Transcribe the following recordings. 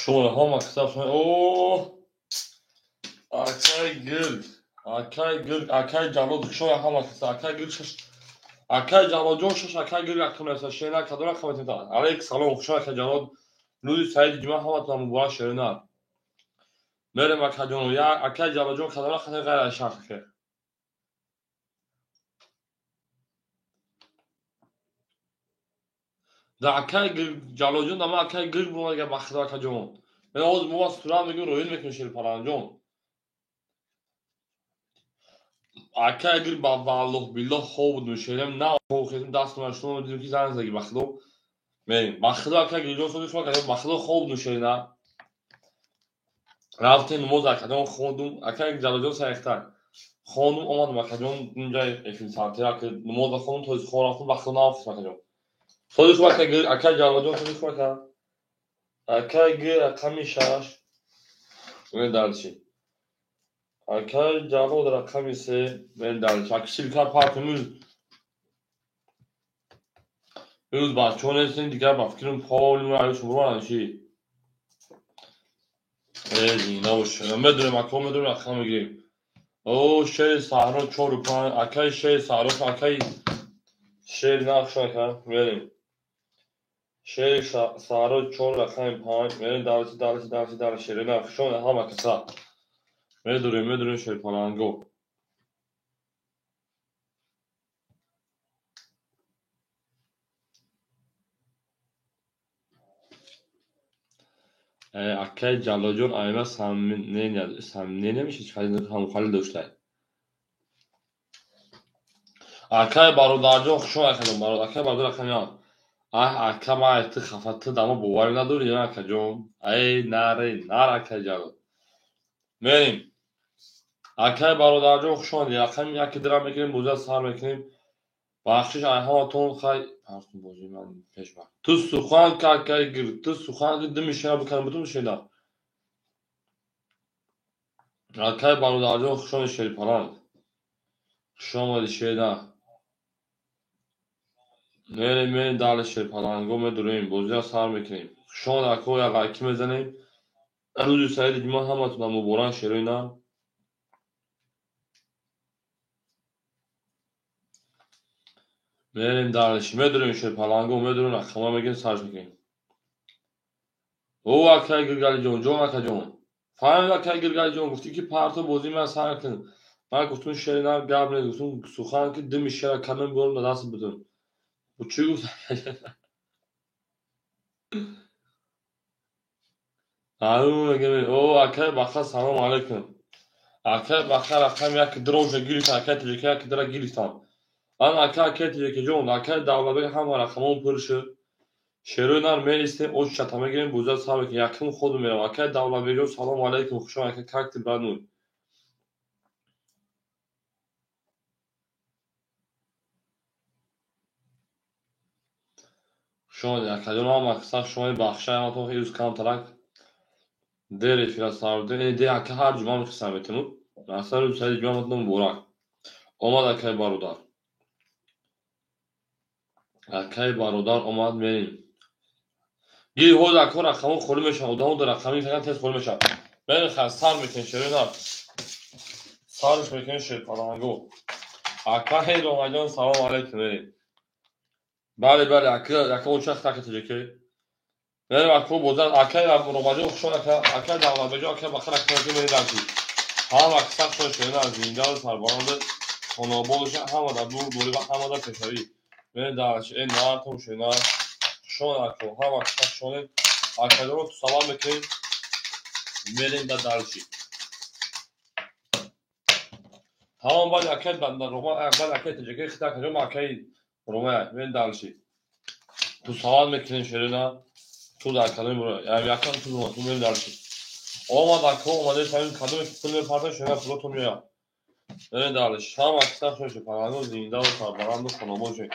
Шумо ҳама киса о акай гирд, акай гирд, акай Ҷалод, шумо ҳама киса, акай гирд шаш, акай Ҷалодҷон шаш, акай гирд рақам неса, шена кадом рақам метавонад? Алейк салом, хуш акай Ҷалод, рӯзи саиди ҷумъа ҳаматон муборак, шерина. Мерем акаҷон, я акай Ҷалодҷон кадом рақам ғайр аз шаш ака? Да акай Ҷалодҷон, да ман акай гирд бумага ба худо акаҷон. Мен ҳозир мо сурат мегирем, роин мекунем шерпаланҷон. Акай гир ба валлоҳ биллоҳ хоб будем шерем, на хоб хезем, даст нашумо дидем ки занг заги ба худо. Мерем. Ба худо акай гирҷон соди шумо акаҷон, ба худо хоб будем шерина. Рафтем намоз акаҷон хондум, акай Ҷалодҷон саихтар. Хондум, омадам акаҷон инҷа эфир сантира ки намоз хондум, то хоб рафтум, ба худо нарафтум акаҷон. Соди шумо акай гир, акай Ҷалодҷон соди шумо ака. Акай гир рақами 6. Мен дальше. Акай Ҷалод рақами 3. Мен дальше. Аки силка партимиз. Имрӯз бачаҳо нестем, дигар ба фикрам поли мо аю шуморо анши. Э, зинда бош. Медонем ака, медонем рақам мегирем. О, шери саҳро 4 5, акай шери саҳро, акай шери нақш ака, мерем. Шери саҳро 4 рақами 5, мерем дальше, дальше, дальше, дальше, шери нақш, ҳама каса. Медурем, медурем шерпаланго. Акай Ҷалолҷон айма сомнения мешид, ҳамхали доштай. Акай бародарҷон, хуш омад акаҷон, бародар, акай бародар рақами 1. Аҳ, ака, ман ай ту хафа, ту дамо боварӣ надорӣ, я акаҷон. Ай, наре, нар акай Ҷалол. Мерем. Акай бародарҷон, хуш омадед. Рақами 1 дира мекунем, бозиро сар мекунем. Бахшиш ай ҳаматон, хай, партум бозӣ ман пеш бар. Ту сухан ка акай гир, ту сухан ки дими шера биканем, бутун шера. Акай бародарҷон, хуш омадед шерипаланг. Хуш омадед шера. Мерем, мерем дали шерипаланго медурем, бозиро сар мекунем. Хуш омадед ако, як лайки мезанем. Рӯзи саиди ҷумъа ҳаматон муборак шерои нам. Мерем дальше, медурем шерпаланго, медурем рақамҳо мегирем, сарш мекунем. О, акай Гиргалиҷон, ҷон акаҷон. Фаҳмид акай Гиргалиҷон, гуфтӣ ки парто бозӣ ман сар кун. Ман гуфтум шери нар гап нест, гуфтум сухан ки дими шера кардам биёрам дар даст бидум. Чӣ гуфт? О, акай Баха, салом алейкум. Акай Баха рақами 1 дира уже гирифтан, акай Тоҷика 1 дира гирифтан. Ан ака, акай Тоҷикаҷон, акай Давлатбек ҳама рақамон пур шуд. Шерои нар меристем, оч чата мегирем, бозиро сар мекунем. Якум ходу мерам. Акай Давлатбекҷон, салом алейкум, хуш омад, ака, как ты, брат мой? Хуш омадед, акаҷон, ҳама каса хуш омадед, бахшай ҳаматон ирӯз камтарак дер эфира сар будем. Э, де ака ҳар ҷумъа мехистам метавонуд. Масалан, рӯзи саиди ҷумъа ҳаматон муборак. Омад акай бародар. Акай бародар омад, мерем. Гир ҳоз ако рақамҳо холӣ мешаванд, одамо дар рақами фақат тез холӣ мешаванд. Мерем хай, сар мекунем шерои нар. Сарш мекунем шерпаланго. Акай Ромаҷон, салом алейкум, мерем. Бале, бале, ака, ака оча хака тоҷикӣ. Мерем ако бозар, акай Ромаҷон хуш омад, ака, акай Давлатбекҷон, акай Бахар, ака Тоҷикӣ мерем дарси. Ҳама каса хуш омад, шерои нар, зинда сарбаланд, хонобод бошад, ҳама дар дур дурӣ ва ҳама дар пешравӣ. Мерем дарси, э, нартон шерои нар. Хуш омад ако, ҳама каса хуш омадед. Акаҷонро ту салом мекунем. Мерем дар дарси. Тамом, баъд акай Рома, баъд акай Тоҷикӣ хита акаҷон, акай Рома, мерем дарси. Ту салом мекунем шерина. Ту дар кадом бура? Якам ту ту мерем дарси. Омад ако, омаде самим кадоме ки пул мепартад, шерина пулотон меояд. Мерем дарси. Ҳама каса хуш омадед, паланго зинда ва сарбаланду хонобод бошед.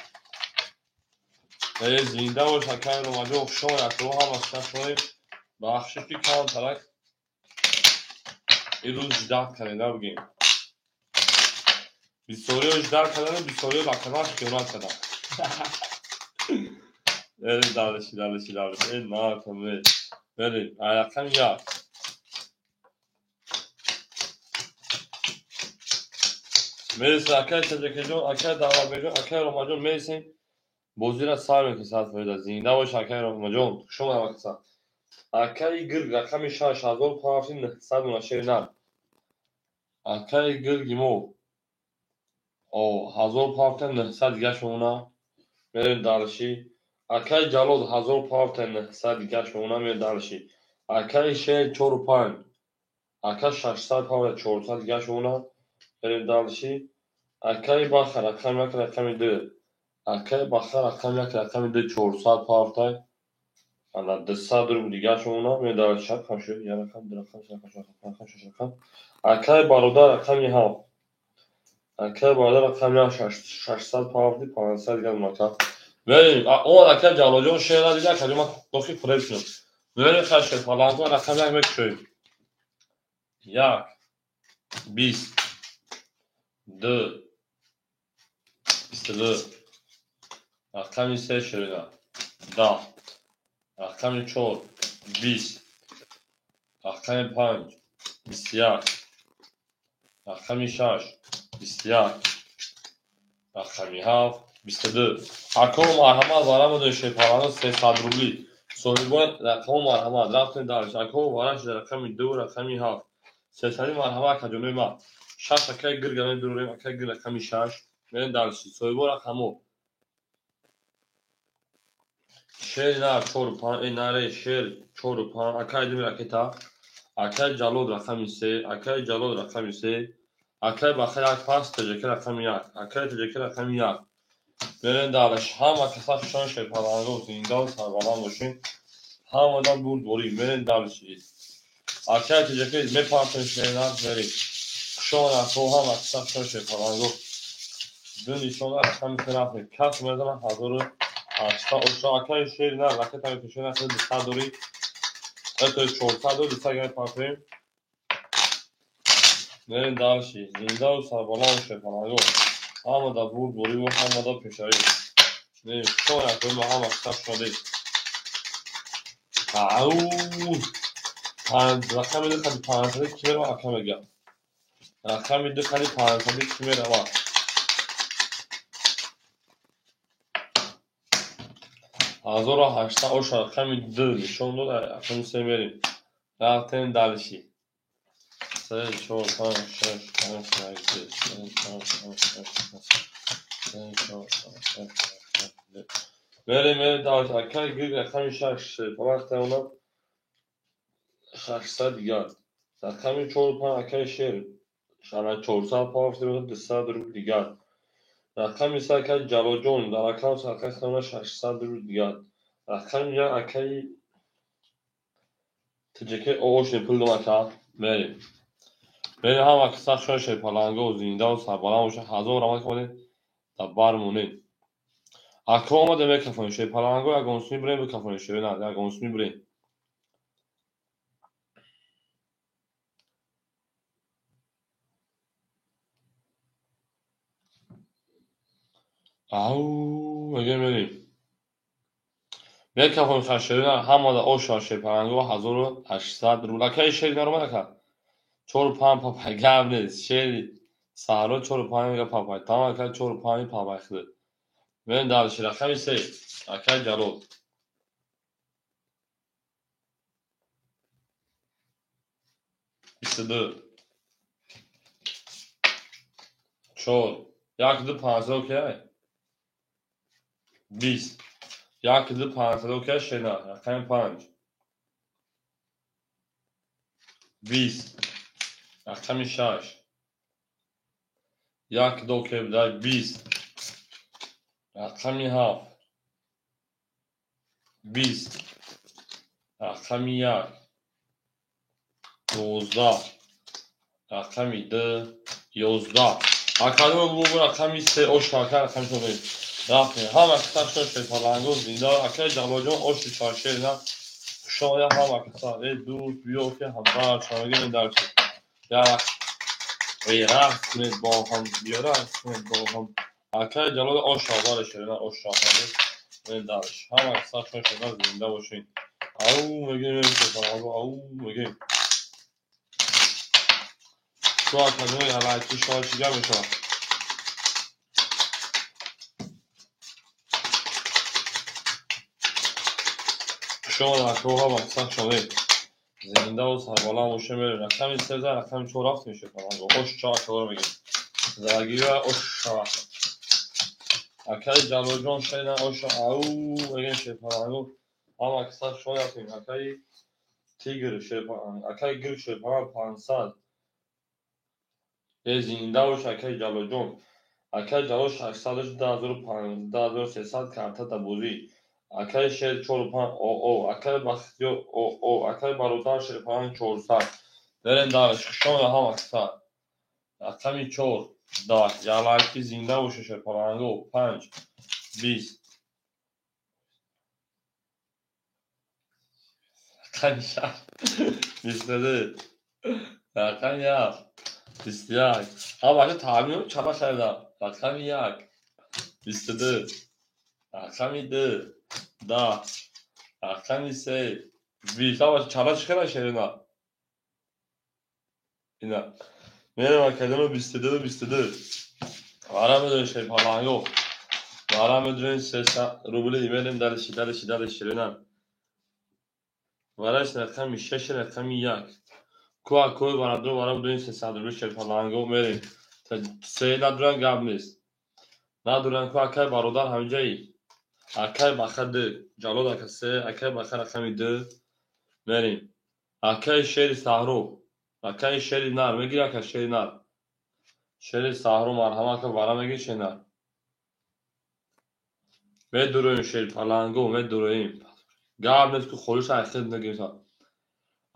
Э, зинда бош акай Ромаҷон, хуш омадед ако, ҳама каса хуш омадед. Бахшиш ки камтарак ирӯз ждать кардем, набигем. Бисёриҳо ждать кардану бисёриҳо ба канал хиёнат карданд. Э, дальше, дальше, дальше. Э, натон, э. Мерем. Рақами 1. Мересем акай Таҷакаҷон, акай Давлатбекҷон, акай Ромаҷон мересем. Бозира сар мекунем 100%. Зинда бош акай Ромаҷон. Хуш омад ҳама. Акаи гирг рақами 6 1500 мона шери нар. Акаи гирги мо 1500 дигаш мемона. Мерем дарши. Акаи Ҷалол 1500 дигаш мемона. Мерем дарши. Акаи шер 4,5. Ака 600 павта 400 дигаш мемона. Мерем дарши. Акаи Баха рақами 1 рақами 2. Акаи Баха рақами 1 рақами 2 400 павта. Ана 200 рубл дигаш мемона. Мерем дарши. Рақам шуд. 1 рақам, 2 рақам, 3 рақам, 4 рақам, 5 рақам, 6 рақам. Акаи бародар рақами 7. Акаи бародар рақами 8 600 павти 500 дигар мемона. Мерем. Омад акаи Ҷалолҷон шер надида, акаҷон ман дохил фиреб шудам. Мерем хай шер паланго рақами 1 мекушоем. 1 20 2 22 рақами 3 шерина 10 рақами 4 20 рақами 5 21 рақами 6 21 рақами 7 22. Ако марҳамат варамадои шерпаланго 300 рубли. Соҳибони рақамо марҳамат рафтем дарш. Ако вараш рақами 2 рақами 7. 300 марҳамат акаҷонои ман. 6 акаи гирга медурем, акаи гир рақами 6. Мерем дарши. Соҳибо рақамо. Шер нар 4 5, наре шер 4 5, акаи думи ракета. Акаи Ҷалол рақами 3, акаи Ҷалол рақами 3, акаи Баха 1 пас, Таҷака рақами 1, акаи Таҷака рақами 1. Мерем дарш. Ҳама каса хушон шерпаланго зинда ва сарбаланд бошем. Ҳамадан бурдборӣ. Мерем дарши. Акаи Таҷака мепартем шернар мерем. Хушон ако ҳама каса хушон шерпаланго. Ду нишона рақами 3 рафтем. Кас мезанад 1800 оша. Акаи шер нар ракета мепешена 200 дорӣ. Это 400 дорӣ, 200 мепартем. Мерем дарши. Зинда ва сарбаланд шерпаланго. Ҳамада бурдборӣ ва ҳамада пешравӣ. Мерем. Хушон ако ҳама каса хушон. Ау! Рақами 2 қади 500 ки мерава ака мега. Рақами 2 қади 500 ки мерава. 1800 оша рақами 2 нишон дод, рақами 3 мерем. Рафтем дарши. 3 4 5 6 7 8 9 10 11 12 13 14 15 16 мерем, мерем дарши. Акаи гирг рақами 6 палахта она 600 дигар. Рақами 4 5 акаи шер. Ана 400 пафт 200 рубл дигар. Рақами 3 акаи Ҷалолҷон дар рақам акаи хона 600 рубл дигар. Рақами 1 акаи Таҷака оошне пул дом ака. Мерем. Мерем ҳама каса хушон шерпаланго зинда ва сарбаланд бошад. 1000 рамад омадем дар бар монем. Ако омадем мекафонем шерпаланго ягон суми бирем бикафонем шерина ягон суми бирем. Ау, мегем мерем. Мекафонем хай шерина ҳамада оша шерпаланго 1800 рубл. Акаи шер наромад ака. 4 5 папай гап нест. Шери саҳро 4 5 мега папай. Тамом ака 4 5 папай худат. Мерем дарши рақами 3. Акаи Ҷалол. 22 4 1 2 5 окей. 20 1 2 5 окей шена. Рақами 5 20 рақами 6 1 2 окей дай 20 рақами 7 20 рақами 1 12 рақами 2 11. Академа бу рақами 3 ош ака рақами 4. Рафтем. Ҳама каса хушон шерпаланго зинда. Акаи Ҷалолҷон оши чаршерина. Хушон ҳама каса. Э дӯст биё ки ҳамбар шамагем дарши. Як рақс кунед бо ҳам, биё рақс кунед бо ҳам. Акаи Ҷалол ош шабар шерина ош шабар. Дарш. Ҳама каса хушон шерина зинда бошед. Ау мегем шерпаланго, ау мегем. Шу академия алайки шоа чига мешавад. Шумо акоҳа мақсад шавед. Зиндаву сарбаланд бошем, мерем. Рақами 13, рақами 4 рафтем шерпаланго. Ош ча акоҳро мегем. Залагира ош шава. Акаи Ҷалолҷон шайна ош ау мегем шерпаланго. Ҳама аксар шумо рафтем. Акаи Тигр шерпаланг, акаи Гир шерпаланг 500. Е зинда бош акаи Ҷалолҷон. Акаи Ҷалол 600 2500 2300 карта да бозӣ. Акаи Шер 4 5 ОО, акаи Бахтиёр ОО, акаи Бародар шерпаланг 400. Берем дальше. Шумо ҳама аксар. Рақами 4 10. Ялайки зинда боша шерпаланго 5 20. Рақами 6 22. Рақами 7 21. Ҳама бача таъмин чапа шавида. Рақами 1 22. Рақами 2 10. Рақами 3 20. Ҳама бача чапа чӣ хела шерина? Ина. Мерем академия 22 22. Вара медонем шерпаланго. Вара медонем 300 рубли мерем дальше, дальше, дальше шерина. Вараш рақами 6 рақами 1. Ку акои барадро вара медонем 300 рубли шерпаланго мерем. Се надуран гап нест. Надуран ку акай бародар ҳамҷаи. Акай баха 2. Ҷалол ака 3, акай баха рақами 2 мерем. Акай шери саҳро. Акай шери нар мегири ака шери нар. Шери саҳро марҳама ака вара мегири шери нар. Медуроем шерпаланго, медуроем. Гап нест ку холиш айхед нагирифта.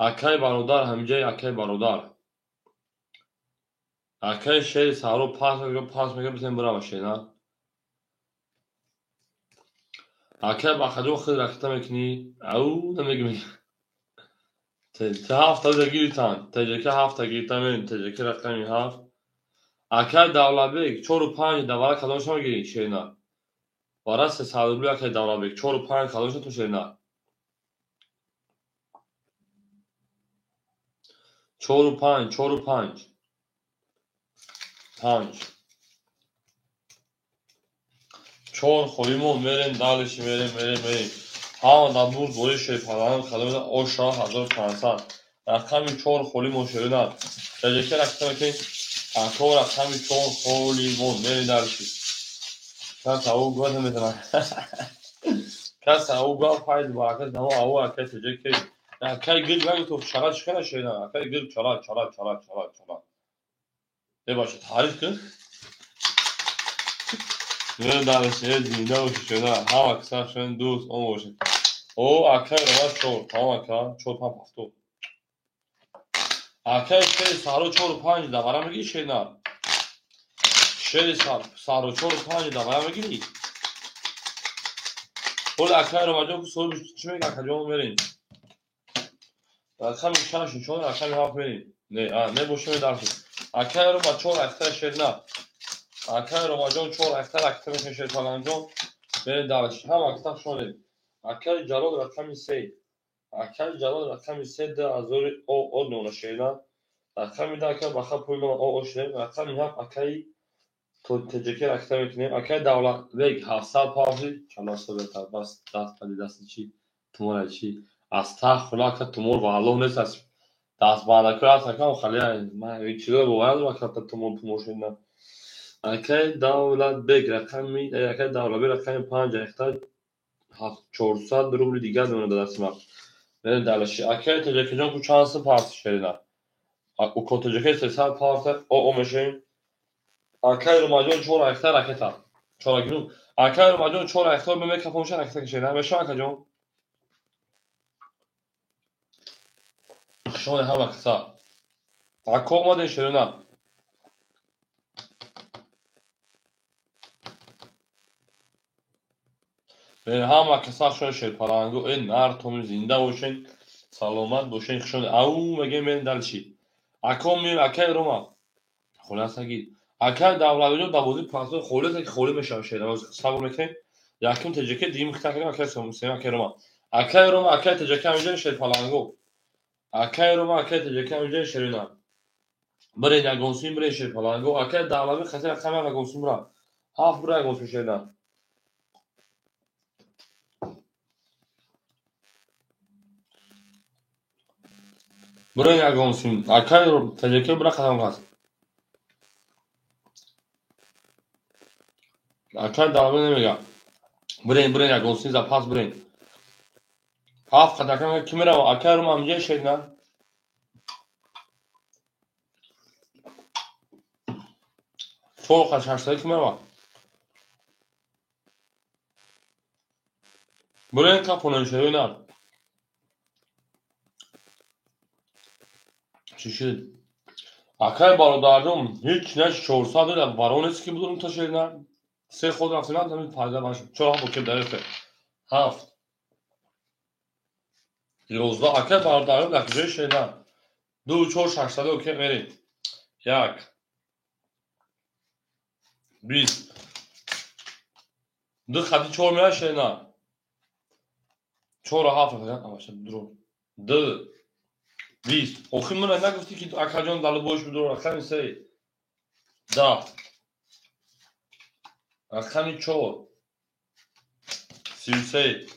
Акай бародар ҳамҷаи акай бародар. Акай шери саҳро пас мега, пас мега битем бирава шери нар. Акай бахаҷон хел ракета мекунӣ? Ау намегӣ. Те ҳафта гирифтан. ТЖК ҳафта гирифтан мерем. ТЖК рақами 7. Акай Давлатбек 4 5 давара кадомашон мегирӣ шери нар? Вара 300 рубли акай Давлатбек 4 5 кадомашон ту шери нар? 4 5 4 5 5 4 холимон мерем дальше мерем мерем мерем. Ҳама дар бурд бори шерпаланг кадомида оша 1500. Рақами 4 холимон шерина. ТЖК ракета мекунем. Ако рақами 4 холимон мерем дальше. Кас ау гуфт наметавонад. Кас ау гуфт файз баракат намо ау акай ТЖК. Акай гир нагу ту чара чӣ кара шерина. Акай гир чара чара чара чара чара. Бебошад таъриф кун. Мерем дальше, зинда бошед шерина. Ҳама касар шерин дӯст он бошед. О акай рома 4, тамом ака 4 5 7. Акай шери саҳро 4 5 давара мегири шерина. Шери саҳро 4 5 давара мегири. Ҳоли акай ромаҷон ку соҳиби чӣ мега акаҷон мерем. Рақами 6 4 рақами 7 мерем. Не, а не бошем дальше. Акай рома 4 ахтар шерина. Акай ромаҷон 4 ахтар ахтар мекунем шерпаланҷон. Мерем дальше. Ҳама аксар шонем. Акай Ҷалол рақами 3. Акай Ҷалол рақами 3 2000 О О нона шерина. Рақами 2 акай баха пул нона О О шерина. Рақами 7 акай ТЖК ракета мекунем. Акай Давлатбек 700 павзи. Чалосо бетар бас даст пади дасти чӣ? Тумора чӣ? Аз тах хула ака тумор ва Аллоҳ нест аз даст баъдако аст ака хали ман чизо бовар надорам ака тумор тумор шерина. Акай Давлатбек рақами акай Давлатбек рақами 5 ахта 400 рубли дигар мемонад дар дасти ман. Мерем дальше. Акай ТЖК-ҷон ку чанд сум парти шерина? Уко ТЖК 300 парта О О мешавем. Акай Ромаҷон 4 ахта ракета. 4 гирум. Акай Ромаҷон 4 ахта мекафонша ракета кашена. Мешава акаҷон? Шумо ҳама каса. Ако омадем шерина. Ҳама каса шумо шерпаланго, э нартон зинда бошен, саломат бошен, хушон. Ау мегем мерем дальше. Ако меем акай Рома. Хулоса гир. Акай Давлатҷон дар бозии пасо холиса ки холӣ мешавад шерина. Сабр мекунем. Якум ТЖК, дуюм хита кардем акай Сем, акай Рома. Акай Рома, акай Теҷака ҳамиҷои Шерпаланго. Акай Рома, акай Теҷака ҳамиҷои Шерина. Бирен ягонсин, бирен Шерпаланго. Акай Давлатбек хати рақами ягонсин бира. Ҳафт бира ягонсин Шерина. Бирен ягонсин. Акай Теҷака бира қадам қас. Акай Давлатбек намега. Бирен, бирен ягонсин запас бирен. Ҳафт қадака ки мерава? Акай Рома ҳамиҷои Шерина. Чор қад шашсада ки мерава? Бирен капонен Шерина. Чӣ шуд? Акай бародарҷон, ҳеҷ на 400 дора барон нест ки будурум та Шерина. Се ход рафтем, ҳамин пайда баш. Чор ҳафт окей дарефте. Ҳафт. 11 акай бародарҷон дар куҷои Шерина? 2 4 600 окей мерем. 1 20 2 хати 4 меояд Шерина. 4 7 амаша дуру. 2 20. Охир мана нагуфтӣ ки акаҷон далу бош будур рақами 3 10 рақами 4 33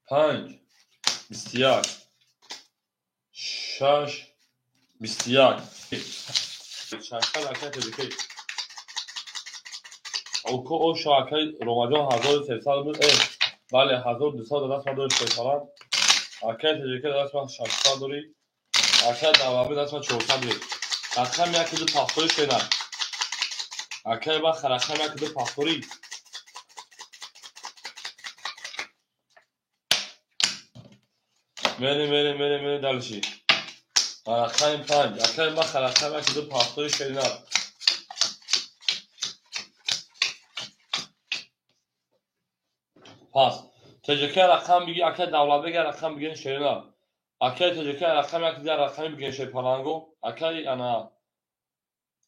5 21 6 21 6 акай Теҷака. Око оша акай Ромаҷон 1300 буд. Бале 1200 даст ма дошт шерпаланг. Акай Теҷака даст ма 600 дорӣ. Акай Давлатбек даст ма 400 дорӣ. Рақами 1 2 пахторӣ Шерина. Акай Баха рақами 1 2 пахторӣ. Мерем, мерем, мерем, мерем дальше. Рақами 5. Акай Баха рақами 1 2 пахторӣ Шерина. Пас. Теҷака рақам биги, акай Давлатбек рақам бигин Шерина. Акай Теҷака рақами 1 дигар рақами бигин Шерпаланго. Акай ана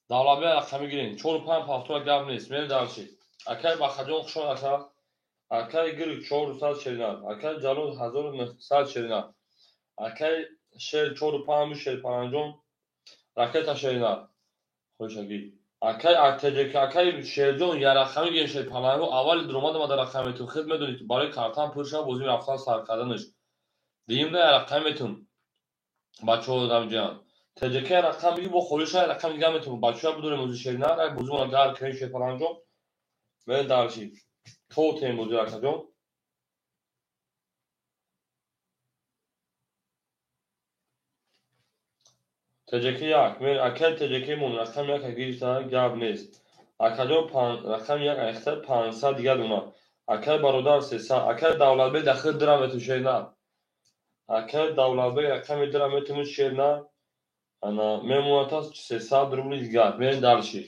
Давлатбек рақами гирин. 4 5 пахтора гап нест. Мерем дальше. Акай Бахаҷон хушон ака. Акай Гирг 400 Шерина. Акай Ҷалол 1900 Шерина. Акай Шер 4 5 Шерпаланҷон ракета Шерина. Хушаги. Акай Теҷака, акай Шерҷон я рақами гирин Шерпаланго. Аввали дуромада ма дар рақам метун. Худ медонед барои картан пур шава бозӣ рафтан сар карданаш. Дуюмда я рақам метун. Бачаҳо дамҷиан. Теҷака я рақам биги бо холиша я рақам дигар метун. Бачаҳо бидорем ози Шерина, як бозимона гар кунем Шерпаланҷон. Мерем дальше. То тем бозӣ акаҷон. Теҷака 1. Мер акай Теҷака мон рақами 1 гирифта гап нест. Акаҷон рақами 1 айхта 500 дигар дона. Акай бародар 300. Акай Давлатбек дахил дирам метун Шерина. Акай Давлатбек рақами дирам метун Шерина. Ана мемонад 300 рубли дигар. Мерем дальше.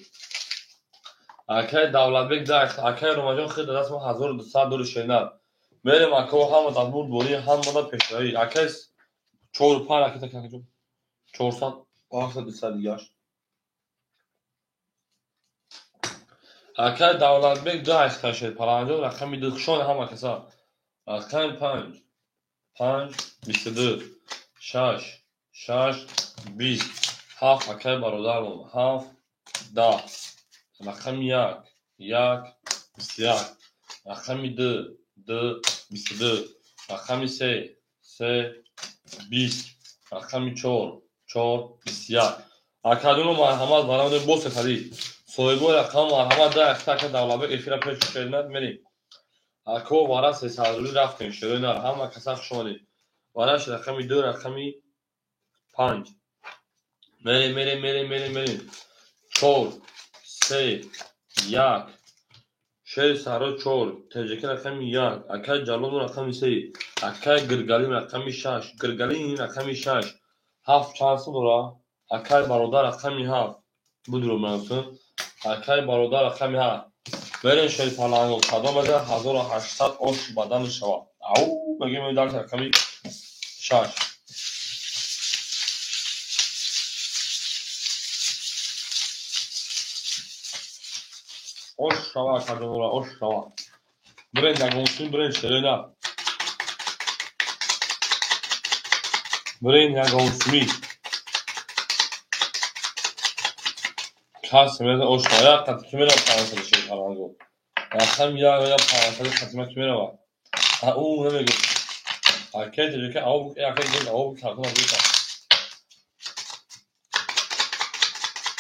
Акай Давлатбек да акай Ромаҷон хид даст ма 1200 дори Шерина. Мерем ака ҳама дадбур борӣ ҳама да пешравӣ. Акай 4 5 ракета акаҷон. 400 800 дигар. Акай Давлатбек 2 айхта Шерпаланҷон рақами 2 хушон ҳама каса. Рақами 5 5 22 6 6 20 7 акай бародарон 7 10 рақами 1 1 21 рақами 2 2 22 рақами 3 3 20 рақами 4 4 21. Акадуно марҳамат барамода босе хади. Соҳибои рақам марҳамат да якта ака Давлатбек эфира пеш Шерина мерем. Ако вара 300 рубли рафтем Шерина ҳама каса хуш омадед. Вараш рақами 2 рақами 5. Мерем, мерем, мерем, мерем, мерем. 4 3 1 6 4 Теҷака рақами 1 акай Ҷалол рақами 3 акай Гиргалин рақами 6 Гиргалин рақами 6 7 чанд сум дора? Акай бародар рақами 7 будуро мансун. Акай бародар рақами 7. Мерем Шерпаланго кадом мега 1800 ош бадан шава. Ау, мегем дар рақами 6. Ош шава акаҷонора, ош шава. Бирен ягонсун, бирен Шерина. Бирин ягонсумӣ. Кас меза ошно як қат ки мерава 500 шер паланго. Рақам як я 500 қатима ки мерава. А ӯ намегӯ. Акай таҷика ав акай гул ав картона гуфта.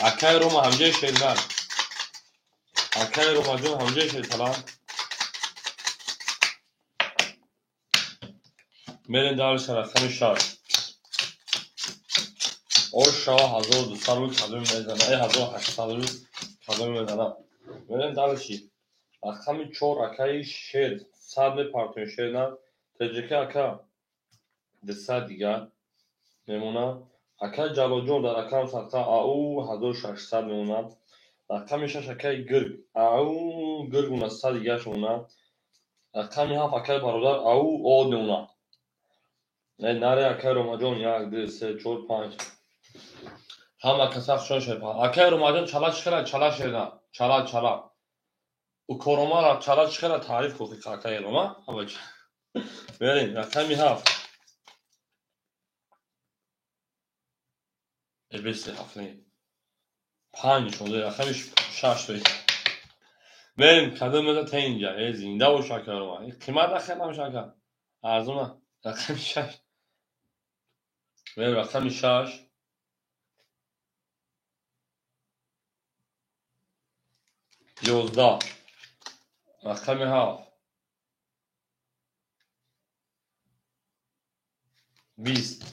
Акай Рома ҳамҷаи шернар. Акай Ромаҷон ҳамҷаи шерпалан. Мерем дальше рақами 6. Ош шава 1200 рубл кадоми мезана. 1800 рубл кадоми мезана. Мерем дальше. Рақами 4 акаи шер. 100 мепартоем шерна. Таҷика ака 200 дигар мемона. Акаи Ҷалолҷон дар рақам садқа ау 1600 мемона. Рақами 6 акаи Гирг ау Гирг мона 100 дигарш мемона. Рақами 7 акаи бародар ау од мемона. Наре акаи Ромаҷон 1 2 3 4 5. Ҳама каса хушон шед. Акаи Ромаҷон чала чӣ хела чала шерна. Чала чала. Укоромара чала чӣ хела таъриф кун акаи Рома. Ҳама чӣ. Берин рақами 7. Эбеси 7 не. 5 шонда рақами 6 тои. Берин кадом меза та инҷа. Зинда бош акаи Рома. Қимат нахел намеша ака. Арзона. Рақами 6. Берин рақами 6. 11. Рақами 7. 20.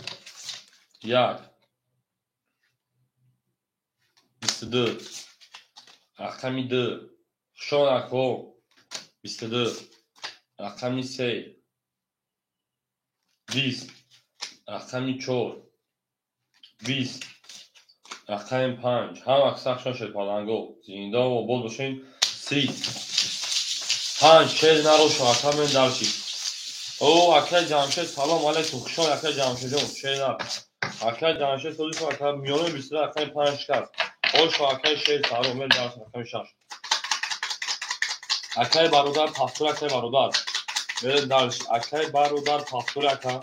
1. 22. Рақами 2. Хушон ако. 22. Рақами 3. 20. Рақами 4. 20. Рақами 5. Ҳама каса хушон шед паланго. Зинда ва обод бошед. 30. 5 шер нарошо ака мен дарши. О, акай Ҷамшед, салом алейкум. Хушон акай Ҷамшедҷон, шер нар. Акай Ҷамшед созиш ака миёнаи 22 рақами 5 шикаст. Ошо акай шер саро мен дарш рақами 6. Акай бародар пафтур акай бародар. Мен дарш акай бародар пафтур ака.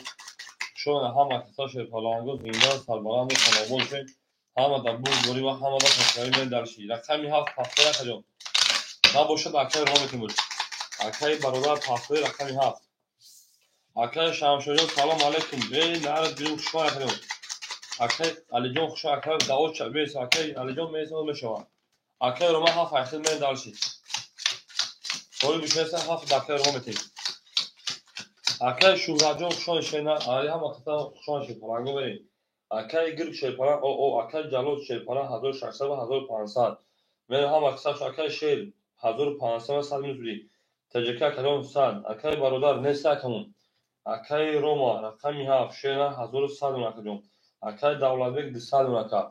Хушон ҳама каса шер паланго зинда сарбаланд ва хонобод бошед. Ҳама дар бурдборӣ ва ҳама дар пешравӣ мен дарши. Рақами 7 пафтур акаҷон. Набошад акай рома метимур. Акай бародар пафтур рақами 7. Акай Шамшоҷон салом алейкум. Нарад бирим хушон акаҷон. Акай Алиҷон хушон акай даоча бес акай Алиҷон месо мешава. Акай Рома 7 айхил мен дарши. Соли бишеса 7 акай рома метим. Акай Шуҳратҷон хушон шена, али ҳама каса хушон шед паланго берин. Акай Гирг шерпалан о акай Ҷалол шерпалан 1600 ва 1500. Мен ҳама каса акай шер 1500 ва 100 минус буди. Таҷика акаҷон 100. Акай бародар нест акамон. Акай Рома рақами 7 шера 1100 акаҷон. Акай Давлатбек 200 ака.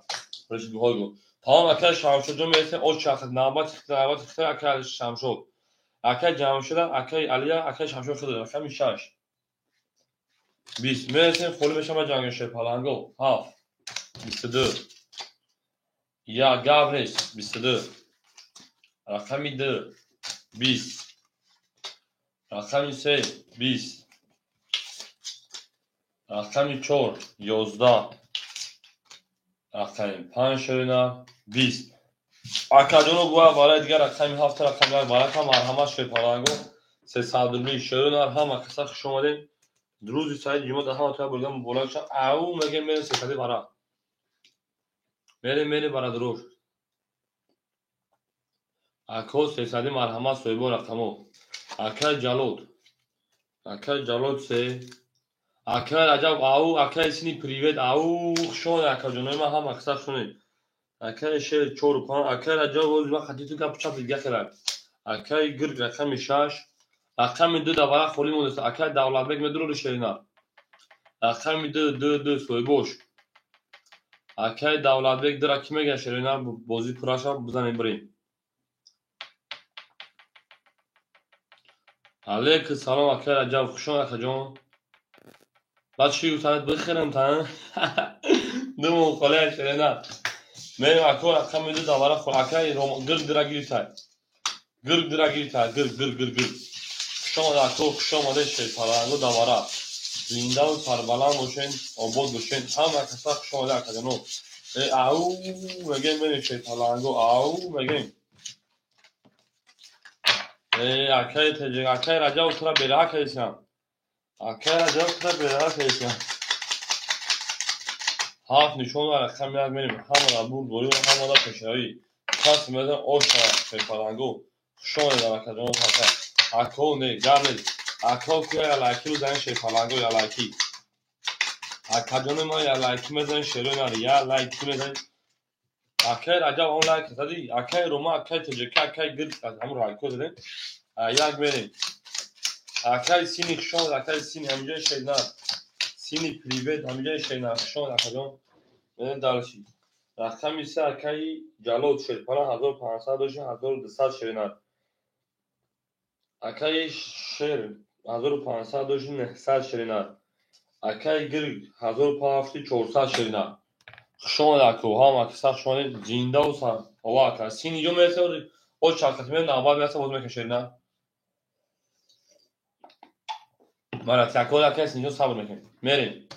Рашидбиҳойгу. Тамом акай Шамшодҷон мерасем оч шахс навбат навбат хитар акай Шамшод. Акай Ҷамшеда, акай Алия, акай Шамшод хидр рақами 6. 20 мерасем холӣ мешава ҷанги шерпаланго 7 22. Я гап нест 22. Рақами 2 20. Рақами 3 20. Рақами 4 11. Рақами 5 шерина 20. Акаҷоно гӯя барои дигар рақами 7 рақами 1 барака марҳамат шерпаланго 300 рубли шеринар ҳама каса хуш омадед. Рӯзи саид ҷума дар ҳама тоя бурда муборак шад. Ау мегем мерем сесади бара. Мерем мерем барадрош. Ако сесади марҳамат соҳибо рақамо. Акай Ҷалод. Акай Ҷалод се. Акай Раҷаб ау акай Сини привет ау хушон акаҷонои ман ҳама каса хушонед. Акай Шер 4 5 акай Раҷаб ози ман хати ту гап чап дига хелак. Акай Гирг рақами 6. Рақами 2 дар варақ холӣ мондааст. Акай Давлатбек медурори шерина. Рақами 2 2 2 соҳибош. Акай Давлатбек 2 ра кӣ мегӯяд шерина бозӣ пурраша бизанем бирем. Алейкум салом акай Раҷаб хушон акаҷон. Баъд чӣ гуфтанд бихӯрем та? Ду моҳ холия шерина. Мерем ако рақами 2 дар варақ холӣ. Акай Гирг 2 ра гирифтай. Гирг 2 ра гирифтай. Гирг гирг гирг гирг. Хуш омадед ако, хуш омадед шерпаланго дар варақ. Зиндаву сарбаланд бошен, обод бошен. Ҳама каса хуш омадед, акаҷоно. Ау мегем, мерем шерпаланго, ау мегем. Акаи Теҷик, акаи Раҷаб тура бераҳа кардисиям. Акаи Раҷаб тура бераҳа кардисиям. Ҳафт нишон ва рақами як мерем. Ҳамада бурдборӣ ва ҳамада пешравӣ. Кас мезан оша шерпаланго. Хуш омадед, акаҷоно сарка. Ако не, гап нест. Ако куя ялайки бизанед шерпаланго, ялайки. Акаҷони ман ялайки мезанед шерои нар, ялайки мезанед. Акаи Раҷаб ҳамон лайк зади, акаи Рома, акаи Теҷика, акаи Гирд ҳамон лайкҳо задем. Як мерем. Акаи Сини хуш омадед, акаи Сини ҳаминҷои шернар. Сини привет ҳаминҷои шернар хуш омадед, акаҷон. Мерем дальше. Рақами се акаи Ҷалол шерпаланг 1500 дошт, 1200 шернар. Акаи Шер 1500 дошт, 900 шернар. Акаи Гирг 1500 400 шернар. Хуш омадед, ако, ҳама каса хуш омадед, зиндаву сар. Ова ака, Сини ҷо мерасад, о чархати мерем, навбат мерасад, боз мекашед шернар. Мара ако акаи Сини ҷо сабр мекунем. Мерем.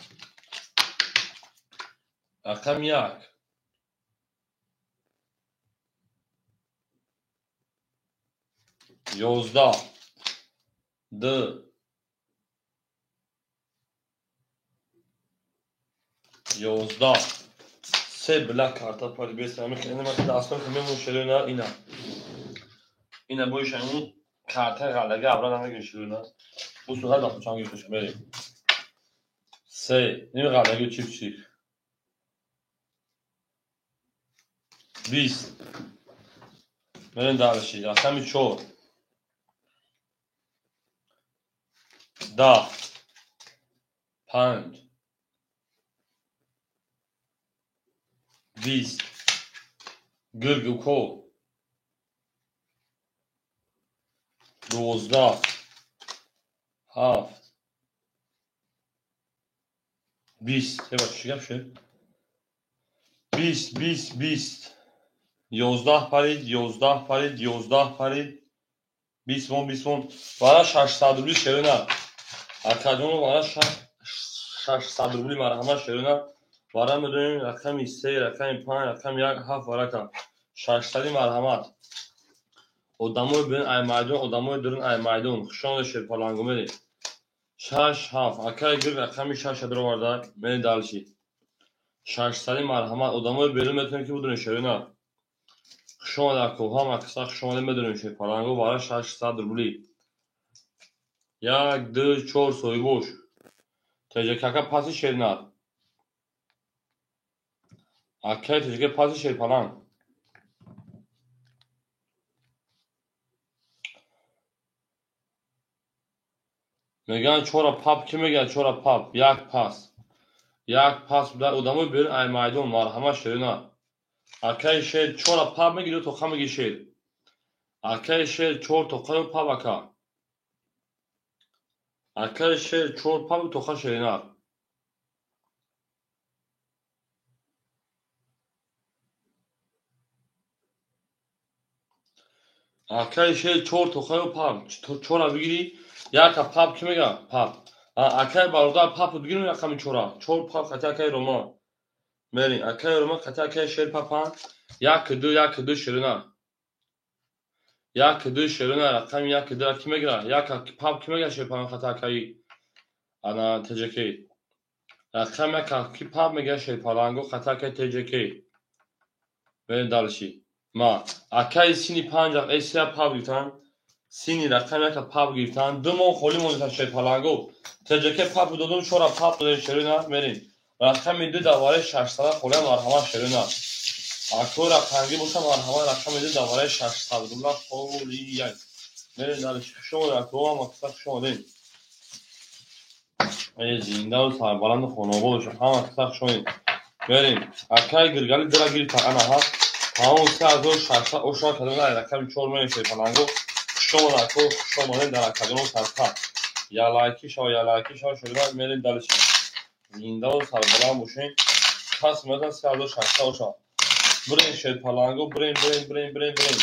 Рақами як. 11, 2, 11, се била карта пари бес ами хеле ман дастон ки мемон шерина ина. Ина боиш ами карта ғалага абра намегир шерина. Бу суҳат да хучам гирифта мерем. Се, ними ғалаги чип чип. 20. Мерем дальше. Рақами 4. 10, 5, 20. Гиргуко 12, 7, 20. Еба чӣ гап шуд? 20, 20, 20. 11 парид, 11 парид, 11 парид. 20 вон, 20 вон. Вара 600 рубли шерина. Акаҷоно вара 600 рубли марҳамат шерина. Вара медонем рақами 3, рақами 5, рақами 1, 7 варака. 600 марҳамат. Одамои берун ай майдон, одамои дурун ай майдон. Хуш омадед шерпаланго мерем. 6, 7. Акаи Гирг рақами 6 дароварда. Мерем дальше. 600 марҳамат. Одамои берун метавонем ки будунем шерина. Хуш омадед ако, ҳама каса хуш омадед медонем шерпаланго вара 600 рубли. 1, 2, 4 соҳибош. Теҷакака паси шернар. Акаи Теҷака паси шерпаланг. Мегӯянд чора пап, ки мегӯяд чора пап? Як пас. Як пас дар одамои берун ай майдон марҳамат шерина. Акаи Шер чора пап мегирӣ тоқа мегирӣ шер. Акаи Шер чор тоқа ё пап ака. Акаи Шер чор пап тоқа шеринар. Акаи Шер чор тоқа ё пап. Чора бигирӣ, яка пап ки мега? Пап. Акаи бародар папу бигирем рақами чора. Чор пап қати акаи Рома. Мерем. Акаи Рома қати акаи Шер папан. 1, 2, 1, 2 шерина. 1, 2 шерина рақами 1, 2 ки мегира? Яка пап ки мега шерпаланг қати акаи ана ТЖК. Рақами 1 ки пап мега шерпаланго қати акаи ТЖК. Мерем дальше. Ма акаи Сини 5 эсия пап гирифтан. Сини рақами 1 пап гирифтан. 2 моҳ холӣ мондасан шерпаланго. ТЖК папу додум, чора пап додем шерина. Мерем. Рақами 2 давараи 600 холия марҳамат шерина. Ако рақамги боша марҳамат рақами 2 давараи 600 рубла холия. Мерем дальше. Хуш омадед ако, ҳама каса хуш омадед. Зиндаву сарбаланду хонобод бошед. Ҳама каса хуш омадед. Мерем. Акаи Гиргали дира гирифтан. Ана ҳа. Тамом 3600 ошо кардем. Рақами 4 мерем шерпаланго. Хуш омадед ако, хуш омадед дар акаҷоно сарқа. Ялайки шава, ялайки шава шерина. Мерем дальше. Зиндаву сарбаланд бошед. Кас мезан 3600 оша. Бирем шерпаланго, бирем, бирем, бирем, бирем, бирем.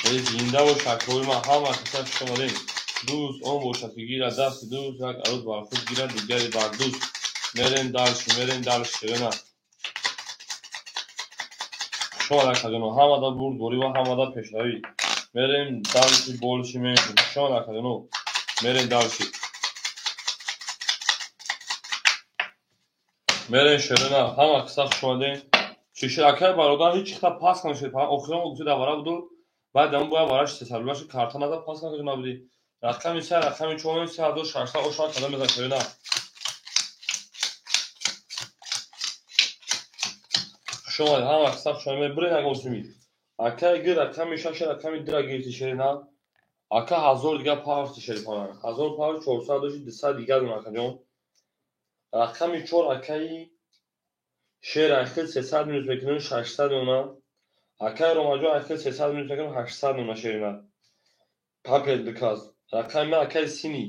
Зинда бош акои ман, ҳама каса хуш омадем. Дӯст он бошад, ки гирад дасти дӯст, як арӯз бар худ гирад, дигаре бар дӯст. Мерем дальше, мерем дальше, шерина. Хуш омад акаҷоно, ҳамада бурдборӣ ва ҳамада пешравӣ. Мерем дальше, больше, меньше. Хуш омад акаҷоно, мерем дальше. Мерем шерина, ҳама каса хуш омадем. Чиши акай бародар ҳеҷ хата пас накунед, охирон гуфти давара буду, баъд ам бояд бараш сесарбулаш карта назад пас накунед набуди. Рақами 3, рақами 4, 3600 ошон када мезан шерина. Хуш омадед, ҳама каса хуш омадед. Биред ягон суми. Акай гир рақами 6, рақами 2 гирифти шерина. Ака 1000 дига павти шерифана. 1000 павт 400 дошти 200 дига дон акаҷон. Рақами 4 акаи шер ахил 300 минус мекунем 600 мемона. Акаи Ромаҷон ахил 300 минус мекунем 800 мемона шерина. Папет биказ. Рақами ман акаи сини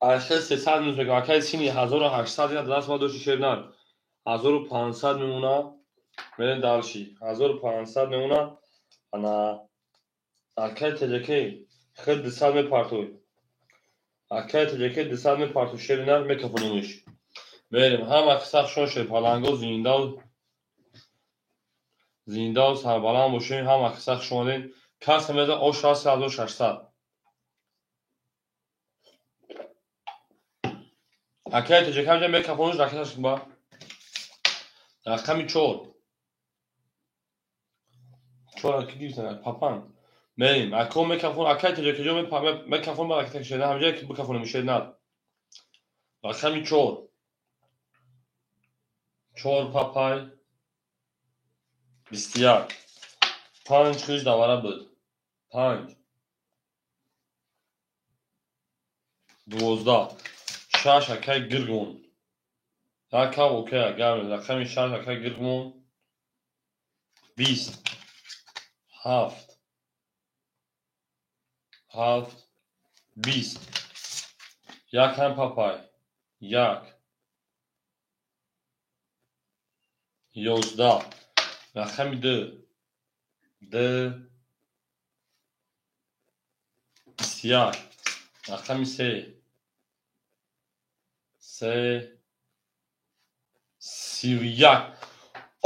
ахил 300 минус мекунем. Акаи сини 1800 дига даст ма дошти шерина. 1500 мемона. Мерем дальше. 1500 мемона. Ана акаи ТЖК хел 200 мепартой. Акаи ТЖК 200 мепартой шерина мекафонемш. Мерем ҳама каса хушон шед, паланго зиндаву сарбаланд бошем. Ҳама каса хуш омадем. Кас меза ош 1600. Акаи ТЖК ҳамҷа мекафонуш ракеташ ба рақами 4. 4 аки гирифтан папан. Мерем ако мекафон акаи ТЖК ҷо мекафон ба ракета шеда ҳамҷа ки бикафонем шед нар. Рақами 4. 4 папай 21. 5 хиш давара буд. 5 12 6 акай гиргмон. Ака окей агар рақами 6 акай гиргмон. 20 7 7 20. Як ҳам папай. 1 11. Рақами 2 2 21. Рақами 3 3 31.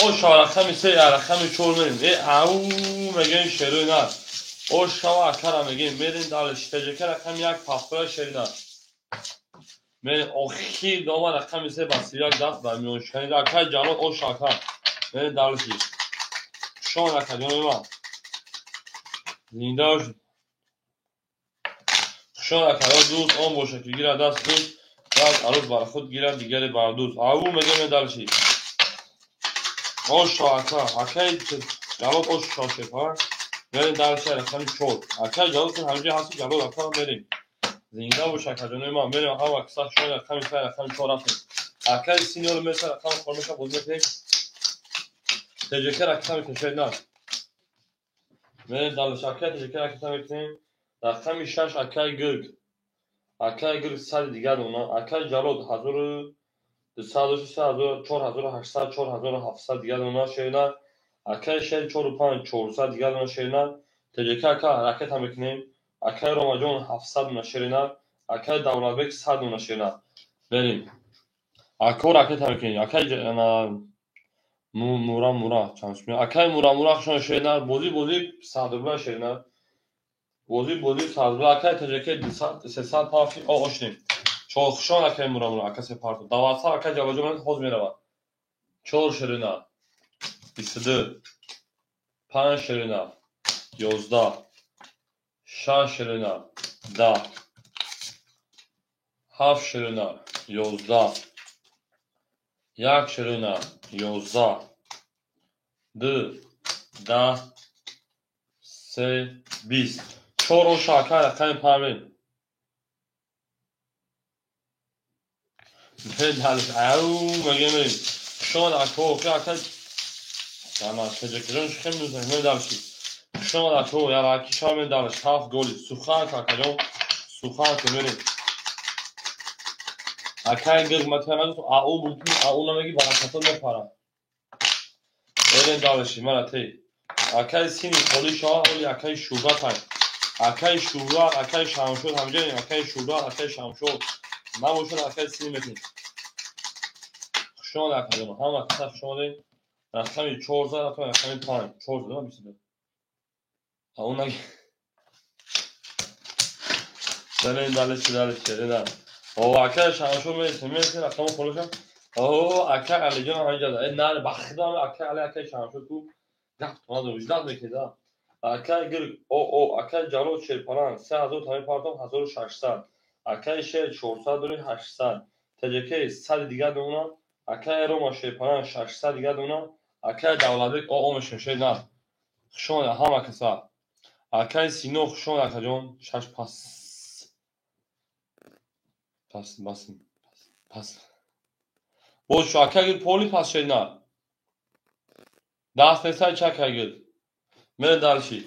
Ошава рақами 3, рақами 4 мерем. Ау мегӯем шерои нар. Ошава акара мегӯем. Мерем дальше. ТЖК рақами 1 пафтора шери нар. Мерем охир дома рақами 3 ба 31 даст ба миёншиканӣ. Акаи ҷалол оша ака. Мерем дальше. Шон ака ҷони ман. Зинда бош. Шон ака дӯст он бошад, ки гирад даст дӯст, як арӯз бар худ гирад, дигаре бар дӯст. Ау мегӯем дальше. Оша ака, акаи ҷалол оша шефа. Мерем дальше рақами 4. Акаи ҷалол ҳамҷа ҳаст, ҷалол ака мерем. Зинда бош ака ҷони ман. Мерем ҳама каса шон рақами 3, рақами 4 рафтем. Акаи синьор меса рақами 4 меша боз мекунем. ТЖК ракета мекунем шед на. Мерем дальше. Акаи ТЖК ракета мекунем. Рақами 6 акаи гирг. Акаи гирг 100 дигар дона. Акаи ҷалол 1200 4800 4700 дигар дона шерина. Акаи шер 45 400 дигар дона шерина. ТЖК ака ракета мекунем. Акаи Ромаҷон 700 дона шерина. Акаи Давлатбек 100 дона шерина. Мерем. Ако ракета мекунем. Акаи Мура Мура чанд шуд. Акаи Мура Мура хушон шерина. Бозӣ бозӣ 100 рубла шерина. Бозӣ бозӣ 100 рубла. Акаи ТЖК 300 пафи ошнем. Чор хушон акаи Мура Мура ака се парту. Даватсар акаи Ҷалолҷон ҳоз меравад. 4 шерина. 22 5 шерина. 11 6 шерина. 10 7 шерина. 11 1 шерина. 11 2 10 3 20. 4 оша акаи рақами 5. Ау мегӯем. Шон ако ака ана ТЖК-ҷон хеле мезанем дальше. Шон ако яраки шон мен дальше. 7 голи. Сухан акаҷон. Сухан ки мерем. Акаи гирг матана гуфт ау буд, ау намеги баракато мепара. Мерем дальше. Мара тей. Акай сини холи шава, оли акай шӯҳрат ҳай. Акай шӯҳрат, акай шамшод ҳамҷанем, акай шӯҳрат, акай шамшод. Набошад акай сини метин. Хушомад акаҷон, ҳама каса хушомадед. Рақами 4, рақами 5, 4 зада 22. А он Далин далиши далиши далин. О акай шамшод мересем, мересем рақами холиша. О акай Алиҷон ҳаминҷа. Э на бахидам акай Али акай шамшод ку гап надо виҷдат мекунед. Акай гир о акай Ҷалол Шерпаланг 3000 томан партом 1600. Акай Шер 400 дори 800. ТЖК 100 дигар дона. Акай Рома Шерпаланг 600 дигар дона. Акай Давлатбек о мешин шер на. Хушомад ҳама каса. Акай Сино хушомад акаҷон 6 пас. Пас бас пас. Бош акай гир поли пас шер на. Даст несай чак гир. Мере дальше.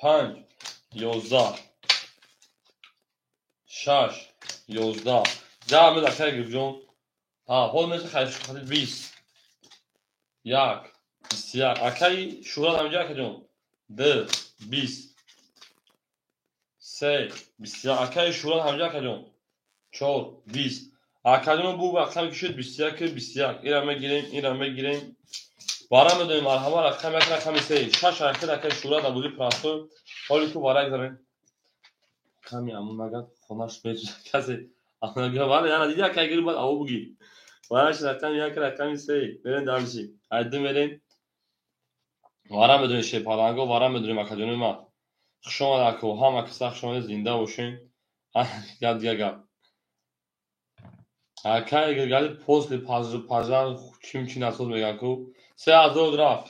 5 11 6 11. Да, мед акай гир ҷон. Ҳа, ҳол меша хайш хати 20. 1 21. Акай шӯҳрат ҳаминҷа акаҷон. 2 20. 3 21. Акай шӯҳрат ҳаминҷа акаҷон. 4 20. Акаҷон бу рақам ки шуд 21 21. Ира мегирем, ира мегирем. Вара медонем марҳама рақам 1 рақами 3. 6 рақами акай шӯҳрат абузи простой. Ҳоли ку вара гзарем. Ками амун нагад хонаш меча касе. Амун вале яна диди акай гир бад аву буги. Вараш рақами 1 рақами 3. Мерем дальше. Айду мерем. Вара медонем шепаланго, вара медонем акаҷони ма. Хушомад аку, ҳама каса хушомад, зинда бошен. Гап дига гап. Акай гиргали после пажар чим чи насоз меган ку. 3000 рафт.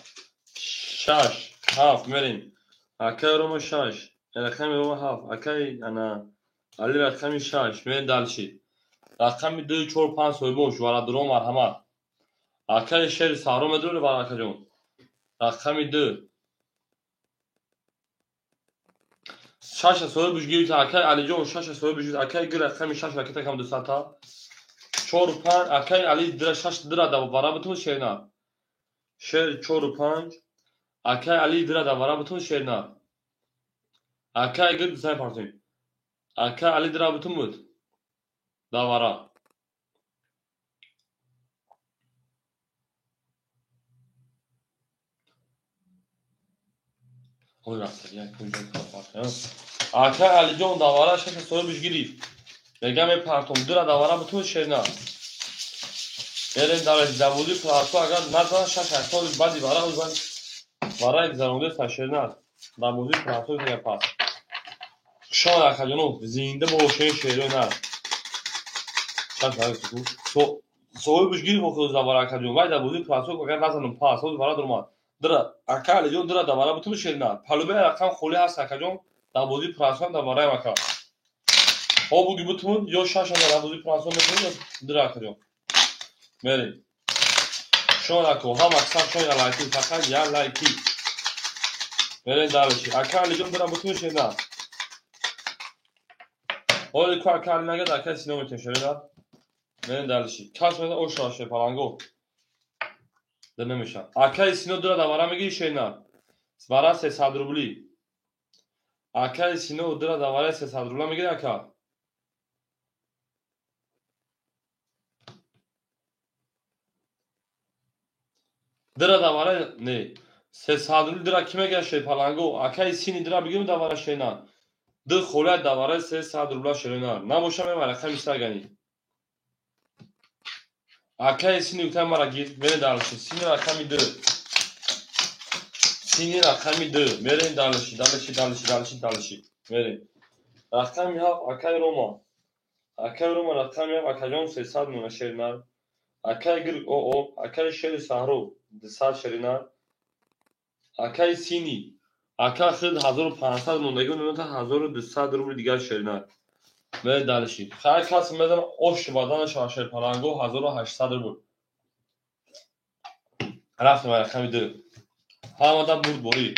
6 7 мерем. Акай Рома 6. Рақами Рома 7. Акай ана Али рақами 6. Мерем дальше. Рақами 2 4 5 соҳибош варадуро марҳамат. Акай Шери Саҳро медуре вара акаҷон. Рақами 2 6 соҳибош гирифт акай Алиҷон 6 соҳибош гирифт акай гир рақами 6 ракета кам 200 та. 4 5 акай Али дира 6 дира да вара битун шерна. Шер 4 5 акай Али дира да вара битун шерна. Акай гир сай партим. Акай Али дира битун буд. Да вара. Ой рафта як кунҷа партим. Акай Алиҷон да вара 6 соҳибаш гирифт. Мегам мепартом дира да вара битун шерна. Берем дар заводи плато агар назан 6 8 баъди вара узан вара гузаронда са шерна. Дар бозии плато дига пас. Хушомад акаҷоно, зинда бошен шеро на. 6 8 соҳибаш гирифт охир за вара акаҷон. Вай дар бозии плато агар назанам пас, ҳозир вара дуромад. Дира ака Алиҷон дира дар вара битун шерна. Палубе рақам холӣ ҳаст акаҷон дар бозии плато дар вараям ака. Ҳо буги битун ё 6 дар бозии плато метавонӣ ё дира акаҷон. Мерем. Шон аку, ҳама каса шон я лайки, фақат я лайки. Мерем дальше. Ака Алиҷон дира битун шерна. Ҳоли ку ака Али нагад ака Сино метавон шерна. Мерем дальше. Кас меза оша шепаланго. Да намеша. Акай Сино дира да вара мегири шерна. Вара 300 рубли. Акай Сино дира да вара 300 рубла мегири ака. Дира да вара не. 300 рубли дира ки мегира шерпаланго? Акай Сини дира бигирим да вара шерна. Ду холия да вара 300 рубла шерна. Набоша мема рақами сагани. Акай Сини гуфтам мара гир, мерем дальше. Сини рақами 2. Сини рақами 2. Мерем дальше, дальше, дальше, дальше, дальше. Мерем. Рақами 7 акай Рома. Акай Рома рақами 7 акаҷон 300 мона шерна. Акай гир о акай Шери Саҳро 200 шерина. Акай Сини ака хид 1500 мондагӣ мемонад 1200 рубли дигар шерина. Мерем дальше. Хайр кас мезанам ош бадан шерпаланго 1800 рубл. Рафтем рақами 2. Ҳамада бурдборӣ.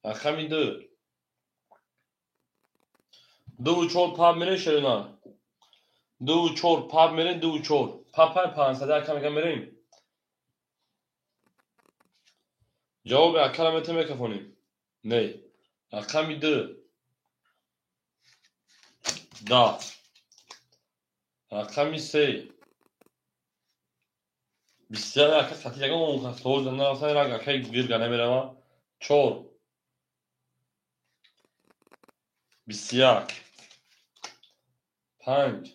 Рақами 2. 2 4 пап мерем шерина. 2 4 пап мерем 2 4. Пап 500 ака мегам мерем. Ҷавоби акара метавонем мекафонем? Не. Рақами 2. 10. Рақами 3. 21. Ака қати ягон суол нарафтан, ранг акаи гирга намерава. 4. 21. 5.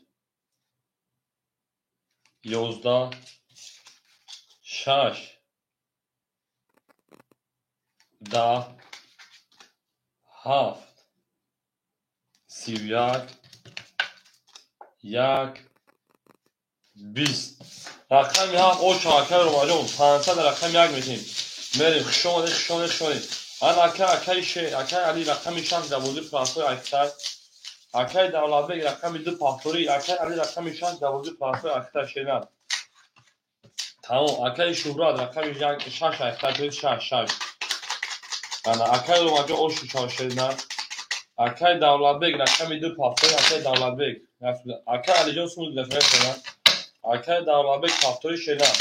11. 6. 10. 7. 31. 1. 20. Рақами 7 оша акаи Ромаҷон 500 рақами 1 метем. Мерем, хуш омадед, хуш омадед, хуш омадед. Ана ака, акаи Шер, акаи Али рақами 6 дар бозии простой актай. Акаи Давлатбек рақами 2 пахторӣ, акаи Али рақами 6 дар бозии простой актай шернар. Тамом, акаи Шуҳрат рақами 6 актай, 6 6. Ана акаи Ромаҷон ошу шернар. Акаи Давлатбек рақами 2 пахторӣ, акаи Давлатбек. Акаи Алиҷон сумуд дафъа шернар. Акаи Давлатбек пахторӣ шернар.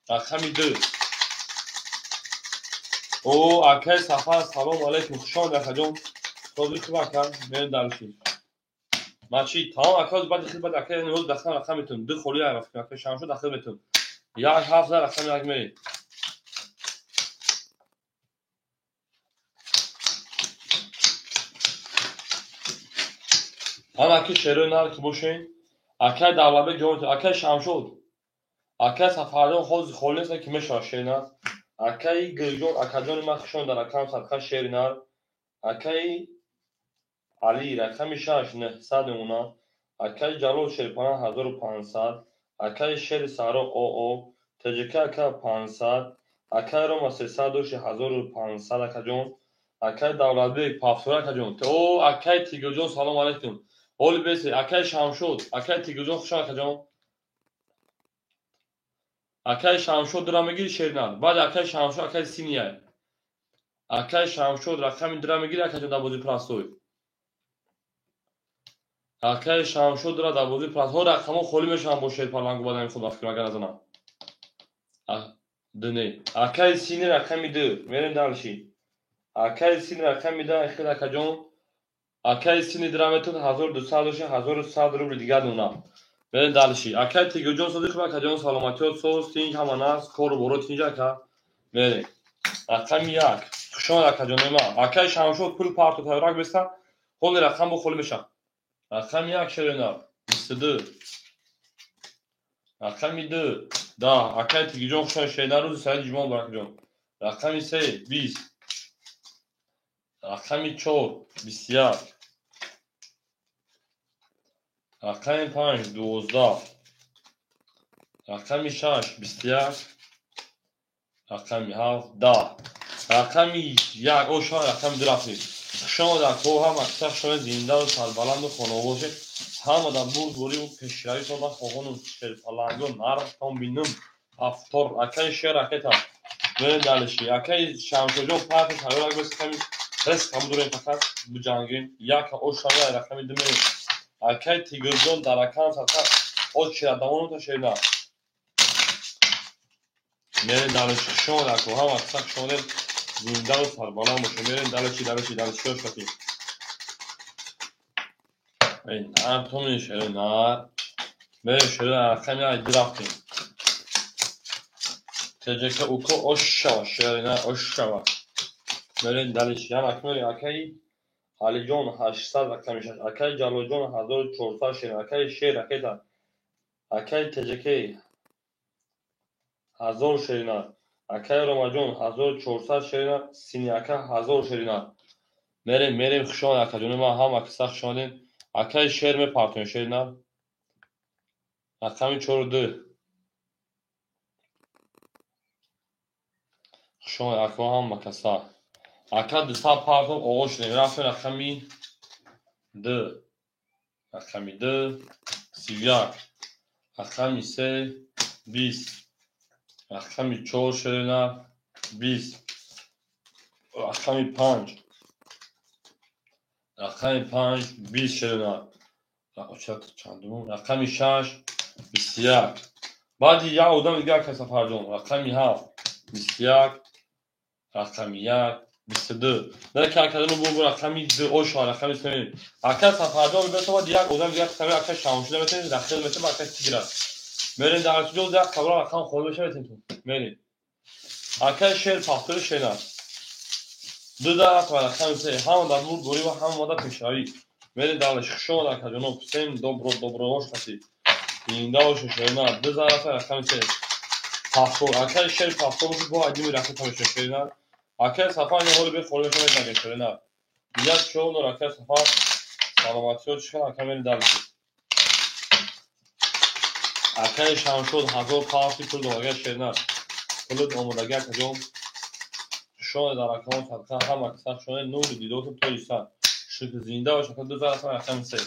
Рақами 2. О, акаи Сафар, салом алейкум, хуш омадед акаҷон. Розӣ хуб ака, мерем дальше. Мачи, тамом ака, баъди хидмат акаи ниҳоз дахл рақам метун. 2 холӣ ака Шамшо дахл метун. 1 7 рақами 1 мерем. Ана ки шерои нар ки бошен. Акаи Давлатбек ҷавоб, акаи Шамшод. Акаи Сафарҷон ҳозир холӣ нест ки мешавад шернар. Акаи Гирҷон, акаҷони ман хушон дар рақам садқа шернар. Акаи Али рақами 6 900 мемонад. Акаи Ҷалол Шерпана 1500. Акаи Шери Саҳро ОО. ТЖК ака 500. Акаи Рома 300 доши 1500 акаҷон. Акаи Давлатбек пафтора акаҷон. О, акаи Тигирҷон салом алейкум. Оли бесе, акаи Шамшод, акаи Тигирҷон хушон акаҷон. Акаи Шамшод дира мегири шернар. Баъд акаи Шамшод, акаи Синия. Акаи Шамшод рақами дира мегири акаҷон дар бозии простой. Акаи Шамшод дира дар бозии простой. Рақамҳо холӣ мешаванд бо шерпалангу баъд худ фикр агар назанам. Ду не. Акаи Сини рақами 2. Мерем дальше. Акаи Сини рақами 2 хел акаҷон. Акаи Сини дира метун 1200 доши 1100 рубли дигар дона. Мерем дальше. Акаи Тигирҷон содиқ акаҷон саломатиёт соз тинҷ ҳама нас кору боро тинҷ ака. Мерем. Рақами 1. Хуш омад акаҷони ман. Акаи Шамшод пул парту тайёрак беста. Ҳоли рақам бо холӣ мешавад. Рақами 1 шеринар 22. Рақами 2 10. Акаи Тигирҷон хуш омад шеринар рӯзи саид ҷумъа муборак ҷон. Рақами 3 20. Рақами 4 21. Рақами 5 12. Рақами 6 21. Рақами 7 10. Рақами 1 оша рақами 2 рафтем. Хуш омад акҳо ҳама аксар шояд зиндаву сарбаланду хонобод бошед. Ҳама дар бурдбориву пешравитон ва хоҳону шерпалангу нархтон бинум. Ҳафтор акаи Шер ракета. Мерем дальше. Акаи Шамшоҷон парти тайёрак бес ками рес каму дурем фақат биҷангем. Як ошава рақами 2 мерем. Акаи Тигирҷон дар рақам садқа оч шерадамону шерна. Мерем дальше. Хуш омад акҳо ҳама аксар хуш омадед. Зиндаву сарбаланд бошед. Мерем дальше, дальше, дальше. Чӣ шакли? Эй, нар то мешавад, нар. Мерем шеро рақами 1 рафтем. ТЖК уко ошава, шерина ошава. Мерем дальше. Яна акмери акаи Алиҷон 800 рақами 6. Акаи Ҷалолҷон 1400 шер. Акаи Шер ракета. Акаи ТЖК 1000 шерина. Акаи Ромаҷон 1400 шерина. Сини ака 1000 шерина. Мерем, мерем, хуш омад акаҷони ман, ҳама каса хуш омадед. Акаи Шер мепартоем шерина. Рақами 4 2. Хуш омад акҳо ҳама каса. Ака 200 партом оғоз шудем. Рафтем рақами 2. Рақами 2 31. Рақами 3 20. Рақами 4 шерина 20. Рақами 5. Рақами 5 20 шерина. Рақами 6 21. Баъди як одам дигар ака Сафарҷон. Рақами 7 21. Рақами 1, 22. Не каркадану бу рақами 2 оша рақами 3. Ака Сафарҷон бесобад як одам дигар қисми ака Шамшуда метавонед дахил метавонед ака Тигра. Мерем дар ҷо як қабра рақам холӣ мешавад метавонед. Мерем. Ака шер пахтури шена. 2 дар рақами 3. Ҳама дар бур дорӣ ва ҳама дар пешравӣ. Мерем дар хуш омад ака ҷоноб. Всем добро добро ошхати. Зинда бошед шерина. 2 дар рақами 3. Пахтур. Ака шер пахтур бо адими рақам мешавад шерина. Акай Сафар ҳоли бе холӣ мешавад метавонед шерина. Як чор акай Сафар саломатиё чӣ ака мери дар. Акай Шамшод 1000 парти пул дорага шерина. Пулут омодаги акаҷон. Шоне дар акамон садқа ҳама каса шоне нури дидоту то иса. Шукр зинда бош ака 2 рақам рақами 3.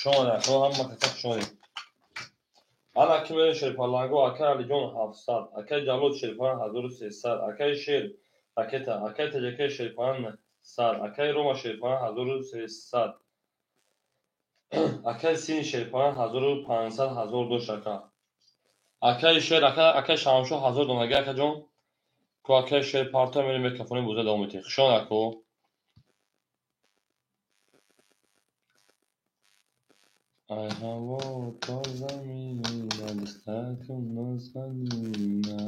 Шоне ака ҳама каса шоне. Ана ки мерем Шерпаланго акай Алиҷон 700, акай Ҷалол Шерпалан 1300, акай Шер ракета, акай Таҷакай Шерпалан 100, акай Рома Шерпалан 1300, акай Сини Шерпалан 1500 1000 дошт ака. Акай Шер, акай Шамшо 1000 донаги акаҷон. Ку акай Шер парто мерем микрофони буза давом метиҳем. Хушон аку. Ай ҳаво то замина, дастакам нозанина.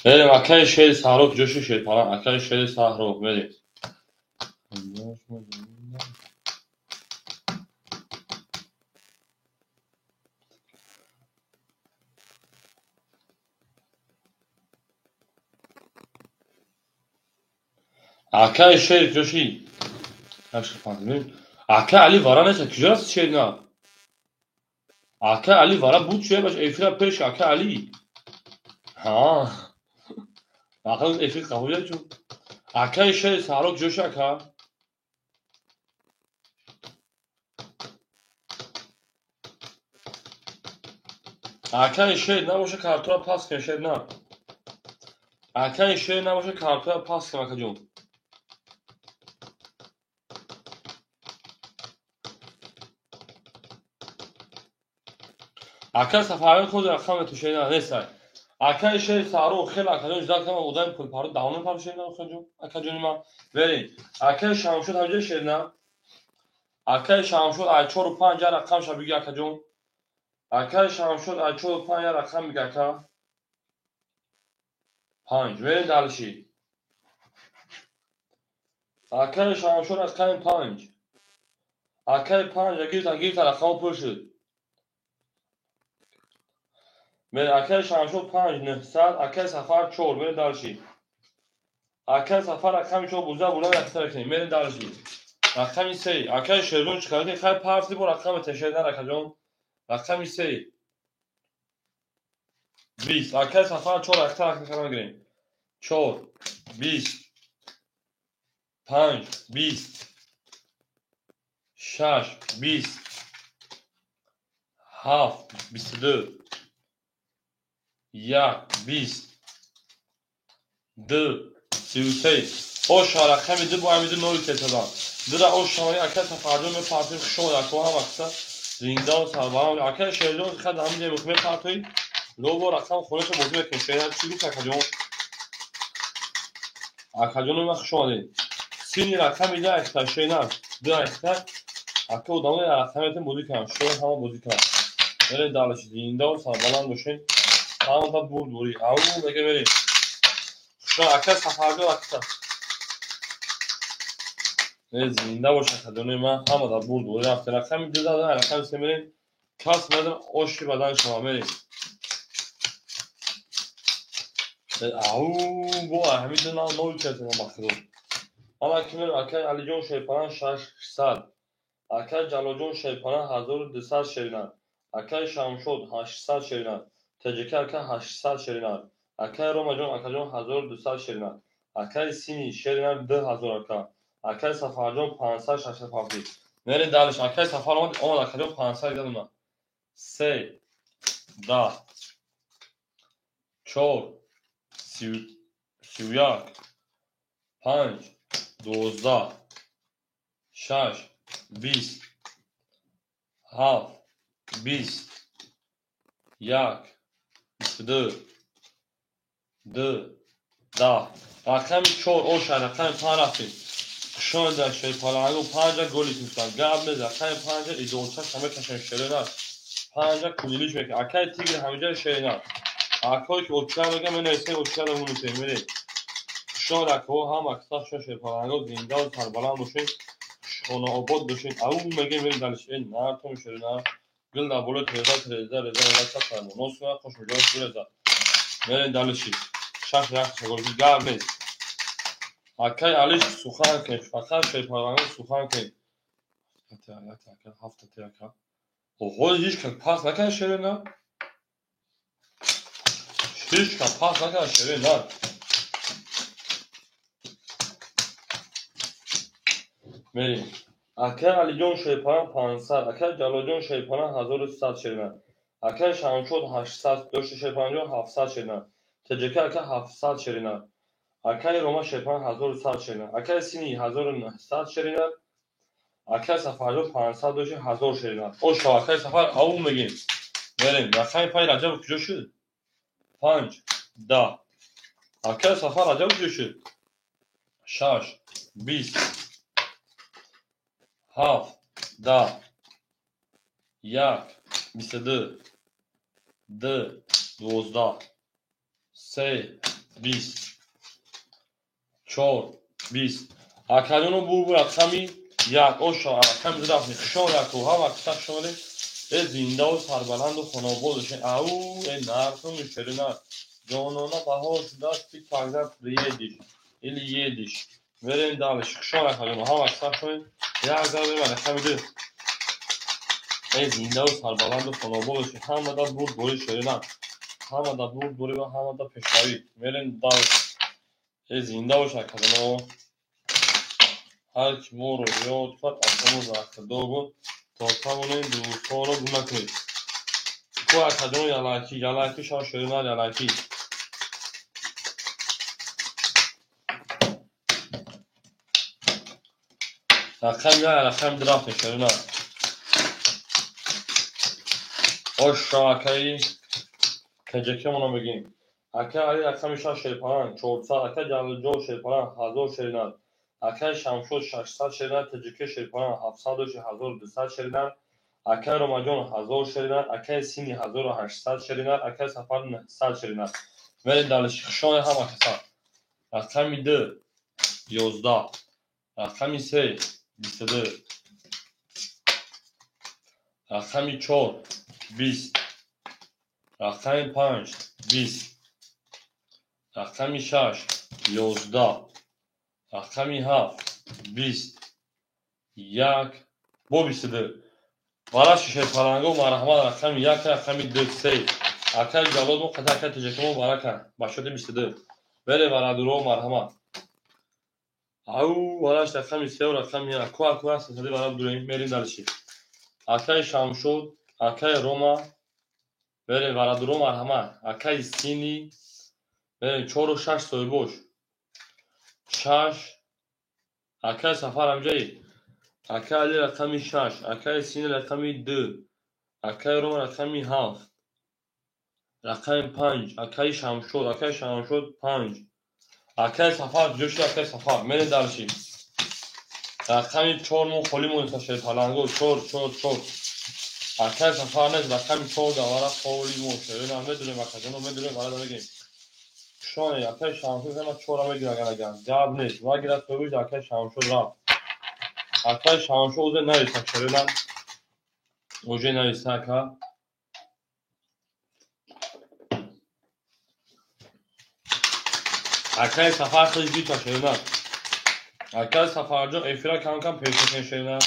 Мерем акай Шери Саҳро куҷо шуд Шерпалан? Акай Шери Саҳро мерем. Акай Шер куҷо шуд? Ака Али Вара нест, куҷо рафт шерина? Ака Али Вара буд шуя баш эфира пеш ака Али. Ҳа. Ақл эфир қабул чун. Акаи Шери Саҳро куҷо шуд ака? Акаи Шер набоша картура пас кун шер на. Акаи Шер набоша картура пас кун акаҷон. Акай Сафарён худ рақам метушена нестай. Акай Шери Саҳро хеле акаҷон ждат кардам одами пулпарро давом мепарро шерина акаҷон, акаҷони ман. Верин. Акай Шамшуд ҳамҷо шерина. Акай Шамшуд ай 4 5 я рақам ша биги акаҷон. Акай Шамшуд ай 4 5 я рақам биги ака. 5. Верин далши. Акай Шамшуд рақами 5. Акай 5 гирифта гирифта рақам пур шуд. Мере акай Шамшод 5 900, акай Сафар 4, мере далши. Акай Сафар рақами 4 буза бурда рақса мекунем, мере далши. Рақами 3, акай Шерҷон чӣ кардӣ? Хай парти бо рақами тешер на акаҷон. Рақами 3. 20, акай Сафар 4 рақса рақам мегирем. 4 20 5 20 6 20 7 22 1 20 2 33. Оша рақами 2 бо ҳамиду 0 тетадан. Дура оша ака Сафарҷон мепартои хуш омад ака ҳама каса зинда ва сарбаланд. Ака Шерҷон хад ҳамин ҷо мепартои лобо рақам хонаша бозӣ мекунем. Шерҷон чӣ гуфт акаҷон? Акаҷон ма хуш омадед. Сини рақами 2 ахта шерна 2 ахта ака одамои рақамиятон бозӣ кунам. Шояд ҳама бозӣ кунам. Мерем далаш зинда ва сарбаланд бошед. Ҳама бурд бурӣ. Ау мега мерем. Хуш ака Сафарҷон ака. Зинда бош акаҷони ман ҳама дар бурд бурӣ рафта. Рақами 2 задан рақами 3 мерем. Кас надам оши бадан шума мерем. Ау бо ҳамин ду нав нол кардам бахудо. Ана ки мерем акай Алиҷон Шерпалан 600, акай Ҷалолҷон Шерпалан 1200 шерина, акай Шамшод 800 шерина, Таҷика ака 800 шерина, акай Ромаҷон акаҷон 1200 шерина, акай Сини шерина 2000 ака, акай Сафарҷон 500 600. Мерем далиш. Акай Сафар омад омад акаҷон 500 гадуна. 3 10 4 31 5 12 6 20 7 20 1 22 2, 10. Рақами 4 оша, рақами 5 рафтем. Хушонда шерпаланго 5 голи туфтан. Гап нест, рақами 5 идолча мекашем шерина. 5 кулилиш мекунем. Акай тигр ҳамиҷа шерина. Акое ки оча мегам, менависем оча монусем, мерем. Хушон акаҳо ҳам аксар шо шерпаланго зиндаву сарбаланд бошед, хонаобод бошед. Ау мегем мерем далиш. Э нартом шерина. Гул дар болои тереза, тереза, реза, реза, чапа нос кунад, хош меҷош биреза. Мерем далиши. 6 як шагол гап нест. Акай Алиш сухан кун, фақат шерпаланго сухан кун. Ҳафта тияка. Оҳо, ҳеҷ кас пас накард шерина. Ҳеҷ кас пас накард шерина. Мерем. Акай Алиҷон шерпалан 500, акай Ҷалолҷон шерпалан 1300 шерина. Акай Шамшод 800, дошти шерпаланҷон 700 шерина. ТJK ака 700 шерина. Акай Рома шерпалан 1100 шерина. Акай Сини 1900 шерина. Акай Сафарҷон 500 дошти 1000 шерина. Ошо акай Сафар ау мегем. Мерем. Рақами 5 Раҷаб куҷо шуд? 5, 10. Акай Сафар Раҷаб куҷо шуд? 6, 20, 7, 10, 1, 22, 2, 12, 3, 20, 4, 20. Акаҷоно бур рақами 1. Ошо рақами 2 рафтем. Хушон яку ҳам акса хушонед. Э зиндаву сарбаланду хонаобод бошед. Ау, э нартум шерина. Ҷонона баҳор шудааст, ты когда приедешь или едешь. Мерем дальше. Хушон акаҷоно ҳам акса хушонед. Як зар мерем рақами 2. Э зиндаву сарбаланду хонаобод бошед. Ҳамада бурд бори шерина. Ҳамада бурд бори ва ҳамада пешравӣ. Мерем дальше. Э зинда бош акаҷоно. Ҳар ки моро ёд кард, аз ҳамо захирдор буд, то тавонем дӯстҳоро гум накунем. Ку акаҷоно ялакӣ, ялакӣ шав шерина ялакӣ. Рақами 1, рақами 2 рафтем шерина. Ошо акаи ТJK-моно мегем. Акай Али рақами 6 шерпалан 400, акай Ҷалолҷон шерпалан 1000 шерина. Акай Шамшод 600 шерина, ТJK шерпалан 700 дошти 1200 шерина. Акай Ромаҷон 1000 шерина, акай Сини 1800 шерина, акай Сафар 900 шерина. Мерем дальше. Хушони ҳама каса. Рақами 2 11, рақами 3 22, рақами 4 20, рақами 5 20, рақами 6 11, рақами 7 20, 1 бо 22. Бараши шерпаланго марҳамат рақами 1, рақами 2, 3. Акай Ҷалолмо қата акай ТJK-мо барака ба шоди 22. Бере барадуро марҳамат. Ау бараш рақами 3 рақами 1. Ку аку аст сади барад дурем мерем дальше. Акай Шамшод, акай Рома, бере барадуро марҳамат. Акай Сини, бере 4 6 соҳибош. 6 акай Сафар ҳамҷаи. Акай Али рақами 6, акай Сини рақами 2, акай Рома рақами 7, рақами 5, акай Шамшод, акай Шамшод 5. Акай Сафар куҷо шуд акай Сафар? Мерем дальше. Рақами 4 мо холӣ монеста шерпаланго 4 4 4. Акай Сафар нест, рақами 4 давара холӣ мо шерина медурем акаҷоно медурем барада мегем. Шоне акай Шамшод ҳама 4 мегирад агар агар. Гап нест. Вагирад тоибиш акай Шамшод рафт. Акай Шамшод узе нависа шерина. Уже нависа ака. Акай Сафар хеле гита шерина. Акай Сафарҷон эфира кам-кам пеш мекунед шерина.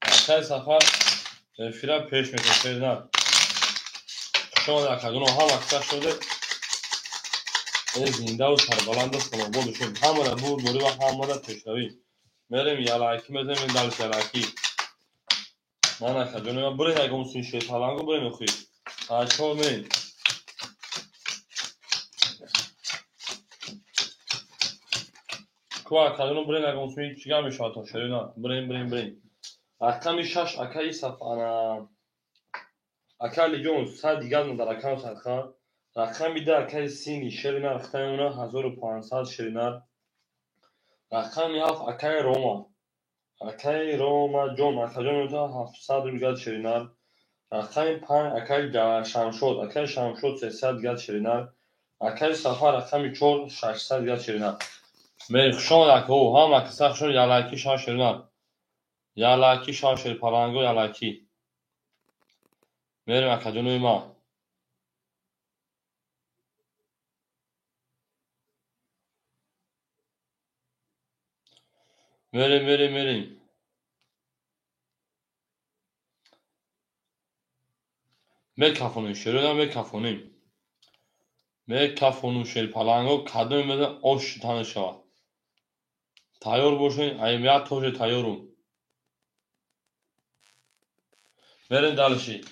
Акай Сафар эфира пеш мекунед шерина. Шоне акаҷоно ҳама акса шуде. Э зиндаву сарбаланду хонаобод бошед. Ҳамада бурдборӣ ва ҳамада пешравӣ. Мерем ялакӣ мезанем дальше ялакӣ. Ман акаҷоно бурем ягон син шерпаланго бурем охи. Чор мерем. Ку акаҷоно бурем ягон син чӣ гап мешавад то шерина. Бурем, бурем, бурем. Рақами 6 акаи Сафар, акай Алиҷон сад дигар дар рақам садха. Рақами 2 акаи Сини шери нар хитай мемона 1500 шери нар. Рақами 7 акаи Рома. Акаи Рома ҷон, акаҷон мемона 700 рубл гад шери нар. Рақами 5 акаи Шамшод, акаи Шамшод 300 гад шери нар. Акаи Сафар рақами 4 600 гад шери нар. Мерем хуш омад акаҳо, ҳама каса хуш омад, ялайки шав шери нар. Ялайки шав шери паланго ялайки. Мерем акаҷонои ма. Мерем, мерем, мерем. Мекафонем шерона, мекафонем. Мекафонум шери паланго, кадоме мезан ош тана шавад. Тайёр бошед, аим як тоже тайёрум. Мерем дальше.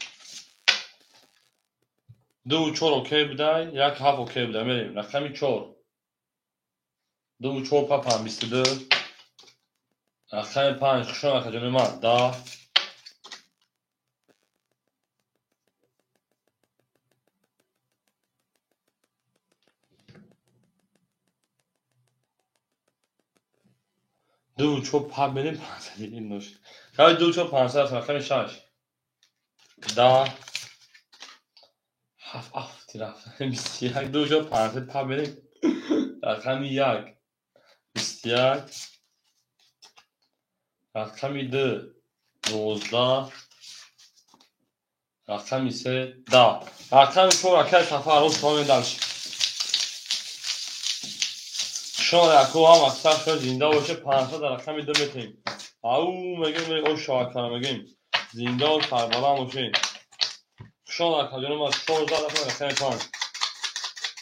2 4 окей будай, 1 7 окей будай. Мерем рақами 4. 2 4 папам 22. Рақами 5 хуш омад акаҷони ман 10. 2 4 пап мерем 500 ин нош. Хай 2 4 500 рақами 6. 10 7 7 рафт. 21 2 4 500 пап мерем. Рақами 1 21. Рақами 2 12. Рақами 3 10. Рақами 4 акаи Сафар рост тамом дальше. Шумо яко ҳам аксар шумо зинда боше 500 дар рақами 2 метем. Ау мегем ош шавакара мегем. Зинда ва сарбаланд бошед. Шумо акаҷоно ма 14 рақами 5.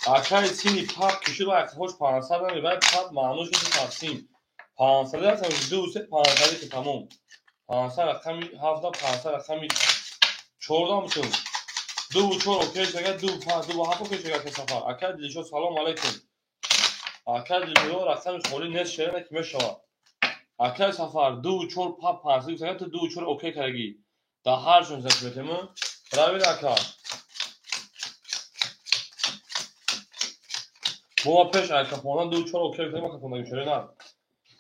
Акаи Сини пап кишид ва акаҳош 500 намебарад, пап маънош нест тақсим. 500 ҳастам 2 3 500 ки тамом. 500 рақами 7 500 рақами 14 мешавад. 2 4 окей шага 2 5 2 7 окей шага Сафар. Акаи Дилшод салом алейкум. Акаи Дилшод рақами холӣ нест шерена ки мешавад. Акаи Сафар 2 4 пап 500 шага ту 2 4 окей кардаги. Дар ҳар чун зак метем. Равид ака. Мо пеш ака фондан 2 4 окей кардем ака фондан шерена.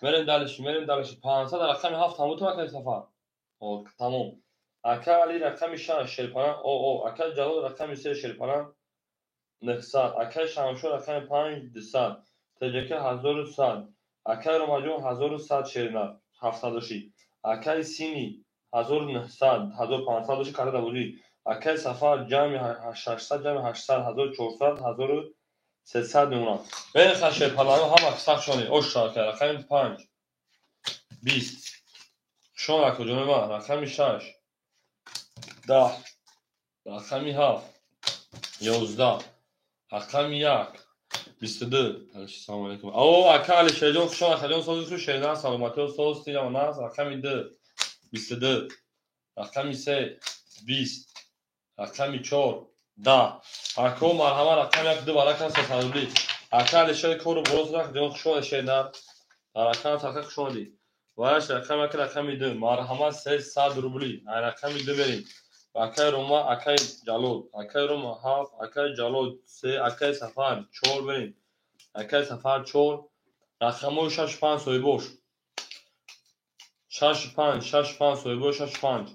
Мерем дальше, мерем дальше. 500 дар рақами 7 тамом ту акаи Сафар. О, тамом. Ака Али рақами 6 шерпаран, о, ака Ҷалол рақами 3 шерпаран 900, акаи Шамшод рақами 5 200, ТЖК 1100, акаи Ромаҷон 1100 шернар 706, акаи Сини 1900, 1500 доши карда бозӣ, акаи Сафар ҷамъи 600 ҷамъи 800 1400 1300 мемонад. Мерем ха шерпалано ҳама сахт шонед. Ош шавад рақами 5 20. Шон акаҷони ман рақами 6 10. Рақами 7 11. Рақами 1 22. Салом алейкум. О, ака Алишерҷон хуш омад. Акаҷон сози хуш шернар саломатиё соз тиҷама нас. Рақами 2 22. Рақами 3 20. Рақами 4 10. Ако марҳама рақами 1 2 баракан 300 рубли. Ака Алишер кору боз рах ҷон хуш омад шернар. Рақам сақа хуш омадӣ. Ваяш рақами 1 рақами 2 марҳама 300 рубли. Ай рақами 2 берем. Акаи Рома, акаи Ҷалол, акаи Рома 7, акаи Ҷалол 3, акаи Сафар 4 берем. Акаи Сафар 4, рақамҳои 6 5 соҳибош. 6 5, 6 5 соҳибош 6 5.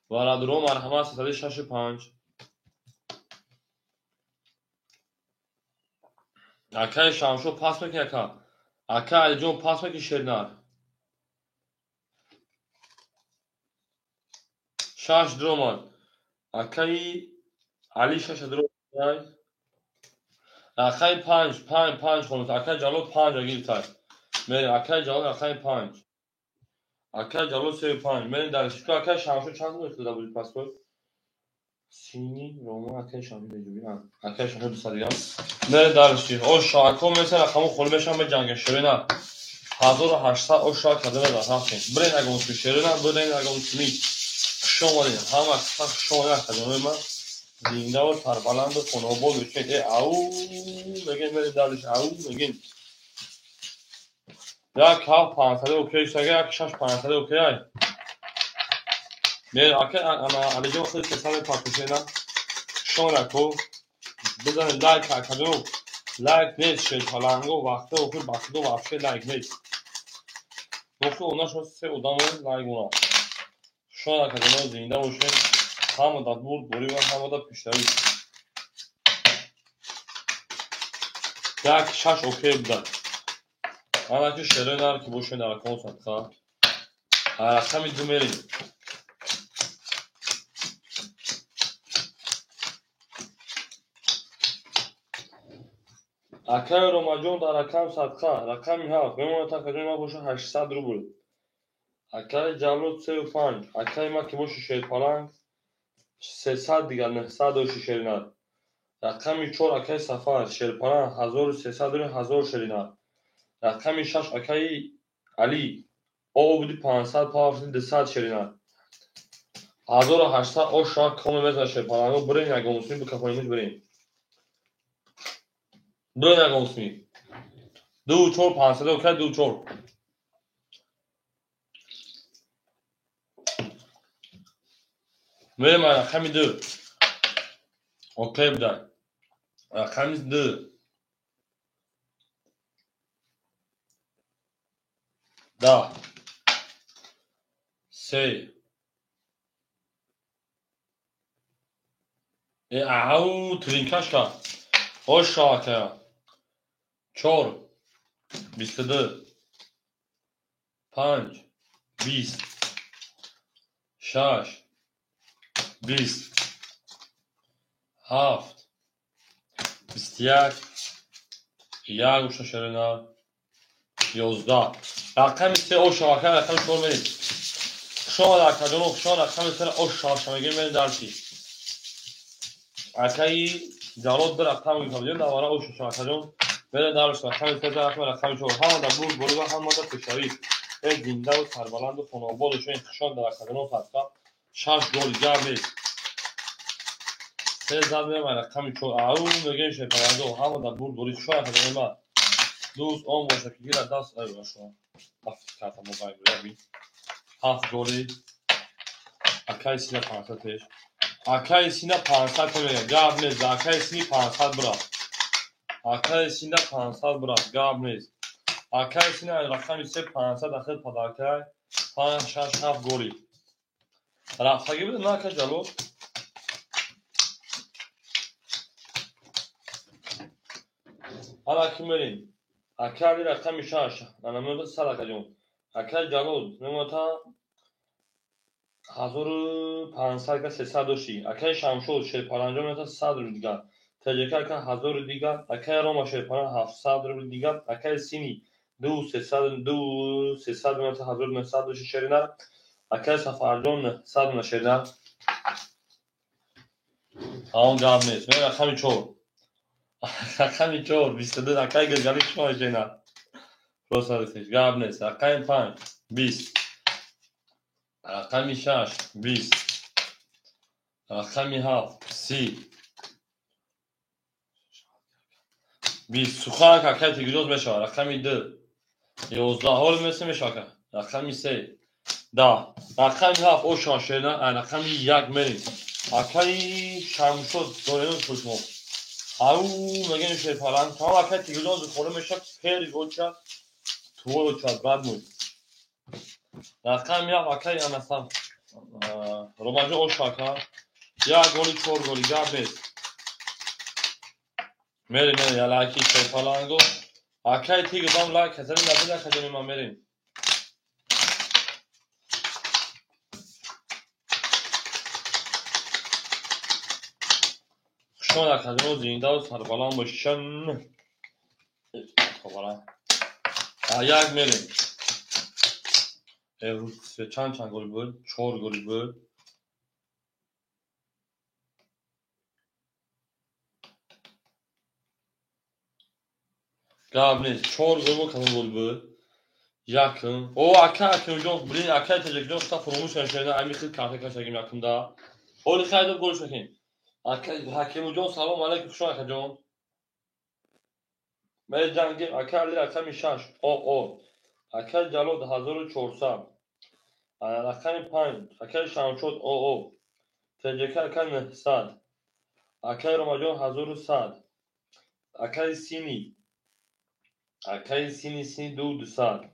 Варадро марҳамат 306 5. Акаи Шамшо пас мекунӣ ака. Акаи Алиҷон пас мекунӣ шернар. 6 дромад. Акаи Али 6 дромад. Рақами 5 5 5 хонум. Акаи Ҷалол 5 гирифтай. Мерем акаи Ҷалол рақами 5. Акаи Ҷалол 3 5. Мерем дар шука акаи Шамшо чанд гирифта буди паспорт? Сини Рома акаи Шамшо меҷӯбӣ. Акаи Шамшо 200 дигам. Мерем дар ши. Ош ако меса рақаму холӣ мешавам меҷангем шерена. 1800 ош шава карда дар рафтем. Бирен агон су шерена, бирен агон суми. Хуш омадед. Ҳама каса хуш омадед акаҷонои ман. Зинда ва сарбаланду хонаобод бошед. Ау мегем мерем дальше. Ау мегем. 1 7 500 окей шага 1 6 500 окей ай. Мер ака ана Алиҷон худ 300 пакушена. Шон ако Бизанед лайк акаҷон. Лайк нест шерпаланго вақти охир ба худо вообще лайк нест. Охир онашон се одамо лайк монад. Шумо акаҷоно зинда бошед. Ҳамада бурд борӣ ва ҳамада пешравӣ. 1-6 окей буда. Ана ки шерои нар ки бошед дар рақами садқа. Рақами 2 мерем. Акаи Ромаҷон дар рақам садқа, рақами 7 мемонад акаҷони ман бошад 800 рубл. Акаи Ҷалол 35, акаи ман ки бошад шерпаланг 300 дигар 900 дошти шеринар. Рақами 4 акаи Сафар шерпаланг 1300 рубл 1000 шеринар. Рақами 6 акаи Али обди 500 пафти 200 шеринар. 1800 оша коме мезана шерпаланго бирен ягон муслим бикафонимуш бирен. Бирен ягон муслим. 2 4 500 окай 2 4. Мерем рақами 2. Окей буда. Рақами 2. 10 3 ау тринкашка. Оша акая. 4 22 5 20 6 20 7 21 1 уша шерина 11. Рақами 3 оша акая, рақами 4 мерем. Шумо акаҷоно, шумо рақами 3 оша аша мегирем мерем дарси. Акаи Ҷалол ду рақам гирифта, навара оша аша акаҷон. Мерем дарси рақами 3 рақами 4. Ҳамада бурд борӣ ва ҳамада пешравӣ. Э зиндаву сарбаланду хонаобод шоед хушон дар акаҷоно садқа. 6 гол гап нест. 3 зад мерем рақами 4. Ау мегирем шерпаланго ҳамада бурд борӣ шумо акаҷоно ма. Дӯст он боша ки гира даст ай шумо. Ҳафт карта мо бай гирем. 7 голи. Акаи Сина 500 пеш. Акаи Сина 500 мега. Гап нест. Акаи Сини 500 бира. Акаи Сина 500 бира. Гап нест. Акаи Сина рақами 3 500 ахир падаркай 5 6 7 голи. Рафтагӣ буда на ака Ҷалол. Ҳала ки мерем. Ака Али рақами 6. Ана меода 100 акаҷон. Акаи Ҷалол мемота 1500 га 300 дошти. Акаи Шамшод шерпаланҷо меота 100 рубл дигар. ТЖК ака 1000 дигар. Акаи Рома шерпалан 700 рубл дигар. Акаи Сини 2300 2300 меота 1900 дошти шеринар. Акаи Сафарҷон 900 на шеринар. Он гап нест. Мен рақами 4. Рақами 4 22 акаи Гиргали шумо шеринар. Просто гап нест. Рақами 5 20. Рақами 6 20. Рақами 7 30. 20. Сухан акаи Тигриёз мешавад. Рақами 2 11. Ҳол месе мешавад. Рақами 3 10. Рақами 7 оша шерина. Рақами 1 мерем. Акаи Шамшод дорем шумо. Ау мегем шерпаланг. Тамом акаи Тигриёз хола мешавад. Пери гоча твой очад бад муй. Рақами 1 акаи Анасан. Ромаҷо оша ака. 1 голи 4 голи гап нест. Мерем мерем ялаки шерпаланго. Акаи Тигр бам лайк хазани набуда акаҷони ман мерем. Шумо акаҷоно зиндаву сарбаланд бошед. Як мерем. Чанд гол буд? 4 гол буд. Гап нест. 4 гол буд, кадом гол буд? Якум. О, ака Акимҷон, блин, акаи Таҷикҷон шута фуромӯш нашуда, ами хел карта кашагим якумда. Оли хайдо гол шакем. Ака Ҳакимҷон, салом алейкум, хуш акаҷон. Меҷангем, ака Али рақами 6. О, о. Акаи Ҷалол 1400. Рақами 5. Акаи Шамшод, о, о. ТЖК ака 900. Акай Ромаҷон 1100. Акай Сини. Акай Сини Сини 2200.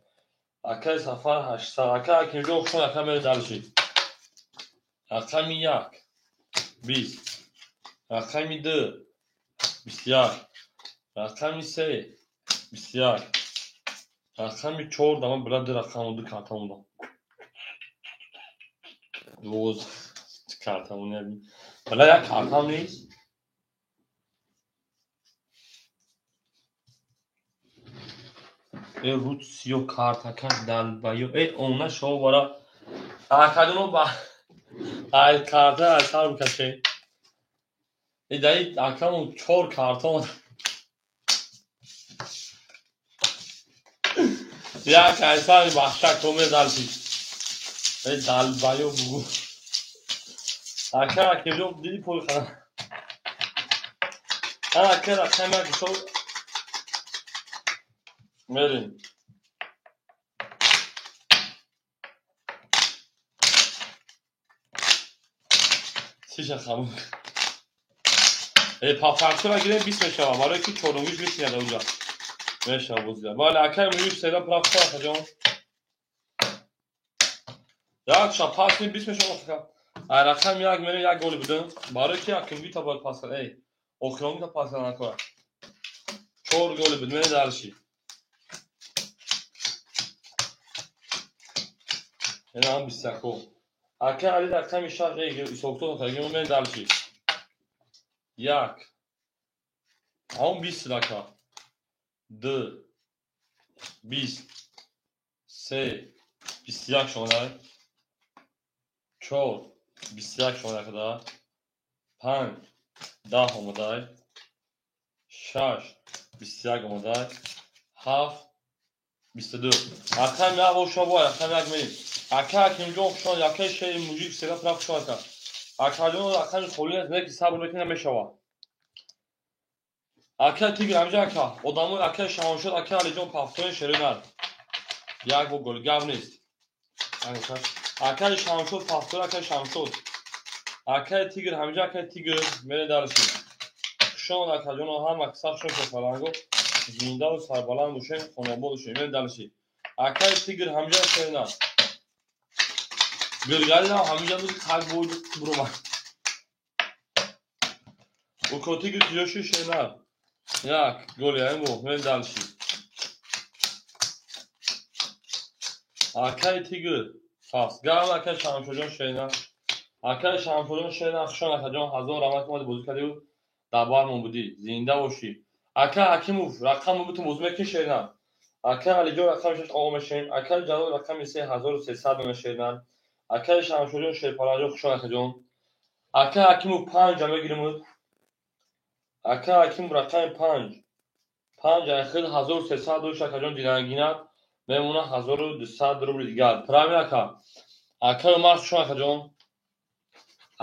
Акай Сафар 800. Акай Акимҷон хушон ака мере дальше. Рақами 1 20. Рақами 2 21. Рақами 3 21. Рақами 4 дама била ду рақам ду карта монда. 12 карта монда. Била як картам нест. Э рут сиё картакаш далбаё. Э она шо вара. Акадуно ба ай карта ай сар бикаше. Э даи акаму 4 карта монда. Як айсари бахша коме дальше. Э далбаё бугу. Ака акимҷон диди пул хана. Ака рақами як шо мерем. Сиша хамук. Э пафарчаро гирем 20 мешава, барои ки чорумгиш мешинад онҷа. Мешава бозида. Бале акай муюш седа прав акаҷон. Як ша пас ни 20 мешава ака. Ай рақами як мерем як голи будем. Барои ки акимгита бояд пас кард. Эй, охиронгита пас кард накора. 4 голи буд, мерем дальше. Ина 21. Ака Али рақами 6 эй исоктон кардем, мерем дальше. 1. Ҳамон 20 рака. 2 20 3 21 шомадай. 4 21 шомадай када. 5 10 омадай. 6 21 омадай. 7 22. Рақами як боша бо рақами як мерем. Ака Акимҷон хушон, акаи шери мужик сега прав хушон ака. Акаҷон рақами холӣ аст, не ки сабр мекунӣ намешава. Ака Тигр ҳамҷа ака, одамои акаи Шаҳоншод, акаи Алиҷон пафтои шери нар. Як бо гол, гап нест. Акаи Шаҳоншод пафтои акаи Шаҳоншод. Акаи Тигр ҳамҷа акаи Тигр мере дальше. Хушон акаҷоно ҳама сахт шон шофаланго. Зиндаву сарбаланд бошем, хонобод бошем. Мере дальше. Акаи Тигр ҳамҷа шери нар. Гиргалинам ҳамҷа буд, қак буд, буромад. Уко Тигр киҷоши шери нар. Як голи айн бо, мерем дальше. Акаи Тигр пас. Гав акаи Шаҳоншоҳҷон шери нар. Акаи Шаҳоншоҳҷон шери нар, хушон акаҷон, ҳазор раҳмат омади бозӣ кардӣ дар бармон будӣ. Зинда бошӣ. Акаи Ҳакимов рақамро бутун бозӣ мекунӣ шери нар. Акаи Алиҷон рақами 6 оға мешавем. Акаи Ҷалол рақами 3 1300 дона шери нар. Акаи Шаҳоншоҳҷон шерпаланҷон хушон акаҷон. Акаи Ҳакимов 5 мегирем. Акаи Ҳакимов рақами 5. 5 айхил 1300 дошт акаҷон динагинат мемона 1200 рубли дигар. Правильно ака. Акаи Умар хушон акаҷон.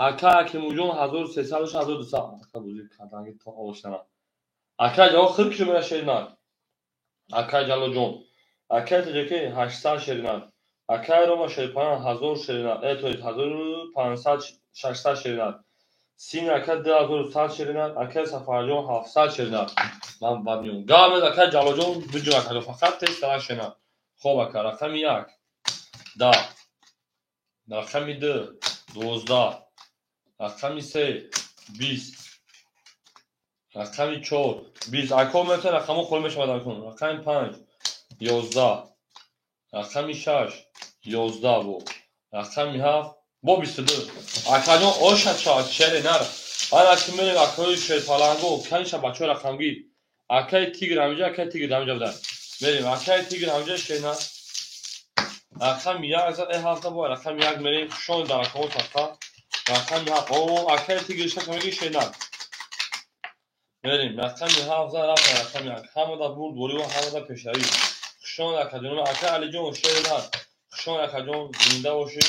Акаи Ҳакимовҷон 1300 дошт 1200. Ака бозӣ карданги то овоштана. Акаи Ҷалол хир кишо мера шери нар. Акаи Ҷалолҷон. Акаи Тоҷикӣ 800 шери нар. Акаи Рома шерпалан 1000 шери нар. То есть 1500 600 шери нар. Сини ака 2100 шери нар. Акаи Сафарҷон 700 шери нар. Ман бад меём. Гап нест акаи Ҷалолҷон биҷон ака, фақат тест сара шери нар. Хоб ака, рақами 1 10, рақами 2 12, рақами 3 20, рақами 4 20. Ака метавонад рақамҳо холӣ мешавад акун. Рақами 5 11, рақами 6 11 бо, рақами 7 бо 22. Акаҷон оша ча шери нар. Ана ки мерем акаи шерпаланго, каниша бачаҳои рақамгир. Акаи Тигр ҳамҷа, акаи Тигр ҳамҷа будан. Мерем акаи Тигр ҳамҷа шери нар. Рақами 1 зад, 7 бо рақами 1 мерем. Хушон дар рақамҳо сафта. Рақами 7. О, акаи Тигр шаш меги шери нар. Мерем рақами 7 зад, рафта рақами 1. Ҳамада бурд, борӣ ва ҳамада пешравӣ. Хушон акаҷон, акаи Алиҷон шери нар. Хушон акаҷон, зинда бошӣ.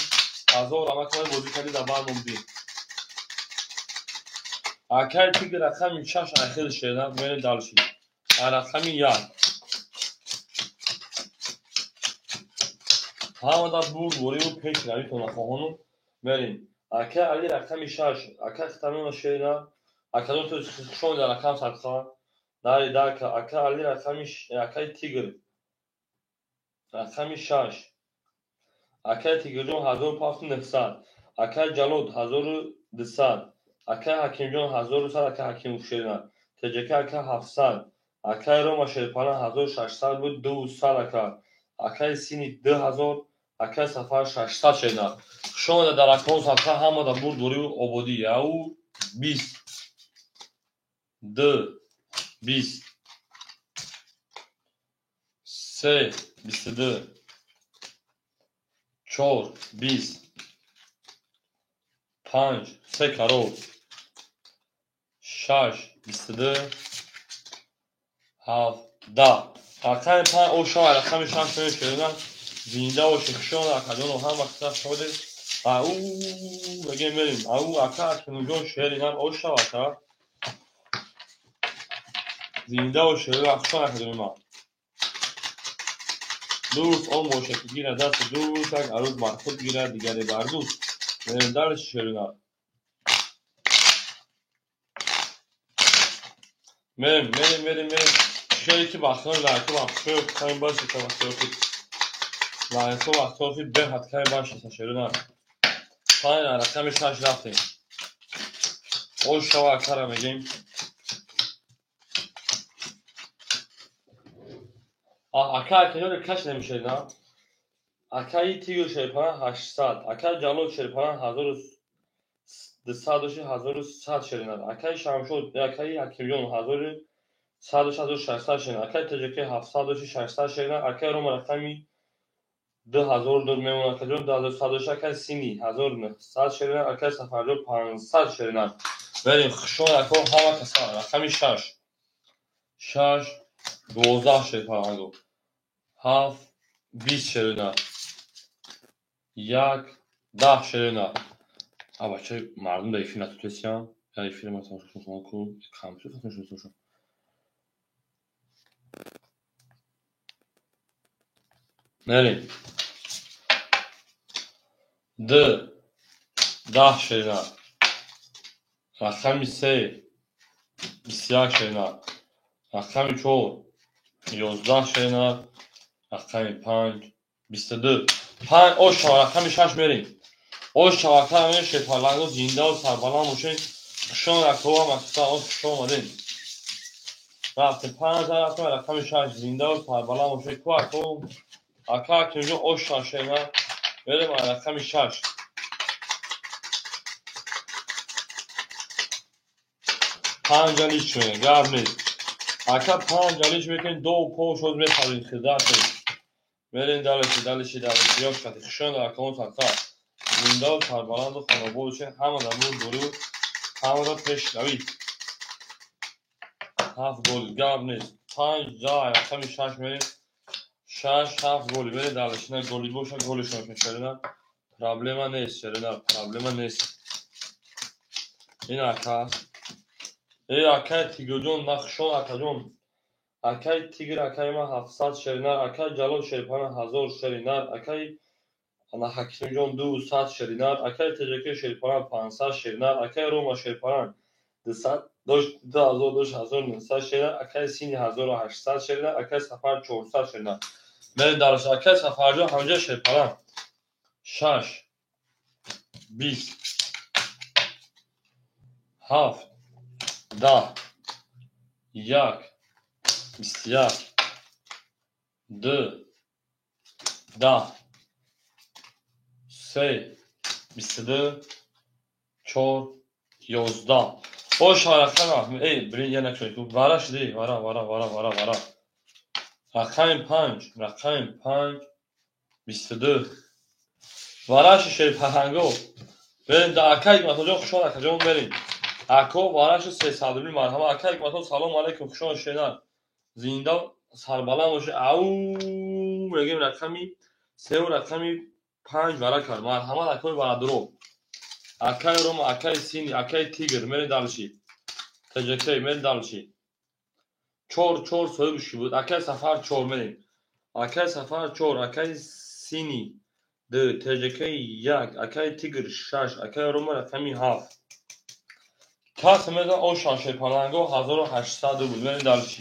Ҳазор раҳмат омади бозӣ кардӣ дар бармон будӣ. Акаи Тигр рақами 6 айхел шери нар. Мерем дальше. Рақами 1. Ҳамада бурд, борӣ ва пешравитон хоҳону. Мерем. Акаи Али рақами 6. Акаи Хитамиёна шери нар. Акадон ту хушон дар рақам садқа. Нари дака ака Али рақами акаи Тигр. Рақами 6. Акаи Тигрҷон 1900. Акаи Ҷалод 1200. Акаи Ҳакимҷон 1100. Акаи Ҳакимов шерина. ТЖК ака 700. Акаи Рома Шерпана 1600 буд 200 ака. Акаи Сини 2000. Акаи Сафар 600 шерина. Хушомада дар рақам садқа ҳамада бурд дорию ободӣ. Яу 20 2 20 3 22 4 20 5 3 карор 6 22 7 10. Рақами 5 ошава рақами 6 мешавад. Зинда бошед, хушомад акаҷоно, ҳама қисса шодед. Ау мегем мерим. Ау ака Акимҷон шеринан ошава ака. Зинда бошед, хушомад акаҷони ман. Дӯст он бошад ки гирад дасти дӯст, як арӯз бар худ гирад, дигаре бар дӯст. Мерем дальше шеринан. Мерем, мерем, мерем, мерем. Хеле ки бахтиёр лайко бахтиёр ками бошад та бахтиёр худ. Лайко бахтиёр худ беҳад ками бошад та шеринан. Панҷ рақами 6 рафтем. Ошава акара мегем. Ака Акинёри каш намешерина. Акаи Тигр Шерпана 800. Акаи Ҷалол Шерпана 1200 доши 1100 шерина. Акаи Шамшод, акаи Ҳакимҷон 1100 доши 1600 шерина. Акаи ТЖК 700 доши 600 шерина. Акаи Рома рақами 2000 дод мемонад. Акаҷон 2100 доши. Акаи Сини 1900 шерина. Акаи Сафарҷон 500 шерина. Берем хушон ако ҳама каса рақами 6. 6 12 шерпаранго. 7 20 шерина. 1 10 шерина. А бача мардум дар эфир натутесиям. Я эфир ма тамошо кунам ку компютер тамошо кунам. Мерем. 2 10 шерина. Рақами 3 21 шерина. Рақами 4 11 шерина. Рақами 5 22. 5 ошава рақами 6 мерем. Ошава рақами шерпаланго зинда ва сарбаланд бошед. Хушон рақова мақсад ош хуш омадед. Рафтем 5 рафтем рақами 6 зинда ва сарбаланд бошед. Ку ако ака Акимҷон ошава шерина. Мерем рақами 6. 5 алиш мекунем, гап нест. Ака 5 алиш мекунем, ду по шуд мепарем хидат. Мерем дальше, дальше, дальше. Ёш кати хушон рақам садқа. Зинда ва сарбаланд ва хонобод бошед. Ҳама дар мур дору, ҳама дар пешравӣ. 7 гол гап нест. 5 ҷа рақами 6 мерем. 6 7 гол мерем дальше. На голи боша, голи шумо шерина. Проблема нест, шерина, проблема нест. Ин ака. Эй акаи Тигрҷон, нахшон акаҷон. Акаи Тигр акаи ман 700 шеринар, акаи Ҷалол Шерпана 1000 шеринар, акаи Ҳакимҷон 200 шеринар, акаи ТЖК Шерпана 500 шеринар, акаи Рома Шерпана 200 дошт 2000 дошт 1900 шеринар, акаи Сини 1800 шеринар, акаи Сафар 400 шеринар. Мерем дальше. Акаи Сафарҷон ҳамҷа Шерпана 6 20 7 10 1 21 2 10 3 22 4 11. Ош рақам эй блин я накшой. Вара шуди, вара вара вара вара вара. Рақами 5, рақами 5 22. Вараши шерпаранго. Берем да акаи Ҳикматоҷон хушон акаҷон берем. Ако вараши 300 рубли марҳама. Акаи Ҳикматон салом алейкум хушон шеринар. Зинда сарбаланд бошед. Ау мегем рақами 3 ва рақами 5 вара кард. Марҳамат акои бародаро. Акаи Рома, акаи Сини, акаи Тигр мерем дальше. ТЖК мерем дальше. 4 4 соҳиби ши буд. Акаи Сафар 4 мерем. Акаи Сафар 4, акаи Сини 2, ТЖК 1, акаи Тигр 6, акаи Рома рақами 7. Кас мезан оша шерпаланго 1800 рубл. Мерем дальше.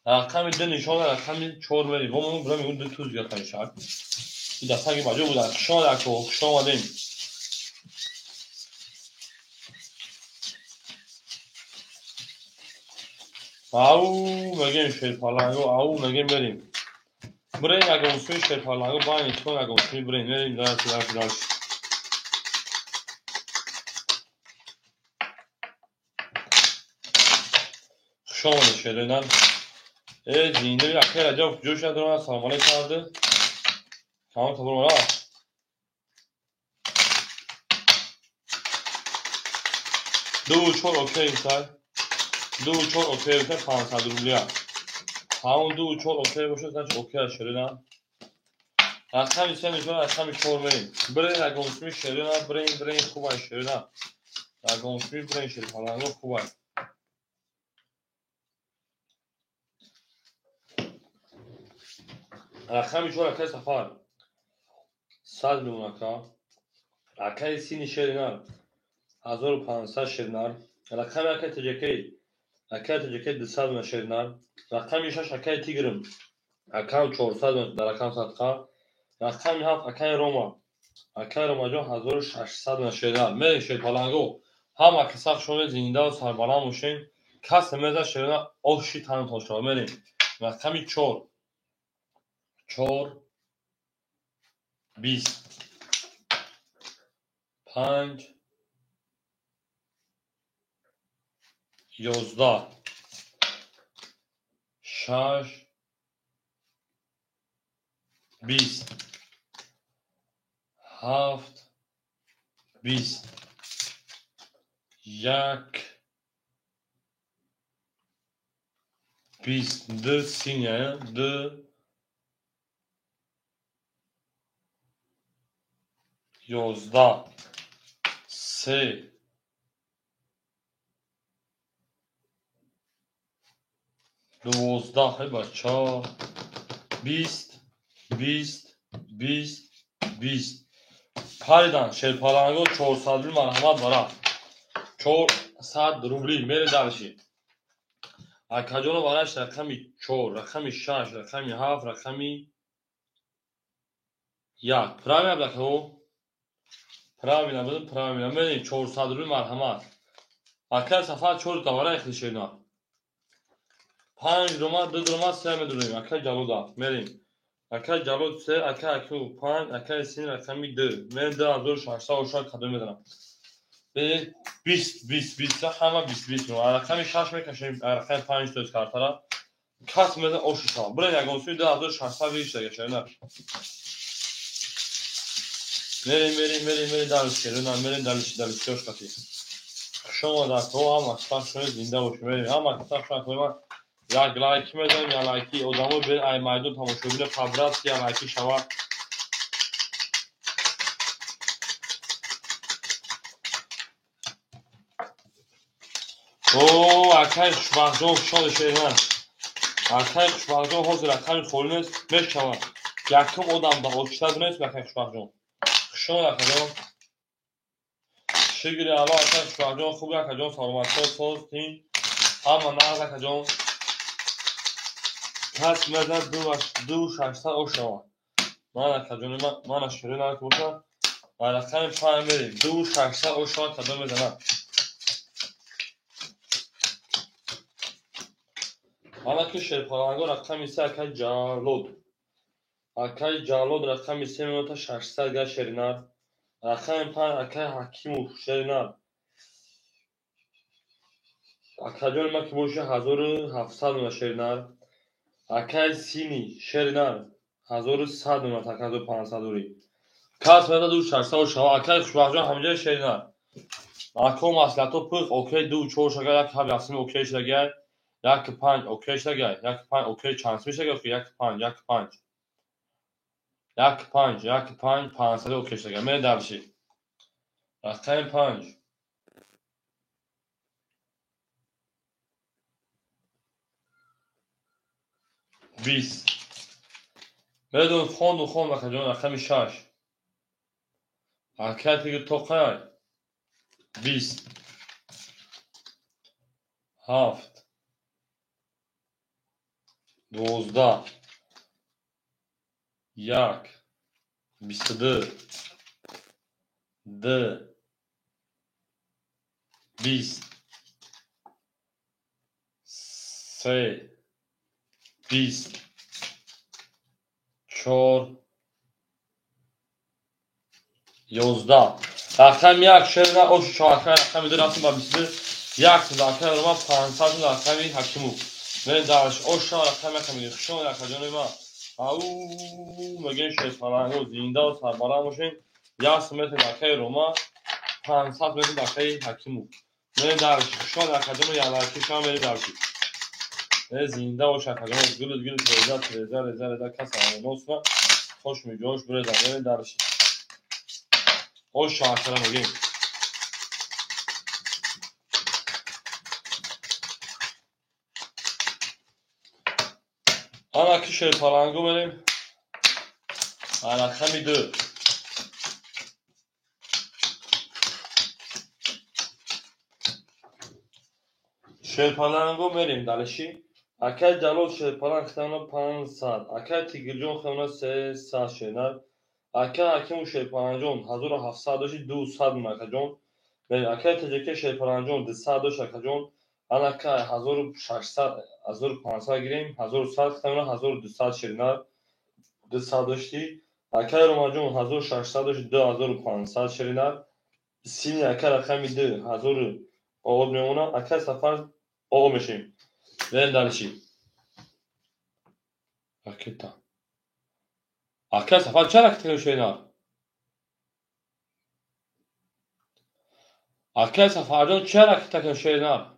Рақами 2 нишон, рақами 4 мерем. Во мо бурам мегӯм 2 туз гирифтан шар. Ин дастаги ба ҷо будан. Хуш омад ако, хуш омадем. Ау мегем шерпаланго, ау мегем мерем. Брейн ягон суи шерпаланго, байни тон ягон суи брейн. Мерем дальше, дальше, дальше. Хуш омадед шеринан. Э, зинда акай Раҷаб куҷо шуд? Дорам салом алейкум карда. Тамом табор ра. Ду чор окей сай. Ду чор окей бошад 500 рублия. Ҳамон ду чор окей бошад, значит окей шеринан. Рақами 3 нишон, рақами 4 мерем. Брейн ягон суи шеринан, брейн, брейн хубай шеринан. Ягон суи брейн шерпаланго хубай. Рақами 4 акай Сафар. 100 миллион ака. Акай Сини шеринар. 1500 шеринар. Рақами акай Тоҷикей. Акай Тоҷикей 200 миллион шеринар. Рақами 6 акай Тигрим. Акам 400 миллион дар рақам садқа. Рақами 7 акай Рома. Акай Ромаҷон 1600 миллион шеринар. Мерем шерпаланго. Ҳама каса шумо зинда ва сарбаланд бошед. Кас меза шеринар оши танатон шава. Мерем. Рақами 4. 4 20 5 11 6 20 7 20 1 20 2 синя 2 11 3 12 бача 20 20 20 20 паридан шерпаланго 400 рубли марҳамат бара 400 рубли. Мерем дальше. Акаҷоно бараш рақами 4, рақами 6, рақами 7, рақами 1. Правильно абдакао? Правильно будем, правильно. Мерем 400 рубли марҳамат. Акай Сафар 4 та барай хишена. 5 дума, 2 дума, 3 медурем. Акай Ҷалода. Мерем. Акай Ҷалод 3, акай Акил 5, акай Син рақами 2. Мен 2600 ошад кадом медарам. 20 20 20 ҳама 20 20. Рақами 6 мекашем, рақами 5 тост картара. Кас мезан оши шава. Бурен ягон суи 2600 вишта гашена. Мерем, мерем, мерем, мерем дальше, мерем дальше, дальше, чош кати. Хуш омад ако, ҳама сахт зинда бошед. Мерем, ҳама сахт шумо як лайк мезанем, як лайки одамо бе ай майдон тамошобина пабрат як лайки шава. О, акай хушбахтҷон хушҳол шеринан. Акай хушбахтҷон ҳозир рақами холӣ нест, мешавад. Якум одам ба очта нест акай хушбахтҷон. Хушҳол акаҷон. Шукри Аллоҳ акай хушбахтҷон, хуб акаҷон, саломатҳо, соз, тин. Ҳама нағз акаҷон. Кас мезанад 2600 ошава. Ман акаҷони ман ширин ак бошад. Ба рақами 5 мерем. 2600 ошава кадом мезанад. Анаки шерпаланго рақами 3 акай Ҷалод. Акай Ҷалод рақами 3 минута 600 га шеринар. Рақами 5 акай Ҳакимов шеринар. Акаҷони ман ки боша 1700 минута шеринар. Акай Сини шеринар 1100 минута 1500 рубли. Кас мезанад 2600 ошава. Акай Хушбахтҷон ҳамҷоя шеринар. Ако маслиҳатҳо пух окей 2 4 шага 1 7 ясми окей шудагай. 1 5 окей шудагай. 1 5 окей чанд мешагай? 1 5 1 5 1 5 1 5 500 окей шудагай. Мерем дальше. Рақами 5 20 Медон хонду хон акаҷон рақами 6 Акай тиги тоқай. 20, 7, 12, 1, 22, 2, 20, 3, 20, 4, 11. Рақами 1 шерина ошу чоракай рақами 2 рафтим ба 22, 1 акай Рома 500 рақами Ҳакимов. Мен дарш оша рақами 1 мегирем. Хушон акаҷони ма. Ау мегем шерпаланго зинда ва сарбаланд бошем. 1 метр акай Рома, 500 метр акай Ҳакимов. Мен дарш хушон акаҷони ялаки шам мерем дарши. Зинда бош акаҷон, гул гул реза реза реза реза каса носна хош меҷош буреза мерем дарши. Ош акара мегем. Ана ки шерпалангу мерем. Рақами 2. Шерпалангу мерем далиши. Акай Ҷалол шерпаланг хитана 500, акай Тигирҷон хитана 300 шернар. Акай Ҳакиму шерпаланҷон 1700 дошти 200 мун акаҷон. Акай Таҷаке шерпаланҷон 200 дошт акаҷон. Анака 1600, 1500 гирем, 1100 хитана 1200 шернар. 200 дошти. Акай Ромаҷон 1600 дошти 2500 шернар. Сини акай рақами 2 1000 оғоз мемонад. Акай Сафар оғоз мешавем. Берем далиши. Ракета. Акай Сафар ча ракета мешавед? Акай Сафарҷон ча ракета мешавед?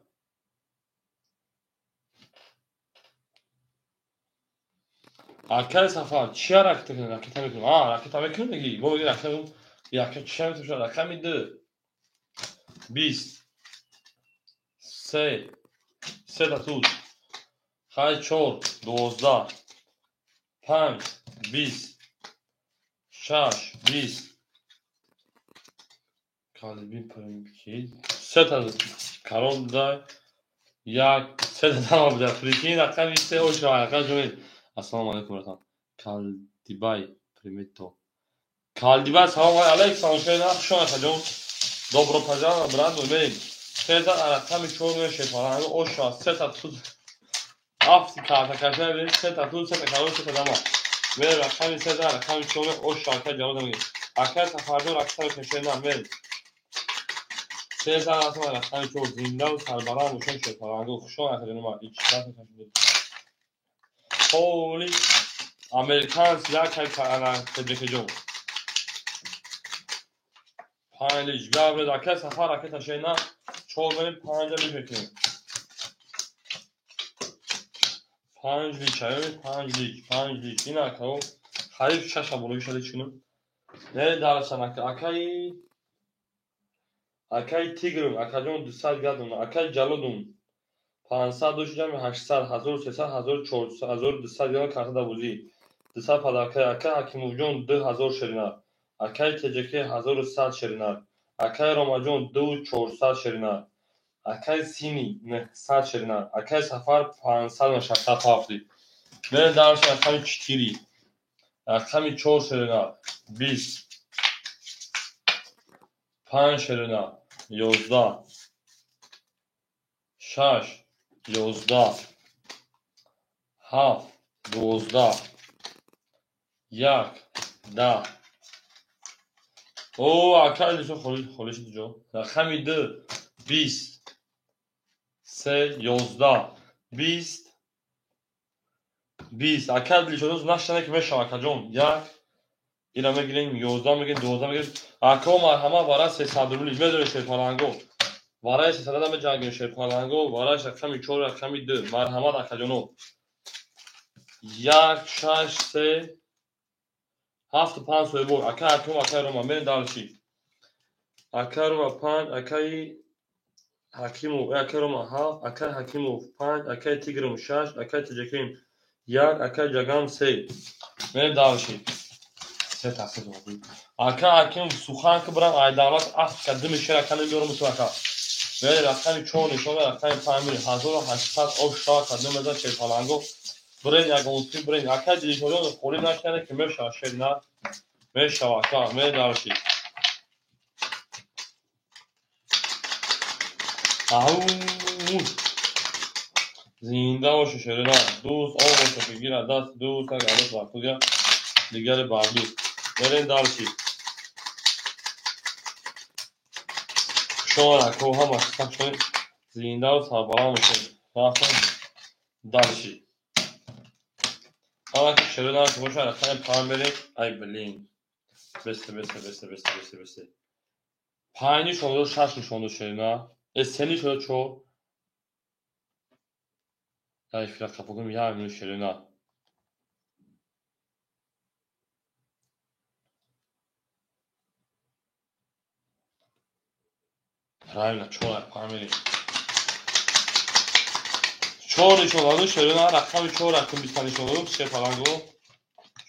Акай Сафар ча ракета мекунад? Ракета мекунад. А, ракета мекунад меги. Бо ракета мекунад. Яка ча мешавад? Рақами 2. 20, 3, 3 та тут. Хай 4, 12, 5, 20, 6, 20. Калби пки. 3 та карон дай. 1, 3 та дама буда. Прикинь, рақами 3 оша ака ҷонед. Ассалому алайкум братан. Калдибай примето. Калдибай салом алайк, салом шена, хуш омадед ҷон. Добро пожаловать, брат, мерем. 3 та рақами 4 мешавад. Оша 3 та тут. Афти карта кашай берем, 3 та тут, 3 та карон, 3 та дама. Мерем рақами 3 та рақами 4 оша ака ҷавоб мегирем. Акай Сафарҷон рақами мешавад, мерем. 3 та рақами 4 зинда ва сарбаланд бошед шерпаланго. Хуш омадед ҷон ма. Ич рақами Холи американс якай ана таҷикҷон. 5 лич габред акай Сафар ракета шена 4 мерем 5 лич мекунем. 5 лич ай 5 лич 5 лич ин акао хариб 6 бологи шали чунем. Не дарасан акай акай Тигрум акаҷон 200 гадум акай Ҷалодум 500 дошт ҷамъи 800, 1300, 1400, 1200 грамм карта бозӣ. 200 падаркай акай Ҳакимовҷон 2000 шеринар. Акай Теҷаке 1100 шеринар. Акай Ромаҷон 2400 шеринар. Акай Сини 900 шеринар. Акай Сафар 500 600 ҳафти. Мерем дарш рақами 4. Рақами 4 шеринар. 20, 5 шеринар. 11, 6, 11, 7, 12, 1, 10. О, акай лисо холӣ шуд ҷо. Рақами 2, 20, 3, 11, 20, 20. Акай лисо нашане ки мешава акаҷон. 1, ира мегирем, 11 мегирем, 12 мегирем. Ако марҳама бара 300 рубли медоред шерпаланго. Вараи 300 меҷангем шерпаланго, вараи рақами 4, рақами 2. Марҳамат акаҷоно. 1, 6, 3, 7, 5 соҳибор. Акай Ҳакимов, акай Рома, мерем далши. Акай Рома 5, акай Ҳакимов, акай Рома 7, акай Ҳакимов 5, акай Тигрум 6, акай Таҷаким 1, акай Ҷагам 3. Мерем далши. Се тақсим. Ака ҳаким сухан ки бирам ай давлат ахт ка дими шер ака намебиёрам ту ака. Вели рақами 4 нишон рақами 5 мери 1800 ош шава кадом мезан шерпаланго. Бирен ягон ти бирен ака дилшоён холӣ накарда ки мешава шер на мешава ака медарши. Ау зинда боше шерина дӯст он боша ки гира даст дӯст як арӯс вақтуга дигаре бардӯст. Берен дарши. Шумо ако ҳама сахшои зиндаву сарбаланд бошед. Рафтем дарши. Ҳама ки шерина боша рақами 5 берем. Ай блин. Бесте бесте бесте бесте бесте бесте. 5 нишон дод, 6 нишон дод шерина. 3 нишон дод 4. Ай фира қапогум як минут шерина. Правильно, 4 5 мерем. 4 нишон дод шерина, рақами 4 рақам 20 нишон дод шерпаланго.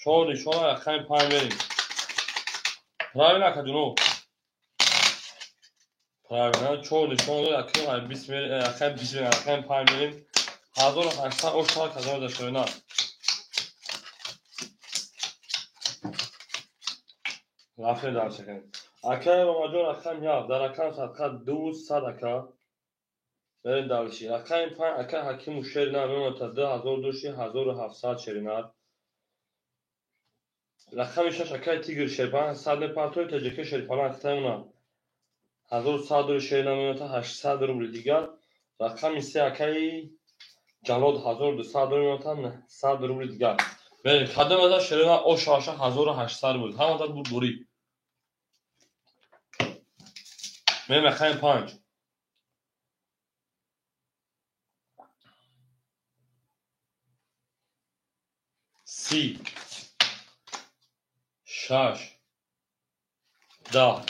4 нишон рақами 5 мерем. Правильно, акаҷуно. Правильно, 4 нишон дод, рақами 20 мерем, рақами 20 мерем, рақами 5 мерем. 1800 ош шава казон да шерина. Рафтем дарша кунем. Акаи Ромаҷон рақами 7 дар рақам садқа 200 ака. Берем дарши. Рақами 5 ака Ҳакиму шерина мемонад та 2000 души 1700 шерина. Рақами 6 акаи Тигр шерпалан 100 мепартои таҷика шерпалан хитаймона 1100 рубли шерина мемонад та 800 рубли дигар. Рақами 3 акаи Ҷалод 1200 рубли мемонад та 900 рубли дигар. Берем кадом аза шерина ошаша 1800 рубл. Ҳамада буд бурӣ. Мерем рақами 5. 30 6 10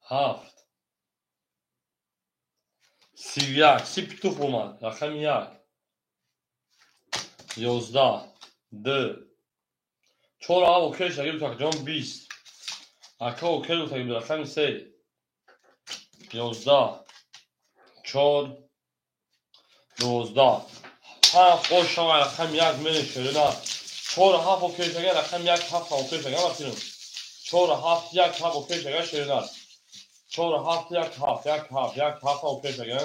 7 31 30 питух омад. Рақами 1 11 2 4 ав окей шагир такҷон 20 ака окей гуфтагӣ рақами 3 11 4 12 7 ош шава рақами 1 мерем шерина. 4 7 окей шага рақами 1 7 окей шага вақтинум 4 7 1 7 окей шага шерина. 4 7 1 7 1 7 1 7 окей шага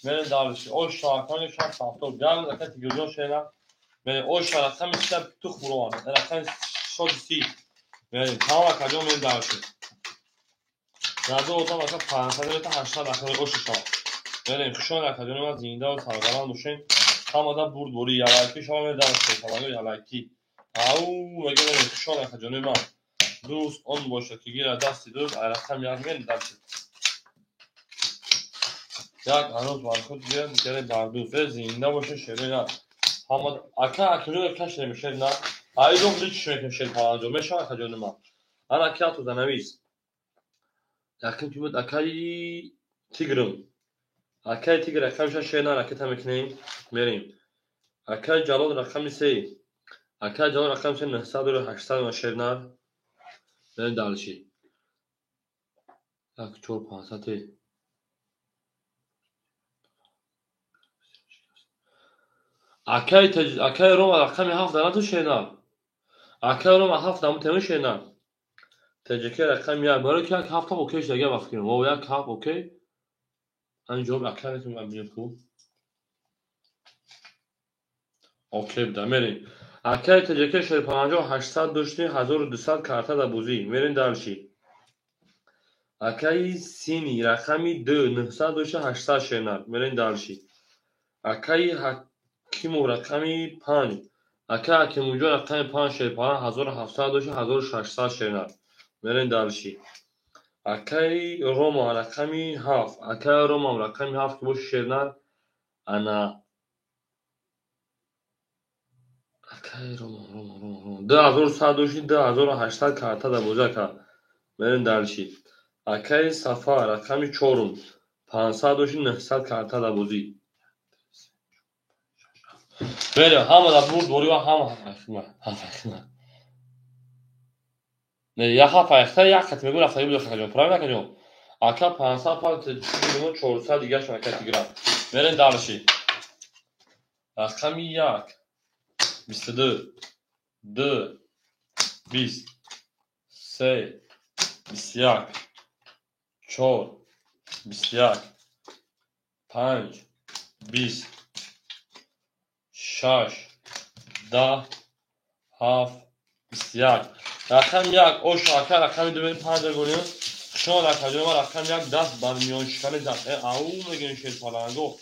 мерем дарши. Ош шава рақами 6 7 ган ака тигирҷон шерина. Мерем ош шава рақами 3 питух буромад. Рақами 630 мерем тамом акаҷон мерем дарши. Радо одам ака 500 мета 800 ака ош шава. Мерем хушон акаҷон ма зиндаву сарбаланд бошед. Ҳамада бурдборӣ ялайки шава мерем дарши. Саламё ялайки. Ау мега мерем хушон акаҷони ман. Дӯст он бошад ки гира дасти дӯст ай рақами 1 мерем дарши. Як анӯз бар худ гирад дигаре бар дӯст. Зинда бошед шерина. Ҳамада ака акаҷон кашидем шерина. Ай дом лич мекунем шерпаланҷо. Мешава акаҷони ман. Ана ки ату занавис. Яким ки буд акаи Тигрм. Акаи Тигр рақами 6 шерина ракета мекунем. Мерем. Акаи Ҷалол рақами 3. Акаи Ҷалол рақами 3 900 800 шерина. Берем дарши. 1 4 500 Акаи Рома рақами 7 данату шерина. Акаи Рома 7 даму тему шерина. ТЖК рақами 1. Барои ки 1 7 окей шуда вақт кунем. О 1 7 окей. Ан ҷавоб ака метавонам бинем ку. Окей буда мерем. Акаи ТЖК шерпаланҷо 800 дошти 1200 карта да бозӣ. Мерем дарши. Акаи Сини рақами 2 900 дошти 800 шерина. Мерем дарши. Акаи Ҳакиму рақами 5. Ака Ҳакимуҷон рақами 5 шерпалан 1700 дошти 1600 шерина. Мерем дарши. Акаи Рома рақами 7. Акаи Рома рақами 7 ки боши шерина. Ана акаи Рома Рома Рома Рома 2100 дошти 2800 карта да бозӣ ака. Мерем дарши. Акаи Сафар рақами 4 500 дошти 900 карта да бозӣ. Мерем ҳама да бурд борӣ ва ҳама ҳама. Не, я ҳафт айхта як хат мегӯ рафтагӣ буд акаҷон. Правильно акаҷон? Ака 500 пар 400 дигашон ака Тигран. Мерем дальше. Рақами 1 22 2 20 3 21 4 21 5 20 6 10 7 21. Рақами 1 ош ака, рақами 2 мерем 5 голем. Шумо акаҷон, ма рақами 1 даст бар миёншикани зад. Ау мегӯем шерпаланго.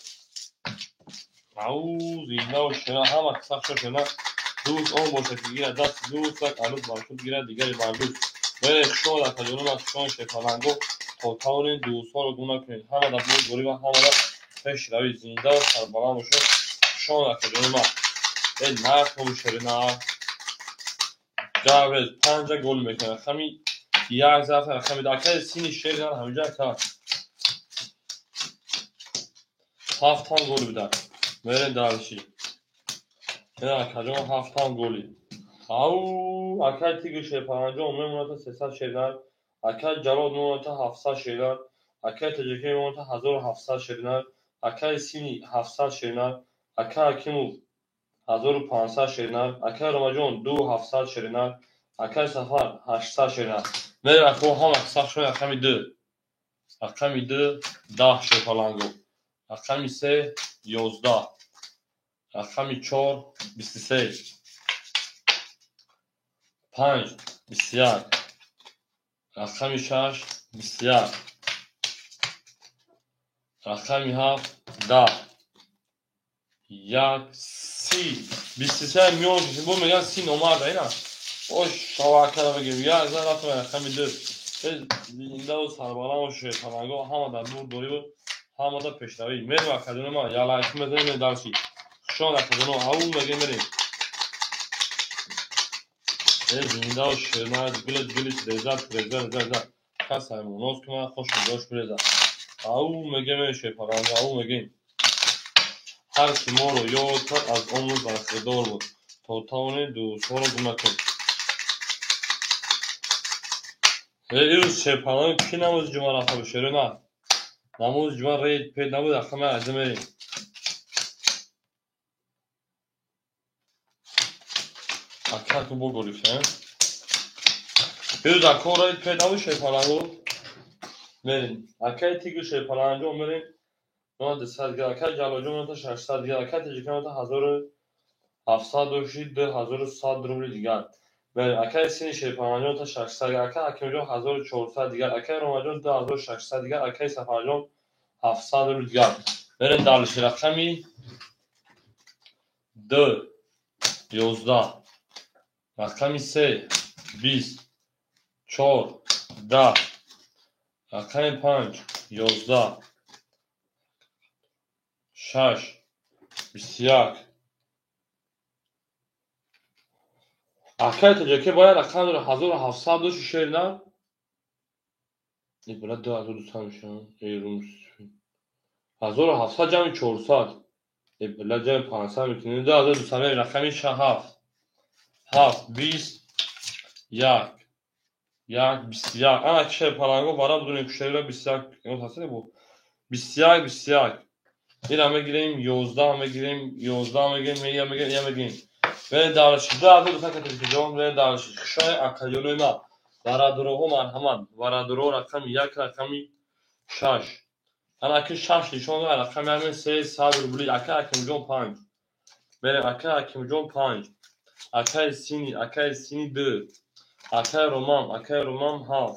Ау зинда шена ҳама сахт шена. Дӯст он бошад ки гирад даст дӯст, як арӯс бар худ гирад, дигаре бар дӯст. Мерем шумо акаҷон, ма шумо шерпаланго то тавонед дӯстҳоро гум накунед. Ҳама дар бурдборӣ ва ҳама дар пешравӣ зинда ва сарбаланд бошед. Шумо акаҷон, ма нарх шерина гавез 5 гол мекунад. Рақами 1 зарф, рақами 2 акаи сини шер ҳаминҷа ака 7 ҳам гол бидад. Мерем дальше. Ина акаҷон 7 ҳам голи. Ау акаи Тигр шерпаланҷон мемонад та 300 шернар. Акаи Ҷалол мемонад та 700 шернар. Акаи Таҷикӣ мемонад та 1700 шернар. Акаи Сини 700 шернар. Акаи Ҳакимов 1500 шернар. Акаи Ромаҷон 2700 шернар. Акаи Сафар 800 шернар. Мерем ако ҳама сахт шуд. Рақами 2. Рақами 2 10 шерпаланго. Рақами 3 11. Рақами 4 23. 5 21. Рақами 6 21. Рақами 7 10. 1 30. 23 миён шуд. Бо мегӯянд 30 номарда ина. Ош шавакара бигем. Як зан рафтам рақами 2. Зинда ва сарбаланд бошед. Паланго ҳама дар бурдборӣ ва ҳама дар пешравӣ. Мерем акаҷон, ма ялайк мезанем дальше. Хушон акаҷон, ау мегем мерем. Зинда ва шерна гулет гулит реза реза реза. Кас ҳаймоноз кунад, хуш нигоҳш биреза. Ау мегем шерпаланго, ау мегем. Ҳар ки моро ёд кард, аз он рӯз бархӯрдор буд. То тавонед дӯстҳоро гум накунед. Ирӯз шерпаланго ки намози ҷумъа рафта буд, шеро на? Намози ҷумъа рейд пед набуд, рақами аза мерем. Ака ку бо гирифтем. Ирӯз ако рейд пед набуд шерпаланго? Мерем. Акаи Тигр шерпаланго мерем. 200 дигар. Акаи Ҷалолҷон мемонад 600 дигар. Акаи Таҷикӣ мемонад 1700 дошти 2100 рубли дигар. Мерем. Акаи Сини шерпаланҷон мемонад 600 дигар. Акаи Ҳакимҷон 1400 дигар. Акаи Ромаҷон 2600 дигар. Акаи Сафарҷон 700 рубли дигар. Мерем дальше. Рақами 2 11. Рақами 3 20 4 10. Рақами 5 11 6 21. Акаи Таҷикӣ бояд рақам дорад 1700 дошти шер на? Била 2200 мешавад. 1700 ҷамъи 400. Била ҷамъи 500 мекунем. 2200 мерем. Рақами 7 7 20 1 1 21. Ана шерпаланго бара будунем шерра 21 ҳастед бу. 21 21. Ира мегирем 11 мегирем 11 мегирем я мегирем я мегирем. Мерем дальше. 2200 категориҷон мерем дальше. Хушои акаҷонои ма. Бародароҳо марҳамат. Бародаро рақами 1 рақами 6. Ана аки 6 нишон дорад рақами ҳамин 300 рубли. Ака Ҳакимҷон 5. Мерем ака Ҳакимҷон 5. Акаи Сини 2. Акаи Ромам 7.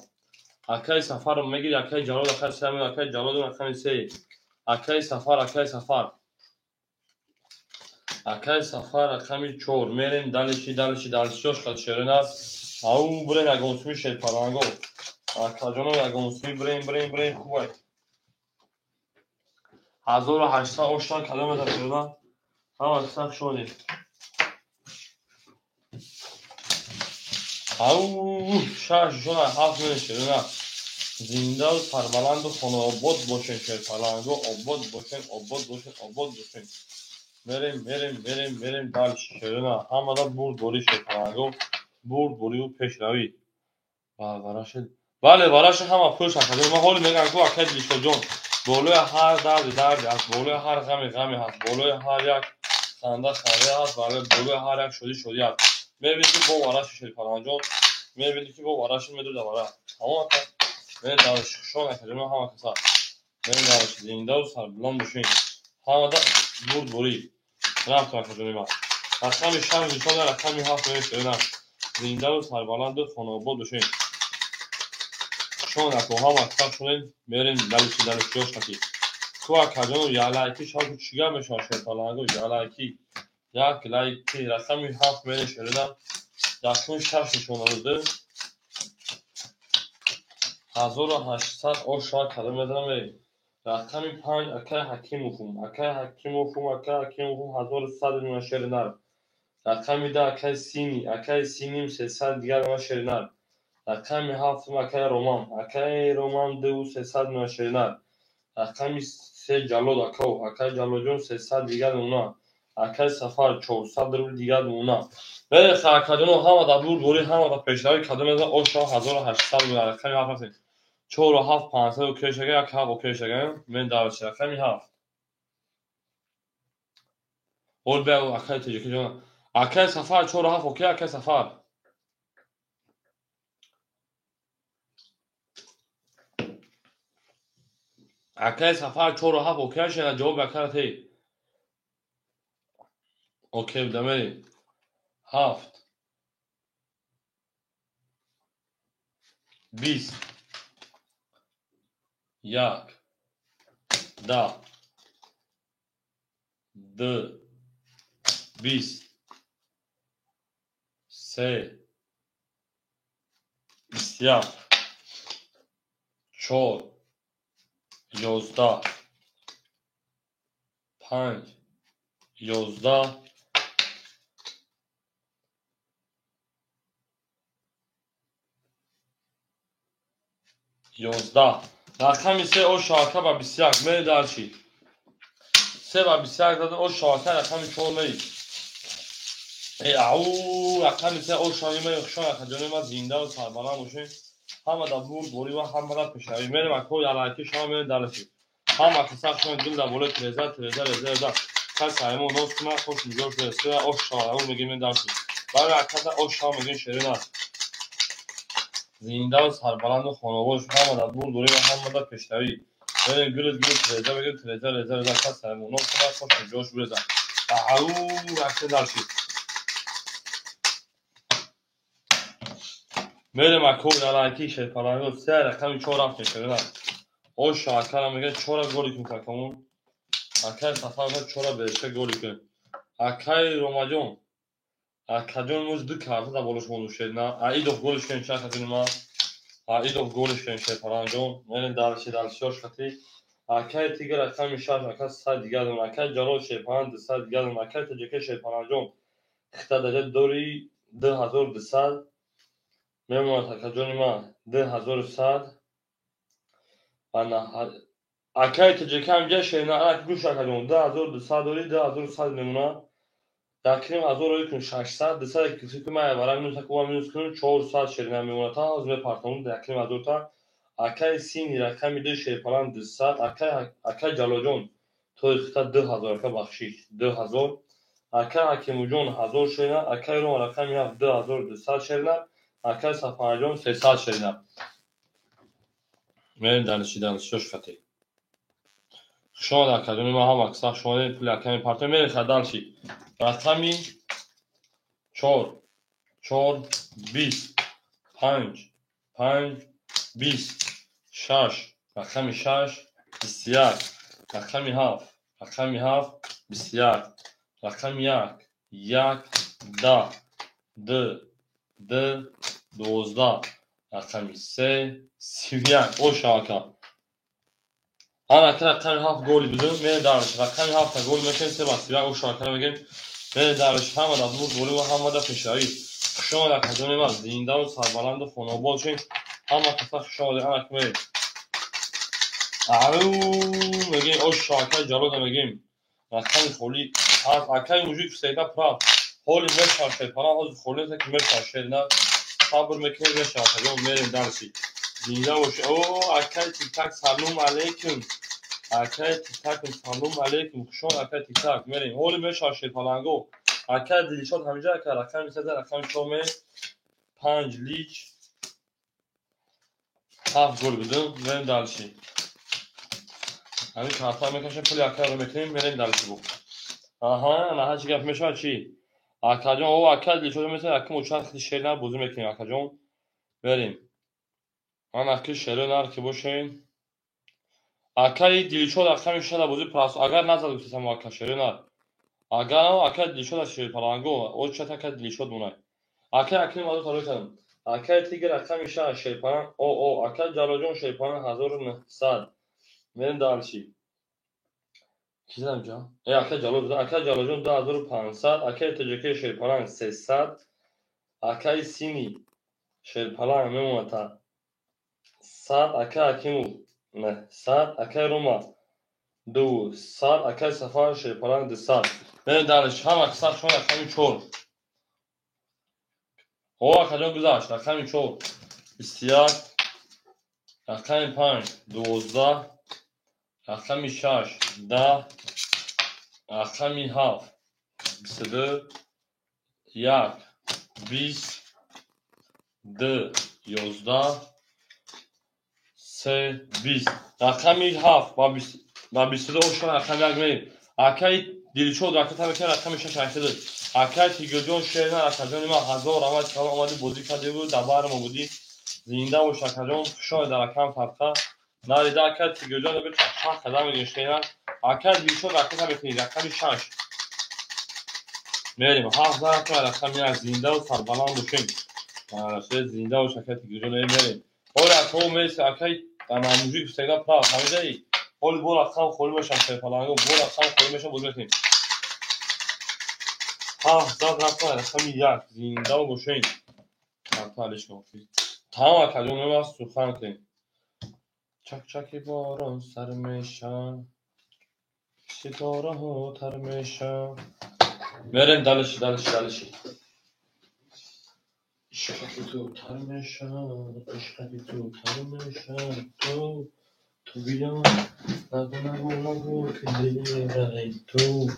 Акаи Сафар мегири, акаи Ҷалол рақами 3, акаи Ҷалол рақами 3. Акаи Сафар, акаи Сафар рақами 4. Мерем дальше. Ҷош қад шерина. Ау бирем ягонсуми шерпаланго. Акаҷоно ягонсуми бирем хубай. 1800 оштан кадом мезад шерина? Ҳама сахт шудем. Ау 6 жона 7 мерем шерина. Зинда ва сарбаланду хонаобод бошен шерпаланго, обод бошен, обод бошен, обод бошен. Мерем дальше шерина. Ҳамада бурдборӣ шерпаланго, бурдбориву пешравӣ. Бале, вараши ҳама пӯш акаҷон. Ман ҳоли мегӯям ку акай Дилшодҷон, болои ҳар дарди дарде ҳаст, болои ҳар ғами ғаме ҳаст, болои ҳар як ханда ханда ҳаст, болои ҳар як шодӣ шодӣ ҳаст. Мебинӣ ки бо вараши шерпаланҷон, мебинӣ ки бо вараши медода вара. Ҳамон ака, мен даршон акаҷон ҳама каса. Мен дарш зиндаву сарбуланд бошин. Ҳамада бурд бурӣ. Рафтам акаҷони ман. Рақами 6 нишон, рақами 7 мешавад. Зиндаву сарбаланду хонаобод бошин. Шон ако ҳама каса шунед, мерем далиши далишиёш хати. Ку акаҷон ялайки шавку чига мешавад шерпаланго ялайки. Як лайки рақами 7 мерем шерида. Якун 6 нишон дода. 1800 оша кадом мезанам мерем. Рақами 5 акай Ҳакимовум, акай Ҳакимовум, акай Ҳакимовум 1100 мина шеринар. Рақами 10 акай Сини, акай Синим 300 дигар мина шеринар. Рақами 7 акай Роман, акай Роман 2300 мина шеринар. Рақами 3 Ҷалод акав, акай Ҷалодҷон 300 дигар мина. Акай Сафар 400 рубл дигар мина. Бере акаҷоно ҳама дар бур бурӣ, ҳама дар пешравӣ кадом мезанад оша 1800 мина. Рақами 7 рафтем. 4 7 500 окей шага, 1 7 окей шага. Мен давши рақами 7. Ол бе акай тоҷикӣ ҷон. Акай Сафар 4 7 окей, акай Сафар. Акай Сафар 4 7 окей шага, ҷавоб акай тей. Окей, дамери. 7 20 1 10 2 20 3 21 4 11 5 11 11. Рақами 3 о шоака ба 21 мери дарчи. 3 ба 21 дадем о шоака рақами 4 мери. Э ау рақами 3 о шоака мери хушон акаҷони ма зиндаву сарбаланд бошем. Ҳама дар бурд борӣ ва ҳама дар пешравӣ. Мерем ако ялайки шома мерем дарчи. Ҳама каса шома дил дар болои треза треза реза реза. Кас ҳаймо нос куна хош миҷор шуда ош шоа мегем мерем дарчи. Барои акаса ош шоа мегем шерин аст. Зиндаву сарбаланду хонаобод ҳама дар бурд борӣ ва ҳама дар пешравӣ. Мерем гулит гулит треза мегем треза реза реза. Кас ҳаймо нос куна хош миҷор шуда. Ау акса дарчи. Мерем ако ялайки шерпаланго 3 рақами 4 рафтем шерина. Оша акара мегӯяд 4 голи кун какамон. Акай Сафар мегӯяд 4 беришта голи кун. Акай Ромаҷон, акаҷон муз 2 карта дар болош монду шерина. Аидов голиш кунем чанд хатини ман. Аидов голиш кунем шерпаланҷон. Мерем дарши даршиёш хати. Акай Тигр рақами 6 ака 100 дигар дон. Акай Ҷалол шерпалан 200 дигар дон. Акай Тоҷика шерпаланҷон. Хита даҷа дори 2200 мемонад акаҷони ман 2100. Акай тоҷика ҳамҷа шерина ак гӯш акаҷон 2200 дори 2100 мемонад. Дар кирим 1000 рои кун 600 200 киси ки ман вара минус аку минус кунам 400 шерина мемонад. Та ҳозир мепартонам дар кирим 1000 та. Акай Сини рақами 2 шерпалан 200. Акай Ҷалоҷон тои хита 2000 ака бахшиш 2000. Акай Ҳакимуҷон 1000 шерина. Акай Рома рақами 7 2200 шерина. Акай Сафарҷон 300 шерина. Мерем дарши даршиёш хати. Хушомад акаҷони ман ҳама каса хушомадед пули аками партои мерем ха дарши. Рақами 4 4 20 5 5 20 6 рақами 6 21 рақами 7 рақами 7 21 рақами 1 1 10 2 2 12 рақами 3 31 оша ака. Ана ака рақами 7 голи будем мерем дарш. Рақами 7 гол мекунем 3 ба 31 оша ака мегем. Мерем дарш ҳама дар бурд борӣ ва ҳама дар пешравӣ. Хушомад акаҷони ман зиндаву сарбаланду хонаобод бошем. Ҳама каса хушомадед. Ана мерем. Ау мегем оша акай Ҷалода мегем. Рақами холӣ акай мужик всегда прав. Ҳоли мешавад шерпалан ҳозир холӣ нест ки мешавад шерина. Сабр мекунем, мешавад, акаҷон, мерем дальше. Зинда бошед. О, акай Тиктак, салом алейкум. Акай Тиктак, салом алейкум. Хушон, акай Тиктак. Мерем. Ҳоли мешавад шерпаланго. Акай Дилшод ҳамиҷа, ака рақами 3, рақами 4 ме 5 лич 7 гол будем. Мерем дальше. Ҳамин карта мекашем, пули акайро мекунем, мерем дальше бу. Аҳа, ана ҳар чи гап мешавад чӣ? Акаҷон, о, акай Дилшод метавонад, аким учанд хели шер нар бозӣ мекунем, акаҷон. Мерем. Ана ки шерои нар ки бошем. Акаи Дилшод рақами 6 бозӣ прас. Агар назад гуфтасам ака шерои нар. Агар акаи Дилшод аз шерпаланго, о чат акаи Дилшод монай. Акаи Аким азо тарои кардам. Акаи Тигр рақами 6 шерпаланг, о, акаи Ҷалолҷон шерпаланг 1900. Мерем дальше. Чӣ задам ҷа? Э, акаи Ҷалол, акаи Ҷалолҷон 2500, акаи ТҶК шерпаланг 300, акаи Сини шерпаланг мемонад та 100, акаи Акимов 900, акаи Рома 200, акаи Сафар шерпаланг 200. Мерем дальше. Ҳама касар шумо рақами 4. О, акаҷон гузашт. Рақами 4 21, рақами 5 12, рақами 6 10, рақами 7 22, 1 20, 2 11, 3 20. Рақами 7 ба 22 ошон рақами 1 мерем. Акаи Дилшод ракета мекунад рақами 6 ракета. Акаи Тигрҷон шерна, акаҷони ман 1000 равад салом, омадӣ бозӣ кардӣ буд, дар бари мо будӣ. Зинда бош, акаҷон, хушомед дар рақам садқа. Нарида акаи Тигрҷон бе чанд қадам мегирем шерна. Акаи Дилшод ракета мекунед рақами 6. Мерем. 7 рақами 1 зинда ва сарбаланд бошем. Зинда бош, акаи Тигрҷон, мерем. Ҳоли акао мерси, акаи мужик всегда прав. Ҳамидаи ҳоли бо рақам холӣ мешавад шерпаланго, бо рақам холӣ мешавад бозӣ мекунем. 7 зад рафта рақами 1 зинда бошем. Карта алиш. Тамом акаҷон, мемаст сухан кунем. Чак-чаки борон сар мешавад, ситораҳо тар мешавад. Мерем дальше, дальше, дальше. Ишқаки ту тар мешавад, ишқаки ту тар мешавад, ту биё, нагу, нагу, нагу, ки дилбари ту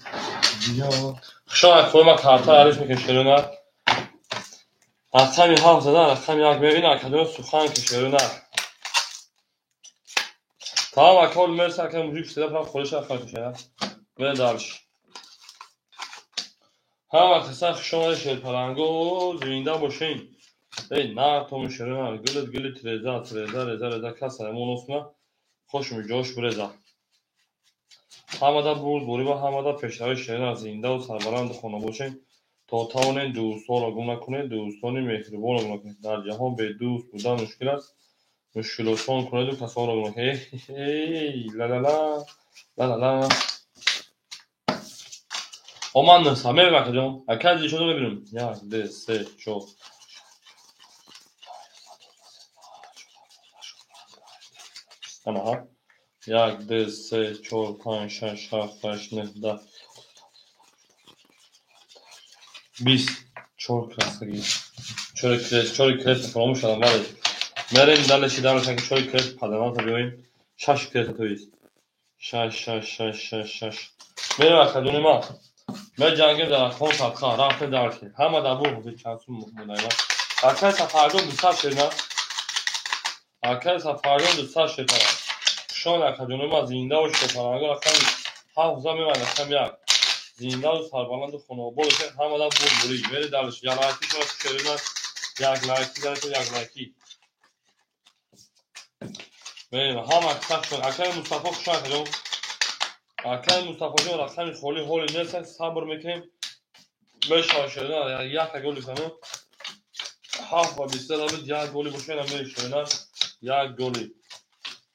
биё. Хушон акои ма карта алиш мекунем шерона. Рақами 7 задан, рақами 1 мебинам, акаҷон сухан ки шерона. Тамом акаол мерси, ака мужик всегда прав, холиша рақам кушена. Мерем дальше. Ҳама каса хуш омадед шерпаланго, зинда бошен. Эй, на тому шерона, гулит гулит реза, реза, реза, реза, каса моносна, хошми ҷош биреза. Ҳамада бурдборӣ ва ҳамада пешравии шерона, зиндаву сарбаланду хона бошед. То тавонед дӯстонро гум накунед, дӯстони меҳрубонро гум накунед. Дар ҷаҳон бедӯст будан мушкил аст, мушкилосон кунеду касонро гум накунед. Эй, ла-ла-ла, ла-ла-ла. О, ман нӯҳсад мебинам, акаҷон. Акаи Дилшодро мебинам. Як, ду, се, чор. Анаҳа. Як, ду, се, чор, панҷ, шаш, ҳафт, ҳашт, нӯҳ, даҳ. 20. Чор красаги. Чори крест, чори крест фаромӯш кардам, бале. Мерем дальше, дальше, аки чори крест паданата биёем. Шаш крест то есть. Шаш, шаш, шаш, шаш, шаш. Мерем акаҷони ман. Меҷангем дар рақам садқа, рафтем дальше. Ҳама дар бур чанд сум монайма. Акаи Сафарҷон 200 шерна. Акаи Сафарҷон 200 шерна. Хушон акаҷони ман, зинда бош шерпаланго, рақами 7 за мемонад рақами 1. Зиндаву сарбаланду хонаобод бошед, ҳамада бурдборӣ. Мерем дальше. Як лайки шумо шерна, як лайки занед, як лайки. Мерем. Ҳама каса хушон. Акаи Мустафо хушон, акаҷон. Акаи Мустафоҷон рақами холӣ ҳоли нест, сабр мекунем. Мешавад шерна, як голи занем. 7 ба 20 набуд, як голи бошад, мешавад як голи.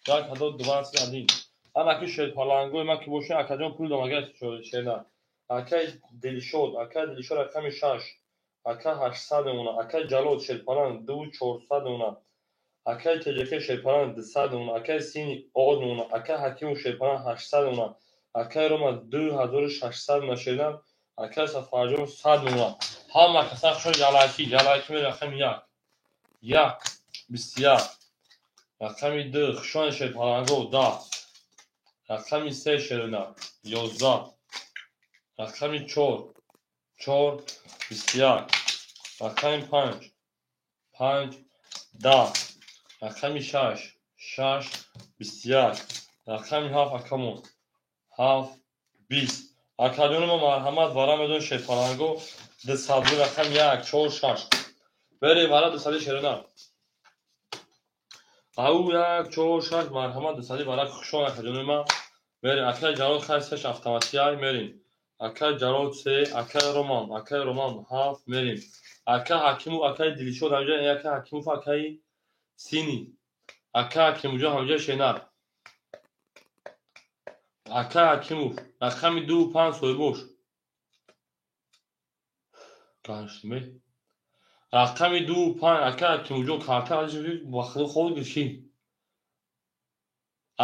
Як ҳазор 21. Ана ки шерпалангои ман ки бошад, акаҷон пул дом, агар шерна. Акаи Дилшод, акаи Дилшод рақами 6, ака 800 мемонад, акаи Ҷалол шерпаланг 2400 мемонад, акаи ТҶК шерпаланг 200 мемонад, акаи Сини од мемонад, акаи Ҳакимов шерпаланг 800 мемонад, акаи Рома 2600 мемонад шерна, акаи Сафарҷон 100 мемонад. Ҳама каса хушон ялайки, ялайки мерем рақами 1. 1 21 рақами 2 хушон шерпаланго 10 рақами 3 шерона 11 рақами 4 4 21 рақами 5 5 10 рақами 6 6 21 рақами 7 акамон 7 20 акаҷони ма марҳамат вара медон шерпаланго 200 рақам 1 4 6 берем вара 200 шерона ау 1 4 6 марҳамат 200 вара хушон акаҷони ма берем акаи Ҷалол хай 6 автоматиай мерем акаи Ҷалол 3 акаи Роман 7 мерем ака Ҳакимов акаи Дилшод ҳамҷа ака Ҳакимов акаи Сини ака Ҳакимовҷон ҳамҷа шенар ака Ҳакимов рақами 2 5 соҳибош гаштме рақами 2 5 ака Ҳакимовҷон карта ба худо хоб гирши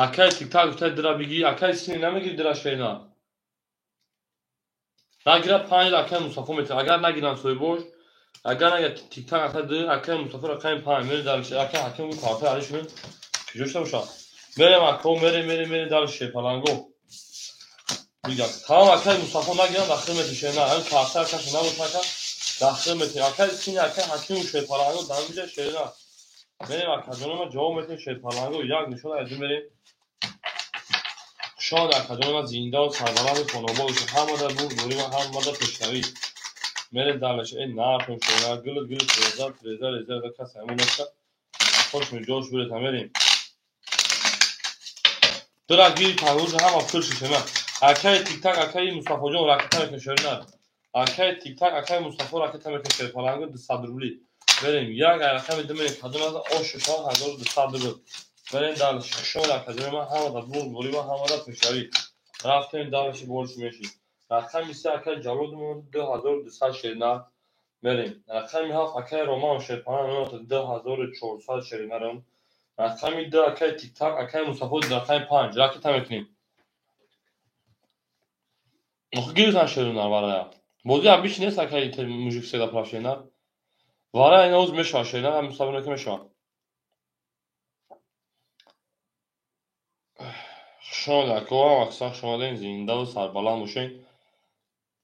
акаи Тиктак гуфта дира бигӣ акаи Сини намегири дира шенар нагира 5 акаи Мустафо метавад агар нагирам соҳибош агар нагира Тиктак ака 2 акаи Мустафо рақами 5 мери дар акаи Ҳакимов карта алишун куҷо шуда бошад мерем ако мерем дар шерпаланго мигам тамом акаи Мустафо нагирам дахил метишем на ҳамин карта акаша набошад ака дахил метишем акаи Сини акаи Ҳакимов шерпаланго дар инҷа шерна мерем акаҷонома ҷавоб метиҳем шерпаланго як нишон аз мерем хушомад акаҷонома зиндаву сарбаланду хонобод бошед ҳамада бурдборӣ ва ҳамада пешравӣ мерем далаш э нархм шона гулут гулут реза реза реза кас ҳамон неста хош ҷош бурета мерем дора гири пангуш ҳама пул шишема акаи Тиктак акаи Мустафоҷон ракета мекунем шерна акаи Тиктак акаи Мустафо ракета мекунем шерпаланго 200 рубли берем як рақами ду мерем кадом аз ош шишава 1200 рубл берем далаш хушомад акаҷони ман ҳамада бурдборӣ ва ҳамада пешравӣ рафтем далаши борш меши рақами 3 акаи Ҷалол 2200 шерна мерем рақами 7 акаи Роман шерпаланго 2400 шернарам рақами 2 акаи Тиктак акаи Мустафо рақами 5 ракета мекунем охи гирифтан шерунар варая бозӣ абиш нест акаи мужик седа прав шернар варая ина оз мешавад шернар ҳам мустафо ки мешавад хушомад ако аксар шумодаин зиндаву сарбаланд бошед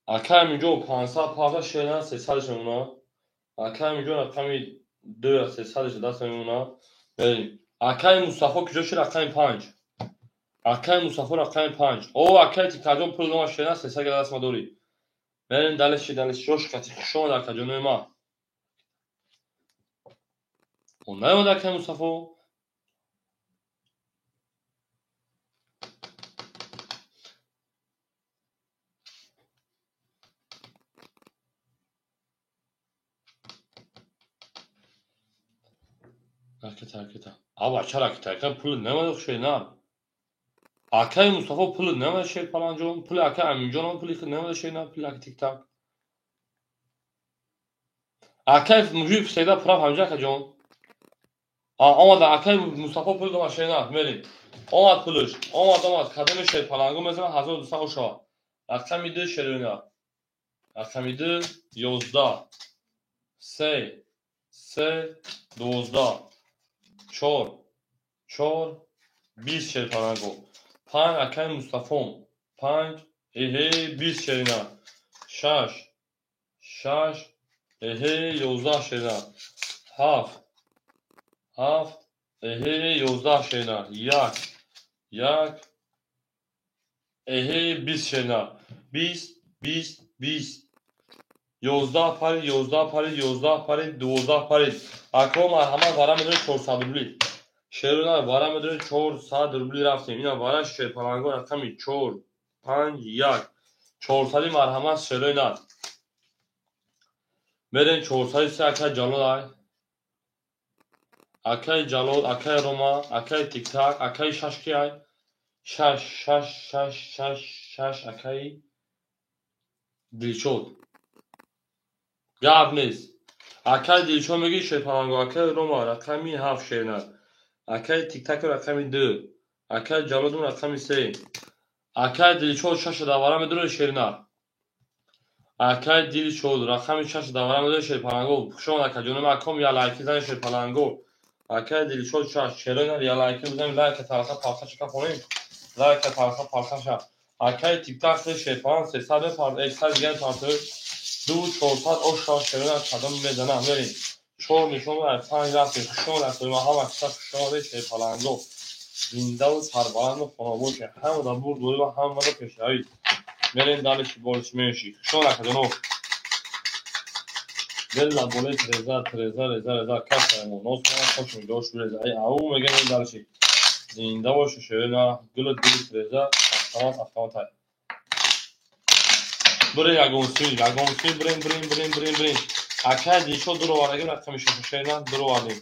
акаи Аминҷон 500 парта шернар 300 мемонад акаи Аминҷон рақами 2 300 даст мемонад берем акаи Мустафо куҷо шуд рақами 5 акаи Мустафо рақами 5 о акаи Тиктакҷон пул дома шерна 300 даст ма дорӣ берем далеши далеши ҷош кати хушомад акаҷонои ма о наёмад акаи Мустафо ракета ракета ава ча ракета ака пул намада шерна акаи Мустафо пул намада шерпаланҷон пули акаи Аминҷон пули намада шерна пули ака Тиктак акаи мужик всегда прав ҳамҷа акаҷон омада акаи Мустафо пул дома шерна мерем омад пулш омад кадоми шерпаланго мезанад 1200 ошава рақами 2 шерона рақами 2 11 3 3 12 4 4 20 шерпаланго 5 акаи Мустафом 5 эҳе 20 шерина 6 6 эҳе 11 шерина 7 7 эҳе 11 шерина 1 1 эҳе 20 шерина 20 20 20 11 парид 11 парид 11 парид 12 парид ако марҳамат вара медонед 400 рубли шерона вара медонед 400 рубли рафтем ина вара шерпаланго рақами 4 5 1 400 марҳамат шерои нар мерем 403 акаи Ҷалол ай акаи Ҷалол акаи Рома акаи Тиктак акаи 6 ки ай 6 6 6 6 6 акаи Дилшод гап нест акаи Дилшод мегӣ шерпаланго акаи Рома рақами 7 шернар акаи Тиктак рақами 2 акаи Ҷалолдум рақами 3 акаи Дилшод 6 давара медонед шернар Акай Дилшод рақами 6 давра медои шерпаланго. Хуш омад акаҷоним, аком я лайки зани шерпаланго. Акай Дилшод 6 шерои я лайки бизанем, лайка талха палха шака хонем. Лайка талха палха ша. Акай тиктак шерпалан 300 мепард, 100 дигар партои 2 400 оша шерои кадом мезанам мерем. 4 нишон 5 рафтем. Хуш омад акаҷоним, ҳама киса хуш омадед шерпаланго. Зиндаву сарбаланду хонобод шед. Ҳамада бурд дорӣ ва ҳамада пешравӣ. Мерем дальше больше меньше. Хуш омад акаҷоно. Дела болет реза треза реза реза касаемо носма хош мидош реза. Ай ау мегем дальше. Зинда бош шерена гул гул треза автомат автомат ай. Бирем ягон син, ягон син бирем бирем бирем бирем бирем. Акай дишо дуро вардагим рақами 6 шерена дуро вардем.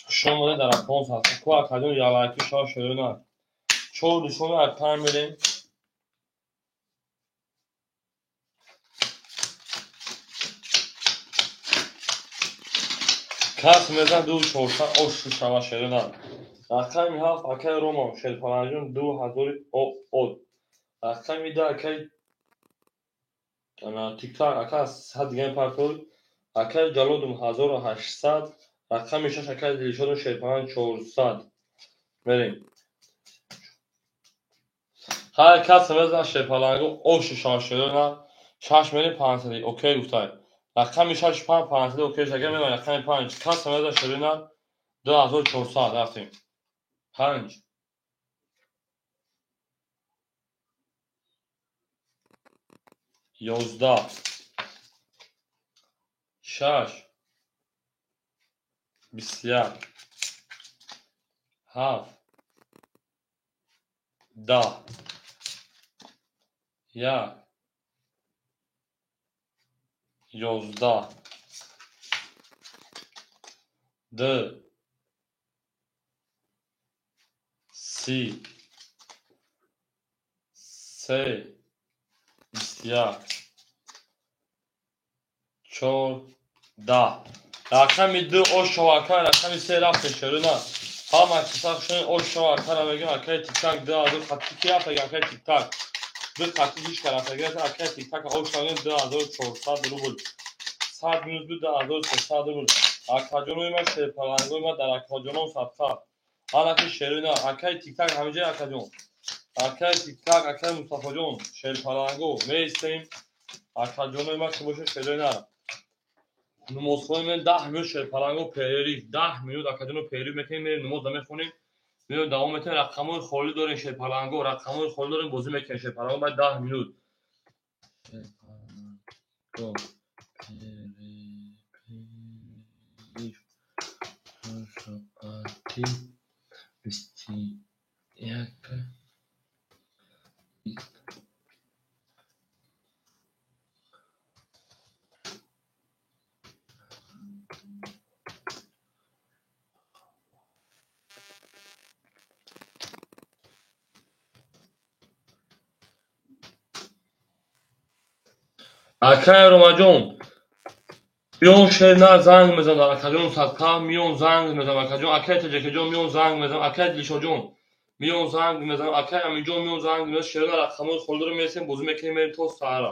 Хуш омадед дар аккаунт ҳаст. Ку акаҷон ялайки шава шерена. 4 нишона аз 5 мерем. Кас мезан 2 400 ош шава шерена. Рақами 7 акай Рома шерпаланҷон 2000 од. Рақами 2 акай тиктак ака 100 дигар партои. Акай Ҷалодум 1800. Рақами 6 акай Дилшодум шерпалан 400. Мерем. Ҳар кас мезан шерпаланго ош шава шерена. 6 мерем 500 окей гуфтай. Рақами 6 5 500 окей шага мерем рақами 5 кас мезан шерена 2400 рафтем. 5 11 6 21 7 10 1 11 2 3 3 21 4 10. Рақами 2 ошо ака, рақами 3 рафте шерина. Ҳама киса хушон ошо акара мегем акай тиктак 2000 хатти ки рафта акай тиктак. Ду хатти ҳеч ка рафта гирифта акай тиктак ошо 2400 рубл. 100 минус 2300 рубл. Акаҷонои ма шерпалангои ма дар акаҷоном садқа. Ҳалаки шерина акай тиктак ҳамиҷа акаҷон. Акай тиктак акай Мустафоҷон шерпаланго меистем. Акаҷонои ма ки боша шерина. Намозхонем мен 10 минут шерпаланго перерив 10 минут акаҷоно перерив мекунем, мерем намоз намехонем. Меоем давом метем, рақамҳои холӣ дорем шерпаланго, рақамҳои холӣ дорем бозӣ мекунем шерпаланго баъд 10 минут. Шерпаланго перерив соати 21. Акай Ромаҷон, миён шер на занг мезанам, акаҷон садқа, миён занг мезанам, акаҷон, акай Таҷакаҷон миён занг мезанам, акай Дилшоҷон миён занг мезанам, акай Аминҷон миён занг мезанам, шерона рақамҳои холиро мерасем, бозӣ мекунем, мерем то саҳара.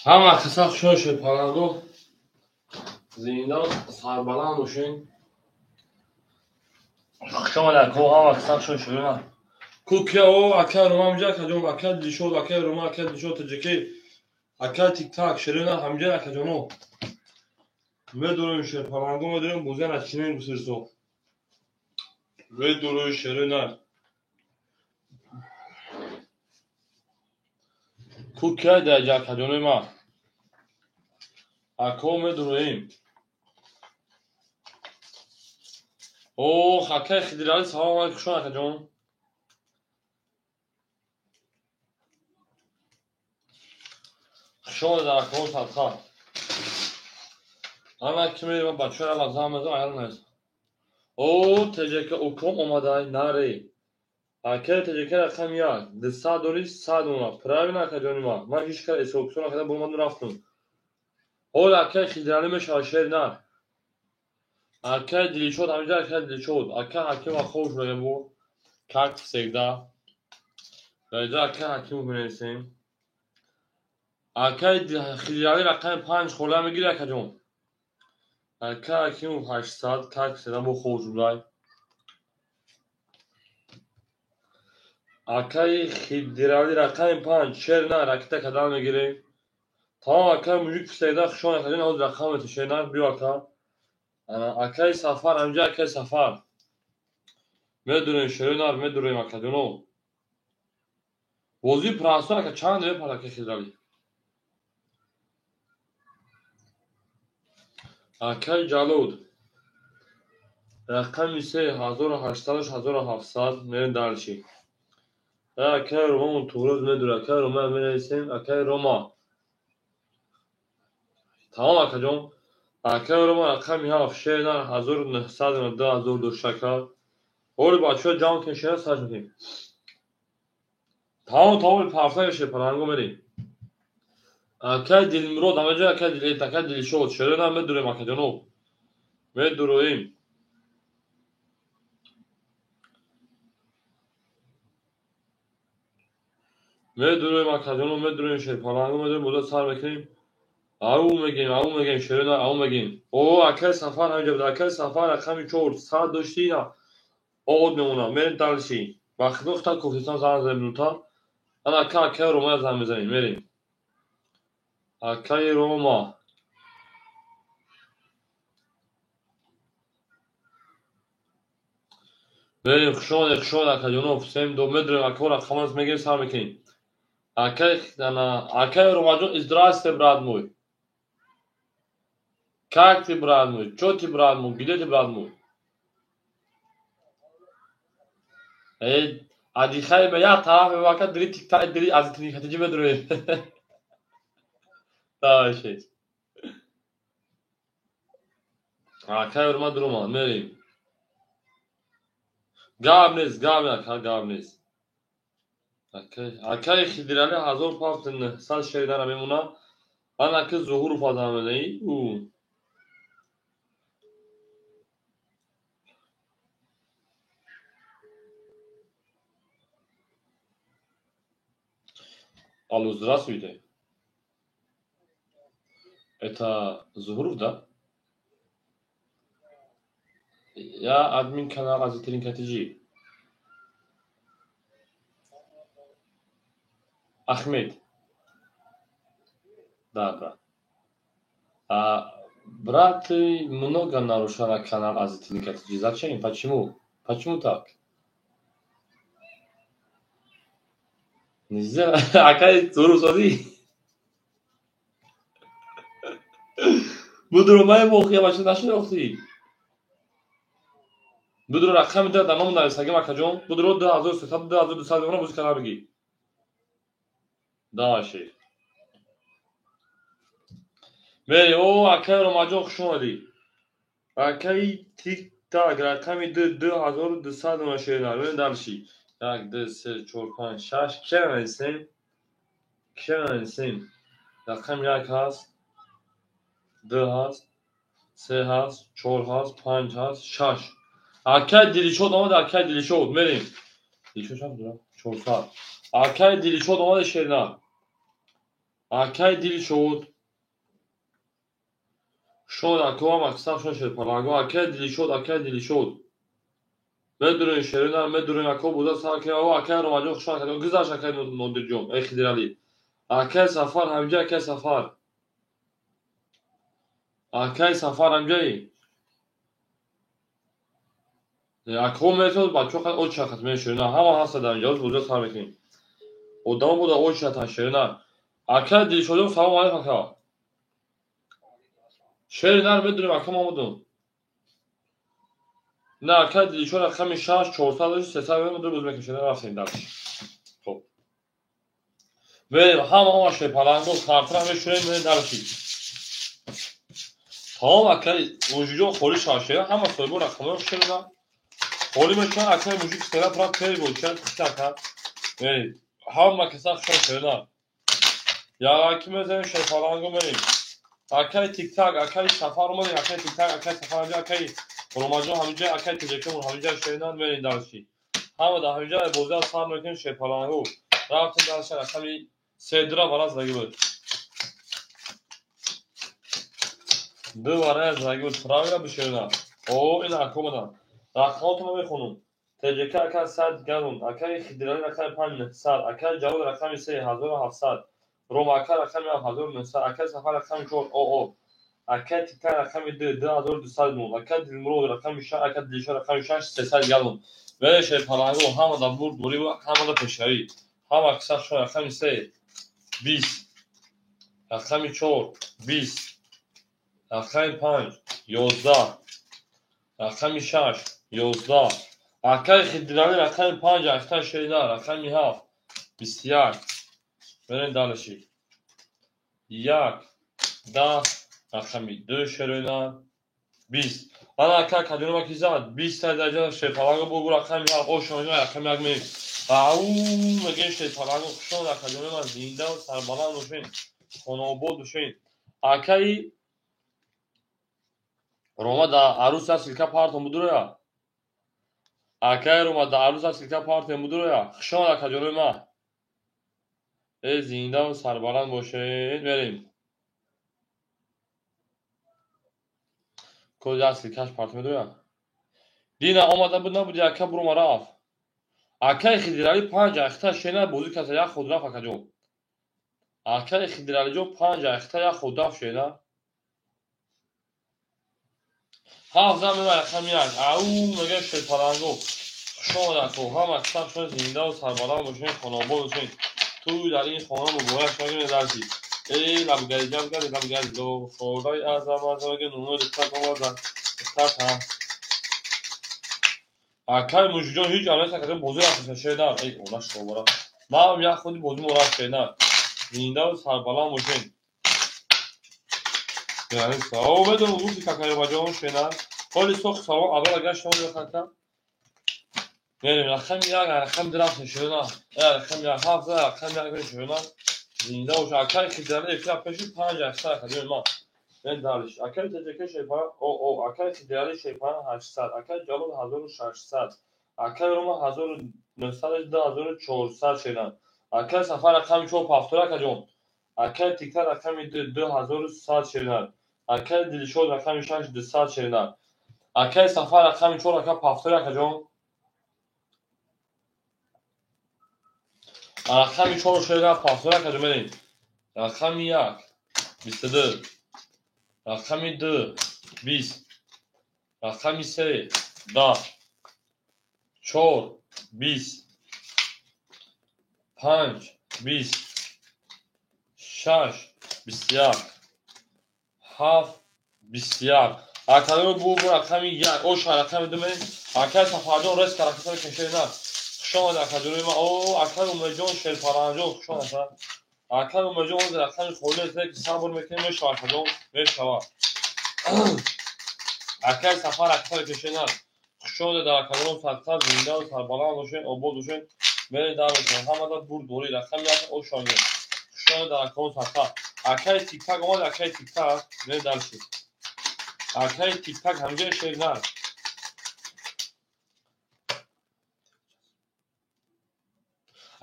Ҳама каса хушҳол шуд, паланго. Зинда сарбаланд бошед. Хуш омадед, ако, ҳама каса хушҳол шуд. Кукия о, ака Рома ҳамҷа, акаҷон, ака Дилшод, ака Рома, ака Дилшод таҷикӣ, ака Тиктак, Ширина ҳамҷа, акаҷоно. Медурем шер, паланго медурем, бозия начинем гусирсо. Медурем шерина. Кукия даҷа, акаҷонои ма. Ако медуроем. Ох, акай Хидирали, салом алейкум, хушон акаҷон. Хуш омадед, акаҳо садқа. Ана ки мерем, бачаҳои ала зан мезанам, аял нест. О, ТЖК уком омадай, наре. Акай ТЖК рақам як, 200 дори, 100 омад. Правильно, акаҷони ман. Ман ҳеҷ кар эсоксон накардам, буромадам рафтам. Ҳол акай Хидирали мешавад шер нар. Акай Дилшод, ҳамиҷа акай Дилшод. Акай Ҳаким хоб шуда бо. Как всегда. Даиҷа акай Ҳакимов менависем. Акай Хидирали рақами 5 хола мегири, акаҷон. Акай Ҳакимов 800, как всегда бо хоб шудай. Акай Хидирали рақами 5 шер нар, ракета кадан мегирем. Тамом, акай мужик всегда хушон, акаҷон, ҳозир рақам мета шер нар, биё ака. Акай Сафар, ҳамҷа акай Сафар. Медурем шер нар, медурем акаҷоно. Бозии прасо ака чанд мепарад акай Хидирали? Акай Ҷалуд. Рақами 3 1800 1700 мерем дальше. Акай Ромамон туғрӯз медурад. Акай Рома менависем, акай Рома. Тамом, акаҷон. Акай Рома рақами 7 шер нар 1900 2000 дошта кард. Оли бачаҳо ҷамъ кунед, шер сар мекунем. Тамом, тамом, парса шер паланго мерем. Акай Дилмурод, ҳамаҷо акай Дилет, акай Дилшод, шер нар медурем, акаҷоно. Медуроем. Медуроем, акаҷоно, медуроем шер паланго медурем, боза сар мекунем. Ау мегем, ау мегем, шер нар, ау мегем. О, акай Сафар ҳамиҷа буд, акай Сафар рақами 4 100 дошти на. Од мемонад, мерем дальше. Ба худо худта кофтистан занг занем минута. Ана ака, акай Ромая занг мезанем, мерем. Акай Рома. Мерем, хуш омадед, хуш омадед, акаҷоно, всем до медурем, акаҳо рақамас мегирем, сар мекунем. Акай, ана, акай Ромаҷон, здрасте, брат мой. Как ты, брат мой? Чё ты, брат мой? Где ты, брат мой? Адихай, я тараф мебака, дри тик-так, дри аз тинихатиҷи медурем. Давай, шед. Акай Рома дуромад, мерем. Гап нест, гап нест, ака, гап нест. Акай Хидирали 1500 шер нара мемонад. Ана ки Зуҳуров азам мезанӣ. У. Алло, здравствуйте. Это Зухуров, да? Я админ канала Азитрин КТЖ. Ахмед. Да, да. А, брат, ты много нарушала канал Азитрин КТЖ. Зачем? Почему? Почему так? Нельзя. Акай, Зухуров, смотри. Будро, май бох, я бача нашинохтӣ. Будро рақами дар ном нависагим, акаҷон. Будро 2300 2200 мемонам, бозӣ канал бигӣ. Давай, шейх. Мери, о, акай Ромаҷон, хуш омадӣ. Акай Тик-так, рақами 2200 мемонам шер нар. Бибин дальше. 1, 2, 3, 4, 5, 6. Кия менависем? Кия менависем? Рақами 1 ҳаст, 2 ҳаст, 3 ҳаст, 4 ҳаст, 5 ҳаст, 6. Акай Дилшод омад, акай Дилшод, мерем. Дилшод чанд дора? 400. Акай Дилшод омада шерна. Акай Дилшод. Шод акоам аксар шон шерпаланго. Акай Дилшод, акай Дилшод. Медурен шерина, медурен ако буда сар ки о акай Ромаҷон хушон акай гузашт акай Нодирҷон, эй Хидиралӣ. Акай Сафар ҳамҷа, акай Сафар. Акай Сафар ҳамҷаи. Ако метод бачаҳо қад очахат мешерина, ҳама ҳаста дар инҷа, буда сар мекунем. Одамо буда очахатан шерина. Акай Дилшодҷон салом алейкум ака. Шери нар медурем ака Мамудун. На акай Дилшод рақами 6 400 300 медурем боз мекунем шерина рафтем дарш. Хоб. Мерем ҳама ҳама шерпаланго картра мешурем мерем дарши. Тамом акай мужиҷон холӣ шава шерина ҳама соҳибо рақамҳоро шерина. Холӣ мешаванд акай мужик сера пра пери бошад хита ака. Мерем ҳама каса хушон шерина. Яки мезанем шерпаланго мерем. Акай Тиктак, акай Сафар омадем, акай Тиктак, акай Сафар ҳамҷа, акай Ромаҷон ҳамҷа, акай Теҷакамон ҳамҷа шеринан мерем дарши. Ҳама дар ҳамҷа бозиа сар мекунем шерпаланго. Рафтем дарша рақами се дура вараз заги буд. Ду вараз заги буд. Правила бишерина. О, ин ака омадан. Рақамотро мехонум. ТЖК ака 100 галун, акай Хидиралӣ рақами 5 900, акай Ҷавод рақами 3 1700, Рома ака рақами 7900, акай Сафар рақами 4 ОО, акай Тиктак рақами 2 2200 мон, акай Дилмурод рақами 6, акай Дилшод рақами 6 300 галун. Веле шерпаланго ҳама дар бурд борӣ ва ҳама дар пешравӣ. Ҳама киса шо рақами 3 20, рақами 4 20, рақами 5 11, рақами 6 11, акай Хидиралӣ рақами 5 ахта шерина, рақами 7 21. Мерем далаши. 1 10 рақами 2 шерина 20. Ана ака кадинома ки зад 20 та дарҷа шерпаланго бугу рақами 7 ошонҷа рақами 1 мерем. Ау мегем шерпаланго хушон акаҷонома зинда ва сарбаланд бошед, хонаобод бошед. Акаи Рома да аруса силка партон будуроя. Акаи Рома да аруса силка партон будуроя. Хушон акаҷонои ма. Э зинда ва сарбаланд бошед. Мерем. Код силкаш партон медуроя. Дина омада буд набуди ака бурома рафт. Акаи Хидиралӣ 5 ахта шена бозӣ каса як худ рафт акаҷон. Акаи Хидиралиҷон 5 ахта як худ рафт шена. 7 зан мева рақами 1. Ау мега шерпаланго. Хуш омад ако. Ҳама киса шумо зинда ва сарбаланд бошед, хонаобод бошед. Ту дар ин хона муборак шавед дарси. Эй лабгари ҷабгари лабгари ло хораи азам азам нуно духтар омадан. Духтар та. Акай мужиҷон ҳеҷ алайс акаҷон бозӣ рафташа шедар. Эй она шобара. Ман як худи бозӣ мо рафт шедар. Зинда ва сарбаланд бошед. О, медонам гуфти какаёбаҷон шена. Ҳоли сох салом аввал агар шумо мехоҳед. Мерем рақами 1 рақами 2 рафтем шена. Рақами 1 7 рақами 1 шена. Зинда бош акай Хидиралӣ эфира пеши 5 8 акаҷон ма. Мен далиш. Акай ТЖК шерпаланг о о акай Хидиралӣ шерпаланг 800, акай Ҷалол 1600, акай Рома 1900 2400 шена. Акай Сафар рақами 4 повтор акаҷон. Акай Тиктак рақами 2 2100 шена. Акай Дилшод рақами 6 200 шена. Акай Сафар рақами 4 ака повтор акаҷон. Рақами 4 шена повтор акаҷон мерем. Рақами 1 22, рақами 2 20, рақами 3 10, 4 20, 5 20, 6 21, 7 21. Акаи бу рақами 1 оша рақами 2 мерем. Акаи Сафарҷон рес каракатаро кашед на. Хуш омад акаҷонои ма. О акаи Умеҷон шерпаланҷон хуш омад. Акаи Умеҷон ҳозир рақами холӣ аст, ки сабр мекунем мешава акаҷон, мешава. Акаи Сафар рақамро кашед на. Хуш омадед дар акаҷонон садқа зинда ва сарбаланд бошед, обод бошед. Мерем дар мекунем. Ҳамада бурд борӣ рақами 1 оша омед. Хуш омадед дар акаҷон садқа. Акаи Тиктак омад, акаи Тиктак мерем дарши. Акаи Тиктак ҳамҷои шер на.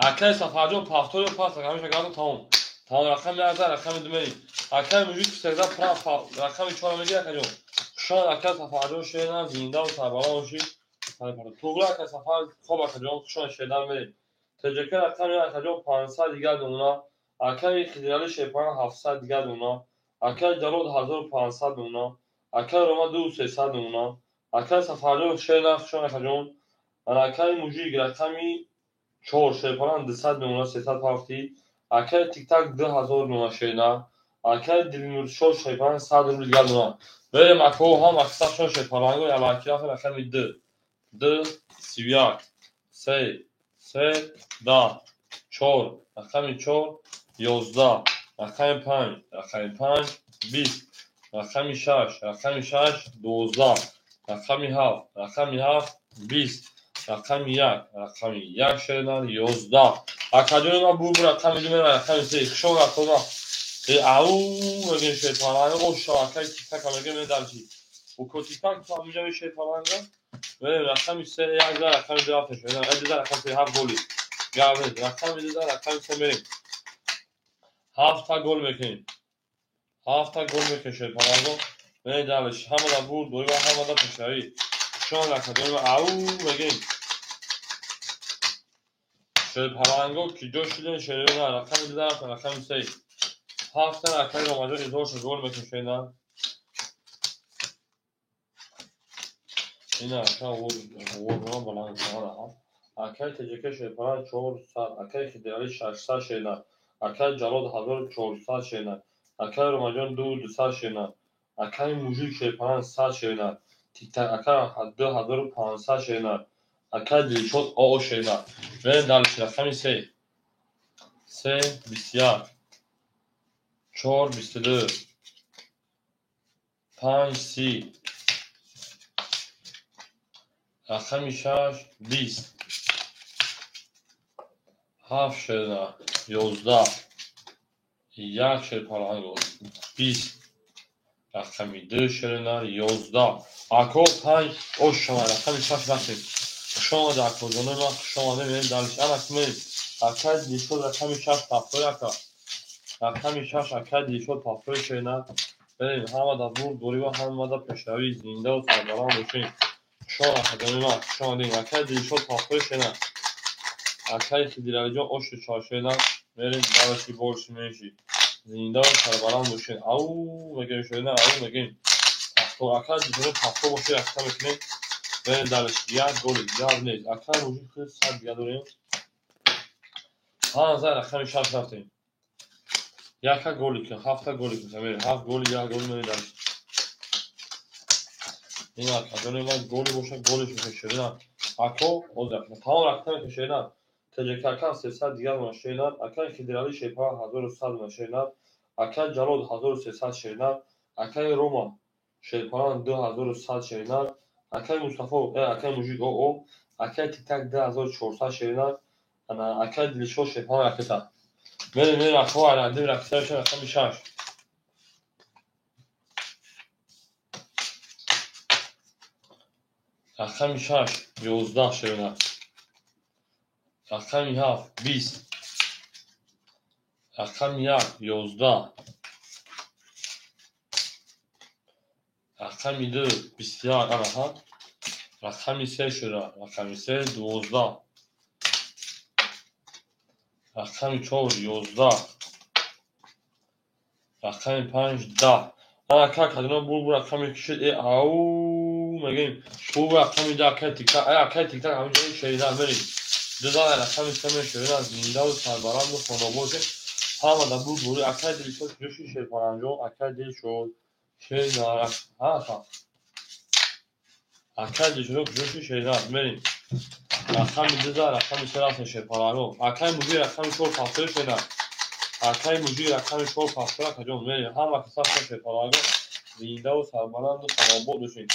Акаи Сафарҷон повтор пас ҳамеша гардон тамом. Тамом рақами як за рақами ду мерем. Акай мужик всегда прав рақами чора мегирад акаҷон. Хушон ака Сафарҷон шернар зинда ва сарбаланд бошӣ. Туғри ака Сафар хоб акаҷон хушон шернар мерем. ТЖК рақами як акаҷон 500 дигар дона. Акаи Хидирали Шерпаланг 700 дигар дона. Акаи Ҷалол 1500 дона. Акаи Рома 2300 дона. Акаи Сафарҷон шернар хушон акаҷон. Акаи мужик рақами 4 Шерпаланг 200 дона 300 ҳафти. Акаи Тиктак 2000 дона шернар. Акаи Дилмуршод Шерпаланг 100 рубл дигар дона. Берем акаҳо ҳам аксаршон Шерпаланго ялаки рафтем рақами 2. 2 31 3 3 10 4 рақами 4 11 рақами 5 рақами 5 20 рақами 6 рақами 6 12 рақами 7 рақами 7 20 рақами 1 рақами 1 шернар 11. Акаҷони ман бур рақами 2 мерам рақами 3. Хушон рафтома. Ау мегӯем Шерпаланг оша акаи Тиктака мегӯем медарчи. Уко Тиктак то ҳаминҷа Шерпаланга. Мерем рақами 3 1 за рақами 2 рафтем. 2 за рақами 3 7 голи. Гап нест. Рақами 2 за рақами 3 мерем. 7 та гол мекунем. 7 та гол мекунем Шерпаланго. Мерем далеш. Ҳамада бурд, бои ҳамада пешравӣ. Хушон акаҷони ман ау мегӯем. Шерпаланго ки ҷо шудем шерона рақами 2 рафтем рақами 3. 7 та акаи Ромаҷон изҳоршо гол мекунем шерна. Ина ака овозона баланд ҳафт. Акаи ТЖК Шерпаланг 400, акаи Хидирали 600 шерна. Акаи Ҷалол 1400 шерна. Акаи Ромаҷон 2200 шерна. Акаи Мужик Шерпаланг 100 шерна. Тиктак ака 2500 шерна. Акаи Дилшод ОО шерна. Мерем далеш рақами 3. 3 21 4 22 5 30 рақами 6 20 7 шерна 11 1 Шерпаланго 20 рақами 2 шерна 11. Ако 5 ош шава рақами 6 рафтем. Хуш омада акоҷонои ман хуш омада мерем далеш. Анак мерем. Акаи Дилшод рақами 6 пафтои ака. Рақами 6 акаи Дилшод пафтои шерна. Берем ҳамада бурд борива ҳамада пешравӣ зинда ва сарбаланд бошем. Хуш омад акаҷонои ман хуш омадем. Акаи Дилшод пафтои шерна. Акаи Хидиралиҷон оши чор шерна. Мерем далеши борши менши. Зинда ва сарбаланд бошем. Ау мегӯем шерна ау мегӯем. Пафто акаи Дилшод пафто бошед рақам мекунем. Берем далеш як голи гап нест. Акаи мужик худ 100 дига дорем. Ҳа за рақами 6 рафтем. Яка голи кун, 7 та голи кун. Мерем 7 голи як голи мерем далеш. Ин акаҷони ман голи боша голиш мекунем шерна. Ако озак тамом рақам мекунем шерна. ТЖК ака 300 дигар дона шерна. Акаи Хидирали Шерпаланг 1100 дона шерна. Акаи Ҷалол 1300 шерна. Акаи Рома Шерпаланг 2100 шерна. Акаи Мустафо, акаи Мужик ОО, акаи Тиктак 2400 шерна. Ана акаи Дилшод Шерпаланг ракета. Мерем мерем акаҳо айрандем ракета мешавем рақами 6. Рақами 6 11 шерна. Рақами 7 20 рақами 1 11 рақами 2 21 анаҳа рақами 3 шуда рақами 3 12 рақами 4 11 рақами 5 10. Ана ака кадино бур рақами кишид ау мегӯем бур рақами 10 акаи Тиктак акаи Тиктак ҳаминҷо шерина мерем. 2 рақами 3 мешерина зинда ва сарбаланду хонобошем. Ҳамада бур бури акаи Дилшод ҷӯши Шерпаланҷон акаи Дилшод шерина ҳа акаи Дилшод ҷӯши шерина мерем. Рақами 2 рақами 3 рафтем Шерпаланго. Акаи Мужик рақами 4 пафтои шерина. Акаи Мужик рақами 4 пафтои акаҷон мерем. Ҳама каса Шерпаланго зинда ва сарбаланду хонобод бошем.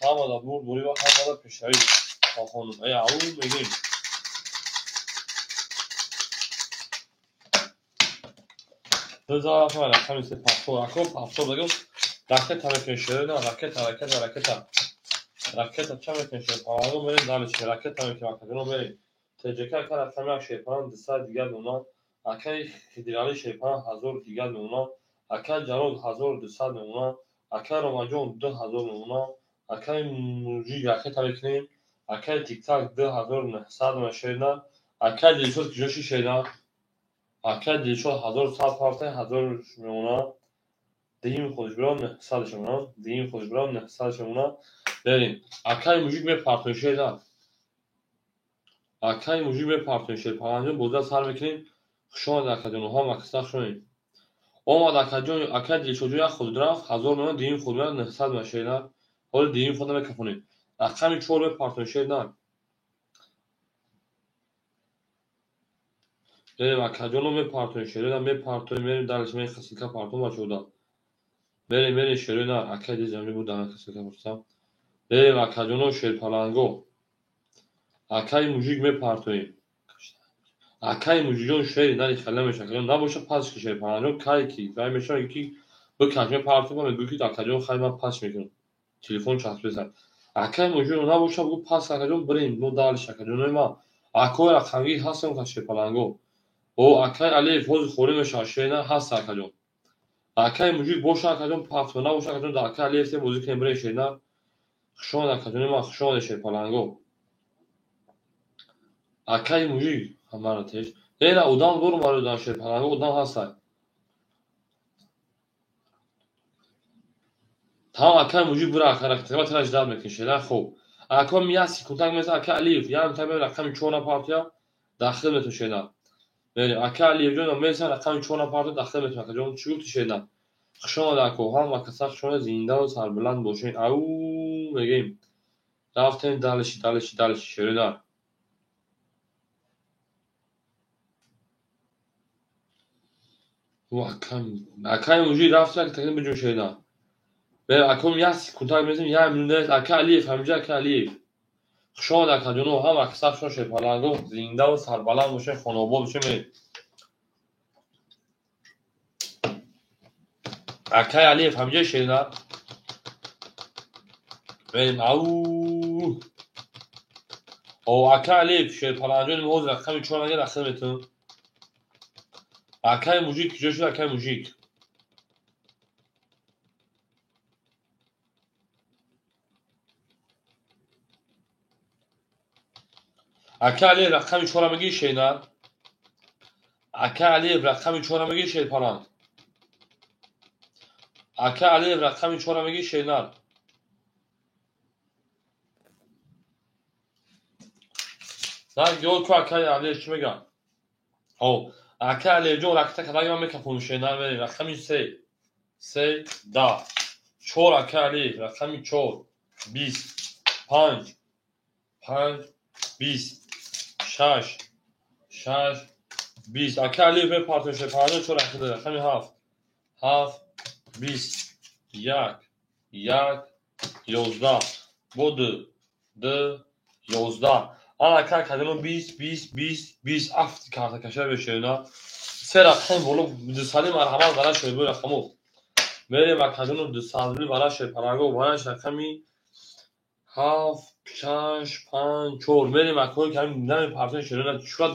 Ҳамада бурд борӣ ва ҳамада пешравӣ. Хонум ау мегӯем. 2 рақами 3 пафто ако пафто бигӯм ракета мекунем шерна ракета ракета ракета ракета ча мекунем Шерпаланго мерем далеш ракета мекунем акаҷоно мерем. ТЖК ака рақами 1 Шерпаланг 200 дигар дона. Акаи Хидиралӣ Шерпаланг 1000 дигар мемонад. Акаи Ҷалол 1200 мемонад. Акаи Ромаҷон 2000 мемонад. Акаи Мужик ракета мекунем. Акаи Тиктак 2900 мемонад шерна. Акаи Дилшод куҷоши шерна? Акаи Дилшод 1100 партия 1000 мемонад. Дуюм худш бирам 900 мемонад. Дуюм худш бирам 900 мемонад. Берем. Акаи Мужик мепартоем шерна. Акаи Мужик мепартоем Шерпаланҷон бозиро сар мекунем. Хуш омадед акаҷон, ҳама каса хуш омадед. Омад акаҷон, акаи Дилшодҷон як худ рафт, 1000 мемонад, дуюм худ меояд 900 мемонад шерна. Ҳоли дуюм худро мекафонем. Рақами 4 мепартоем шерна. Берем акаҷоно мепартоем шерна, мепартоем, мерем далеш ме хасилка партом бачаҳо. Мерем, мерем шерна, акаи Дилшодҷон буд дар хасилка пурсам. Берем акаҷоно Шерпаланго. Акаи Мужик мепартоем. Акаи Мужикҷон шери нари хеле мешавад. Акаҷон набоша пас ки Шерпаланҷон кай ки вай мешавад ки бикаш мепартоем, мегӯ ки акаҷон хай ман пас мекунам. Телефон часпида. Акаи Мужикҷон набоша бигӯ пас акаҷон бирем мо далеш акаҷонои ман. Акои рақамгир ҳастем ка Шерпаланго. О акаи Алиев ҳозир холӣ мешавад, шерна ҳаст акаҷон. Акаи Мужик боша акаҷон пафто набоша акаҷон дар акаи Алиев бозӣ кунем бирем шерна. Хуш омадед акаҷони ман, хуш омадед Шерпаланго. Акаи Мужик ҳамаро теш. Ена одам дорум барои дар Шерпаланго одам ҳастай. Тамом акаи Мужик бира ака ракета тираш дар мекунем шерна. Хуб. Акам як секундак мезанад акаи Алиев, як минутак мезанад рақами 4 напартоя дахил метавон шерна. Мерем акаи Алиевҷон мезанад рақами 4 напартоя дахил метавон акаҷон. Чӣ гуфти шерна? Хуш омадед ако, ҳама каса хуш омадед, зиндаву сарбаланд бошед. Ау мегӯем. Рафтем далеши, далеши, далеши шерна. Акаи Мужик рафт як такин биҷун шерна. Мерем аком як секундак мезанем, як минут. Акаи Алиев ҳаминҷа акаи Алиев. Хуш омадед акаҷоно, ҳама каса хуш омадед Шерпаланго, зиндаву сарбаланд бошед, хонаобод бошед. Мерем. Акаи Алиев ҳаминҷа шерна. Мерем ау. О акаи Алиев Шерпаланҷони ҳозир рақами 4 нагир дахил метавон. Акаи Мужик куҷо шуд акаи Мужик? Акаи Алиев рақами 4 мегири шерна? Акаи Алиев рақами 4 мегири Шерпаланг? Акаи Алиев рақами 4 мегири шерна? На ёд ку акаи Алиев чӣ мегӯяд? Ҳо, акаи Алиевҷон ракета кадаги ман мекафонам шерна. Мерем рақами 3, 3, 10, 4 акаи Алиев рақами 4, 20, 5, 5, 20, 6, 6, 20. Акаи Алиев мепартоем Шерпаланҷон 4 ракета рақами 7, 7, 20, 1, 1, 11, бо 2, 2, 11. Ана акаи кадино 20, 20, 20, 20 афти картакаша бешерна. Се рақами боло 200 марҳамат бара шед бо рақамо. Мерем акаҷоно 200 бара Шерпаланго бараш рақами 7, 6, 5, 4. Мерем акои ками намепартоем шерна. Шуад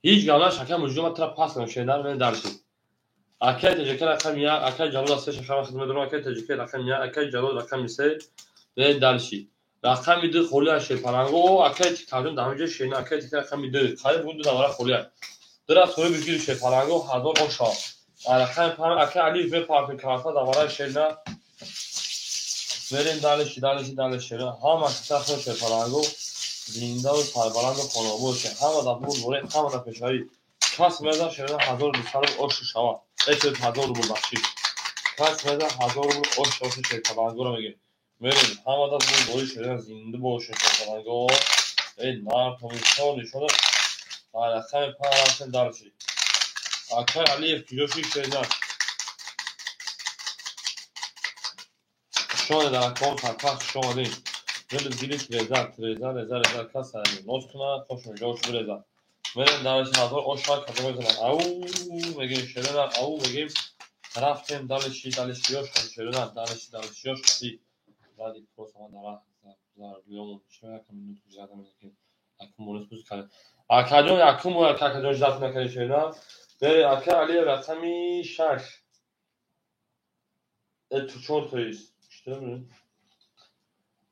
ҳеҷ гап наш акаи Мужик ман тира пас кардам шерна. Мерем дарши. Акаи Таҷика рақами 1, акаи Ҷалол 3 шахама хидмат дорам, акаи Таҷика рақами 1, акаи Ҷалол рақами 3. Мерем дарши. Рақами 2 холӣ аст Шерпаланго. Акаи Тиктарҷон дар ҳаминҷо шерна. Акаи Тиктар рақами 2. Қариб буд ду навара холӣ аст. Ду рафт холӣ бигири Шерпаланго 1000 оша. Рақами 5 акаи Алиев мепартоем карта дар вараи шерна. Мерем далеши, далеши, далеши шерна. Ҳама каса худ Шерпаланго зиндаву сарбаланду хонаобод бошед. Ҳама дар бурд боред, ҳама дар пешравӣ. Кас мезанад шерна 1200 рубл ошу шавад. Эчед 1000 рубл бахшид. Кас мезанад 1000 рубл ош шавад Шерпалангоро мегӯем. Мерем ҳама дар бурд боред шерна, зинда бошед Шерпаланго. Эй нар томишон нишона. Рақами 5 рафтем дарши. Акаи Алиев куҷо шуд шерна? Хуш омадед акаҳо, сарпаст хуш омадед. Дили дилиш резад, резад, резад, резад, кас нос кунад, хошон ҷош бирезад. Мерем дарши 1000 ош шавад кадом мезанад. Ау мегӯем шерна, ау мегӯем. Рафтем далеши, далеши ёш шерна, далеши, далеши ёш хати. Ради просто ман дара зарлиёмон. Чӣ як минут гузарда мекунем. Якум бор нест, кардем. Акаҷон, якум бор акаҷон ждать накардем шерина. Бери ака Алиев рақами 6. 4 то есть.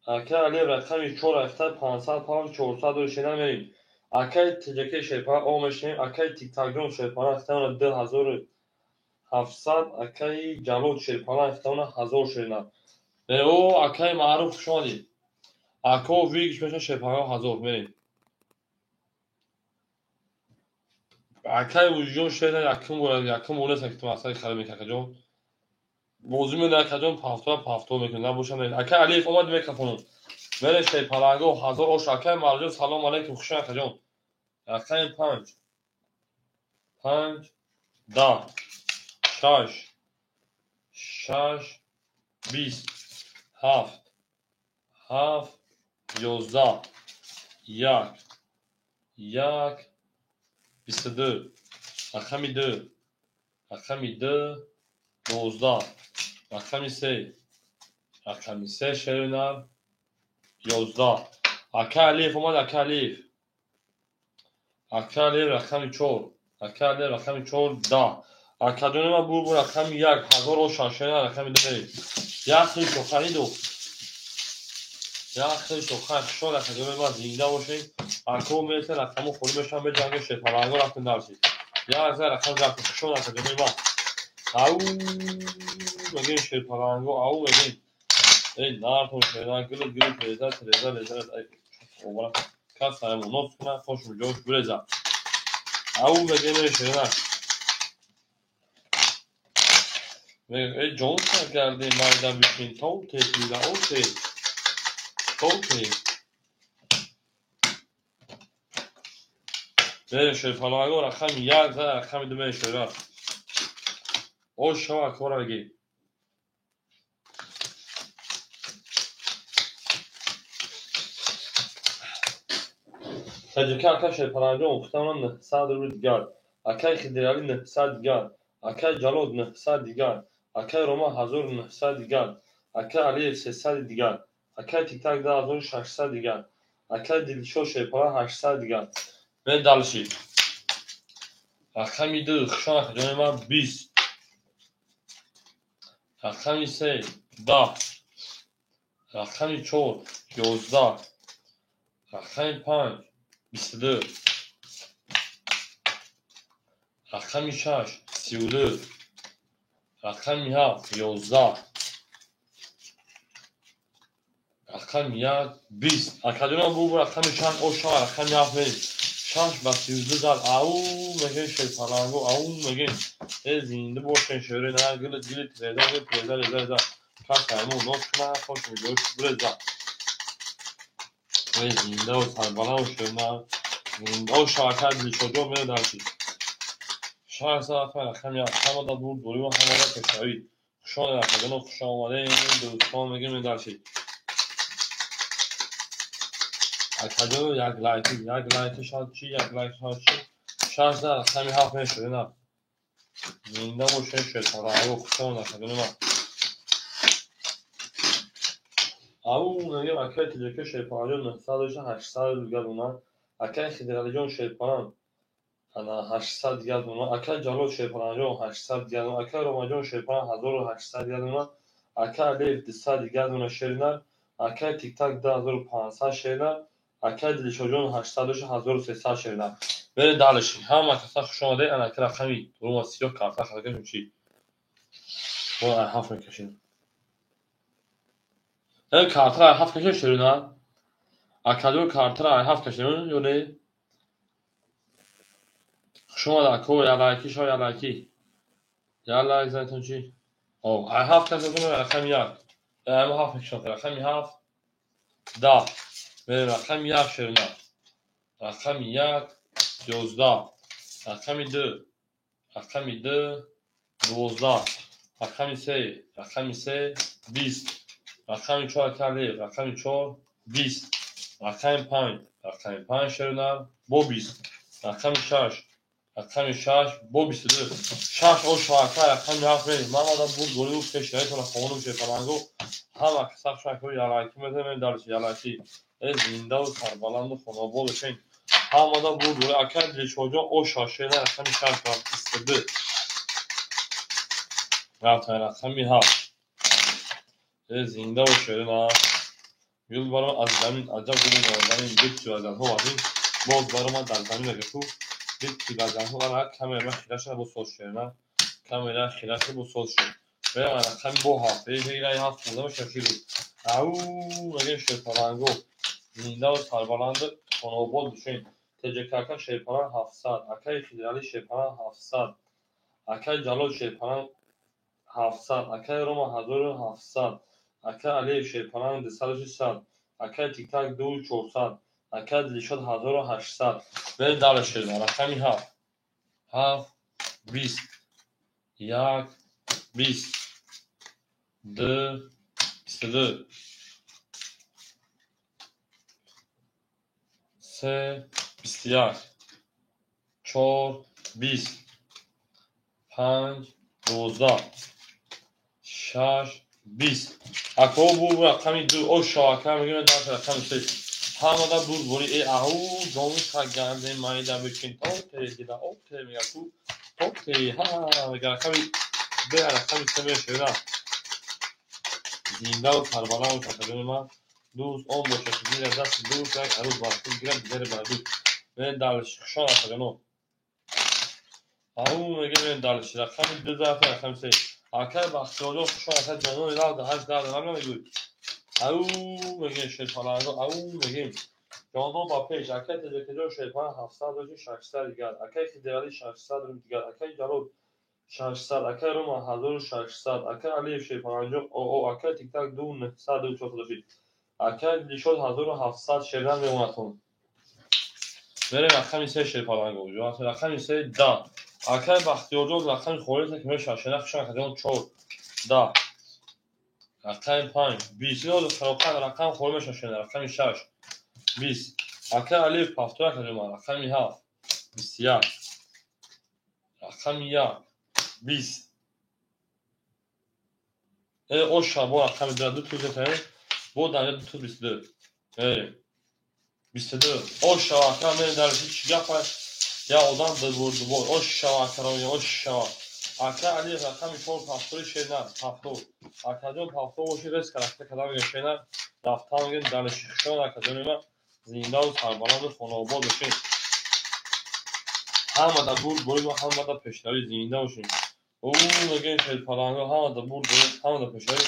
Ака Алиев рақами 4 рафта 500 паунд 400 дори шерина мерим. Акаи ТЖК шерпара о мешинем. Акаи Тиктакҷон шерпара рафтана 2700. Акаи Ҷалол шерпара рафтана 1000 шерина. О, акаи Маъруф, хуш омадед. Ако вигш меша шерпара 1000 мерим. Акаи Вуҷон шерина якум бор, якум бор нест, ки ту масъалаи харид мекунӣ, акаҷон. Бозӣ мене, акаҷон, пафтора пафтор мекунӣ, набоша не. Акаи Алиев омад микрофону. Мере шерпаланго 1000 ош. Акаи Марҷон, салом алейкум, хуш омад, акаҷон. Рақами 5 5 10 6 6 20 7 7 11 1 1 22. Рақами 2, рақами 2 12, рақами 3, рақами 3 шеринар 11. Ака Алиев омад, ака Алиев. Ака Алиев рақами 4, ака Алиев рақами 4 10. Акаҷони ман бур рақами 1 1000 оша шеринар рақами 2 мерем. Як хел шохари ду. Як хел шоха шод, акаҷони ман, зинда бошед. Ако мересе рақаму холӣ мешавам, меҷанге шерпаланго рафтем дарси. Як за рақам рафтем, шод, акаҷони ман. Ау мегем шерпаланго, ау мегем. Эй нартон шерина гили гили треза треза реза ай обара кас сарамонот куна хошум ҷош буреза. Ау мегем шерина. Эй ҷон карде майда бишин то тепила о те. То те. Мере шерпаланго рақами 1 за рақами 2 мере шерина. О шава кора бигир. Таҷика ака шерпаланҷон ухтаман 900 рубли дигар. Акаи Хидиралӣ 900 дигар. Акаи Ҷалол 900 дигар. Акаи Рома 1900 дигар. Акаи Алиев 300 дигар. Акаи Тиктак 2600 дигар. Акаи Дилшод шерпала 800 дигар. Мен далши. Рақами 2 хушон, акаҷони ман, 20. Рақами 3 10. Рақами 4 11. Рақами 5 22. Рақами 6 32. Рақами 7 11. Рақами 1 20. Акаҷонам бу рақами 6 оша рақами 7 мерем. 6 ба 32 зад. Ау мегем шерпаланго, ау мегем. Э зинда бошен шере на гили гили треза гили треза реза реза. Кас айму нос куна хошум ҷош буреза. Э зинда ва сарбаланд шерна. Оша ака Дилшодҷон мере дарси. 6 саат рақами 1 ҳамада бур дорӣ ва ҳамада пешравӣ. Хуш омадед, акаҷонон, хуш омадед дӯстон, мегем дарси. Акаҷон як лайки, як лайки шад чи, як лайк шад чи. 6 за рақами 7 мешуд, на. Зинда бошед шерпаланго, хуш омадед, акаҷони ман. Ау мегем акаи ТЖК шерпаланҷон 900 дошта 800 дигар дона. Акаи Хидиралиҷон шерпалан ана 800 дигар дона. Акаи Ҷалол шерпаланҷон 800 дигар дона. Акаи Ромаҷон шерпалан 1800 дигар дона. Акаи Алиев 200 дигар дона шеринар. Акаи Тиктак 2500 шеринар. Акаи Дилшодҷон 800 дошта 1300 шеринар. Берем далши. Ҳама каса хуш омадед. Ана ака рақами дурума сиёҳ карта харакашем чи. Мо ай ҳафт мекашем. Э картара ай ҳафт кашем шерина. Акаҷон картара ай ҳафт кашем ё не? Хуш омад ако, як лайки шо, як лайки. Як лайк занетон чи? О, ай ҳафт кашем рақами 1. Ай мо ҳафт мекашем рақами 7 10. Берем рақами 1 шерина. Рақами 1 11. Рақами 2. Рақами 2 12. Рақами 3, рақами 3 20. Рақами 4 ака Алиев, рақами 4 20. Рақами 5, рақами 5 шеринар бо 20. Рақами 6, Рақами 6 бо 22. 6 ош ака рақами 7 мерем. Ман одам бурд голиу пешравитона хонум шерпаланго. Ҳама сахт шакҳои ялайки мезанем дар ялайки. Зиндаву сарбаланду хонобод бошен. Ҳамада бурд голи ака Дилшодҷон оша шена рақами 6 22. Рафтан рақами 7. Зинда бошед. Гул баром аз замин аҷаб гули нозанин битти вазанҳо вазин боз баромад дар замин агату битти вазанҳо ана камера хира шуда бо соз шуд на камера хира шуда бо соз шуд. Берам рақами бо 7. Эй 7 буда мешавад ширу. Ау мегӯем шерпаланго зиндаву сарбаланду хонобод бошед. ТЖК шерпаланг 700, акаи Хидиралӣ шерпаланг 700, акаи Ҷалол шерпаланг 700, акаи Рома 1700, акаи Алиев шерпаланг 200, акаи Тиктак 2400, акаи Дилшод 1800. Берем дале шерпаланг рақами 7. 7 20 1 20 2 22 3 21 4 20 5 12 6 20. Ако бу рақами 2 оша ака мегӯем дар рақами 3. Ҳамада бурд бори э ау ҷони таганде майда бикин то те дида о те мега ку то те ҳа мега рақами 2 рақами 3 мешавад. Зиндаву сарбаланд бошад ман дӯст он бошад ки гирад дасти дӯст як арӯз бар худ гирад дигаре бар дӯст. Мен далиш хушон акаҷоно. Ау мегӯем далиш рақами 2 заф рақами 3. Акаи Бахтиёрҷон хушон ака ҷонони лавда 8 дарда намегӯй. Ау мегӯем шерпаланго ау мегӯем ҷонон ба пеш. Акаи Теҷакаҷон шерпаланг 700 дошти 600 дигар. Акаи Хидиралӣ 600 рум дигар. Акаи Ҷалол 600, акаи Рома 1600, акаи Алиев шерпалангҷон оо акаи Тиктак 2900 400 дошти. Акаи Дилшод 1700 шердан мемонадтон. Мерем рақами 3 шерпаланго. Рақами 3 10. Акаи Бахтиёрҷон рақами холиса ки мешавад шена хушон акаҷон 4 10. Рақами 5 20. Рақам холӣ мешавад шена рақами 6 20. Акаи Алиев 7 акаҷон рақами 7 21. Рақами 1 20. Оша бо рақами 2 2 туз метавонем. Бо дар 2 туз 22. 22. Оша ака мен дар ҳеҷ гап я одам дубор дубор. Оша акаро оша. Ака Алиев рақами 4 пафтори шена пафтор. Акаҷон пафтор боши рес каракта кадам шена рафтан мегӯем далиши хушон акаҷони ман зиндаву сарбаланду хонобод бошед. Ҳамада бурд борид ва ҳамада пешравӣ зинда бошед. Ӯ мегӯем шерпаланго ҳамада бурд борид ҳамада пешравӣ.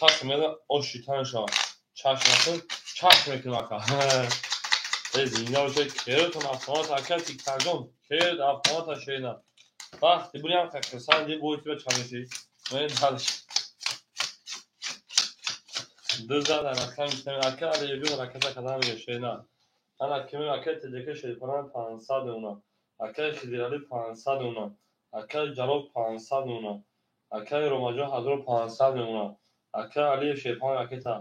Кас меда оши тан шавад. Чашм накун чашм мекунам ака. Зинда бошед. Керотон автомат ака Тиктакҷон керот автомата шена. Вақти бурям хирсанди бои тиба чамеши. Мен далиш. Ду зад рақами се ака Алиевҷон ракета кадам мега шена. Ана кимем акаи ТЖК шерпаланг 500 мемонад. Акаи Хидиралӣ 500 мемонад. Акаи Ҷалол 500 мемонад. Акаи Ромаҷон 1500 мемонад. Акаи Алиев шерпаланг ракета.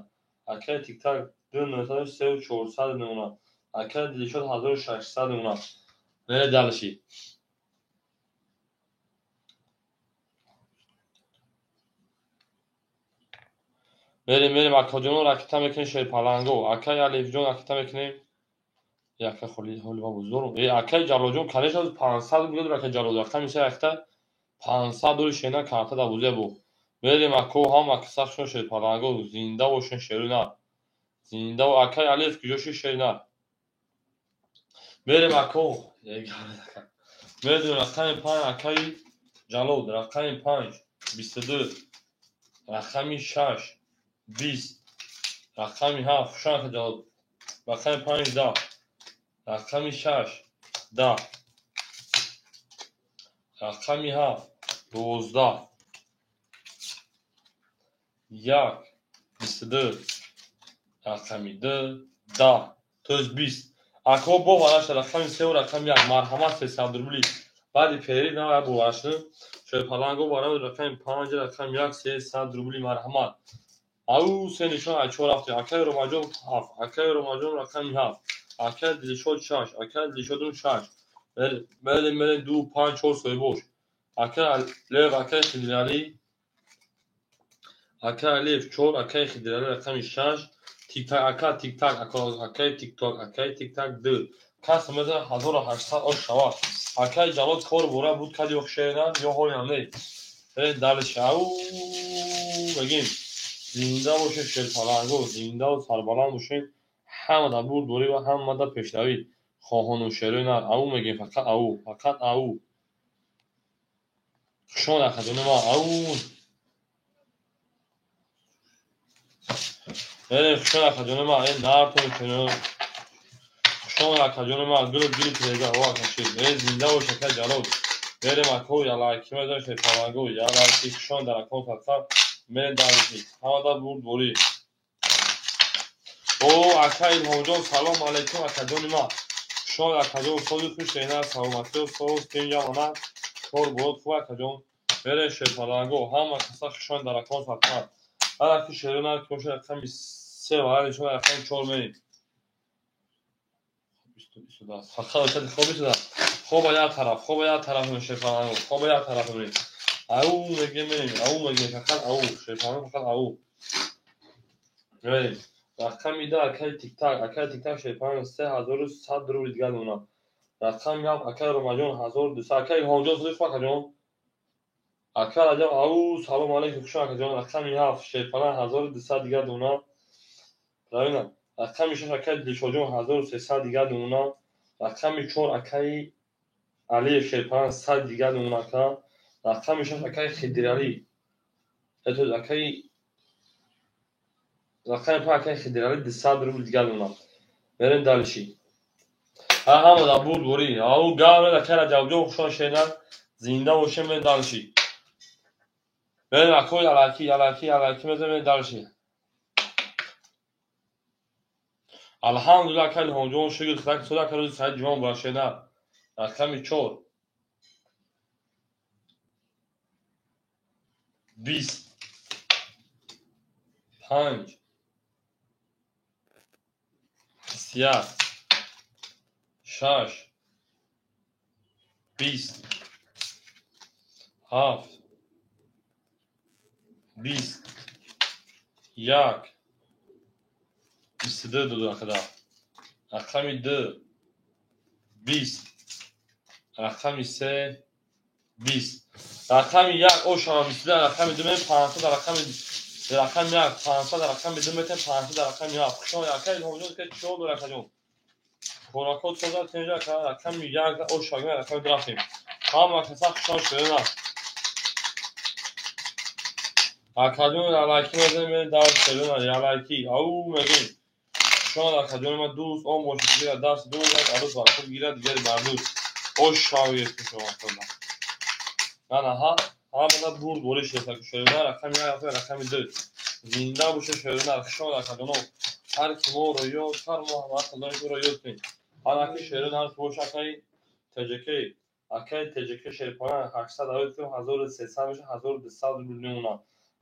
Акаи Тиктак 2 903 400 мемонад. Акаи Дилшод 1600 мемонад. Мере далиши. Мерем мерем акаҷонон ракета мекунем шерпаланго. Акаи Алиевҷон ракета мекунем. Яка холи холи ма буздорум. Акаи Ҷалолҷон конечно 500 рубл акаи Ҷалол рақами 3 ракета 500 рубл шена карта дар бузия бу. Мерем ако ҳама сахшон шерпаланго зинда бошен шеру на. Зинда акаи Алиев куҷо ши шер на. Мерем ако. Мерем рақами 5 акаи Ҷалол рақами 5 22 рақами 6 20 рақами 7 хушон ака Ҷалол рақами 5 10 рақами 6 10 рақами 7 12 1 22 рақами 2 10 то есть 20. Ако бо вараша рақами 3 рақами 1 марҳамат 300 рубли. Баъди перерыв на боварашну шерпаланго барои рақами 5 рақами 1 300 рубли марҳамат. Ау се нишон аз чор рафтем. Акаи Ромаҷон 7, акаи Ромаҷон рақами 7, акаи Дилшод 6, акаи Дилшодум 6. Мерем, мерем, 2, 5, 4 соҳибош. Акай Лев, акай Хидиралӣ. Акай Лев 4, акай Хидиралӣ рақами 6. Тик-так, ака тик-так, акай тик-ток, акай тик-так 2. Кас мезанад 1800 ош шава. Акай Ҷалол кор бора буд кад ё шеъра ё ҳолиам не. Дальше ау бегим. Зинда бошед шерпаланго, зиндаву сарбаланд бошед. Ҳама дар бурдборӣ ва ҳама дар пешравӣ. Хоҳону шерои нар. Ау мегем, фақат ау, фақат ау. Хушомад акаҷони ман, ау. Мерем, хушомад акаҷони ман, э нартон кино. Хушомад акаҷони ман, гулу гили тиреза, о акаши. Э зинда бош ака Ҷалол. Мерем ако ялайки мезанем шерпаланго, ялайки хушомад дар акон фақат. Мерем дальше. Ҳама дар бурдборӣ. О ака Илҳомҷон, салом алайкум акаҷони ман. Хушомад акаҷон, сози хуш шена, саломатиё, соз тинҷа мана. Кор борот хуб акаҷон. Мерем шерпаланго, ҳама каса хушомад дар акон фақат. Ҳар аки шерои нар ки бошад рақами 3 ва ҳар шумо рақами 4 мерем. Фақат бошад хоб истодааст. Хоба як тараф, хоба як тараф шерпаланго, хоба як тараф мерем. Ау мегем мерем, ау мегем, фақат ау, шерпаланго фақат ау. Мерем. Рақами 2 акай тик-так, акай тик-так шерпаланго 3100 рубл дигар мемонад. Рақами 7 акай Ромаҷон 1200, акай Илҳомҷон сози хуб акаҷон. Ака Раҷаб, ау, салом алейкум, хуш акаҷон. Рақами 7 шерпаланг 1200 дигар мемонад. Правильно? Рақами 6 акай Дилшодҷон 1300 дигар мемонад. Рақами 4 акай Алиев шерпаланг 100 дигар мемонад ака. Рақами 6 акай Хидиралӣ. Акай рақами 5 акай Хидиралӣ 200 рубл дигар мемонад. Мерем дальше. Ҳама дар бурдборӣ. Ау гап акай Раҷабҷон, хушон шена. Зинда бошем, мерем дальше. Мерем акои алаки, алаки, алаки мезанем, мерем дальше. Алҳамдулилла акай Илҳомҷон, шукр, худо сода ака рӯзи саид ҷумъа муборак шена. Рақами 4 20 5 21 6 20 7 20 1 22 дуду акада. Рақами 2 20 рақами 3 20 рақами 1 ошама 22 рақами 2 мен 500 рақами 1 500 рақами 2 метем 500 рақами 7. Хушомад ака Илҳомҷон, ки чиҳо дорад акаҷон? Хӯрокҳо соза тинҷа ака рақами 1 ошага рақами 2 рафтем. Ҳама каса хушомад шудана. Акаҷон алайки мезанем, мерем дар шудана ялайки. Ау мегем. Хушомад акаҷони ман, дӯст он бошед, гирад даст дӯст, арӯс баракат гирад, дигари бардӯст. Ош шавед хушомад худо. Ана ҳа, ҳама бурд борӣ шеста шудана рақами 1 рақами 2. Зинда бошед шудана, хушомад акаҷоно. Ҳар ки моро ёд, ҳар мо ҳама худои ӯро ёд кунем. Ҳар аки шерон ҳар ки бошад акаи ТЖК, акаи ТЖК шерпаланг 800 авед кунем 1300 мешавад, 1200 рубл мемонад.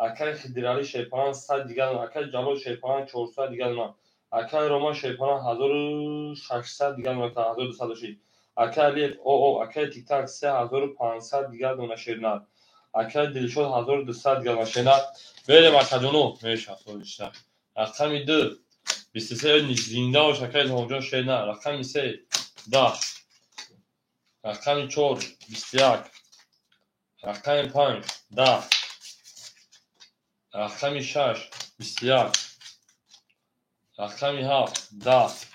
Акаи Хидиралӣ шерпаланг 100 дигар мемонад. Акаи Ҷалол шерпаланг 400 дигар мемонад. Акаи Рома шерпаланг 1600 дигар мемонад, 1200 шид. Акаи Алиев ОО, акаи Тик-так 3500 дигар дона шернар. Акаи Дилшод 1200 дигар дона шернар. Берем акаҷоно, мешавад солишта. Рақами 2 23 зинда бош акаи Илҳомҷон шернар. Рақами 3 10 рақами 4 21 рақами 5 10 рақами 6 21 рақами 7 10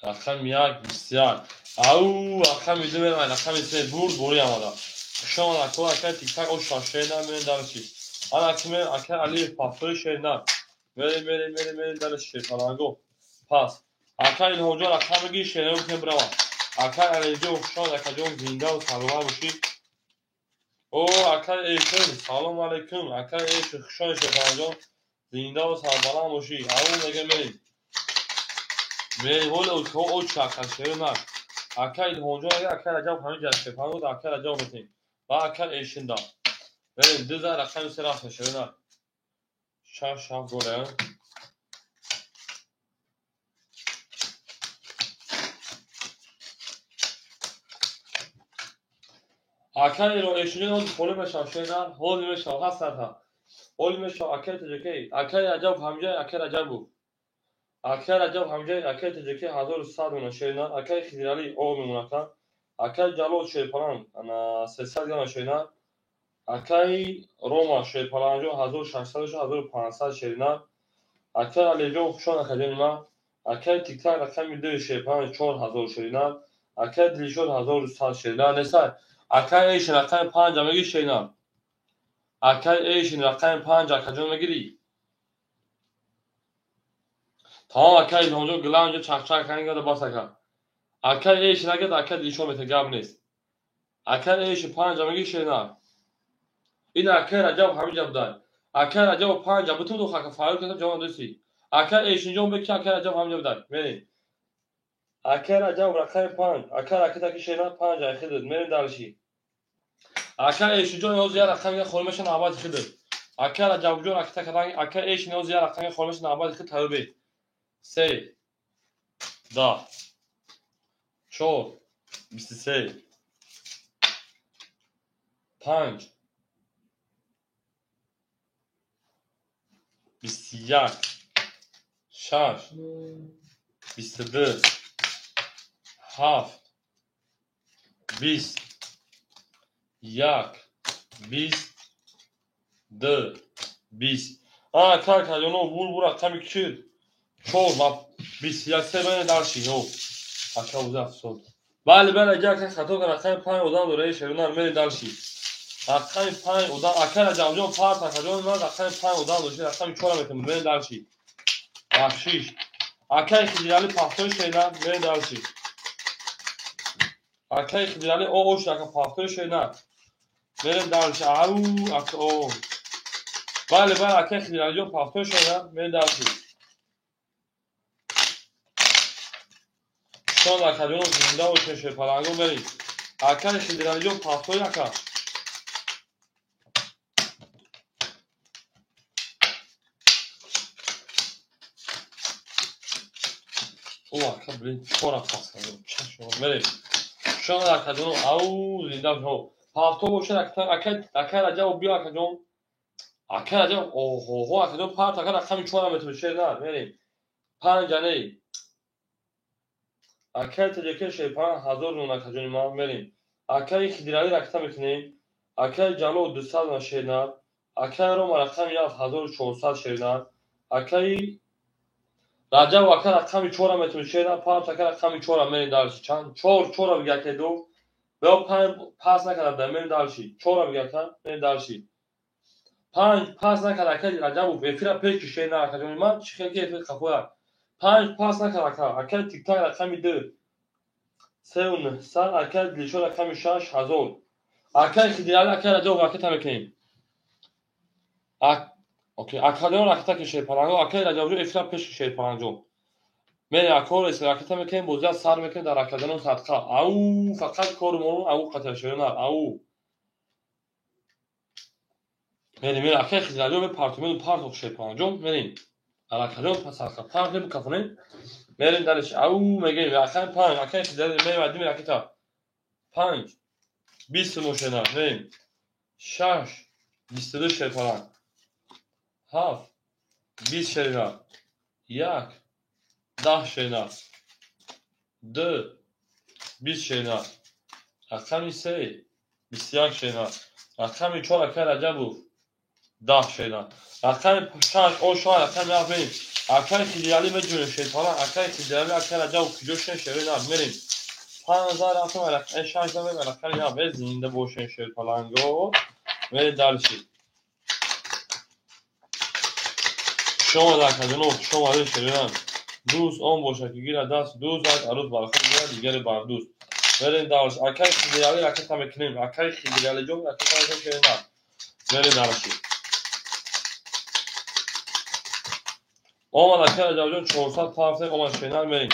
рақами 1 21. Ау рақами 2 мерем, рақами 3 бурд борӣ омада. Хушомад ако акаи Тик-так оша шернар, мерем дальше. Ана ки мерем акаи Алиев пафтори шернар. Мерем, мерем, мерем, мерем дальше шерпаланго. Пас. Акаи Илҳомҷон рақам мегири шернар бикунем бирава. Акаи Алиҷон хушомад акаҷон, зиндаву саломат бошӣ. О акаи Эшин, салом алайкум. Акаи Эшин хушомад шерпаланҷон, зиндаву сарбаланд бошӣ. Ау мегем мерем. Мерем ҳоли окаҳо оча ака шернар. Акаи Илҳомҷон агар акаи Раҷаб ҳамин ҷа шерпаланг буд, акаи Раҷаб метем. Ва акаи Эшинда. Мерем 2 зан рақами 3 рафтем шернар. 6 7 голя. Акай эшинҷон ҳозир холӣ мешавад, шернар, ҳозир мешавад, ҳастата. Ҳоли мешавад, акай таҷикай, акай Раҷаб ҳамҷай, акай Раҷабов. Акай Раҷаб ҳамҷай, акай таҷикай 1100 мона шернар, акай Хизралӣ об мемонака. Акай Ҷалол шерпаланг, ана 300 грамм шернар. Акай Рома шерпалангҷон 1600 1500 шернар. Акай Алиҷон хушон акаҷони ман. Акай Тиктак рақами 2 шерпаланг 4000 шернар. Акай Дилшод 1100 шернар. Несай. Акай Эйшин рақами 5 мегири шернар. Акай Эйшин рақами 5 акаҷон мегирӣ. Тамом акай Илҳомҷон гиланҷо чақчақ кангада бас ака. Акай Эйшин агад акай Дилшод мета гап нест. Акай Эйшин 5 мегири шернар. Ин акай Раҷаб ҳамиҷа будай. Акай Раҷаб 5 бутун ду хака фарёд кардам ҷавон дӯстӣ. Акай Эйшинҷон беки акай Раҷаб ҳамиҷа будай. Мерем. Акай Раҷаб рақами 5, акай ракета ки шернар 5 ай хидд. Мерем дальше. Акай Эйшинҷон ҳозир як рақами холӣ меша навбати хидд. Акай Раҷабҷон ракета кардан, акай Эйшин ҳозир як рақами холӣ меша навбати хид тайёр бед. 3 10 4 23 5 21 6 22 7 20 1 20 2 20. Ака каҷоно бур бур рақами кишид 4 ва 21 се бене дарши ё. Ака уза афсод. Бале бале ака ака хато кар рақами 5 одам дора шерунар мере дарши. Рақами 5 одам ака Раҷабҷон парт акаҷон ман рақами 5 одам дошт рақами 4 метем мере дарши. Бахшиш. Акай Хизралӣ пахтои шернар мере дарши. Акай Хизралӣ о ош ака пахтои шернар. Мерем дарши. Ау ака о. Бале бале акай Хизралиҷон пахтои шернар мере дарши. Шон акаҷон зинда бошед шерпаланго мерем. Акай Хизралиҷон пахтои ака. О ака блин чора пас кардам. Чашм мерем. Шон акаҷон ау зинда бошед. Пахто бошед ака акай Раҷаб биё акаҷон. Акай Раҷаб оҳоҳо акаҷон парт ака рақами 4 метавонӣ шернар мерем. 5 не. Акай таҷака шерпаланг 1000 рун акаҷони ман мерем. Акай Хидралӣ ракета мекунем. Акай Ҷалол 200 на шернар. Акай Рома рақами 1 1400 шернар. Акай Раҷаб ака рақами 4 метавонӣ шернар. Парт ака рақами 4 мерем дарши. Чанд? 4 4 бига акай ду. Бео 5 пас накарда мерем дарши. 4 бига ака мерем дарши. 5 пас накарда акай Раҷабов эфира пеш ки шернар акаҷони ман чӣ хел ки эфир қафоя. 5 пас накарда ака. Акай Тиктак рақами 2 3900 акай Дилшод рақами 6000. Акай Хидралӣ акай Раҷабов ракета мекунем. Окей, акаҷон ракета ки шерпаланго, акай Раҷабҷон эфира пеш ки шерпалангҷон. Мерем акор ракета мекунем, бозия сар мекунем дар акаҷонон садқа. Ау, фақат кору моро ау қатар шернар, ау. Мерем, мерем, акай Хидралиҷон мепарту, мерем парту шерпалангҷон, мерем. Акаҷон садқа парт мекафонем. Мерем дарш, ау мегем, акай 5, акай Хидралӣ мерем адим ракета. 5 20 мошена, мерем. 6 22 шерпаланг. 7 20 шернар. 1 10 шернар. 2 20 шернар. Рақами 3 21 шернар. Рақами 4 акай Раҷабов 10 шернар. Рақами 6 о 6 рақами 7 мерем. Акай Хидралӣ меҷунем шерпаланг, акай Хидралӣ акай Раҷабов куҷо шен шернар мерем. 5 рафтам 6 мерем рақами 7 зинда бошен шерпаланго. Мерем дальше. Шумо акаҷоно хуш омадед шернар. Дӯст он бошад ки гирад даст дӯст як арӯз бар худ гирад дигаре бар дӯст. Мерем дальше. Акай Хидралӣ ракета мекунем. Акай Хидралиҷон ракета мекунем шернар. Мерем дальше. Омад акай Раҷабҷон 400 пафте омад шернар мерем.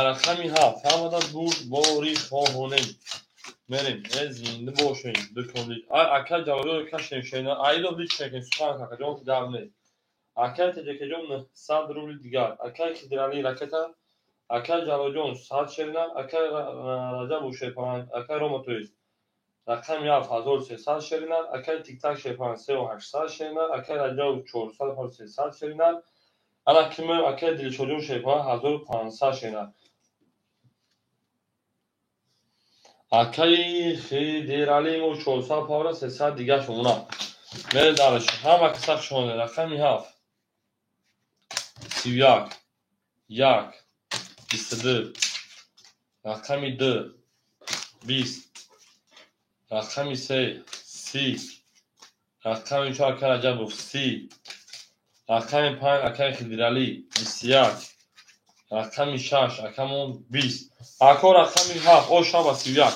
Рақами 7 ҳамада бурд бори хоҳонем. Мерем. Зинда бошем. Дуконди. Акай Ҷалолҷон кашем шернар. Айдо лич мекунем сухан акаҷон ки гап нест. Акай Таҷакаҷон 900 рубли дигар. Акай Хидралӣ ракета. Акай Ҷалолҷон 100 шернар. Акай Раҷабов шерпаланг. Акай Рома тоист. Рақами 7 1300 шеринар. Акай Тиктак шерпаланг 3800 шеринар. Акай Раҷабов 400 300 шеринар. Ана кимем акай Дилшодҷон шерпаланг 1500 шеринар. Акаи Хидиралӣ мо 400 павра 300 дигаш мемонад. Мерем дараш. Ҳама каса хушомадед. Рақами 7 31 1 22 рақами 2 20 рақами 3 30 рақами 4 акаи Раҷабов 30 рақами 5 акаи Хидиралӣ 21 рақами 6 акамон 20 ако рақами 7 о шаба 31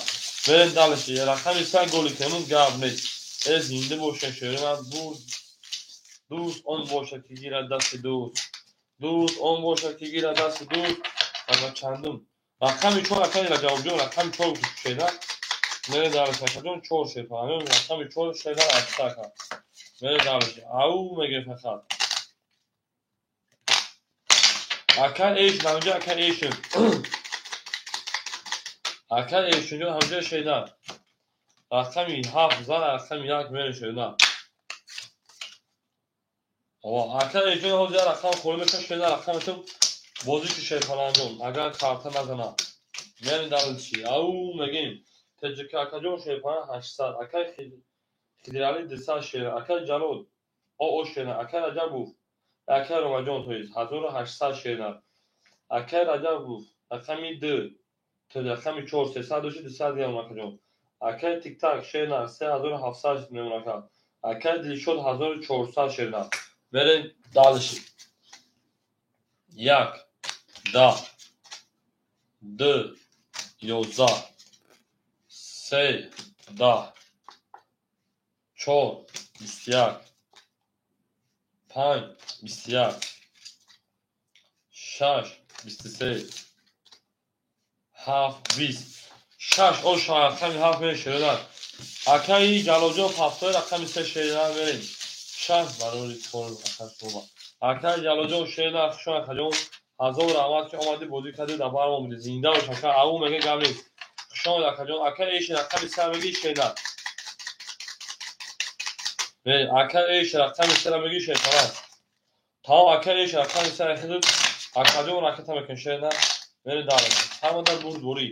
мерем далаш. Рақами 3 голи кемун гап нест. Э зинда бошед шерина буд. Дӯст он бошад ки гирад дасти дӯст. Дӯст он бошад ки гирад дасти дӯст. Ана чандум рақами 4 акаи Раҷабовҷон рақами 4 шерина. Мерем далаш акаҷон 4 шерпаланг рақами 4 шерина ака. Мерем далаш. Ау меге фақат. Акай эш ҳамҷа акай эшин. Акай эшинҷон ҳамҷа шерина. Рақами 7 зан рақами 1 мерем шерина. Ова акай эшин ҳозир рақам холӣ мешавад шерина рақами ту бозӣ ки шерпалангон агар карта назана. Мерем далчи. Ау мегем. Теҷика акаҷон шерпаланг 800 акай Хидиралӣ 200 шерина. Акай Ҷалол оо шерина. Акай Раҷабов акай Ромаҷон тоист 1800 шерина. Акай Раҷабов рақами 2 рақами 4 300 дошти 200 мемонад акаҷон. Акай Тиктак шерина 3700 мемонад ака. Акай Дилшод 1400 шерина. Мерем далш. 1 10 2 11 3 10 4 21 5 21 6 23 7 20 6 о рақами 7 мерем шерина. Акаи Ҷалолҷон 7 рақами 3 шерина мерем. 6 барори 4 акаш боба. Акаи Ҷалолҷон шерина хушон акаҷон ҳазор раҳмат ки омадӣ бозӣ кардӣ дар бар мо будӣ. Зинда бош ака. Ау меге гап нест. Хушон акаҷон. Акаи эш рақами 3 меги шерина. Акаи эш рақами 3 меги шерина. Тамом акаи эш рақами 3 хидуд акаҷон ракета мекунем шерина. Мерем дараш. Ҳамада бурд бурӣ.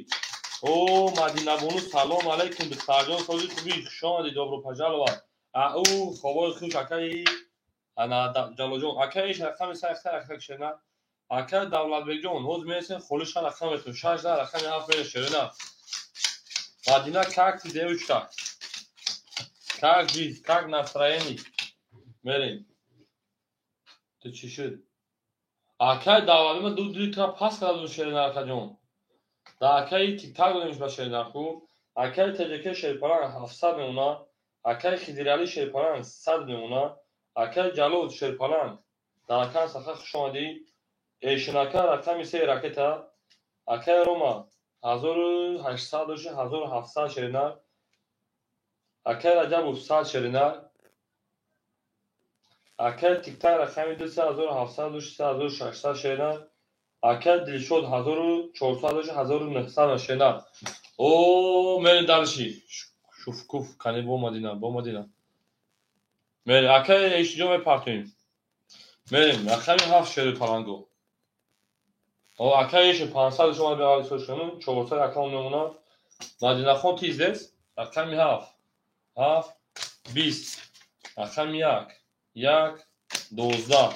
О Мадинабону салом алейкум духтарҷон сози хубӣ хуш омадӣ добро пожаловать. Ау хобои хуш акаи ана Ҷалолҷон. Акаи эш рақами 3 ракета шерина. Акаи Давлатбекҷон ҳозир мересем холиша рақам метавон 6 рақами 7 мерем шерина. Мадина как ты девочка? Как жизнь? Как настроение? Мерем. Ту чӣ шуд? Акаи Давлатбек ман ду тра пас кардам шерина акаҷон. Да акаи Тиктак додем ба шерина хуб. Акаи ТЖК шерпаланг 700 мемонад. Акаи Хидиралӣ шерпаланг 100 мемонад. Акаи Ҷалол шерпаланг дар акан саха хуш омадӣ. Эшинака рақами 3 ракета. Акаи Рома 1800 дошти 1700 шерина. Акаи Раҷабов 100 шерина. Акаи Тиктак рақами 2 3700 дошти 3600 шерина. Акаи Дилшод 1400 дошти 1900 шерина. О мерем дарши. Шуфкуф кани бо Мадина, бо Мадина. Мерем акаи эшиҷон мепартоем. Мерем рақами 7 шери паланго. О акаи эши 500 шумо беғали шуну 400 акаон мемонад. Мадинахон тиз дест. Рақами 7 7 20 рақами 1 1 12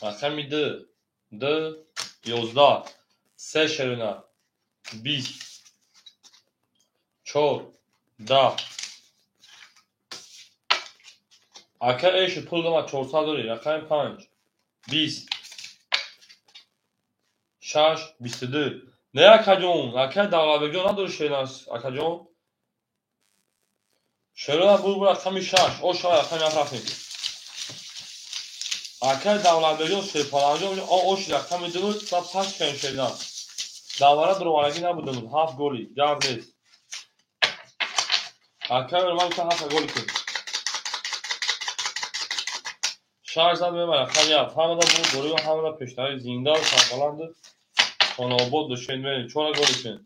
рақами 2 2 11 3 шерина 20 4 10 ака эши пул дама 400 дори рақами 5 20 6 22 не акаҷон ака Давлатбекҷон надори шерина акаҷон шерина бур рақами 6 о шояд рақами 7 рафтем. Акаи Давлатбекҷон шерпаланҷон оши рақами 2 буд ва пас кардем шерина. Давара дуроварагӣ набудем 7 голи гап нест. Акаи ман гуфтам 7 голи кун. 6 зад мебарад рақами 7. Ҳамада бурд бурӣ ва ҳамада пештари зинда ва сарбаланд хонобод дошед мерем 4 голи кун.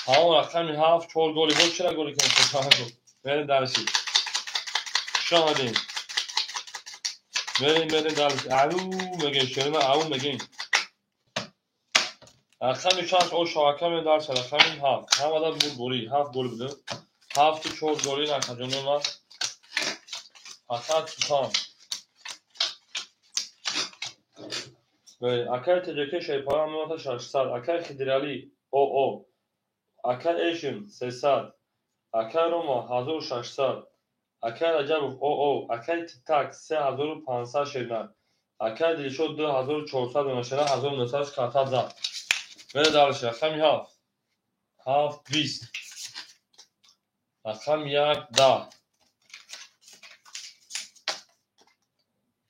Ҳамон рақами 7 4 голи боз чира голи кун? Мерем дальше. Хуш омадем. Мерем дальше. Ау мегем, шерина ау мегем. Рақами 6 о шоака мерем дальше. Рақами 7. Ҳамада буд борӣ. 7 гол буд. 7 4 голи накаҷони ман. Фақат сухан. Акай ТЖК Шерпалан мемонад 600. Акай Хидиралӣ ОО. Акай Эшим 300. Акай Рома 1600. Акай Раҷабов ОО. Акай Тиктак 3500 шернак. Акай Дилшод 2400 дона шернак 1900 картат зад. Мере дальше. Рақами 7. 7 20. Рақами 1 10.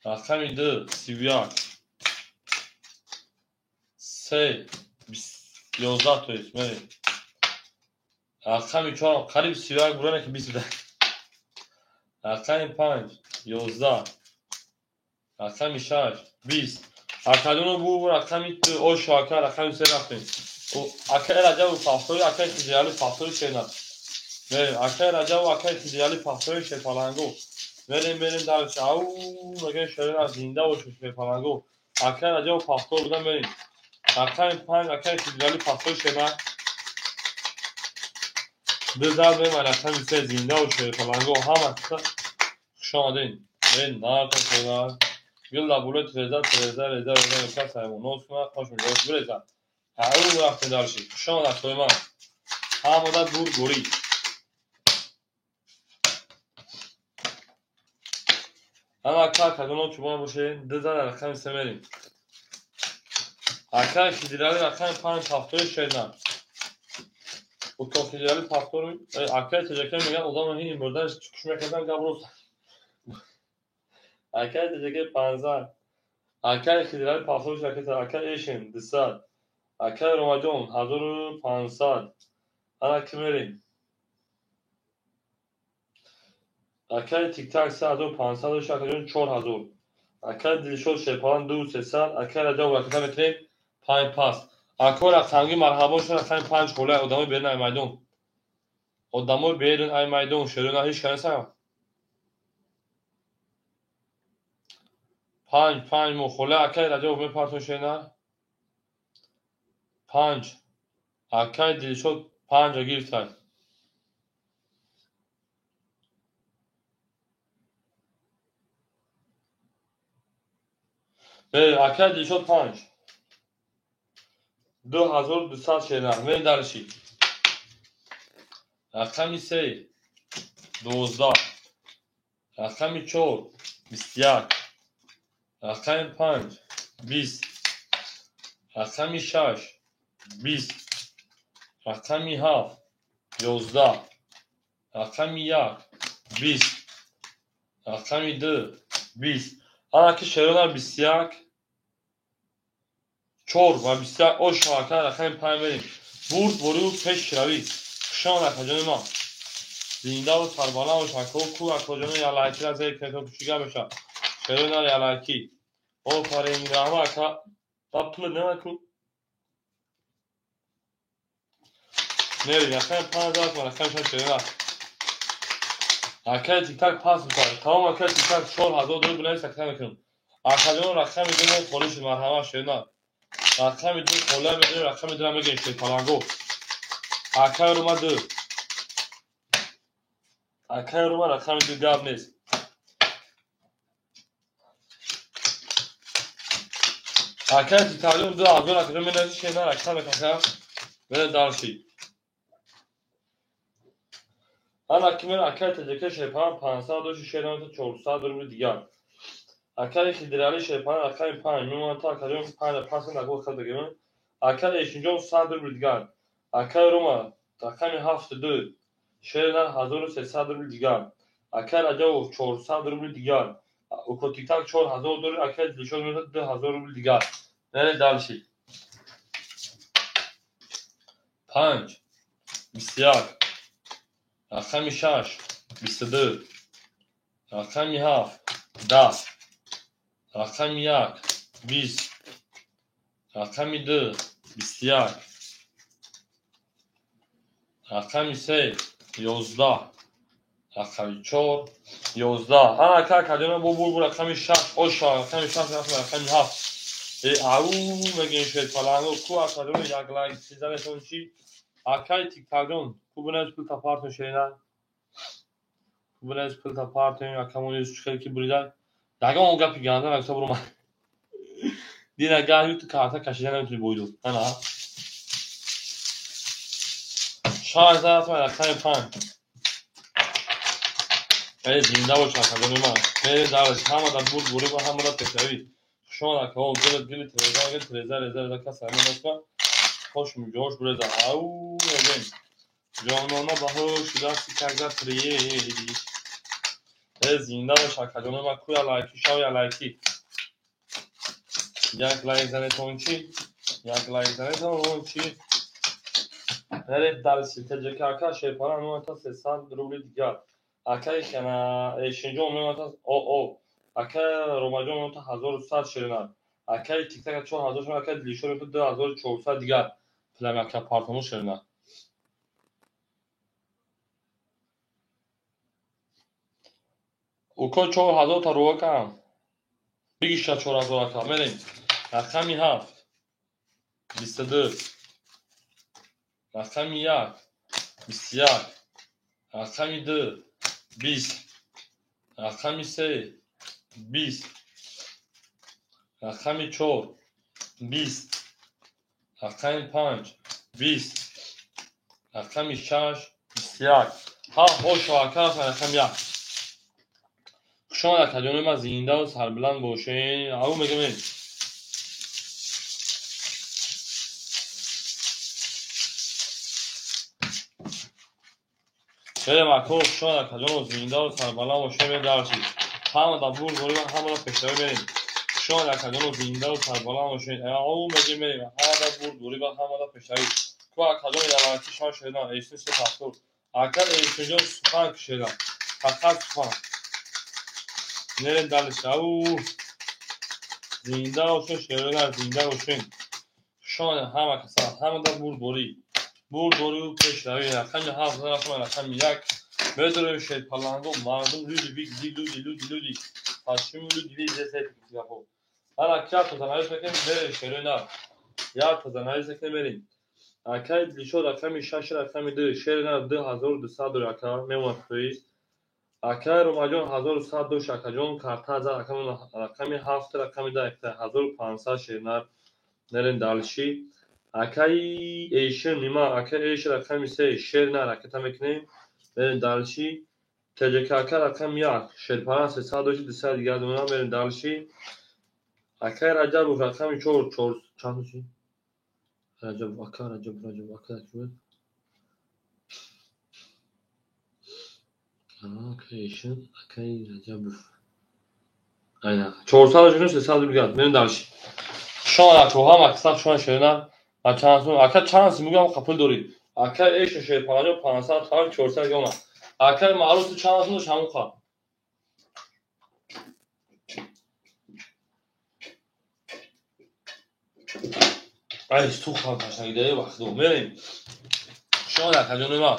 Рақами 2 31. 3 11 то есть мере. Рақами 4 қариб 31 буране ки 20 буда. Рақами 5 11. Рақами 6 20. Акадуно бу рақами 2 о шоака рақами 3 рафтем. Акай Раҷабов пахтори, акай Хиҷрали пахтори шернак. Мерем акай Раҷабов, акай Хиҷрали пахтори шерпаланго. Мерем дальше. Ау мегем шерна зинда бошед шерпаланго. Акай Раҷабов пахтор буда мерем. Рақами 5 акай Хиҷрали пахтори шернак. Ду зарб мерем рақами 3 зинда бошед шерпаланго. Ҳама хуш омадем. Мерем нарто шернак. Гил лабуле треза треза реза реза мекар саймон нос кунад хош мешавад биреза. Ау рафте дальше. Хуш омад акои ман. Ҳамада бур бурӣ. Ҳама ака кадоно чубон бошед, ду зар рақами 3 мерем. Акай Хидирали рақами 5 пахтори шернак. Уко Хидирали пахтори акай ТЖК мегӯяд одам ҳини мурданаш чукуш мекардан гап рост. Акай ТЖК 500. Акай Хидирали пахтори шернак, акай Эшин 200. Акай Ромаҷон 1500. Ана ки мерем. Акай Тиктак 3500, акаҷон 4000. Акай Дилшод Шерпалан 2300, акай Раҷабов ракета метавонем 5 пас. Акой рақамги марҳабо шуд рақами 5 холай одамои берун ай майдон. Одамои берун ай майдон шерона ҳеч кас нестам. 5 5 мо холай акай Раҷабов мепартон шерна. 5 акай Дилшод 5 гирифтад. Акай Дилшод 5. 2200 шернак. Мерем дальше. Рақами 3 12. Рақами 4 21. Рақами 5 20. Рақами 6 20. Рақами 7 11. Рақами 1 20. Рақами 2 20. Ана ки шерона 21 4 ва 21 о шоака рақами 5 мерем. Бурд бурю пеш равӣ. Хуш омад акаҷони ман. Зинда ва сарбаланд бош ако ку акаҷони ялайки ра зер кунед то кучига мешавад. Шерона ялайки. Офарин раҳма ака. Ба пул намаку. Мерем рақами 5 рафт ва рақами 6 шерона. Акай Тиктак пас мекард. Тамом акай Тиктак 4000 доллар бинавис такта мекунам. Акаҷон рақами 2 мо холӣ шуд марҳама шерона. Рақами 2 холия медонем, рақами 2 мегӯем шерпаланго. Акай Рома 2. Акай Рома рақами 2 гап нест. Акай Тиктакҷон 2000 акаҷон менависӣ шерна ракта мекунам. Мерем дальше. Ана ки мерем акай ТЖК Шерпалан 500 дошт шерна 400 рубли дигар. Акай Хидирали Шерпалан рақами 5 мемонад то акаҷон 5 пас наго хад дигар. Акай Эшинҷон 100 рубли дигар. Акай Рома рақами 7 2 шерна 1300 рубли дигар. Акай Раҷабов 400 рубли дигар. Уко Тиктак 4000 доллар, акай Дилшод мемонад 2000 рубли дигар. Мерем дальше. 5 21. Рақами 6 22. Рақами 7 10. Рақами 1 20. Рақами 2 21. Рақами 3 11. Рақами 4, 11. Ана ака акаҷона бо бур рақами 6, оша рақами 6, рақами 7. Ау мегӯем шерпаланго ку акаҷона як лайк сизанетон чӣ? Акаи тиктакҷон ку бинавис пул тапартон шерина. Ку бинавис пул тапартон акамон юз хел ки бурида. Ягон гапи ганда нагуфта бурума. Дина гаҳ юту карта кашида наметуни бойду. Ана. 6 рақами 5. Эй зинда бош акаҷони ман. Эй дарс ҳамада бурд бурӣ ва ҳамада пешравӣ. Хуш омад акаҳо, гил гил треза гил треза реза реза кас ҳамин аст. Хош ҷош буреза. Ау мегӯем. Ҷонона ба ҳуш дасти когда приедешь. Эй зинда бош акаҷони ман, куя лайки шав я лайки. Як лайк занетон чӣ? Як лайк занетон чӣ? Наред дарси ТҶК ака шерпара 300 рубли дигар. Акаи Эшинҷон мемонад о акаи Ромаҷон мемонад 1100 ширинар. Акаи Тиктак 4000 ширинар, акаи Дилшод мемонад 2400 дигар. Пулами ака партону ширинар. Уко 4000 та рӯа кам. Бигиша 4000 ака. Мерем. Рақами 7 22. Рақами 1 21. Рақами 2 20. Рақами 3 20. Рақами 4 20. Рақами 5 20. Рақами 6 21. Ҳа ошо ака рақами 1. Хуш омад акаҷони ман, зиндаву сарбиланд бошед. Ау мегӯем. Берем ако, хуш омад акаҷоно, зиндаву сарбаланд бошед. Мерем дарси. Ҳамада бурд борӣ ва ҳамада пешравӣ мерем. Хуш омад акаҷоно, зиндаву сарбаланд бошед. Ау мегӯем мерем. Ҳамада бурд борӣ ва ҳамада пешравӣ. Ку акаҷоно яланчи шав шедан, эшин се ҳафтод. Ака эшинҷон сухан кушедан. Фақат сухан. Мерем дарси. Ау зинда бошед, шерона зинда бошед. Хуш омадед ҳама каса, ҳамада бурд борӣ. Бурд борию пешравӣ. Рақами 7 рақами 1. Медорем шерпаланго, мардум люди биг люди люди люди. Пашим люди люди здесь гапо. Ана кя тазанавис мекунем, мерем шерона. Я тазанавис мекунем, мерем. Акаи Дилшод рақами 6 рақами 2 шерона 2200 дорӣ ака мемонад фоиз. Акаи Ромаҷон 1100 дошт акаҷон карта зад рақами 7 рақами 2 1500 шернар. Мерем далши. Акаи Эйшин нима акаи Эйш рақами 3 шерна ракета мекунем. Мерем далши. ТҶК ака рақами 1 шерпаран 300 дошт 200 дигар дона. Мерем далши. Акаи Раҷабов рақами 4 4 чанд чи? Раҷаб ака Раҷаб Раҷаб ака чӣ буд? Акаи Эйшин акаи Раҷабов. Айна 400 дошт 300 дигар. Мерем далши. Хуш омад акаҳо, ҳама каса хуш омад шерна. Ака чанд сум мегӯям қапул дорӣ. Ака Эйшин шерпараҷо 500 тавр 400 дигар омад. Акаи Маъруф ту чанд сум дошт ҳамон қа. Ай сухам ташнагидаи вақту. Мерем. Хуш омад акаҷони ман.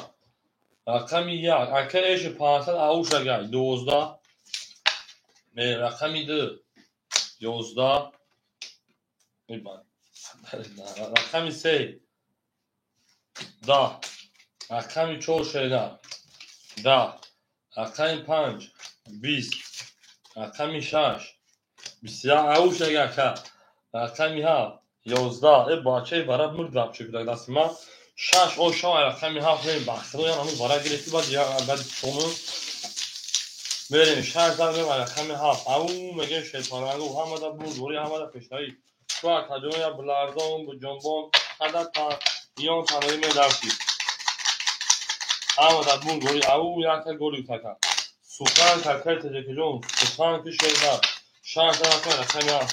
Рақами 1 ака Эйшин 500 ауш агай 12. Мерем рақами 2 11. Рақами 3 10. Рақами 4 шеда 10. Рақами 5 20. Рақами 6 21 ауш агай ака. Рақами 7 11. Э бачаи бараб мурд рабчи кудак дасти ман. 6 ошо рақами 7 мерем бахтироян ҳанӯз бара гирифти баъд баъд чому мерем 6 зад мерем рақами 7. Ау мегӯем шерпаланго ҳамада бурд борӣ ҳамада пешравӣ. Ку акаҷон я биларзон буҷонбон ҳада та миён таноӣ медарсӣ. Ҳамада бурд борӣ. Ау якта голи така. Сухан какаи ТҶКҷон сухан ки шерна. 6 зад рақами 7.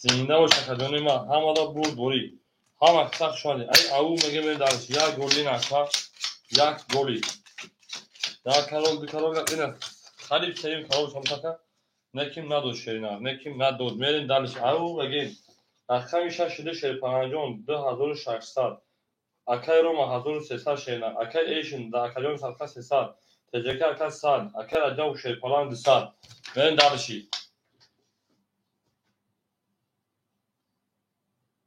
Зинда бош акаҷони ман, ҳамада бурд борӣ. Ҳама каса хуш омадед. Ай ау мегӯем мерем дарси. Як голи нака, як голи. Як карол, ду карол, ина қариб сеюм карол шамтака. Неким надод шерина, неким надод. Мерем дарси. Ау мегӯем. Рақами 6 шуда шерпаранҷон 2600. Акай Рома 1300 шерна. Акай Эшин да акаҷон садқа 300. ТЖК ака 100. Акай Раҷаб шерпалан 200. Мерем дальше.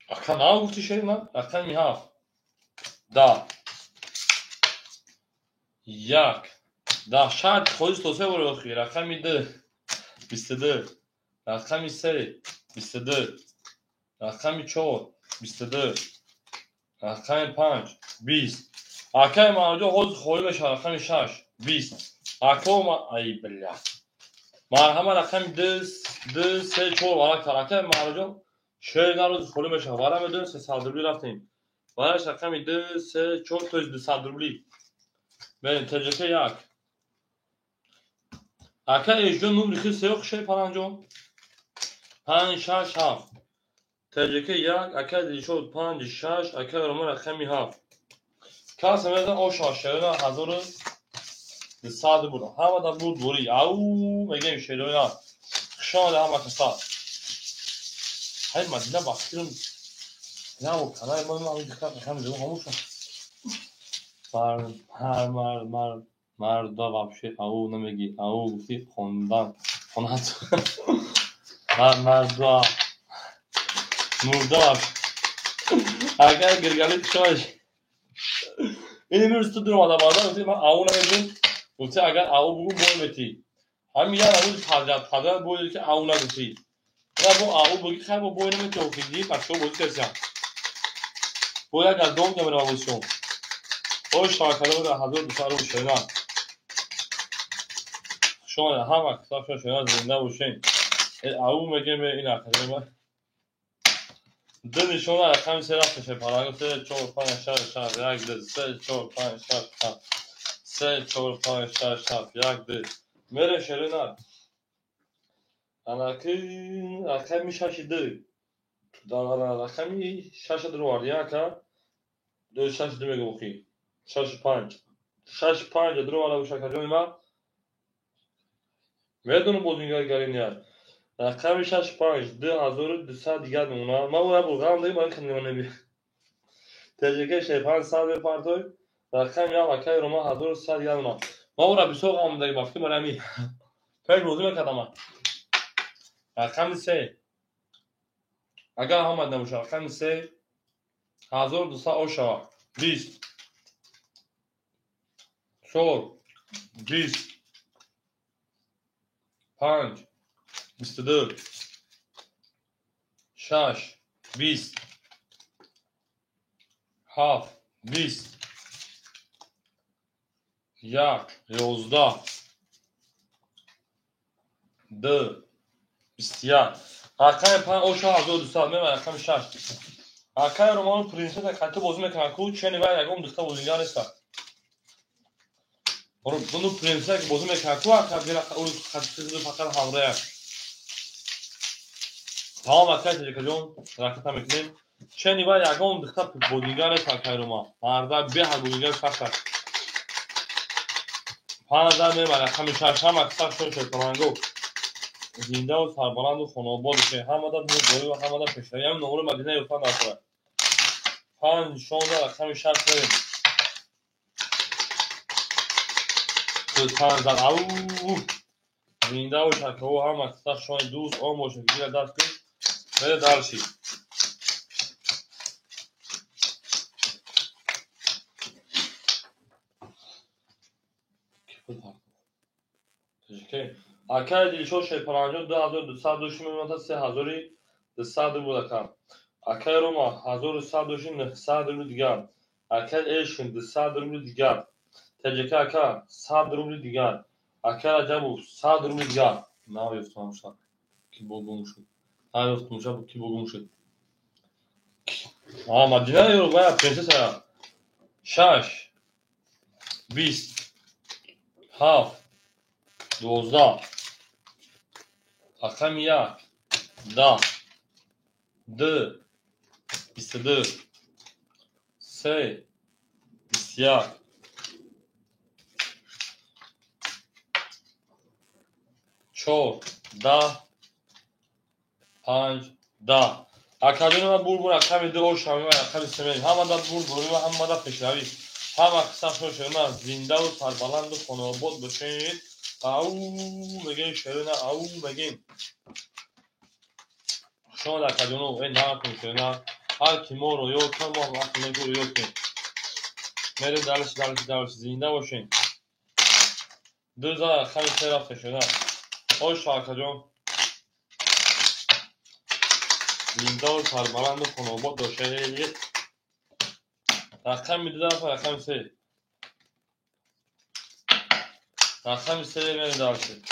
Ака на гуфти шерна? Рақами 7. Да. 1. Да, шарт ходи 103 бори охир. Рақами 2. 22. Рақами 3. 22. Рақами 4. 22. Рақами 5. 20. Акаи Маҳмудҷон ҳозир холӣ мешавад. Рақами 6. 20. Ако ай бля. Марҳама рақами 2 2 3 4 варақ кар. Акаи Маҳмудҷон шери нарӯз холӣ мешавад. Вара медонем 300 рубли рафтем. Вараш рақами 2 3 4 то 200 рубли. Мерем ТЖК 1. Ака Эшҷон нумри хел сеё шери паланҷон. 5 6 7. ТЖК 1, ака Дилшод 5 6, ака Рома рақами 7. Кас мезан оша шерина 1200 буд. Ҳама да буд бурӣ. Ау мегем шерина. Хушомада ҳама каса. Ҳай Мадина бахтирам. На бо канали мо ман диққат мекунам, зебо хомӯш шуд. Мар мар мар мар марда вообще ау намегӣ. Ау гуфти хондан. Хонат. Мар марда. Мурда вообще. Агар гиргали чош. Ин имрӯз ту дур омада бародар, гуфти ман ау намегӯм. Гуфти агар ау бугӯ бой метӣ. Ҳамин як рӯз падар падар бой ки ау нагуфтӣ. На бо ау бугӣ хайр бо бой наметӣ охиди бачаҳо бозӣ кардисям. Бо як аз дом намерава бозишон. Ой шабакада буда 1200 рубл шерина. Шумо ҳама китобшон шерина зинда бошен. Ау мегем ин ақидаи ман. Ду нишона рақами се рафт мешавад. Параграф 3 4 5 6 7 1 2 3 4 5 6 7 3 4 5 6 7 1 2 мерем шерина. Анаки рақами 6 2. Дар рақами 6 ду овард. Яка 2 6 2 мегӯ охи. 6 5. 6 5 ду оварда боша акаҷони ман. Медонам бозингари гариният. Рақами 6 5 2200 дигар мемонад. Ман бояд булғам дагим барои хандимонеби. ТЖК 500 бепартой. Рақами 1 акаи Рома 1100 дигар мемонад. Ман ӯра бисёр ғам дагим ба фикр барои ҳамин. Пеш бозӣ мекардам ман. Рақами 3. Агар ҳамад набошад рақами 3 1200 ошава. 20 4 20 5 22 6 20 7 20 1 11 2 21. Рақами 5 оша 1200 мемонад рақами 6. Акаи Роману принсесса қати бозӣ мекунад ку чени вай ягон духта бозингар неста. Буну принсесса ки бозӣ мекунад ку ака фақат ҳамроя. Тамом акаи Тоҷикаҷон ракета мекунем. Чени вай ягон духта бозингар нест акаи Рома. Марда беҳад бозингар сахт аст. 5000 мемонад рақами 6 ҳама сахт шуд шерпаланго. Зиндаву сарбаланду хонаобод бошед. Ҳамада бурдборӣ ва ҳамада пешравӣ. Ҳамин номери Мадина ёфтан дар кора. 5 16 рақами 6 мерем. 5000 ау зиндаву шакаву ҳама сахт шони дӯст он бошед. Гира даст кун. Мере дальше. Акаи Дилшод шерпаланҷон 2200 дошти мемонад 3200 рубл ака. Акаи Рома 1100 дошти 900 рубли дигар. Акаи Эшин 200 рубли дигар. ТЖК ака 100 рубли дигар. Акаи Раҷабов 100 рубли дигар. Наёфтам шуд. Ки бо гум шуд. Наёфтам шуд ки бо гум шуд. А Мадина ёро бая принсесса 6 20 7 12 рақами 1 10 2 22 3 21 4 10 5 10. Акаҷони ман бурбур рақами ду ошами ва рақами се мерем. Ҳамада бурбур ва ҳамада пешравӣ. Ҳама қисм шумо шерина зиндаву сарбаланду хонаобод бошед. Ау мегем шерина, ау мегем. Хуш омад акаҷоно, э накун шерина. Ҳар ки моро ёд кунад, мо ҳам вақти некӯро ёд кунем. Мерем дальше, дальше, дальше. Зинда бошем. Ду за рақами се рафта шерина. Ош акаҷон. Зиндаву сарбаланду хонаобод бошед. Рақами ду рафта рақами се. Рақами се мерем дальше.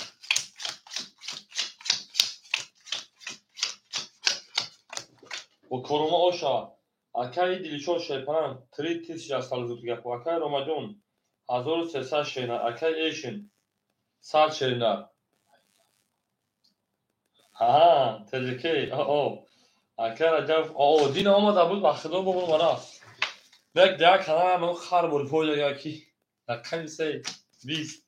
Бо корома оша. Акаи Дилшод Шерпаран 3000 аз салзут гап. Акаи Ромаҷон 1300 шерина. Акаи Эшин 100 шерина. Ҳа, ТЖК. О, акаи Раҷаб, о, дин омада буд ба худо бобо мара. Як дия канал ман хар бур пойда ки рақами се 20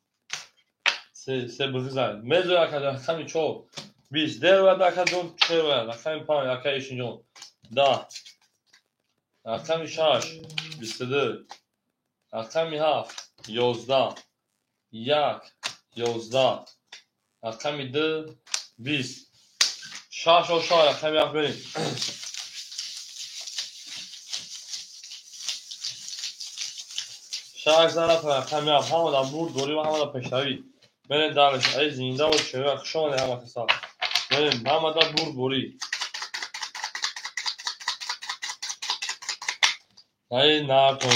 се се буза. Мезо ака рақами 4 20 дер ака ҷон 4 рақами 5 ака Эшин ҷон 10 рақами 6 22 рақами 7 11 1 11 рақами 2 20 6 6 рақами 7 мерем. Шаш зараф рақами 7 ҳамада бурд дорӣ ва ҳамада пешравӣ. Мерем дальше. Ай зинда бош шева хуш омадед ҳама каса. Мерем ҳамада бурд борӣ. Ай накун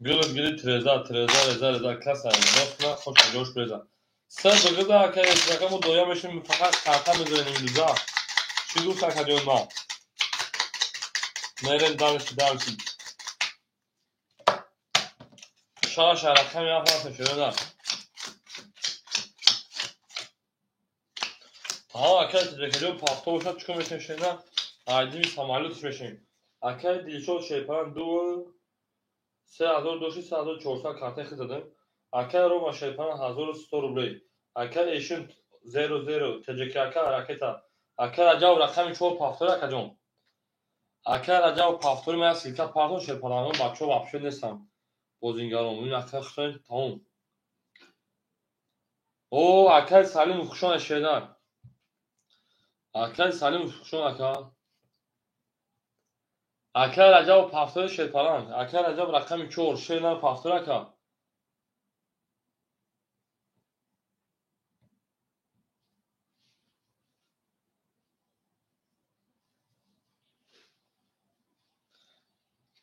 гулут гили треза треза реза реза каса нохна хош ҷош реза. Се бигида ака рақаму доя мешим фақат карта мезанем имрӯза. Чӣ гуфт акаҷон ма? Мерем дальше дальше. Шаш рақами ҳафт рафта шуда. Ҳа, акай ТЖК пафто бошад чикор мешем шена? Айдими самолётш мешем. Акай Дилшод Шерпаран 2 3000 дошти 3400 картаи хид задем. Акай Рома Шерпаран 1100 рублей. Акай Эшин 00 ТЖК ака ракета. Акай Раҷаб рақами 4 пафтори акаҷон. Акай Раҷаб пафтори ман силка партон Шерпаран бачаҳо вообще нестам. Бозингарон ин акай хушон тамом. О, акай Салим хушон шернар. Акай Салим хушон ака. Акай Раҷаб пафтори Шерпаран. Акай Раҷаб рақами 4 шернар пафтори ака.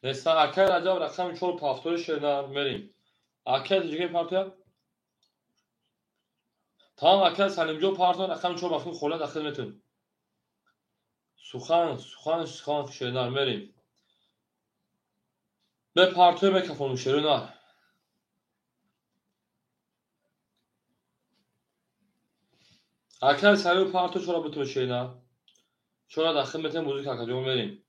Нестан акай Раҷаб рақами 4 пафтори шернар мерем. Акай ТЖК партия. Тамом акай Салимҷон партия рақами 4 бахти холия дахил метун. Сухан, сухан, сухан шернар мерем. Бе партия мекафонум шернар. Акай Салим партия чора бутун шернар. Чора дахил метун музыка акаҷон мерем.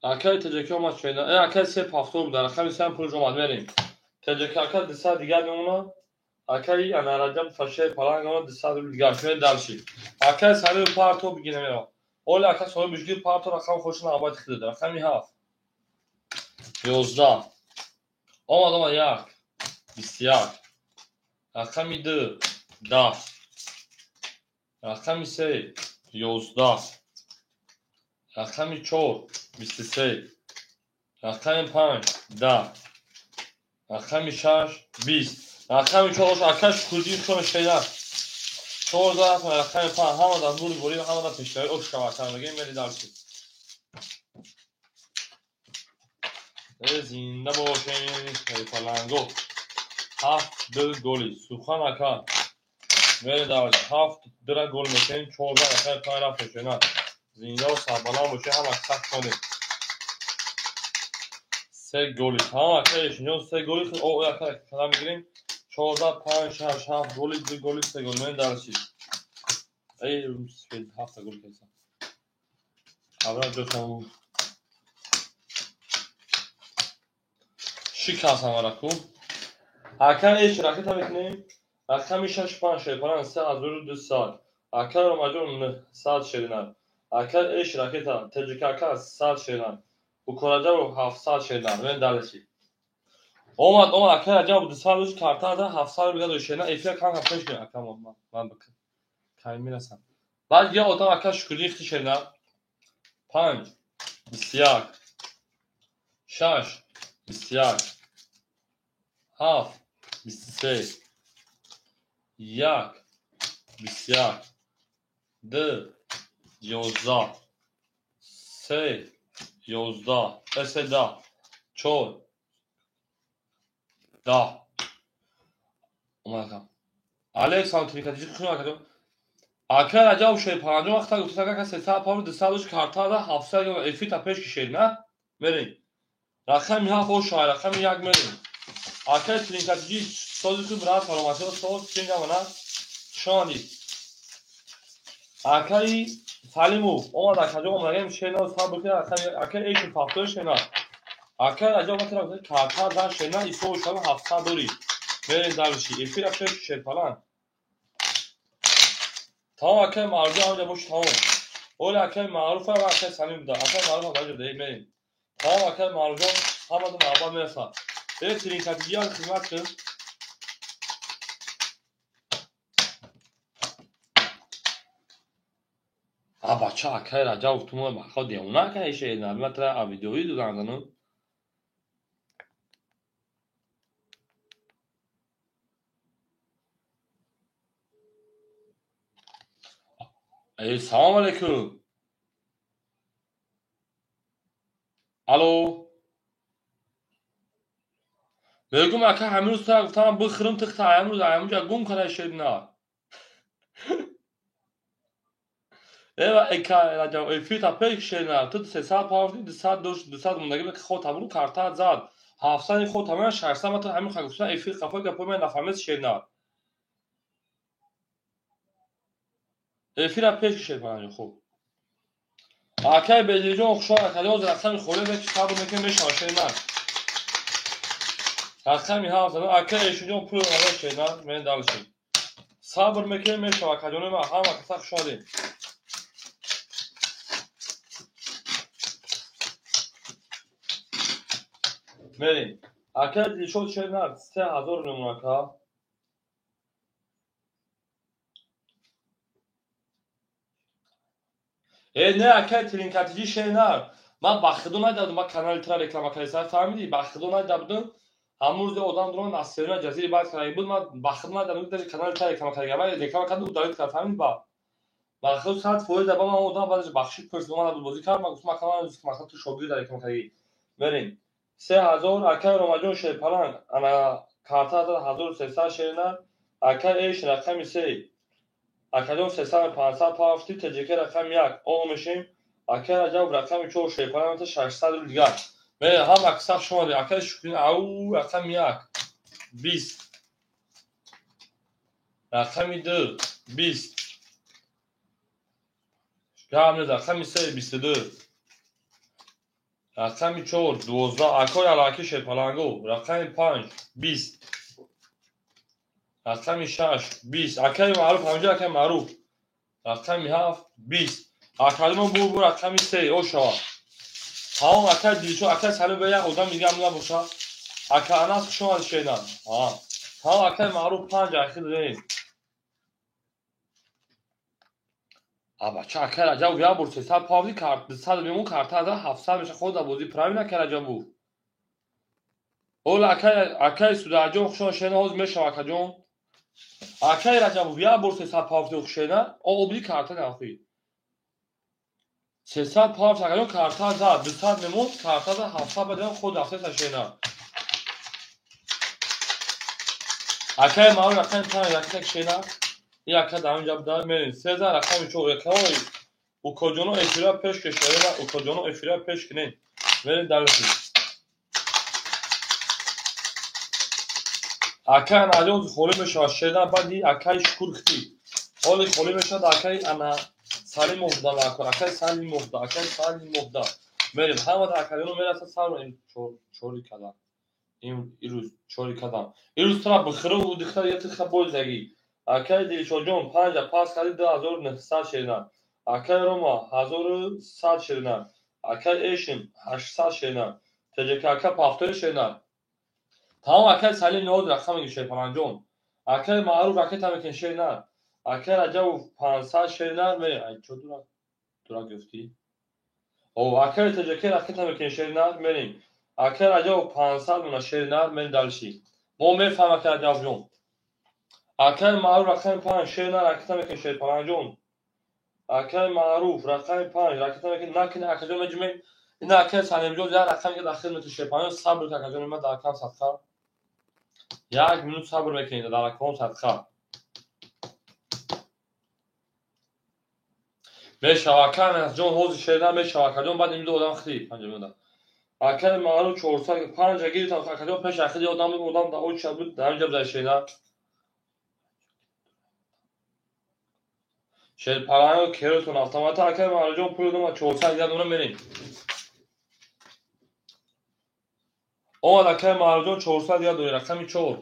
Акай ТЖК омад шернар. Э, акай се пафтор буд, рақами се ҳам пулш омад мерем. ТЖК ака 200 дигар мемонад. Акай ана Раҷаб фашер паланг омад 200 рубл дигар. Шуне дальше. Акай Салим партия бигирем мерам. Оли ака соҳиб бишгир партия рақами худшон абад хидад. Рақами 7 11 омад омад 1 21 рақами 2 10 рақами 3 11 рақами 4 23 рақами 5 10 рақами 6 20 рақами 4 ака шукурдин хушон шеда 14 рақами 5 ҳамада бурд борӣ ҳамада пешравӣ ош шава ака мегем мери дальше. Э, зинда бошем паланго. 7 2 голи. Сухан ака. Мери дальше. 7 2 гол мекунем 14 рақами 5 рафта шена. Зинда ва сарбаланд бошед ҳама сахт шонед. 3 голи. Ҳама ака Эшинҷон 3 голи. О, ака калам мегирем. 14 5 6 7 голи 2 голи 3 гол. Мери дальше. Эй, 7 гол кардам. Авра ҷошам. Шикастам араку. Ака Эш ракета мекунем. Рақами 6 5 Шерпаран 3200. Ака Ромаҷон 900 шеринар. Ака эш ракета ТҶК 100 шернар. Укораҷабов 700 шернар. Мен далеши. Омад, омад, ака Раҷабов 200 рӯз карта да 700 рубл дод шернар. Эфир кам кам пеш кун ака ман бикун. Кай мерасам. Баъд я одам ака Шукриддин хти шернар. 5 21 6 21 7 23 1 21 2 11 3 11 3 4 10. Омад Александр Трикатичи хушон ака. Ака Раҷабов шер 50 вақта гуфта ака 300 павр 200 дош карта да 700 эфир та пеш кишед на? Мерем. Рақами 7 оша, рақами 1 мерем. Ака Трикатичи сози хуб брат саломатӣ соз чинга мана шони. Акаи Салимов омад акаҷо омадагем шена сабр кунед рақами ака эши 70 шена. Ака Раҷабов карта да шена исо шава 700 дори. Мерем дарши эфир пеш кишед фалан. Тамом акаи Маъруф ҳамҷа бош тамом. Оли акаи Маъруф ва акаи Салим буда. Акаи Маъруф ҳамҷа буда мерем. Тамом акаи Маъруф ҳамаду навбат мерасад. Э тринкатигиан хизмат кун. А бача акаи Раҷабов ту мо бахо девона акаи шеър ман тра а видеои додам зану. Салом алейкум. Алло. Мегум ака ҳамин рӯз та гуфтам бихӯрам тихта ҳамин рӯз ҳаминҷа гум кара шерина. Эва эка Раҷаб эфир та пеш шерина. Ту 300 павр 200 дош 200 мондаги ки ход табру карта зад. 700 ход тамам 600 мата ҳамин ха гуфтам эфир қафо гапо мен нафаҳмед шерина. Эфира пеш кишед ман хуб. Акай Бедиҷон хушон акаҷон ҳозир рақами холӣ бек сабр мекунем мешавад шерина. Рақами 7 акай Эшиҷон пул омада шерина мен далши. Сабр мекунем мешавад акаҷони ман ҳама каса хуш омадед. Мерем. Акай Дилшод шерина 3000 мемон ака. Э не акай Тринкатиҷи шернар. Ман ба худо надидам, ман канали тра реклама кардам, фаҳмидӣ? Ба худо надидам. Ҳамон рӯзе одам дурон аз Серина ҷазири баъд карда буд, ман ба худо надидам, даже канали тра реклама карда. Ман реклама кардам, удалить кард, фаҳмидӣ ба? Ба худо 100% ба ман одам баъдаш бахшид пурсид, ман набуд бозӣ кард, ман гуфтам ака ман масалан ту шогирд реклама кардӣ. Мерем. 3000 акай Ромаҷон шерпаланг, ана карта 1300 шернар, акай эш рақами 3. Акаҷон 300 500 пафти ТҶК рақами 1 о мешем. Акай Раҷаб рақами 4 шерпаланг 600 рубл дигар. Мерем ҳама каса хуш омадед. Акай Шукрин ау рақами 1 20 рақами 2 20 гап нест рақами 3 22 рақами 4 12 акои Алаки шерпаланго рақами 5 20 рақами 6 20 акаи Маъруф ҳамҷа акаи Маъруф рақами 7 20 акадимо бу рақами 3 ошава. Тамом акаи Дилшод акаи Салим ба як одам дига ҳам набоша. Ака Анас хуш омадед шернар. Тамом акаи Маъруф 5 ахир додем. А бача акаи Раҷабов як бор 300 павди карт 200 мемон карта да 700 меша ход да бозӣ правильно акаи Раҷабов. Ола акаи Судаҷон хуш омадед шернар ҳозир мешава акаҷон. Акаи Раҷабов як бор 300 павди хушена, обли карта нахӯй. 300 павд акаҷон карта зад 200 мемон карта да 700 бадам худ 700 шена. Акаи Маъруф рақами 5 ракета шена. И ака дар ҳаминҷа буда мерем. 30 рақами 4 акаи укоҷоно эфира пеш кешед, укоҷоно эфира пеш кунед. Мерем дарси. Акаи Анаҷон холӣ мешавад шена, баъди акаи Шукур хти. Ҳоли холӣ мешавад акаи Ана Салимов буда акаи Салимов буда, акаи Салимов буда. Мерем ҳама акаҷоно мерасад сар чори кадам. Ин ирӯз чори кадам. Ирӯз тра бихӯру дихта я тиха бозаги. Акаи Дилшодҷон 5 пас карди 2900 шена. Акай Рома 1100 шеринар. Акай Эшин 800 шеринар. ТЖК ака пафтори шеринар. Тамом акай Салим ниҳод рақам мегир Шерпаланҷон. Акай Маъруф ракета мекунӣ шеринар. Акай Раҷабов 500 шеринар мерем. Ай чо дурак? Дурак ёфтӣ? О, акай ТЖК ракета мекунӣ шеринар мерем. Акай Раҷабов 500 мона шеринар мерем дальше. Мо мефаҳмем акай Раҷабовҷон. Акай Маъруф рақами 5 шеринар ракета мекунӣ Шерпаланҷон. Акай Маъруф рақами 5 ракета мекунӣ накунӣ акаҷон меҷумем. Ина акай Салимҷон як рақам ки дахил мету Шерпаланҷон сабр кун акаҷон ма дар кам садқа. Як минут сабр мекунед дар аком садқа. Мешава акай Анасҷон ҳозир шеринар мешава акаҷон баъд ин ду одам хи 5 минута. Акай Маъруф 405 гирифтам акаҷон пеш ахири одам буд одам дар оча буд дар инҷа буд шеринар. Шерпаланго керотон автомата акай Маъруфҷон пул додам 400 дигар дона мерем. Омад акай Маъруфҷон 400 дигар дорем рақами 4.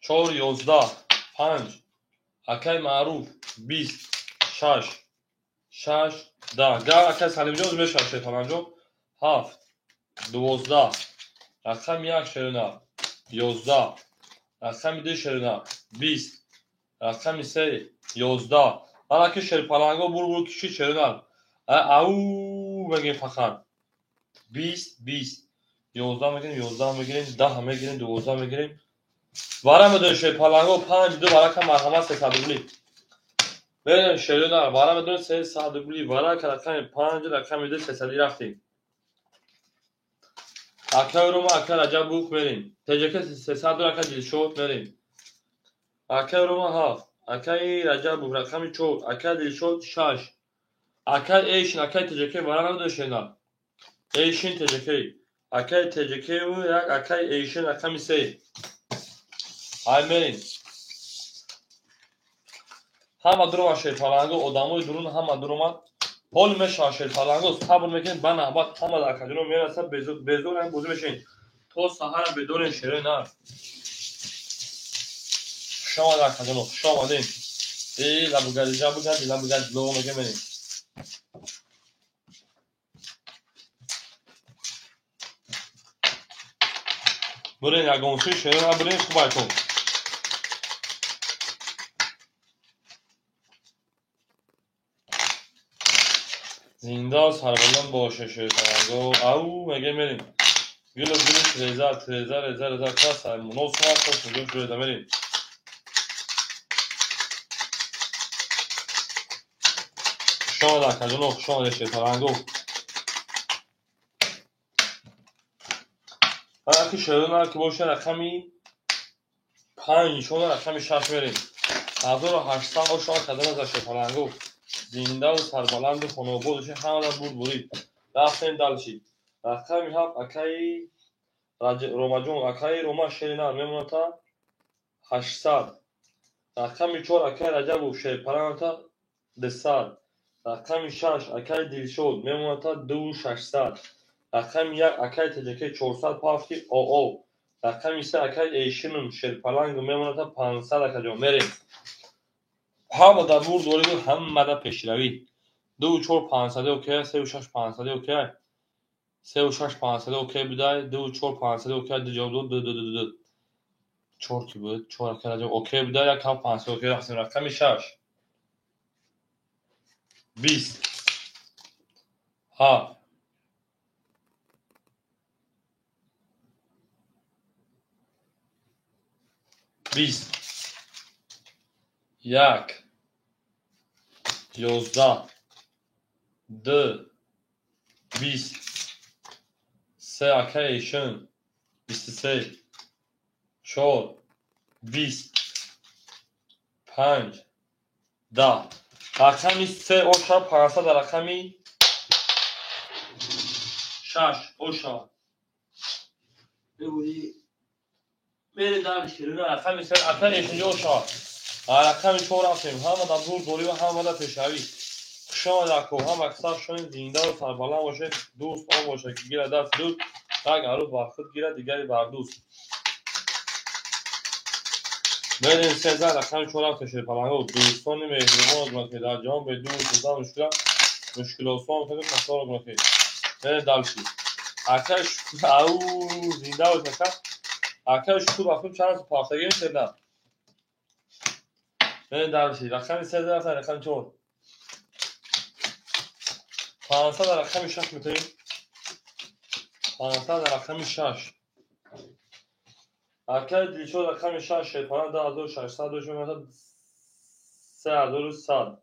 4 11 5. Акай Маъруф 20 6 6 10. Гар акай Салимҷон мешавад Шерпаланҷон 7 12 рақами 1 шеринар 11 рақами 2 шеринар 20 рақами 3 11. Ана ки Шерпаланго бур-бур кишид шеринар. Ау мегем фақат 20 20 11 мегирем 11 мегирем 10 мегирем 12 мегирем. Вара медонем Шерпаланго 5 2 варака марҳамат 300 рубли. Берем шеринар вара медонем 300 рубли варака рақами 5 рақами 2 300 рафтем. Акай Рома акай Раҷабов мерем. ТЖК 300 ака Дилшод мерем. Акай Рома 7 акай Раҷабов рақами 4 акай Дилшод 6 акай Эйшин акай ТЖК вара надода шеринар. Эйшин ТЖК акай ТЖК як акай Эйшин рақами 3. Ай мерем. Ҳама дурума Шерпаланго одамои дурун ҳама дурума. Ҳол мешава Шерпаланго сабр мекунед ба навбат ҳама акаҷоно мерасад безор ҳам бозӣ мешавед. То саҳара бедорен шеринар. Хуш омад акаҷоно, хуш омадем. Э лабугади жабугади лабугади лого мегем мерем. Бурен ягонси шеринар бурен хуб айтон. Зинда сарбаланд боше Шерпаланго. Ау мегем мерем. Гулу гулу треза треза реза реза краса муносиба хош мегем шуреда мерем. Хуш омад акаҷоно, хуш омадед Шерпаланго. Ана ки шеринар ки боша рақами 5 нишона рақами 6 мерем. 1800 ошон кадан аз Шерпаланго. Зиндаву сарбаланду хонобод бошед, ҳамада бурд бурид. Рафтем дальше. Рақами 7 акаи Ромаҷон, акаи Рома шеринар мемоната 800. Рақами 4 акаи Раҷабов шерпараната 200. Рақами 6 акаи Дилшод мемоната 2600. Рақами 1 акаи ТЖК 400 пафти ОО. Рақами 3 акаи Эйшинум шерпаланг мемоната 500 акаҷон мерем. Ҳамада бурд доред, ҳамада пешравӣ. 2 4 500 окей, 3 6 500 окей. 3 6 500 окей будай, 2 4 500 окей, ду ҷавоб дод, 2 2 2 2. 4 ки буд, 4 акаи Раҷаб окей будай, 1 7 500 окей рафтем рақами 6. 20 7 20 1 11 2 20 3 акаи Эйшин 23 4 20 5 10. Рақами 3 оша 500 рақами 6 оша. Мере дальше. Рақами 3 акаи Эйшинҷо оша. Рақами 4 рафтем. Ҳамада бурд дорӣ ва ҳамада пешравӣ. Хуш омад ако, ҳама аксар шоин зиндаву сарбаланд бошед, дӯст он бошад ки гирад даст дӯст, як арӯз бар худ гирад, дигаре бар дӯст. Мерем сездаҳ рақами чор рафта шерпаланго. Дӯстони меҳрубон гуна ки дар ҷаҳон бе ду сездаҳ мушкила мушкилосон каду касоро гуна ки. Мерем дальше. Ака ау зинда бош ака. Ака шукур вақтум чанд пафтагӣ шерна. Мерем дальше. Рақами 13 рафта рақами 4. 500 рақами 6 метавем. 500 рақами 6. Акай Дилшод рақами 6 шерпалан 2600 дошт мемонад 3100.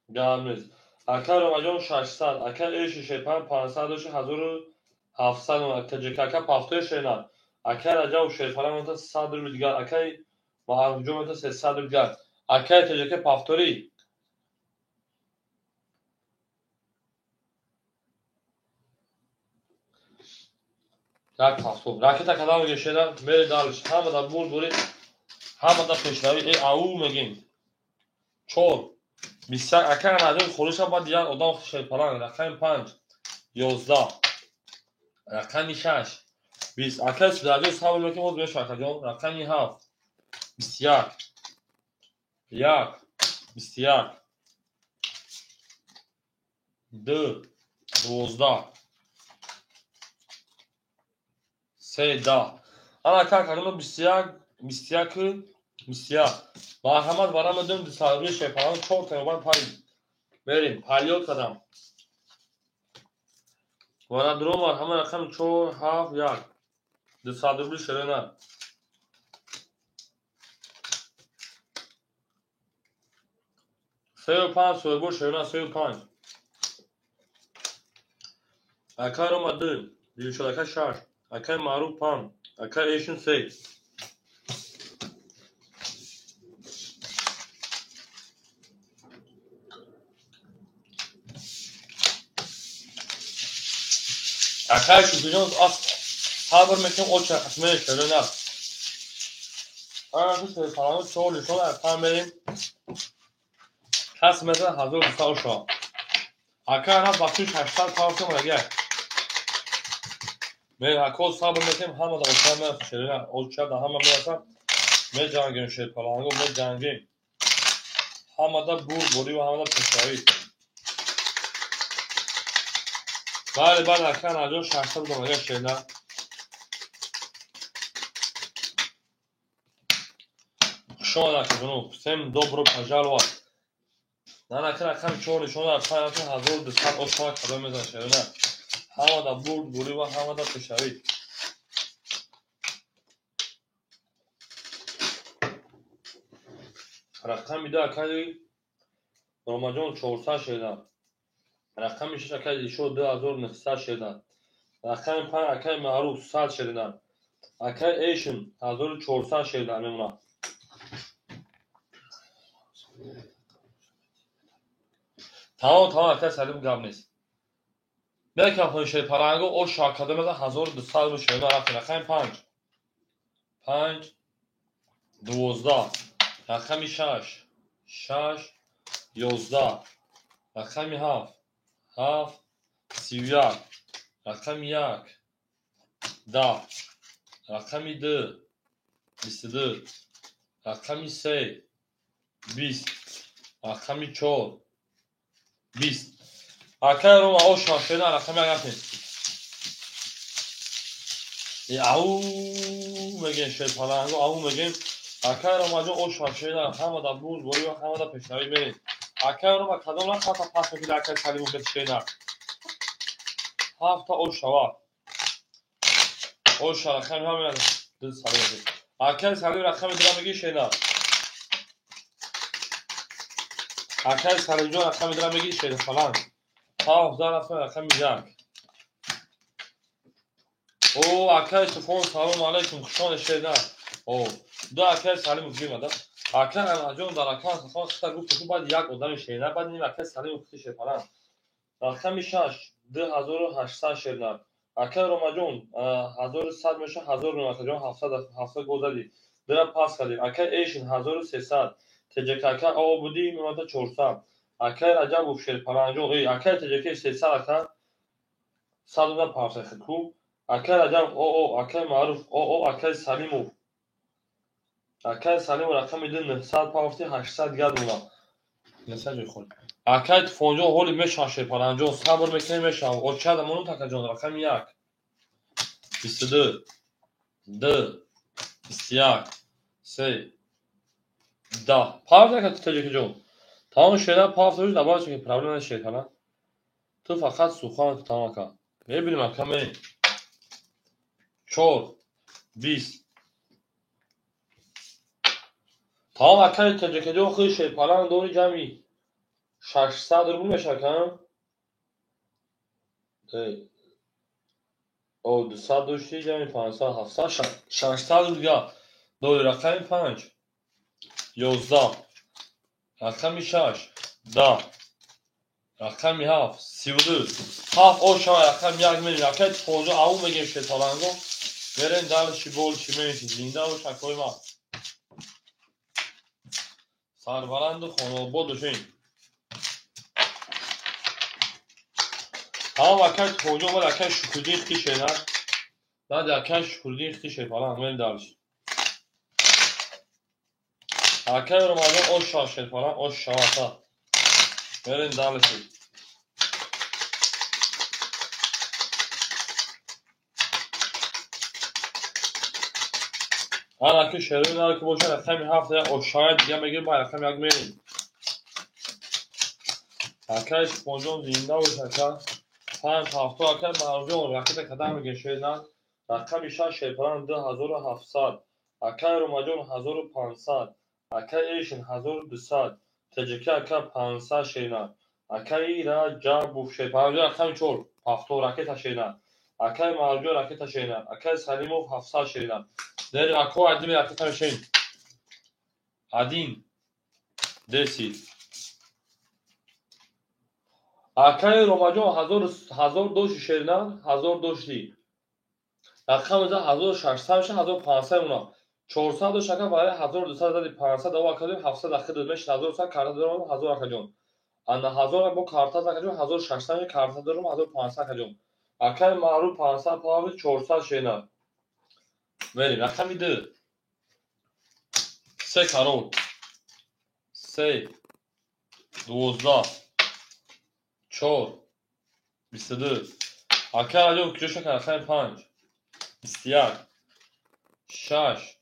Гап нест. Акай Ромаҷон 600, акай Эши шерпалан 500 дошт 1700 монад. ТҶК пафтои шерна. Акай Раҷабов шерпалан монад 100 рубл дигар. Акай Маъруфҷон монад 300 рубл дигар. Акай ТҶК пафтори як ҳафтум. Ракета кадам мегем шера, мери дальше. Ҳамада бурд бурид, ҳамада пешравӣ. Э ау мегем. 4 21 ака наҷон холиша баъд як одам шерпаланг. Рақами 5 11 рақами 6 20 ака Сидаҷон сабр мекунем ҳозир мешавад акаҷон. Рақами 7 21 1 21 2 12 3 10. Ана ака кадома 21 21 21. Марҳамат барам дум дусарви шерпаланг 4 та пай. Мерем палёт кадам. Варадро марҳамат рақами 4 7 1. 200 рубли шерена. Се панҷ соҳибо шерена се панҷ. Акай Рома 2, Дилшод ака 6, акай Маъруф 5, акай Эшин 3. Акай Шукурҷон аз сабр мекунем оча қисмаи шерена. Ана шу шерпаланго 4 нишон аз панҷ мерем. Кас мезанад 1200 ошо. Ака ана бахшиш 800 пафтам ага. Ме ако сабр мекунем ҳамада оча мераса шерена. Оча да ҳама мераса. Меҷангем шерпаланго меҷангем. Ҳамада бурд бурӣ ва ҳамада пешравӣ. Бале, бале, ака Наҷон 600 дом ага шерена. Хуш омадед акаҷону. Всем добро пожаловать. Нана ака рақами 4 нишон дар панҷ 1200 ошо кадом мезанад шерена. Ҳамада бурд бурӣ ва ҳамада пешравӣ. Рақами 2 акаи Ромаҷон 400 шерена. Рақами 6 акаи Дилшод 2900 шерена. Рақами 5 акаи Маъруф 100 шерена. Акаи Эшин 1400 шерена мемонад. Тамом, тамом, акаи Салим гап нест. Мекам шерпаланго ошо академия 1200 рубл шерена рафтем. Рақами 5 5 12 рақами 6 6 11 рақами 7 7 31 рақами 1 10 рақами 2 22 рақами 3 20 рақами 4 20. Акай Рома ошо шерена рақами 1 рафтем. Ау мегем шерпаланго ау мегем. Акай Ромаҷон ошо шерена ҳамада бурд бурӣ ва ҳамада пешравӣ мерем. Акай Рома кадом рақам пас мекунад акай Салимов шерена? 7 ошава. Оша рақами ҳамин ду Салимов. Акай Салим рақами 2 мегӣ шерена. Акай Салимҷон рақами 2 мегӣ шерпаланг. 7 рафтем рақами 1. О, акай Суфон салом алайкум, хуш омадед шерена. О, ду акай Салимов гимада. Акай Аҳмадҷон дар акай Суфон хита гуфт ки баъд як одами шерена, баъд ним акай Салимов хити шерпаланг. Рақами 6 2800 шерена. Акай Ромаҷон 1100 меша 1000 рум акаҷон 700 700 гол задӣ. Дира пас кардӣ. Акай Эшин 1300. ТҶК обудӣ мемонад 400. Акай Раҷабов шерпаланҷон, акай ТҶК 300 ака 100 рубл пафта ку. Акай Раҷаб ОО, акай Маъруф ОО, акай Салимов. Акай Салимов рақами 2 900 пафти 800 дигар дона. Несаҷ хон. Акай Тӯфонҷон ҳоли мешавад шерпаланҷон, сабр мекунем мешавад. Очада монум такаҷон рақами 1. 22 2 21 3 10. Пафт ака Таҷикиҷон. Тамом шера пафт дошт, набояд ки проблема нест шерпалан. Ту фақат сухан ту тамом ака. Мебинем ака мерем. 4 20. Тамом акаи Таҷикиҷон худи шерпалан дори ҷамъи 600 рубл мешавад ака. О 200 дошти ҷамъи 500 700 600 рубл дигар. Дори рақами 5 11 рақами 6 10 рақами 7 32 7 ошава рақами 1 мерем. Акаи Тӯфонҷон аву мегем шерпаланго. Мерем далши болши мерем. Зинда бош акои ман. Сарбаланду хонаобод бошем. Тамом акаи Тӯфонҷон вале акаи Шукриддин хити шернак. Баъд акаи Шукриддин хити шерпаланг мерем далши. Акаи Рамазон ош шава шерпаланг ош шава ака. Мерем далши. Ана ки шерои нар ки бошад рақами 7 ошава дига мегирем ба рақами 1 мерем. Акаи Шукронҷон зинда бош ака. 5 7 акаи Маъруфҷон ракета кадам мегирем шернак. Рақами 6 шерпаланг 2700. Акаи Ромаҷон 1500. Акаи Эшин 1200. Таҷики ака 500 шернак. Акаи Раҷабов шерпаланг рақами 4 7 ракета шернак. Акаи Маъруфҷон ракета шернак. Акаи Салимов 700 шернак. Дер ако один ракета мешин. 1 10. Акаи Ромаҷон 1000 дошти шернак, 1000 дошти. Рақами 1600 меша 1500 мона. 400 дошт ака барои 1200 зади 500 ава ака 700 ахид меша 1100 карта дорам 1000 акаҷон. Ана 1000 бо карта акаҷон 1600 карта дорам 1500 акаҷон. Акаи Маъруф 500 пави 400 шернак. Мерем рақами 2 3 карол 3 12 4 22. Акаи Раҷаб куҷо шуд? Рақами 5 21 6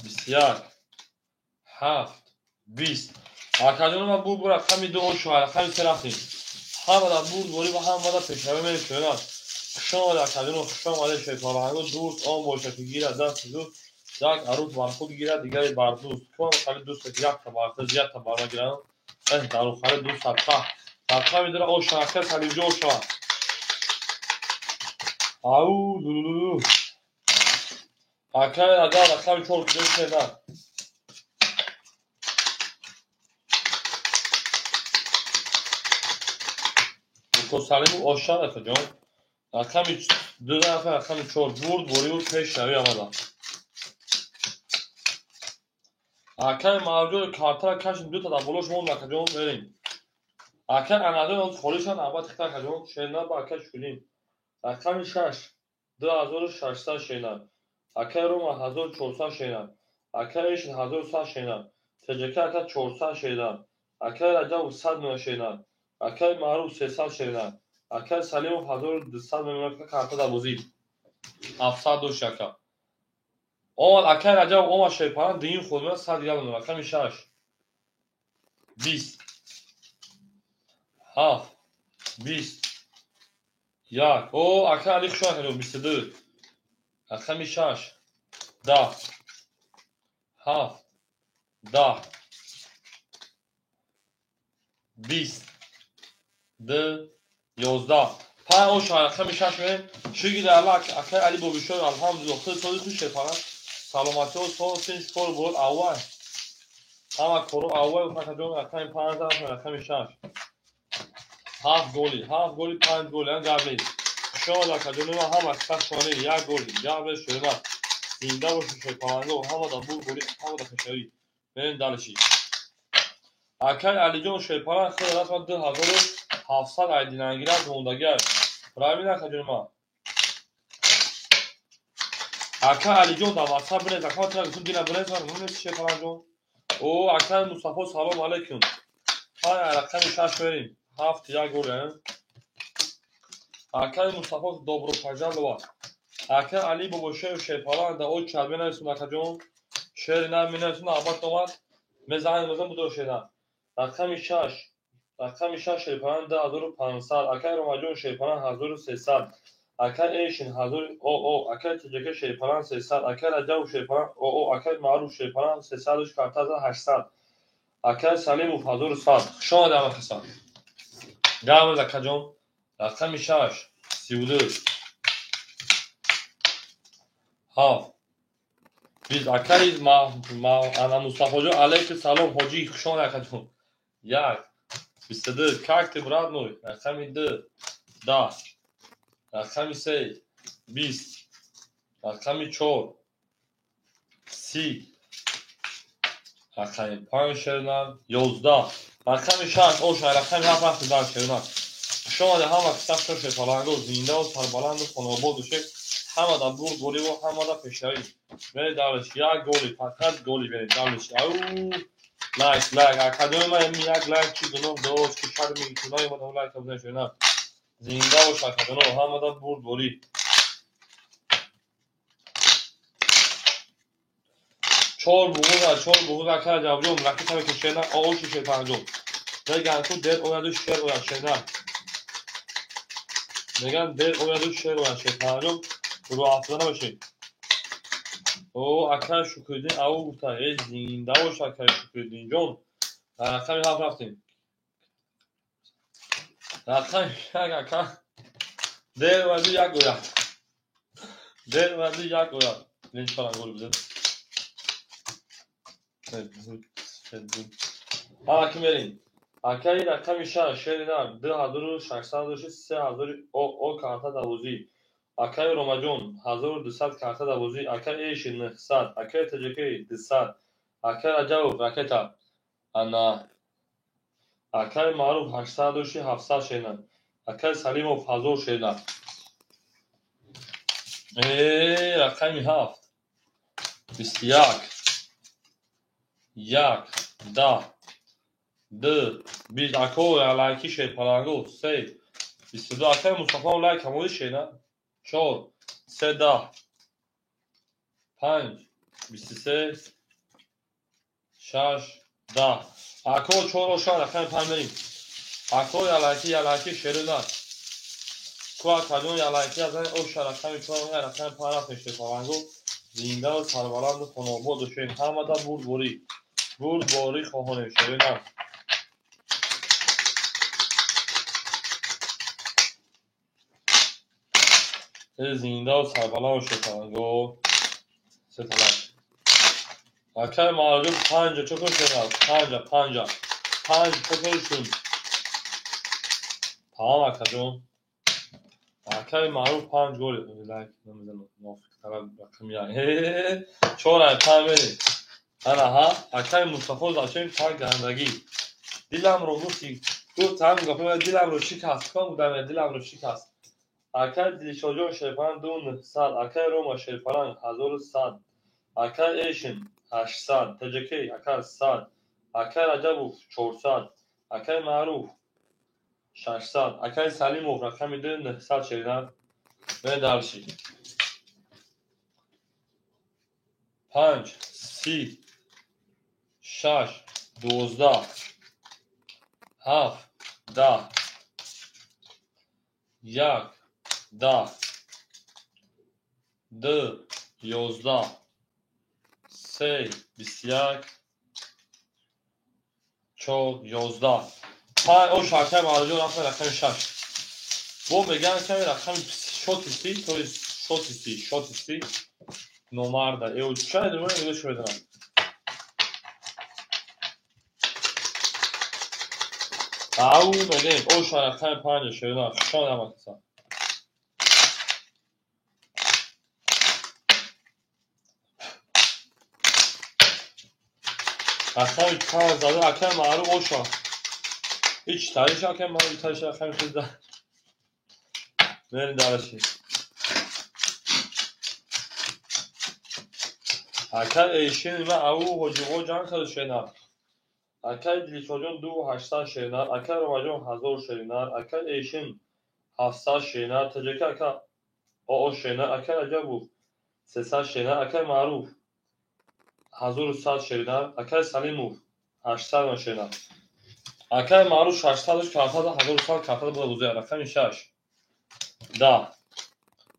21 7 20. Акаҷон ман бур рақами 2 ошо рақами 3 рафтем. Ҳамада бурдборӣ ва ҳамада пешравӣ мерем шояд. Хуш омадед акаҷон, хуш омадед шерпаланго. Дӯст он бошад ки гирад дасти дӯст, як арӯс бар худ гирад, дигаре бар дӯст. Кумам хали дӯст ки якта бар худ, якта бар ман гирам. Дарухари дӯст садқа. Садқа медора оша, ака Салимҷон оша. Ау лулулу. Акаи Раҷаб рақами 4 куҷо шернак. Салимов оша акаҷон. Рақами 2 рақами 4 бурд бориву пешравӣ омада. Акаи Маъруфҷон картара кашим дута дар болош монд акаҷон мерем. Акаи Анаҷон ҳозир холӣ шуд навбат хита акаҷон шернак ба акаи Шукриддин. Рақами 6 2600 шернак. Акаи Рома 1400 шернак. Акаи Эшин 1100 шернак. Таҷака ака 400 шернак. Акаи Раҷабов 100 миллион шернак. Акаи Маъруф 300 шернак. Акаи Салимов 1200 миллион карта дар бозӣ. 700 дошт ака. Омад акаи Раҷабов омад шерпаланг дуюм ход меояд 100 дигар дона. Рақами 6 20 7 20 1. О акаи Али хуш омад 22. Рақами 6 10 7 10 20 2 11 5 оша рақами 6 мерем. Шукри Аллоҳ акаи Али Бобишоев алҳамдулиллоҳ худ сози хуш шерпаланг. Саломатиҳо сол синч кор бурд аввал. Ҳама коро аввал акаҷон рақами 5 рақами 6 7 голи 7 голи 5 голи ан гап нест. Хуш омад акаҷон ҳама сахшоне 1 голи гап нест шернак. Зинда бошед шерпаланго ҳамада бурд боли ҳамада пешравӣ. Мерем далши. Акаи Алиҷон шерпаланг худ расман 2700 айдинангирад мондагиаш. Правильно акаҷон ман? Ака Алиҷон дар WhatsApp бинед, ака ман тира гуфтам дина бинед, ман нунес Шерпаланг ҷон. О, ака Мустафо салом алейкум. Ҳай рақами 6 мерим. 7 як голе. Акай Мустафо добро пожаловать. Ака Али Бобошев Шерпаланг да о чад менависум акаҷон. Шери нар менависум абат омад. Мезанем мезанем будо шера. Рақами 6. Рақами 6 Шерпаланг 2500. Акай Ромаҷон Шерпаланг 1300. Акай Эшин 1000 о акай Тиҷака Шерпаланг 300. Акай Раҷабов Шерпаланг о акай Маъруф Шерпаланг 300 картаза 800. Акай Салимов 1100. Хуш омадед ҳама каса. Гарм акаҷон. Рақами 6 32 7 биз акай ана Мустафоҷон алейкум салом ҳоҷӣ хуш омадед акаҷон. 1 22 как ты брат мой? Рақами 2 10 рақами 3 20 рақами 4 30 рақами 5 шернар 11 рақами 6 оша рақами 7 рафти дар шернар. Хуш омадед ҳама киса хуш Шерпаланго зиндаву сарбаланду хонаобод бошед. Ҳама дар бурд голиву ҳама дар пешравӣ. Меред давлаш як голи фақат голи меред давлаш. Ау лайк лайк академия ман як лайк чи гуноҳ дошт ки шарми гуноҳи ман лайк бизанед шернар. Зинда бош академия ҳама дар бурд борӣ. Чор буғуз чор буғуз ака Раҷабҷон ракета мекунед шернар ооши Шерпаланг ҷон. Мегӯянд ку дер ояду шер ояд шернар. Мегӯянд дер ояду шер ояд Шерпаланг ҷон. Рӯ афтода набошед. О акай Шукриддин ау гуфта э зинда бош акай Шукриддин ҷон. Дар рақами 7 рафтем. Рақами 1 ака дер ояду як ояд. Дер ояду як ояд. Шерпаланг гол бизан. Ҳама ки мерем. Акаи рақами 6 шери нар 2600 3000 о карта дарвозӣ. Акаи Ромаҷон 1200 карта дарвозӣ. Акаи Эшин 900. Акаи Таҷикӣ 200. Акаи Раҷабов ракета. Ана акаи Маъруф 800 700 шернар. Акаи Салимов 1000 шернар. Рақами 7 21 1 10 2 20 ако лайки Шерпаланго 3 22 акаи Мустафо лайк ҳамоди шернар. 4 3 10 5 23 6 10 ако 4 оша рақами 5 мерим. Ако ялайки ялайки шерунар. Ку акаҷон ялайки азани оша рақами 4 рақами 5 рафтем Шерпаланго. Зиндаву сарбаланду хонаобод бошед. Ҳамада бурдборӣ. Бурдборӣ хоҳонем шерунар. Зиндаву сарбаланд бошед Шерпаланго. Се талак. Акай Маъруф 5 чо кун шерунар? 5 5 5 чо кун? Тамом акаҷон. Акай Маъруф 5 гол лайк намезанам. Нофиқ талаб рақами 1. 4 5 мерем. Ана ҳа акай Мустафо зачем пак гандагӣ. Диламро гуфти гуфт ҳам гапа диламро шикаст. Кон будам диламро шикаст. Акай Дилшоҷон Шерпаланг 2900. Акай Рома Шерпаланг 1100. Акай Эшин 800. Таҷикӣ ака 100. Акай Раҷабов 400. Акай Маъруф 600. Акай Салимов рақами 2 900 шернар. Мерем дарши. 5 30 6 12 7 10 1 10 2 11 3 21 4 11 5 ош акаи Маъруфҷон рафтем рақами 6. Бо мегӯянд ками рақами шотисти, то есть шотисти, шотисти номарда. Э чай думаю, нигоҳ медонам. Ау мегӯем оша рақами 5 шернар. Хуш омадед ҳама каса. Рақами 5 зада акаи Маъруф оша. Ҳеч тариш акаи Маъруф тариш рақами 6 мерем дараши. Акай Эйшин ма аву ҳоҷиҳо ҷанг кард шернар. Акай Дилшодҷон 2800 шернар. Акай Ромаҷон 1000 шернар. Акай Эйшин 700 шернар. Таҷака ака оо шернар. Акай Раҷабов 300 шернар. Акай Маъруф 1100 шернар. Акай Салимов 800 шернар. Акай Маъруф 600 картада 1100 картада буда бузия. Рақами 6 10,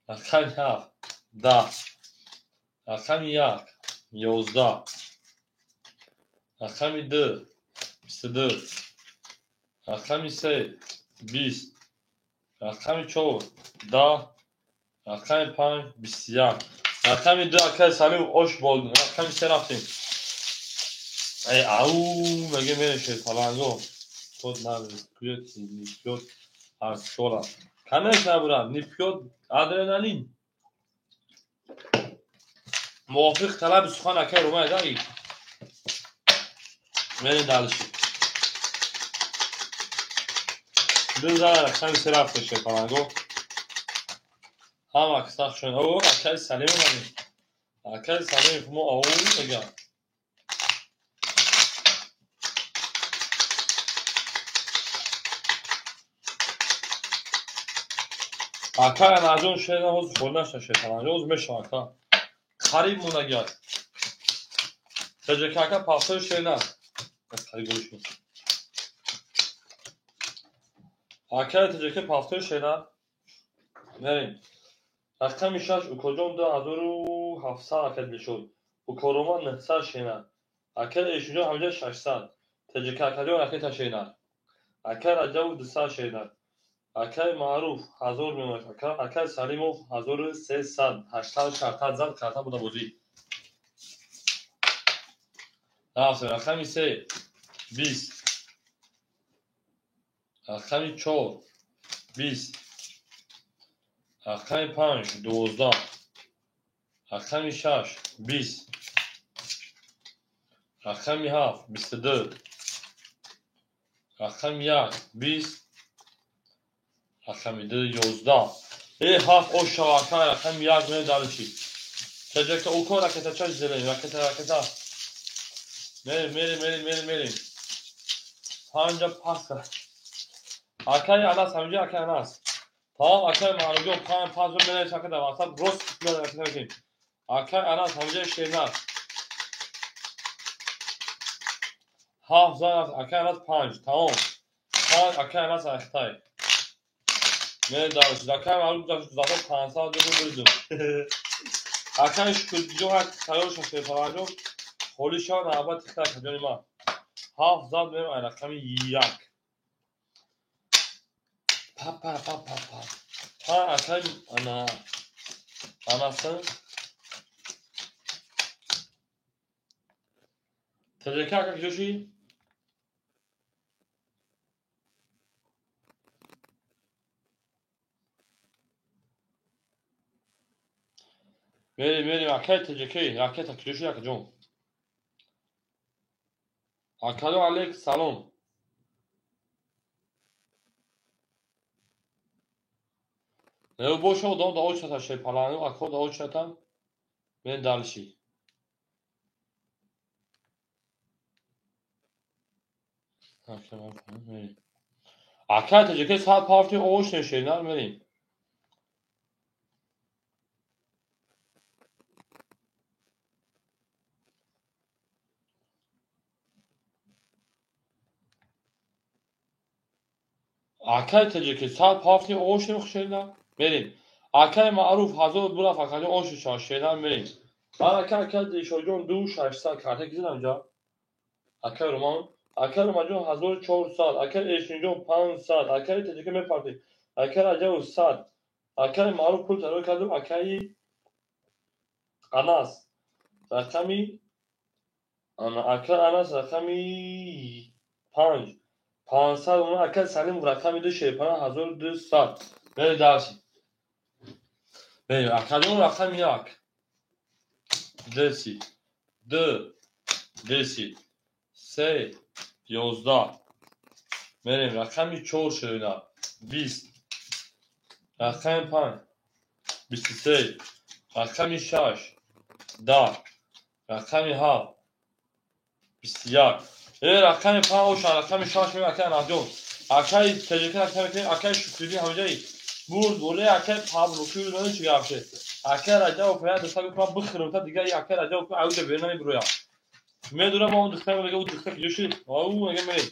рақами 7 10, рақами 1 11, рақами 2 22, рақами 3 20, рақами 4 10, рақами 5 21. Рақами 2 акай Салимов ош бол. Рақами 3 рафтем. Эй, ау, меге мерешед паланго. Тот на пьет, не пьет арсола. Конечно, брат, не пьет адреналин. Мувофиқ талаби сухан акай Румай даи. Мерем дальше. Ду зара рақами се рафтеше паланго. Ҳама кисах шуд. О, акай Салим омадем. Акай Салим мо ау мега. Акай Анаҷон шерна ҳозир холӣ нашуда шерпаланго, ҳозир мешава ака. Қариб монагиад. Таҷака ака пафтои шерна. Аз қариб голишон. Акай таҷака пафтои шерна. Мерем. Рақами 6 Укоҷон 2700 ака дилшод. Укорома 900 шерна. Акай Эшинҷон ҳамҷа 600. Таҷака акаҷон ракета шерна. Акай Раҷабов 200 шерна. Акай Маъруф 1000 мемонад. Акай Салимов 1300. 800 картад зад, карта буда бозӣ. Рафтем. Рақами 3 20, рақами 4 20, рақами 5 12, рақами 6 20, рақами 7 22, рақами 1 20, рақами 2 11. Э, 7 ош шава акай, рақами 1 мерем дальше. Таҷака уко ракета чаш зелем, ракета ракета. Мерем, мерем, мерем, мерем, мерем. Панҷа пас. Акай Анас ҳаминҷа акай Анас. Тамом акай Маъруфҷон 5 пас мерем шака дар васат рост ракета мекунем. Акай Анас ҳаминҷа шернар. 7 зан акай Анас 5. Тамом. 5 акай Анас ахтай. Мерем дальше. Акай Маъруф зафо 500 рубл бурдум. Акай Шукрҷон ҳак тайёр шуд шерпаланҷон. Холӣ шава навбат тихта акаҷони ман. 7 зад мерем ай рақами 1. Па па па па па. Па акай ана Анасы. Таҷака ака куҷо? Мерем, мерем, акай таҷака, ракета куҷо шуд акаҷон? Акаҷон алейк салом. Не боша одам да очата шерпаланго, ако да очатам. Мерем дальше. Акай таҷака саат пафти ош нешернар мерем. Акай таҷака саат пафти ош нешернар мерем. Акай Маъруф 1000 бураф акаҷон ош шернар мерем. Ман акай акай Дилшодҷон 2600 карта гизидам ҷа. Акай Роман, акай Ромаҷон 1400, акай Эшинҷон 500, акай таҷака мепартӣ, акай Раҷабов 100, акай Маъруф пул тайёр кардум, акай Анас рақами акай Анас рақами 5 500, акай Салим рақами 2 шерпана 1200. Мерем дальше. Мерем акаҷон рақами 1 10 2 10 3 11. Мерем рақами 4 шерина 20, рақами 5 23, рақами 6 10, Рақами 7 21. Рақами 5 ошан, рақами 6 мега акай Анаҷон. Акай Теҷика рақами акай Шукридин ҳамҷаи. Бурд боле акай Пабло ки ӯ чӣ гап шед. Акай Раҷабов пая дастак ман бихӯрам та дигар акай Раҷабов ауҷа берун намебироям. Медурам он духтар мега ӯ духтар куҷо шуд? Ау мега мерем.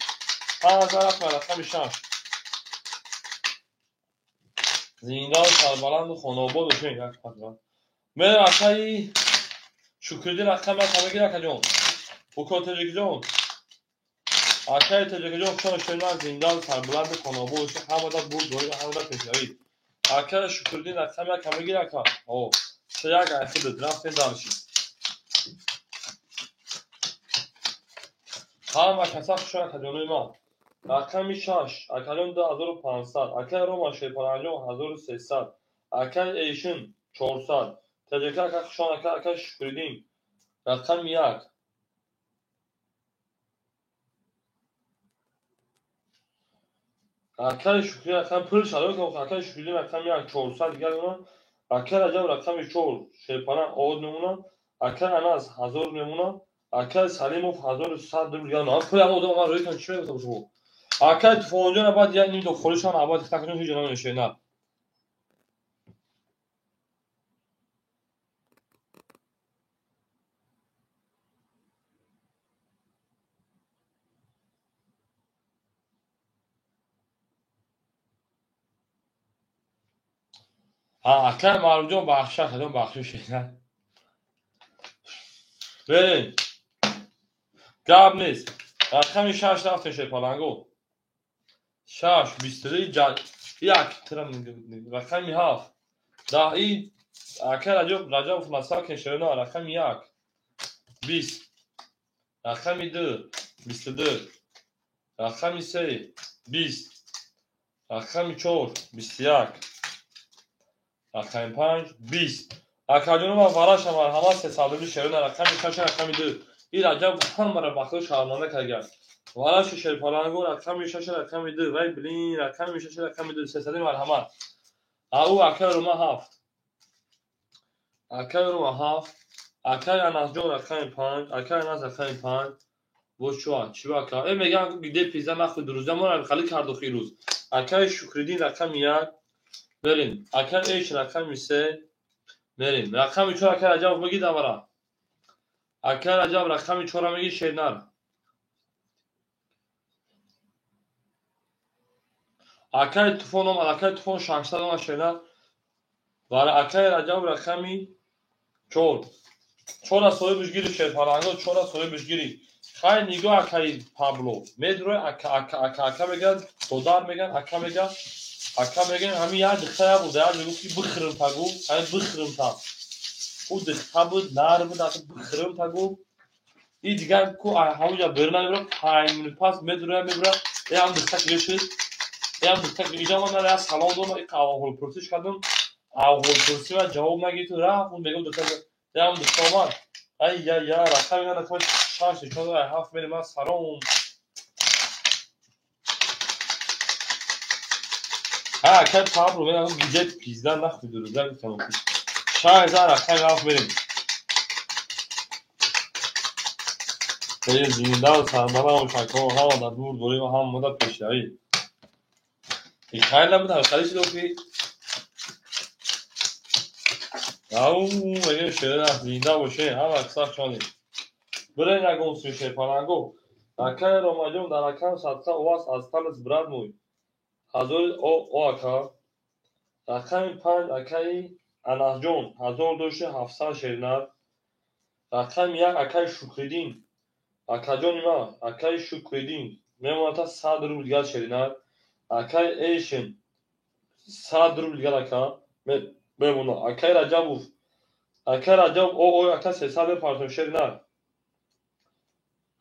5000 рафт рақами 6. Зинда ва сарбаланду хонаобод бошед як патра. Мерем акай Шукридин рақами 1 мегир акаҷон. Уко Теҷикҷон. Акай Теҷикҷон хушон шуд зинда ва сарбаланду хонаобод бошед. Ҳамада бурд доред, ҳамада пешравӣ. Акай Шукридин рақами 1 мегир ака. О, 3 айхидат рафтем дарши. Ҳама каса хушон акаҷонои ман. Рақами 6 акаҷон 2500, акай Рома Шерпаланҷон 1300, акай Эйшин 400, Теҷика ака хушон ака, акай Шукридин рақами 1. Акай Шукридин рақами пул шароит акай Шукридин рақами 1 400 дигар мемонад, акай Раҷаб рақами 4 Шерпалан овоз мемонад, акай Анас 1000 мемонад, акай Салимов 1100 рубл дигар мемонад. Пул ҳама одам ман рӯи кам чӣ мегуфтам шумо? Акай Туфонҷон баъд як ним то холишон абад тахтакашон ҳеҷ ҷо намешавад. Акай Маъруфҷон бахшиш, акаҷон бахшиш. Берин. Гап нест. Рақами 6 рафтем Шерпаланго. 6 23 1 трам рақами 7. Да и акай Раҷабов масал кешерона рақами 1 20 рақами 2 22 рақами 3 20 рақами 4 21 рақами 5 20. Акаҷоно ман вараша марҳамат 300 рубли шерона рақами 6 рақами 2. И Раҷаб ҳамаро бахтиёр шарманда кард. Вараши Шерпаланго рақами 6 рақами 2 вай блин рақами 6 рақами 2 300 марҳамат. Ау акай Рома 7. Акай Рома 7. Акай Анасҷон рақами 5. Акай Анас рақами 5. Боз чуа? Чӣ ака? Меган гиде пиза нахӯй дурӯза мо хали карду хирӯз. Акай Шукридин рақами 1. Берин. Акай Эш рақами 3. Берин. Рақами 4 акай Раҷабов мегид авара. Акай Раҷаб рақами 4 меги Шернар. Акай Туфон омад, акай Туфон 600 омад Шернар. Вара акай Раҷаб рақами 4. 4 соҳибаш гирифт Шерпаланго, 4 соҳибаш гирифт. Хай нигоҳ акай Пабло. Медрои ака ака ака ака мегӯяд, додар мегӯяд, ака мегӯяд. Ака мегӯяд ҳамин як духтар буд, як мегуфт ки бихӯрам та гуфт, ҳамин бихӯрам та. Ӯ духтар буд, нар буд, ака бихӯрам та гуфт. И дигар ку ҳамонҷа берун намебурад, 5 минут пас медрояд, мебурад. Ҳам духтар киҷо шуд? Ҳам духтар иҷо ман як салом додам, аҳволпурсиш кардам. Аҳволпурсӣ ва ҷавоб нагирифт, рафт, мегӯяд духтар, ҳам духтар омад. Ай я я рақами ман 6 4 7 мерем ман салом. Акай Пабло мегӯям гиҷа пизда нахӯй дурӯза гуфтам. 6000 рақами 7 мерем. Зинда ва сарбаланд бошад, ҳама дар дур дорем ва ҳама дар пешравӣ. И хайр набуд, ҳаққали шуд ки ау мегӯям шерина зинда бошед, ҳама сахт шонед. Бирен ягон сӯи Шерпаланго. Акай Ромаҷон дар рақам садқа у вас осталось брат мой. 1000 о ака. Рақами 5 акаи Анасҷон 1700 Шернар. Рақами 1 акаи Шукридин. Акаҷони ман акаи Шукридин мемонад 100 рубл дигар Шернар. Акаи Эйшин 100 рубл дигар ака мемонад. Акаи Раҷабов акаи Раҷабов о ака 300 мепартоем Шернар.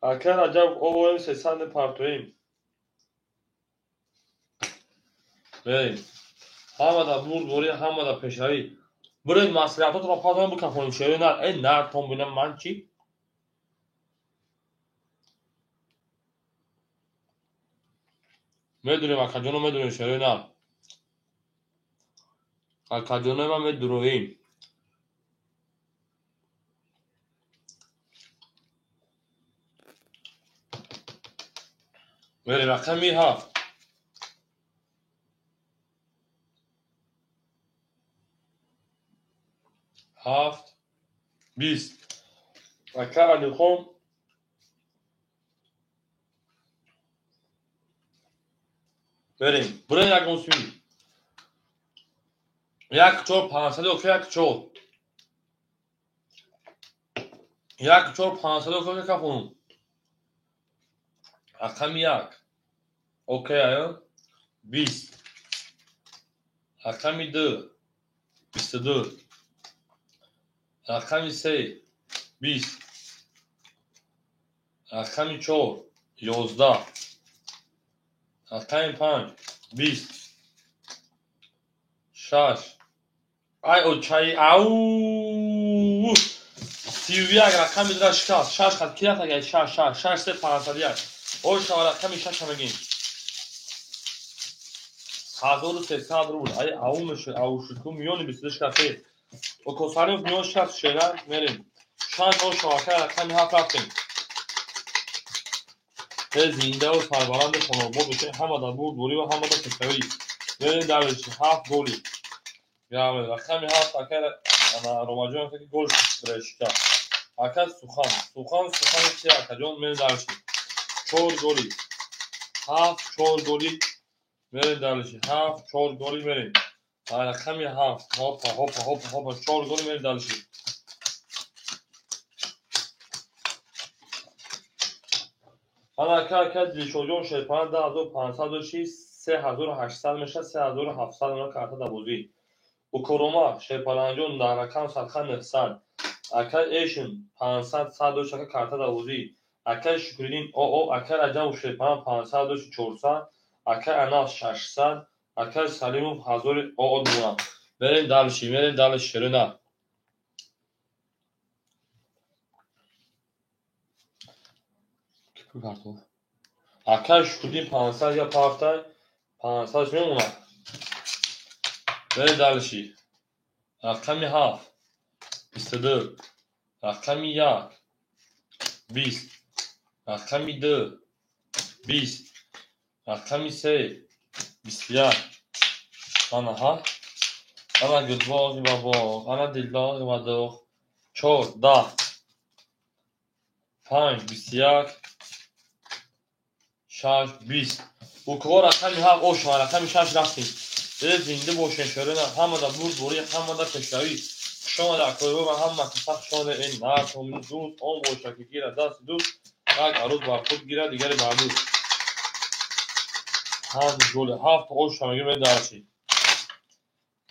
Акаи Раҷабов о 300 мепартоем. Берин. Ҳама дар бурдборӣ, ҳама дар пешравӣ. Биред маслиҳатотро пазон бикафонем Шернар. Э нартон бинам ман чӣ? Медонем акаҷоно, медонем Шернар. Акаҷонои ман медуроем. Мерем рақами 7. 7 20. Ака Алихон мерем. Бурен ягон суи. 1 4 500 окей 1 4. 1 4 500 окей кафун. Рақами 1. Окей ая. 20. Рақами 2. 22. Рақами 3. 20. Рақами 4. 11. Рақами 5. 20. 6. Ай очай ау. 31 рақами 2 шикаст. 6 хат кият агар 6 6 6 3 501. Оша рақами 6 мегим. 1300 рубл. Ай ау мешуд, ау шуд ку миёни 22 шикаст. Окосарев миён шикаст шера мерем. 6 оша рақами 7 рафтем. Зиндаву сарбаланди хонобод бошед, ҳамада бурдборӣ ва ҳамада пешравӣ. Мерем дарвеши 7 голи. Рақами 7 ака Ромаҷон ки гол шикаст. Ака Сухан, Сухан, Сухан чи акаҷон мерем дарвеши 4 голи. 7 4 голи мерем дарвеши 7 4 голи мерем. Рақами 7 хопа хопа хопа хопа 4 голи мерем дарвеши. Ана ака ака Дилшодҷон Шерпана 10506 3800 мешавад 3700 мона карта дар бозӣ. Укорома Шерпаланҷон дар рақам садха 900. Ака Эшин 500 100 ака карта дар бозӣ. Ака Шукриддин ОО ака Раҷабов Шерпана 500 400. Ака Анас 600. Ака Салимов 1000 ОО мона. Мерем дальше, мерем дальше шерина. Ака Шукриддин 500 я пафтай 500 мемонад. Мерем дальше. Рақами 7 22. Рақами 1 20. Рақами 2 20. Рақами 3 21. Ана ҳа. Ана гулбоғи ва боғ, ана дилдоғи ва доғ. 4 10 5 21 6 20. Укҳо рақами 7 оша рақами 6 рафтем. Зинда бошед шерина, ҳамада бурдборӣ, ҳамада пешравӣ. Хушомада акои ва ҳама каса хушомада ин нард дӯст он боша ки гирад дасти дӯст, як арӯз бар худ гирад, дигаре бар дӯст. 5 голи 7 оша мегирем дарши.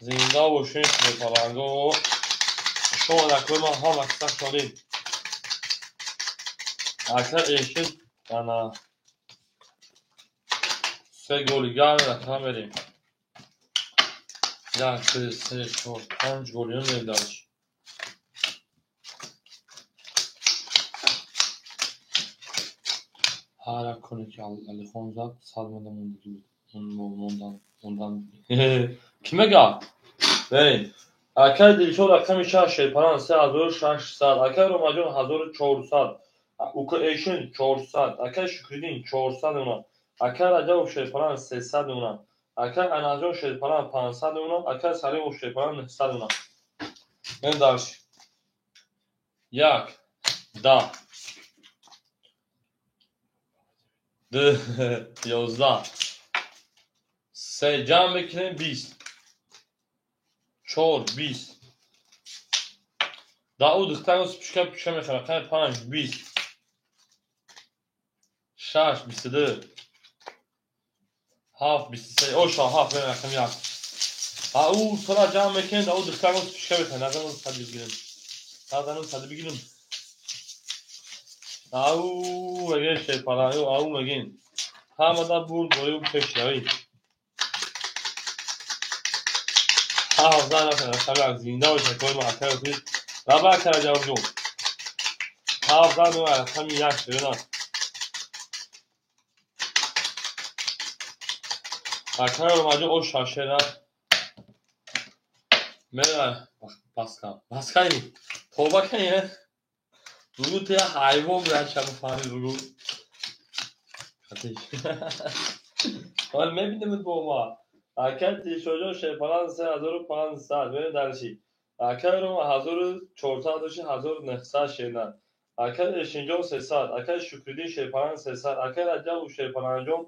Зинда бошед шерпаланго. Хушомада акои ма ҳама каса хушомадед. Ака эшид ана 3 голи гарм рақам мерем. 1 2 3 4 5 голи мерем дальше. Ҳар як коре ки Алихон зад, 100 монда мондагӣ буд. Мондан. Кӣ мегӯяд? Мерем. Акаи Дилшод рақами 6 Шерпалан 3600, акаи Ромаҷон 1400, Ука Эшин 400, акаи Шукриддин 400 мемонад. Акаи Раҷабов Шерпалан 300 мемонад. Акаи Анасҷон Шерпалан 500 мемонад. Акаи Салимов Шерпалан 900 мемонад. Мерем дальше. 1 10 2 11 3 ҷамъ мекунем 20 4 20. Да ӯ духтаро пушка пушка мехӯрад. Рақами 5 20 6 22 7 23. Оша 7 мерем рақами 1. А ӯ сора ҷамъ мекунем, да ӯ духтаро пушка мехӯрад. Назану сади бигирем. Назану сади бигирем. Ау мегем Шерпаланго, ау мегем. Ҳамада бурдборӣ пешравӣ. 7 рақами 1 зинда бошад кори ма акаи охир. Раба ака Раҷабҷон. 7 рақами 1 шерина. Акаи Ромаҷон оша шера. Мера баска. Баскаи. Тоба кани. Бугу ту як ҳайвон буда ча бифаҳмӣ бугу. Ҳол мебинем бо ма. Акай Дилшодҷон шерпаланг 3500. Мерем дальше. Акай Рома 1400 доши 1900 шернар. Акай Эшинҷон 300. Акай Шукриддин шерпаланг 300. Акай Раҷабов шерпалангҷон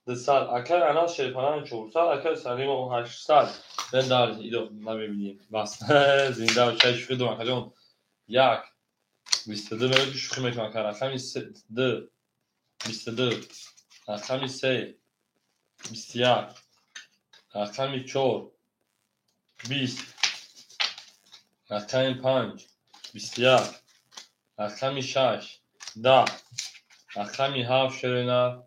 200. Акай Анас шерпаланг 400. Акай Салимов 800. Мерем дальше. Идо намебинем. Бас. Зинда бошед. Шӯхӣ дорам акаҷон. 1 22 мерем ки шӯхӣ мекунам ака. Рақами 2 22, рақами 3 21, рақами 4 20, рақами 5 21, рақами 6 10, рақами 7 шерина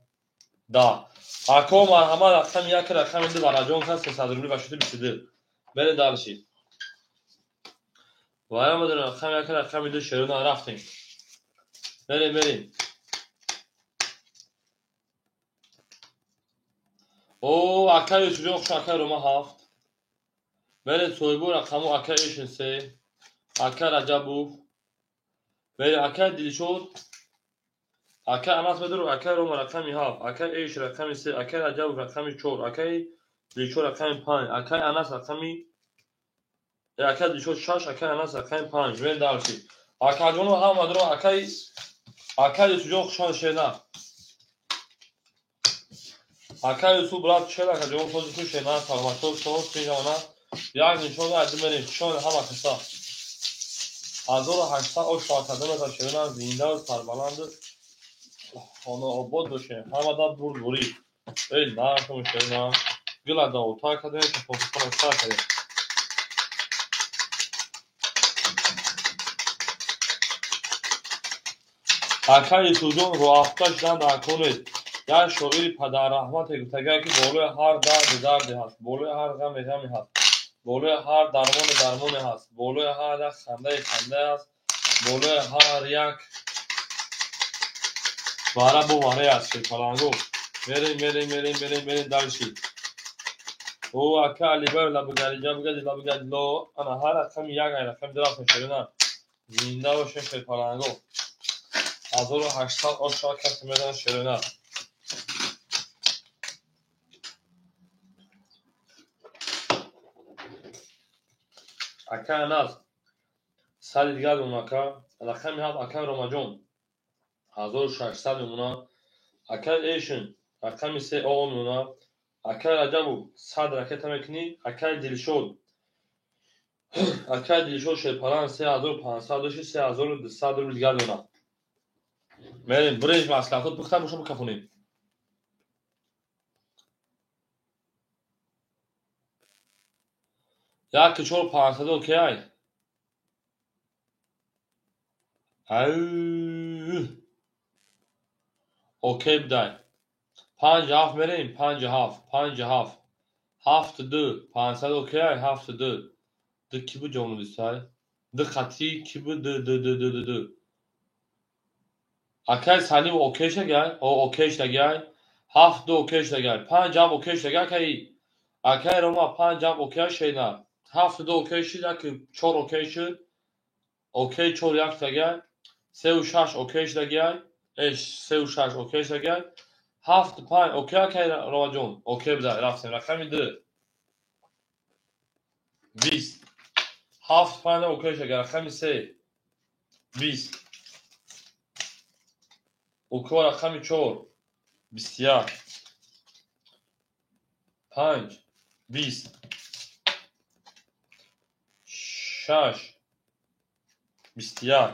10. Ако марҳамат рақами 1 рақами 2 бараҷон кас 300 рубли ва шуди 22. Мерем дальше. Вая мадорем рақами 1 рақами 2 шерина рафтем. Мерем мерем. О, акай Юсуфҷон хуш, акай Рома 7. Мерем соҳибо рақаму акай Эшин 3, акай Раҷабов. Мерем акай Дилшод, акай Анас медору, акай Рома рақами 7, акай Эш рақами 3, акай Раҷабов рақами 4, акай Дилшод рақами 5, акай Анас рақами акай Дилшод 6, акай Анас рақами 5. Мерем дальше. Акаҷоно ҳама дору, акай Юсуфҷон хушон шена. Акай Юсуф брат чел акаҷон сози хуш шена, саломатӣ шумо синона. Як нишон ад мерем шон ҳама каса. 1800 ош академия та шена зинда ва сарбаланд хона обод бошем. Ҳама да бурдборӣ. Эй нархм шена. Гила да ота академия та фокусона сар кардем. Акай Юсуфҷон роҳафта шудан дар конед. Як шоири падарраҳмате гуфтагиам ки болои ҳар дарде дарде ҳаст, болои ҳар ғаме ғаме ҳаст, болои ҳар дармоне дармоне ҳаст, болои ҳар як хандае хандае ҳаст, болои ҳар як вара бо варае аст. Шерпаланго. Мерем мерем мерем мерем мерем дальше. О, ака Алибаев лабигалиҷа бигади лабигалило. Ана ҳар рақами як ай рақами ду рафтем шерина. Зинда бошем шерпаланго. 1800 оша касе медонад шерина. Ака Анас сади дигар мемонад ака. Рақами 7 ака Ромаҷон 1600 мемонад. Ака Эшин рақами 3 о мемонад. Акай Раҷабов 100 ракета мекунӣ. Акай Дилшод акай Дилшод шерпаланг 3500 доши 3200 рубл дигар мемонад. Мерем биринҷ маслиҳатот пухта боша бикафонем. Як чор панҷсад окей. Ау. Окей бидай. 5 7 мерем, 5 7, 5 7. 7 2, 500 окей, 7 2. Ду ки буд ҷавоб дисай? Ду хати ки буд? Ду ду ду ду ду ду. Акай Салим окей шагай? О окей шагай. 7 2 окей шагай. 5 7 окей шагай акай. Акай Рома 5 7 окей шайна. 7 2 окей шуд, як 4 окей шуд. Окей 4 як шагай. 3 6 окей шагай. 3 6 окей шагай. 7 5 окей акай Ромаҷон. Окей бидай, рафтем. Рақами 2. 20. 7 5 окей шагай. Рақами 3. 20. Уко рақами 4. 21. 5 20. 6 21.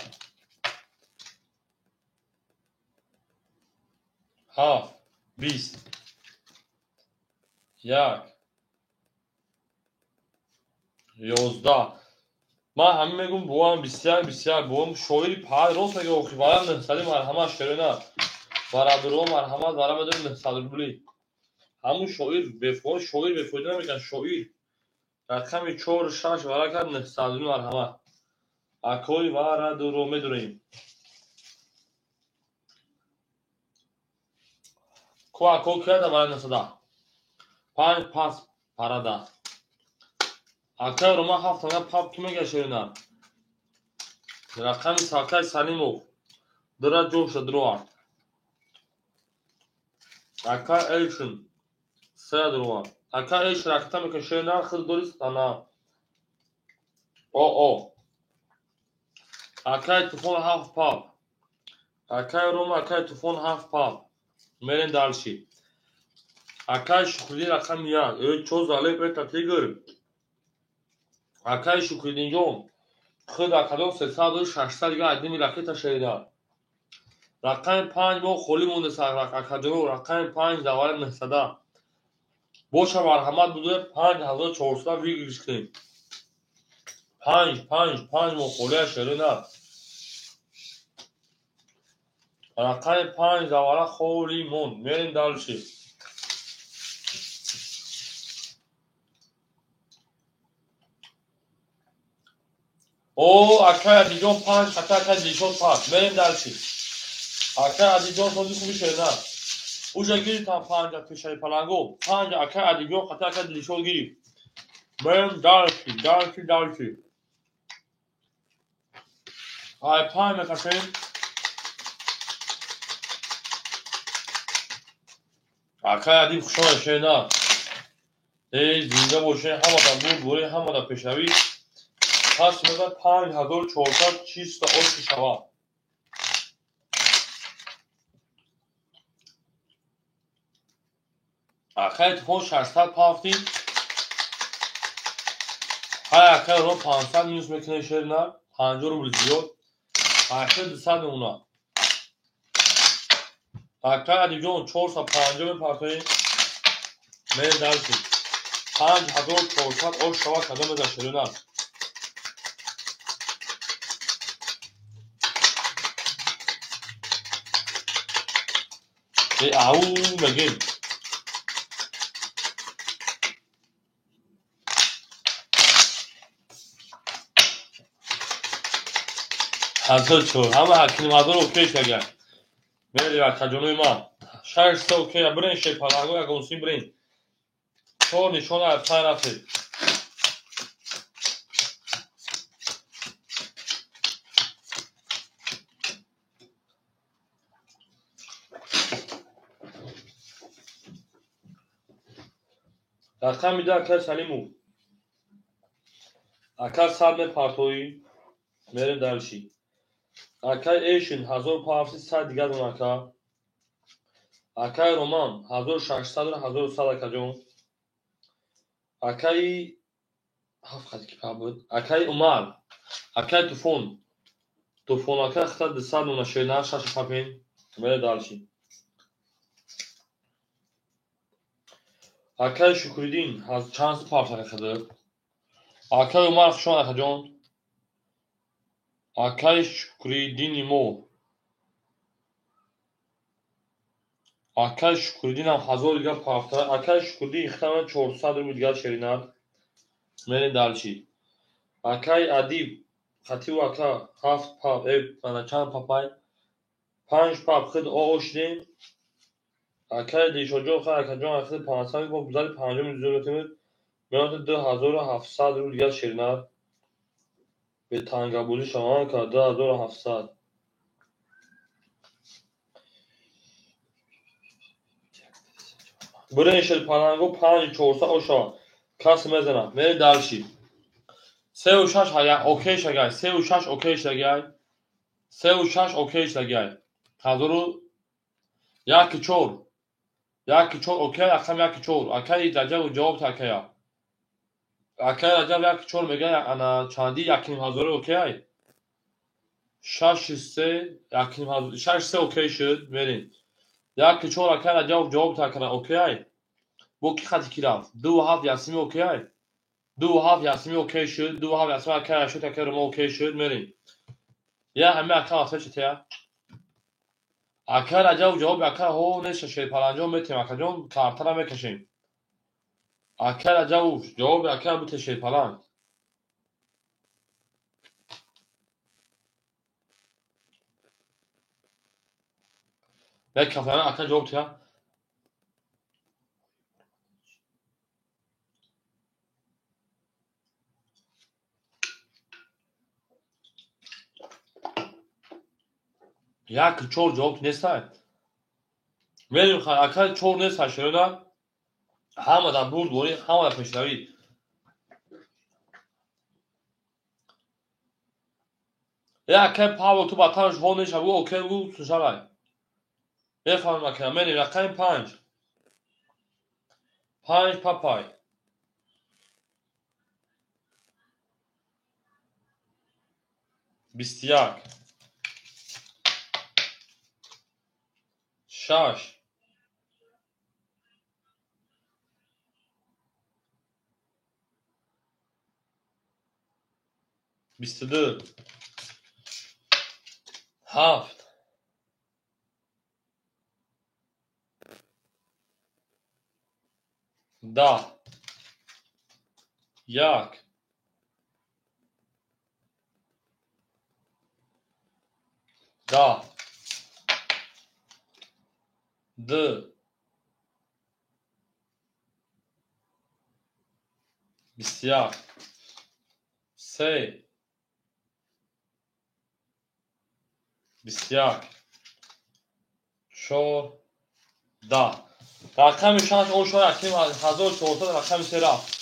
7 20. 1 11. Ман ҳамин мегӯм бовам 21 21 бовам шоири паҳар рост мегӯ охи вара 900 марҳамат шерина. Барадурҳо марҳамат вара медорем 900 рубли. Ҳамун шоир бефоида шоир бефоида намекунад шоир. Рақами 4 6 вара кард 900 рубли марҳамат. Акои варадуро медорем. Ку ако кияда вара 900. 5 пас парада. Акай Рома 7 тана пап ки мега шерина. Рақами Сакай Салимов. Дара ҷоша дуровард. Ака Элшин се даромад. Ака Элшин ракета мекунӣ шеринар худ дори ана о. Акай Туфон 7 пап. Акай Рома, акай Туфон 7 пап. Мерем дальше. Акай Шукриддин рақами 1. Э, чо залеб это тигр. Акай Шукриддинҷон худ акадон 300 600 дига адими ракета шерида. Рақами 5 мо холӣ монда акаҷоно, рақами 5 давари 900. Боша марҳамат будуре 5400 выигрыш кунем. 5 5 5 мо холия шерина. Рақами 5 давара холӣ монд. Мерем дальше. О, акай Адиҷон 5 хата, акай Дилшод 5. Мерем дальше. Акай Адиҷон сози хуби шерина. Уҷа гирифтам 5 пешаи паланго. 5 акай Адиҷон хата, акай Дилшод гирифт. Мерем дальше, дальше, дальше. Ай 5 мекашем. Акай Адиб хушомад шерина. Эй, зинда бошед, ҳамада бурд, бори ҳамада пешравӣ. Пас мега 5400 чисто оши шавад. Акай Туфон 600 пафти. Ҳай акай Ром 500 минус мекунад шерина, 50 рубл зиёд. Акай 200 мемонад. Акай Адибҷон 450 мепартоем. Мерем дальше. 5400 ош шавад кадом меза шерина. Ау мегем. Ҳазор чор. Ҳама ҳакимадор окей шагай. Мери акаҷонои ман. 600 окей, бирен шепаланго ягонсин бирен. 4 нишона аз 5 рафтед. Рақами 2 акай Салимов. Ака 100 мепартоӣ. Мерем дальше. Акай Эшин 1000 пафти 100 дигар дон ака. Акай Роман 1600 1100 акаҷон. Акай 7 хати ки пап буд. Акай Умар, акай Туфон. Туфон ака хата 200 дона шерина 6 папен. Мерем дальше. Акай Шукриддин чанд пафт ака. Акай Умар хушомад акаҷон. Акай Шукриддини мо. Акай Шукриддинам 1000 дигар пафта. Акай Шукриддин ихтаман 400 рубл дигар шеринад. Мерем дальше. Акай Адиб хативу ака 7 пап, ана чанд папай? 5 пап худ оо шудем. Акай Дилшодҷон хай акаҷон ахир 500 пап гузари 5 зиёд меояд 2700 рубл дигар шеринад. Бе тангабозӣ шаванд ка 2700. Бирен шерпаланго 5400 оша кас мезанад. Мерем дальше. 3 6 окей шагай. 3 6 окей шагай. 3 6 окей шагай. 1000 1 4. 1 4 окей, рақам 1 4. Акай Раҷаб ҷавоб та акая. Акай Раҷаб 1 4 мега ана чанди 1500 окей. 6 3 1500 6 3 окей шуд, мерем. 1 4 акай Раҷаб ҷавоб та акара окей. Бо ки хати ки рафт? 2 7 Ясими окей. 2 7 Ясими окей шуд, 2 7 Ясими акай Рашид акай Рома окей шуд, мерем. Я ҳами ака васфа читая. Акай Раҷаб ҷавоб ака ҳо неша шерпаланҷон метем акаҷон картара мекашем. Акай Раҷаб ҷавоби ака буте шерпаланг. Як кафтана ака ҷавоб тия. 1 4 ҷавоб нестай. Мерим хай, акай чор нест шерона. Ҳама дар бурд борӣ, ҳама дар пешравӣ. Е акай Павел ту ба танаш ҳол неша бугу, окей бугу, сушавай. Мефаҳмам акай, мерим рақами 5. 5 папай. 21. 6. 22. 7. 10. 1. 10. 2. 21. 3. 21. 4. 10. Рақами 6 ошо яким 1400 рақами 3 рафт.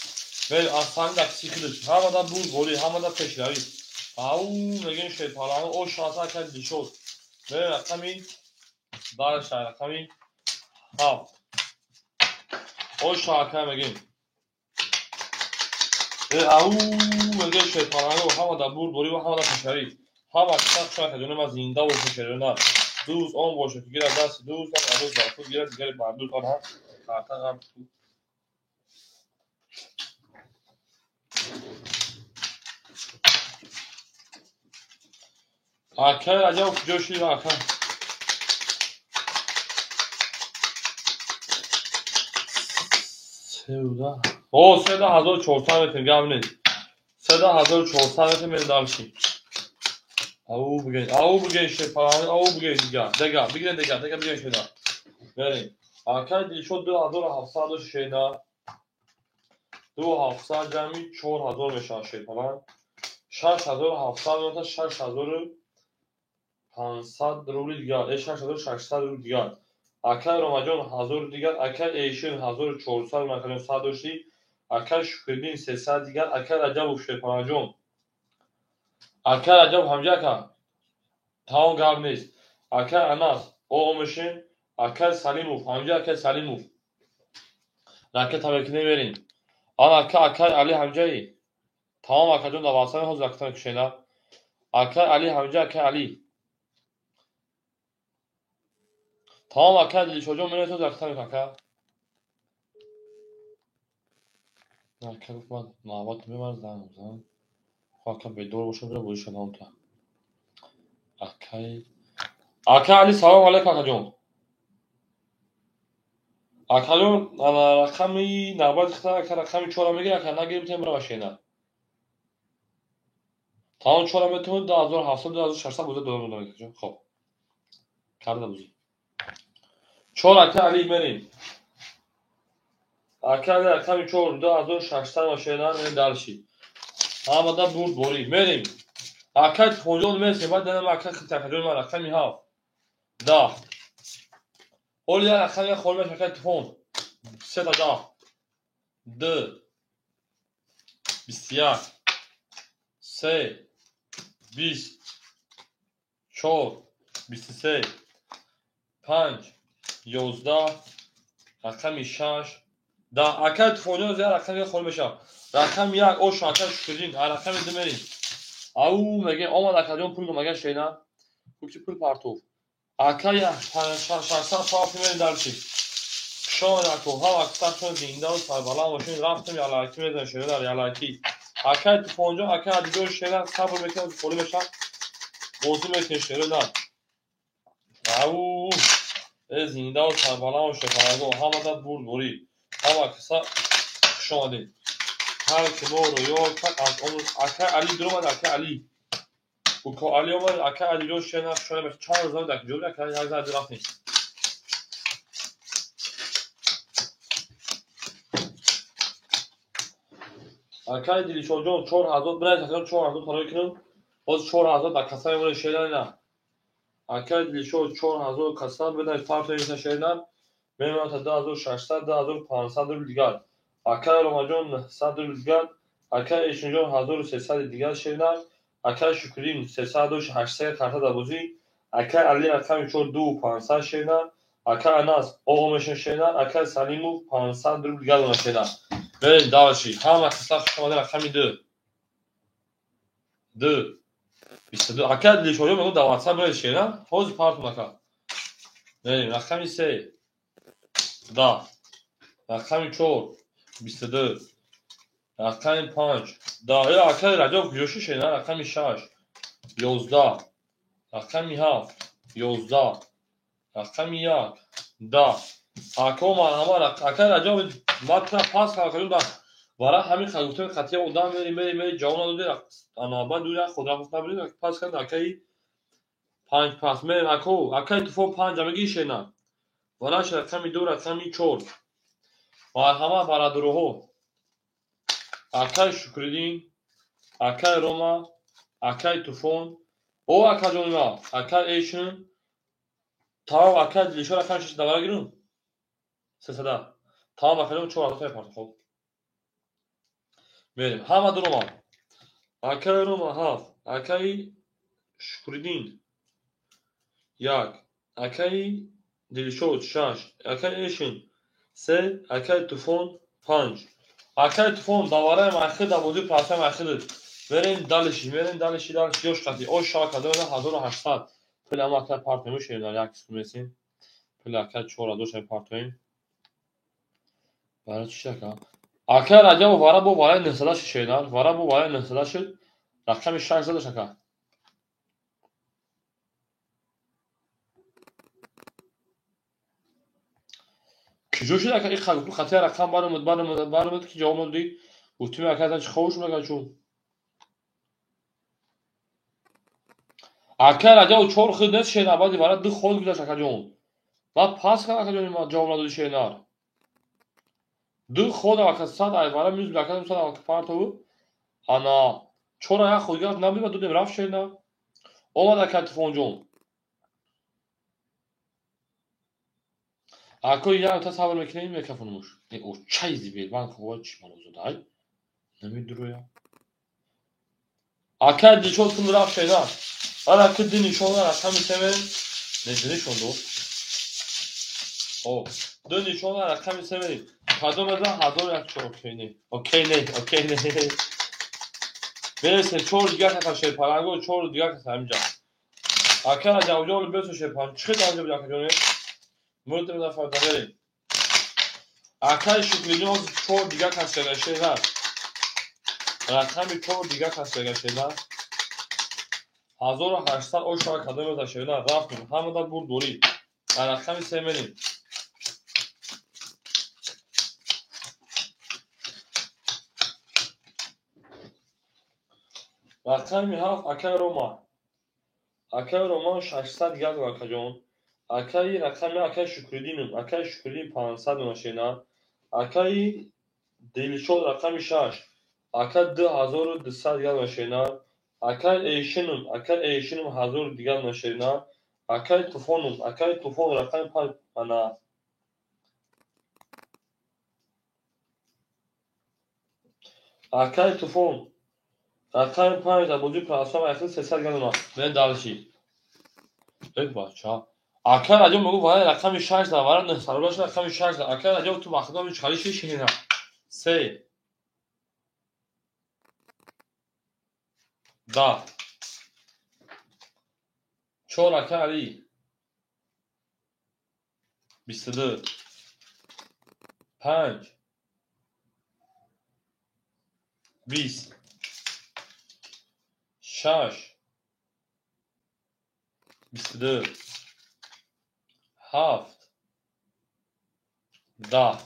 Вел асани да психидиш. Ҳамада бурд борӣ, ҳамада пешравӣ. Ау мегӯем шерпалану о шанса акай дишод. Вел рақами дарша рақами 7. Оша акай мегӯем. Ау мегӯем шерпалану ҳамада бурд борӣ ва ҳамада пешравӣ. Ҳама киса шака ҷони ма зинда боша шерона. Дӯст он боша ки гирад дасти дӯст, он адост бар худ гирад дигари бар дӯст, он ҳам карта ғам ту. Акай Раҷаб куҷо шуди акай? Севда. О, 3400 метр гап нест. 3400 метр мерем дальше. Ау буген шерпалани, ау буген дигар. Дега, бигирен дега, дега бигирен шена. Мерем. Акай Дилшод 2700 шена. 2700 ҷамъи 4000 мешавад шерпалан. 6700 меота 6500 рубли дигар, 6600 рубли дигар. Акай Ромаҷон 1000 дигар, акай Эйшин 1400 макаҷон 100 дошти, акай Шукриддин 300 дигар, акай Раҷабов шерпаланҷон. Акай Раҷаб ҳамҷа ака. Тамом гап нест. Акай Анас, омешин, акай Салимов, ҳамҷа акай Салимов. Ракета мекунем мерем. Ан ака акай Али ҳамҷаи. Тамом акаҷон дар васани ҳозир ракета мекушена. Акай Али ҳамҷа акай Али. Тамом акай Дилшоҷон мерем ҳозир ракета мекунем ака. Ака гуфт ман навбат мебарам занг зан. Ака бедор бошам бира бозӣ шавам та. Акай Ака Али салом алейкум акаҷон. Акаҷон ана рақами навбати хита ака рақами 4 мегирӣ ака нагирифтем бира машина. Тамом 4 метавонед 2700 2600 бозӣ додам додам акаҷон. Хоб. Карда бозӣ. 4 ака Али мерем. Ака Али рақами 4 2600 машина мерем дальше. Ҳамада бурд борӣ. Мерем. Акай Тихонҷон мерсем, баъд данам акай Хитакаҷон ман рақами 7. 10. Оли я рақами холӣ мешавад акай Тихон. 3 10. 2. 21. 3. 20. 4. 23. 5. 11. Рақами 6. 10. Акай Тихонҷон я рақами холӣ мешавад. Рақами 1 ош акай Шукриддин, рақами 2 мерем. Ау мегӯем омад акаҷон пул мага шена. Гуфти пул партов. Акай 600 саф мерем дальше. Шон ако ҳама касатон зинда ва сарбаланд бошед. Рафтем ялайки мезанем шена дар ялайки. Акай Тӯфонҷон, акай Адиҷон шена сабр мекунад, холӣ мешавад. Бозӣ мекунем шена дар. Ау зинда ва сарбаланд бошед. Ҳамада бурд борӣ. Ҳама каса хуш омадед. Ҳар ки моро ёд кард аз он акай Али дуромад, акай Али. Уко Али омад, акай Алиҷон шена хуш омадед. Чанд рӯз дар куҷо буд, акай як зарра рафтем. Акай Дилшоҷон 4000 биред, акай 4000 тарои кунам. Боз 4000 дар каса мемонад шена на. Акай Дилшод 4000 каса биред, фарқ намекунад шена. Мемонад 2600, 2500 рубл дигар. Акай Ромаҷон 900 рубл дигар. Акай Эшинҷон 1300 дигар шернар. Акай Шукриддин 300 800 карта дар бозӣ. Акай Али рақами 4 2500 шернар. Акай Анас оғо мешин шернар. Акай Салимов 500 рубл дигар дона шернар. Берем дальше. Ҳама кисла хуш омадед. Рақами 2. 2. 22. Акай Дилшоё мегӯ дар WhatsApp меред шернар. Ҳозир партум ака. Берем рақами 3. 10. Рақами 4. 22. Рақами 5. 10. Э акай Раҷаб куҷо шуд шернар? Рақами 6. 11. Рақами 7. 11. Рақами 1. 10. Ако марҳамат акай Раҷаб матра пас кардем дар вара ҳамин гуфтем қатъия одам мери мери мери ҷавоб надоди ана баъд ду як худ рафт набуд пас кард акаи панҷ пас мерем ако акаи туфон панҷа мегири шернар. Вараш рақами 2 рақами 4. Марҳамат бародароҳо. Акай Шукриддин, акай Рома, акай Туфон, о акаҷонима, акай Эшин, тамом акай Дилшод рақами 6 давара гирум. Сесада. Тамом акаҷон 4000 мепартом хоб. Мерем. Ҳама дуромад. Акай Рома 7, акаи Шукриддин 1, акаи Дилшод 6, акаи Эшин 3, акаи Туфон 5. Акаи Туфон давараи майхид дар бозии простаи майхид. Мерем дальше, мерем дальше, дальше ёш қати. Ош шава карда 1800. Пули ама акай партоем шернар як кисм месем. Пули акай 4000 шава партоем. Барои чӣ ака? Акай Раҷабов вара бо вараи 900 шуд шернар. Вара бо вараи 900 шуд. Рақами 6 задаш ака. Куҷо шуд ака? Иқа гуфту қатъия рақам баромад, баромад, баромад ки ҷавоб надодӣ. Гуфтим ака значи ховуш мекард чун. Акай Раҷабов чор хид нест шернар, баъди вара ду хол гузашт акаҷон. Баъд пас кард акаҷони ман ҷавоб надодӣ шернар. Ду ход ака сад ай вара минус ака сад ака партову. Ана чора як ход гирифт набуд ва додем рафт шернар. Омад акай Туфонҷон. Ако як та сабр мекунем микрофонмуш. Э о чай зибер ман хова чӣ малозодай? Намедуроя. Акай Дилшод кун рафт шернар. Ана ки ду нишон рақами се не ду нишон дод. О, ду нишон рақами се мерем. Кадом аз 1001 чор окей не. Окей не, окей не. Мересем чор дигар каса шерпаланго, чор дигар каса ҳаминҷа. Ака Раҷабҷон бесо шерпаланг. Чӣ хел анҷо акаҷон? Мурдем нафар мерем. Акаи Шукриддин чор дигар кас шернар. Рақами чор дигар кас шернар. 1800 ош шава кадом аз шернар рафтем. Ҳамада бурд дорӣ. Рақами се мерем. Рақами 7 акай Рома. Акай Рома 600 дигар дор акаҷон. Акаи рақами акай Шукриддином, акай Шукриддин 500 дона шернар. Акаи Дилшод рақами 6. Ака 2200 дигар дона шернар. Акай Эшином, акай Эшином 1000 дигар дона шернар. Акай Туфоном, акай Туфон рақами 5 ана акай Туфон рақами 5 дар бозии простаи майхид 300 дигар дона. Мерем дальше. Э бача. Акай Раҷаб мегӯ вара рақами 6 дар вара 900 шуд рақами 6 дар. Акай Раҷаб ту вақтдо чӣ ши шернар. 3 10 4 акай Али 22 5 20 6 22 7 10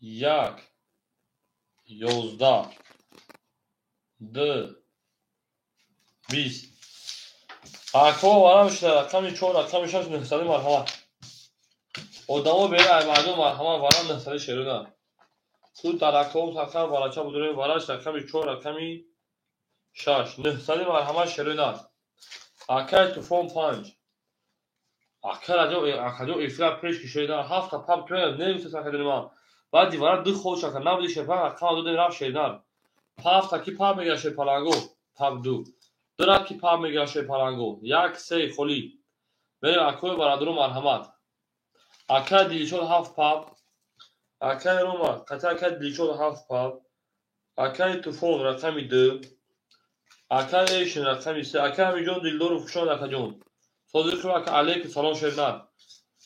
1 11 2 20. Ако варам шуда рақами 4 рақами 6 900 марҳамат. Одамо бера ай мардум марҳамат варам 900 шеруда. Ту даракҳо рақам варача будуре вараш рақами 4 рақами 6 900 марҳамат шеруда. Акай Туфон 5. Акаҷо эфира пеш кишоида ҳафта паб кунад немисас акаҷони ман. Баъд дивара ду хол шака набуди шерпаланг рақама додем рафт шернар. Ҳафта ки паб мегирад шерпаланго? Паб ду. Дира ки паб мегирад шерпаланго? Як се холӣ. Мерем акои бародару марҳамат. Акай Дилшод ҳафт паб. Акай Рома қати акай Дилшод ҳафт паб. Акай Туфон рақами ду. Акай Эшин рақами се. Акай Амиҷон Дилдоров хушомад акаҷон. Содиқов ака алейкум салом шернар.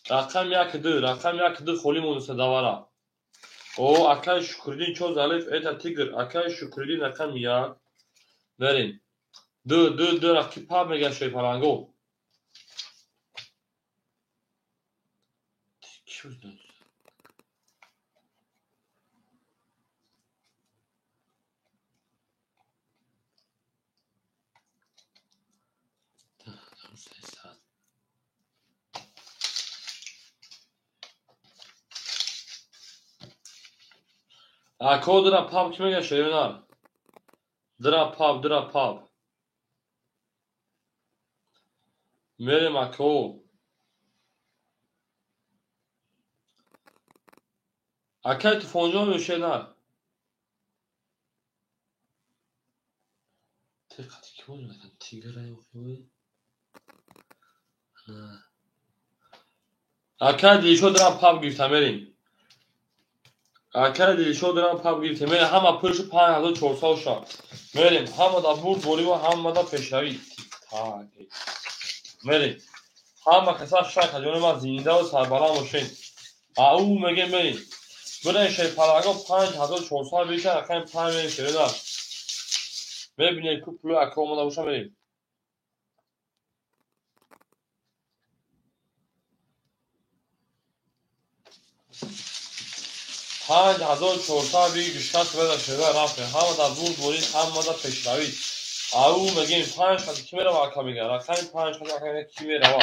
Рақами як ду, рақами як ду холӣ мондаса давара. О, акай Шукриддин чо залиф это тигр. Акай Шукриддин рақами як. Мерем. Ду, ду, ду ки паб мегирад шерпаланго. Ако дира паб ки мегирад шернар? Дира паб, дира паб. Мерем ако. Акай Туфонҷон ё шернар? Тиқати ки бозӣ тигра ё Акай Дилшод дирам паб гирифта мерем. Акай Дилшод дирам паб гирифта мерем. Ҳама пулшу 5400 ша. Мерем. Ҳама да бурд борӣ ва ҳама да пешравӣ. Мерем. Ҳама каса шака ҷони ман зиндаву сарбаланд бошед. Ау мегем мерем. Бирен шерпаланго 5400 беша рақами 5 мерем шернар. Мебинем ку пулу ака омада боша мерем. 5400 бигишкаст беда шернар рафтем. Ҳама дар бурд борӣ, ҳама дар пешравӣ. Ау мегем 5 хати ки мерава ака мегӯяд. Рақами 5 хати ака мегӯяд ки мерава.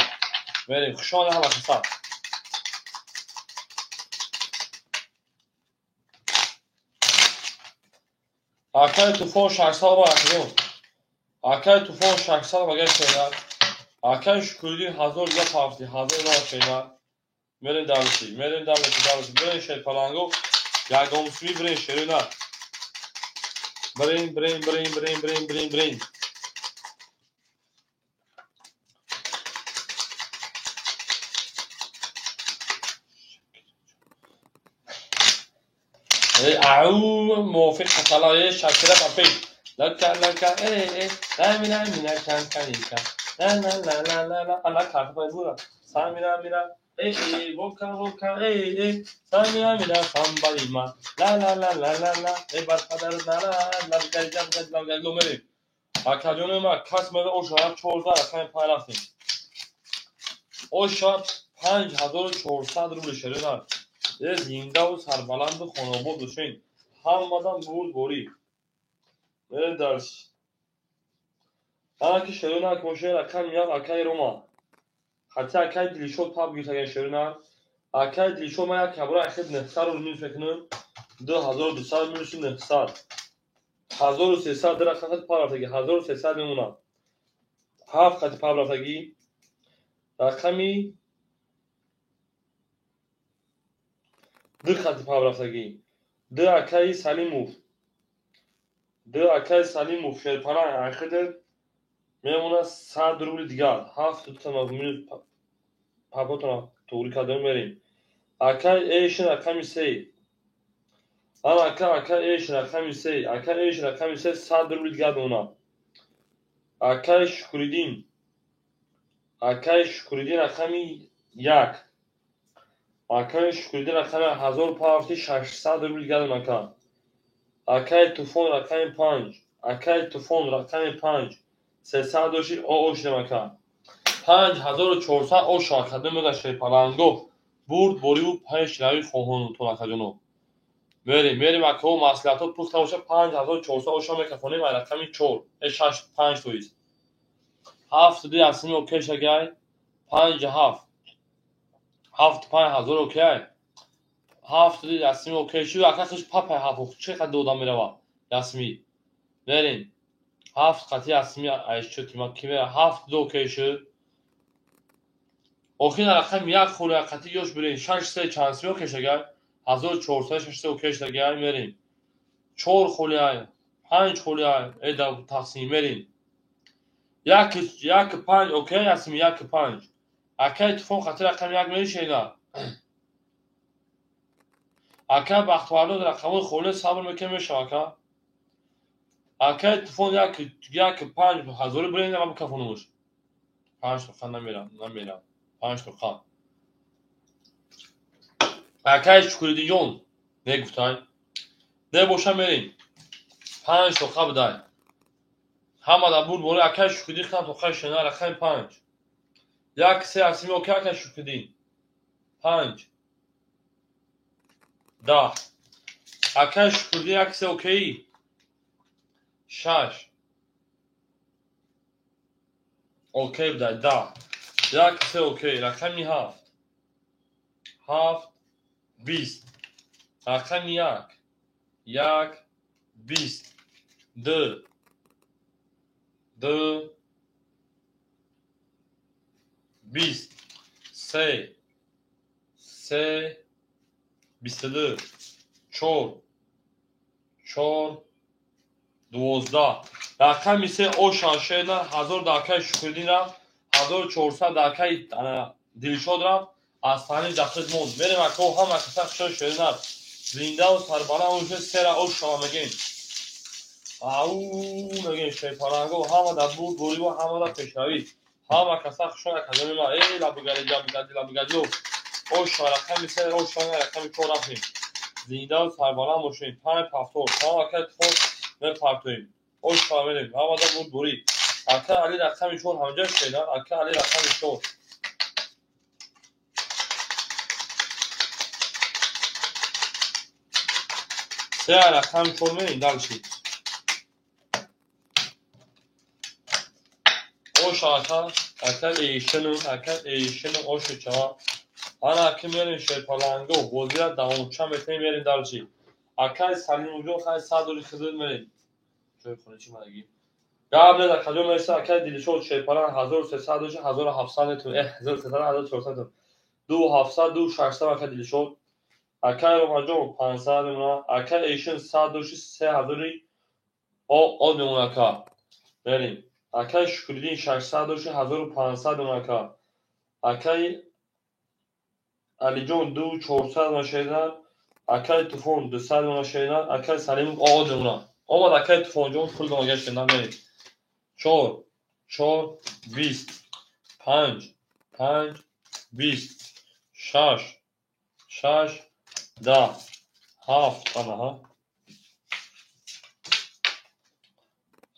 Мерем. Хушомад ҳама каса. Акай Туфон 600 ба акаҷон. Акай Туфон 600 ба гашт шернар. Акай Шукриддин 1000 дига пафти, 1000 на шернар. Мерем давлати, мерем давлати, давлати. Бирен шерпаланго, ягонсуи бирен шернар. Бирен, бирен, бирен, бирен, бирен, бирен, бирен. Ау мувофиқ хаталаи Шакира ба пеш. Лака лака э э ламина мина кан каника. ла ла ла ла ла ла ала карта буда. Самира мира э э вока вока э э самира мира самбалима. ла ла ла ла ла ла э барқадар дара ла гал гал гал гал мерем. Акаҷони ма кас мега оша 14 рақами 5 рафтем. Оша 5400 рубл шеринар. Зиндаву сарбаланду хонобод бошед. Ҳамадан бурд борӣ. Мерем дарс. Ана ки шеринар боше рақами як акаи Рома. Хати акаи Дилшод паб гирифтаган шеринар. Акаи Дилшод ман як кабра ахир 900 рубл минус мекунам. 2200 минуси 900. 1300 дира хати паб рафтагӣ. 1300 мемонад. Ҳафт хати паб рафтагӣ. Рақами ду хати паб рафтагӣ. Ду акаи Салимов. Ду акаи Салимов шерпаланг ахир мемонад 100 рубли дигар. Ҳафт дута минус паботона туғрӣ кардем мерем. Акаи Эшин рақами се. Ана ака акаи Эшин рақами се. Акаи Эшин рақами се 100 рубли дигар мемонад. Акаи Шукриддин. Акаи Шукриддин рақами як. Акаи Шукриддин рақами 1000 пафти 600 рубл дигар мемонад ака. Акаи Туфон рақами 5. Акаи Туфон рақами 5. 300 доши ошидам ака. 5400 оша академ мега шерпаланго. Бурд бориву пешравӣ хоҳонтон акаҷоно. Мерем, мерем акао маслиҳатҳо пухта боша 5400 оша мекафонем ай рақами 4, 6 5 тоист. 7 ду ясми окей шагай. 5 7. 7 5000 окей. 7 ду ясми окей шу ака хиш папай ҳафт чӣ қадр дода мерава ясми. Мерем. 7 қати ясми айшчо тима ки мера 7 ду окей шу. Охир рақами як холи ҳақиқати ёш бирем. 6 3 чанд симё кешагай? 1406 3 кешагай мерем. 4 холи ай, 5 холи ай, эда тақсим мерем. 1 1 5 окей, асим 1 5. Акай туфон хати рақами 1 меришена. Ака бахтвардод рақамои холи сабр мекунем мешава ака. Акай туфон 1 1 5 ҳазори бирем ама кафонумуш. 5 тоқа намерам, намерам. 5 тоқа. Акай Шукриддинҷон негуфтай. Не боша мерем. 5 тоқа бидай. Ҳама да бур бори акай Шукриддин хам тоқаи шена рақами 5. 1 3 асими окей акай Шукриддин. 5 10. Акай Шукриддин 1 3 окей. 6 окей бидай 10. 1 3 окей рақами 7. 7 20. Рақами 1 1 20. 2 2 20. 3 3 22. 4 4 12. Рақами 3 оша шена 1000 да акай Шукриддин рафт, 1400 да акай Дилшод рафт, аз тани дахлид монд. Мерем ако ҳама каса хушо шена зиндаву сарбаланд уже сера оша мегем. Ау мегем шерпаланго ҳама да буд бориву ҳама да пешравӣ. Ҳама каса хушо академи ма эй лабугари лабугади лабугади оша рақами 3 оша рақами 4 рафтем. Зиндаву сарбаланд бошем. 5 7 ҳама акай туфон мепартоем. Оша мерем ҳама да буд борӣ. Ака Али рақами 4 ҳамҷа шена, ака Али рақами 4. Се рақами 4 мерем дальше. Оша ака, ака эйшину, ака эйшину оша чава. Ана аки мерем шерпаланго, бозира давомча метем мерем дальше. Акай Салимуҷон хай садори хизр мерем. Ҷои хоначи мадаги. Гап не дар каҷо мереса акай Дилшод шерпаланг 1300 дошт 1700 метум, 1300 1400 метум. 2700 2600 акай Дилшод. Акай Ромаҷон 500 мемона, акай Эйшин 100 дошт 3000 од мемона ака. Мерем. Акай Шукриддин 600 дошт 1500 мемона ака. Акай Алиҷон 2400 мемона шедан, акай Туфон 200 мемона шедан, акай Салимов од мемона. Омад акай Туфонҷон пул дона шедан мерем. 4 4 20 5 5 20 6 6 10 7 анаҳа.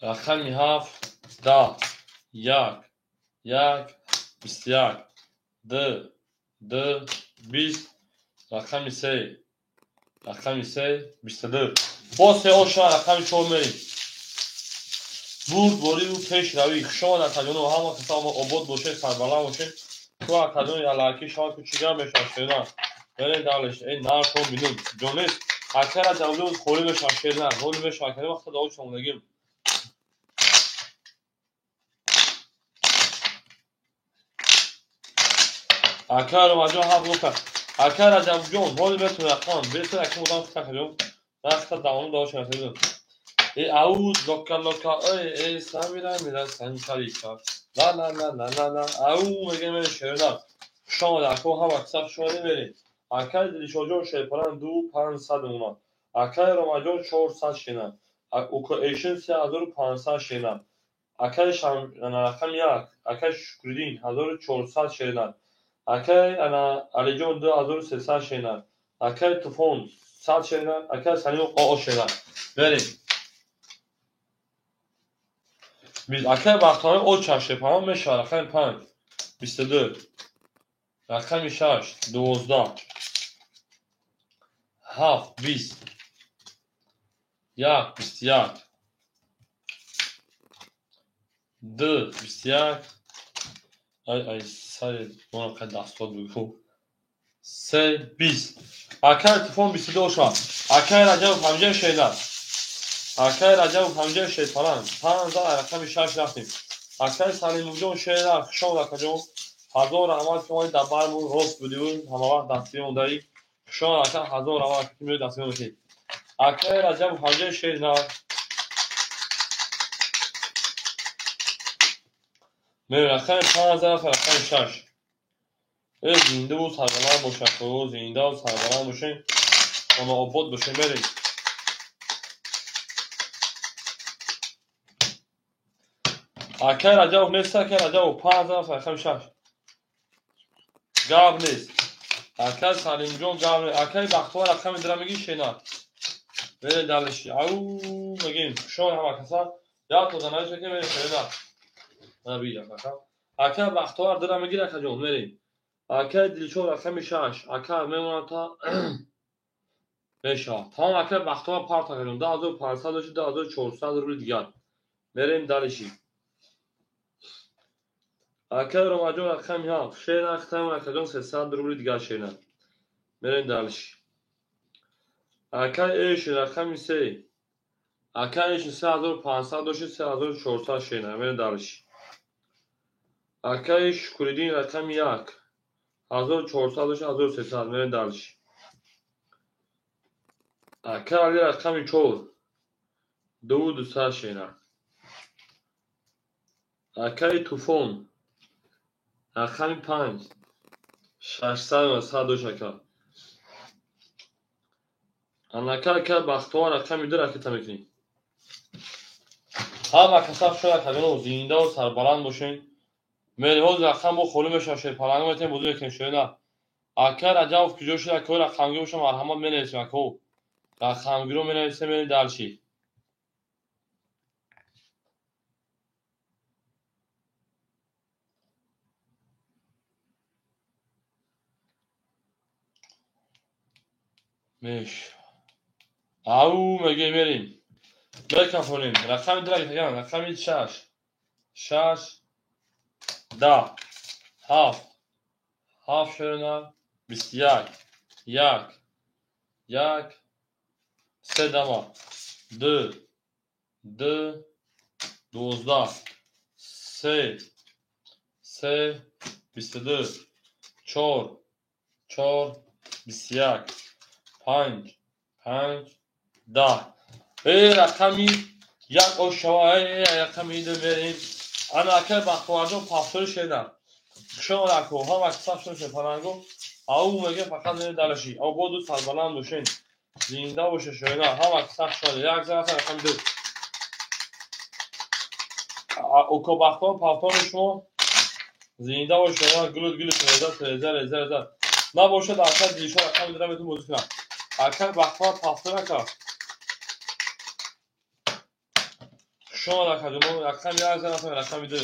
Рақами 7 10 1 1 21 2 2 20 рақами 3 рақами 3 22. Боз се оша рақами 4 мерем. Бурд бориву пешравӣ. Хушомад акаҷоно, ҳама каса обод бошед, сарбаланд бошед. Ту акаҷони алаки шава ку чӣ гап мешавад шерна. Мерем далеш, эй наршон бинум. Ҷонес, ака Раҷабҷон холӣ мешавад шерна, холӣ мешавад. Акаи вақта даво чомадагим. Ака Ромаҷон ҳафт гуфта. Ака Раҷабҷон, ҳоли бетун рақам, бетун аким одам хита акаҷон. Вақта давону даво чомадагим. Э ауз лока лока эй эй самира мира санчалика ла ла ла ла ла ла ау мегем мерем шерна. Хушомад ако ҳама каса хушомадӣ мерем. Акай Дилшодҷон шерпаланг 2 500 мемона. Акай Ромаҷон 400 шена. Ука Эйшин 3500 шена. Акай рақами 1, акай Шукриддин 1400 шена. Акай Алиҷон 2300 шена. Акай Туфон 100 шена. Акай Салимов оо шена. Мерем. Акай Бахтиёр оча шерпаланг мешавад рақами 5 22 рақами 6 12 7 20 1 21 2 21 ай ай сари монақа дастод бигӯ 3 20. Акай Туфон 22 оша. Акай Раҷабов ҳамҷа шена. Акай Раҷабов ҳамҷа шерпаланг 5 рақами 6 рафтем. Акай Салимовҷон шена, хушомад акаҷон. Ҳазор раҳмат ки омадӣ дар бармон рост будиву ҳамавақт дастгирӣ мондаӣ. Хушон ака, ҳазор раҳмат ки меои дастгирӣ мекунӣ. Акаи Раҷабов панҷаи шер нар. Мерем рақами панҷ зараф рақами шаш. Э зиндаву сарбаланд бошад, зиндаву сарбаланд бошем, хонаобод бошем, мерем. Акаи Раҷабов нест, акаи Раҷабов панҷ зараф рақами шаш. Гап нест. Акаи Салимҷон гап нест. Акаи Бахтовар рақами дира мегӣ шена. Мере далиши. Ау мегим. Хушон ҳама каса. Як то занавис мекунем, мерем шена. Мана бигирам ака. Акаи Бахтовар дира мегир акаҷон, мерем. Акаи Дилшод рақами шаш. Ака мемонад та мешавад. Тамом акаи Бахтовар парт акаҷон. 2500 дошти 2400 рубли дигар. Мерем далиши. Акаи Ромаҷон рақами ҳафт. Шена хитам акаҷон 300 рубли дигар шена. Мерем далиши. Акаи Эш рақами се. Акаи Эш 3500 дошти 3400 шена. Мерем далиши. Акаи Шукуриддин рақами як. 1400 дошти 1300. Мерем далиши. Акаи Али рақами чор. 2200 шена. Акаи Туфон рақами панҷ. 600 дошт ака. Анака ака Бахтовар рақами ду ракета мекунӣ. Ҳама каса шояд акаҷоно зиндаву сарбаланд бошен. Мерем ҳозир рақам бо холӣ мешавад, шерпаланг метавонем бозӣ мекунем шояд. Акаи Раҷабов куҷо шуд? Акаҳои рақамгир бошанд, марҳамат менависем акаҳо. Рақамгиро менависем, мерем далши. Меш. Ау мегем мерем. Бекафонем. Рақами ду ракета, рақами шаш. Шаш. Даҳ. Ҳафт. Ҳафт шерона. 21. Як. Як. Се дама. Ду. Ду. 12. Се. Се. 22. Чор. Чор. 21. Панҷ. Панҷ. 10. Э рақами як ошава, э рақами ду мерем. Ана акаи Бахтоварҷон пафтори шена. Хушон ако, ҳама каса хушон шерпаланго. Ау меге фақат мерем далаши. Ау боду сарбаланд бошен. Зинда боше шоина. Ҳама каса хушон. Як зараф рақами ду. Око Бахтовар пафтори шумо зинда боше шоина. Гулут гулут реза реза реза реза. Набошад акаи Дилшод рақами дира метавон бозӣ кунад. Акаи Бахтовар пафтор ака. Хушон акаҷон, рақами як зараф рақами ду.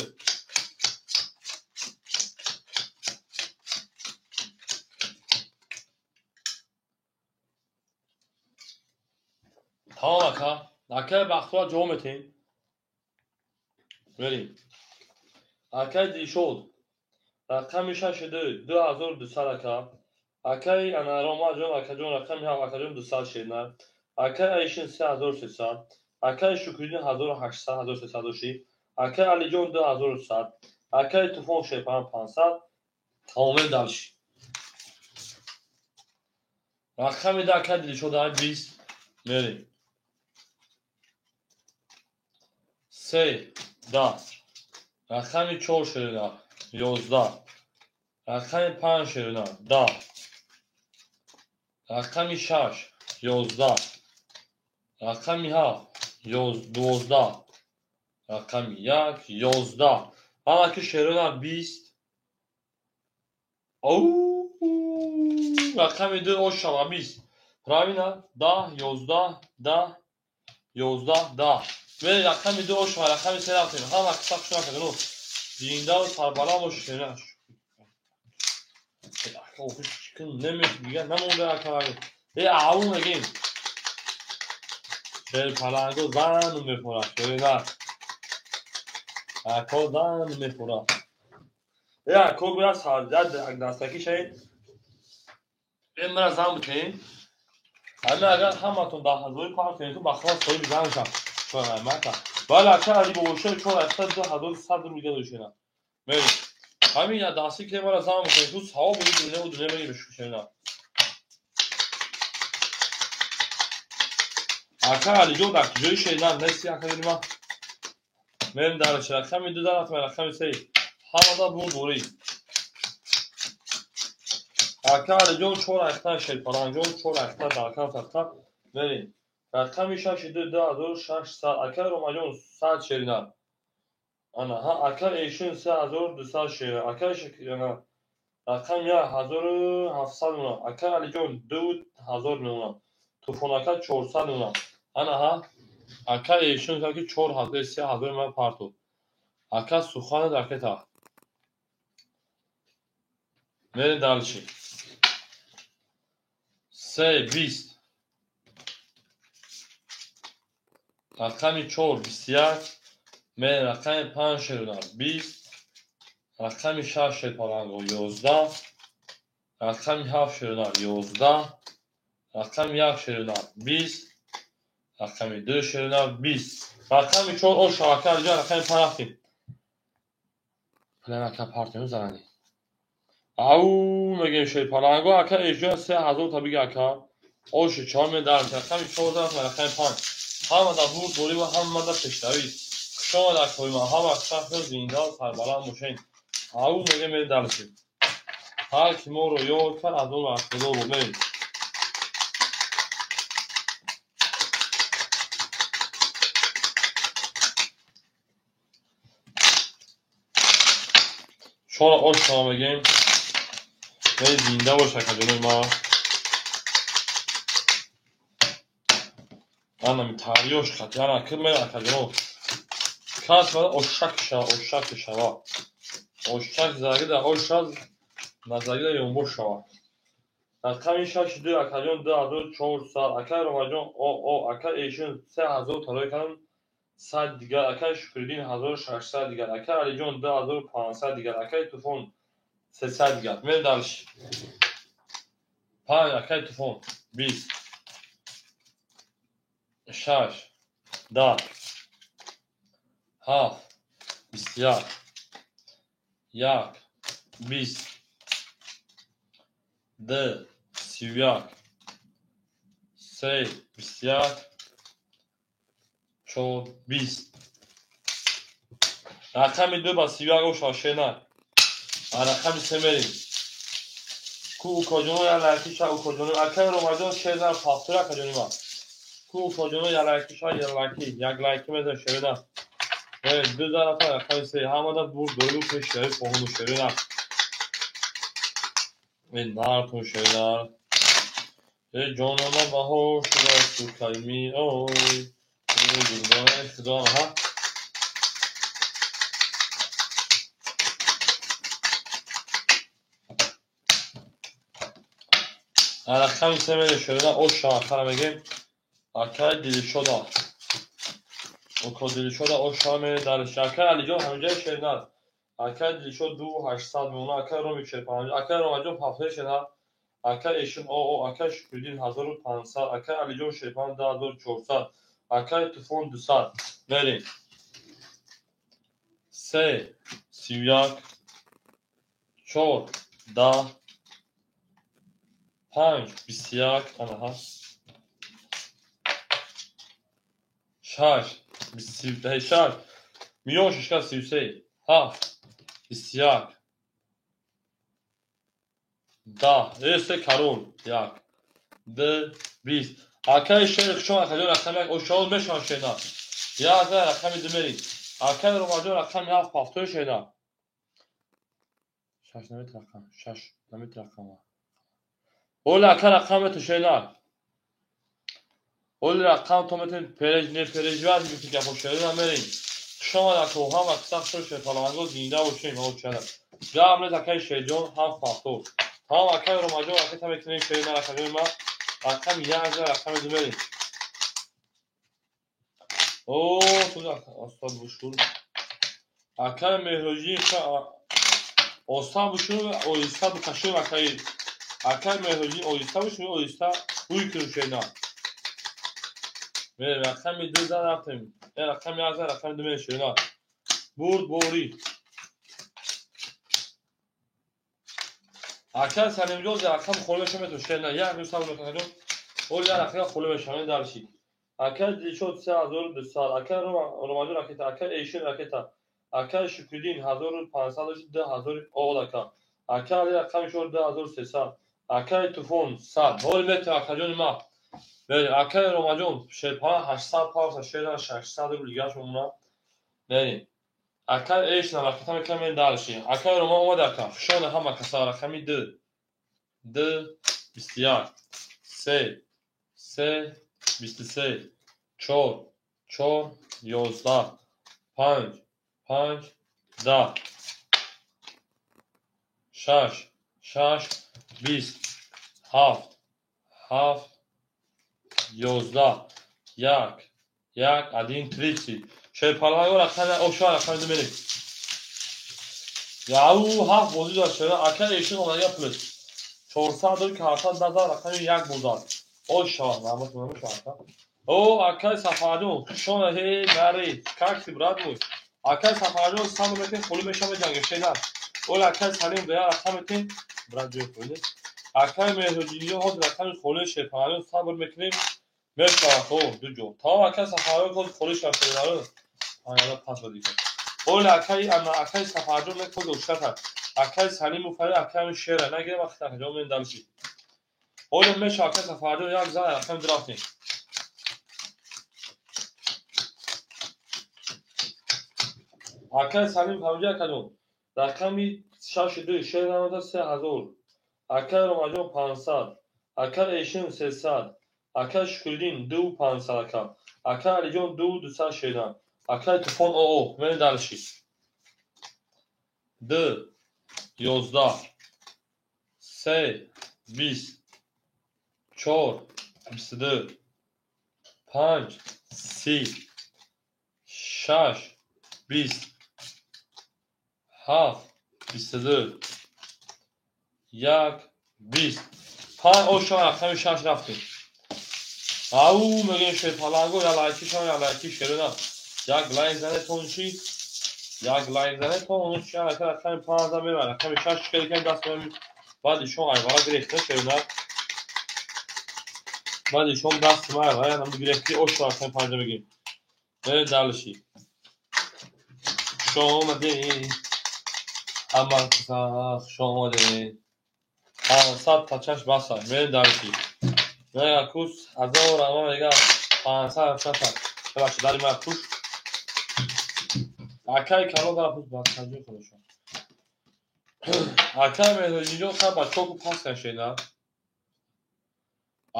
Тамом ака. Акаи Бахтовар ҷавоб метиҳем. Мерем. Акаи Дилшод рақами шаши ду, 2200 ака. Акаи ана Ромаҷон акаҷон рақами ҳафт акаҷон 200 шена. Акаи Айшин 3300. Акаи Шукриддин 1800 1300 дошти. Акаи Алиҷон 2100. Акаи Туфон шерпаланг 500. Тамомем далши. Рақами ду акаи Дилшод 20. Мерем. Се. 10. Рақами чор шерона. 11. Рақами панҷ шерона. 10. Рақами шаш. 11. Рақами ҳафт. 12. Рақами як. 11. Ҳамаки шерона 20. Ау рақами ду ошава 20. Правильно? 10, 11, 10, 11, 10. Мерем рақами ду ошава, рақами се рафтем. Ҳама каса хушон акаҷоно. Зиндаву сарбаланд бошед шерона. Ака охир чикин намеш дигар намонда ака. Э ау мегем. Шерпаланго зан мехӯрад. Шерона. Ако зан мехӯрад. Э ако гӯяд сарҷад дастакӣ шавед. Э мара зан бикунед. Ҳама агар ҳаматон 10 000 пар кунед, ба худо соҳиби зан мешавам. Чора мака. Вале ака Али бобошои 4 ҳаштад 2100 рубл дига дошена. Мерем. Ҳамин я дасти ки мара зам мекунӣ, ту савоб буди дунё ва дунё мегирӣ шерина. Ака Алиҷон дар куҷои шерина нести ака ма? Мерем дар рақами 2 рафтем рақами 3. Ҳамада бурд борӣ. Ака Алиҷон 4 ахта шерпаланҷон 4 ахта дар кам мерем. Рақами 6 2 2600. Ака Ромаҷон 100 шерина. Ана ҳа ака Эшин 3200 шерина. Ака Шакирана рақами 1700 мемонад. Ака Алиҷон 2000 мемонад. Туфон ака 400 мемонад. Ана ҳа ака Эшин ки 4000 3000 ман парту. Ака Сухана ракета. Мерем дальше. 3 20. Рақами 4 21. Мерем рақами 5 шерина 20. Рақами 6 шерпаланго 11. Рақами 7 шерина 11. Рақами 1 шерина 20. Рақами 2 шерина 20. Рақами 4 ош ака Алиҷон рақами 5 рафтем. План ака партем зарани. Ау мегем шерпаланго ака Эшҷон 3000 та бига ака. Ош 4 медарм рақами 4 рафтем рақами 5. Ҳамада бурд борӣ ва ҳамада пешравӣ. Хуш омад акои ман, ҳама шахс зинда ва сарбаланд бошед. Ау мегем мерем дальше. Ҳар ки моро ёд кард аз он бархӯрдор буд. Мерем. Чора ош шумо мегем. Мерем зинда бош акаҷонои ман. Ана тариёш хати ана ки мера акаҷоно. Кас мара ошак шава, ошак шава. Ошак загида оша назагида ёнбош шава. Рақами 6 2 акаҷон 2400. Ака Ромаҷон о ака Эшин 3000 тарои кардам 100 дигар. Ака Шукриддин 1600 дигар. Ака Алиҷон 2500 дигар. Акаи Туфон 300 дигар. Мерем дальше. 5 акаи Туфон 20. 6 10 7 21 1 20 2 31 3 21 4 20. Рақами 2 ба 31 оша шена. Рақами 3 мерем. Ку укоҷоно я лайки ша укоҷоно. Акаи Ромаҷон шерна пафтур акаҷони ма. Ку укоҷоно я лайки ша я лайки. Як лайки мезан шерна. Ду зарафа рақами 3. Ҳамада бурд дору пешравӣ поҳону шерна. Эй нартун шерна. Эй ҷонона баҳор шуда сукайми ой. Эй худо ҳа. Рақами 3 мерем шерна. Оша ахара мегем. Акаи Дилшода. Око Дилшода оша мерем дарш. Акаи Алиҷон ҳамҷои шерна. Акаи Дилшод 2800 мемонад. Акаи Роми 45. Акаи Ромаҷон 7 шерна. Акаи Эшин о акаи Шукриддин 1500. Акаи Алиҷон 45 2400. Акаи Туфон 200. Мерем. 3 31 4 10 5 21 ана ҳа 6 26 миён шишка 33 7 21 10 3 карол 1 2 20. Акаи шер хушон акаҷон рақами 1 ошаол мешаванд шерна. 1 рақами 2 мерем. Акаи Ромаҷон рақами 7 пафтои шерна. 6 намет рақам 6 намет рақам. Оли ака рақам мету шерна. Оли рақам то метун переж не переживать гуфти гапо шерна мерем. Хуш омад ако ҳама қисса хуш шерпаланго зинда бошем ҳочана. Гап нез акаи Шерҷон 7 пафтор. Тамом акаи Ромаҷон ракета мекунем шерна рақами ма. Рақами 1 рақами 2 мерем. О, ту оста бушур. Акаи Меҳроҷӣ оста бушур, оҳиста бикашур акаи. Акаи Меҳроҷӣ оҳиста бушур, оҳиста ҳуй кун шерна. Мерем рақами 2 зан рафтем. Рақами 1 рақами 2 мерем шерна. Бурд борӣ. Ака Салимҷон рақам холӣ мешавад, метавон шер на як рӯз сабр мекунад. Оли як рақам холӣ мешавад, дальше. Ака Дилшод 3200, ака Ромаҷон ракета, ака Эйшин ракета, ака Шукриддин 1500, 2000 оғод ака. Ака Али рақами шор 2300, акаи Туфон 100. Ҳоли метавон акаҷони ма. Берем, акаи Ромаҷон шерпана 800 павса шер 600 рубл дигаш мемонад. Берем. Акаи Эйшин ракета мекунам, мен дальше. Акаи Роман омад ака. Хушона ҳама каса рақами 2 2 21 3 3 23 4 4 11 5 5 10 6 6 20 7 7 11 1 1 1 30. Шерпаланго рақами оша рақами ду мерем. Яу ҳафт бозӣ дошт шера. Ака Эшин омадага плюс 400 ду 400 назар рақами 1 бозад. Оша намаз намуш ака. О, акай Сафарҷон, хушона ҳе нари. Как ты, брат мой? Акай Сафарҷон сабр мекунем, холӣ мешава ҷанг шена. Ола акай Салим да рақам метем, брат ҷой холӣ. Акай Меҳрудинҷон ҳозир рақами холӣ шерпаланго сабр мекунем. Мешава хо ду ҷо. Тамом акай Сафарҷон ҳозир холӣ шава шена. Ана пас бадика. Ола акай ана акай Сафарҷон мекунад ушата. Акай Салиму фари акай шера нагира вақт акаҷон мен дальше. Ола меша акай Сафарҷон як зан рақами ду рафтем. Акай Салим фамиҷа акаҷон рақами 6 2 шер намода 3000. Акай Ромаҷон 500, акай Эшин 300, акай Шукриддин 2500 ака. Акай Алиҷон 2200 шедан. Акай Туфон оо мен дальше. 2 11 3 20 4 22 5 30 6 20 7 22 1 20 5 оша рақами 6 рафтем. Ау мегӯем шерпаланго я лайки шава я лайки шерона. Як лайк занетон чи? Як лайк занетон он чи ака рақами 5 мебарад. Рақами 6 чӣ кардем даст мебарем. Баъд ишон айвара гирехта шерона. Баъд ишон даст ма айвара нам гирехти оша рақами 5 мегирем. Берем дальше. Хуш омадед. Ҳама хуш омадед. 500 тачаш баса. Мерем дальше. Мега кус 1000 ама мега 500 часа. Бабахшед, дари ма пуш. Акай калон дара пуш ба таҷи худашон. Акай Меҳроҷинҷон хай ба чоку пас кашед, а?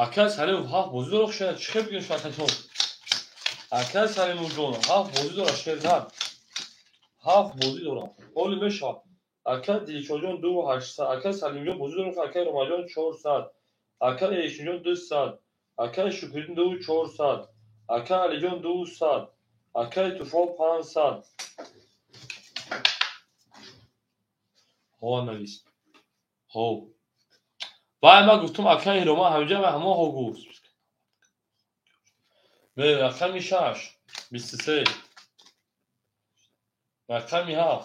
Акай Салимов ҳафт бозӣ дора шера, чӣ хел бигирем шакатон? Акай Салимовҷон ҳафт бозӣ дора шер нар. Ҳафт бозӣ дора. Оли мешавад. Акай Дилшоҷон 2800, акай Салимҷон бозӣ дора, акай Ромаҷон 400, акай Эшинҷон 200, акай Шукриддин 2400, акай Алиҷон 200, акай Туфон 500. Ҳо навис. Ҳо. Вай ма гуфтум акай Ҳирома ҳамҷа ва ҳамо ҳо гуфт. Рақами 6 23 рақами 7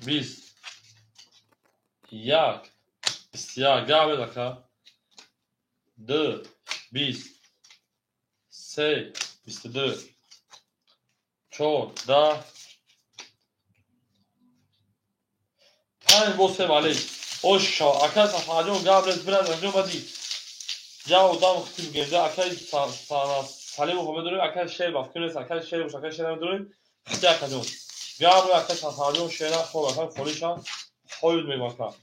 20 1 21 гап ака 2 20 3 22 4 10 5 бо 3 валей. Оша ака Сафарҷон гап рез бираз анҷом бади. Я одам хитиб генда акай Салимов медорем, акай шер бафкун нест, акай шер бош, акай шер медорем. Хити акаҷон. Гап акай Сафарҷон шера хоб акай холиша хоюд мебака.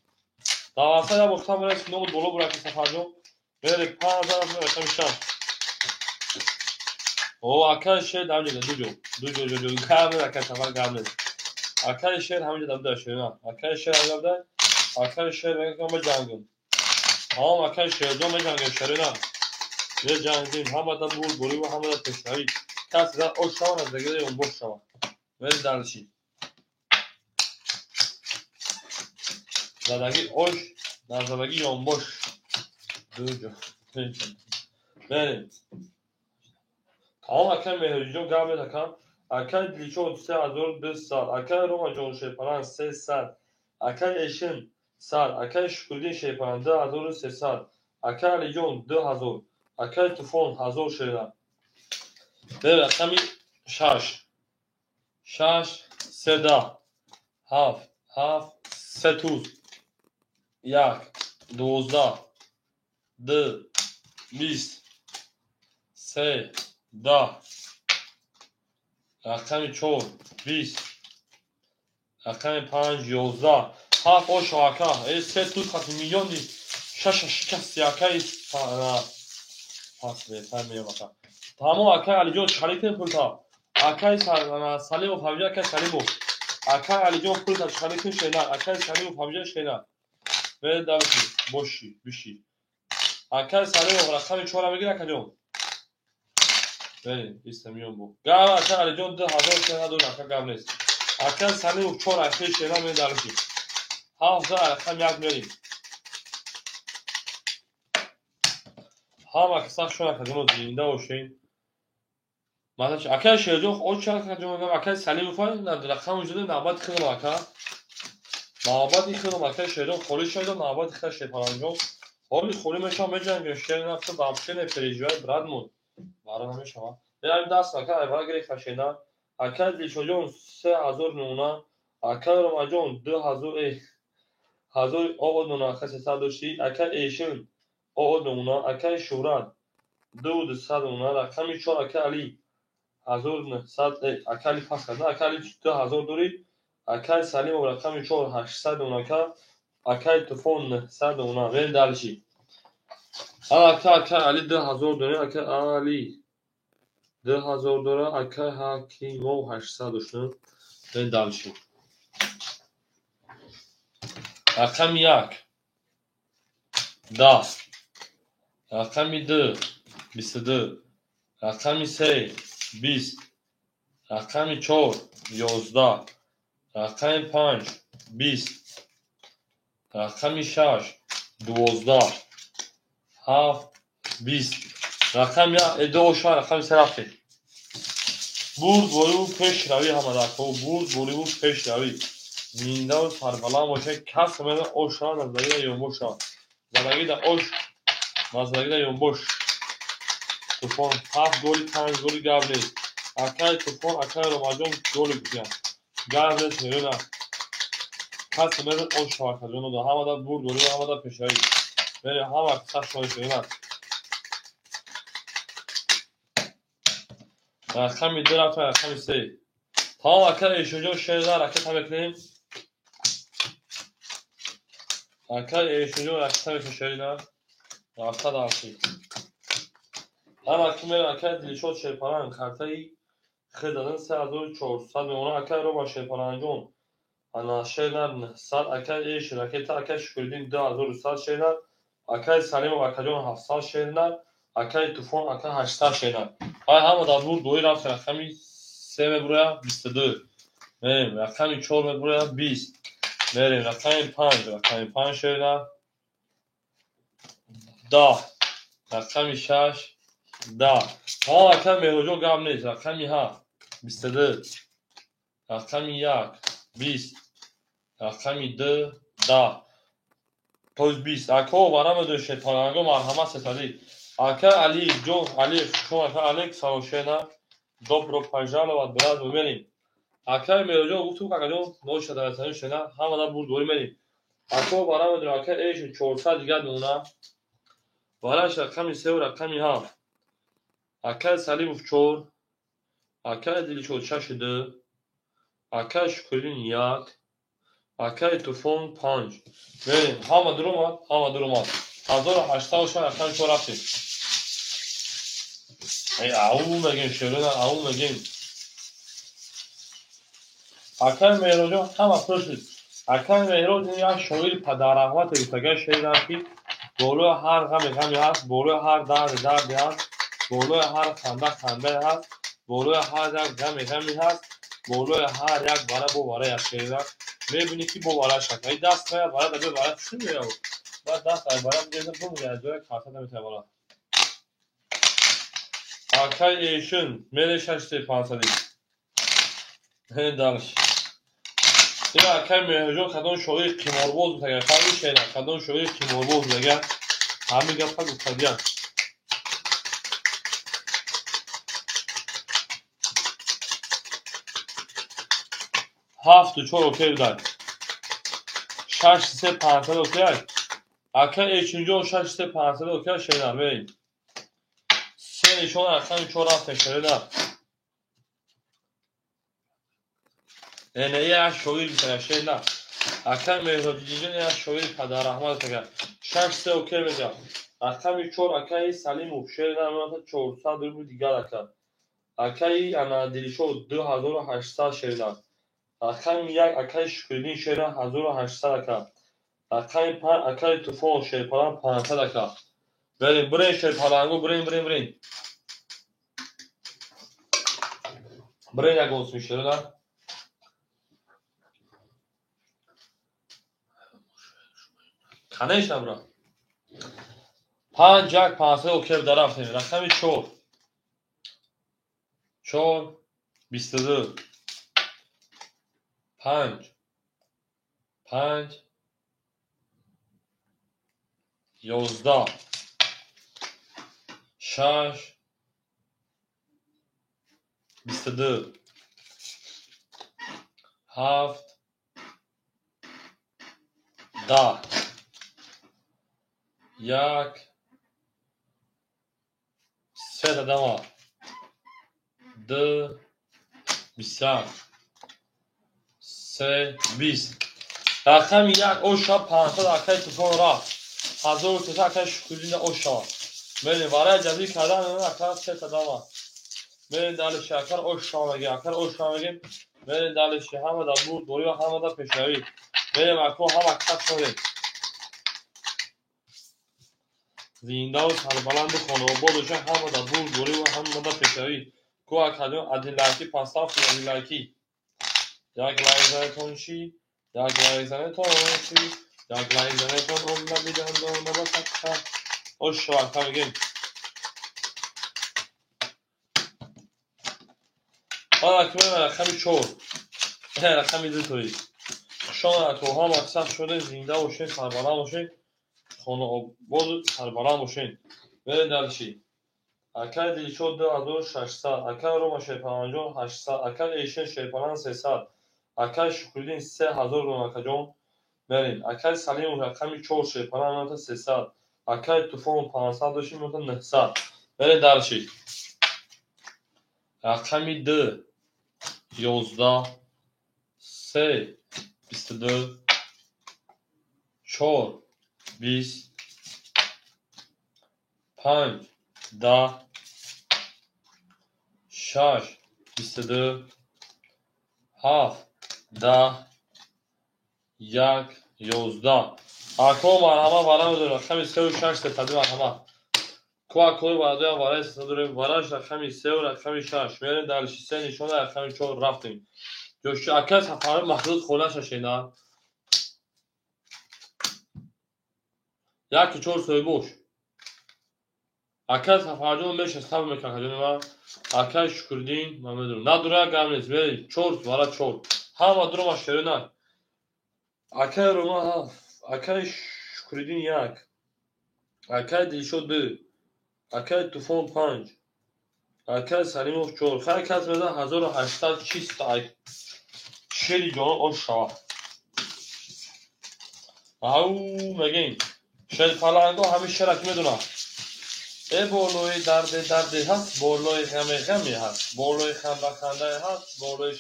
Даваса я бохтам рез ногу боло бур акай Сафарҷон. Бере 5000 рақами 6. О акай шер дамҷа дуҷо. Дуҷо ҷо гап акай Сафар гап нест. Акай шер ҳамҷа дамда шера. Акай шер ҳамҷа дамда. Акай шер мегӯям меҷангам. Ҳам акай шерҷон меҷангам шерина. Меҷангим ҳамада бур буриву ҳамада пешравӣ. Кас зад ош шава наздагида ёнбош шава. Мери дальше. Задаги ош, назадаги ёнбош. Дуҷо. Берем. Тамом акай Меҳроҷиҷон гап мед акам. Акай Дилшод 3200, акай Ромаҷон Шерпалан 300, акай Эшин сад. Акаи Шукриддин Шерпаран 2300. Акаи Алиҷон 2000. Акаи Туфон 1000 шерина. Бе рақами 6. 6 3 10 7 7 3 туз 1 12 2 20 3 10 рақами 4 20 рақами 5 11 7 ошо ака се туз хати миллиони шаша шикасти акаи пас беҳтар ака. Тамом акаи Алиҷон чӣ кунем пулта? Акаи Салимов ҳамҷа, акаи Салимов. Акаи Алиҷон пулта чӣ кунем шена? Акаи Салимов ҳамҷа шена. Бе дальше боши биши. Акаи Салимов рақами 4 мегир акаҷон. Бери, иста миён бо. Гав акаи Алиҷон 2000 шена дор, ака гав нест. Акаи Салимов 4 акаи шена ме дальше. 7 рақам 1 мерим. Ҳама каса шон акаҷон зинда бошед. Масалан, акаи Шерҷон оча акаҷон, акаи Салимов рақам уҷуда навбати худам ака. Навбати худам акаи Шерҷон холӣ шуда, навбати худам Шерпаранҷон. Ҳоли холӣ мешавам, меҷангем, шер нафта вообще не переживай, брат мой. Вара намешава. Ям даст ака, айвара гирифта шена. Акаи Дилшоҷон 3000 нуна, акаи Ромаҷон 2000 ҳазор оод нуна, ака 300 дошти, акаи Эшин оод нуна, акаи Шӯҳрат 2200 нуна, рақами 4 акаи Али 1900, акаи Али пас кард, акаи Али 2000 дорӣ, акаи Салимов рақами 4 800 нуна, акаи Туфон 900 нуна. Верем дальше. Ака Али 2000 дорӣ, акаи Али 2000 дора, акаи Ҳакимов 800 дошт. Верем дальше. Рақами 1 10, рақами 2 22, рақами 3 20, рақами 4 11, рақами 5 20, рақами 6 12, 7 20, рақами 1 2 рақами 3 рафтем. Бурд бориву пешравӣ ҳамадако, бурд бориву пешравӣ. Зиндаву сарбаланд бошед. Кас мега ош назарӣ ёнбош. Задагида ош назарӣ ёнбош. Туфон 7 голи 5 голи гап нест. Акаи Туфон, акаи Ромаҷон голи гуфтям. Гап нест меёна. Кас мега ош акаҷон да ҳамада бурд бориву ҳамада пешравӣ. Бере ҳама сах шоҳи шоҳина. Рақами 2 рафта рақами 3. Тамом акаи Эшоҷон шерда ракета мекунем. Акаи Эшоҷон ракета мекунем шерина. Рафта дальше. Ҳама ки мерам акаи Дилшод Шерпаранг картаи хедадан 3400 мемонад. Акаи Рома Шерпаранҷон ана шерна 900, акаи Эш ракета, акаи Шукриддин 2100 шерна, акаи Салимов акаҷон 700 шерна, акаи Туфон ака 800 шерна. Ай ҳама дар бурд бои рафт рақами 3 мебуроя 22. Мерем рақами 4 мебуроя 20. Мерем рақами 5, рақами 5 шерна 10, рақами 6 10. Тамом акаи Меҳроҷон гап нест. Рақами 7 22, рақами 1 20, рақами 2 10. То есть 20. Ако вара медонед Шерпаранго марҳамат сесадӣ. Ака Али ҷон Али шумо ака Алек салом. Добро пожаловать, брат, мерем. Акаи Меҳроҷон гуфтум акаҷон ноша дар шена ҳамада бурд дорӣ мерем. Ако вара медонед акаи Эш 400 дигар нуна. Вараш рақами 3 рақами 7. Акаи Салимов 4, акаи Дилшод 6 2, акаи Шукриддин 1, акаи Туфон 5. Мерем. Ҳама дуромад, ҳама дуромад. 1800 рақами 4 рафтем. Эй ау мегем шерона, ау мегем. Акаи Меҳроҷон ҳама пур шуд. Акаи Меҳроҷ як шоири падарраҳмате гуфтага шеърам ки болои ҳар ғаме ғаме ҳаст, болои ҳар дарде дарде ҳаст, болои ҳар ханда хандае ҳаст, болои ҳар як ғаме ғаме ҳаст, болои ҳар як вара бо вара як шеъра. Мебинӣ ки бо вара шак. Ай даст меяд, вара да вара чӣ меяд? Баъд даст ай вара бигирда бумгирад, ҷоя карта наметавонад вара. Акаи Эшин мере 6500. Дальше. Ин акай Меҳрҷон кадом шоири қиморбоз бутага, фарми шена, кадом шоири қиморбоз бутага, ҳамин гапа гуфтагиян. Ҳафту чор окей будай. Шаш се панҷсад окей. Ака Эчинҷон шаш се панҷсад окей шена, мерем. Се нишон рақами чор рафтем шена. Эне як шоир битага шена. Ака Меҳроҷиддинҷон як шоири падарраҳмат битага. Шаш се окей мега. Рақами чор акаи Салимов шена меота 400 рубл дигар ака. Акаи ана Дилшод 2800 шена. Рақами як акаи Шукриддин шена 1800 ака. Рақами панҷ акаи Туфон шерпаланг 500 ака. Берем, бирем шерпалангу, бирем, бирем, бирем. Бирем як осми шерина. Конечно, бра. Панҷ як 500 окей дарафтем. Рақами чор. Чор, 22. Панҷ. Панҷ. 11. Шаш. 22. Ҳафт. 10. Як. Се дадама. Ду. 21. Се. 20. Рақами як оша 500 акаи Туфон рафт. 1300 акаи Шукриддин оша. Мерем барои ҷазӣ кардан ака се дадама. Мерем далиши акар оша мегем, акар оша мегем. Мерем далиши ҳама дар бурдборӣ ва ҳама дар пешравӣ. Мерем ако ҳама кас шудем. Зиндаву сарбаланду хонаобод бошанд, ҳама дар бурдборӣ ва ҳама дар пешравӣ. Ку акаҷон один лайки пастафт один лайки. Як лайк занетон чӣ? Як лайк занетон чӣ? Як лайк занетон он набидандон набасакка. Ош вақта мегем. Ҳала ки меояд рақами чор. Рақами ду тои. Хушон ако ҳама сахт шуда, зинда бошед, сарбаланд бошед, хонаободу сарбаланд бошед. Мерем дальше. Акаи Дилшод 2600, акаи Рома Шерпаланҷон 800, акаи Эшен Шерпаланг 300, акаи Шукриддин 3000 ром акаҷон. Мерем. Акаи Салимов рақами чор Шерпаланг меота 300, акаи Туфон 500 дошим меота 900. Мерем дальше. Рақами ду 11, се 22, чор 20, панҷ 10, шаш 22, ҳафт 10, як 11. Ако марҳамат вара медорем рақами сеу шаш сетади марҳамат. Ку акои варадоям вараи сета дорем, вараш рақами сеу рақами шаш. Мерем дальше се нишона рақами чор рафтем. Ҷоши ака сафари маҳдуд хона шашена. Яку чор соҳибош. Ака Сафарҷон меша сабр мекунад акаҷони ман. Акаи Шукриддин ман медонам. Надура гап нест. Мерем чор вара чор. Ҳама дурома шерина. Акаи Рома ҳафт, акаи Шукриддин як, акаи Дилшод ду, акаи Туфон панҷ, акаи Салимов чор. Хайр кас мезан 1800 чиста шери ҷонон ош шава. Ау мегем. Шерпаланго ҳамин шера ки медонад. Э болои дарде дарде ҳаст, болои ғаме ғаме ҳаст, болои ханда хандае ҳаст, болои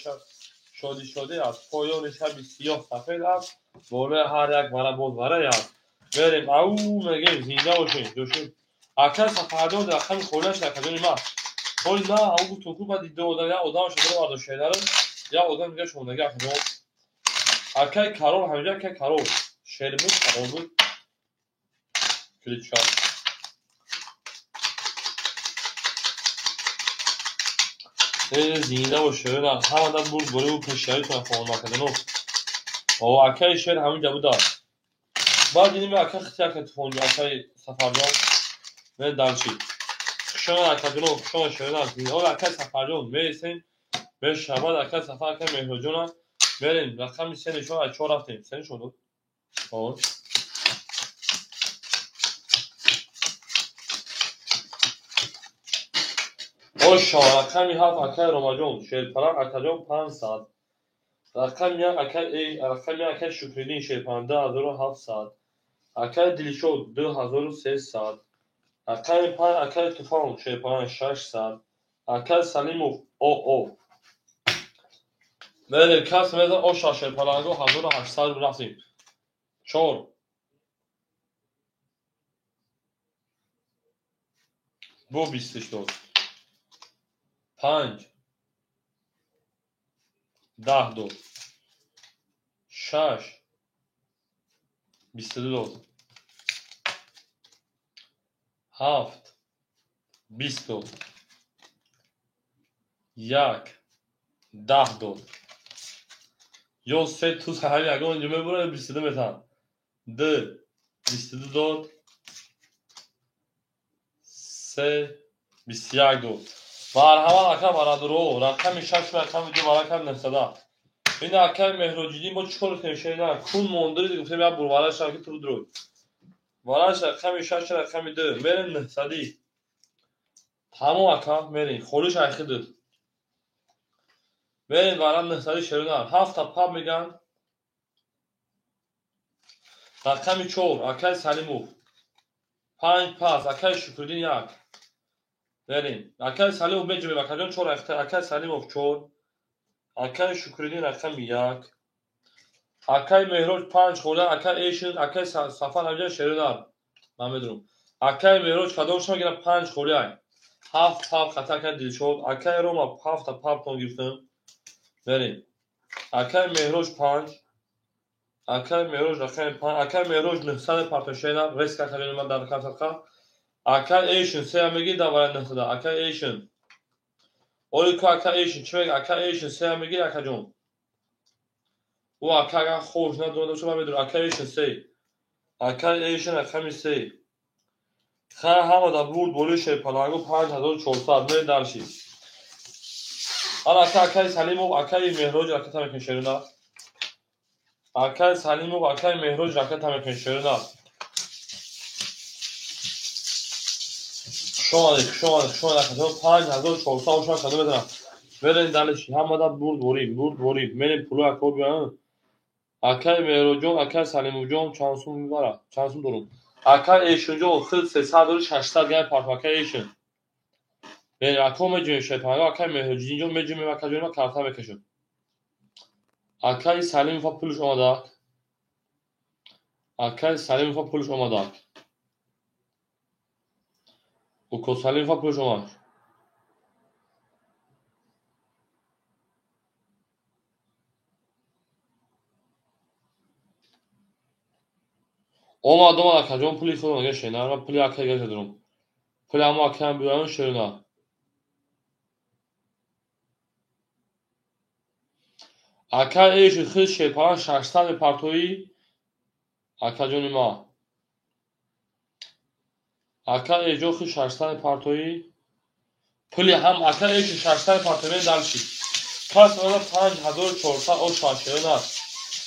шодӣ шодӣ ҳаст, поёни шаби сиёҳ сафед ҳаст, болои ҳар як вара боз варае ҳаст. Мерем ау мегем зинда бошем ҷошем. Ака Сафарҷон рақами холиаш акаҷони ман. Холи на ау гуфтум ку баъди ду одам як одамашо бароварду шенаро, як одам дига шомодаги акаҷон. Акаи Карол ҳаминҷа акаи Карол. Шер буд, Карол буд. Кличка. Зинда бош шерина. Ҳамада бурдбориву пешравитон хоҳам акаҷоно. О акаи шер ҳаминҷа будааст. Баъд дидем ака хити ака Туфонҷо, акаи Сафарҷон. Мерем дальше. Хушона акаҷоно, хушона шерина. О акаи Сафарҷон мересем. Мешавад акаи Сафар, акаи Меҳроҷона. Мерем рақами се нишон аз чор рафтем. Се нишон дод. Хоб. Оша рақами ҳафт акай Ромаҷон, Шерпаланг акаҷон 500. Рақами як акай рақами як акай Шукриддин Шерпаланг 2700. Акай Дилшод 2300. Рақами панҷ акай Туфон Шерпаланг 600. Акай Салимов ОО. Мерем кас мезан оша Шерпаланго 1800 рафтем. 4 бо 20 дод. 5 10 дод. 6 22 дод. 7 20 дод. 1 10 дод. Ё се туз ҳами ягон инҷо мебурад 22 метан. 2 22 дод. 3 21 дод. Марҳамат ака бародаро, рақами 6 рақами 2 рақами 900. Ин акаи Меҳроҷиддин мо чӣ кор кунем шерида? Кун мондири гуфтем як бур вараш ки ту дуруй. Вараш рақами 6 рақами 2 мерем 900. Тамом ака мерем. Холиш айхидуд. Мерем варам 900 шерида. Ҳафта паб меган. Рақами 4 акаи Салимов. 5 пас акаи Шукриддин 1. Мерем. Акаи Салимов меҷумем акаҷон 4 айхта. Акаи Салимов 4. Акаи Шукриддин рақами 1. Акаи Меҳроҷ 5 хола, акаи Эшин, акаи Сафар Абҷан Шеринар. Ман медонам. Акаи Меҳроҷ кадом шума гира 5 хола. 7 паб хата акаи Дилшод, акаи Рома 7 та паб тон гирифтам. Мерем. Акаи Меҳроҷ 5. Акаи Меҳроҷ рақами 5, акаи Меҳроҷ 900 партошена, реска акаҷони ман дар рақам садқа. Акаи Эшин 3 меги дар варай 900. Акаи Эшин. Оли ку акаи Эшин чӣ меги? Акаи Эшин 3 меги акаҷон. Ӯ ака агар хош надонад бошад ман медонам. Акаи Эшин 3. Акаи Эшин рақами 3. Ха ҳама дар бурд болои Шерпаланго 5400 мерем дарши. Ана ака акаи Салимов, акаи Меҳроҷ ракета мекунем Шерина. Акаи Салимов, акаи Меҳроҷ ракета мекунем Шерина. Хуш омадед, хуш омадед, хуш омадед акаҷон. 5400 ошма кадом медонам. Мерем далиши ҳама дар бурд борӣ, бурд борӣ. Мерем пуло ака биён. Акаи Меҳроҷон, акаи Салимовҷон чанд сум мебарад? Чанд сум дорум? Акаи Эшинҷон худ 300 дори 600 гай партм акаи Эшин. Мерем ака меҷумем Шерпаланго, акаи Меҳроҷиддинҷон меҷумем акаҷони ман карта мекашам. Акаи Салимова пулш омадак. Акаи Салимова пулш омадак. Уко Салимова пулш омад. Омад, омад акаҷон пули худро нага шена, ман пули акаи гаша дорам. Пули ҳамо акаам биёрам шерина. Акаи Эшин худ Шерпаланг 600 мепартоӣ. Акаҷони ман. Акаи Эшин худ 600 мепартоӣ. Пули ҳам акаи Эшин 600 мепартоӣ мерем дарши. Кас омада 5400 оша шерина.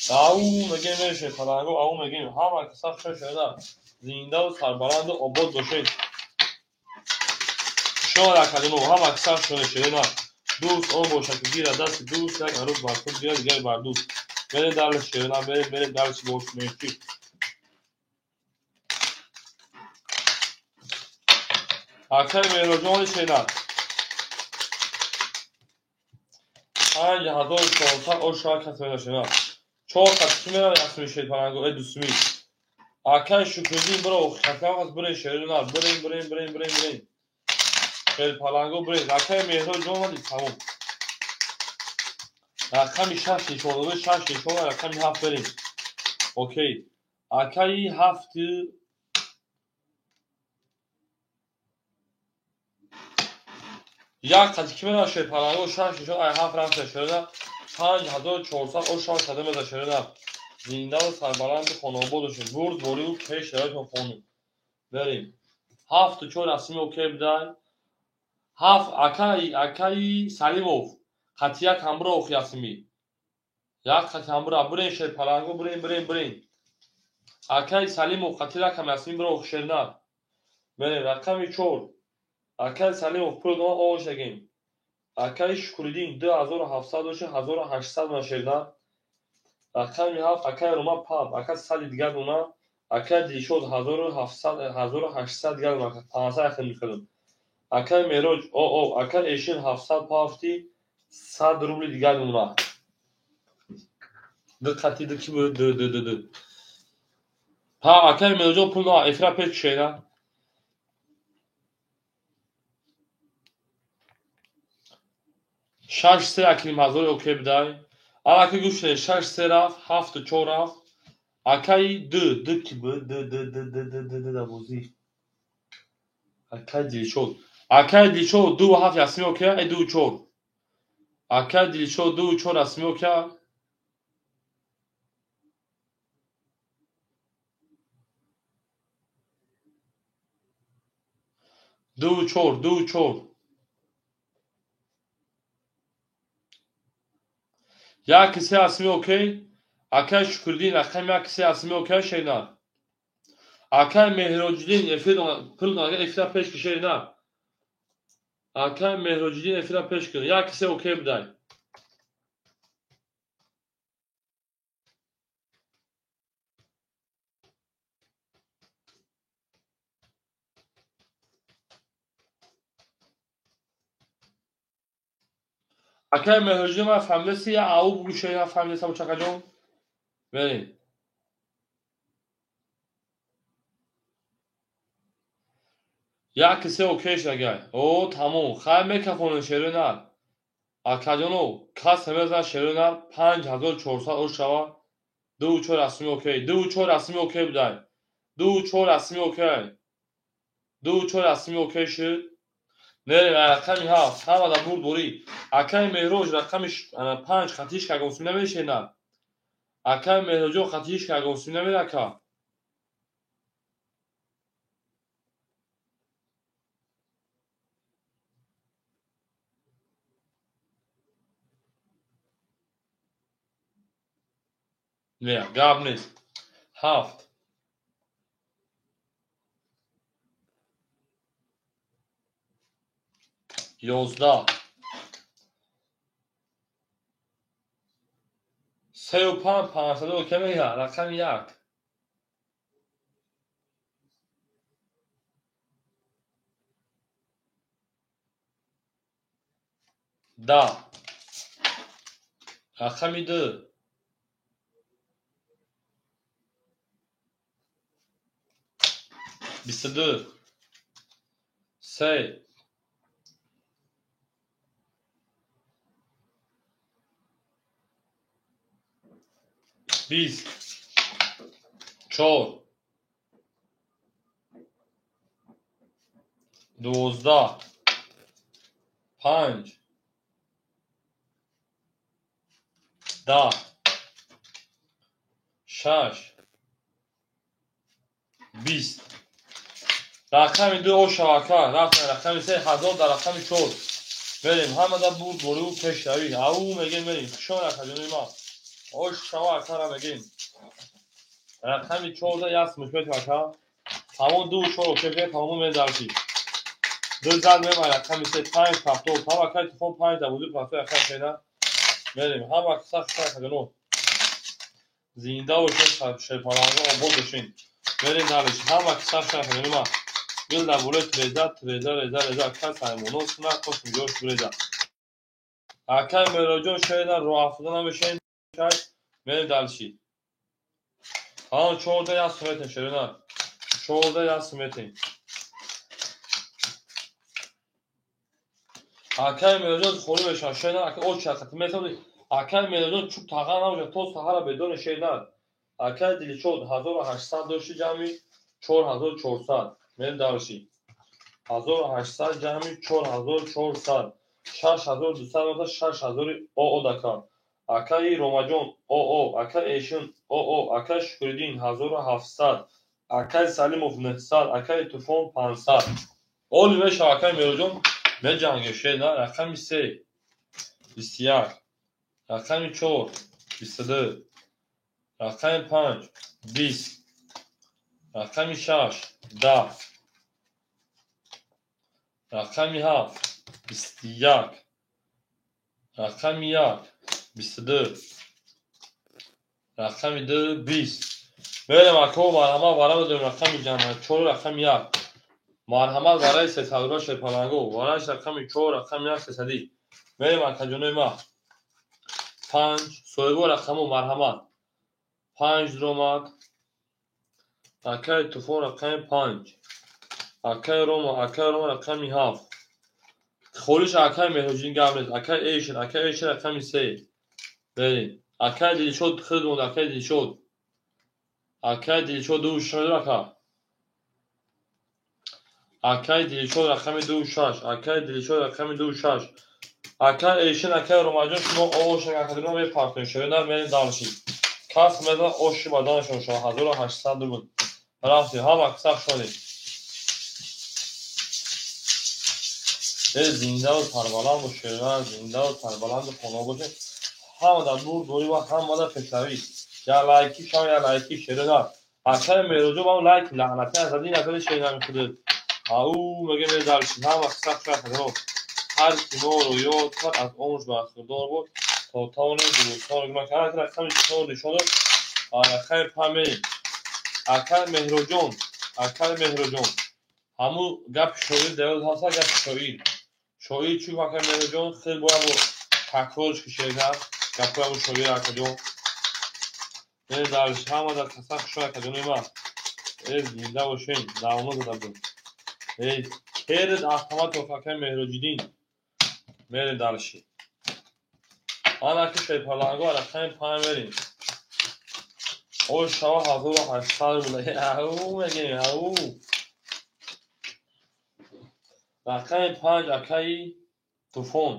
Ау мегем мерем Шерпаланго, ау мегем ҳама каса хуш шерина. Зиндаву сарбаланду обод бошед. Хуш омад акаҷоно, ҳама каса хуш шерина. Дӯст он бошад ки гирад дасти дӯст, як арӯз бар худ гирад, дигар бар дӯст. Мерем дарли шерина, мерем, мерем дарли бош меши. Акаи Меҳроҷони шерина. 5400 оша кас мера шерина. 4 қат ки мера ясми Шерпаланго, э дусми. Акаи Шукриддин биро, хатам ҳаст бирен шерина, бирен, бирен, бирен, бирен, бирен. Шерпаланго бирен. Акаи Меҳроҷ омадид, тамом. Рақами 6 нишон дода, 6 нишон, рақами 7 бирем. Окей. Акаи 7 як қати ки мера Шерпаланго 6 нишон, ай 7 рафта шерина. 5400 оша кадом меза шерина. Зиндаву сарбаланду хонаобод бошед. Бурд борию пеш равед хонум. Берем. 7 4 расми окей бидай. 7 акаи Салимов. Қатия камбро охи ясми. Як қати ҳамбура бурен шер паланго бурен бурен бурен. Акаи Салимов қати рақами Ясмин биро шернар. Мерем рақами 4. Акаи Салимов пул дома овошагем. Акаи Шукриддин 2700 доши 1800 на шернар. Рақами 7 акаи Рома Пап, ака 100 дигар дона, акаи Дилшод 1700 1800 дигар дона, 500 яхел мехӯрдам. Акаи Мероҷ оо, акаи Эшин 700 пафти 100 рубли дигар дона. Ду қати ду ки буд? Ду ду ду ду. Ҳа, акаи Мероҷон пул дона, эфира пеш кушена. Шаш се акним ҳазори окей бидай. Алака гӯш кунед, 6 3 рафт, 7 4 рафт. Акаи ду, ду ки буд? Ду ду ду ду ду ду ду дар бозӣ. Акаи Дилшод. Акаи Дилшод 2 7 Ясмин окей, э 2 4. Акаи Дилшод 2 4 Ясмин окей. Ду чор, ду чор. Як се Ясмин окей. Акаи Шукриддин рақами як се Ясмин окей шернар. Акаи Меҳроҷиддин эфир пул эфира пеш ки шернар. Акаи Меҳроҷиддин эфира пеш кун. Як се окей бидай. Акаи Меҳроҷиддин ман фаҳмидаси я ау бугӯ шернар фаҳмидаса бочакаҷон. Берин. Як се окей шагай. О, тамом. Хай мекафонем шерӯнар. Акаҷоно, кас намезанад шерӯнар 5400 ош шава. 2 4 расми окей. 2 4 расми окей будай. 2 4 расми окей. 2 4 расми окей шуд. Нерем рақами 7. Ҳама дар бурд борӣ. Акаи Меҳроҷ рақами 5 хатиш кагонсум намешенад. Акаи Меҳроҷон хатиш кагонсум намерака. Не, гап нест. 7. 11. 3 و 5 500 окей мега. Рақами 1. 10. Рақами 2. 22. 3. 20. 4. 12. 5. 10. 6. 20. Рақами 2 ошава ака. Рафтем рақами 3 1000 дар рақами 4. Мерем ҳама дар бурд бориву пешравӣ. Ау мегем мерем. Хушон акаҷони ма. Ош шава акара мегем. Рақами 4 да яс мушбет ака. Тамом 2 4 окей тамом медарши. Ду зад мема рақами 3 5 50. Ҳама акаи телефон 5 да бузу 50 ака шена. Мерем ҳама сахт акаҷоно. Зинда бошед, шерпаланго обод бошед. Мерем далиш. Ҳама сахт акаҷони ма. Гул дар болои треза, треза, реза, реза, ака саймонос кунад, қосим ҷош буреза. Акаи Меҳроҷон шерна роҳ афтода намешавем. Мерем далши. Ҳамон 14 як суметем шерна. 14 як суметем. Акаи Меҳроҷон холӣ мешавад шерна, ака оч шақати метавонӣ. Акаи Меҳроҷон чӯб таға набошад, то саҳара бедори шерна. Акаи Дилшод 1800 дошти ҷамъи 4400. Мерем далши. 1800 ҷамъи 4400. 6200 6000 оо дака. Акаи Ромаҷон оо, акаи Эшин оо, акаи Шукриддин 1700, акаи Салимов 900, акаи Туфон 500. Оли мешава акаи Меҳроҷон меҷангем шерна. Рақами 3 21. Рақами 4 22, рақами 5 20, рақами 6 10, рақами 7 21, рақами 1 22, рақами 2 20. Мерем ако марҳамат вара медорем рақами 4 рақами 1. Марҳамат вараи 300 шерпаланго, вараи рақами 4 рақами 1 300. Мерем акаҷонои ма. 5 соҳибо рақаму марҳамат. 5 ромад. Акаи Туфон рақами 5. Акаи Рома, акаи Рома рақами 7. Холиш акаи Меҳроҷин гап нест. Акаи Эшер, акаи Эшер рақами 3. Берем. Акаи Дилшод хид монд, акаи Дилшод. Акаи Дилшод 2 6 ака. Акаи Дилшод рақами 2 6. Акаи Дилшод рақами 2 6. Акаи Эшин, акаи Ромаҷон шумо ош академия мепартоед. Шояд мерем дальше. Кас мезан оши баданашон шумо 1800 рубл. Рафтем, ҳама сахт шудем. Зиндаву сарбаланд бошед, зиндаву сарбаланду хона бошед. Ҳама дар бур дорӣ ва ҳама дар пешравӣ. Я лайки шава, я лайки шерина. Акаи Меҳроҷон вам лайк лаънатӣ аз ин назари шерина мехӯрд. Ау меге медарши ҳама сахт шуд хазино. Ҳар ки моро ёд кард аз омӯш бархӯрдор буд то тавонем дурустҳоро гумон кард. Рақами 4 нишон дод. Рақами 5 мерем. Акаи Меҳроҷон, акаи Меҳроҷон. Ҳамун гапи шоир дар ёд ҳаст, гапи шоир. Шоир чӣ гуфт акаи Меҳроҷон? Хеле бояд бо такрорш ки шеър кард. Гапҳои ҳамун шоир акаҷон. Дар ҳама дар қасам шуд акаҷонои ман. Зинда бошем, давно зада будем. Керд автомат акаи Меҳроҷиддин. Мерем дальше. Ана ки шерпаланго рақами 5 мерем. Ош шава 1800 рубл. Ау мегем, ау. Рақами 5 акаи Туфон.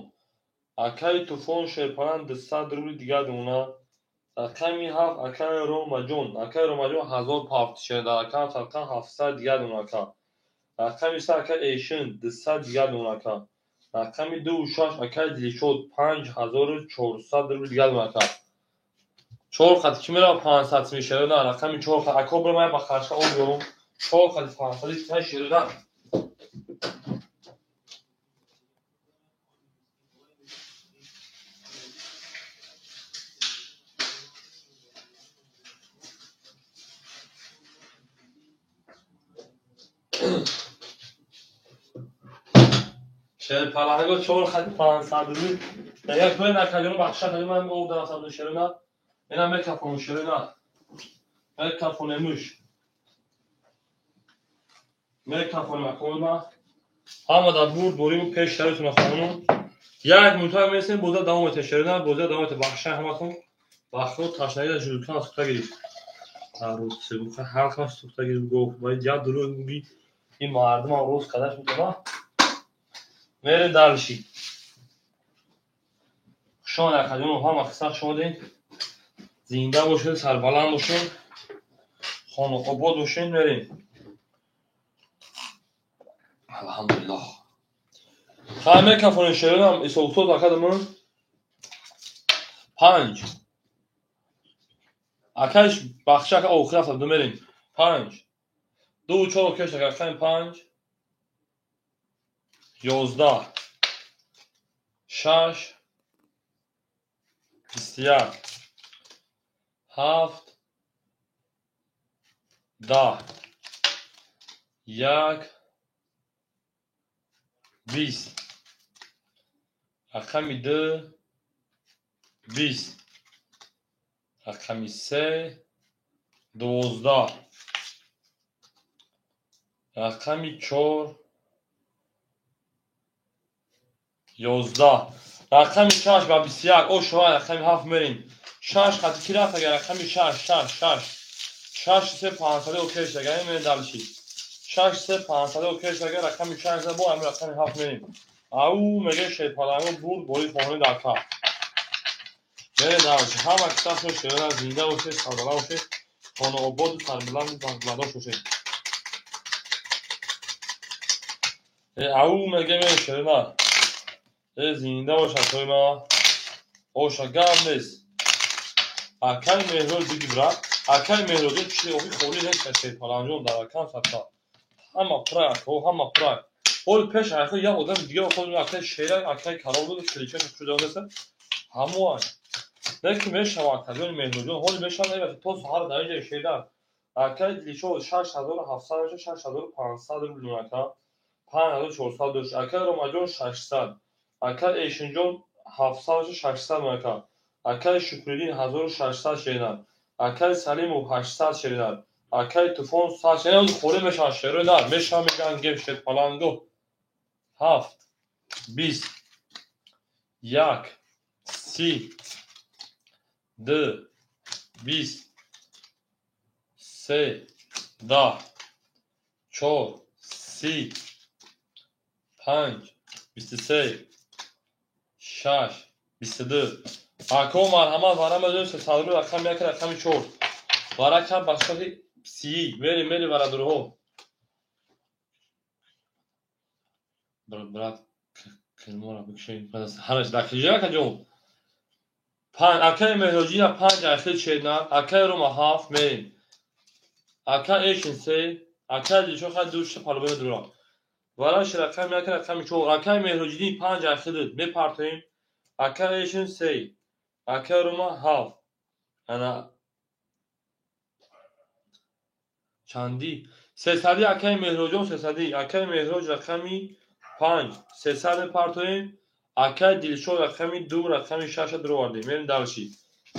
Акаи Туфон шерпаланг 200 рубли дигар дона. Рақами 7 акаи Ромаҷон. Акаи Ромаҷон 1000 пафт шер дар рақам садқан 700 дигар дона ака. Рақами 3 акаи Эшин 200 дигар дона ака. Рақами 2 6 акаи Дилшод 5400 рубли дигар дона ака. 4 хат ки мерава 500 мешава на рақами 4 хат ако бир ман ба харша об ёрум 4 хати 500 ки шерина. Шерпаланго 4 хати 500 рубли. Дагар кӯе накаҷоно бахша кардем ман об дам сабду шерина. Ина мекафон шерина. Мекафонемуш. Мекафонем акома. Ҳама дар бур борим пеш шаритона хонум. Як минута месем боза давом мете шерина, боза давом мете бахша ҳаматон. Бахро ташнагида жулкан сухта гирифт. Рӯз себуха ҳар хаш сухта гирифт гуфт. Вай я дурӯғ мегӯӣ. Ин мардумам рӯз кадаш мекунад. Мерем дальше. Хушон акаҷон ҳама қисса шудем. Зинда бошед, сарбаланд бошед, хонаобод бошед, мерем. Алҳамдулиллоҳ. Хай мекафонем шеринам исоқсоз акадамон. 5. Акаш бахша ака охир рафта мерем. 5. 2 4 кеш ака 5. 11 6 21 7 10 1 20 рақами 2 20 рақами 3 12 рақами 4 11 рақами 6 ба 21 о шумо рақами 7 мерем. 6 хати ки рафт агар рақами 6 6 6 6 3 500 окей шуд агар мерем дальше. 6 3 500 окей шуд агар рақами 6 бо ҳамин рақами 7 мерем. Ау меге шерпаланго бурд бори хонаи дар каф. Мерем дальше. Ҳама кисаҳо шерина зинда бошед, сарбаланд бошед, хонаободу сарбаланду бахтбардор бошед. Ау меге мерем шерина. Зинда бошад тои ма. Оша гап нест. Акай Меҳроҷ биги брат. Акай Меҳроҷон чизи охи холӣ нест шерпаланҷон дар акам садқа. Ҳама пурай акаҳо, ҳама пурай. Ҳоли пеш айхо як одами дига ход акай шера, акай калон буд, кличаш шуда нест. Ҳамоай. Лекин мешава акаҷони Меҳроҷон, ҳоли мешава эва то саҳар дар инҷа шера. Акай Дилшод 6700 меша, 6500 рубл ака. 5400 дошт. Акай Ромаҷон 600. Акай Эшинҷон 700 меша, 600 ака. Акай Шукриддин 1600 шеринар. Акай Салимов 800 шеринар. Акай Туфон 100 шеринар. Холӣ мешавад шерои нар. Мешава меҷангем шерпаланго. 7 20 1 30 2 20 3 10 4 30 5 23 6 22. Ако марҳамат вара медонем сесадруи рақами 1 рақами 4. Вара кам ба шоти 30 мери мери варадурҳо. Брат килмора бикшем. Ҳамаш дақиқа акаҷон. 5 акаи Меҳроҷина 5 айхил шернар, акаи Рома 7 мерим. Ака Эшин 3, акаи Дилшод хай 2 шта палубе медурам. Вараш рақами 1 рақами 4, акаи Меҳроҷиддин 5 айхил мепартоем. Акаи Эшин 3, акаи Рома 7. Ана чандӣ? 300 акаи Меҳроҷон 300, акаи Меҳроҷ рақами 5, 300 мепартоем. Акаи Дилшод рақами 2, рақами 6 дуровардем. Мерем дарши.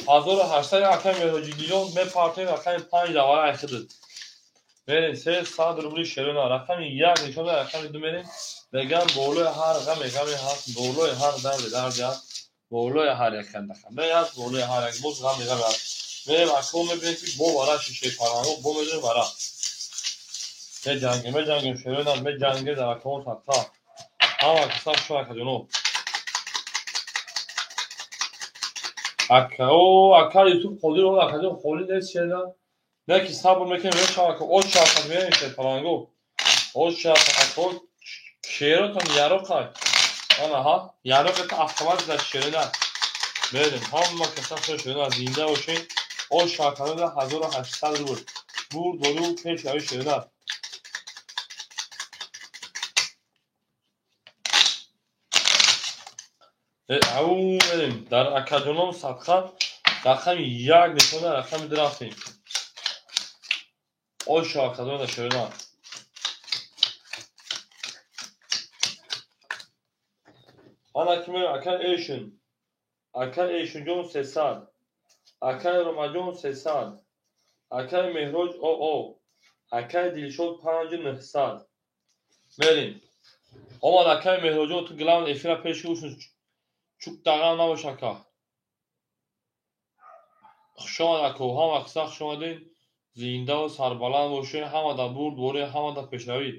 1800 акаи Меҳроҷиддинҷон мепартоем рақами 5 давара айхидид. Мерем 300 рубли шерона рақами 1 нишон рақами 2 мерем. Мегам болои ҳар ғаме ғаме ҳаст, болои ҳар дарде дарде ҳаст, болои ҳар як ханда ханда ҳаст, болои ҳар як боз ғаме ғаме ҳаст. Мерем акао мебинем ки бо вара шишепаранго бо медонем вара. Меҷангем, меҷангем шерона, меҷангем дар акаон садқа. Ҳама каса шо акаҷоно. Акао, ака Юсуф Қодиров акаҷон холӣ нест шерона. Не ки сабр мекунем, мешава ки оч шавад мерем шерпаланго. Оч шавад акао шеротон яроқай. Ана ҳа, яроқ автомат зад шерона. Мерем ҳама каса шо шерона зинда бошед. Оч шавад 1800 рубл. Бурд болу пеш рави шерона. Ау мерем дар акаҷоном садқа рақами 1 нишона рақами 2 рафтем. Ош акаҷон шерона. Ана ки мерем акай Эшин. Акай Эшинҷон 300. Акай Ромаҷон 300. Акай Меҳроҷ ОО. Акай Дилшод 5900. Мерем. Омад акай Меҳроҷон ту главн эфира пеши ушун чук дағал набош ака. Хушомад ако, ҳама киса хуш омадед. Зиндаву сарбаланд бошед, ҳама дар бурд борӣ, ҳама дар пешравӣ.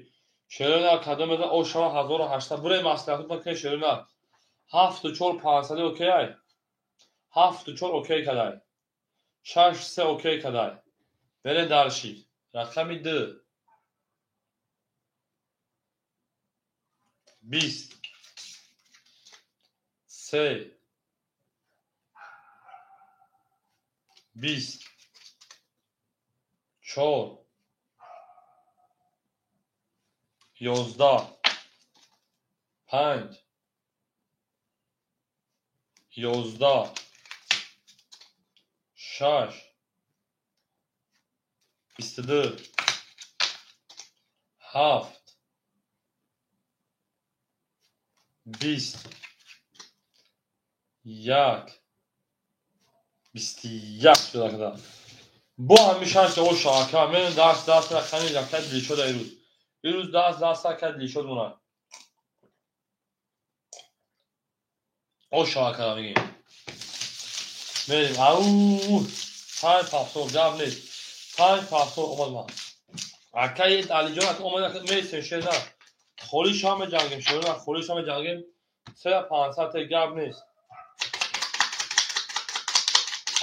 Шерона кадом мезан о шава 1800 буред маслиҳатон кунед шерона. 7 4 500 окей ай. 7 4 окей кадай. 6 3 окей кадай. Берем дарши. Рақами 2 20 3 20 4 11 5 11 6 22 7 20 1 21 шуда. Бо ҳамин шаш о шака мен даст даст рақами якта Дилшод ирӯз. Ирӯз даст даст ака Дилшод монад. О шака мегем. Мерем ау 5 пафсор гап нест. 5 пафсор омад ман. Акаи Алиҷон ака омад мересем шерна. Холӣ шава меҷангем шерна, холӣ шава меҷангем. 3 500 гап нест.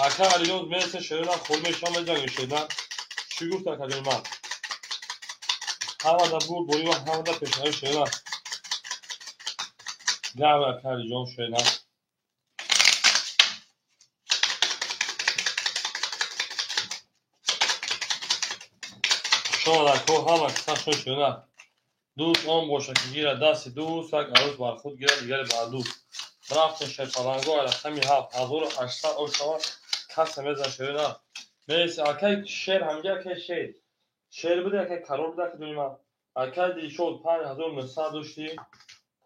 Ака Алиҷон мересем шерна, холӣ мешава меҷангем шерна. Чӣ гуфт акаҷон ман? Ҳама дар бурд борӣ ва ҳама дар пешравӣ шерна. Гап ака Алиҷон шерна. Шонако ҳама киса шона. Дӯст он боша ки гирад дасти дӯст, як арӯс бар худ гирад, дигаре бар дӯст. Рафтем шерпаланго рақами 7, 1800 ошава касе мезан шерина. Мерси акай шер ҳамҷа акай шер. Шер буде акай карор буде акай дунима. Акай Дилшод 5900 дошти.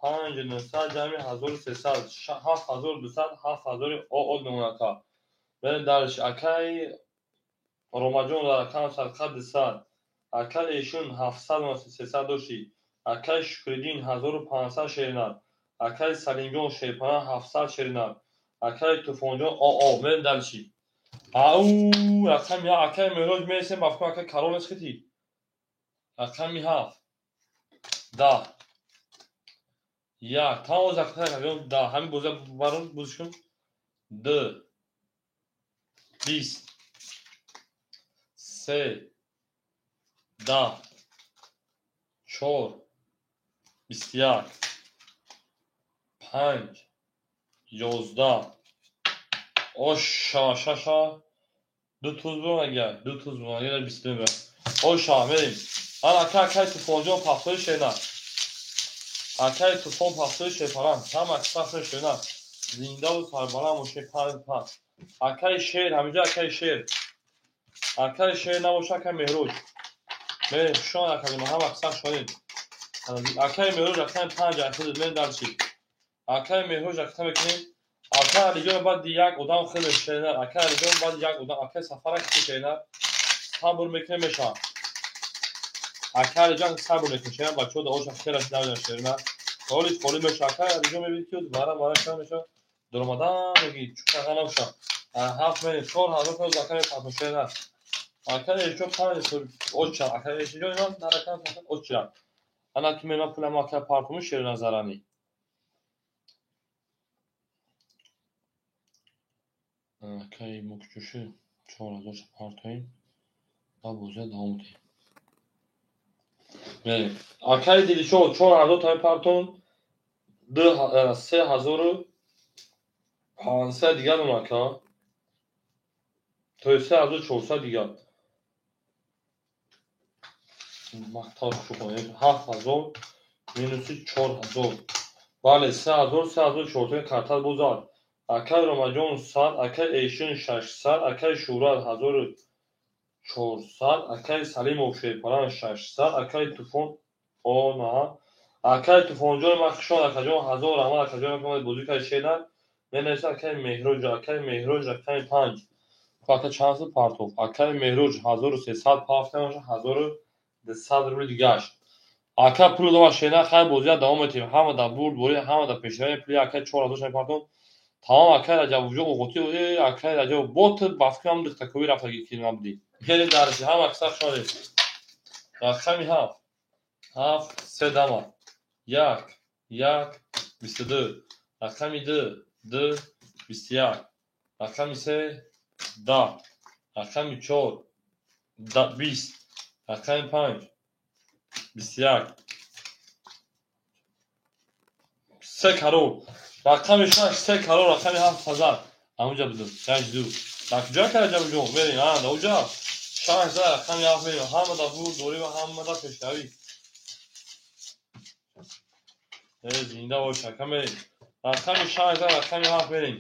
5900 ҷамъи 1300, 7200, 7000 од мемонака. Берем дарш акай Ромаҷон дар рақам садқа 200. Акай Эшун 700 300 дошти. Акай Шукриддин 1500 шеринар. Акай Салимҷон шерпана 700 шеринар. Акай Туфонҷон оо мерем дарши. Ау рақами акай Меҳроҷ мересем ба фикр акай Карол нест хити. Рақами 7 10 1 тамом заката да ҳамин боза барон бозишкун 2 20 3 10 4 21 5 11 оша шаша ду туз бун агар ду туз бун агар 22 бир оша мерим. Ана акай акай Туфонҷон пахтои шена. Акай Туфон пахтои шерпалан ҳама киса шена. Зиндаву сарбаланд бошед 5 5. Акай шер ҳаминҷа акай шер. Акай шер набоша акай Меҳроҷ. Мерем шон акай ҳама киса шонем. Акай Меҳроҷ акай 5 акай мерем дарчи. Акай Меҳроҷ акай мекунем. Акай Алиҷон баъд як одам хеле шернар. Акай Алиҷон баъд як одам акай Сафар ки шернар. Сабр мекунем мешавад. Акай Алиҷон сабр мекунем шернар бачаҳо да оша хелаш навидан шернар. Ҳоли холӣ мешавад. Акай Алиҷон мебинед ки вара вара шава мешавад. Дуромадан меги чуқаға набошад. 7 мерем 4000 то акай мепартон шернар. Акай Эшон 5 оча. Акай Эшон ман дар рақам оча. Ана ки мена пулам акай партоми шернар зарани. Акай мукчуши 4000 партоим ва бозия давом медиҳем. Мерем. Акай Дилшод 4000 та партон 3500 дигар он ака. То 3400 дигар. Мақтар шухонем 7000 минуси 4000. Бале 3000 3400 картал бозад. Акай Ромаҷон 100, акай Эшун 600, акай Шӯрат 1400, акай Салимов шерпалан 600, акай Туфон она, акай Туфонҷон ман хушон акаҷон 1000 раҳмат акаҷон ман бозӣ кард шернар. Менависад акай Меҳроҷ, акай Меҳроҷ рақами 5. Ака чанд сад партов? Акай Меҳроҷ 1300 партов мешавад 1200 рубли дигаш. Ака пул дова шернар хайр бозия давом медиҳем. Ҳама дар бурд борӣ, ҳама дар пешравӣ пули акай 4000 шами партон. Тамом акай Раҷабовҷон оғоти акай Раҷабов бот ба фикрам духтаковӣ рафтаги ки набудӣ. Мерем дарси ҳама киса шонем. Рақами 7 7 3 дама 1 1 22 рақами 2 2 21 рақами 3 10 рақами 4 20 рақами 5 21 3 карор рақами 6 3 карор рақами 7 ҳазар. Ҳамунҷа будем. 6 2. Дар куҷо ка Раҷабовҷон? Мерем. А, дар уҷа. 6 ҳазар рақами 7 мерем. Ҳама дар бурд дорӣ ва ҳама дар пешравӣ. Зинда бош ака мерем. Рақами 6 ҳазар рақами 7 мерем.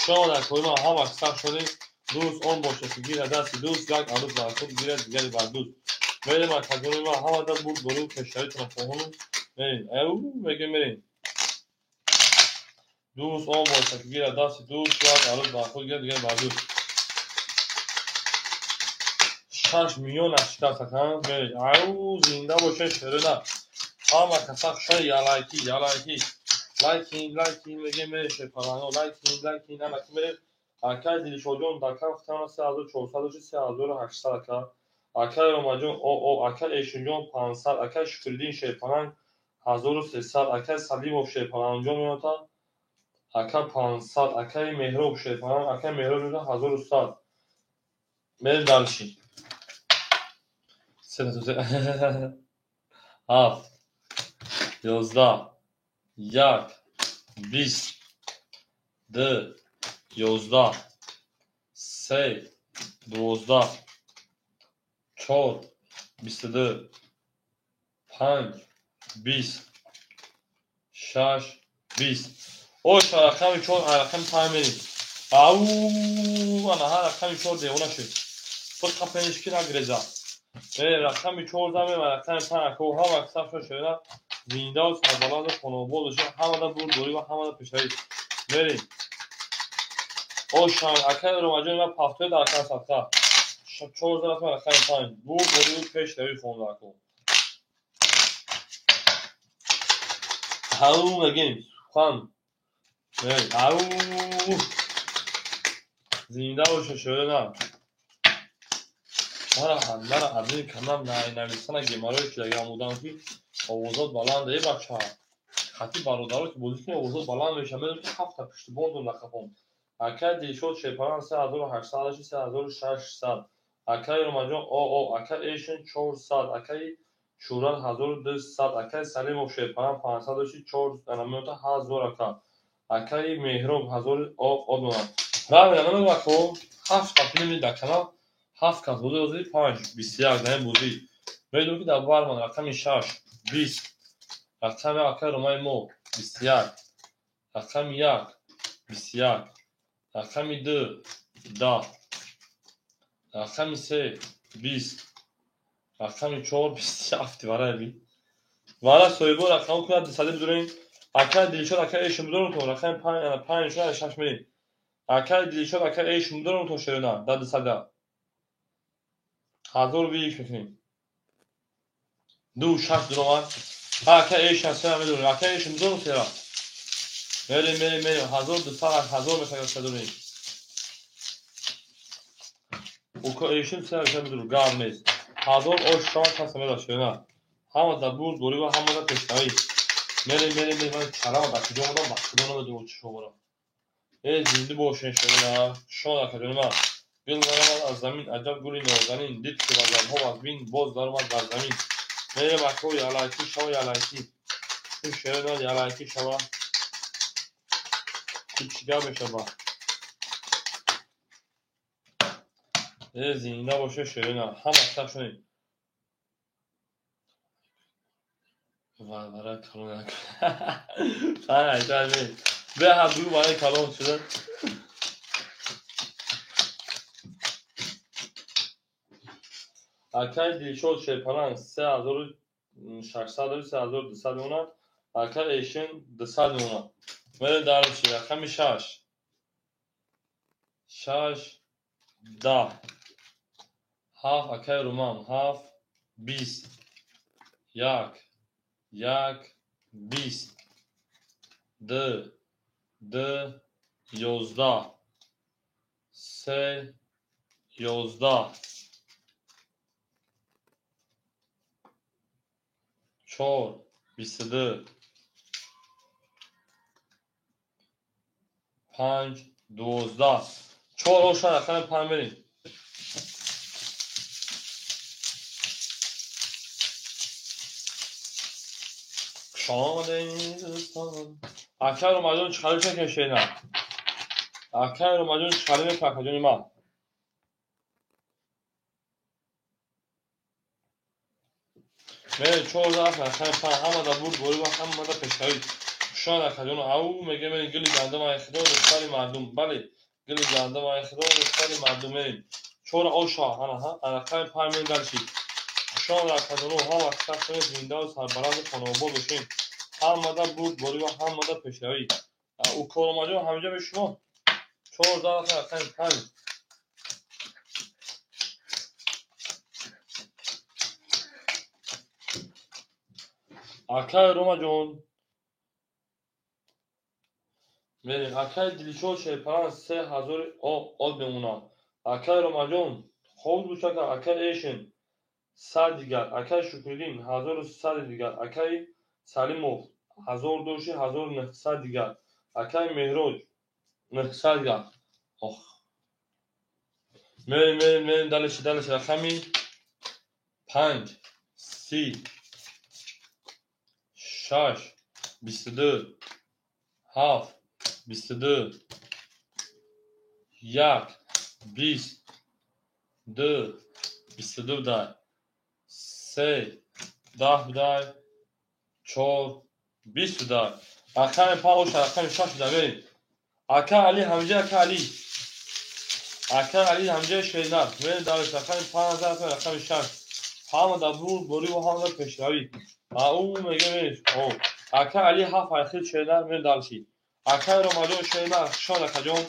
Шон акои ман ҳама киса шудем. Дӯст он бошад ки гирад дасти дӯст, як арӯс бар худ гирад дигаре бар дӯст. Мерем акаҷони ман ҳама дар бурд дорӣ ва пешравитонро хоҳонам. Мерем. Ау мегем мерем. Дӯст он бошад ки гирад дасти дӯст, як арӯс бар худ гирад дигаре бар дӯст. 6 миллион ашкаст ака. Мерем. Ау зинда бошед шерина. Ҳама каса хушон ялайки, ялайки. Лайкин, лайкин мегем мерем шерпаланго, лайкин, лайкин ана ки мерем. Акай Дилшодҷон дар кам хитана 3400 дошти 3800 ака. Акай Ромаҷон оо акай Эшунҷон 500, акай Шукриддин шерпаланг 1300, акай Салимов шерпалангҷон меота ака 500, акай Меҳроб шерпаланг, акай Меҳроб меота 1100. Мерем дарши. 7 11 1 20 2 11 3 12 4 22 5 20 6 20. Оша рақами 4 рақами 5 мерим. Ау, ана ҳар рақами 4 девона шуд. Биқапениш ки нагреза. Рақами 4 замем, рақами 5 аку ҳама саф шуд шуда. Зиндаву сарбаланду хонобод бошед, ҳамада бурдборӣ ва ҳамада пешравӣ. Мерим. Оша акаи Ромаҷон ма пафтои дар рақами садқа. 4 рафтем рақами 5. Бурдборӣ пешравӣ хонда аку. Ау мегем, сухан. Ау. Зинда бошед шуда. Мара адми канал нависана гемарои шудагиам будам ки овозот баланд е бача. Хати бародаро ки бозӣ кунӣ овозот баланд мешавад. Медонам ки ҳафта пуштибон дорам дар қафом. Акаи Дилшод Шерпаран 3800 3600. Акаи Ромаҷон ОО, акаи Эшин 400, акаи Шӯрат 1200, акаи Салимов Шерпаран 500 4 1000 ака. Акаи Меҳроб 1000 ОО дорам. Правильно, намедонам ако ҳафт қафили дар канал ҳафт кас бозӣ озӣ 5 21 дар ин бозӣ. Медонам ки дар барман рақами 6 20 рақами акаи Ромаи мо 21 рақами 1 21 рақами 2 10 рақами 3 20 рақами 4 27 вара би. Вара соҳибо рақам кунад 200 бидурем. Акаи Дилшод акаи Эшин бидурем то рақами 5 5 6 мерем. Акаи Дилшод акаи Эшин бидурем то шерона дар 200. 1000 вик мекунем. 2 6 дуромад. Акаи Эшин се медурем. Акаи Эшин бидурем сера. Мерем мерем мерем 1200 1000 мешавад дурем. Ука Эшин се медурем. Гап нест. 1000 ош шавад кас медад шерона. Ҳама дар бурд борӣ ва ҳама дар пешравӣ. Мерем мерем мерем ман чарама дар куҷо омадам ба худо намедонам чӣ шуморам. Зинда бошен шерона. Шон акаҷони ман. Гул даромад аз замин, аҷаб гули нозанин, дид ки вазанҳо аз бин боз даромад бар замин. Мерем ако ялайки шава ялайки. Ин шерона ялайки шава. Чӣ гап мешава? Зинда боше шерона. Ҳама саф шудем. Вара калон. Ай, ай, беҳад бигӯ барои калон шудан. Акаи Дилшод Шерпаран 3600 3200 мемонад. Акаи Эшин 200 мемонад. Мерем дарчи рақами 6 6 10 7 акаи Румам 7 20 1 1 20 2 2 11 3 11 4 22 5 12 4 оша рақами 5 мерем. Акаи Ромаҷон чӣ қалиб мекашена? Акаи Ромаҷон чӣ қалиб мекунад акаҷони ман? Мерем 4 рафт рақами 5 ҳама дар бурд борӣ ва ҳама дар пешравӣ. Шон акаҷон ау мегӯем мерем гули гандум ай худо рӯзсари мардум. Бале, гули гандум ай худо рӯзсари мардум мерем. 4 оша ана ҳа рақами 5 мерем дарчи. Шон акаҷон ҳама саф зиндаву сарбаланду хонобод бошем. Ҳама дар бурд борӣ ва ҳама дар пешравӣ. Ука Ромаҷон ҳаминҷо бе шумо. 4 рафт рақами 5. Акаи Ромаҷон мерем. Акаи Дилшод Шерпаран 3000 ОО мемонад. Акаи Ромаҷон хоб бошад. Акаи Эшин 100 дигар. Акаи Шукриддин 1100 дигар. Акаи Салимов 1000 доши 1900 дигар. Акаи Меҳроҷ 900 дигар. Ох. Мерем мерем мерем далеши далеши рақами 5 30 6 22 7 22 1 20 2 22 будай, 3 10 будай, 4 20 будай. Рақами 5 оша, рақами 6 будай. Мерем. Ака Али ҳамҷа, ака Али. Ака Али ҳамҷа шернар. Мерем дарш рақами 5 рақами 6. Ҳама дар бур борӣ ва ҳама дар пешравӣ. А ӯ мега мерем. О, ака Али 7 айхил шернар мерем дарши. Ака Ромаҷон шернар, шон акаҷон.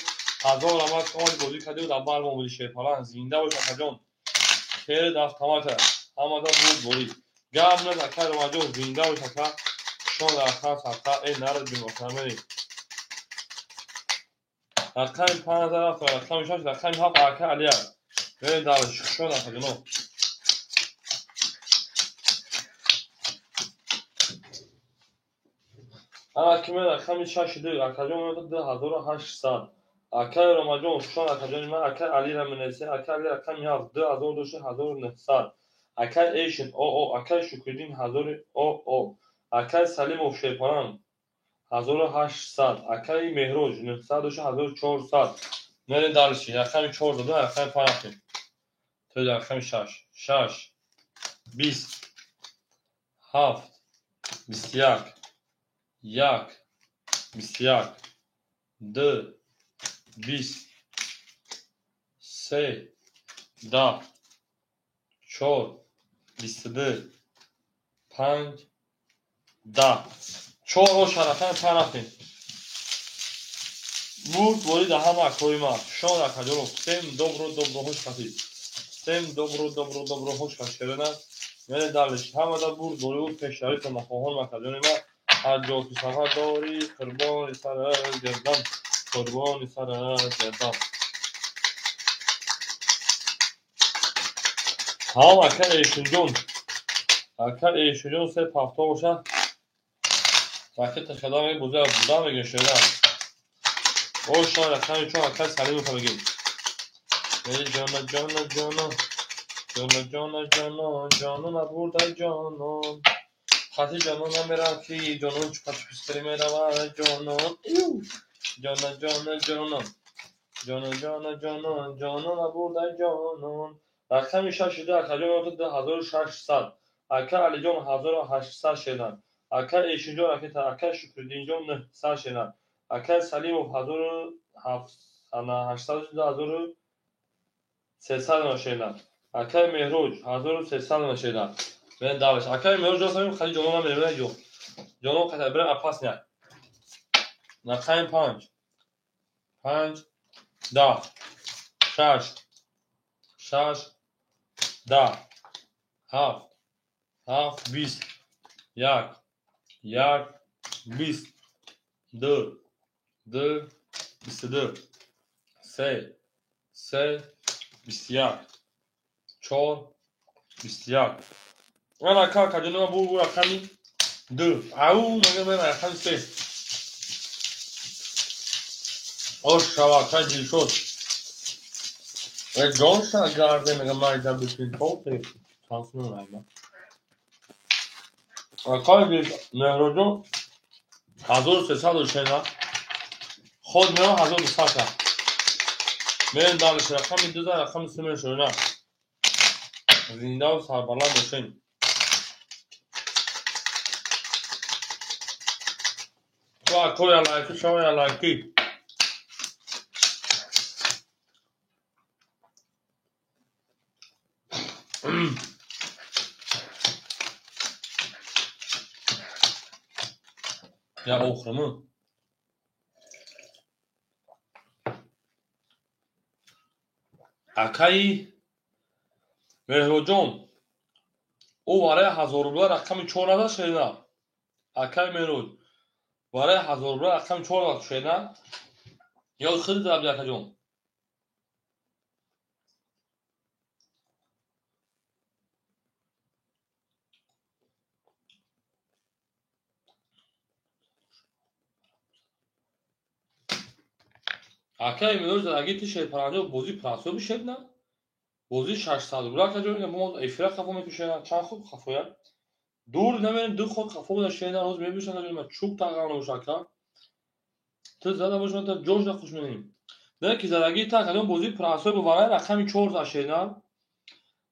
Ҳазор рамат омад бозӣ кардӣ дар бар мо буди шерпалан. Зинда бош акаҷон. Хеле дафтамата. Ҳама дар бур борӣ. Гап наз ака Ромаҷон, зинда бош ака. Шон ака садқа, э нарад бимошам мерем. Рақами 5 рафт, рақами 6, рақами 7 ака Алия. Мерем дарш, шон акаҷоно. Ана ки мен рақами 6 ду, акаҷон меояд 2800. Акаи Ромаҷон, шон акаҷони ман, акаи Алира менависем, акаи Али рақами 7, 2000 дошта 1900. Акаи Эйшин, о, акаи Шукриддин 1000 о. Акаи Салимов Шерпаран 1800, акаи Меҳроҷ 900 дошта 1400. Мерем дарши, рақами 4 дода, рақами 5 рафтем. То рақами 6, 6, 20, 7, 21, 1, 21, 2, 20, 3, 10, 4, 22, 5, 10. 4 оша рақами 5 рафтем. Бурд борӣ дар ҳама акои ма. Шон акаҷонов, всем добро, добро, хуш хатид. Всем добро, добро, добро, хуш хатид. Мерем далиш. Ҳама дар бурд борӣ пешравитон нахоҳон акаҷони ма. Ҳар ҷо ки сафар дорӣ, қурбони сарат гардам, қурбони сарат гардам. Ҳам ака Эшинҷон, ака Эшинҷон се пафто боша. Ракета хела мебоза, буда мегем шеда. Оша рақами чон ака Салимов мегем. Эй ҷона, ҷона, ҷона, ҷона, ҷона, ҷона, ҷонон абурдай ҷонон. Хати ҷонон намерам ки ҷонон чупа-чупистари меравад ҷонон. Ҷона, ҷона, ҷонон, ҷона, ҷона, ҷонон, ҷонон абурдай ҷонон. Рақами 6 ду акаҷон меояд 2600. Ака Алиҷон 1800 шедан. Ака Эшинҷон ракета, ака Шукриддинҷон 900 шедан. Ака Салимов 1800 1300 шедан. Акаи Меҳроҷ 1300 шедан. Мен даваш. Акаи Меҳроҷ ҷон хали ҷонон намерем ҷо. Ҷонон қата бирам опасня. Рақами 5, 5, 10, 6, 6, 10, 7, 7, 20, 1, 1, 20, 2, 2, 22, 3, 3, 21, 4, 21. Ана ака акаҷони ман бу рақами 2. Ау, мега мен рақами 3. Ош шава акаи Дилшод. Э ҷонша гарде мега майда битин толте. Шансун найма. Акаи Меҳроҷон 1300 шена. Ход мео 1200. Мерем дарш рақами 2 рақами 3 мешона. Зинда ва сарбаланд бошем. Ва коя лайки, шоя лайки. Я охрама. Акаи Меҳроҷон, ӯ барои 1000 рубла рақами 4 назад шена. Акаи Меҳроҷ, барои 1000 рубла рақами 4 назад шена. Ё хиди дабди акаҷон. Акаи Меҳроҷ задаги ти шерпаранҷо бозӣ прасо бишед на? Бозӣ 600 рубла акаҷон, мо эфира хафо мекушем, чанд ход хафоя? Дур намерем, ду ход хафо буда шена, ҳоз мебишам акаҷон, ман чӯб тағғам набоша ака. Ту зада бош, ман та ҷош нахуш менем. Не ки задаги та акаҷон бозӣ прасо бо варай рақами 4 за шена.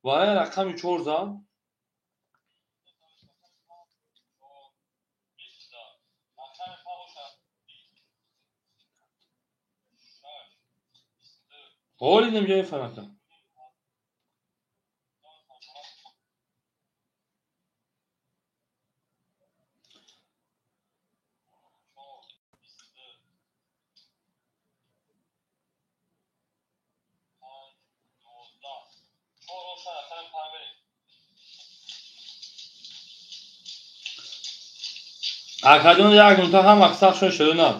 Вале рақами 4 зад. Ҳоли немҷа мефаҳмам. Акаҷон як нуқта ҳам аксаршон шудана.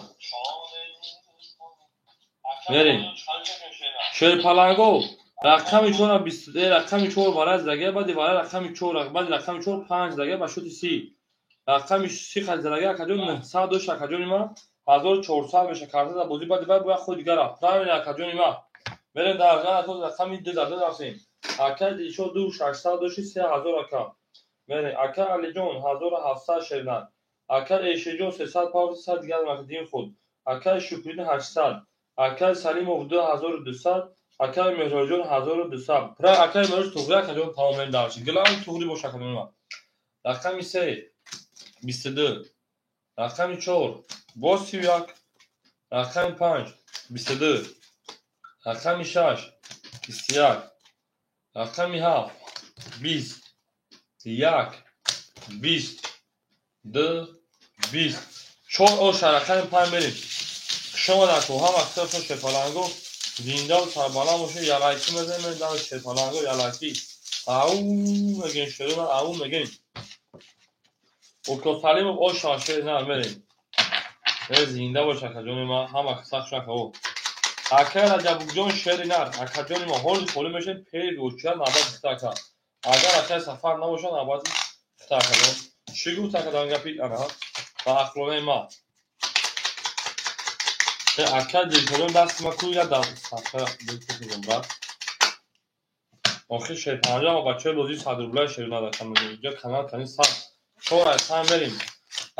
Мерем. Шерпаланго рақами 4 22 рақами 4 вараз заге баъди вара рақами 4 баъди рақами 4 5 заге ба шути 30. Рақами 30 хат заге акаҷон 900 дошт акаҷони ма 1400 меша карта да бозӣ баъди баъд бояд худ дигар рафт. Правильно акаҷони ма. Мерем дар рақами 2 дар 2 рафтем. Ака Дилшод 2600 дошти 3000 ака. Мерем ака Алиҷон 1700 шернат. Ака Эшеҷон 300 павз 100 дигар мақдим худ. Ака Шукридин 800. Ака Салимов 2200. Ака Меҳроҷон 1200. Пра ака Меҳроҷ туғри акаҷон тамомен дарши. Гилам туғри бош акаҷон ма. Рақами 3 22. Рақами 4 боз 31. Рақами 5 22. Рақами 6 21. Рақами 7 20. 1 20 2 20. 4 оша рақами 5 мерем. Шумо дар ту ҳам аксаршон шерпаланго зинда ва сарбаланд бошед. Ялайки мезанем дар шерпаланго ялайки. Ау мегем шерона ау мегем. Уко Салимов оша шер на мерем. Зинда бош акаҷони ма ҳам аксаршон акао. Ака Раҷабҷон шери нар акаҷони ма ҳоли холӣ мешед пери рӯча навбат хита ака. Агар акай сафар набошад навбати хита акаҷон. Чӣ гуфт акадан гапи ана ба ақлонаи ма. Ака Дилшодон дасти ма кӯя дар сафра бикушидам брат. Охир шерпанҷа ма бачаҳои бозии 100 рублаи шер надоштам. Инҷо канал кани сад. 4 аз 5 мерем.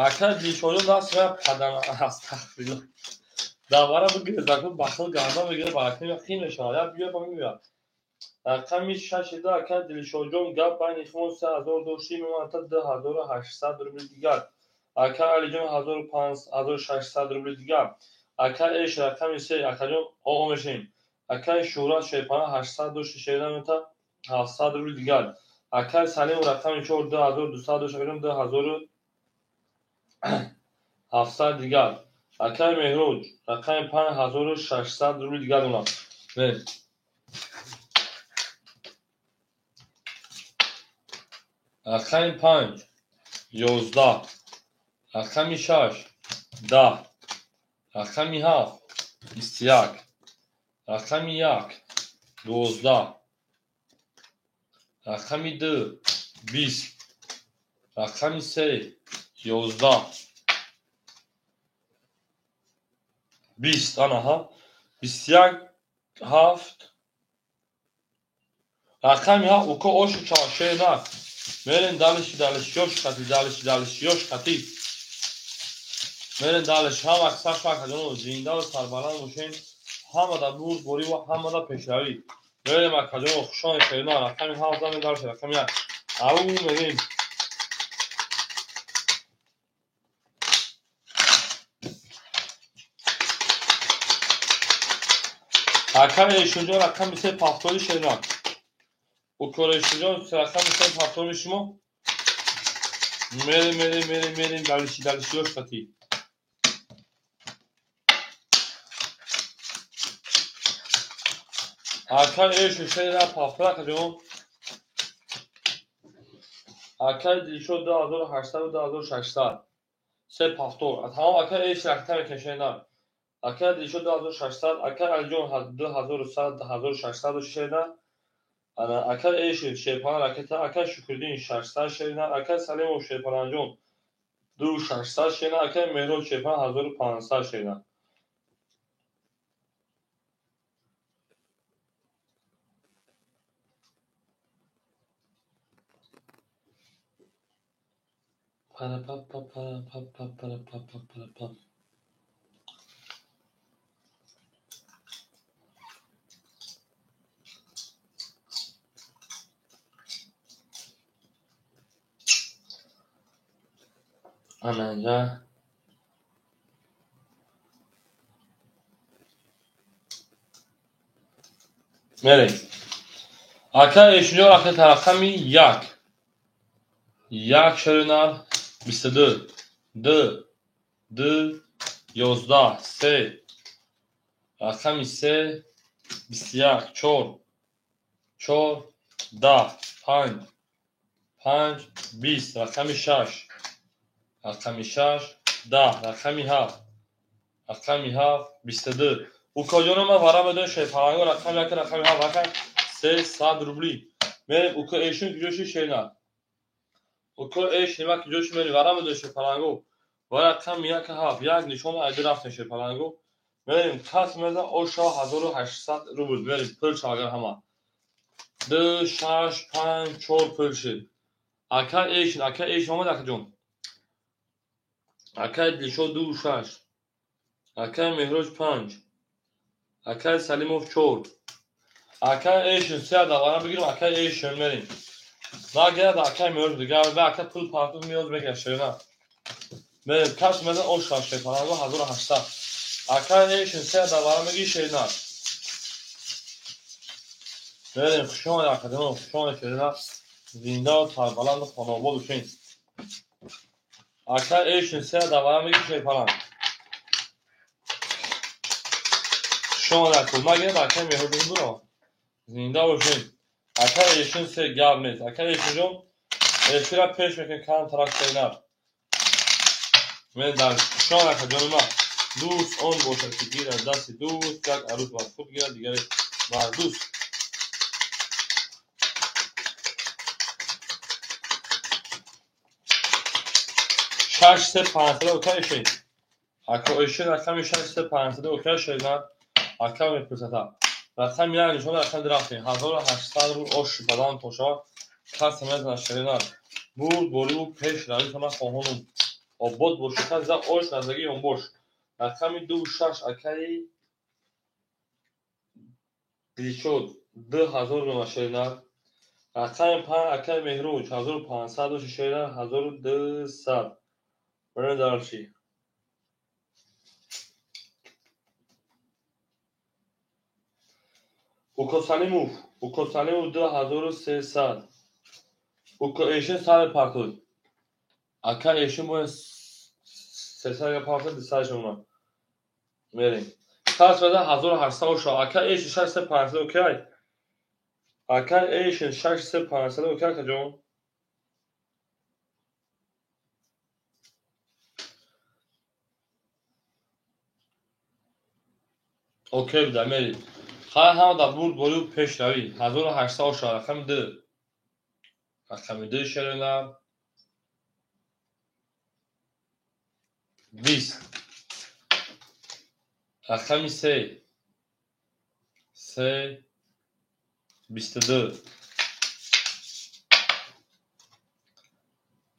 Ака Дилшодон дасти ма падан астағфируллоҳ. Давара бигиред, заку бахил гардан бигиред, баракни хин мешавад. Я биё ба мебиёд. Рақами 6 ака Дилшодҷон гап байни химон 3000 дошти мемонад 2800 рубли дигар. Ака Алиҷон 1600 рубли дигар. Ака Эш рақами 3 акаҷон оғо мешавем. Акаи Шӯҳрат шерпана 800 дошти шерна мемонад 700 рубли дигар. Акаи Салимов рақами 4 2200 дошт акаҷон 2700 дигар. Акаи Меҳроҷ рақами 5600 рубли дигар донам. Рақами 5 11. Рақами 6 10. Рақами 7 21. Рақами 1 12. Рақами 2 20. Рақами 3 11. 20 анаҳа 21 7. Рақами 7 уко ошу чашер на. Мерем далиши далиши ёш қати далиши далиши ёш қати. Мерем далиш ҳам аксар шакаҷон зинда ва сарбаланд бошем. Ҳама дар бурдборӣ ва ҳама дар пешравӣ. Мерем акаҷон хушон шерна рақами 7 замин далиш рақами 1. Ау мерем. Акаи Эшуҷон рақами 3 пафтори шерна. Укор Эшуҷон рақами 3 пафтори шумо. Мерем мерем мерем мерем далиши далиши ёш қати. Акаи Эшу шерна пафтор акаҷон. Акаи Дилшод 2800 2600. 3 пафтор. Тамом акаи Эш ракта мекашена. Ака Дилшод 2600, ака Алиҷон 2100 1600 шерна. Ана ака Эшев шерпана ракета, ака Шукриддин 600 шерна, ака Салимов шерпаранҷон 2600 шерна, ака Меҳроб шерпана 1500 шерна. Пара па па пара па па пара па па пара па. Ана инҷа мерем. Ака эшинҷо рафта рақами 1. 1 шеринар 22 2 2 11 3 рақами 3 21 4 4 10 5 5 20 рақами 6 рақами 6 10 рақами 7 рақами 7 22. Укоҷоно ман вара медонам шерпаланго рақами 1 рақами 7 рақам 300 рубли. Мерем уко эшин куҷоши шернар. Уко эш нима куҷоши мерем вара медонам шерпаланго. Ва рақами 1 7 1 нишон айди рафтем шерпаланго. Мерем кас мезан оша 1800 рубл. Мерем пул шагар ҳама. 2 6 5 4 пул шид. Ака эшин омад акаҷон. Акай Дилшод 2 6. Акай Меҳроҷ 5. Акай Салимов 4. Акай эшин 3 давара бигирем, акай эшин мерем. Нагирад акай Меҳроҷ дигар ва ака пул партуз меоз мегирад шерина. Мерем кас мезан оша шерпаланго 1800. Акай эшин 3 давара мегири шерина. Мерем хуш омад акаҷон, хуш омад шерина. Зинда ва сарбаланду хонобод бошед. Ака эшин 3 давара мегири шерпаланг. Хуш омад ака, нагирад акай Меҳроҷ буро. Зинда бошед. Ака эшин 3 гап нест. Ака эшинҷон эфира пеш мекунем кам тарак шеринар. Мен дар хуш омад акаҷони ман. Дӯст он бошад ки гирад дасти дӯст, як арӯс бар худ гирад, дигаре бар дӯст. 6 3 5 окей шед. Ака эшин рақами 6 3 5 окей шеринар. Ака мепурсад. Рақами 1 нишон рақами рафтем. 1800 рубл ош бадан тошава. Кас мезанад шеринар. Бурд бориву пеш равитона хоҳонум. Обод бошед, кас за ош назагӣ ёнбош. Рақами 2 6 акаи Дилшод 2000 рубл шеринар. Рақами 5 акаи Меҳроҷ 1500 рубл шеринар 1200. Барем дарчи. Уко Салимов 2300. Уко эшин сар партуд. Ака эшин бояд 300 партуд 200 шума. Мерем. Кас мезан 1800 ша. Ака эшин 6 3 5 окей. Ака эшин 6 3 5 окей акаҷон. Окей буда мерем. Хай ҳама дар бурд борию пешравӣ. 1800 ша рақами 2. Рақами 2 шеринар. 20. Рақами 3. 3 22.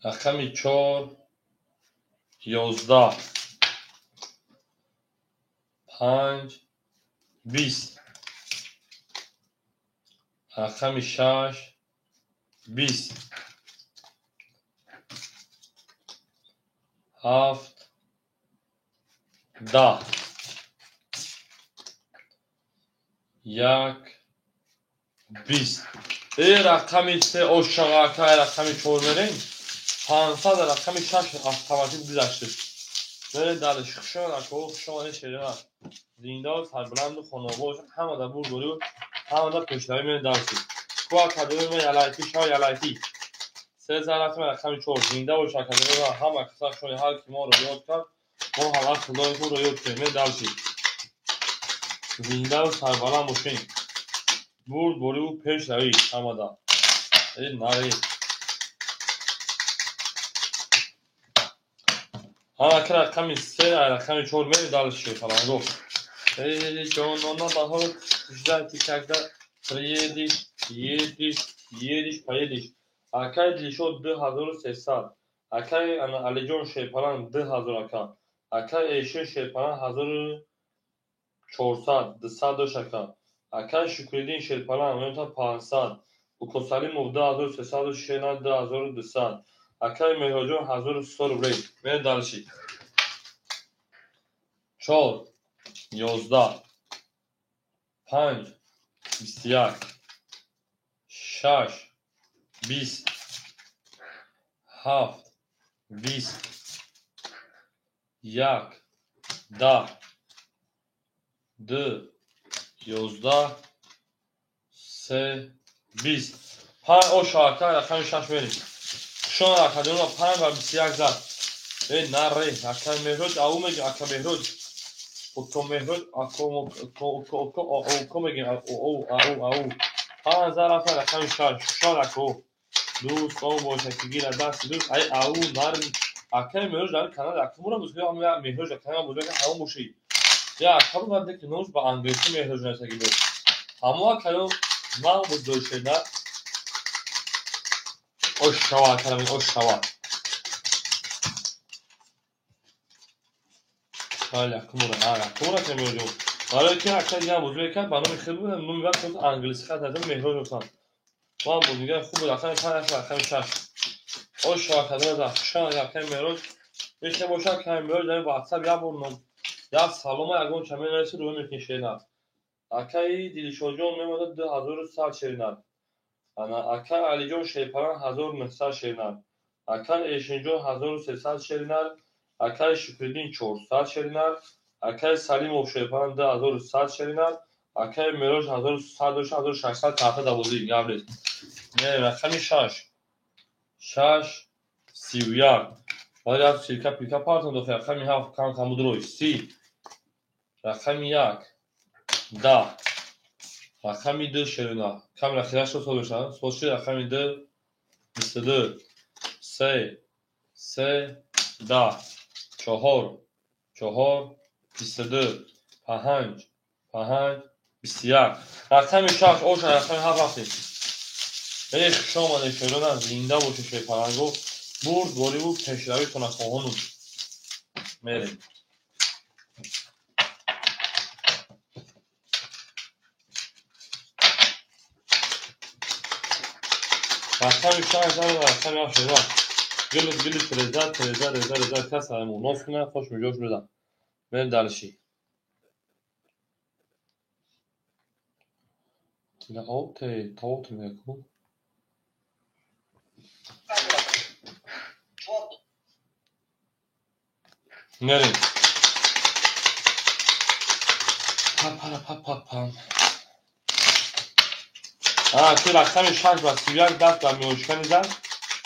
Рақами 4 11. 5 20. Рақами 6 20. 7 10. 1 20. Рақами 3 ошаға ака рақами 4 мерем. 500 рақами 6 автоматик гузаштед. Мерем далеш. Хуш омад ака, хуш омад шерина. Зинда ва сарбаланду хонобод бошед. Ҳама дар бурд борию ҳама дар пешравӣ мерем дарси. Ку академия ма ялайти шав ялайти. 3 рақами 4. Зинда бош академия ма ҳама каса шони ҳар ки моро ёд кард, мо ҳама худои худро ёд кунем. Мерем дарси. Зинда ва сарбаланд бошед. Бурд борию пешравӣ ҳама дар. Нари. Ҳама ки рақами 3 рақами 4 мерем дарси шерпаланго. Ҷонона баҳор ждать когда приедешь, едешь, едешь, поедешь. Акай Дилшод 2300. Акай Алиҷон шерпаланг 2000 ака. Акай Эшин шерпаланг 1400, 200 дош ака. Акай Шукриддин шерпаланг 500. Уко Салимов 2300 шеринар 2200. Акаи Меҳроҷон 1100 рублей. Мерем дальше. 4 11 5 21 6 20 7 20 1 10 2 11 3 20 5 оша ака рақами 6 мерем. Шон академия 5 ва 21 зад. Эй наре, ака Меҳроҷ ау меги, ака Меҳроҷ. Око Меҳроҷ, ако око око око меги, ау ау ау. 5 зад рафта рақами 6. Шон ако. Дӯст он боша ки гира даст дӯст, ай ау нар. Акаи Меҳроҷ дар канал акмура бузги ам я Меҳроҷ дар канал бузги ҳамон боши. Я акабу баъд ки номаш ба англисӣ Меҳроҷ нависаги буд. Ҳамо акаё ман буд дошена. Ошава акарами ошава. Бале, акмура, а акмура ка Меҳроҷ. Барои ки акаи дигар бузги мекард, ба номи хел буд, номи вақт англисӣ хат назад Меҳроҷ гуфтам. Ман буд дигар хуб буд, акаи 5 рақами 6. Ошава академия за шан акаи Меҳроҷ. Мехе боша акаи Меҳроҷ дар WhatsApp як бор ном як салома ягон ча менависи рӯ мекунӣ шеринар. Акаи Дилшодҷон мемонад 2100 шеринар. Ана акаи Алиҷон Шерпаран 1900 шеринар. Акаи Эшинҷон 1300 шеринар. Акаи Шукриддин 400 шеринар. Акаи Салимов Шерпаран 2100 шеринар. Акаи Меҳроҷ 1100 дошт, 1600 таҳта давозӣ гап нест. Не, рақами 6. 6 31. Вале як сирка пирка партон дохи рақами 7 кам кам буд рӯй. 30. Рақами 1 10. Рақами 2 шерина. Кам рақираш сол бошад. Сол ши рақами 2 22 3 3 10 4 4 22 5 5 21. Рақами 6 оша рақами 7 рафтем. Эй хуш омадед шерона, зинда бошед шерпаланго. Бурд бориву пешравитона хоҳонум. Мерем. Рақами 6 рақами 7 шерона. Гилит гилит реза реза реза реза кас ҳамон ноф кунад, хош миҷош бизан. Мерем дальше. Тила оте тот меку. Мерем. Па-па-па-па-пам. А, ки рақами 6 ба 31 даст ба миёншикани зад.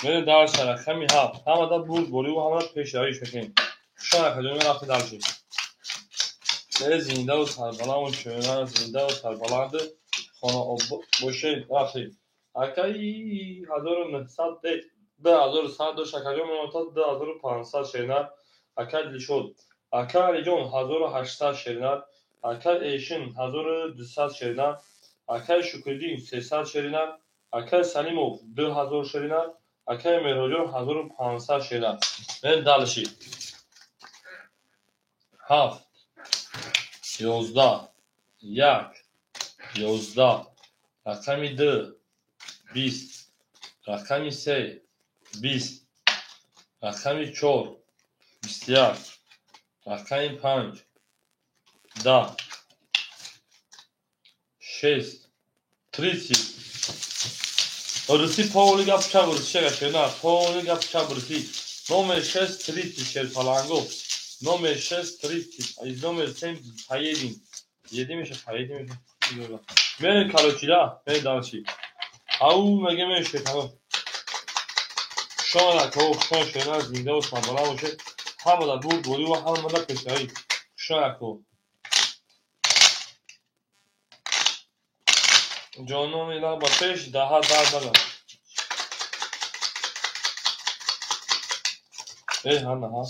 Мерем дальше рақами 7. Ҳамада бурд бориву ҳамада пешравиш мекунем. Шон академия рафта дальше. Э зиндаву сарбаланд шона, зиндаву сарбаланд хона бошед рафтем. Акаи 1900 2100 дошт, акаҷон мемонад 2500 шеринар. Акаи Дилшод, акаи Алиҷон 1800 шеринар, акаи Эшин 1200 шеринар, акаи Шукриддин 300 шеринар, акаи Салимов 2000 шеринар, акаи Меҳроҷон 1500 шеринар. Мерем дальше. 7 11 1 11 рақами 2 20 рақами 3 20 рақами 4 21 рақами 5 10 6 30. Русӣ полный гап чап русӣ шега полный гап чап русӣ. Номер 6 30 шерпаланго. Номер 6 30. Из номер 7 поедем. Едем ещё, поедем ещё. Мерем короче, да, мерем дальше. Ау меге мерем шерпаланго. Шон ако, шон шена зинда ва сарбаланд бошед. Ҳамада бурд борӣ ва ҳамада пешравӣ. Шон ако. Ҷонони лаб ба пеш даҳа дар бада. Э, ҳана ҳа.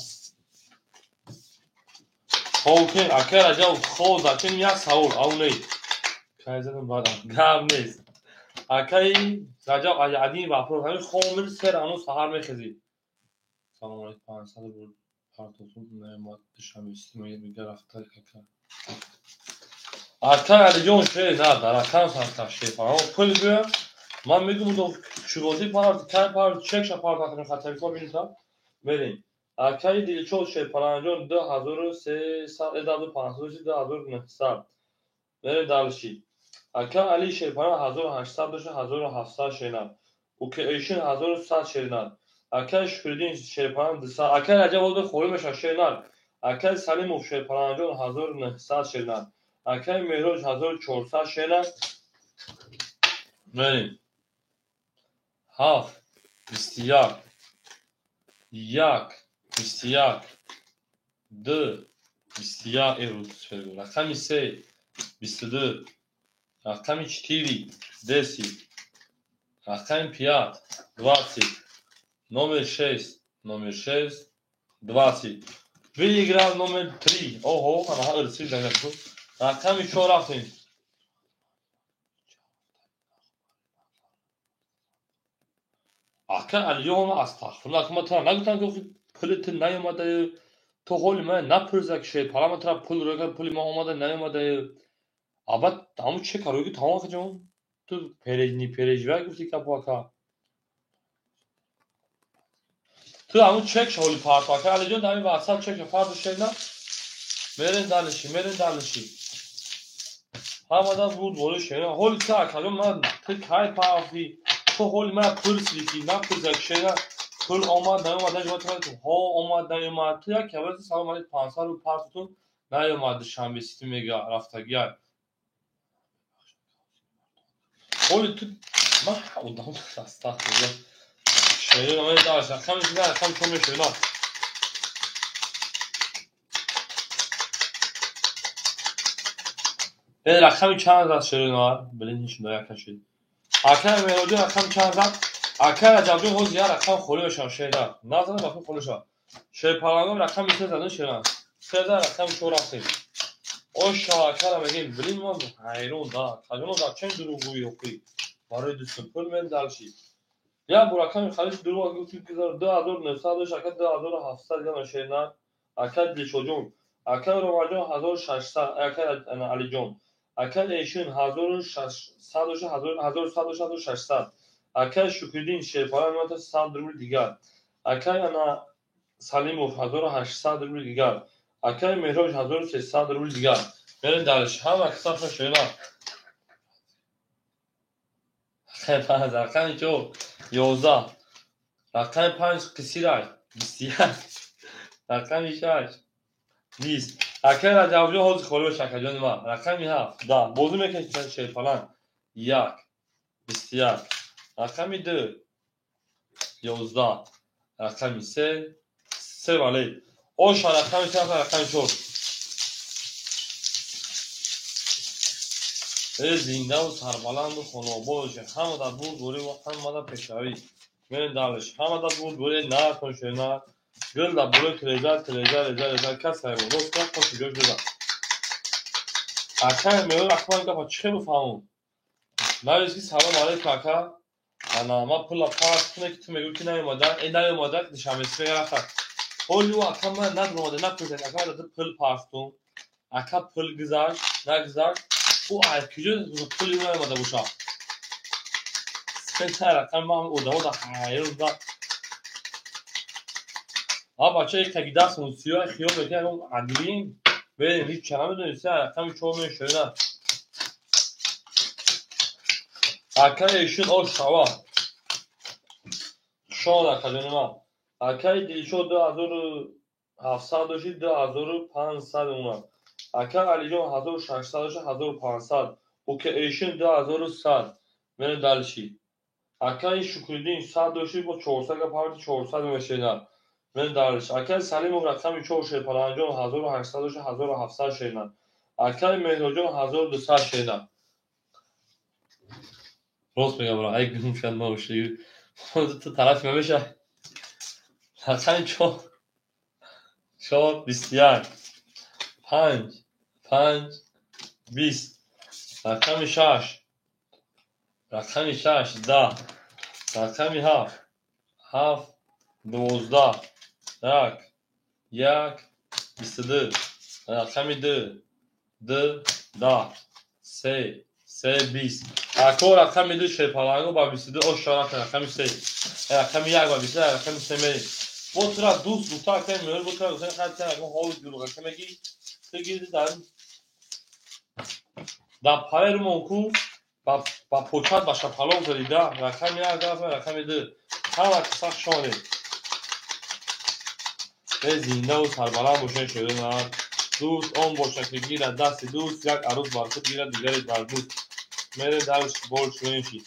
Хоб ки ака Раҷаб хоб зачем як савол ау не. Кай задам баъд гап нест. Акаи Раҷаб один вопрос. Ҳамин хоб мери сер ану саҳар мехезӣ. Салом алейкум 500 буд. Партотун неъмат душанбе мега рафта ака. Ака Алиҷон ше на дар акам сарта шеф. Аммо пул гӯям ман мегӯм Чӣ парт, кай парт, чекша парт акнун хатарикор бинта. Мерем. Акаи Дилшод Шерпаланҷон 2300, 2500, 2900. Мерем дальше. Ака Али Шерпалан 1800 доша, 1700 шернад. Укеэшин 1100 шернад. Акаи Шукриддин Шерпалан 200. Акаи Раҷаб ҳозир холӣ мешавад шернад. Акаи Салимов Шерпаланҷон 1900 шернад. Акаи Меҳроҷ 1400 шернад. Мерем. 7 21 1 21 2 21 эрус. Рақами 3 22 рақами 4 10 рақами 5 20 номер 6 номер 6 20. Выиграл номер 3. Ого, ана ырси загашку. Рақами 4 рафтем. Ака Алиём астағфируллоҳ, ма тра нагуфтам ки пули ту наёмада, ту ҳоли ман напурса ки Шерпалан ма тра пул рӯй кард, пули ман омада наёмада. Абад ҳамун чек рӯй ки тамом акаҷон. Ту не переживай гуфти капу ака. Ту ҳамун чек ҳоли парту ака Алиҷон дар ҳамин WhatsApp чек парту шена. Мерем дальше, мерем дальше. Ҳамадан буд болои шена. Ҳоли ту акаҷон ман ту кай партӣ? Ту ҳоли ман пурсидӣ ки напурса ки шена пул омад наёмад, наҷоба ту ҳо омад наёмад. Ту як кабази салом алейкум 500 рубл партутун наёмад Душанбе Сити мега рафтагиай. Ҳоли ту ман одам астағфируллоҳ. Шена ман дальше рақами дигар рақами чор мешавад. Рақами чанд зад шерина? Блин, ҳеч нояк нашид. Акаи Меҳроҷон рақами чанд зад? Акаи Раҷабҷон ҳозир як рақам холӣ мешавад шерина. Назанад рақам холӣ шавад. Шерпалангон рақами 3 задан шерина. 3 зад рақами 4 рафтем. Ош шава акара мегем, блин ман ҳайрон да. Акаҷон дар чен дурӯғгӯӣ охӣ? Барои дӯстон пул мем дальше. Як бор рақами халиш дурӯғ гуфти 2900 дошт, ака 2700 гана шерина. Ака Дилшоҷон, ака Ромаҷон 1600, ака Алиҷон. Ака Эшин 1600 дошт, 1100 дошт, 1600. Акаи Шукриддин Шерпалан меояд 100 рубл дигар. Акаи ана Салимов 1800 рубл дигар. Акаи Меҳроҷ 1300 рубл дигар. Мерем дальше. Ҳама касафа шена. Рақами 4 11 рақами 5 қисирай 21 рақами 6 20. Акаи Раҷабҷон ҳозир холӣ бошад акаҷони ман. Рақами 7 10 бозӣ мекунед Шерпалан 1 21 рақами 2 11 рақами 3 3 вале. Оша рақами 3 рақами 4. Зиндаву сарбаланду хонобод бошед. Ҳамада бурд борӣ ва ҳамада пешравӣ. Мерем дальше. Ҳамада бурд борӣ нархон шена. Гул дар болои треза, треза, реза, реза. Кас ҳайрон. Рост кун, қош ҷош бизан. Акаи Меҳрон акман гапа чӣ хел бифаҳмум? Навис ки салом алейкум ака. Ана ман пула парт куне ки ту мегӯӣ ки наёмада, наёмада Душанбе Сити мега рафта. Ҳоли ӯ ака ман надуромада, напурсед ака ман ту пул партум. Ака пул гузашт, нагузашт. Ӯ аз куҷо пули наёмада бошад? Се рақами ман одамо дар ҳайрон да. А бача як таги дастмон сиёҳ хиёл мекунад, ягон адлин. Берем, ҳеч ча намедонем, се рақами 4 мешавад. Акаи Эшин ош шава. Шон акаҷони ман. Акаи Дилшод 2700 дошт, 2500 омад. Акаи Алиҷон 1600 дошт, 1500. Укаи Эшин 2100. Мерем дальше. Акаи Шукриддин 100 дошт, бо 400 гап ҳарди 400 мешавад. Мерем дальше. Акаи Салимов рақами 4 Шерпаланҷон 1800 дошт, 1700 шернад. Акаи Меҳроҷон 1200 шернад. Рост мегам, бро, ай гум шуд ма ушли. Ту тарафи ман меша. Рақами 4 4 21 5 5 20 рақами 6 рақами 6 10 рақами 7 7 12 1 1 22 рақами 2 2 10 3 3 20. Ако рақами 2 шерпаланго ба 22 ош шараф рақами 3. Рақами 1 ба 22 рақами 3 мерем. Бо тура дӯст гуфта акай меёр бо тура гуфта хай тара акон ҳол дурӯға меги. Ту гирди дар параи румон ку ба почат ба шапалоқ задида. Рақами 1 рақами 2. Ҳама киса шонед. Зиндаву сарбаланд бошед шерона. Дӯст он бошад ки гирад дасти дӯст, як арӯс бар худ гирад, дигаре бар дӯст. Мере дарш больш менши.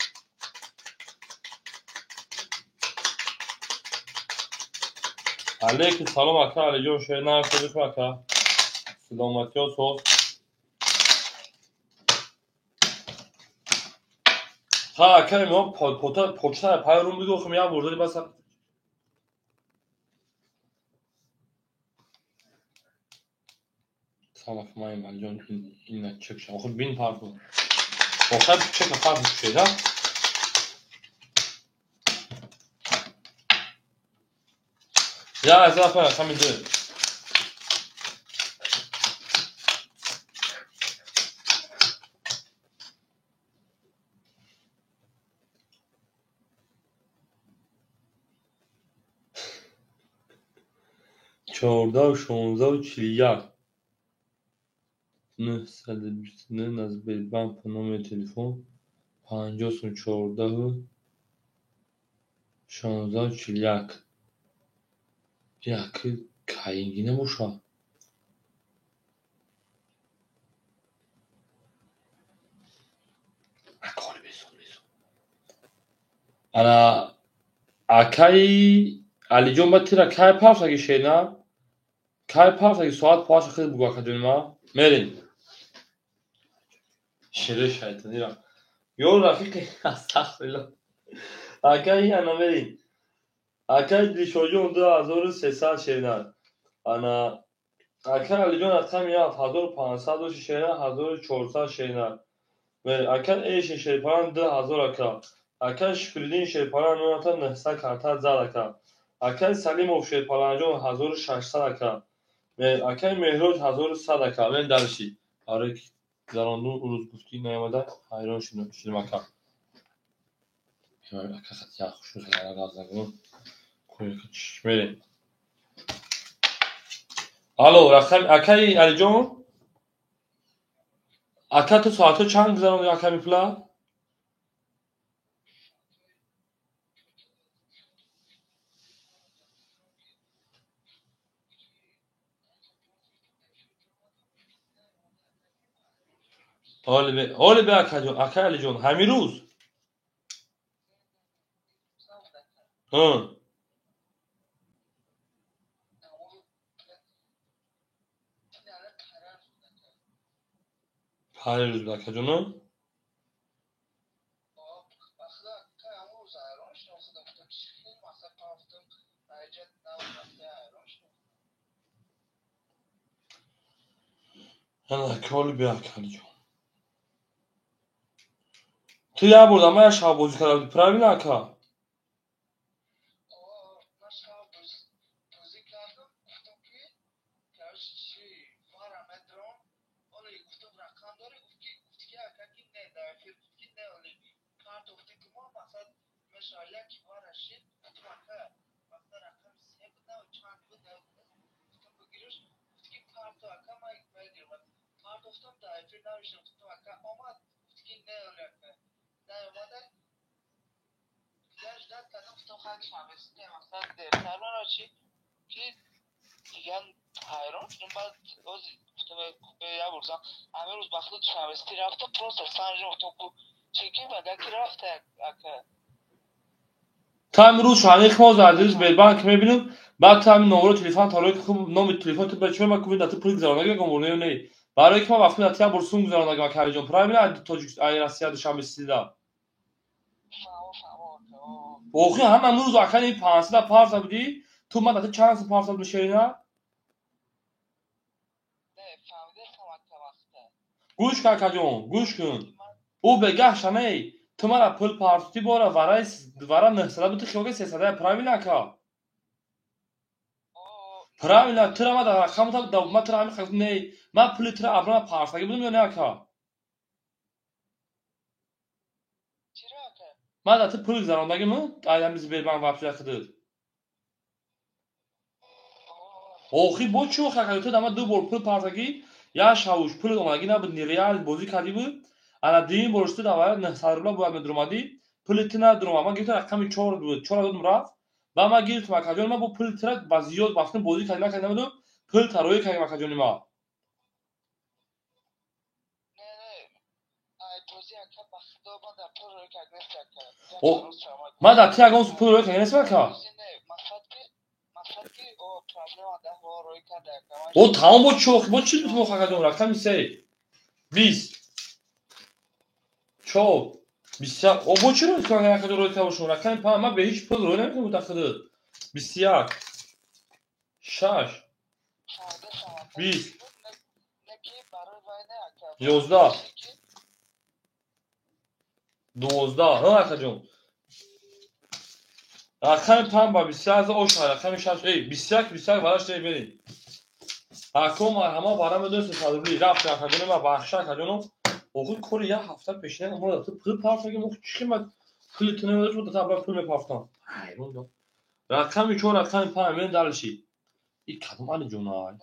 Алейкум салом ака Алиҷон шерна шудӣ ака. Саломатиё соз. Ха ака мо пота почта пай рум бигӯ хм як бурдали бас. Салом май Алиҷон ина чек ша. Охир бин парк. Охир чек парк шуда. Я аз рақами 2. 14 16 41 929 аз Сбербанк по номери телефон 50 14 16 41. Як каинги набошад. Ана акаи Алиҷон ба тира кай пафтаги шена? Кай пафтаги соат паша хел бугу акаҷони ма? Мерем. Шере шайтонира. Ё рафиқи астағфируллоҳ. Акаи ана мерем. Акаи Дилшоҷон 2300 шена. Ана акаи Алиҷон рақами 7 1500 шена, 1400 шена. Акаи Эши Шерпаран 2000 ака. Акаи Шукриддин Шерпаран 900 карта зад ака. Акаи Салимов Шерпаранҷон 1600 ака. Акаи Меҳроҷ 1100 ака. Мен дарши. Барои ки гузаронду рӯз гуфтӣ наомада ҳайрон шудем ака. Ака хат як хушрӯ гап мерем. Алло, рақами акаи Алиҷон? Ака ту соатҳо чанд гузарондӣ аками пула? Оли бе акаҷон, акаи Алиҷон, ҳамин рӯз? Ҳар рӯз акаҷон? Ана оли бе ака Алиҷон. Ту як бор дар ман як шаббозӣ карда будӣ, правильно ака? Та ҳамин рӯз шаҳни химо аз Сбербанк мебинем, баъд ту ҳамин номеро телефон тарои ки хуб номи телефон ту ба чӣ ма куби дати пул гузарондаги гумурне не. Барои ки ма вақти дати як бор сум гузарондагим ака Алиҷон, правильно Тоҷик ай Россия Душанбе сида. Охи ҳама рӯз ака ни 500 парса будӣ, ту ма дати чанд сум парса мешерина? Гӯш кун акаҷон, гӯш кун. Ӯ бегаҳ шаней. Ту мара пул партутӣ бора вараи вара 900 бути хиёга 300 правильно ака? Правильно, тура ма дар рақам та ма тура ҳамин хел не, ма пули тура абрама партаги будам ё не ака? Ман дар ту пул гузарондагиму айдами Сбербанк вообще худат. Охи бо чӣ охи акаҷон, ту дама ду бор пул партагӣ, як шавуш пул омадагӣ набуд, нереал бозӣ кардӣ буд. Ана дуюм борш ту давай 900 рубла бояд медуромадӣ, пули ту надуромад. Ман гирифтам рақами 4 буд, 4 додум рафт. Ба ман гирифтам акаҷон, ман бо пули тура ба зиёд вақтм бозӣ кардӣ накардӣ намедонам, пул тароӣ кардем акаҷони ман. Ман дар ту ягон пул роӣ кардем нестам ака? О тамом бо чӣ охи, бо чӣ бутум охи акаҷон, рақами 3 20 4 21. О бо чӣ роӣ кардем акаҷон, роӣ карда бошум? Рақами 5 ман бе ҳеҷ пул роӣ намекунам буда худат. 21 6 20 11 12. Ҳа акаҷон. Рақами 5 ба 21 ош рақами 6 эй 21 21 вараш эй берин. Ако марҳама бара медонед 300 рубли рафт акаҷон, ман бахша акаҷоном. Охи кори як ҳафта пешина мо ту пул партагим, охи чӣ қимат пули ту намедошт, бо та пул мепартам. Ҳайрон дом. Рақами 4 рақами 5 мен далши. И кадом Алиҷон ай?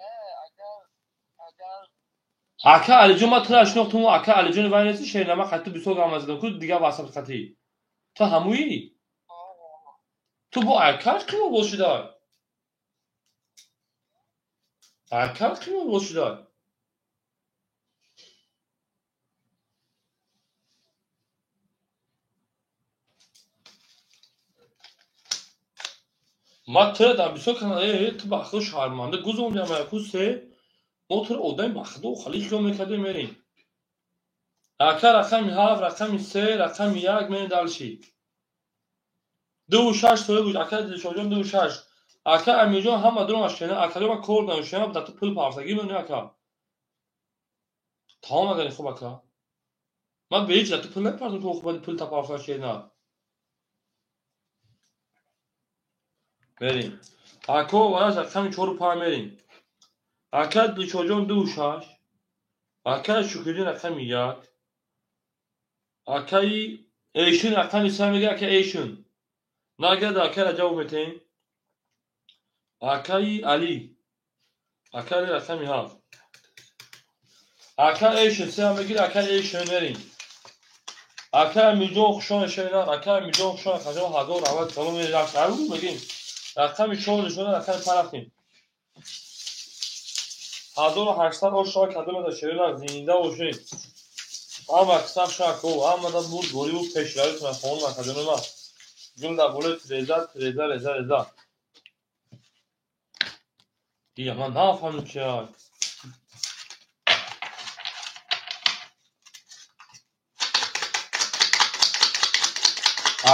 Ака Алиҷон ман тура шинохтум, ака Алиҷон вай нести шернама қати бисёр гап назадам, ку дигар васат қати. Ту ҳамуӣ? Ту бо акаш қимор боз шудай? Акаш қимор боз шудай? Ман тура дар бисёр канал ту ба худ шарманда гузондиам яку се мо тура одами ба худо хали хиёл мекардем мерем. Ака рақами 7 рақами 3 рақами 1 мерем далши. 2 6 соя гӯш ака Дилшодҷон 2 6. Ака Амирҷон ҳама дурам ашкена, акаҷон ман кор дорам, дар ту пул партагӣ мемонӣ ака. Тамом агани хуб ака. Ман бе ҳеҷ дар ту пул намепартам, ту хуб пул тапартан шена. Мерем. Ако вараш рақами 4 5 мерем. Ака Дилшодҷон 2 6. Ака Шукриддин рақами 1. Акаи Эйшин рақами 3 мега ака Эйшин. Нагад ака Раҷабов метем. Акаи Али. Ака Али рақами 7. Ака Эйшин 3 мегир, ака Эйшин мерем. Ака Амирҷон хушон шена, ака Амирҷон хушон хаҷон ҳазор раҳмат салом мерем. Ау мегим. Рақами 4 нишона рақами 5 рафтем. 1800 ош кадом да шерина зинда бошед. Ҳама кисаб шако, ҳама да бурд бориву пешравитон хонум акаҷони ман. Гул дар болои тиреза, тиреза, реза, реза. Ия ман нафаҳмидам чи ай.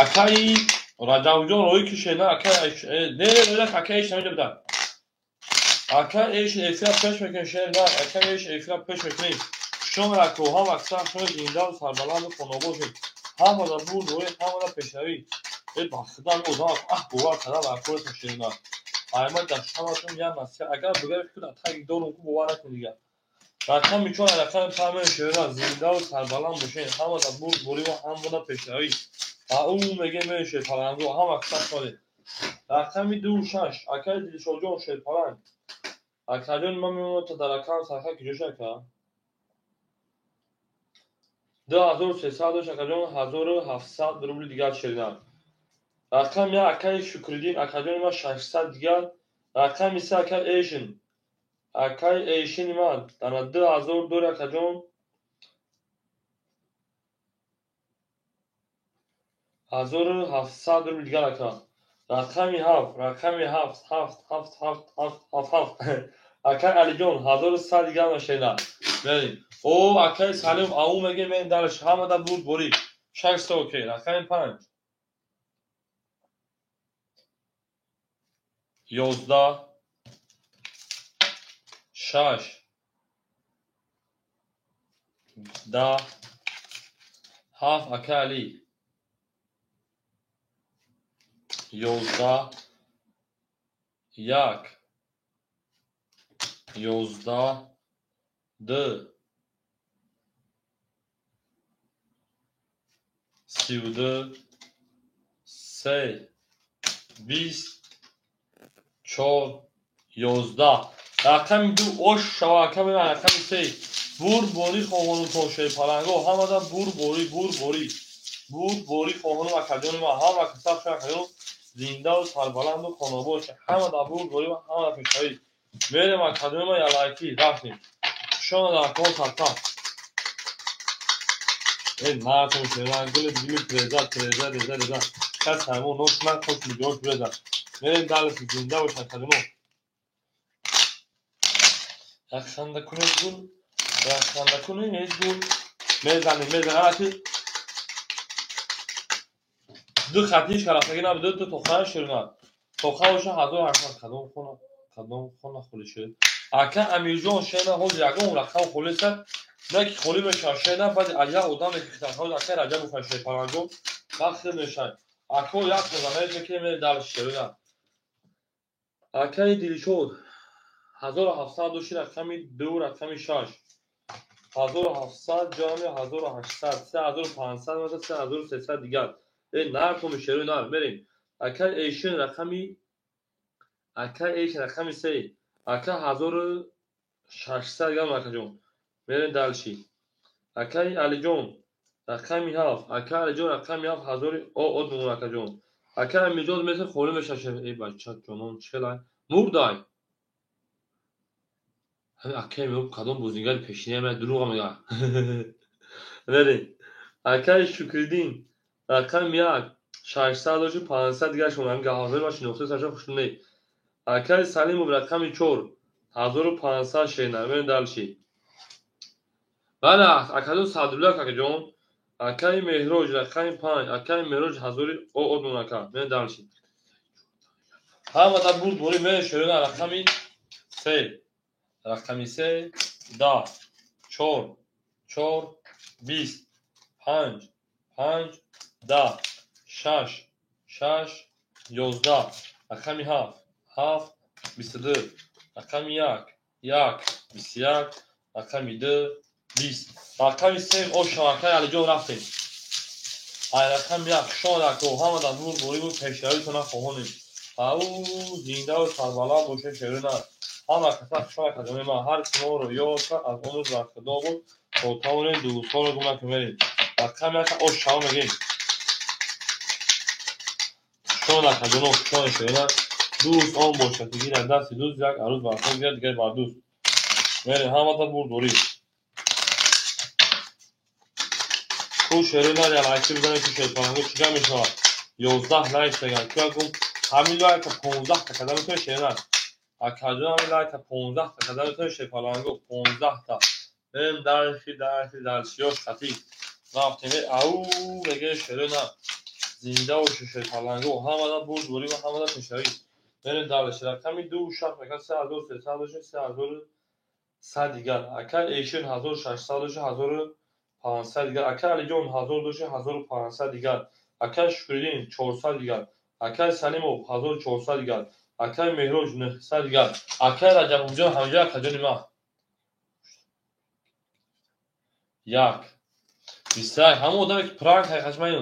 Акаи Раҷабҷон роӣ кишена, ака не, не, ака Эйшин ҳаминҷа буда. Ака Эйшин эфира пеш мекунем, шер на, ака Эйшин эфира пеш мекунем. Шумо рако ҳама кисаб шумо зиндаву сарбаланду хонобод шед. Ҳама дар бурд роӣ, ҳама дар пешравӣ. Э ба худо ҳамин одам аҳ бовар карда ба коротон шерина. Аймад дар шабатон як насиҳат, агар бигӯяд ки дар таги дорум ку бовар накун дигар. Рақами 4 рақами 5 меоем шерина, зиндаву сарбаланд бошед. Ҳама дар бурд борӣ ва ҳама дар пешравӣ. Ау мегем меоем шерпаланго, ҳама кисаб шудед. Рақами 2 6 акаи Дилшодҷон шерпаланг. Акаҷон ман мемонам то дар рақам сарха ки ҷоша ака. 2300 дошт акаҷон, 1700 рубли дигар шерина. Рақами 1 акаи Шукриддин, акаҷони ман 600 дигар. Рақами 3 акаи Эйшин. Акаи Эйшини ман дар 2000 дори акаҷон. 1700 рубли дигар ака. Рақами 7, рақами 7, 7, 7, 7, 7, 7, 7. Акаи Алиҷон 1100 дигар машина. Мерем. О акаи Салим ау мегем мерем дарш ҳама да бурд борӣ. 600 окей. Рақами 5. 11 6 10 7 акаи Али. 11 1 11 2 32 3, 20, 4, 11. Рақами 2 ош шава ака мерем рақами 3. Бурборӣ хоҳону то шерпаланго ҳамада бурборӣ, бурборӣ, бурборӣ хоҳону акаҷони ман ҳама касаб шакаҷон зиндаву сарбаланду хонобод ҳамада бурборӣ ва ҳамада пешравӣ. Мерем акаҷони ман ялайкӣ рафтем. Хушомад акаҳо сарта. Э накун шена гули гули преза преза реза реза. Кас ҳамон нос накун миҷош преза. Мерем далси зинда бош акаҷоно. Як ханда кунед гул, як ханда кунед гул. Мезанем, мезанем аки ду хатиш карафтаги набуд, ду тоха ширна. Тоха боша 1800 кадом хона, кадом хона холи шуд. Ака Амирҷон шена ҳозир ягон рақам холиса, на ки холӣ мешавад шена, баъди як одаме ки хитархоз ака Раҷабов шерпаланго вақт мешавад. Ако як мезанад ки мере дал шерина. Акаи Дилшод 1700 доши рақами 2 рақами 6. 1700 ҷамъи 1800 3500 меша 3300 дигар. Э нархом шеруи нар мерем. Акаи Эйшин рақами акаи Эйшин рақами 3. Ака 1600 грамм акаҷон. Мерем далши. Акаи Алиҷон рақами 7. Ака Алиҷон рақами 7 ҳазори од мемон акаҷон. Ака Амирҷон меса холӣ мешавад. Эй бача ҷонон чӣ хелай? Мурдай. Ҳамин акаи мео кадом бозигари пешиния меяд дурӯға мегӯяд. Мерем. Акаи Шукриддин рақами 1 600 доши 500 дигар шумо ҳамин гаҳозир ва шинохта саша хушнуд. Акаи Салимов рақами 4 1500 шена. Мерем далши. Бале, акаҷон Саъдуллоев акаҷон. Акаи Меҳроҷ рақами 5. Акаи Меҳроҷ ҳазори од мон ака. Мерем далши. Ҳамада бурд борӣ мерем шерона рақами 3. Рақами 3 10 4 4 20 5 5 10 6 6 11. Рақами 7 7 22. Рақами 1 1 21. Рақами 2 20. Рақами 3 ош акаи Алиҷон рафтем. Ай рақами 1 хушомад ако ҳамада нур борӣ буд пешравитона хоҳонем. Ау зиндаву сарбаланд бошед шерона. Ҳама каса хушомад акаҷони ман. Ҳар ки моро ёд кард аз он рӯз бар худо буд то тавонем дӯстонро гум накунем. Мерем. Рақами 1 ош шава мегӯем. Хушомад акаҷоно хушомад шерона. Дӯст он бошад ки гирад дасти дӯст як арӯз бар худ гирад дигар бар дӯст. Мерем ҳамада бурдорӣ. Ку шерона ялайкӣ бизанед ки шерпаланго чӣ гап мешавад? 11 лайк даган. Ку якум ҳамин лайка 15 та карда метавонед шерона. Акаҷон ҳамин лайка 15 та карда метавонед шерпаланго 15 та. Мерем дарши дарши дарши ёш хатӣ. Рафтем. Ау мегӯем шерона. Зинда бошед шерпаланго ҳамада бурдборӣ ва ҳамада пешравӣ. Мерем далши. Рақами 2 6 мекунад 3300 доши 3100 дигар. Акаи Эйшин 1600 доши 1500 дигар. Акаи Алиҷон 1000 доши 1500 дигар. Акаи Шукриддин 400 дигар. Акаи Салимов 1400 дигар. Акаи Меҳроҷ 900 дигар. Акаи Раҷабовҷон ҳамҷо акаҷони ман. 1 21. Ҳамон одаме ки пранк ҳақиқаш ман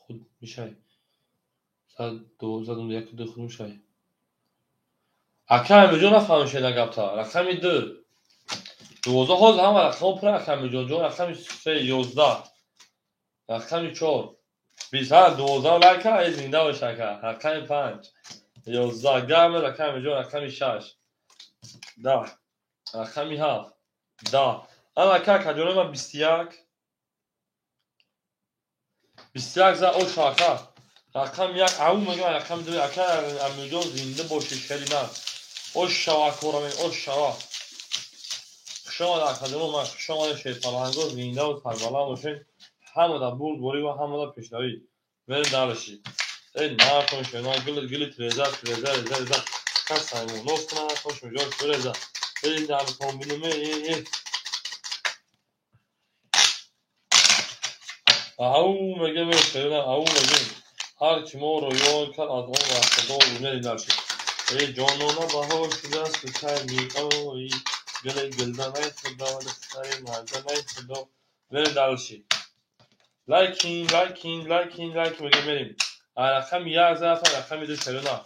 худ мешавӣ. 1 2 1 2 худ мешавӣ. Ака Амирҷон нафаҳмид шена гапта. Рақами 2 12 ҳозир ҳама рақамҳо пур ака Амирҷон ҷон. Рақами 3 11. Рақами 4 20. Ҳа 12 лайка эй зинда бош ака. Рақами 5 11 гап рақами Амирҷон. Рақами 6 10. Рақами 7 10. Ана ака акаҷони ман 21 21 за ош ака. Рақами 1 ау мегӯям рақами 2 ака Амирҷон зинда бошед шери нар. Ош шава акора мегӯям ош шава. Хушомад акаҷоно ман хушомадед шерпаланго зиндаву сарбаланд бошед. Ҳамада бурдборӣ ва ҳамада пешравӣ. Мерем далши. Эй накун шена гули гули треза треза реза реза. Кас саймонов кунад хош миҷош биреза. Эй дар комбинуме эй эй. Ау мегӯем шерина ау мегӯем. Ҳар ки моро ёд кард аз он бар худо буд. Мерем далши. Эй ҷонона баҳор шудааст кай меоӣ. Гули гулданай худо духтари мардонай худо. Мерем дальше. Лайкин, лайкин, лайкин, лайкин мегем мерем. Рақами як зарафа, рақами ду шерона.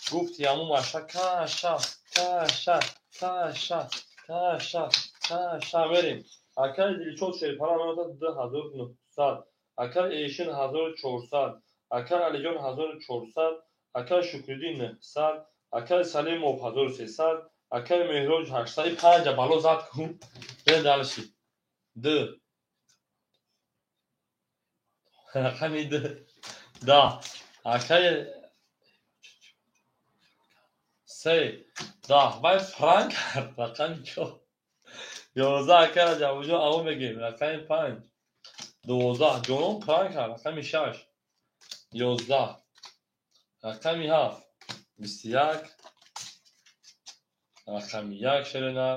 Гуфти аму маша каша, каша, каша, каша, каша мерем. Акаи Дилшод Шерпара меояд 2900, акаи Эшин 1400, акаи Алиҷон 1400, акаи Шукриддин 900, акаи Салимов 1300, акаи Меҳроҷ 800. Панҷа бало зад кун. Мерем дальше. Д. Рақами д. Да. Акаи се. Да. Вай пранк кард. Рақами чор. 11 акаи Раҷабуҷон аво мегем. Рақами панҷ. 12. Ҷонон пранк кард. Рақами шаш. 11. Рақами ҳафт. 21. Рақами як шерена.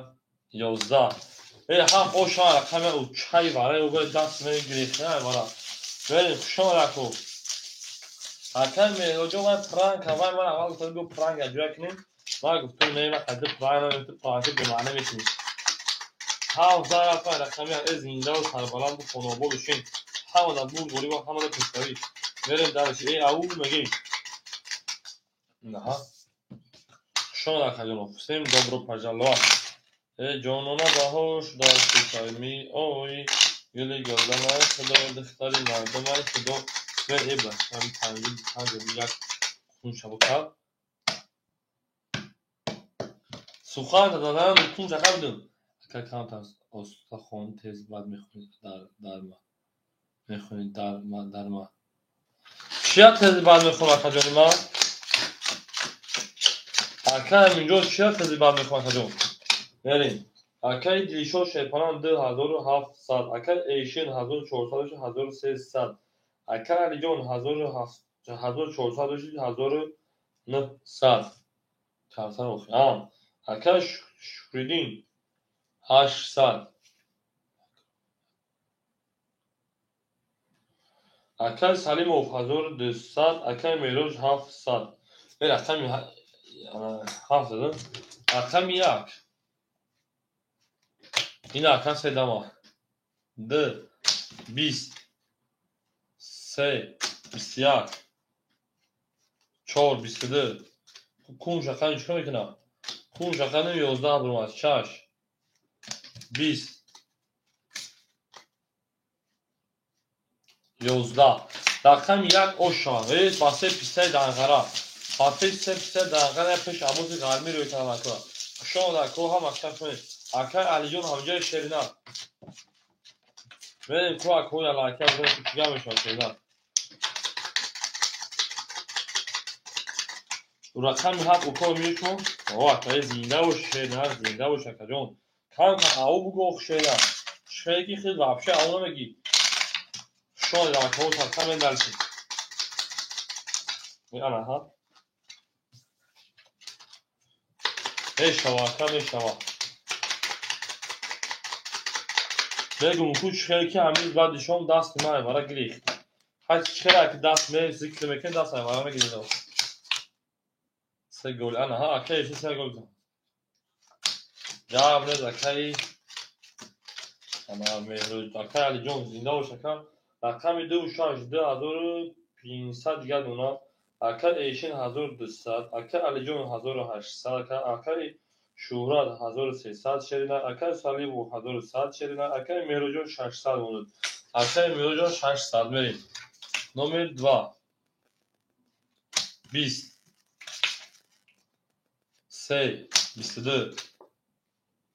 11. Э ҳафт оша рақами учай вара угай даст мегирифт вара. Мерем хушон раку. Акаи Меҳроҷон вай пранк вай ман аввал гуфтам бо пранк аҷоя кунем. Ман гуфтам не ман қадр пранк намекунам, пранк бемаъна мекунем. Ҳафт зарафа рақами э зиндаву сарбаланду хонободу шин. Ҳамада бурдборӣ ва ҳамада пешравӣ. Мерем дальше. Э ау мегем. Наҳа. Хушон ракаҷонов. Всем добро пожаловать. Э ҷонона баҳор шудааст кӯчаи меои. Гули гулдамай худо, духтари мардумай худо. Мер э ба ҳами панҷу панҷ як хунша букар. Сухан дададан хунша қабдум. Ака камтар оста хон тез бад мехонӣ дарма. Мехонӣ дарма дарма. Чия тез бад мехонам акаҷони ман? Ака ҳаминҷо чия тез бад мехонам акаҷон? Мерем. Акаи Дилшод Шерпаран 2700, акаи Эшин 1400, 1300, акаи Алиҷон 1400, 1900. Камтар охи. Акаи Шукриддин 800. Акаи Салимов 1200, акаи Меҳроҷ 700. Рақами 700. Рақами як. Ин ака се дама. Д. 20. Се. 21. 4. 22. Кун шақани чӣ кор мекунам? Кун шақани 11 бурмад. 6. 20. 11. Рақами як оша. Э, ба се пистаи данғара. Ба се пистаи данғара пеш абоси ғармӣ рӯй кардам ака. Хушон ака ҳам мактаб кунед. Акаи Алиҷон ҳамҷои шерина. Мерем ку акои алака бизанем ки чига мешавад шерина. Рақами ҳафт уко мешмо. О, акаи зинда бош шерина, зинда бош акаҷон. Кам кам ау бугу ох шерина. Шере ки хел вообще ау намегӣ. Хушон акаҳо садқа мендалши. Ана ҳа. Мешава ака мешава. Мегум ку чихел ки ҳамиз баъди шом дасти ман вара гирифт. Ҳар чихела ки даст ме зикр мекунӣ даст вара мегирифт. Се гол ана ҳа акаи се гол. Ҷавоб нез акаи ана Меҳроҷ акаи Алиҷон зинда бош ака. Рақами ду шаш 2500 дигар дона. Акаи Эшин 1200, акаи Алиҷон 1800, акаи Шӯҳрат 1300 шерина, акаи Салимов 1100 шерина, акаи Меҳроҷон 600 монд. Акаи Меҳроҷон 600 мерем. Номер 2. 20. 3. 22.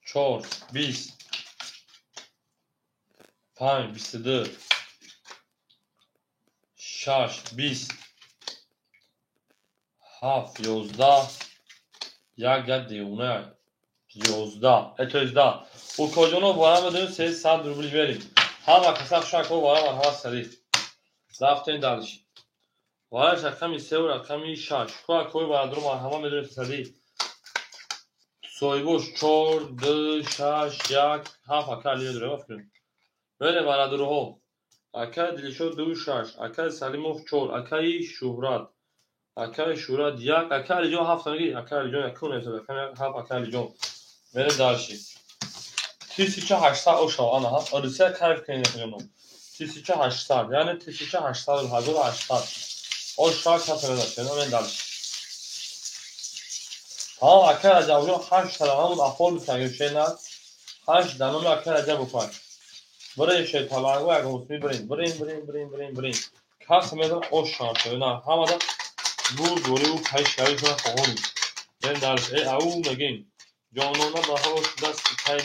4. 20. 5. 22. 6. 20. 7. 11. Як як девона. 11. Это Укоҷоно вара медонем 300 рубли мерем. Ҳама каса хушак вара марҳамат сарид. Рафтем дальше. Вараш рақами 3 ва рақами 6. Куа кой барадро марҳамат медонем сарид. Соҳибош 4 2 6 1 7 ака Али медорем афкунем. Мерем барадроҳо. Акаи Дилшод 2 6, акаи Салимов 4, акаи Шӯҳрат. Акаи Шӯҳрат 1, акаи Алиҷон 7 мегӣ, акаи Алиҷон 1 несад, акаи 7 акаи Алиҷон. Мерем дальше. 1800 оша ана ҳаст. Русия кайф кунед ҷаноб. 1800, яъне 1800, 1800. Оша кас мезад, мен дальше. Ҳа, ака Раҷабҷон 8 ҳамун афол шена 8 даноми ака Раҷаб букай. Бирин шайталанго як мусми бирин, бирин, бирин, бирин, бирин, бирин. Кас мезад оша шена ҳамада бур дорив пешравӣ кунад хоҳон. Бирин дальше. Э ау мегин. Ҷонона баҳор дасти кай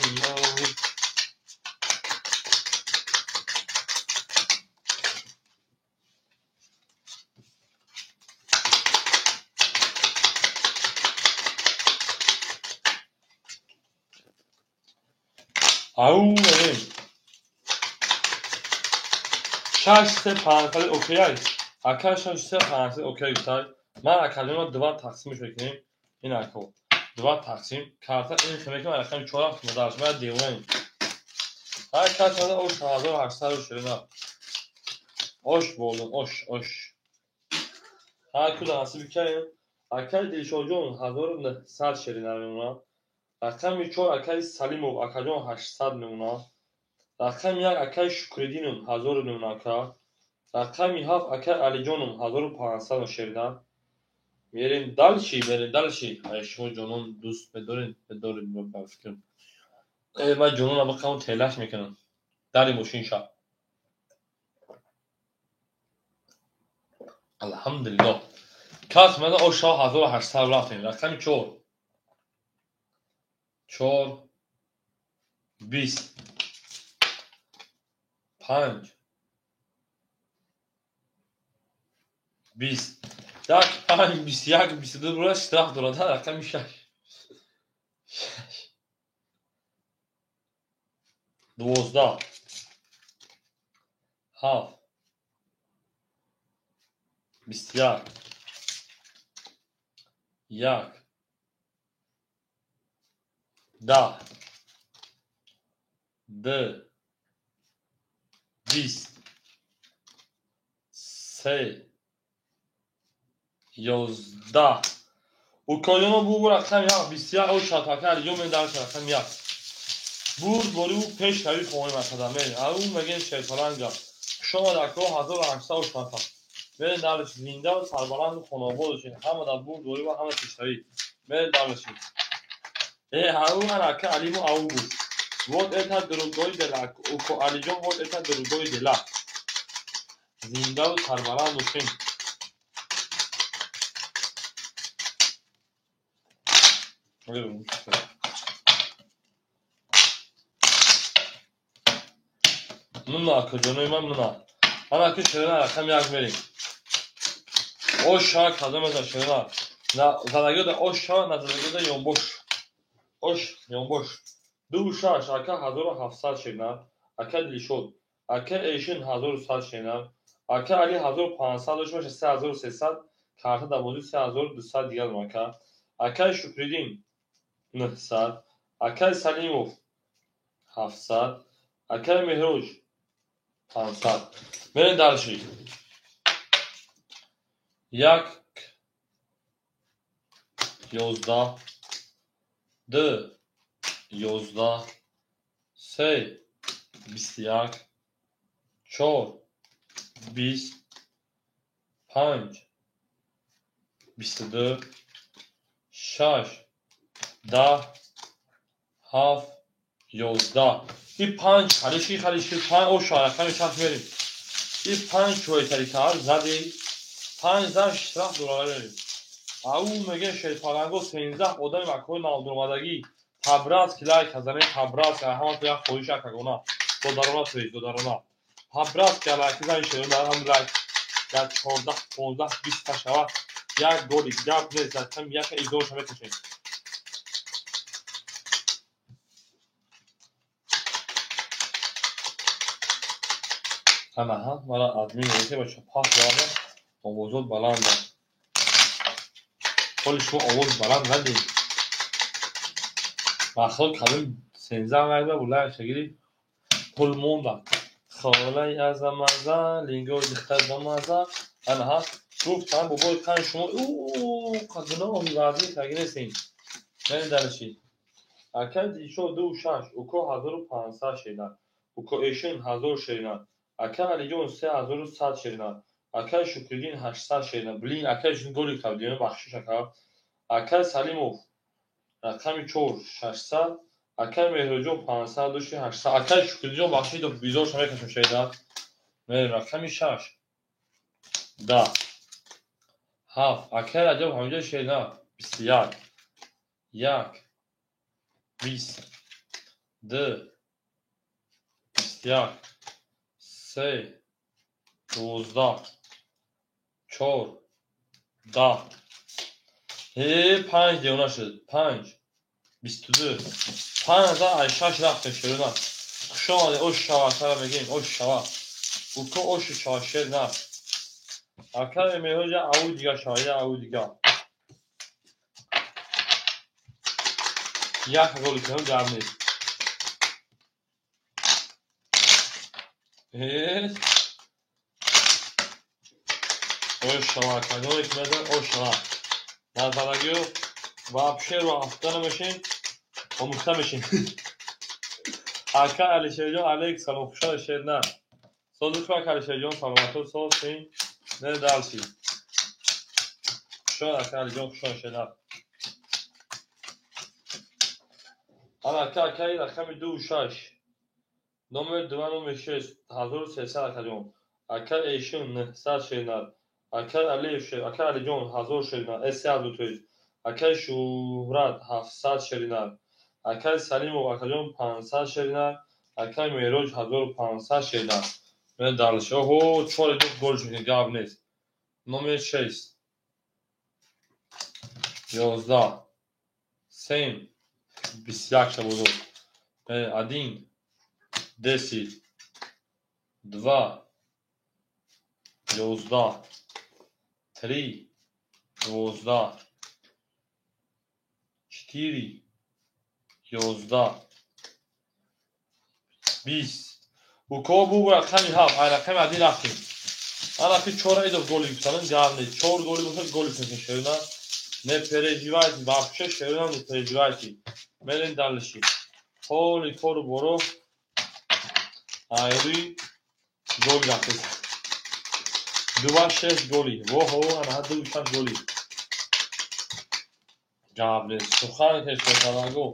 ау мегин. 6 3 5 окей. Ака 6 3 5 окей гуфтай. Ман акаҷонро 2 тақсимш мекунем. Ин ако 2 тақсим карта ин химекам рақами 4 ҳам модарш ман девонаем. Ҳар карта ош 1800 ширина. Ош болдум, ош, ош. Ҳар куда насиб кардем. Акаи Дилшодҷон 1900 ширина мемонад. Рақами 4 акаи Салимов акаҷон 800 мемонад. Рақами 1 акаи Шукриддинов 1000 мемонад ака. Рақами 7 акаи Алиҷонов 1500 ширина. Мерем дальше, мерем дальше. Ай шумо ҷонон дӯст медоред, медоред ба фикрам. Э ман ҷононам бақам телаш мекунам. Дари мошин ша. Алҳамдулиллоҳ. Кас мана оша 1800 рафтем. Рақами 4. 4 20 5 20 1 5 21 22 бура штраф дорад. Рақами 6 6 12 7 21 1 10 2 20 3 11. Укоёно бу рақами 1 21 о шатака алиҷон мен дар рақами 1. Бурд борӣ ӯ пешравӣ хоҳем акада мен. Ау мегем шайталанга. Шумо дар ко 1800 ошмата. Мен дарш зинда ва сарбаланду хонобод бошед. Ҳама дар бурд борӣ ва ҳама пешравӣ. Мен дарш. Э ау анака алиму ау буд. Вот это другой дела. Уко Алиҷон вот это другой дела. Зинда ва сарбаланд бошед. Мына акаҷонои ман мына. Ана ки ширина рақами 1 мерем. Оша кадом аз ширина. На задагида оша, на задагида ёнбош. Ош ёнбош. 2 6 ака 1700 ширина. Ака Дилшод. Ака Эшин 1100 ширина. Ака Али 1500 дошт боша 3300 карта дар бозӣ 3200 дигар ака. Акаи Шукриддин 900, акаи Салимов 700, акаи Меҳроҷ 500. Мерем дальше. 1 11 2 11 3 21 4 20 5 22 6 10 7 11. И 5 халиши халиши 5 оша рақами 6 мерем. И 5 чойтари кар зади 5 зан штраф дорад мерем. Ау меге шайталанго 13 одами макои навдуромадагӣ табраз ки лайк ҳазане табраз ҳама то як хоҳиш акагона додарона тои додарона табраз ки лайк зани шерона ҳам лайк дар 14 15 20 та шавад як голи гап нест рақами 1 изоша мекашем. Ана ҳа мара админ мегӯяд бача пас баланд овозот баланд аст. Ҳоли шумо овоз баланд надед. Махлуқ кадом 13 майда булай шагири пул монда. Холаи азамаза, лингои духтар бамаза. Ана ҳа гуфтам бобои қани шумо ӯ қадуноҳи вазин шагиресин. Мени дарши. Акай Дилшод 2,6, уко 1500 шерина. Уко Эшин 1000 шерина. Акай Алиҷон 3100 шерина. Акай Шукриддин 800 шерина. Блин, акай Шукриддин голи кардем, бахшиш ака. Акай Салимов рақами 4 600, акай Меҳроҷон 500 дошти 800. Акай Шукриддинҷон бахшиш бизорша мекашем шерина. Рақами 6 10 7. Акай Раҷаб ҳамҷа шерина 21 1 20 2 21 3 12 4 10. 5 девона шуд. 5 22 5 6 рафтем шерина. Хуш омадед, ош шава акара мегӯем, ош шава. Уко ошу шава шер на. Акаи Меҳроҷ ау дига шава, я ау дига. Як голи кунам гап нест. Ош шава, акаҷоне ки мезанад, ош шава. Назарагиё вообще ро афта намешем, омӯхта мешем. Ака Алишерҷон алейк салом, хушҳол шер на. Созу ака Алишерҷон саломату соз син не дальше. Хушҳол ака Алиҷон, хушҳол шер на. Ана ака акаи рақами 2,6. Номер 2 номер 6 1300 акаҷон. Ака Эшин 900 шерна. Акай Алиев шер, акай Алиҷон 1000 шерина, 3000 то есть. Акай Шуҳрат 700 шерина. Акай Салимов акаҷон 500 шерина. Акай Меҳроҷ 1500 шерина. Мен дальше. Оҳо, 4 ду гол шуд, гап нест. Номер 6 11 7 21 шабозо. 1 10 2 11 3 12 4 11 20. Уко бу рақами 7, ай рақами 1 рафтем. Ана ки 4 идов голи гуфтанам, гап нест. 4 голи бошад, голи кунем шерина. Не переживайте, вообще шерина не переживайте. Мерем дальше. Ҳоли кору боро айри голи рафтем. 2 6 голи. Воҳо, ана 2 6 голи. Гап нест. Сухан ке шоталаго.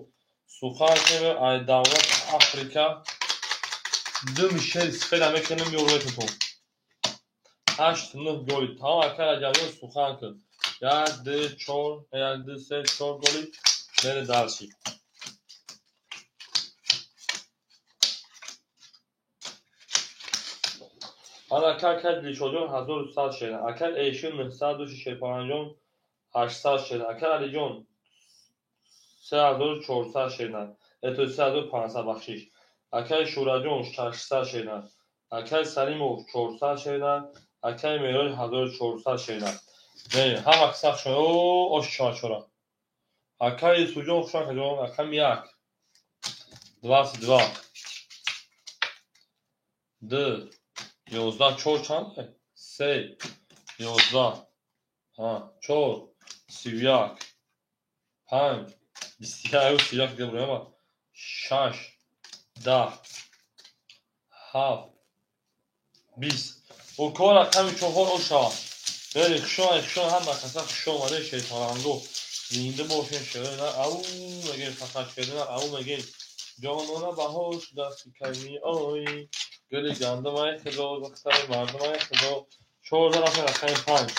Сухан ке ай давлат Африка 2 шер сфера мекунем ёрметон. 8 9 голи. Тамом ака Раҷабҷон сухан кун. 1 2 4 1 2 3 4 голи. Мере дальше. Ана ака ака Дилшодҷон 1100 шер. Ака Эшин 900 Шерпаланҷон 800 шер. Ака Алиҷон 3400 шерна. Это 3500 бахшиш. Акай Шураҷон 600 шерна. Акай Салимов 400 шерна. Акай Меҳроҷ 1400 шерна. Не, ҳама сах шуд. О, ош чора чора. Акай Юсуфҷон хуш акаҷон, рақами 1 22 2 11 4 чанд? 3 11 4 31 5 21 31 дебурема 6 10 7 20. Уко рақами 4 ошава. Бери хушон, хушон ҳама каса хуш омаде шайтонанго. Зинда бошен шерина ау мегем фақат шерина ау мегем. Ҷонона баҳор шудаст ки кай меоӣ. Гули гандумай худо, духтари мардумай худо. 4 рафта рақами 5.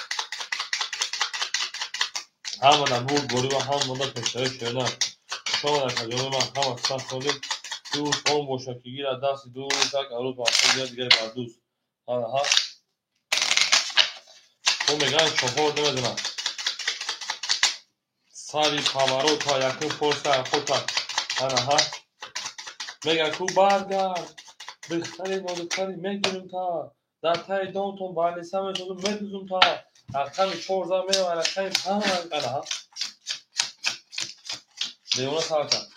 Ҳама дар бурд борӣ ва ҳама монда пешаи шерина. Хуш омад акаҷони ман, ҳама сах солим. Дӯст он бошад ки гирад дасти дӯст, як арӯз бар худ гирад дигаре бар дӯст. Ана ҳа. Ӯ мегӯянд 4 намедонам. Сари паварота якум порса хота. Ана ҳа. Мегӯянд ку баргард. Духтари нодухтари мегирем та. Дар таи домтон балиса месозум медузум та. Рақами 4 зан меравам, рақами 5. Ана ҳа. Девона сар кард.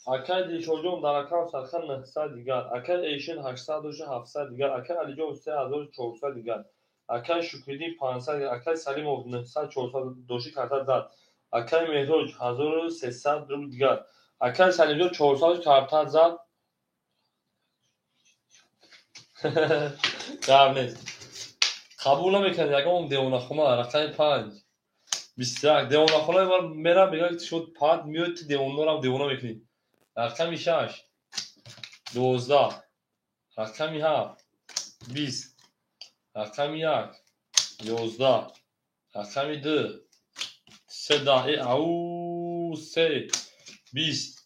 Акай Дилшодҷон дар рақам садха 900 дигар. Акай Эшин 800 дошта 700 дигар. Акай Алиҷон 3400 дигар. Акай Шукриддин 500 дигар. Акай Салимов 900 400 дошти карта зад. Акай Меҳроҷ 1300 рубл дигар. Акай Салимҷон 400 карта зад. Гап нест. Қабул намекунад ягон девонахона. Рақами 5 21 девонахона мерам, мегӯяд шуд пад меояд, ту девонарам девона мекунӣ. Рақами 6 12, рақами 7 20, рақами 1 11, рақами 2 3 10, ау 3 20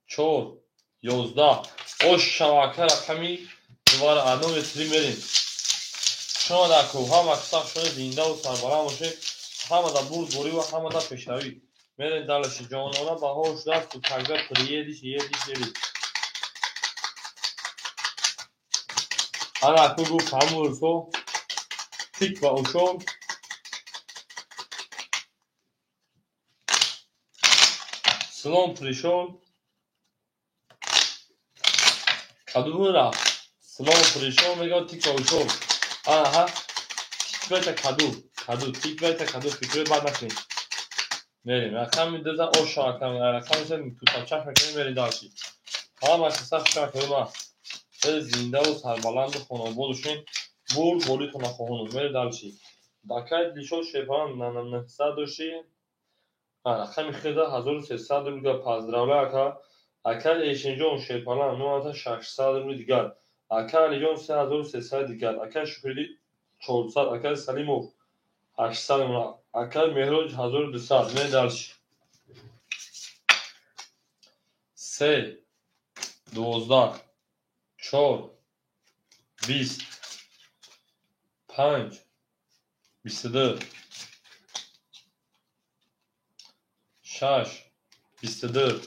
4 11. Ош шавака рақами 2 одно 3 мерем. Шумо дар кӯҳҳо мақсад шуда зиндаву сарбаланд бошед. Ҳамада бурдборӣ ва ҳамада пешравӣ. Мерем дальше. Ҷонона баҳор шудааст, когда приедешь, едешь, едешь. Ана аку гуфт ҳамун рӯзҳо тик ва ушон слон пришёл, кадум рафт, слон пришёл, мегӯяд тик ва ушон. Аҳа, тиквайта каду, каду, тиквайта каду, фикрҳои бад накунед. Мерем рақами 2 оша, рақами 3 тутачак мекунем, мерем дальше. Ҳама каса хушакӯма. Зиндаву сарбаланду хонобод бошед. Бурд болитона хоҳонум. Мерем дальше. Дакай Дилшод Шерпалан 900 дошти. Рақами хеда 1300 рубл дигар. Поздравляю, ака. Акай Эшинҷон Шерпалан 9600 рубл дигар. Акай Алиҷон 3300 дигар. Акай Шукриддин 400, акай Салимов 800, акай Меҳроҷ 1200. Мерем дальше. 3 12 4 20 5 22 6 22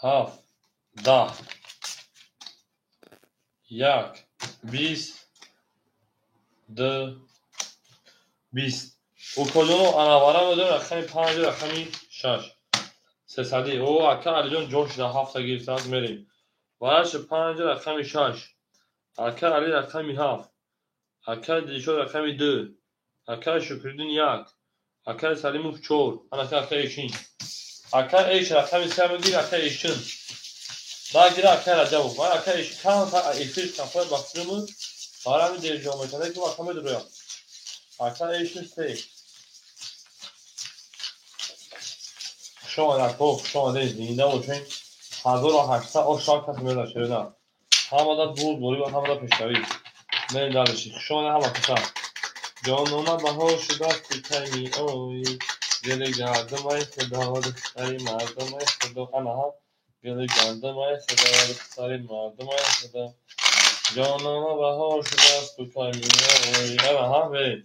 7 10 1 20 2 20. Укоҷоно анавара медорем рақами 5 рақами 6 сесадӣ. О, ака Алиҷон ҷон шуда ҳафта гирифтааст, мерем. Вараши 5 рақами 6, ака Али рақами 7, ака Дилшод рақами 2, ака Шукриддин 1, ака Салимов 4, анака ака Эшин. Ака Эш рақами 3 мегир, ака Эшин. Нагира ака Раҷабов. Ман ака Эшин кам та эфир кафои бахшиму барами дерҷон мешавад, ки ака медуроям. Ака Эшин 3. Хуш омадед, ако, хуш омадед, зинда бошед. 1800 ош кас меояд шерина. Ҳамада бурдборӣ ва ҳамада пешравӣ. Мерем дальше. Хуш омадед ҳама каса. Ҷонона баҳор шудааст, ту кай меоӣ? Гили гардумай худо, духтари мардумай худо. Анаҳа, гили гардумай худо, духтари мардумай худо. Ҷонона баҳор шудааст, ту кай меоӣ? Анаҳа, мерем.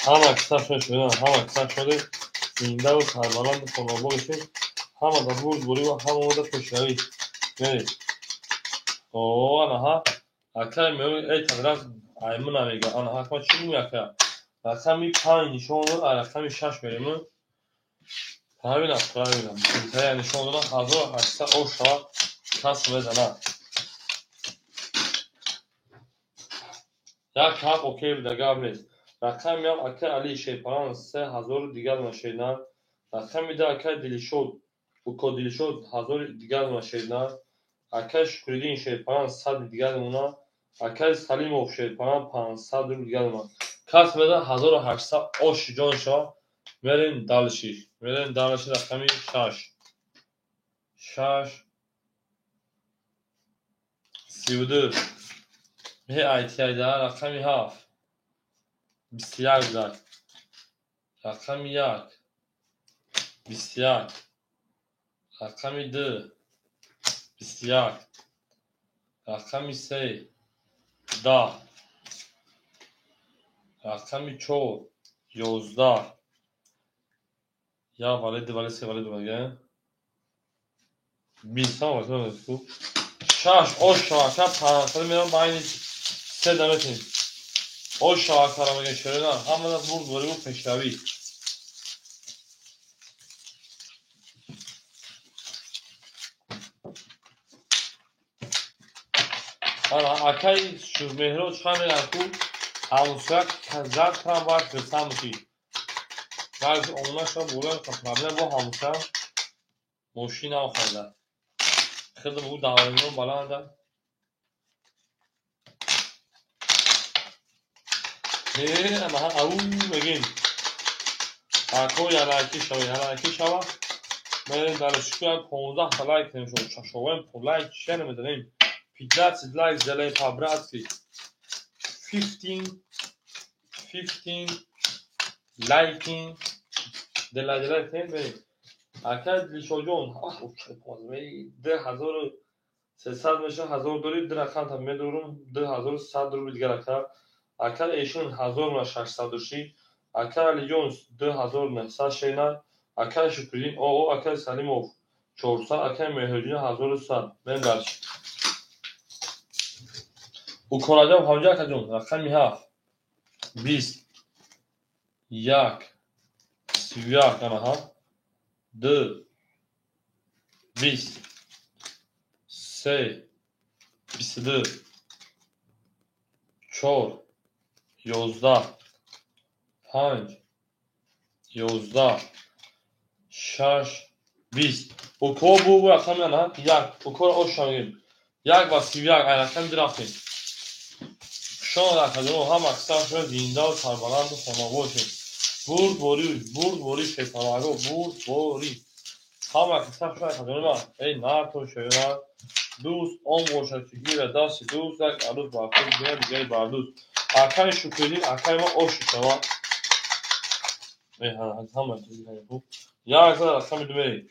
Ҳама каса шуда, ҳама каса шуда. Зиндаву сарбаланду хонобод бошед. Ҳамада бурдборӣ ва ҳамада пешравӣ. Мерем. О, анаҳа, акай меои, эй тадрас аймуна мега. Анаҳа, ма чӣ гӯям ака? Рақами 5 нишон дод, а рақами 6 мерем. Правильно, правильно. Тая нишон додам 1800 оша кас мезанад. Як ҳақ окей буда, гап нест. Рақами 7 акай Али Шерпалан 3000 дигар машина. Рақами 2 акай Дилшод, уко Дилшод 1000 дигар машина. Акай Шукриддин Шерпалан 100 дигар мона. Акай Салимов Шерпалан 500 рубл дигар мона. Кас мезанад 1800 ош ҷон шава. Мерем дальше. Мерем дальше рақами 6. 6 32 Ме айти да рақами 7 21 буда. Рақами 1 21, рақами 2 21, рақами 3 10, рақами 4 11. Я вале 2 вале 3 вале 2 га. 20 ҳам вале 6 ош шавака 500 мерам байни 3 наметем. Ош шавакара мегӯям шерина, ҳамада бурдборӣ ва пешравӣ. Ана акай Меҳроҷ чӣ мегӯяд ку? Ҳамсоя завтра бояд хирсанд бошӣ. Баъди омона шуд болои проблема бо ҳамсоя мошин нав харида. Хидм ӯ давлино баланда. Ау мегим. Ако ялайки шава, ялайки шава. Мерем дар шукр 15 та лайк кунем шуд. Шашовем по лайк чия намедонем. 15 лайк сделаем по-братски. 15 лайкинг делай делай кунем мерем. Ака Дилшоҷон, 2300 меша 1000 дори, ду рақам та медорум, 2100 рубл дигар ака. Ака Эшон 1600 ши, ака Алиҷон 2900 шена, ака Шукриддин оо, ака Салимов 400, ака Меҳроҷин 1100. Мерем дальше. Укораҷаб ҳамҷа акаҷон, рақами 7 20 1 31 анаҳа 2 20 3 22 4 11 5 11 6 20. Уко бу рақами ана 1. Укора ошангим. 1 ва 31 ай рақами рафтем. Шон рақамҳо ҳама аксар шуд зинда ва сарбаланду хонобод шуд. Бурдборӣ, бурдборӣ шепалаго, бурдборӣ. Ҳама аксар шуд рақамҳо. Эй нарто шера дӯст он бошад ки гирад дасти дӯст, як арӯз бар худ гирад, дигари бар дӯст. Акаи Шукриддин, акаи ма оши шава. Эй ҳама як зад рақами ду мерем.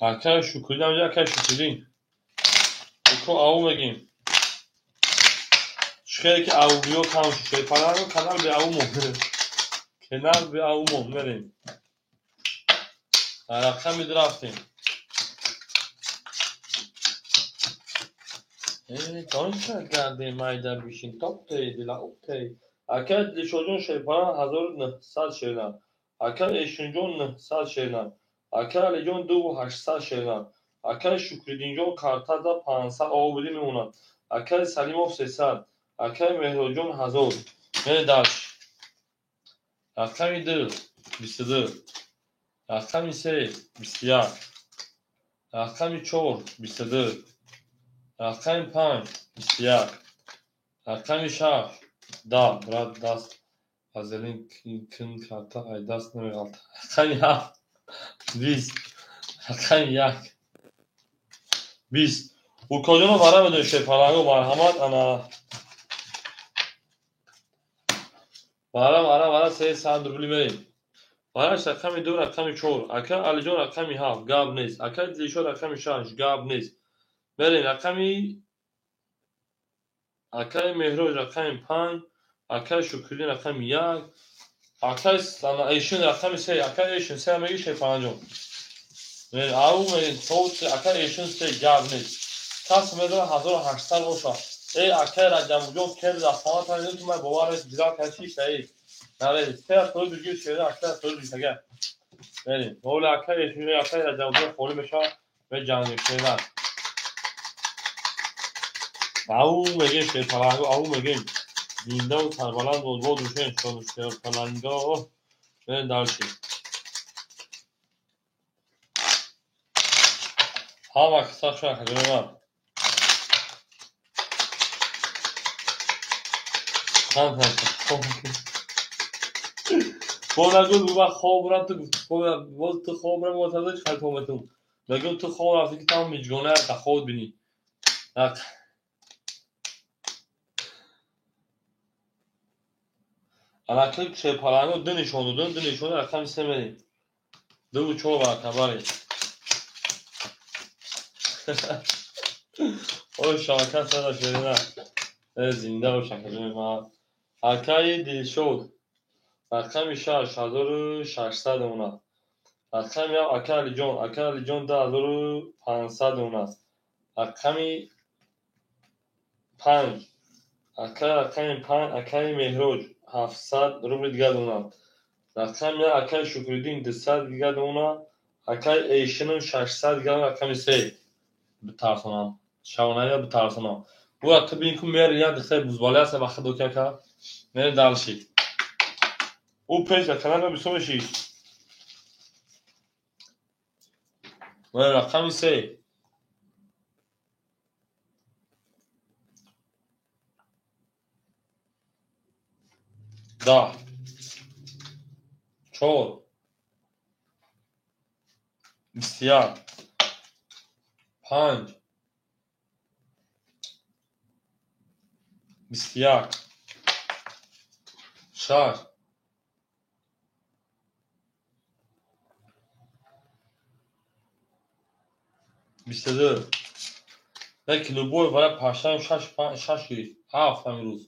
Акаи Шукриддин, акаи Шукриддин. Уко ау мегим. Чӣ ки аубиё кам шуд. Шепалаго канал бе ау мон. Канал бе ау мон мерем. Рақами ду рафтем. Донча гарде майда бишин топтей дила уптей. Ака Дилшоҷон шепалан 1900 шена. Ака Эшинҷон 900 шена. Ака Алиҷон 2800 шена. Акаи Шукриддинҷон картада 500 обуди мемонад. Акаи Салимов 300. Акаи Меҳроҷон 1000. Мерем дальше. Рақами 2 22. Рақами 3 21. Рақами 4 22. Рақами 5 21. Рақами 6 10. Брат даст азелин кин карта ай даст намеғалта. Рақами 7 20. Рақами 1 20. Укоҷоно бара медонед шепалаго марҳамат ана бара бара бара 300 рубли мерем. Бараш рақами 2 рақами 4. Ака Алиҷон рақами 7 гап нест. Ака Дилшод рақами 6 гап нест. Мерем рақами акаи Меҳроҷ рақами 5, акаи Шукриддин рақами 1, акаи Эшин рақами 3, акаи Эшин 3 меги шепалагоҷон. Ау мегин то акаи Эшин 3 гап нест. Кас медонад 1800 бошад. Эй акаи Раҷабҷон кер дастама танидум ту ман бовар нест бизар каши шаи. Наре, се тои бигир шеда акаи тои бигир. Мерем. Ҳола акаи Эшин акаи Раҷабҷон холӣ мешавад меҷангем шеда. Ау мегем шерпаланго, ау мегем. Зинда ва сарбаланд бод бошем шерпаланго. Мерем дальше. Ҳама киса шуд акаҷони ман. Боз нагӯ ба хоб рафт, боз ту хоб рафт, боз чӣ хел тометум. Мегӯм ту хоб рафти ки там миҷгона дар хоб бинӣ. Алакли шерпаланго ду нишон додум, ду нишон рақами 3 мерем. 2 ва 4 баракабаре. Ой шабака сада шерина. Зинда бош акаҷони ман. Акаи Дилшод рақами 6 1600 монад. Рақами 7 акаи Алиҷон, акаи Алиҷон 2500 монад. Рақами 5 акаи рақами 5 акаи Меҳроҷ 700 рубли дигар монад. Рақами 1 акаи Шукриддин 200 дигар монад. Акай Эйшиным 600 грамм рақами 3. Битарсонам. Шавоная битарсонам. Бура ту бин ку мери як дихтаи бузбале аст ба худо ка. Мери далши. Ӯ пеш рақами бисо меши. Мери рақами 3. 10 4 21 5 21 6 22. Лекин любой барои паштан 6 6 гирифт. 7 ҳамин рӯз.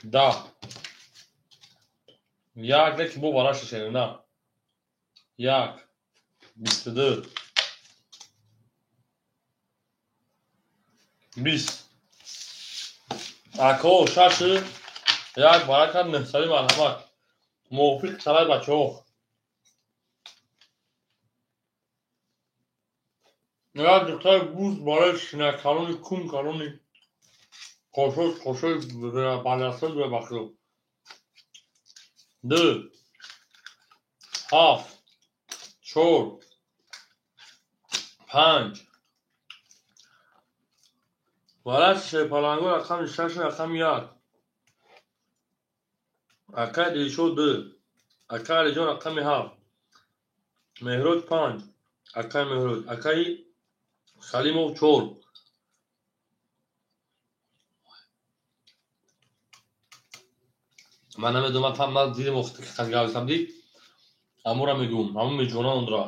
10 1 лекин бо бараш шед на. 1 22 20. Ако 6 1 баракат 900 марҳамат. Мувофиқ талаби бачаҳо. Як духтари буз барои шинакалони кун калони қошои қошои балясои бахило. 2 7 4 5. Вараш шерпаланго рақами 6 рақами 1. Акай Дилшод 2. Акай Алиҷон рақами 7. Меҳроҷ 5. Акай Меҳроҷ. Акай Салимов 4. Ман намедонам, ман дидим охир ки қадгависам дид. Амура мегӯм, ҳамун меҷонан онро.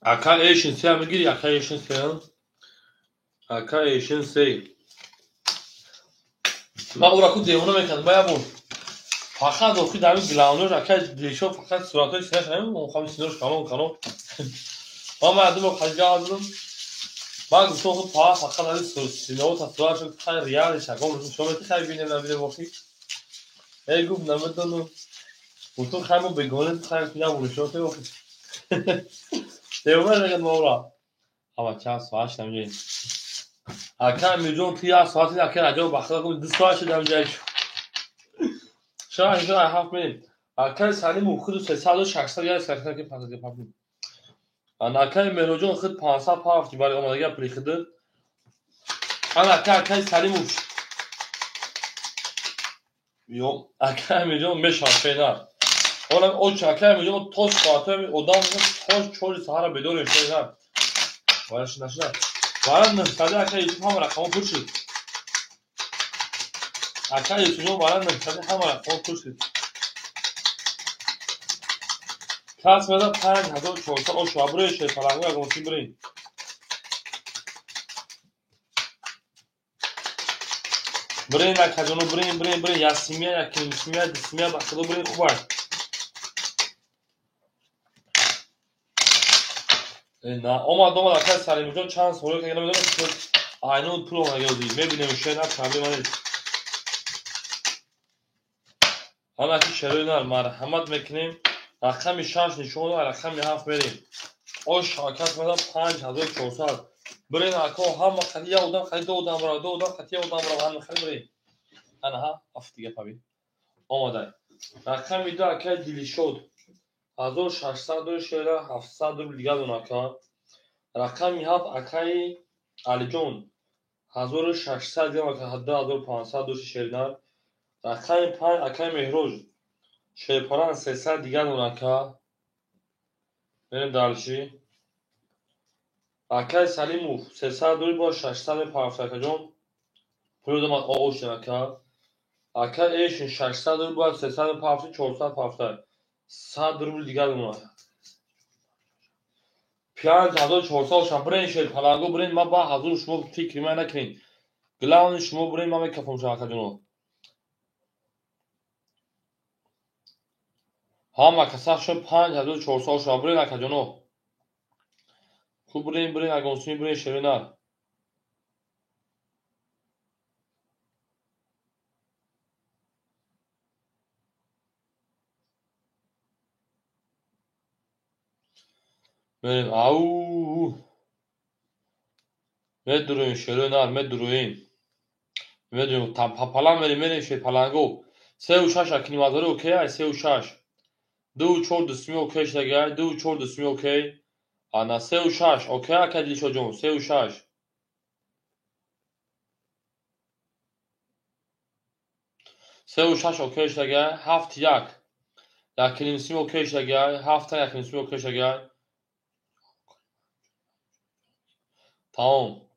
Ака Эйшин 3 мегири, ака Эйшин 3. Ака Эйшин 3. Ман ура ку девона мекардам, ба ябор. Фақат охир дар ин главнош ака Дилшод фақат суратҳои синаш намегӯм, хами синош калон калон. Ман мардумро қадгав задам. Ман гуфтам худ па фақат ҳамин синаҳо та суратшон хай реали шакон шумо мети хай бинем набинем охир. Эй гуфт намедонам. Гуфтам хай мо бегона хай набуришо те охир. Девона мекард мо ура. Ҳама чанд соат шуд ҳаминҷо. Ака Амирҷон ту як соат ака Раҷаб бахта кун 2 соат шуд ҳаминҷо. Шаш ҳафт мерем. Акай Салимов худу 300 600 як сакна ки пасаги папи. Акай Меҳроҷон худ 500 пафти барои омадагия прихиды. Ана акай Салимов. Ё акай Амирҷон мешавад фейнар. Олам оч акай Амирҷон то соатҳои одам то 4 саҳара бедор мешавад. Вараш нашуда. Вараш 900 акай Юсуф ҳама рақамҳо пур шуд. Акай Юсуфҷон вараш 900 ҳама рақамҳо пур шуд. Кас меда 5400 ош абрӯи шерпаланго ягонсӣ бирин. Бирин акаҷоно бирин бирин бирин як симия як симия ду симия ба худо бирин хуб аст. На омад омад акай Салимҷон чанд соле ки намедонам айнон пул омада мебинем шер на проблема нест. Ана ки шерои нар марҳамат мекунем. Рақами 6 нишон ва рақами 7 мерем. Ош шакат меда 5400. Бирин ако ҳама қади як одам қади ду одам бара, ду одам қади як одам бара, ҳама қади бирин. Ана ҳа, афт дига паби. Омадай. Рақами 2 акай Дилшод. 1600 рубл шера, 700 рубл дига дон ака. Рақами 7 акай Алиҷон. 1600 грамм ака 2500 доши шеринар. Рақами 5 акай Меҳроҷ. Шерпаран 300 дигар дон ака. Мерем далши. Акай Салимов 300 рубл бо 600 пафт акаҷон. Пул додам оғош ака. Акай Эйшин 600 рубл бо 300 пафт 400 пафт. 100 рубл дигар дон. 5400 шам бирин шерпаланго бирин ма ба ҳазур шумо фикри ман накунед. Главный шумо бирин ма мекафам ша акаҷоно. Ҳама каса шуд 5400 шуд бирин акаҷоно. Хуб бирин бирин агонсуни бирин шеринар. Мерем, ау! Медуроем, шерои нар, медуроем. Медуроем, паланг мерем, мерем, шер паланго. 3 6 акнимазори окей ай, 3 6. 2 4 дусми окей шудагай, 2 4 дусми окей. Ана 3 6 окей, ака Дилшодҷон, 3 6. 3 6 окей шудагай, 7 1. 1.5 сими окей шудагай, 7 1.5 сими окей шудагай. Тамом.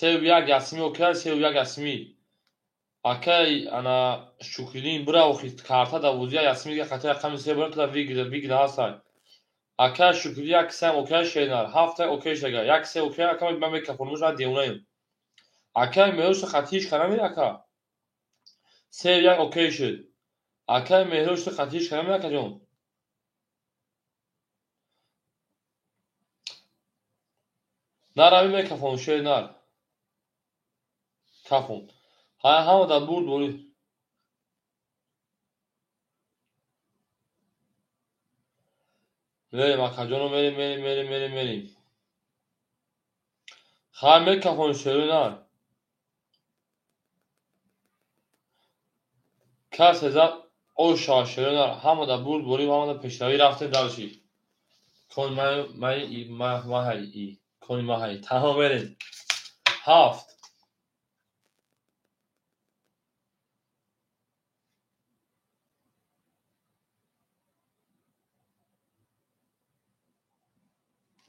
3 1 ясми окей, 3 1 ясми. Акай ана Шукриддин бира охи карта да бозия ясми дига хати рақами се бира туда выигра выигра ҳастай. Акай Шукриддин 1 3 окей шенар, 7 окей шудагай, 1 3 окей, ака ман мекафонмуш ман девонаем. Акай Меҳрош хати ҳеч ка намери ака. 3 1 окей шуд. Акай Меҳрош хати ҳеч ка намери акаҷон. Нарави мекафон шер нар. Кафон. Ҳай ҳама дар бурд борӣ. Мерем акаҷоно, мерем, мерем, мерем, мерем, мерем. Хай мекафон шерои нар. Касе зад ош шавад шерои нар. Ҳама дар бурд борӣ ва ҳама дар пешравӣ рафтем дальше. Кони маҳай и кони маҳай. Тамом мерем. 7.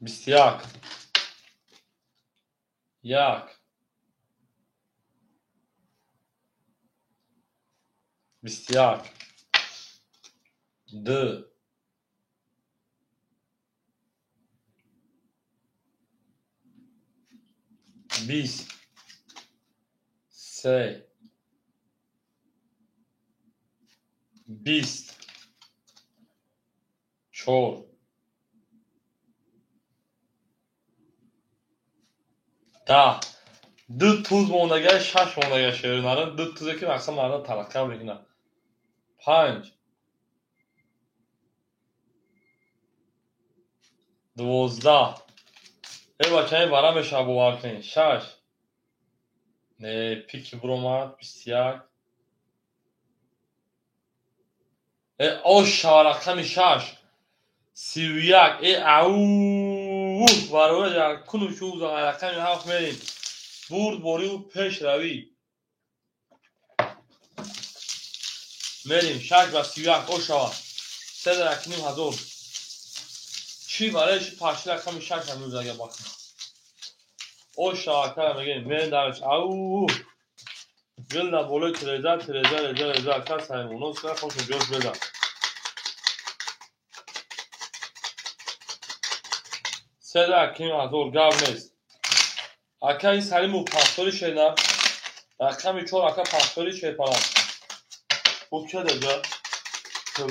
21. 1. 21. 2. 20. 3. 20. 4. 10. Ду туз мондагай, шаш мондагай шеронара, ду тузе ки мақсад мардам талаққа мекунад. 5. 12. Э бачаи бара мешавад бовар кунед. 6. Не, пики буромад, 21. Э ош шава рақами 6. 31. Э ау! Барои куну шу рақами 7 мерем. Бурд борию пешравӣ. Мерем 6 ба 31 ош шава. 3 1.5 ҳазор. Чӣ барои чи пашти рақами 6 ҳамрӯз агар бахт. Ош шава ака мегем, мерем дарш. Ау! Гил дар болои тиреза, тиреза, реза, реза, ака саймонос ка хошо ҷош беза. 3 1.5 ҳазор гап нест. Акаи Салимов пахтори шена. Рақами 4 ака пахтори шерпаланг. Хуб ча даҷа? Чё?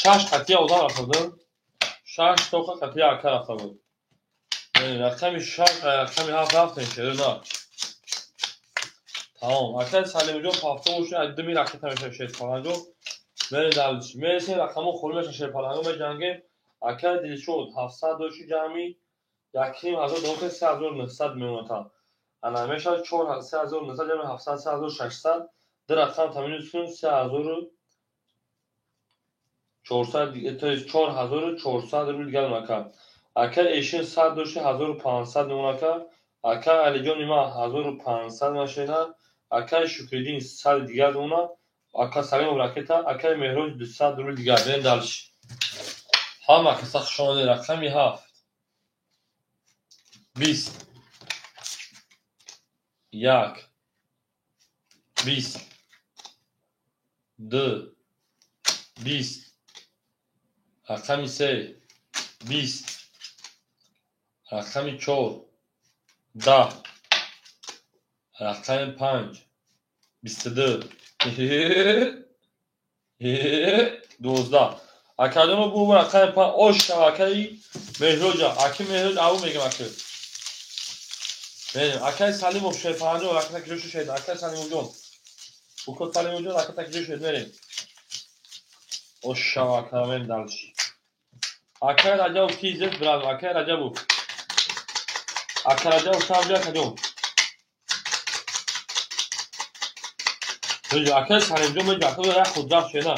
6 қатия одам рафта буд. 6 тоқа қатия ака рафта буд. Рақами 6, рақами 7 рафтем шеро на. Тамом. Акаи Салимҷон пахто бошед, аз думи ракета мешавад шерпаланго. Мерем дальше. Мересем рақамҳо холӣ мешавад шерпаланго меҷангем. Акаи Дилшод 700 дошти ҷамъӣ 1.5 ҳазор дохил 3900 мемонад. Ана мешавад 4 3900 ҷамъи 700 3600. Ду рақам таминус кунем 3400, то есть 4400 рубл дигар ака. Ака Эшин 100 дошти 1500 мемонад ака. Ака Алиҷон има 1500 машина. Акаи Шукриддин 100 дигар мемонад. Ака Салимов ракета, акаи Меҳроҷ 200 рубл дигар. Мерем дальше. Ҳама каса хушомадед. Рақами 7. 20. 1. 20. 2. 20. Рақами 3. 20. Рақами 4. 10. Рақами 5. 22. 12. Акаҷоно бу рақами 5 ош шава акаи Меҳроҷа. Аки Меҳроҷ аву мегем аки. Мерем. Акаи Салимов шерпаҳанҷон ракета киҷо шуд? Акаи Салимовҷон. Уко Салимовҷон ракета киҷо шуд? Мерем. Ошава акамен дальше. Акай Раҷабов ки здесь, брат? Акай Раҷабов. Акай Раҷабов сам бия кадом. Акай Салимҷон меҷа, акай як худ рафт шена.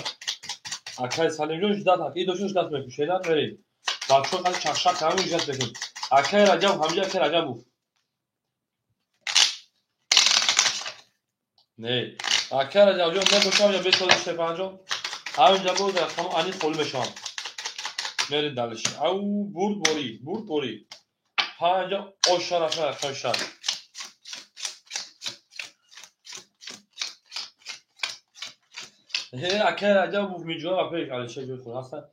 Акай Салимҷон ждат, акай дошо ждат мекун шена мерем. Бачаҳо қади чақшақ ҳамин ждат мекун. Акай Раҷабов ҳамҷа акай Раҷабов. Не. Акай Раҷабҷон набошам я бесози Штефанҷон. Ҳаминҷа боз рақамҳо ани холӣ мешаванд. Мерем дальше. Ау бурд борӣ, бурд борӣ. Панҷа оша рақам рақам шаш. Акай Раҷабов миҷона ба пеш Алишер ҷои худ ҳастанд.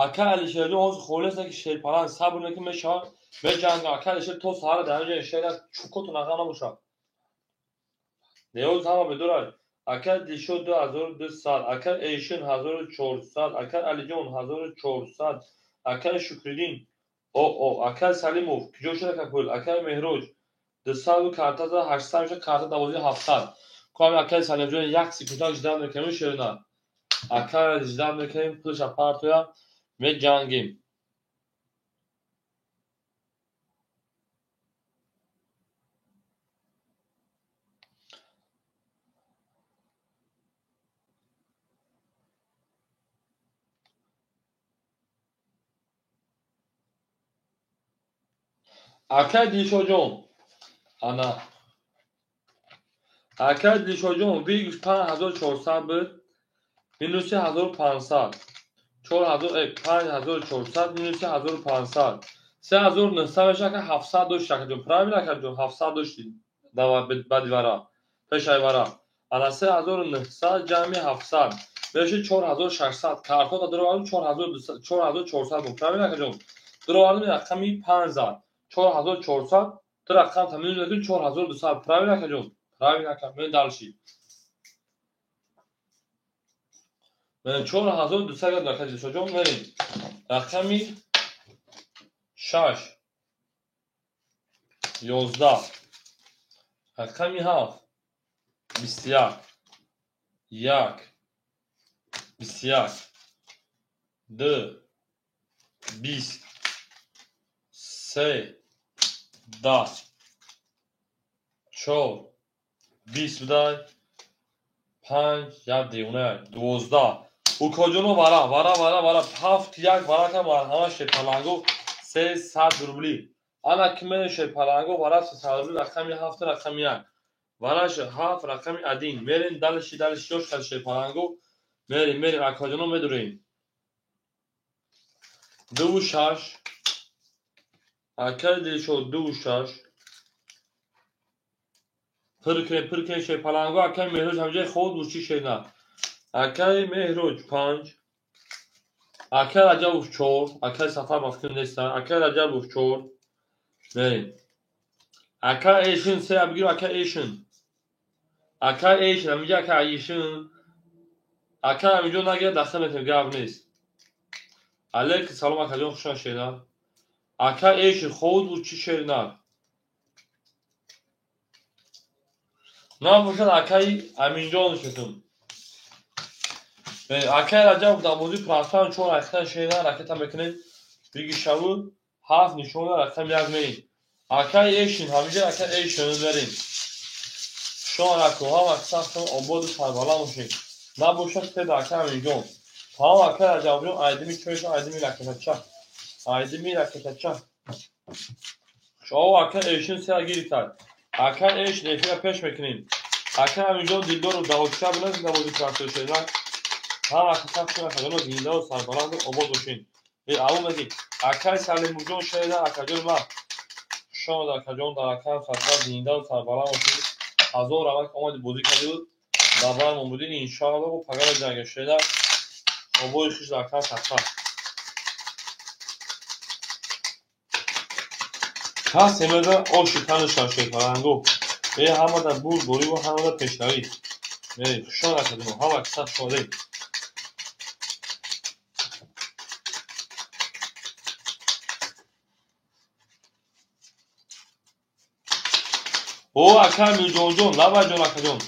Акай Алишерҷон ҳозир холӣ ҳастанд ки шерпаланг сабр мекунад мешавад меҷангад. Акай Алишер то саҳара дар ҳамин ҷо шер аст, чукотон аға набошад. Неоз ҳама бедорад. Акай Дилшод 2200, акай Эйшин 1400, акай Алиҷон 1400, акай Шукриддин о акай Салимов куҷо шуд ака пул? Акай Меҳроҷ 200 карта зад, 800 мешавад, карта давози 700. Коми акай Салимҷон як секунда ждат мекунем шерина. Акай ждат мекунем, пулша партоя меҷангем. Акай Дилшодҷон, ана акай Дилшодҷон вигш 5400 буд, минуси 1500, 5400 минуси 1500, 3900 мешавад, ака 700 дошти акаҷон, правильно акаҷон, 700 дошти баъди вара, пешаи вара. Ана 3900 ҷамъи 700 мешавад 4600, картота дуровардем 4400 буд, правильно акаҷон? Дуровардем рақами 5 зад. 4400, ду рақам тамин мекунем 4200, правильно акаҷон? Правильно ака, мен дальше. Мен 4200 гад ака Дилшодҷон, мерем. Рақами 6 11, рақами 7 21 1 21 2 20 3 10 4 20 будай 5 як девона 12. Укоҷоно вара вара вара вара 7 1 вара ка марҳама шерпаланго 300 рубли. Ана ки мене шерпаланго вара 300 рубли, рақами 7 рақами 1 вараш 7 рақами 1. Мерем дальше дальше ёш хал шерпаланго мерем мерем акоҷоно медурем 2 6. Акай Дилшод 2 6 пур кунем шерпаланго. Акай Меҳроҷ ҳамҷои хоб бучи шерна. Акай Меҳроҷ 5, акай Раҷабов 4, акай Сафар мафкун нестан, акай Раҷабов 4. Мерем. Акай Эйшин 3 бигир, акай Эйшин. Акай Эйшин ҳаминҷа акай Эйшин. Акай ҳаминҷо нагирад дахл метавем, гап нест. Алейкум салом акаҷон, хуш омадед шерна. Акай Эйшин хоб буд чӣ шерна. Набошад акай Аминҷон шудум. Акай Раҷабов дар бозии платформ 4 ракета шерна ракета мекунем. Биги шаву 7 нишона рақам 1 мерем. Акай Эйшин ҳаминҷа акай Эйшин мерем. Шон рако ҳама сахтон ободу сарбаланд бошед. Набошад се акай Аминҷон. Тамом акай Раҷабовҷон айдими чойшон айдими ракетача. Айдими ракетача. Шоу акай Эйшин се гирифтад. Акай Эйшин эфира пеш мекунем. Акай Аминҷон Дилдоров давоча биназ навози трактор шерна. Ҳама сахтон акаҷоно зиндаву сарбаланду обод бошед. Аву мегӣ акай Салимуҷон шерна акаҷон ма. Хуш омад акаҷон дар акаам сарбаланд зиндаву сарбаланд бошед. Ҳазор рамак омади бозӣ кардиду дар бармон будед. Иншоалло бо пагара ҷанга шерна. Ободи хуш дар акаам сарбаланд. Кас эмеда оши таниша шерпаланго. Ҳамада бурд бориву ҳамада пешравӣ. Хуш омад акаҷоно, ҳама каса шодем. О ака Амирҷонҷон, лабай ҷон акаҷон.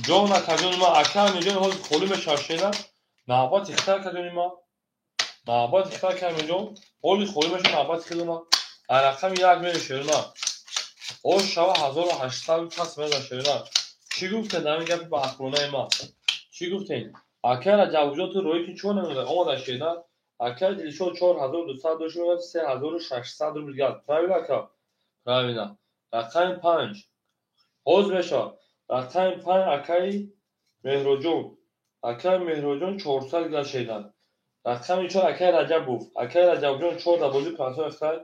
Ҷон акаҷон ма ака Амирҷон ҳозир холӣ мешавад шена. Навбати хитар кардем ма. Навбати хитар кардем инҷо. Оли холӣ мешавад навбати хидма. Рақами 1 мерем шерина. Ош шава 1800 кас мезан шерина. Чӣ гуфтед дар ин гапи ба ақлонаи ма? Чӣ гуфтед? Акай Раҷабҷон ту роҳи ки чӣ намеда? Омада шерина. Акай Дилшод 4200 дошт, 3600 рубл гап. Правильно ака? Правильно. Рақами 5. Ҳоз мешавад. Рақами 5 акай Меҳроҷон. Акай Меҳроҷон 400 гап шерина. Рақами 4 акай Раҷабов. Акай Раҷабҷон 4 да бозӣ 500 хай.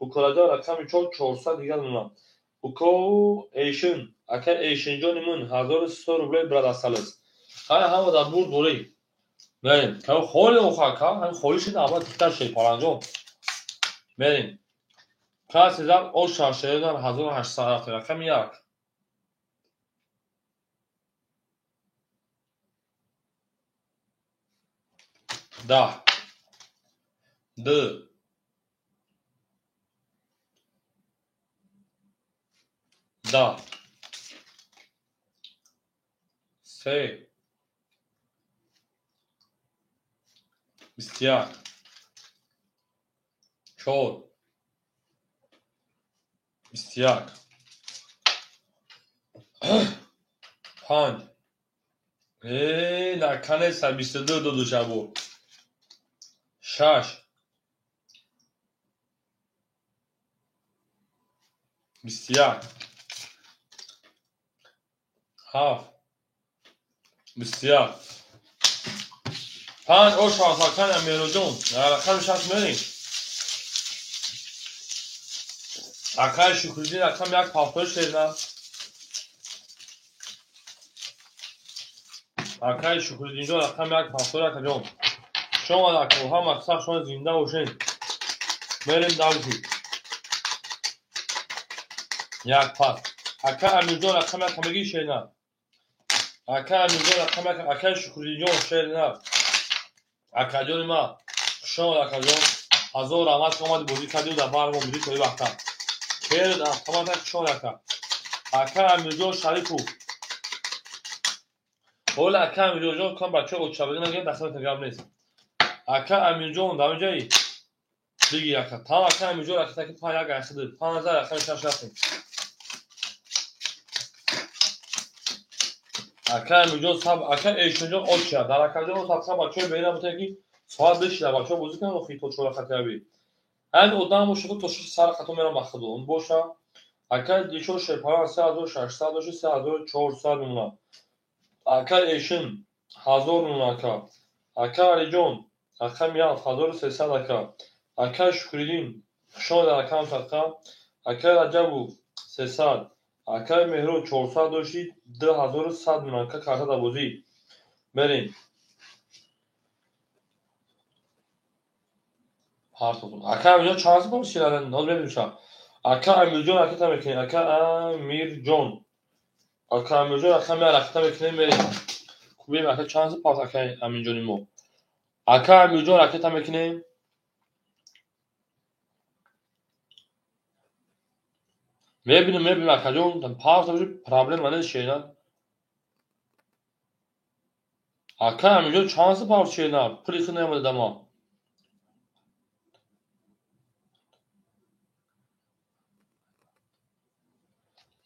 Укораҷон рақами 4 400 дигар мона. Уко Эйшин. Акай Эйшинҷони мун 1300 рублей брат асалис. Хай ҳама дар бурд борӣ. Мерем. Кав холи оха ака, ҳам холи шид аввал тиктар шед паранҷон. Мерем. Каси зад оша шедан 1800 рафт рақами 1. Даҳ. Ду. Даҳ. Се. 21. 4. 21. 5. Наконец-то 22 доду шабу. 6. 21. 7. 21. 5 ош ҳасакан Амирҷон. Рақами 6 мерем. Акай Шукриддин рақами 1 пафтор шерна. Акай Шукриддинҷон рақами 1 пафтор акаҷон. Шумо ака ҳама сах шумо зинда бошед. Мерем дальше. Як пас. Ака Амирҷон рақами 1 ҳамагӣ шерна. Ака Амирҷон рақами 1 акай Шукриддинҷон шерна. Акаҷони ма, хушомад акаҷон. Ҳазор раҳмат ки омади бозӣ кардиу дар бармо будӣ то ин вақта. Хеле автомат хушомад ака. Ака Амирҷон Шарипов. Ҳола ака Амирҷон кам бачаҳо очабагӣ нагиранд, дахлата гап нест. Ака Амирҷон дар онҷаи биги ака. Там ака Амирҷон ака таки 5 1 айхиди. 5000 рақами 6 рафтем. Ака Амирҷон саб ака Эйшонҷон оча. Дар акаҷон саб бачаҳо беина бутае ки соат бешида бачаҳо бозӣ кунанд охи то чора хатиаби. Айн одам бошад то шаш сар хато мерам ба худо. Он боша. Ака Дилшод Шерпаран 3600 дошт, 3400 мемонад. Ака Эйшин 1000 мемонад ака. Ака Алиҷон рақами 7 1300 ака. Ака Шукриддин хушомад рақам садқа. Ака Раҷабов 300. Акай Меҳро 400 дошти, 2100 мемонад ака карта дар бозӣ. Мерем. Ака Амирҷон чанд супор ширад? Ноз мебинем. Ака Амирҷон ракета мекунем. Ака Амирҷон. Ака Амирҷон рақами ракета мекунем мерем. Хуб ака чанд супор ака Амирҷони мо. Ака Амирҷон ракета мекунем. Мебинем акаҷон, пауза проблема нест шена. Ака Амирҷон чанд супор шена? Пули худ наомада дама.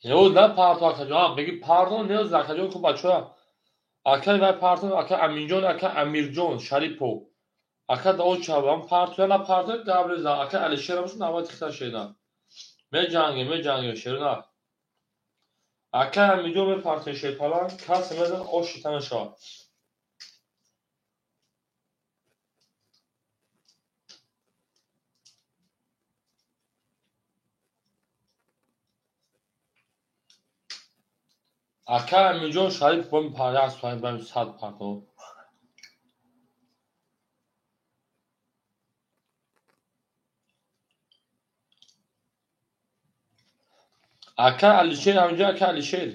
Ё на парто акаҷон, меги парто нест акаҷон хуб бачаҳо. Акай вай парто, ака Аминҷон, ака Амирҷон Шарипов. Ака да оча, ам парто на парто гап нест. Ака Алишер бошад навбати хитар шена. Меҷангем шерна. Ака Амирҷон мепартои шерпалан, касе мезанад ош шита мешавад. Ака Амирҷон Шарипов бо як соат бо 100 парто. Ака Алишер ҳаминҷо ака Алишер.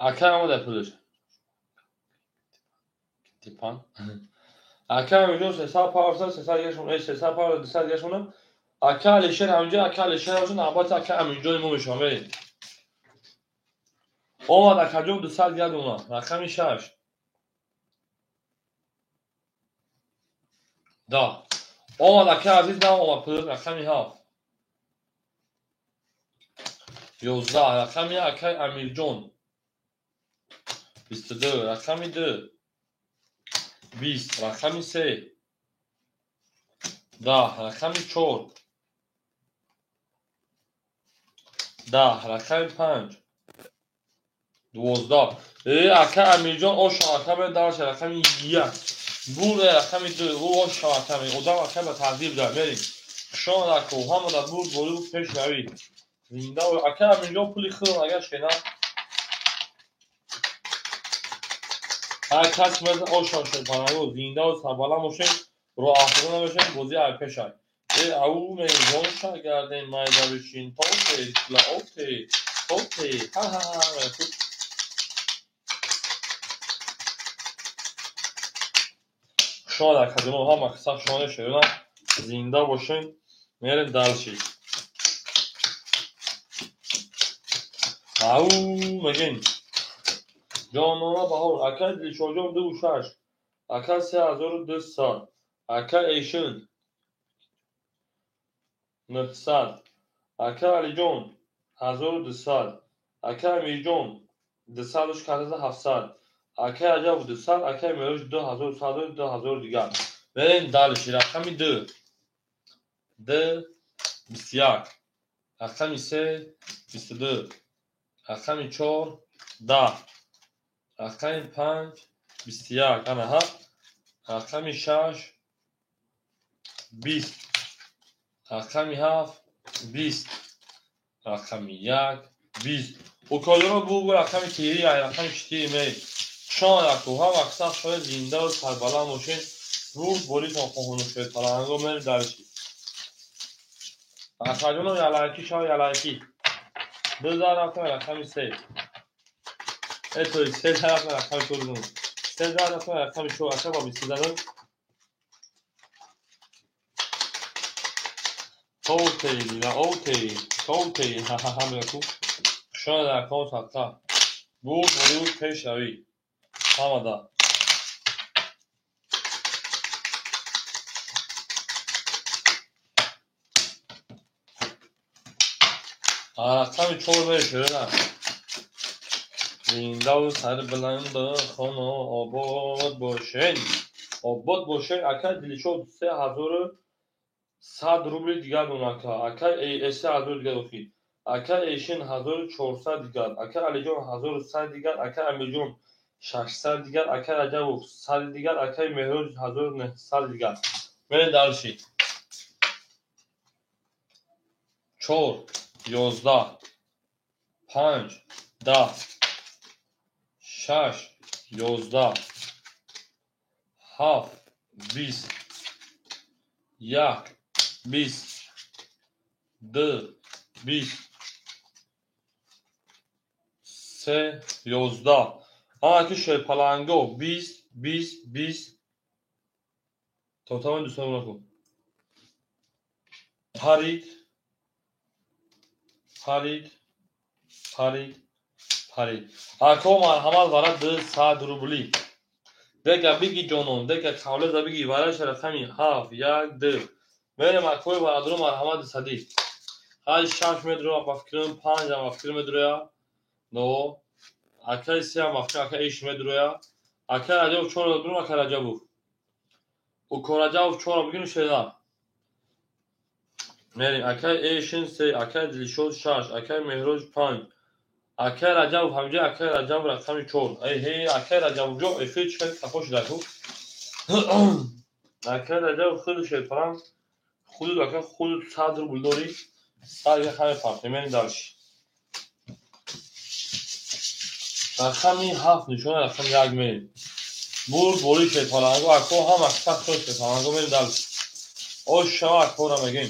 Ака омада пулаш. Типан. Ака Амирҷон 300 парта, 300 гашон, 300 парта, 200 гашон. Ака Алишер ҳаминҷо ака Алишер бошад, навбати ака Амирҷони мо мешавад. Мерем. Омад акаҷон 200 гардона. Рақами 6. 10. Омад акай азиз, на омад пул рақами 7. 11 рақами акай Амирҷон. 22 рақами 2. 20 рақами 3. 10 рақами 4. 10 рақами 5. 12. Акай Амирҷон оша ака дарша рақами 1. Бур рақами 2. Ӯ оша ака одам ака ба таҳзиб дар мерим. Шон рако ҳамада бур болу пеш равӣ. Зинда ака Амирҷон пули худам агар шена. Ҳар кас меза оша шед паранго зинда ва сарбаланд бошед, роҳ афтода набошед, бозӣ ай пешай. Ау мезон шагардем майда бишин тоте лаоте тоте ха ха ха. Шумо дар казино ҳама қисса шумо шерона зинда бошед, мерем дальше. Ау мегин. Ҷонона баҳор акай Дилшоҷон 26, акай 3200, акай Эйшин 900, акай Алиҷон 1200, акай Амирҷон 200 700, акай Раҷаб 200, акай Мероҷ 2100, 2000 дигар. Мерем дальше. Рақами 2. 2 21. Рақами 3 22. Рақами 4 10. Рақами 5 21. Ана ҳа. Рақами 6 20. Рақами 7 20. Рақами 1 20. Уколиро бугу рақами 3, рақами 4 мей. Шон раку ҳам аксар шояд зинда ва сарбаланд бошед. Рӯз боритон хоҳону шояд паранго мерем дальше. Акаҷоно ялайки шав ялайки. 2 рафтам рақами 3. Этой 3 рафтам рақами 4. 3 рафтам рақами 4. Ака ба 22. Тоте лаоте тоте ха ха ха меку. Шон ракон сатта. Буд буру пеш равӣ. Ҳамада. Рақами 4 мешавад. Зиндаву сарбаланду хоно обод бошед. Обод бошед. Акай Дилшод 3100 рубли дигар дон ака. Акай 3000 дигар охи. Акай Эйшин 1400 дигар. Акай Алиҷон 1100 дигар. Акай Амирҷон 600 дигар. Акай Раҷабов 100 дигар. Акай Меҳроҷ 1900 дигар. Мерем дальше. 4 11 5 10 6 11 7 20 1 20 2 20 3 11. Ана ки шерпаланго 20 20 20. То тамоми дӯстон накун. Парид парид парид парид. Ако марҳамат вара 200 рубли. Дека биги ҷонон, дека қавлеза биги вараша рақами 7 1 2. Мерем акои барадару марҳамат 200. 8 6 медро ба фикрам 5 ба фикрам медроя. Но акай 3 ба фикрам акай 6 медроя. Акай Раҷабов 4 дуру акай Раҷабов. Уко Раҷабов 4 бигину шеда. Мерем акай Эйшин 3, акай Дилшод 6, акай Меҳроҷ 5. Акай Раҷабов ҳамҷа акай Раҷабов рақами 4. Эй ҳей акай Раҷабов ҷо эфир чӣ хеле хафо шуда ку. Акай Раҷабов худ шерпарам худ ака худ 100 рубл дорӣ. 100 ҳаме фарқ мерем дальше. Рақами 7 нишона рақами 1 мерем. Бурд бори шерпаранго ако ҳама сахт шерпаранго мерем дальше. Ош шава акора мегем.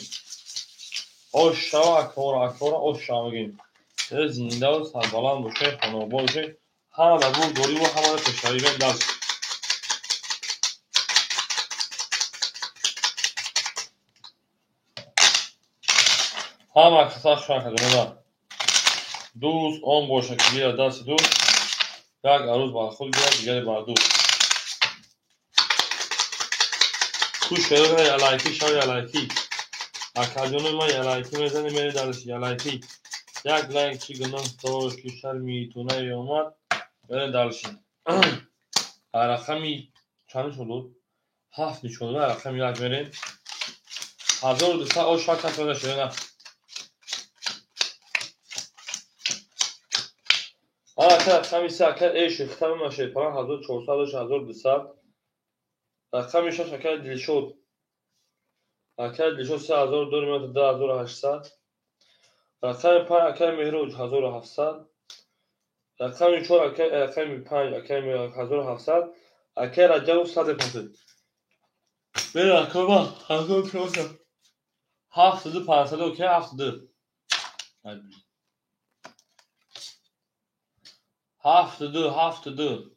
Ош шава акора акора ош шава мегем. Зиндаву сарбаланд бошед, хонаобод бошед. Ҳама дар бурд бориву ҳама дар пешравӣ мерем дальше. Ҳама сахт шава кадомада. Дӯст он бошад ки гирад дасти дӯст, як арӯз бар худ гирад, дигаре бар дӯст. Ту шерои ялайки шав ялайки. Акаҷонои ман ялайки мезани мери дарш ялайки. Як лайк чӣ гуноҳ дошт ки шарми ту наёмад. Мерем дарши. Рақами чанд нишон дод? 7 нишон дод. Рақами 1 мерем. 1200 ош шак кас шерина. Ака рақами 3 ака эш хитами машед. Палан 1400 ош 1200. Рақами 6 ака Дилшод. Ака Дилшод 3000 дорим 2800. Рақами 5 ака Меҳроҷ 1700. Рақами 4 ака рақами 5 ака 1700. Ака Раҷабов 150. Бер акаба 1400. 7 500 окей 7. 7 2 7 2.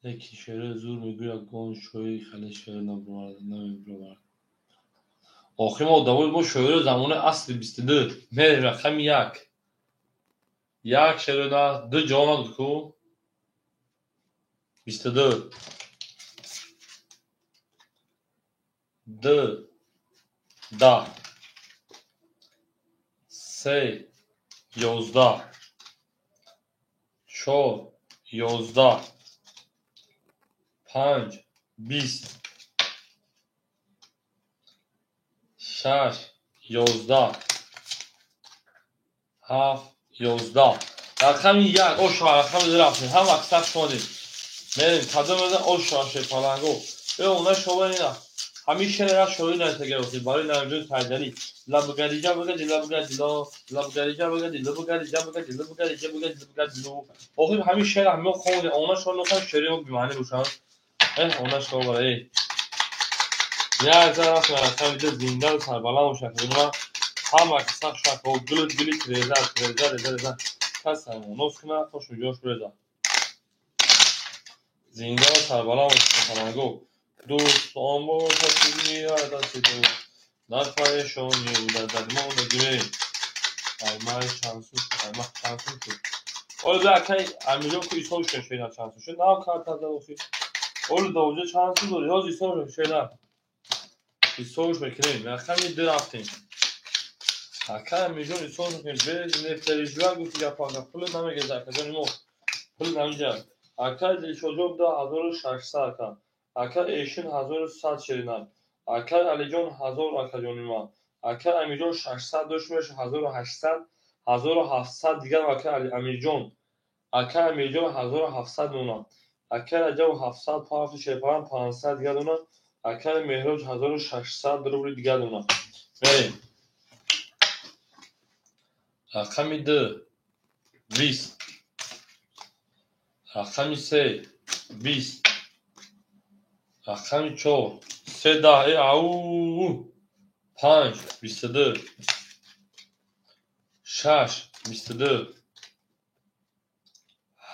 Лекин шеъри зур мегӯяд гон шоири хеле шеър намебаровард. Охир мо одамои мо шоири замони асри 22. Мерем рақами 1. 1 шеъри на 2 ҷавоб надод ку? 22. 2 10 3 11 4 11 5 20 6 11 7 11. Рақами 1 ош рақами 2 рафтем. Ҳам аксар шудем. Мерем кадом ош ше паланго. Э она шова ина. Ҳамин шеъра шоир натагирифтӣ барои Наимҷон Сайдалӣ. Лабгариҷа бгади лабгади ло лабгариҷа бгади лабгариҷа бгади лабгариҷа бгади лабгади ло. Охир ҳамин шеъра ҳамин хондем. Она шо нохам шеъри мо бимаънӣ бошанд. Э она шо барои. Як зара рафтем рақами 2 зинда сарбаланд бошад. Ҳама касак шак гул гули реза реза реза реза. Кас нос кунад то шуҷош реза. Зинда сарбаланд бошад паланго. Дӯстон бошад дасти ту дар парешонӣ дар дармонагӣ. Аймай чансу айма чансу шуд. Оли бля акай Амирҷон ку исоб шуд шена чансу шуд. Нав карта зад охи. Оли довҷа чансу дори. Ҳоз исоб шуд шена. Исобш мекунем. Рақами 2 рафтем. Акай Амирҷон исоб мекунем. Бе не переживай гуфти гапа. Пул намегирад акаҷони мо. Пул намегирад. Акай Дилшодҷон 2600 ака. Ака Эшин 1100 ширинак. Ака Алиҷон 1000 акаҷони ман. Ака Амирҷон 600 дошт меша 1800 1700 дигар ака Амирҷон. Ака Амирҷон 1700 дона. Ака Раҷаб 700 пафти шерпаран 500 дигар дона. Ака Меҳроҷ 1600 рубли дигар дона. Мерем. Рақами 2 20. Рақами 3 20. Рақами 4 3 10 ау 5 22 6 22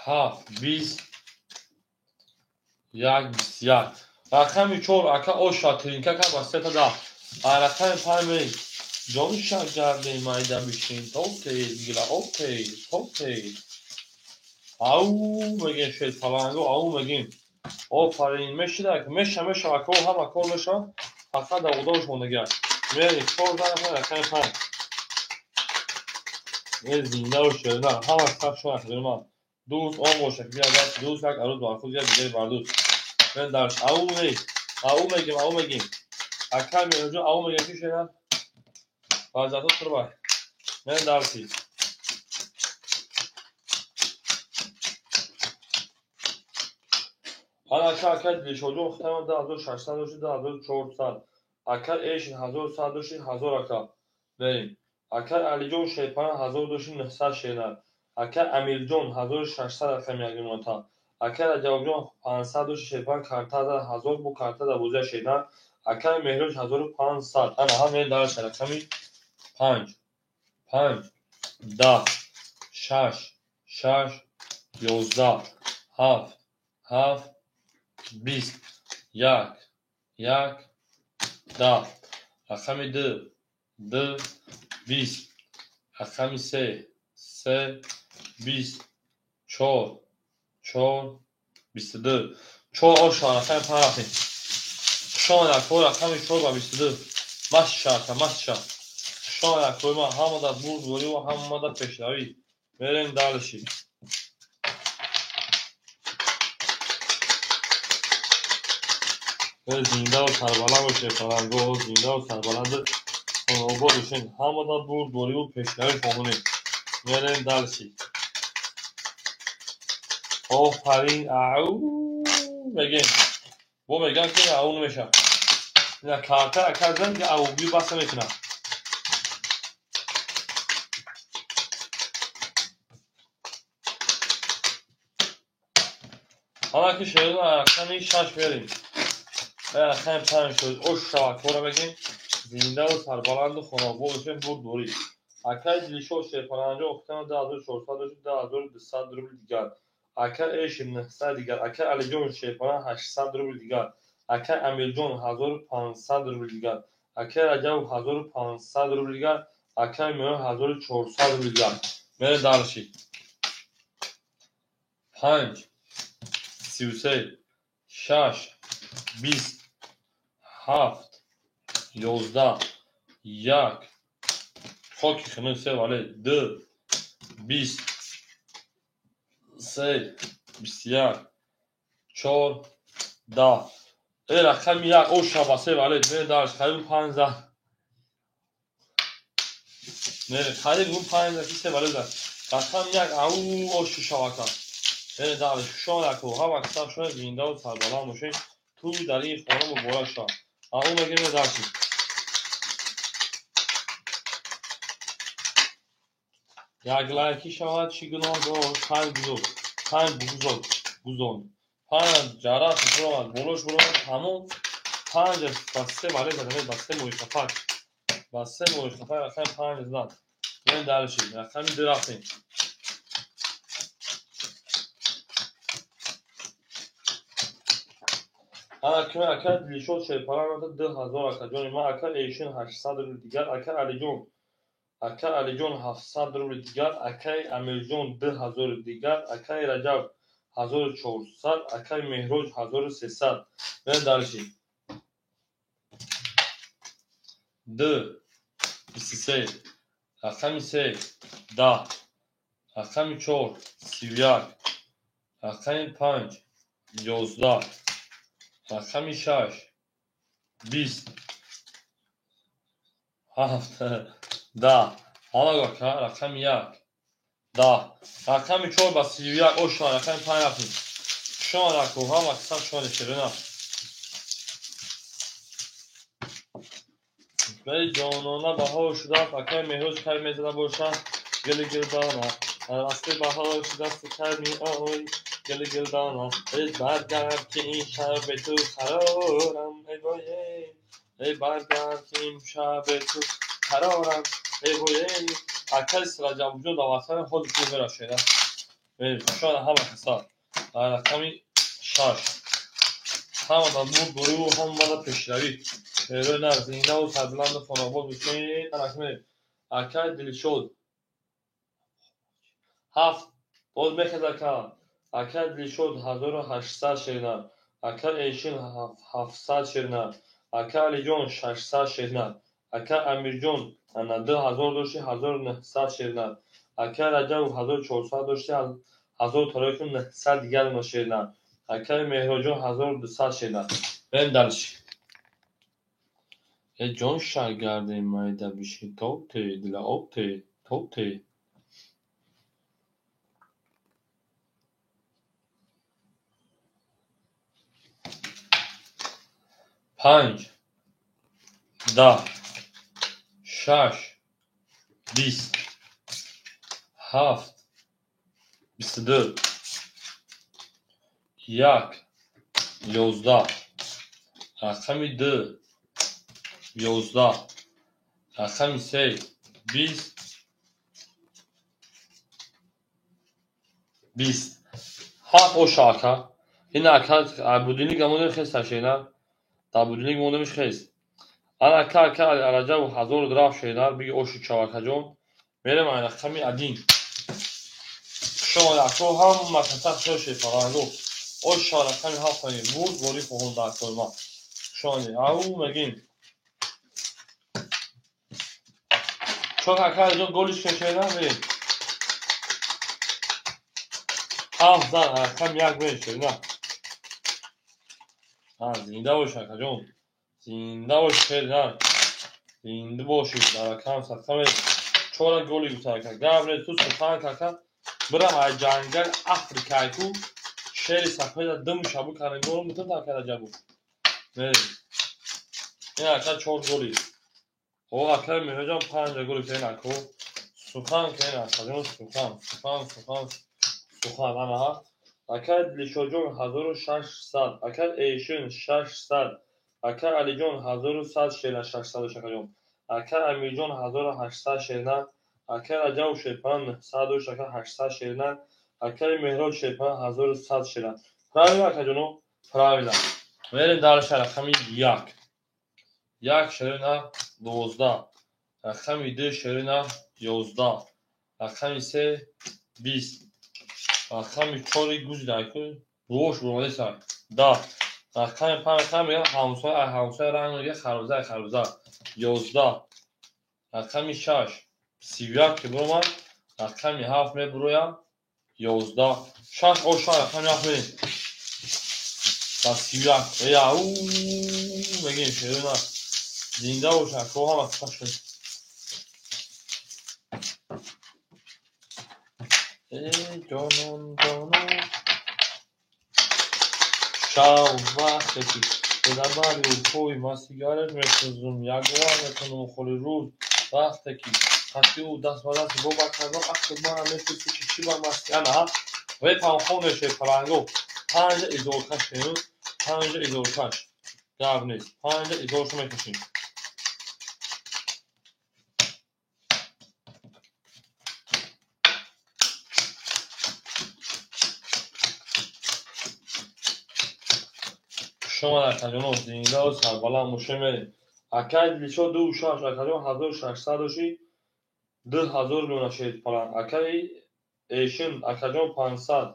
7 20 1 21. Рақами 4 ака оша тринка ка ба 3 10. Рақами 5 мерем. Ҷон шагарде майда бишин то тез гира о тез то тез. Ау мегем шед паланго ау мегем. Офарин мешида меша меша ака ҳама кор меша фақат дар одамш мондагиа. Мерем 4 дафа рақами 5. Э зинда бош шерина ҳама сақ шуна хидмат ман. Дӯст он боша ки бия даст дӯст як арӯз бар худ як дигари бар дӯст. Мен дарш ау не ау мегем ау мегем. Ака Меҳроҷон ау мегем ки шена. Фарзандо турбай. Мен дарси. Ана ака ака Дилшодҷон хитаман 2600 дошти 2400. Ака Эшин 1100 дошти 1000 ака. Мерем. Ака Алиҷон Шерпаран 1000 дошти 900 шеринак. Ака Амирҷон 1600 рақами ягимонта. Ака Раҷабҷон 500 дошти Шерпаран карта зад 1000 бо карта дар бозия шеринак. Ака Меҳроҷ 1500. Ана ҳам мерем дарш рақами 5 5 10 6 6 11 7 7 20 1 1 10. Рақами 2 2 20. Рақами 3 3 20 4 4, 22. 4 оша рақами 5 рафтем. Шон якҳо рақами 4 ба 22. Масша ака, масша. Шон якҳои ман ҳама дар бурдворӣ ва ҳама дар пешравӣ. Мерем дальше. Зиндаву сарбаланд бошед, фарангоҳо, зиндаву сарбаланд хонобод бошед. Ҳама дар бурдвориву пешравӣ хононем. Мерем дальше. Офарин, ау мегем. Бо мегам ки ау намешавад. Ина карта ака зан ки аугӣ баста мекунад. Ҳама ки шеърро рақами 6 мерем. Рақами 5 шуд. Ош шавакҳоро мегем. Зиндаву сарбаланду хонобод бошед, бурдворӣ. Акаи Дилшод Шерпаранҷо охтан 2400 дошт, 2200 рубл дигар. Акаи Эшим 900 дигар. Акаи Алиҷон Шерпаран 800 рубл дигар. Акаи Амирҷон 1500 рубл дигар. Акаи Раҷабов 1500 рубл дигар. Акаи Меҳрон 1400 рубл дигар. Мерем дальше. 5, 33, 6, 20, 7, 11, 1, хоки хунук 3 вале 2, 20, 3, 21, 4, 10. Рақами 1 оша ба 3 вале мерем дальше. Қариб 5 зад. Мерем қариб 5 зад ки 3 вале зад. Рақами 1 ау ошу шавака. Мерем дальше. Шон яко ҳама касам шон зиндаву сарбаланд бошед. Тӯй дар ин хона муборак шавад. Ау мегем дальше. Як лайки шавад чӣ гуноҳ дошт? 5 гузор, 5 бузор, гузон. 5 ҷарат буромад, болош буромад, тамом. 5 ба 3 вале зад, ба 3 моҳи хафак. Ба 3 моҳи хафак рақами 5 зад. Мерем дальше. Рақами 2 рафтем. Ана киме ака Дилшод Шерпаран 2000 ака ҷони ман, ака Эшин 800 рубл дигар, ака Алиҷон 700 рубл дигар, акаи Амирҷон 2000 дигар, акаи Раҷаб 1400, акаи Меҳроҷ 1300. Мерем дальше. 2, 23, рақами 3, 10, рақами 4, 31, рақами 5, 11, рақами 6, 20, 7, 10. Ҳама ака рақами 1, 10, рақами 4 ба 31 оша, рақами 5 рафтем. Шон раку ҳама касам шони ширина. Вале ҷонона баҳор шудааст, акаи Меҳроҷ кай мезада бошад, гили гилдона. Васти баҳор шудааст, кай меоӣ, гили гилдона. Эй баргард ки ин шаб бе ту қарорам, эй вой, эй баргард ки ин шаб бе ту қарорам, эй вой. Акаи Раҷабҷон дар ватани худ пул мерашед. Шояд ҳама каса дар рақами 6. Ҳама дар бурдвориву ҳама дар пешравӣ. Шеърҳои нар, зиндаву сарбаланду хонобод бошед. Акаи Дилшод 7 боз мехез ака. Акаи Дилшод 1800 шернар, акаи Эшин 700 шернар, акаи Алиҷон 600 шернар, акаи Амирҷон 2000 дошти 1900 шернар, акаи Раҷабов 1400 дошти 1900 дигар шернар, акаи Меҳроҷон 1200 шернар. Мерем дальше. Э ҷон шаргарде майда бишин тоб те, дила об те, тоб те. 5, 10, 6, 20, 7, 22, 1, 11, рақами 2, 11, рақами 3, 20, 20. 7 оша ака. Ин ака будильник монда хест шена. Дар будильник мондамиш хест. Ана ака ака Раҷабов 1000 рафт шена, биги ошу чавакаҷон. Мерем ай рақами 1. Шояко ҳама каса хушо шепаланго. Оша рақами ҳафт мегим. Бурд бори хоҳон дар кори ман. Шони ау мегим. Чор ака ҷон голиш кешена мерем. Ҳафт зан рақами як мерем шерина. Зинда бош акаҷон. Зинда бош шерина. Зинда бошед дар рақам садқа мерем. Чора голи гуфта ака. Габрел ту сухан кака. Бирам аз ҷангал Африкайку шери сафеда дум шабу карангору мутун такара ҷабу. Мерем. Ин ака чор голи. О ака меҳраҷон панҷа голи кен ако. Сухан кен акаҷон сухан, сухан, сухан, сухан анаҳа. Ака Дилшоҷон 1600, ака Эйшин 600, ака Алиҷон 1100 шера 600 шакаҷон. Ака Амирҷон 1800 шерна. Ака Раҷаб шерпана 900 шака 800 шерна. Акаи Меҳрод шерпана 1100 шерна. Правильно акаҷоно? Правильно. Мерем дальше рақами як. Як шерина 12. Рақами ду шерина 11. Рақами се 20. Рақами чори гузидайку рӯш буромадеса 10. Рақами панҷ рақам мегӯяд ҳамсоя ай ҳамсоя ранг мегӯяд харбуза ай харбуза 11. Рақами шаш 31 ки буромад. Рақами ҳафт мебуроям 11. Шаш оша рақами ҳафт мерем. Ба 31. Яу мегӯем шерина. Зинда бошад, ко ҳама хуш шуд. Эй ҷонон ҷонон. Шав вақте ки дар бари пой ман сигарет месӯзум, ягона метонам холи рӯз вақте ки қатъи ӯ даст ба даст бо бакардон ақли мана мепурсӣ ки чӣ ба масти ана репам хонеше паланго панҷа изоркаш шерин панҷа изоркаш гап нест панҷа изоршо мекашем. Шумо акаҷоно зиндаву сарбаланд бошед мерем. Акаи Дилшод ду шаш, акаҷон 1600 доши 2000 меона шерид паланг. Акаи Эйшин акаҷон 500.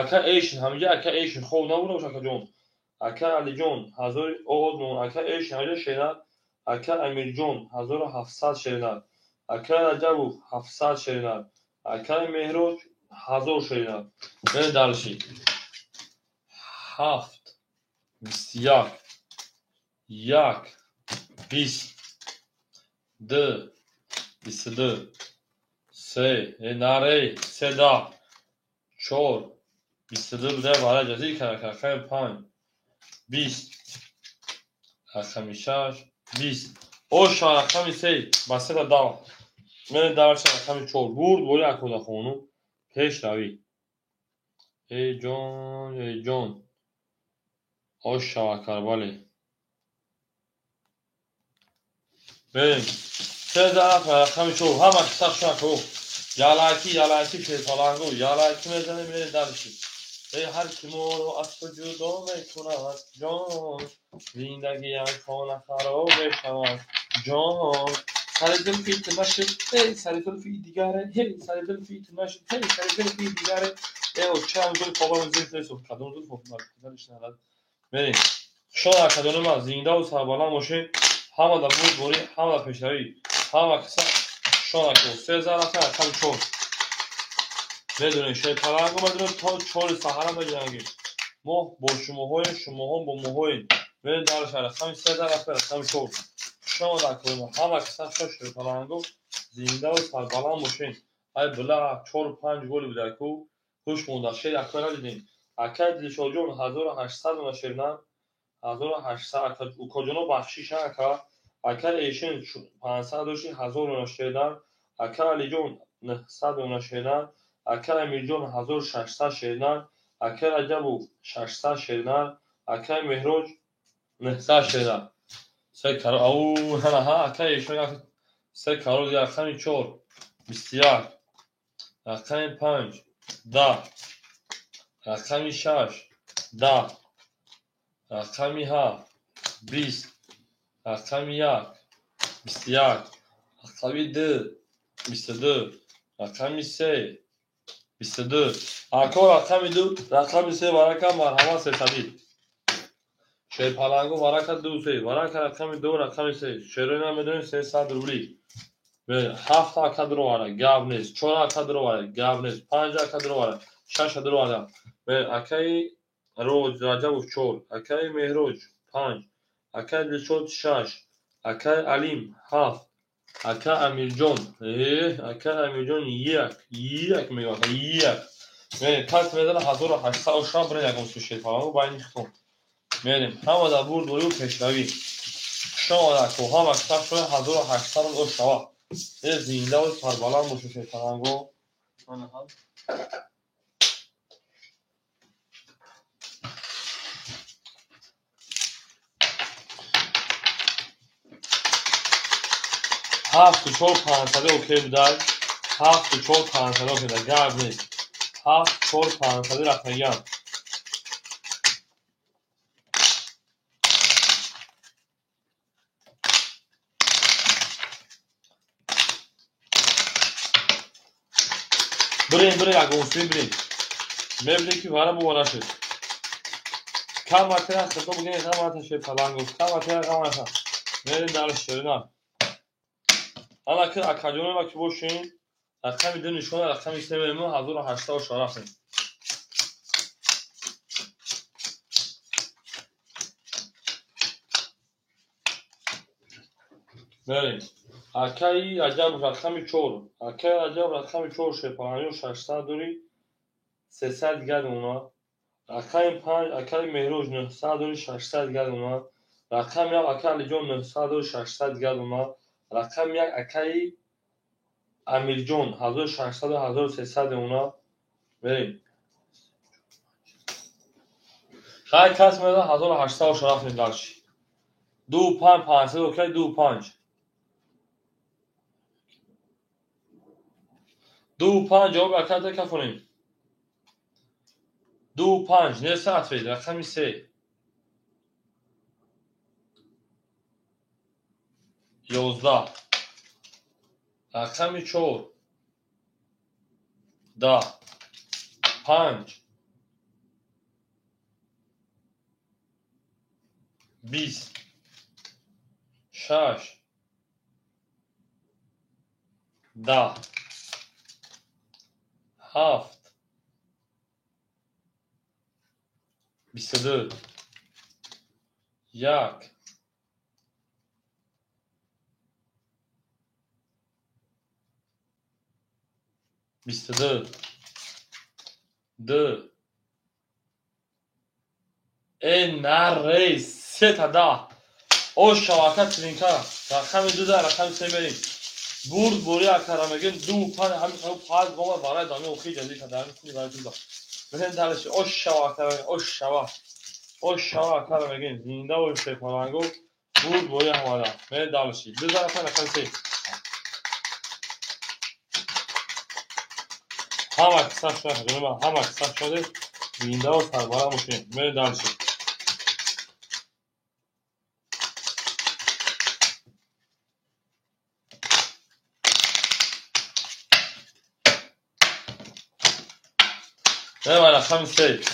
Ака Эйшин ҳамиҷа ака Эйшин хоб набуда бош акаҷон. Ака Алиҷон 1000 оғоз меона. Ака Эйшин ҳамиҷа шеринад. Ака Амирҷон 1700 шеринад. Ака Раҷабов 700 шеринад. Акаи Меҳроҷ 1000 шеринад. Мерем дальше. Ҳафт 21 як 20 ду 22 се наре се да чор 22 буда барои ҷазир карда рақами панҷ 20 рақами шаш 20 оша рақами се ба сета да мерем дальше рақами чор бурд бори акода хону пеш равӣ. Эй ҷон эй ҷон оша акар бале. Мерем. Се зараф рақами чор ҳама қисса шунако. Ялайки ялайки шерпаланго ялайки мезанем мерем дальше. Эй ҳар ки моро аз ту ҷудо мекунад ҷон зиндагиам хона хароб мешавад ҷон сари зулфи ту нашуд эй сари зулфи дигаре эй сари зулфи ту нашуд эй сари зулфи дигаре э чам зулф обам зулф несуд кадом зулф обам мерем. Шон акаҷони ман зиндаву сарбаланд бошед. Ҳама дар бурдборӣ, ҳама дар пешравӣ, ҳама қисса шон ако. Се зараф рақами чор. Медонем шерпаланго медонем то чори саҳара меҷангем. Мо бо шумоҳоем, шумоҳо бо моҳоем. Мерем дальше рақами се зараф рақами чор. Шон акои мо ҳама қисса шон шерпаланго зиндаву сарбаланд бошед. Ай била чор панҷ голи буда ку ҳуш монда шер акои надидем. Акаи Дилшодҷон 1800 дона шернад. 1800 укоҷоно бахшиш ака. Ака Эйшин 500 доши 1000 дона шернад. Ака Алиҷон 900 дона шернад. Ака Амирҷон 1600 шернад. Ака Раҷабов 600 шернад. Акаи Меҳроҷ 900 шернад. Се каро ау ҳа ака Эйшин се каро рақами чор 21 рақами панҷ 10 рақами шаш 10 рақами ҳафт 20 рақами як 21 рақами ду 22 рақами се 22. Ако рақами 2, рақами 3 варака марҳамат 300. Шерпалангу варака 2 3, варака рақами 2, рақами 3. Шероина медонем 300 рубли. 7 ака дуровара, гап нест. 4 ака дуровара, гап нест. 5 ака дуровара, 6 дуровара. Акаи Раҷабов 4, акаи Меҳроҷ 5, акаи Дилшод 6, акаи Алим 7, ака Амирҷон, акаи Амирҷон 1, 1 мегӯяд, 1. Кас мезана 1800 шаб бирен ягон су шерпалангу байни хитон. Мерем, ҳама дар бурдборию пешравӣ. Шомад ако, ҳама китаб шояд 1800 рубл шава. Зиндаву сарбаланд бошу шерпаланго. Ҳафту чор панҷсади окей будай. Ҳафту чор панҷсади окей будай. Гап нест. 7 4 500 рафтагиам. Бирем, бирем, ягонсӯи бирем. Мебинем ки вара бувара шуд. Каматера хито бигем, камата шерпалангу, каматера камата. Мерем дар шерина. Ана ки акаҷонема ки бошем, рақами 2 нишона, рақами 3 мерем, 1800 рафтем. Мерем. Акаи Раҷаб рақами 4. Акаи Раҷаб рақами 4 шерпалангу 600 дори 300 дигар уна. Рақами 5 акаи Меҳроҷ 900 дори 600 дигар уна. Рақами 1 акаи Алиҷон 900 дори 600 дигар уна. Рақами 1 акаи Амирҷон 1600 1300 уна. Мерем. Хай кас мезан 1800 рафтем дарши. 2 5 500 окей 2 5. 2 5 ҷавоб аката кафонем. 2 5 нест ответ рақами 3. 11. Рақами 4. 10. 5. 20. 6. 10. 7. 22. 1. 22. 2. Наре, 3 та 10. О шавака тринка. Рақами 2 да рақами 3 мерем. Бурд бори акара мегем 2 5 ҳамин ҳамин 5 гома барои дами охири ҷазир када ҳамин куни барои туда. Мерем дарш о шавака о шава. О шава акара мегем зинда бош шерпалангу бурд бори ҳамада. Мерем дарш 2 да рақами 3. Ҳама кисах шуда, ҳама кисах шуда, зиндаву сарбаланд бошем. Мерем дарш. Мерем рақами 3.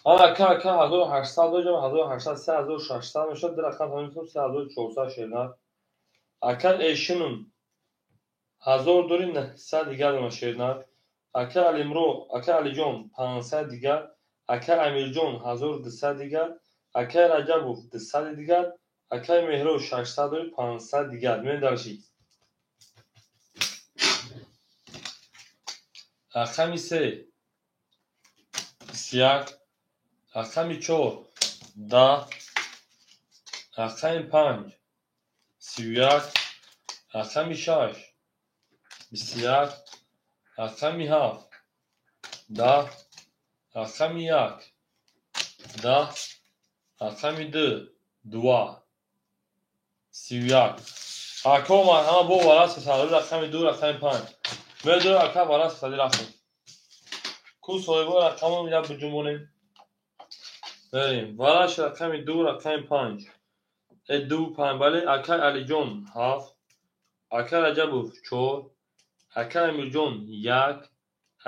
Ана ака 1800 доҷам, 1800, 3600 мешавад, ду рақам тамом 3400 шернар. Ака Эшинум 1000 дори 900 дигар уна шернар. Ака Алимро, ака Алиҷон 500 дигар, ака Амирҷон 1200 дигар, ака Раҷабов 200 дигар, акаи Меҳроб 600 дори 500 дигар. Мерем дарши. Рақами 3 21, рақами 4 10, рақами 5 31, рақами 6 21, рақами 7 10, рақами 1 10, рақами 2 2 31. Ако марҳама бо вара сесадори рақами 2 рақами 5. Медор ака вара сесади рафтем. Ку соҳибо рақамро як буҷумонем. Мерем. Вараш рақами 2 рақами 5. Ду панҷ, бале. Акай Алиҷон 7, акай Раҷабов 4, акай Амирҷон 1,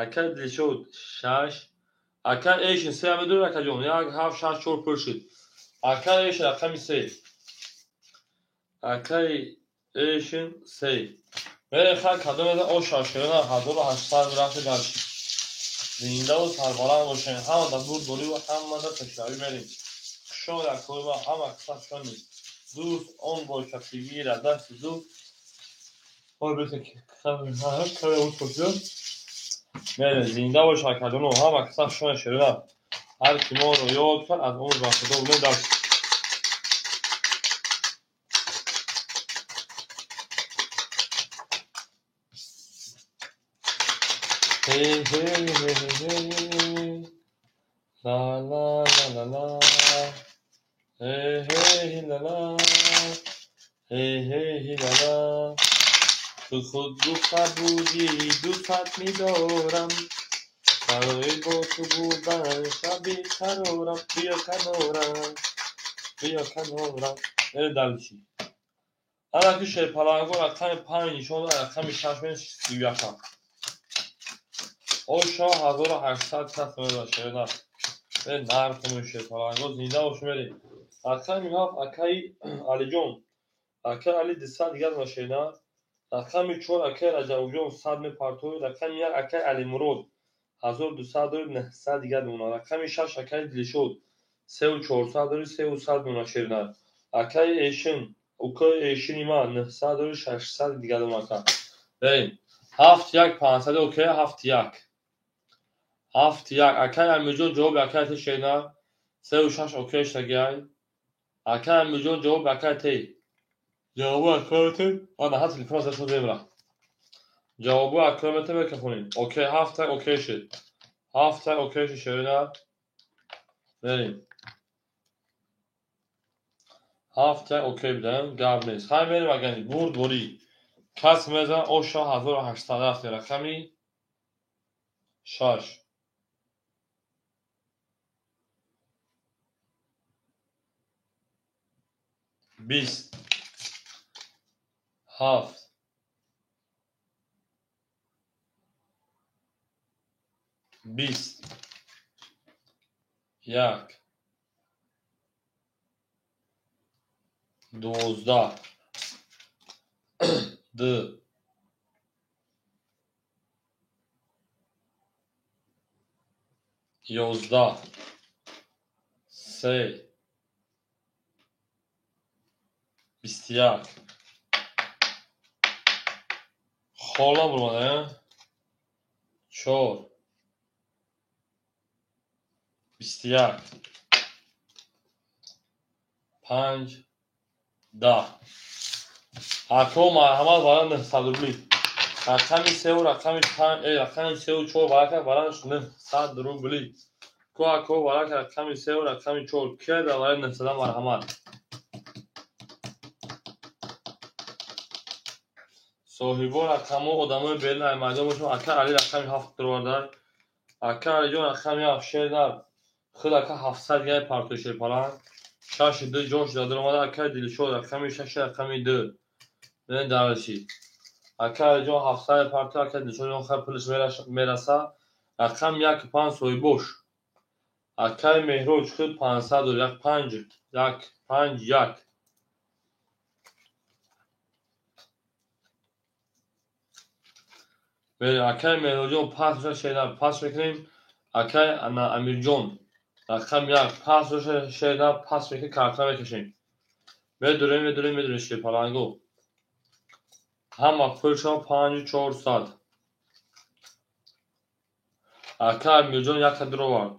акай Дилшод 6, акай Эшин 3 медорӣ, акаҷон? 1, 7, 6, 4 пур шуд. Акай Эшин рақами 3. Акай Эшин 3. Мерем хай кадом мезан оша ширина 1800 рафти дар зиндаву сарбаланд бошем. Ҳамада бурдборӣ ва ҳамада пешравӣ мерем. Хушон якои ва ҳама қисса хушони. Дӯст он бошад, ки гирад дасти дӯст. Мерем, зинда бош, акаҷоно, ҳама қисса хушони ширина. Ҳар ки моро ёд кард, аз умр ба худо будем дар. Hey hey hey hey hey, la la la la la, hey hey la la, hey hey la la. Ту худ гуфта будӣ, дӯстат медорам, барои бо ту будан шаби қарорам. Биё канорам, биё канорам. Э далчи. Ана ки шерпаланго рақами 5 нишон дод, рақами 6 мен 31. Оша 1800 кас меда шерна. Э нарх шерпаланго зинда бош мерем. Рақами 7 акаи Алиҷон. Акаи Али 200 дигар машина. Рақами 4 акаи Раҷабҷон 100 мепартои. Рақами 1 акаи Алимурод 1200 дори 900 дигар мемонад. Рақами 6 акаи Дилшод 3400 дори 300 мемонад шерна. Акаи Эшин, укаи Эшини ман 900 дори 600 дигар мемонад. Эй, 7 1 500 окей, 7 1. 7 1 акаи Амирҷон ҷавоби акаи те шерна. 36 окей шагай. Акаи Амирҷон ҷавоби акаи те. Ҷавоби акаи те. Ана ҳа телефон аз дастам мебара. Ҷавоби акаи те мекахонем. Окей, 7 1 окей шуд. 7 1 окей шуд шерна. Мерем. 7 1 окей бидем, гап нест. Хай мерем агани бурд борӣ. Кас мезан оша 1800 рафти рақами 6. 20 7 20 1 12 2 11 3 21. Хола бурмада, 4 21 5 10. Ако марҳамат баран 900 рубли. Рақами 3 ва рақами 5, рақами 3 ва 4 барака баран 900 рубли. Ко ако барака рақами 3 ва рақами 4 ки дар барои 900 марҳамат. Соҳибо рақамҳо одамои берун ай майдон бошанд. Ака Али рақами 7 дироварда. Ака Алиҷон рақами 7 шер дар худ ака 700 гай партои шерпаланг. 6 2 ҷош дар даромада. Акаи Дилшод рақами 6 рақами 2. Бинед дарши. Ака Алиҷон 700 партои, ака Дилшодҷон хай пулаш мераса. Рақами 1 5 соҳибош. Акаи Меҳроҷ худ 500 дор 1 5 1 5 1. Акаи Меҳроҷон пас шерна пас мекунем. Акаи Амирҷон рақами 1 пас шерна пас мекунем, карта мекашем. Медурем, медурем, медурем шерпаланго. Ҳама пулшон 5400. Акаи Амирҷон 1 дуровард.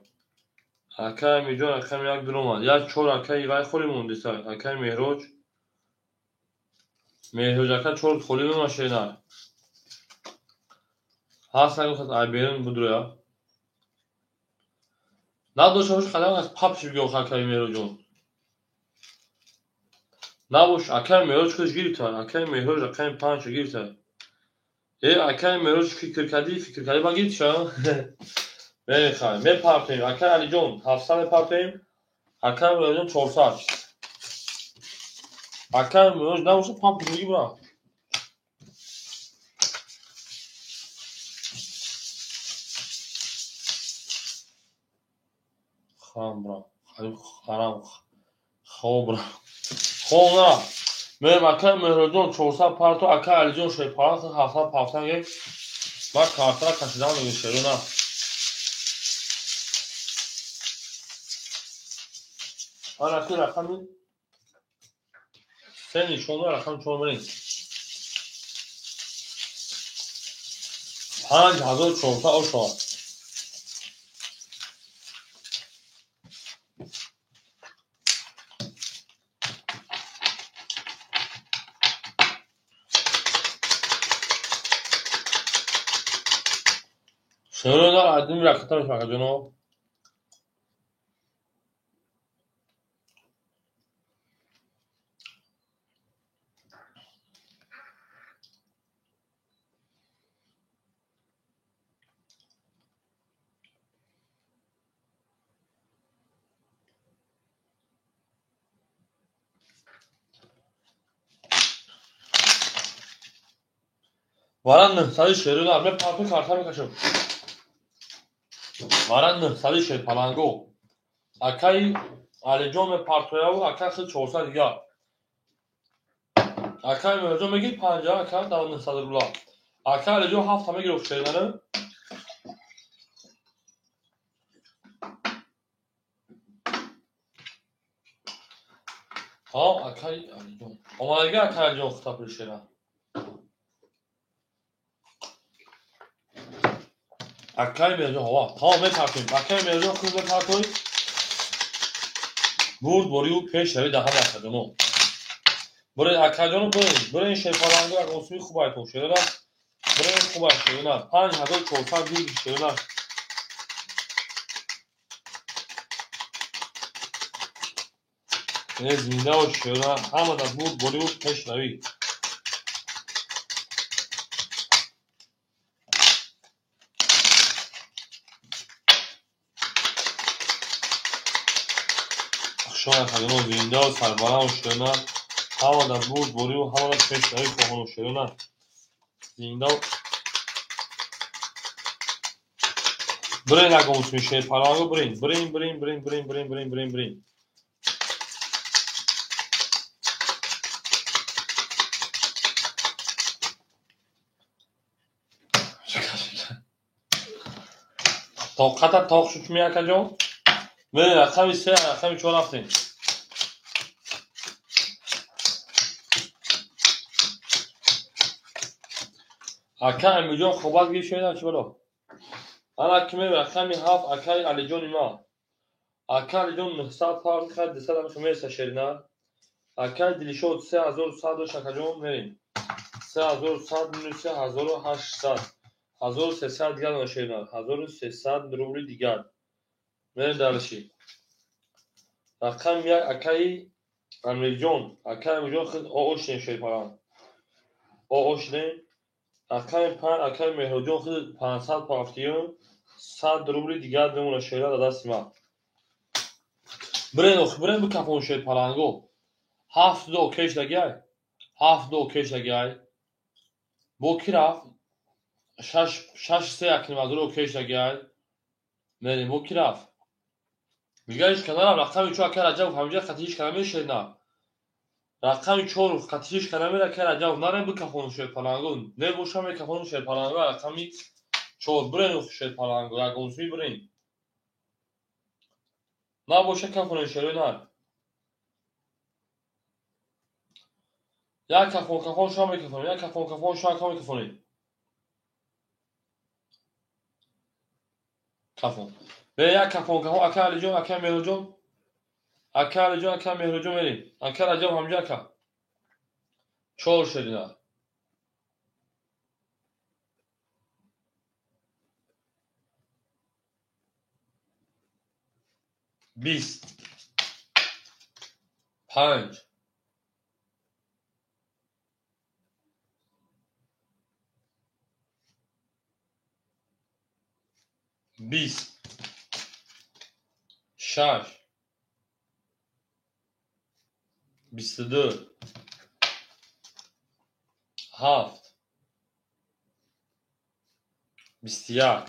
Акаи Амирҷон рақами 1 дуромад. 1 4 акаи вай холӣ мондиса. Акаи Меҳроҷ. Меҳроҷ ака 4 холӣ мемонад шерна. Ҳаст нагуфт ай берун будроя. Надошта бош қадам аз папш бигӯ акаи Меҳроҷон. Набош акаи Меҳроҷ худаш гирифта. Акаи Меҳроҷ рақами 5 гирифта. Э акаи Меҳроҷ фикр кардӣ, ба гирифтиша? Мехай, мепартем. Акаи Алиҷон 700 мепартем. Акаи Меҳроҷон 400. Акай меҳроҷ набоша памп бузургӣ бира. Харам бира. Харам хоб бира. Хоб на. Мерем акай Меҳроҷон 400 парто, акай Алиҷон шерпаланг 700 пафтан гирифт. Ман картара кашидам мегӯ шеро на. Ана ки рақами се нишонда рақами чор мерем. 5400 ошавад. Шеро на адим рақата мешавад акаҷоно. Варан 900 шеро на ме папи карта мекашам. Варан 900 шер паланго. Акай Алиҷон ме партояву акай хел 400 дигар. Акай Меҳроҷон мегир 50, акай дар 900 рубла. Акай Алиҷон 7 мегирифт шернаны. Ҳа, акай Алиҷон. Омадагӣ акай Алиҷон хита пули шера. Акай Меҳроҷон ҳава, тамом мепартоем. Акай Меҳроҷон худ мепартоем. Бурд борию пеш рави даҳам акаҷоно. Бурен акаҷоно бурен, бурен шерпаланго як осуми хуб айтон шерона. Бурен хуб айт шерона. 5400 гирди шерона. Не зинда бош шерона, ҳама дар бурд борию пеш рави. Шона акаҷоно зинда ва сарбаланд шерона. Ҳама дар бурд борию ҳама дар пеш рави хоҳону шерона. Зинда бурен агомусми шерпаланго бурен, бурен, бурен, бурен, бурен, бурен, бурен, бурен, бурен. Тоқата тоқ шуд ми акаҷон? Мерем рақами се, рақами чор рафтем. Ака Амирҷон хобат гирифт шунидам чи бало? Ана ки мерем рақами 7 акаи Алиҷони ма. Ака Алиҷон 900 парт хай 200 ам мереса шерина. Акаи Дилшод 3100 дошт акаҷон мерем. 3100 минус 3800. 1300 дигар дона шерина. 1300 рубли дигар. Мерем дарши. Рақами 1 акаи Амирҷон. Акаи Амирҷон худ оошнем шерпалан. Оошнем. Рақами 5 акаи Меҳроҷон худ 500 пафтиюм 100 рубли дигар мемона шера дар дасти ман. Бурен охи, бурен бикафон шерпаланго. 7 ду окей шудагиай. 7 ду окей шудагиай. Бо ки рафт? 6 3 акнимазур окей шудагиай. Мерем бо ки рафт? Дигар ҳеч кана рафт. Рақами 4 акаи Раҷабов ҳаминҷа қати ҳеч кана мешерина. Рақами 4 қати ҳеч кана мера акаи Раҷабов нарем бикафону шерпаланго. Небоша мекафону шерпаланго рақами 4 бурен охи шерпаланго ягонсуи бурен. Набоша кафонен шерои нар. Як кафон кафон шуа мекафонем, як кафон кафон шуа мекафонем. Кафон. Бе як кафон кафон акаи Алиҷон, акаи Меҳроҷон. Акаи Алиҷон, акаи Меҳроҷон мерем. Акаи Раҷаб ҳамҷа ака. 4 шерина. 20 5 20 6 22, 7, 21,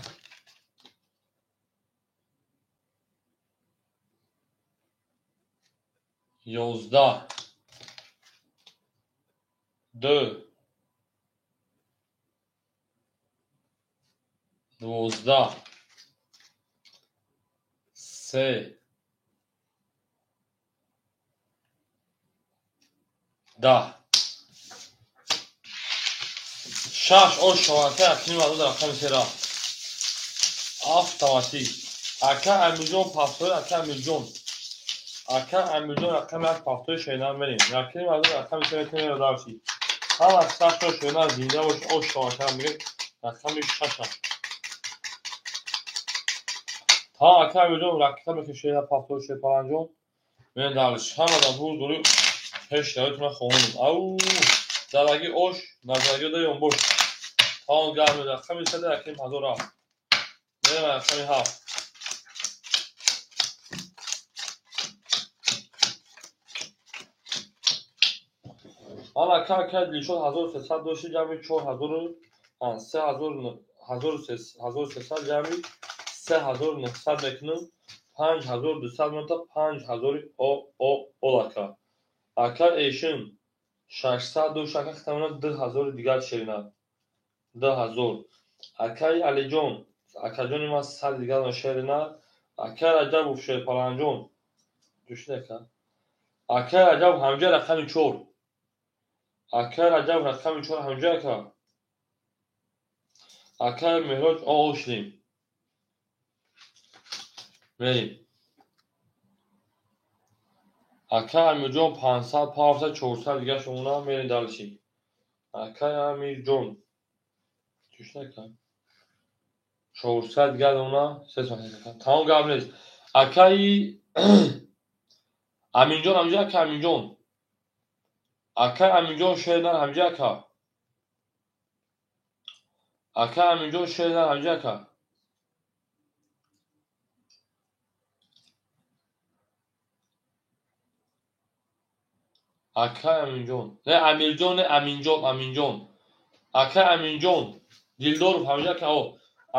11, 2, 12, 3, 10. 6 ош шавака якним ҳазор рақами се рафт. Автоматик. Ака Амирҷон пафтои, ака Амирҷон. Ака Амирҷон рақами як пафтои шайнан мерем. Якним ҳазор рақами се метавонем рафти. Ҳама сахто шайнан зинда бош ош шавака мегӯяд рақами шаша. Та ака Амирҷон ракета мекашед пафтои шайпаланҷон. Мен далиш ҳама дар бур дори пеш равитона хонум. Ау зараги ош назараги даём бош. Таон гарми рақами сада якним ҳазор рафт. Мерем рақами ҳафт. Ман ака ака Дилшод 1300 дошти ҷамъи 4000 1300 ҷамъи 3900 мекунам. 5200 монта 5000 о ака. Ака эшин 600 дошт ака хитамона 2000 дигар ширинад. 2000. Акаи Алиҷон, акаҷони ман 100 дигар ширинад. Акаи Раҷабов Шерпаланҷон. Душид ака. Акаи Раҷаб ҳамҷа рақами 4. Акаи Раҷаб рақами 4 ҳамҷа ака. Акаи Меҳроҷ ошлим. Мерим. Акаи Амирҷон 500, 500, 400 дигар шумона мерем далши. Акаи Амирҷон. Чушна ака. 400 дигар она 300. Тамом гап нест. Акаи Аминҷон ҳамҷа ака Аминҷон. Акаи Аминҷон шернар ҳамҷа ака. Акаи Аминҷон шернар ҳамҷа ака. Акаи Аминҷон. Не Амирҷон, не Аминҷон, Аминҷон. Акаи Аминҷон Дилдоров ҳамҷа ака. О.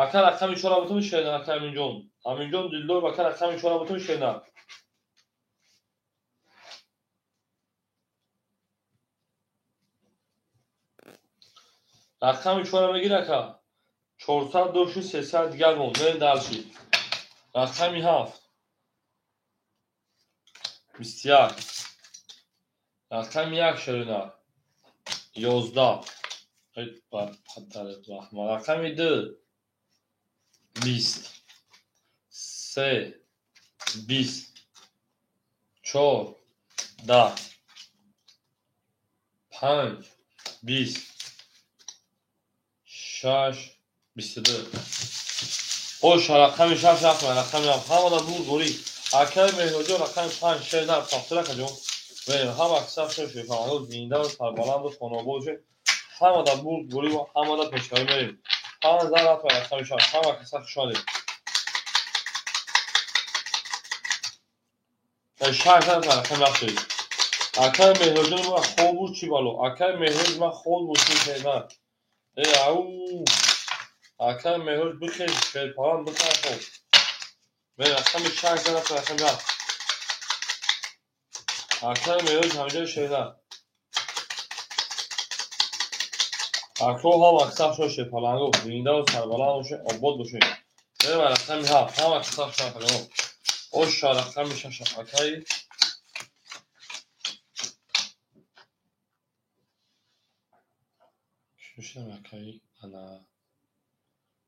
Ака рақами 4 бутун шернар акаи Аминҷон. Аминҷон Дилдоров ака рақами 4 бутун шернар. Рақами 4 мегир ака. 400 дошти 300 дигар монд. Мерем далши. Рақами 7. 21. Рақами 1 ширина. 11. Рақами 2. 20. 3. 20. 4. 10. 5. 20. 6. 22. Ош рақами 6 рақами 7. Ҳамада бур дорӣ. Акаи Меҳроҷон рақами 5 шер нар пафтора каҷон. Мерем ҳама аксар шер шефаҳо зинда ва сарбаланду хонобод шед. Ҳамада бур дорӣ ва ҳамада пешравӣ мерем. 5 рафт рақами 6. Ҳама аксар хуш омадед. 6 рафт рақами 7 шед. Акаи Меҳроҷон ма хоб буд чӣ бало? Акаи Меҳроҷ ма хоб буд чӣ шер. Э ау акаи Меҳроҷ бихез шерпалан бихез хоб. Мерем рақами 6 рафт рақами 7. Акаи Меҳроҷ ҳамҷа шерна. Акро ҳама аксар шо шерпаланго зинда ва сарбаланд бошед, обод бошед. Мерем рақами 7. Ҳама аксар шо шерпаланго. Оша рақами 6 акаи шушам акаи ана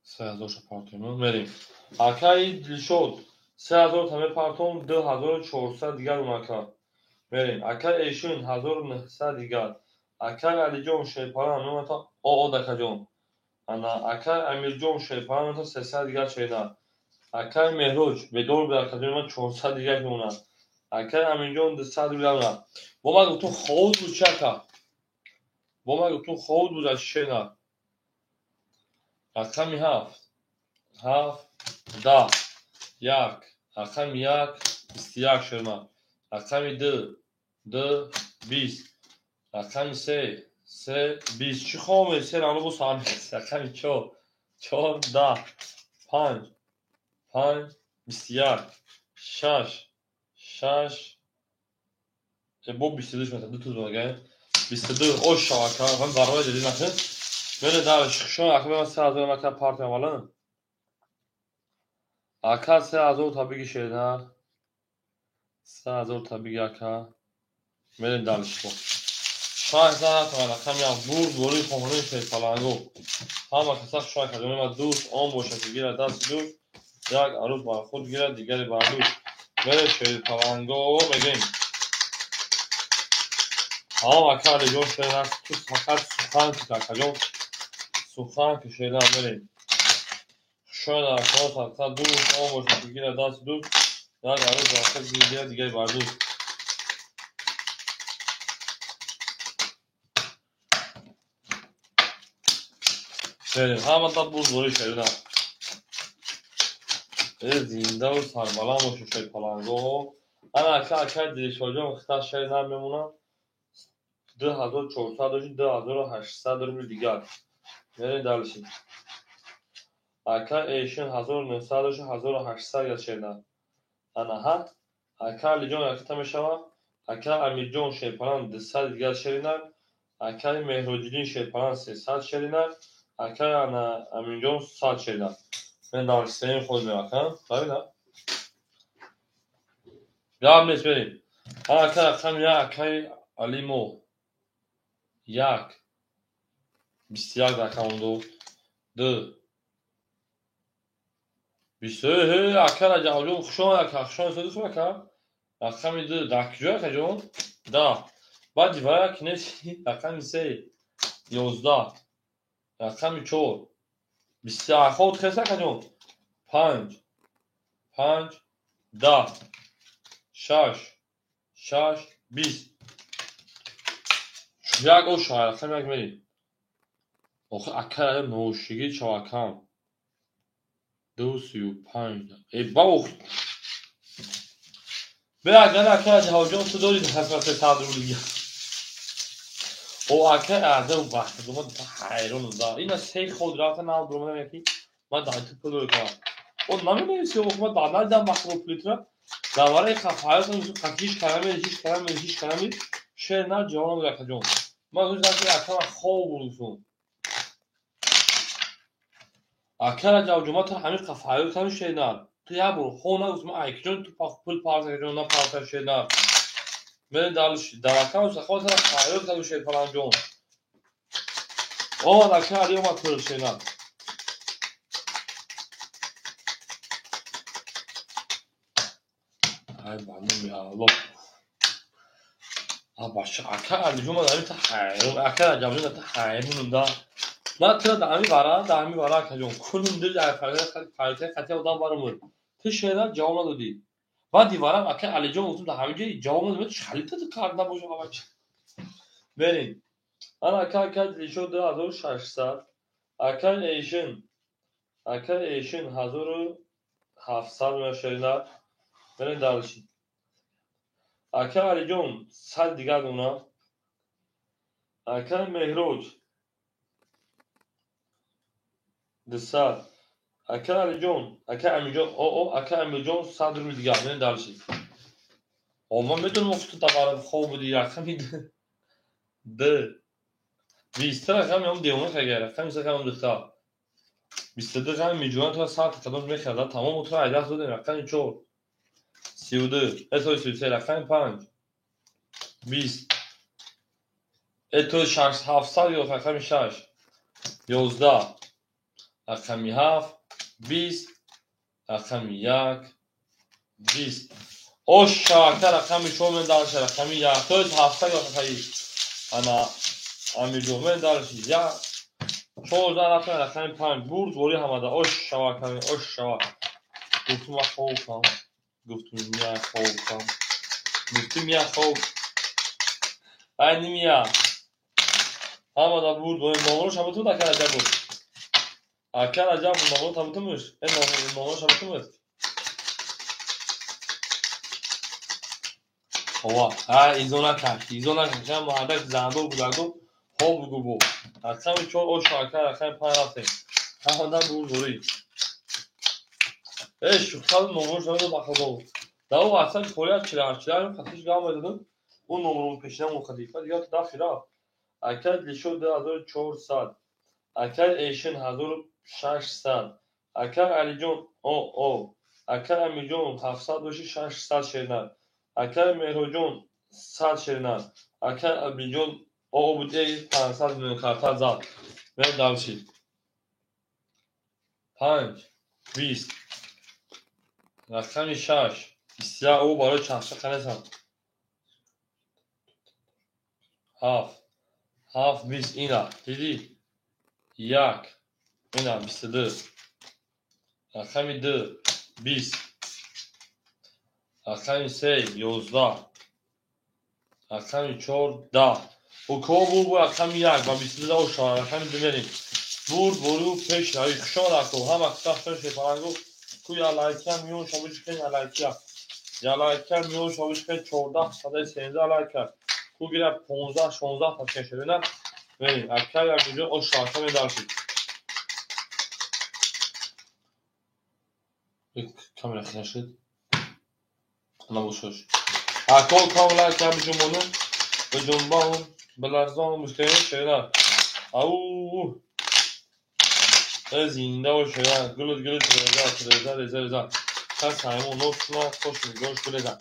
3000 партом мерем. Акаи Дилшод 3000 та мепартом 2400 дигар унака. Мерем. Акаи Эшин 1900 дигар. Акаи Алиҷон шерпалан мемата о дакаҷон. Ана акаи Амирҷон шерпалан мемата 300 дигар шерна. Акаи Меҳроҷ бедор буд акаҷон ман 400 дигар мемонад. Акаи Аминҷон 200 дигар мемонад. Бо ман гуфтум ховуд буд чи ака? Бо ман гуфтум ховуд буд аз шерна. Рақами 7. 7 10 1. Рақами 1 21 шерна. Рақами 2 2 20. Рақами 3, 3, 20. Чӣ хом се равно бо сар рақами 4, 4, 10, 5, 5, 21, 6, 6, бо 22 шуд, ду туз мага. 22 ош шавака, ман барои ҷадид нахин. Мене дар шон ака ман 3000 мака партия валан. Ака 3000 та биги шеда. 3000 та биги ака. Мене дар шо. 6000 та рақами як бурд бори хонҳои шерпаланго. Ҳама каса шоя кардем ма дӯст он бошад ки гирад даст дӯст, як арӯз бар худ гирад, дигаре бар дӯст. Мене шерпаланго мегӯем. Ҳама ака Алиҷон шеда ту фақат сухан ки акаҷон сухан ки шеда мерем. Шояд акаҳо садқа дӯст он бошад ки гирад даст дӯст, як арӯз бар худ гирад, дигаре бар дӯст. Шерин, ҳамата бурд бори шерина. Зиндаву сарбаланд бошед шерпаланго. Ана ака акаи Дилшоҷон хита шер намемонад. 2400 дошт, 2800 рубл дигар. Мерем дальше. Ака Эйшин 1900 дошт, 1800 газ шерина. Ана ҳа. Ака Алиҷон якта мешавад. Ака Амирҷон шерпаланд 200 дигар шерина. Акаи Меҳроҷиддин шерпаланд 300 шерина. Ака ана Аминҷон 100 шерина. Мен дар сеюм худ меакам. Правильно? Гап нест, берем. Ака рақами як акаи Алимо. 1 21 рақам ду. 2 23 ака Раҷабҷон хуш омад ака, хуш омад содиқ ака. Рақами 2 дар куҷо акаҷон? 10. Баъд дивара ки нест рақами 3 11. Рақами 4 21. Хоб хес акаҷон? 5 5 10 6 6 20. Як ош рақами як мерем. Охир ака Раҷаб ношигӣ чавакам. 235. Ба ох. Бе агар ака Раҷабҷон ту дорӣ ҳасрати 100 рубл дигар. О ака Раҷаб вақт ма ҳайронам. Ина се ход рафта нав дуромадам яки ман дар ту пул дорам. О намедонисти ох ма дар надидам вақт бо пулитра. Дар вараи хафаётам ҳеҷ каламе, ҳеҷ каламе, ҳеҷ каламе шер на ҷавоб надод акаҷон. Ман гуфтам ки ака ман хоб будам. Ака Раҷабҷон ман ту ҳамин хафаётам шер на. Ту як бор хоб нагуфт ман акаҷон ту пул парс акаҷон на парса шер на. Мен дар акам сахот хафаёт кардам шерпаланҷон. Омад ака Али омад пул шер на. Ай ба номи Аллоҳ. Бача ака Алиҷон ман дар ҳайрон, ака Раҷабҷон дар ҳайронам да. Ман тура дар ҳамин вара, дар ҳамин вара акаҷон кулум дил дар фарқи қатъи одам баромад. Ту шеъра ҷавоб надодӣ. Баъд диварам ака Алиҷон гуфтам дар ҳамин ҷой ҷавоб надодӣ. Чӣ ту кард набошам ҳамач. Берем. Ана ака ака Дилшод 2600, ака Эйшин, ака Эйшин 1700 мешавад. Берем дальше. Ака Алиҷон 100 дигар дона. Ака Меҳроҷ 200. Ака Алиҷон, ака Амирҷон, ака Амирҷон 100 рубл дигар. Берем дальше. О ман медонам охи ту дар хоб будӣ. Рақами 2 23 рақами ҳам девона хагар, рақами 3 рақами духтар. 22 рақами миҷона тура 100 қадам мехарад. Тамом тура айдаст додем. Рақами 4 32, 33 рақами 5 20. То 6 700 ё рақами 6 11 рақами 7 20 рақами 1 20. Ош шавакта рақами 4 мен дальше рақами 1 то 700 ё рақами ана Амирҷон мен дальше 1 14 рақами 5 бурд вори ҳамада. Ош шавакта ош шавак. Гуфтум ман хобам. Гуфтум я хобам. Гуфтум я хоб. Ай нимия. Ҳамада бурд вори номрош ҳама ту ака Раҷаб буд. Ака Раҷаб номро ҳама ту муш. Номрош ҳама ту муш. Ова, ҳа, изо накард, изо накард. Чанд мардак зандор будаку, хоб бугу бу. Рақами 4 ош ака, рақами 5 рафтем. Ҳамадан бурдорӣ. Э, шухтал номрош намедод ба худо. Да ӯ аслан холия чилар хатиш гап медодам. Ӯ номром пешинам охади. Фа дигар дафи рафт. Акай Дилшод 2400. Акай Эшин 1600. Акай Алиҷон о. Акай Амирҷон 700 боши 600 шернар. Акай Меҳроҷон 100 шернар. Акай Абиҷон о буд 500 миллион карта зад. Мер давшид. 5 20 рақами 6 21 ӯ барои чахча қанесам. 7 7 20 ина дидӣ 1 ина 22 рақами 2 20 рақами 3 11 рақами 4 10 укҳо бур бу рақами 1 ба 22 ошава рақами 2 мерем. Бур буру пеш рави хушон раку ҳама қисса шепарангу ку ялайка миён шабучка ялайка ялайка миён шабучка 14 садаи 13 лайка ку гира 15 16 ташкил шудина мерем. Акай Амирҷон ош шака медаршид. Камера хина шуд. Набошош. Ако кам лайка биҷумону биҷумбану биларзону мушкилин шерина. Ау зинда бош шерина. Гулут гулут реза реза реза реза. Кас ҳаймон носна хош нигош гулеза.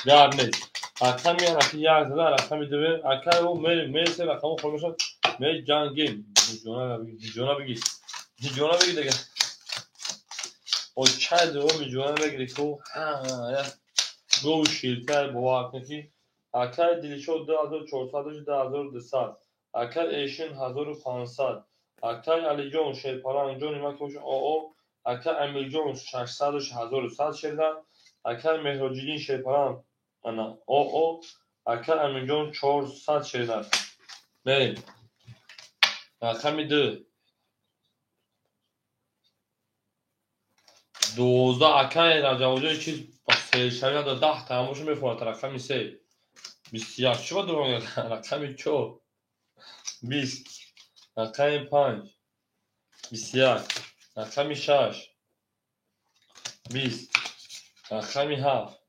Гап нест. Рақами раки як зада рақами ду акай ӯ мересе рақамо хор мешавад. Меҷангем. Ҷона бигир. Ҷона бигир дига. О чай дуо миҷона мегири ку ҳа гови ширтар бовар кун ки акай Дилшод 2400 2200 акай Эшин 1500 акай Алиҷон Шерпаланг ҷони ман ки бошад оо акай Амирҷон 600 1100 шердан акай Меҳроҷиддин Шерпаланг ана оо акай Амирҷон 400 шердан. Мерем. Рақами 2 12 акай Раҷабоҷони чиз ба сешавӣ надорад 10 та ҳамошо мефурад. Рақами 3 21 чӣ ба дурӯғ рақами 4 20 рақами 5 21 рақами 6 20 рақами 7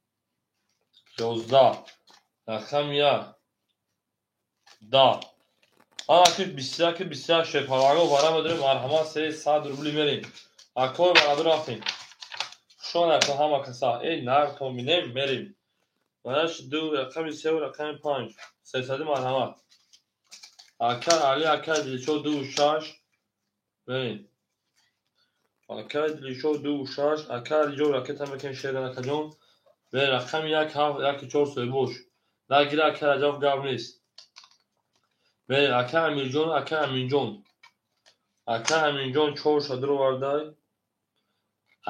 11 рақами 1 10 ана ки 21 21 шерпаланго вара медорем. Марҳамат 300 рубли мерем. Акои бараду рафтем. Хушон ака ҳама каса. Эй нархто минем мерем. Манаш 2 рақами 3 рақами 5 300 марҳамат. Акай Али акай Дилшод 2 6 мерем. Акай Дилшод 2 6 акай Алиҷон ракета мекунем шердан акаҷон. Бе рақами 1 7 1 4 соҳибош. Нагира акай Раҷаб гап нест. Бе акай Амирҷон акай Аминҷон. Акай Аминҷон 4 шадро овардай.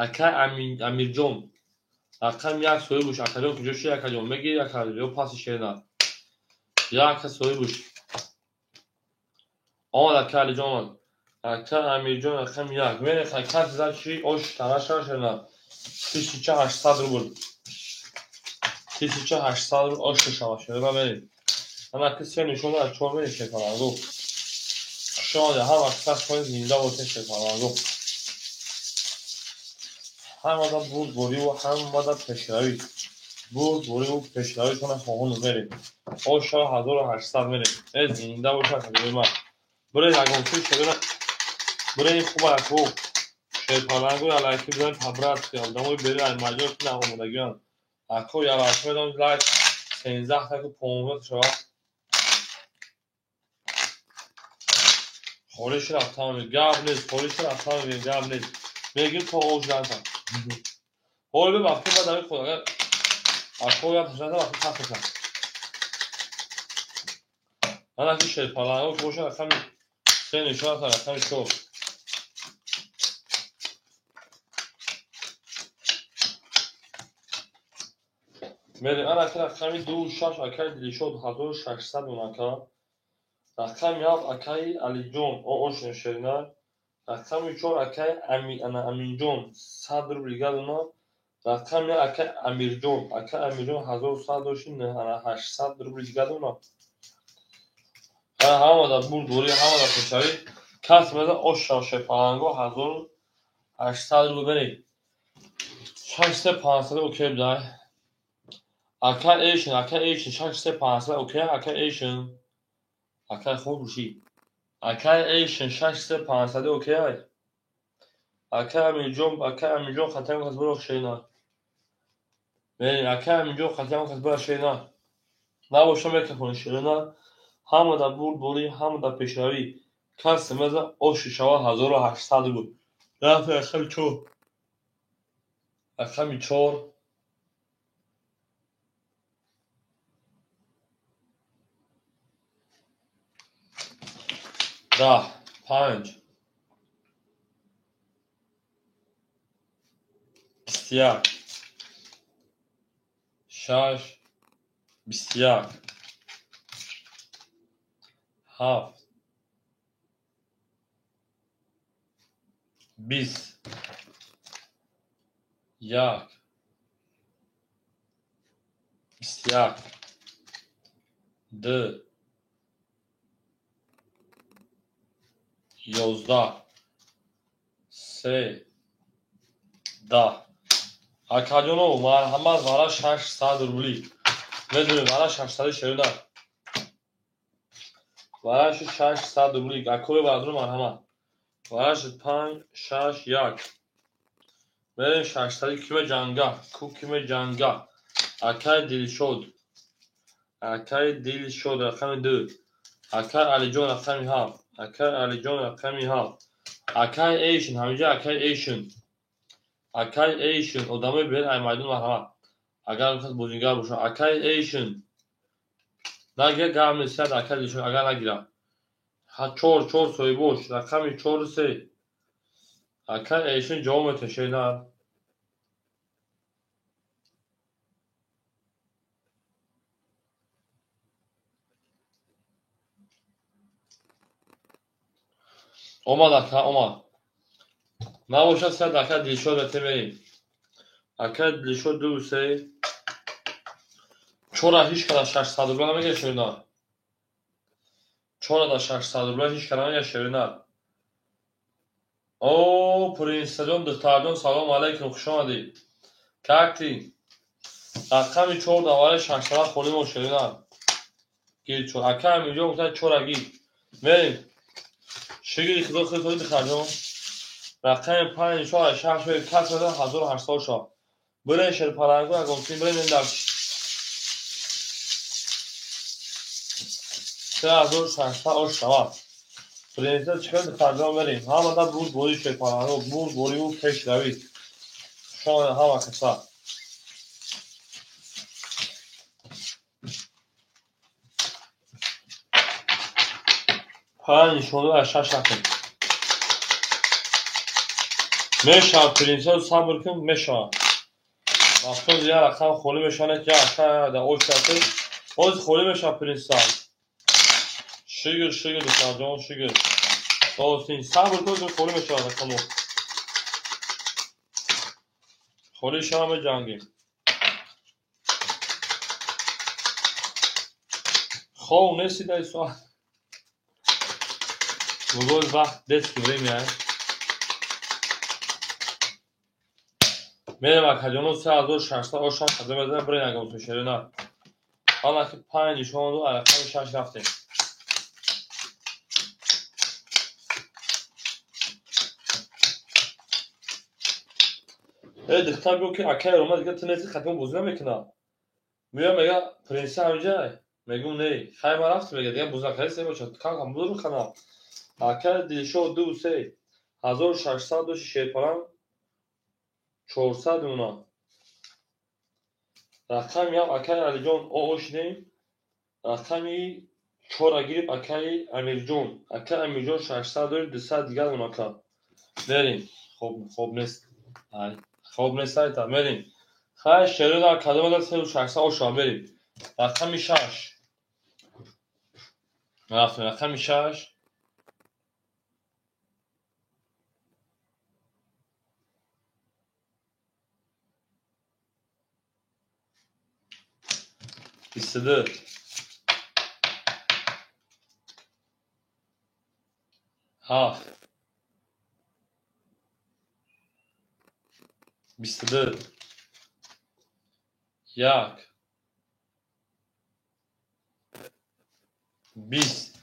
Акай Амирҷон рақами 1 соҳибуш. Акаҷон куҷо ши акаҷон мегири акаҷон ё паси шерна. Як соҳибуш. Омад акай Алиҷон омад. Акай Амирҷон рақами 1. Мере каси зад чи ош тараша шерна. 1800 рубл. 1800 рубл ош шава шерна мерем. Ана ки се нишон аз 4 мерем шерпаланго. Шода ҳама кас хоҳед зинда бошед шерпаланго. Ҳамада бурдбориву ҳамада пешравӣ. Бурдбориву пешравитона хоҳону мерем. Оша 1800 мерем. Э зинда бошад ҳабиби ман. Бире ягончи шерина бире хуба яку шерпаланго ялайки бизанед по-братски одамои бери ай маҷои ки наомадагианд. Ако ялайки медонам лайк 13 таку 15 шава. Холиш рафтам гап нест, холиш рафтам гап нест. Мегир то ош рафтам. Ҳоло бе вақти баъд ами худ агар ако як ташната вақти сахт мешавад. Ана ки шерпаланго ки бошад рақами 3 нишон аст рақами 4. Мерем ана ки рақами 2 6 акай Дилшод 1600 онака. Рақами 7 акаи Алиҷон ош шерина. Рақами 4 акаи Аминҷон 100 рубл дигар дона. Рақами ака Амирҷон, ака Амирҷон 1100 дошти, 800 рубли дига донам. Ҳама дар бурдборӣ, ҳама дар пешравӣ. Кас меза ош шав шерпаланго 1800 рубл беред. 6500 окей бидай. Ака Эйшн, ака Эйшн, 6500 окей, ака Эйшн. Акай хуб бушӣ. Акай Эйшн 6500 окей. Акай Амирҷон, акай Амирҷон хатам кас биро шена. Берин, акай Амирҷон хатам кас биро шена. Набоша мекафони шена. Ҳама дар бурдборӣ, ҳама дар пешравӣ. Кас меза оши шава 1800 рубл. Рафт рақами 4. Рақами 4. 10, 5, 21, 6, 21, 7, 20, 1, 21, 2, 11, 3, 10. Акаҷоно, марҳамат, вара 600 рубли. Медонем, вара 600 шерина. Вараши 600 рубли. Акои бародаро, марҳамат. Вараши 5, 6, 1. Мерем 600 киме ҷанга. Ку киме ҷанга. Акай Дилшод. Акай Дилшод рақами 2. Акай Алиҷон рақами 7. Акай Алиҷон рақами 7. Акай Эйшн, ҳаминҷа акай Эйшн. Акай Эйшн, одамои бер ай майдон марҳамат. Агар кас бозингар бошад, акай Эйшн. Нагира гам несад акай Дилшод, агар нагира. 4, 4 соҳибош, рақами 4 3. Акай Эйшн ҷавоб метавад шена. Омад ака, омад. Набошад сад ака Дилшод метемерим. Ака Дилшод 2 3. 4 ҳеч кара 600 рубла намегирад шерина. 4 да 600 рубла ҳеч кара намегирад шерина. О, принсаҷон, духтарҷон, салом алайкум, хуш омадӣ. Как ты? Рақами 4 давари 600 холӣ мо шерина. Гир 4. Ака Амирҷон гуфтад 4 гир. Мерим. Шигири худо худ духтарҷон. Рақами 5 4 6 мер кас мезан 1800 шо. Бирен шерпаланго ягон бирен дар 3600 ош шавад. Принсес чикар духтарҷон мерим. Ҳамада бурд бори шерпаланго, бурд бориву пешравӣ. Шоне ҳама каса. 5 нишону аз 6 накун. Мешавад принсес, сабр кун, мешавад. Вақтоз як рақам холӣ мешавад, як ака дар ош шавад. Ҳозир холӣ мешавад принсес. Шигир, шигир, духтарҷон, шигир. Осин, сабр кун, холӣ мешавад рақамо. Холӣ шава меҷангем. Хов нести дар соат. Бузург вақт детский время. Мерем акаҷоно 3600 ошам қадам мезанам, бирен ягон тушерина. Ҳала ки 5 нишон ду рақами 6 рафтем. Э, духтар гуфт ки акай Рома дига ту нести хатм бозӣ намекунад. Меоям мега принса ҳаминҷа? Мегӯм не. Хай ман рафтам мега дига бозӣ накарди се бошад. Кам кам бузург ханам. Акай Дилшод 2 3 1600 дошти шерпаланг 400 мемонад. Рақами 7 акай Алиҷон ошидем. Рақами 4 гирифт акай Амирҷон. Акай Амирҷон 600 дорид, 200 дигар мемонад ака. Мерем. Хоб, хоб нест. Ай, хоб нест айта, мерем. Хай шерӯда кадом 3600 ошава мерем. Рақами 6. Рафтем рақами 6. 22, 7, 22, 1, 20,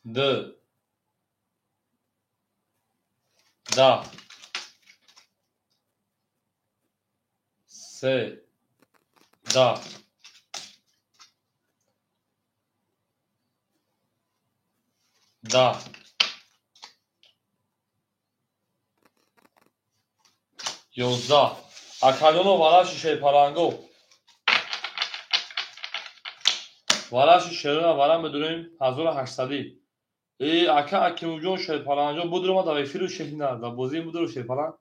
2, 10, 3, 10, 10, 11. Акалёно вараши шерпаланго. Вараши шерона вара медурем 1800. Ака Акимҷон шерпаланҷон будурума дар эфиру шерина дар бозии будуру шерпаланг.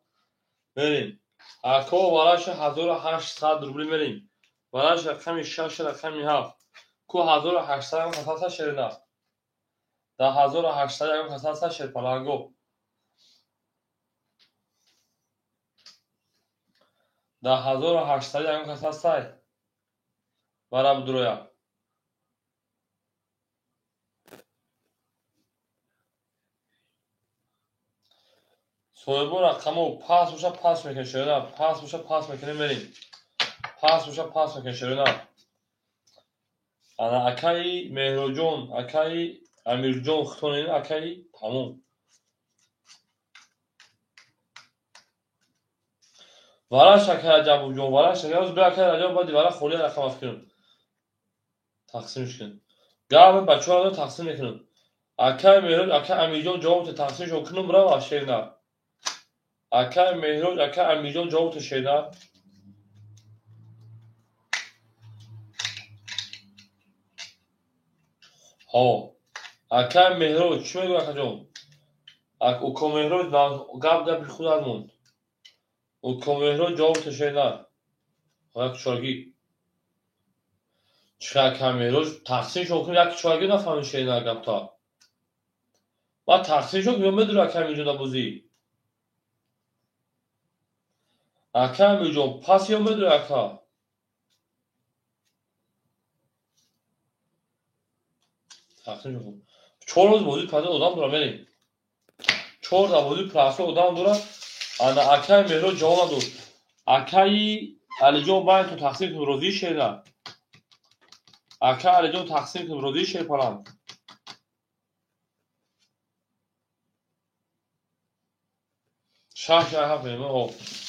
Мерем. Ако вараши 1800 рубли мерем. Вараш рақами 6 рақами 7. Ку 1800 касаса шерина. Дар 1800 касаса шерпаланго. Дар 1800 касаса вара будуроя. Соҳибо рақамо пас боша пас мекунем шерина, пас боша пас мекунем мерем. Пас боша пас мекунем шерина. Ана акаи Меҳроҷон, акаи Амирҷон хитонин, акаи тамом. Вараш акаи Раҷабовҷон, вараш акаи бе акаи Раҷабов баъди вара холия рақам аф кунем. Тақсимш кунем. Гап бачаҳо тақсим мекунем. Акаи Меҳроҷ, акаи Амирҷон ҷавоб тақсимшон кунем рава шерина. Акаи Меҳроҷ, акаи Амирҷон ҷавоб шерина. Ҳо. Акаи Меҳроҷ чӣ мегӯяд акаҷон? Уко Меҳроҷ гап гапи худат монд. Уко Меҳроҷ ҷавоб шерина. Як чорагӣ. Чӣ акаи Меҳроҷ тақсимшон кунем як чорагӣ нафаҳмид шерина гапта. Ман тақсимшон кунем медурам акаи Амирҷон дар бозӣ. Ака Амирҷон пас ё медури ака? Тақсим кун. 4 рӯз бозӣ пас одам дора мерем. 4 дар бозӣ пас одам дора. Ана акаи Меҳроҷ ҷавоб надод. Акаи Алиҷон байнтон тақсим кун розӣ шерина. Акаи Алиҷон тақсим кун розӣ шерпаланд. Шаш ҳафт мерем.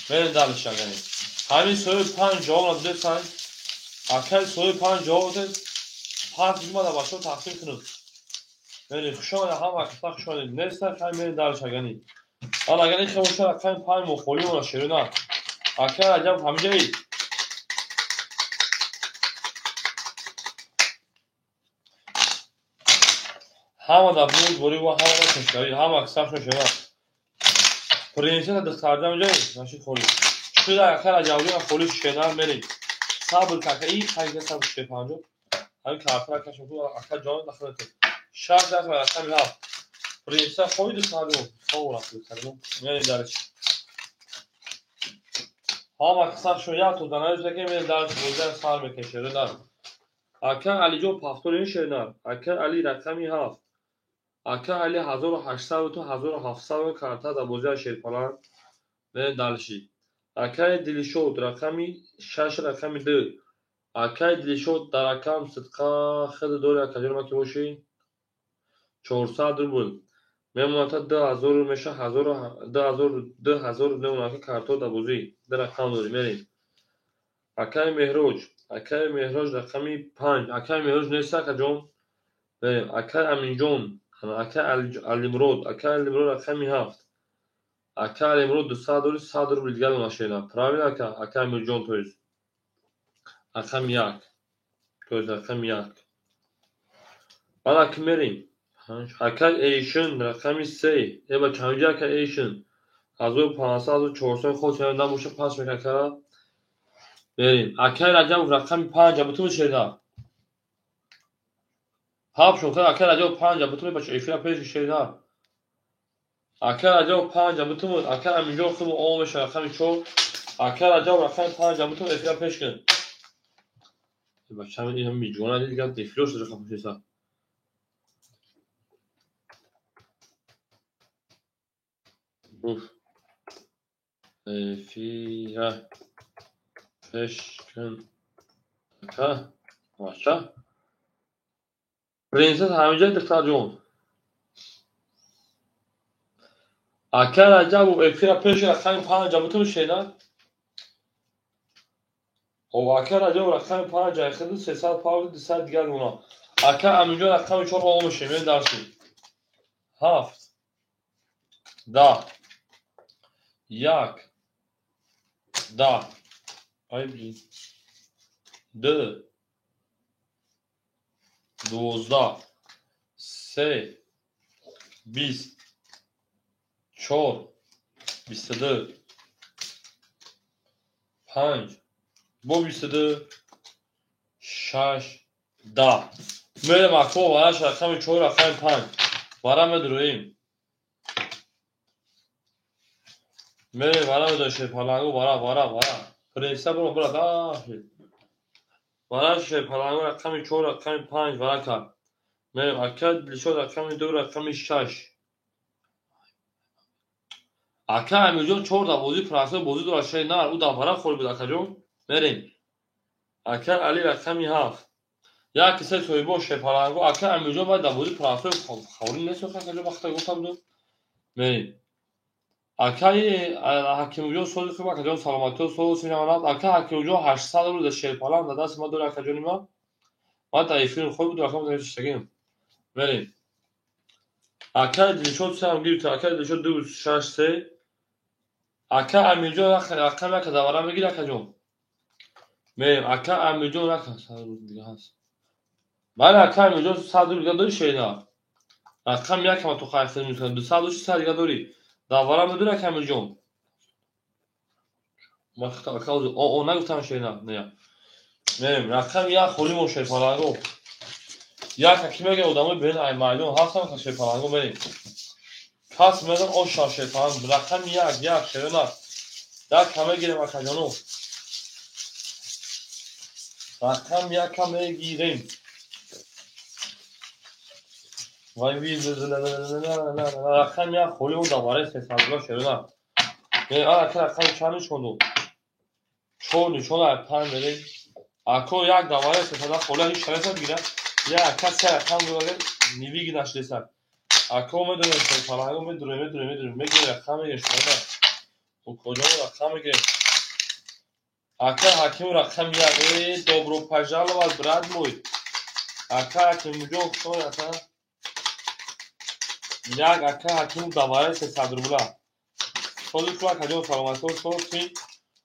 Мерем далиш агани. Ҳамин соҳиби 5 ҷавоб надодед сан. Акаи соҳиби 5 ҷавоб додед. 5 ҷума дар бачаҳо тақсим кунед. Мерем хуш омадед ҳама каса хуш омадед. Неста хай мерем далиш агани. Ан агани хе боша рақами 5 мо холӣ мона шерина. Акаи Раҷаб ҳамиҷаи. Ҳама дар бурд ва ҳама дар пешравӣ, ҳама каса хуш шерина. Принсесса духтарҷон ҷой нашид холӣ. Шуда акаи Раҷабҷон холӣ шерина мерем. Сабр кака и хайга сабр шерпанҷо. Ҳамин картара кашм кун ака ҷон дахлат. 6 дақиқа рақами 7. Принсесса хоҳӣ духтарҷон? Хоб рафт духтарҷон. Мерем дарш. Ҳама касашон як то данаёз ки мерем дарш бозиам сар мекунем шерина. Ака Алиҷон пафторин шерина. Ака Али рақами 7. Ака Али 1800 то 1700 карта дар бозиа шерпаланд. Мерем далши. Акаи Дилшод рақами 6 рақами 2. Акаи Дилшод дар рақам сидқа хеле дори акаҷон ма ки бошӣ 400 рубл. Мемонад 2000 меша 1000 2000 2000 мемонад карто дар бозӣ. Ду рақам дорӣ мерем. Акаи Меҳроҷ, акаи Меҳроҷ рақами 5. Акаи Меҳроҷ нест акаҷон. Мерем. Акаи Аминҷон, акаи Алимрод, акаи Алимрод рақами 7. Акаи Алимрод 200 дори 100 рубл дигар дона шерина. Правильно ака? Акаи Амирҷон то есть. Рақами 1. То есть рақами 1. Баъд аки мерем. Акаи Эйшин рақами 3. Э бача ҳаминҷа акаи Эйшин 1500 1400 ход набоша пас мекунад ака. Мерем. Акаи Раҷабов рақами 5 бутун шерина. Ҳафт шон акаи Раҷабов 5 бутун бача эфира пеш шерина. Акаи Раҷабов 5 бутун акаи Аминҷон хуб ом меша рақами 4. Акаи Раҷабов рақами 5 бутун эфира пеш кун. Бачам ин миҷона дигар дефилош дора хапушеса. Уф. Эфира пеш кун ака бача. Принсесс ҳамиҷа духтарҷон. Ака Раҷабов эфира пеши рақами панҷа бутун шена. Ака Раҷабов рақами панҷа хиди 300 павли 200 дигар гуна. Ака Аминҷон рақами чор омӯшем мен дарси. 7 10 1 10 ай блин 2 12 3 20 4 22 5 бо 22 6 10. Мерем ако вараш рақами 4 рақами 5 вара медуроим. Мерем вара медуроим шерпалангу вара вара вара принса бро бра да вара шерпалангу рақами 4 рақами 5 вара кард. Мерем ака Дилшод рақами 2 рақами 6. Ака Амирҷон 4 да бозӣ прасо бозӣ дорад шей нар ӯ да вара хӯрд буд акаҷон. Мерем. Ака Али рақами 7. Як киса соҳибо шерпалангу ака Амирҷон баъд да бозӣ прасо хаврӣ нест акаҷон вақта гуфта будам. Мерем. Акаи Ҳакимҷон сози хуб акаҷон саломатиё соз синаманат. Ака Ҳакимҷон 800 рӯз шерпаланг дар дасти ма дорад акаҷони ма. Ман дар эфирим хоб буд рақам чиштагим. Мерем. Акаи Дилшод сеам гирифт. Акаи Дилшод 2 6 3. Ака Амирҷон рақам яка давара мегир акаҷон. Мерем. Ака Амирҷон рақам 100 рӯз дига ҳаст. Бале ака Амирҷон 100 рӯз дига дорӣ шейна. Рақам якама ту хайф мекунӣ. 200 дошти 100 дига дорӣ. Давара медорӣ ака Амирҷон. Ман ака о нагуфтам шейна. Не. Мерем. Рақам як холимон шерпаланго. Як ки мега одамои бен ай майдон ҳастам шерпаланго мерем. Кас мезан оша шерпаланг рақами як як шерона. Як ка мегирем акаҷоно. Рақам як ка мегирем. Вай рақам як холимон давараи 300 шерона. Ака рақами чанд нишон дод? 4 нишон ай 5 мерем. Ако як давараи 300 холи ҳеч шареса бигирад. Я ака се рақам дорад, нивиги нашдеса. Ако медонем шерпаланго медурем медурем медурем мегирем рақам мегирем шерона. Укоҷон рақам мегирем. Ака Ҳаким рақам як. Э, добро пожаловать, брат мой. Ака Ҳакимҷон хуш ака. Як ака Ҳаким давараи 300 рубла. Сози хуб акаҷон саломатиё соз син.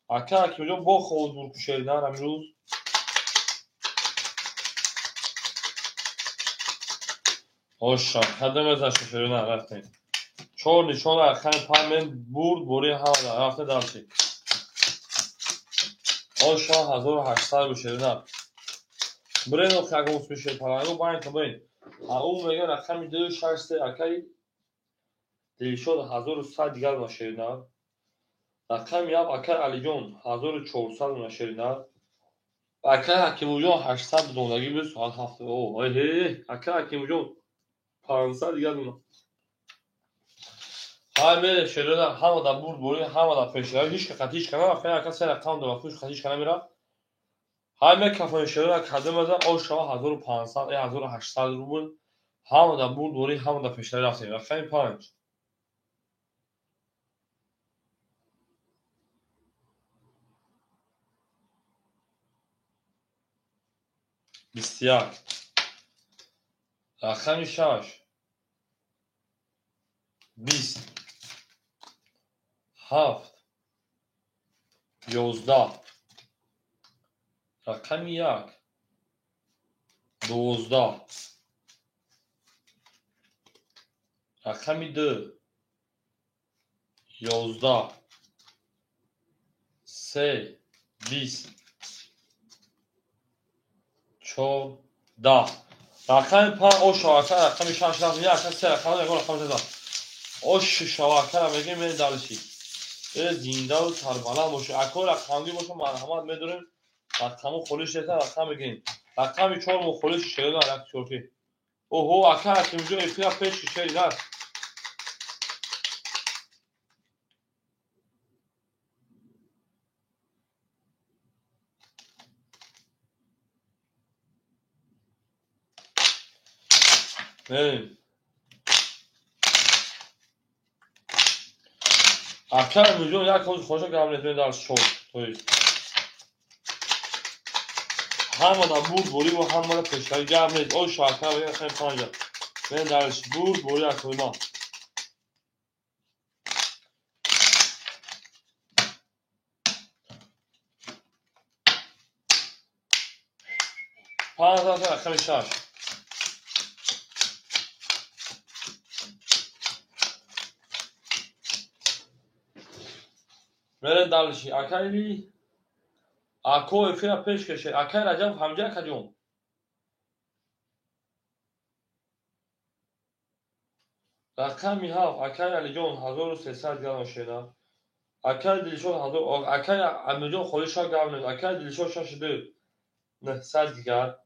Ака Ҳакимҷон бо ховуз буркушеридан амирӯз. Оша, қадам заша шерона рафтем. 4 нишон рақами 5 мен бурд бори ҳама рафта дарси. Оша 1800 ру шерона. Брено хагон смеше паланго байн табайн. А ӯ мега рақами 2 6 3 акаи Дилшод 1100 дигар ма шерона. Рақами 7 акаи Алиҷон 1400 ма шерона. Акаи Ҳакимҷон 800 донаги буд соат 7. О, ай ҳе, акаи Ҳакимҷон 500 дигар дуна. Ҳай мере шерона ҳама да бурд бори ҳама да пешравӣ ҳеч ка ҳеч ка нарафт. Ака се рақам дора хуш ҳеч ка намерафт. Ҳай мекафони шерона кадом аза ош шава 1500 1800 рубл ҳама да бурд бори ҳама да пешравӣ рафтем. Рақами 5. 21. Рақами 6. 20 7 11. Рақами 1 12. Рақами 2 11 3 20 4 10. Рақами 5 ош шавака рақами 6 рафт. Як се рақам ягон рақам зад. Ош шавака мегем мен дарси. Э зиндаву сарбаланд боша. Ако рақамги боша марҳамат медорем. Рақаму холиш неста рақам мегирем. Рақами 4 мо холӣ шерина як чорти. Оҳо, ака Ҳакимҷон эфира пеш шерина. Мерем. Ака Амирҷон як ҳози хоша гап метавонед дар шод. То есть ҳамада бурд борӣ ва ҳамада пешравӣ гап нест. Ой шака ва хеле панҷа. Мен дарш бурд борӣ акоима. Панҷ рақами 6. Мерем дальше. Акайли ако эфира пеш кеше. Акай Раҷаб ҳамҷа акаҷон. Рақами 7 акай Алиҷон 1300 грамм шена. Акай Дилшод 1000, акай Амирҷон холиша гап нест. Акай Дилшод 62 900 дигар.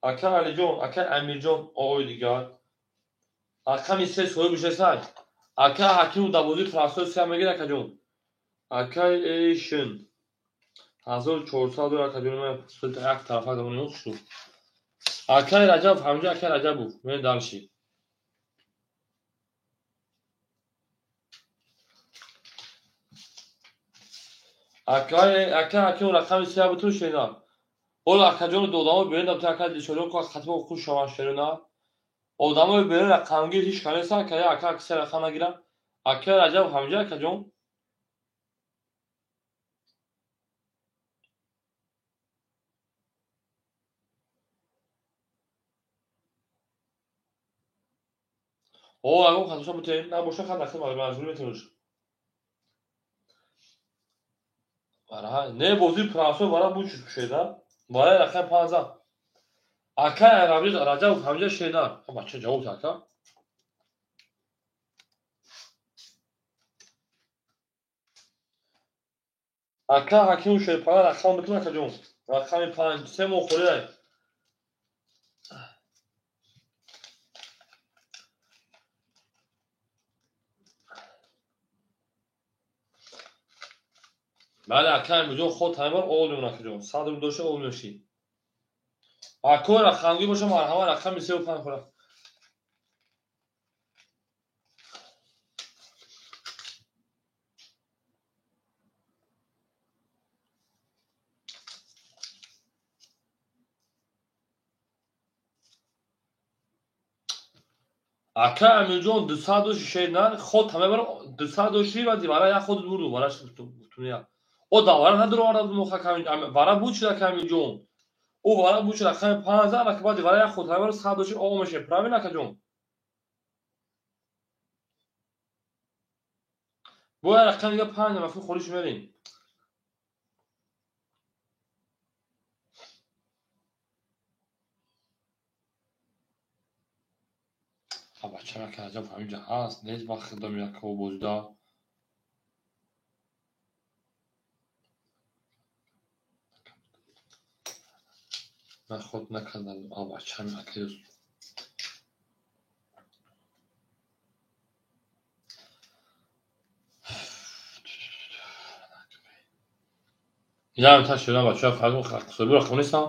Акай Алиҷон, акай Амирҷон оой дигар. Рақами 3 соҳиби 600. Акай Ҳакимов дар бозии простой 3 мегирад акаҷон. Акай Эйшн 1400 акаҷон ман як тарафа замон шуд. Акай Раҷаб ҳамҷа акай Раҷабов. Мен дальше. Акай Ҳакимов рақами 3 бутун шена. Ҳоло акаҷону додамо берин дабта акай Дилшодҷон ко хатмо хуш шаванд шерина. Одамои берин рақамгир ҳеч ка нестанд, акай ака се рақам нагиранд. Акай Раҷаб ҳамҷа акаҷон. О, ягон хатоша бутем, набоша хат нахел маҷбур метавониш. Вара, не бозии прасой вара буд шеда. Вара рақами 5. Акай Раҷаб ҳамҷа шена. Бача ҷавоб ака. Ака Ҳакимов шерпара рақам бикун акаҷон. Рақами 5 се моҳ холиай. Бале, ака Амирҷон ход ҳамин бор ол мемон акаҷон. 100 рубл дошта ол мешӣ. Ако рақамгир боша марҳамат рақами 3 ва 5 хӯра. Ака Амирҷон 200 дошти шер ход ҳамин бор 200 дошти ва вара як ход бурду вара гуфтуния. О давара надуроварда буд моха вара буд шуда ака Амирҷон. О вара буд шуда рақами 5 ака баъди вара як ход ҳамин бор 100 дошти о мешавад. Правильно акаҷон? Бояд рақами дига 5 мафи холиш мерем. Бача ака Раҷаб ҳаминҷа ҳаст, нест ба хидам якҳо бозида. Ман худ накардам. Бачам акаи Инам та шуда бача фарқ соҳиби рақам нестам.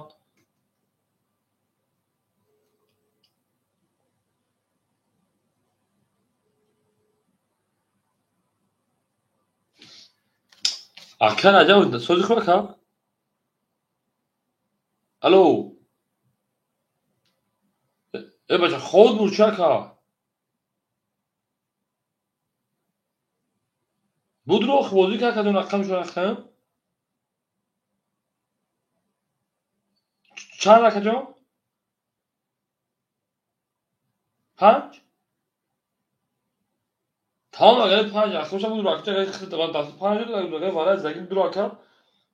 Ака Раҷаб сози хуб ака? Алло. Э бача ход буд чи ака? Буд роҳ бозӣ ки акаҷон рақамшо рақам? Чанд акаҷон? 5? Тамом агар 5 рақамша буд рақамша агар хит даст 5 агар вара загин дуро ака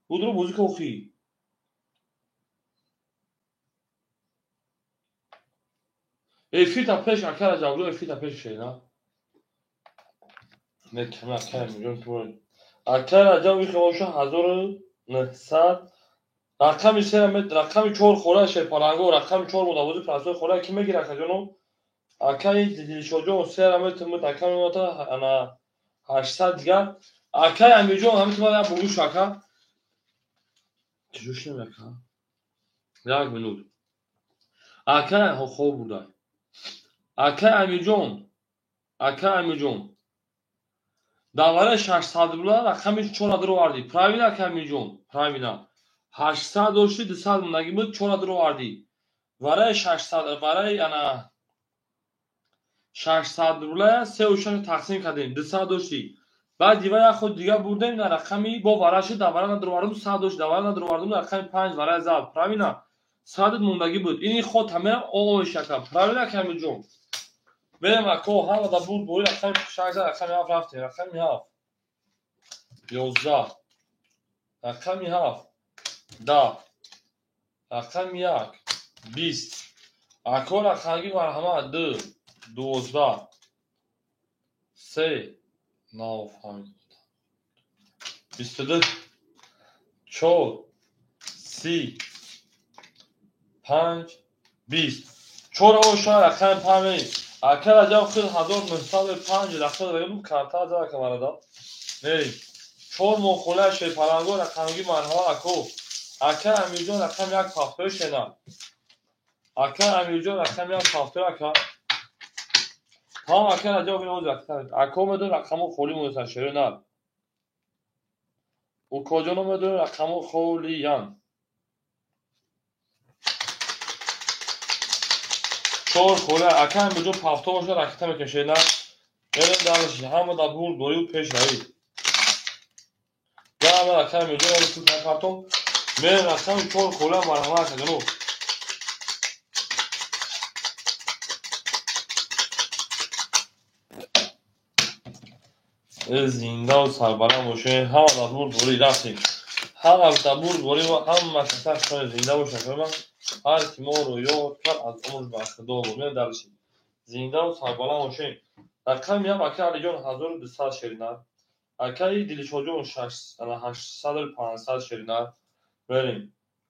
будро бозӣ ка охи. Эфир та пеш ака Раҷабҷон эфир та пеш шена. Не кам ака Амирҷон ту. Ака Раҷаб ихе боша 1900 Рақами се рақами 4 хора шерпаланго, рақами 4 модавози простой хора ки мегира акаҷоно? Акаи Дилшоҷон се рамет ака мемата ана 800 дигар. Акаи Амирҷон ҳамин туман як бугӯш ака. Чиҷо шинам ака? Як минут. Акаи хоб бурда. Акаи Амирҷон, акаи Амирҷон. Давараи 600 рубла рақами 4 даровардӣ. Правильно, акаи Амирҷон? Правильно. 800 дошти, 200 мондагӣ буд, 4 даровардӣ. Вараи 600, вараи ана 600 рубла 3,6 тақсим кардем, 200 дошти. Баъд дива як худ дига бурдем на рақами бо вара шуд, давара надровардум, 100 дошт, давара надровардум, рақами 5 вараи зад. Правильно? 100 мондагӣ буд. Ини ход ҳамеам ош ака. Правильно, акаи Амирҷон? Берем ако, ҳама да бурд бори рақами 6, рақами 7 рафтем, рақами 7. 11. Рақами 7. 10. Рақами 1. 20. Ако рақамги марҳамат 2, 12, 3, нафаҳмидам. 22, 4, 30, 5, 20. 4 оша рақами 5. Ака Раҷаб худ 1905 рақам дагам карта зада камарада. Мерим. 4 моҳ хола шерпаланго рақамги марҳамат ако. Ака Амирҷон рақами 1 ҳафтои шена. Ака Амирҷон рақами 1 ҳафтои ака. Ҳа ака Раҷаб ин оз рақам. Ако медон рақамо холӣ монасан шеро нар. Укоҷоно медон рақамо холиян. 4 хола ака Амирҷон ҳафто боша ракета мекашед на. Мерем дарш ҳама да бурд борию пеш равид. Ҳама ака Амирҷон тут напартом. Мерем рақами 4 хола марҳамат акаҷоно. Зиндаву сарбаланд бошед. Ҳама да бурд борӣ рафтем. Ҳама да бурд борӣ ва ҳама каса шумо зинда бошад. Ҳар ки моро ёд кард аз умр бархӯрдор буд. Мерем дарши. Зиндаву сарбаланд бошед. Рақами 1 ака Алиҷон 1200 шеринар. Акаи Дилшоҷон 800 500 шеринар. Мерем.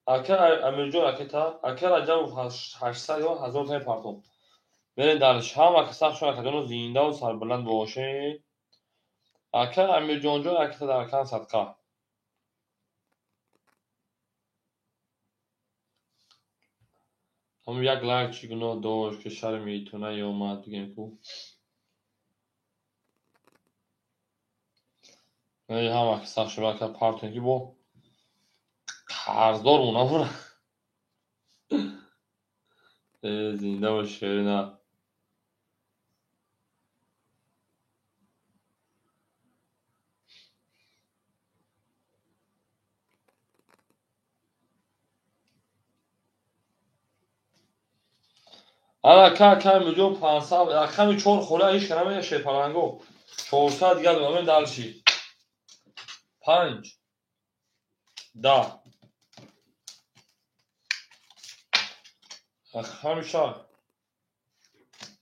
Ака Амирҷон ракета, ака Раҷабов 800 ё 1000 тани партоб. Мерем дарш. Ҳама каса шумо акаҷоно зиндаву сарбаланд бошед. Ака Амирҷонҷон ракета дар кан садқа. Ҳам як лайк чӣ гуноҳ дошт, ки шарми ту наёмад, бигем ку. Ҳама каса шумо ака партем ки бо қарздор монам. Зинда бош шерина. Ана ака Амирҷон 500, рақами 4 хола ҳеч кара намея шерпаланго. 400 дигар додам дарши. 5, 10. Рақами 6,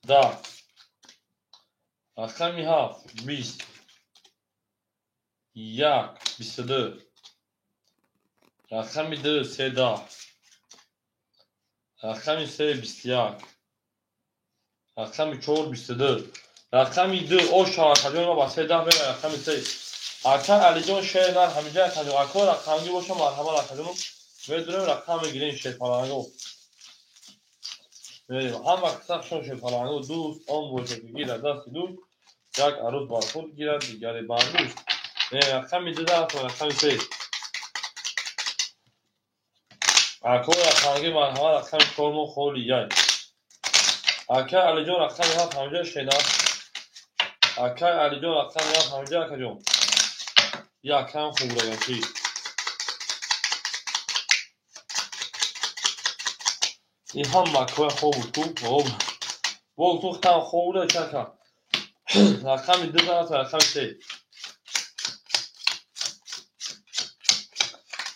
10. Рақами 7, 20. 1, 22. Рақами 2, 13. Рақами 3, 21. Рақами 4, 22. Рақами 2, ош акаҷон ма ба 13 мера рақами 3. Ака Алиҷон шер нар ҳамиҷа акаҷон. Ако рақамги боша марҳамат акаҷоно. Медонем рақам мегирем шерпаланго. Мерем. Ҳама каса шон шерпаланго дӯст он бошад ки гирад дасти дӯст, як арӯз бар худ гирад, дигаре бар дӯст. Рақами 2 рақами 3. Ако рақамги марҳамат рақами 4 мо холи яй. Ака Алиҷон рақами 7 ҳамиҷа шена. Ака Алиҷон рақами 7 ҳамиҷа акаҷон. Якам хуб рагачи. Ин ҳама акоя хоб буд ку. Бо ту хтам хоб буда чака. Рақами 2 рақами 3.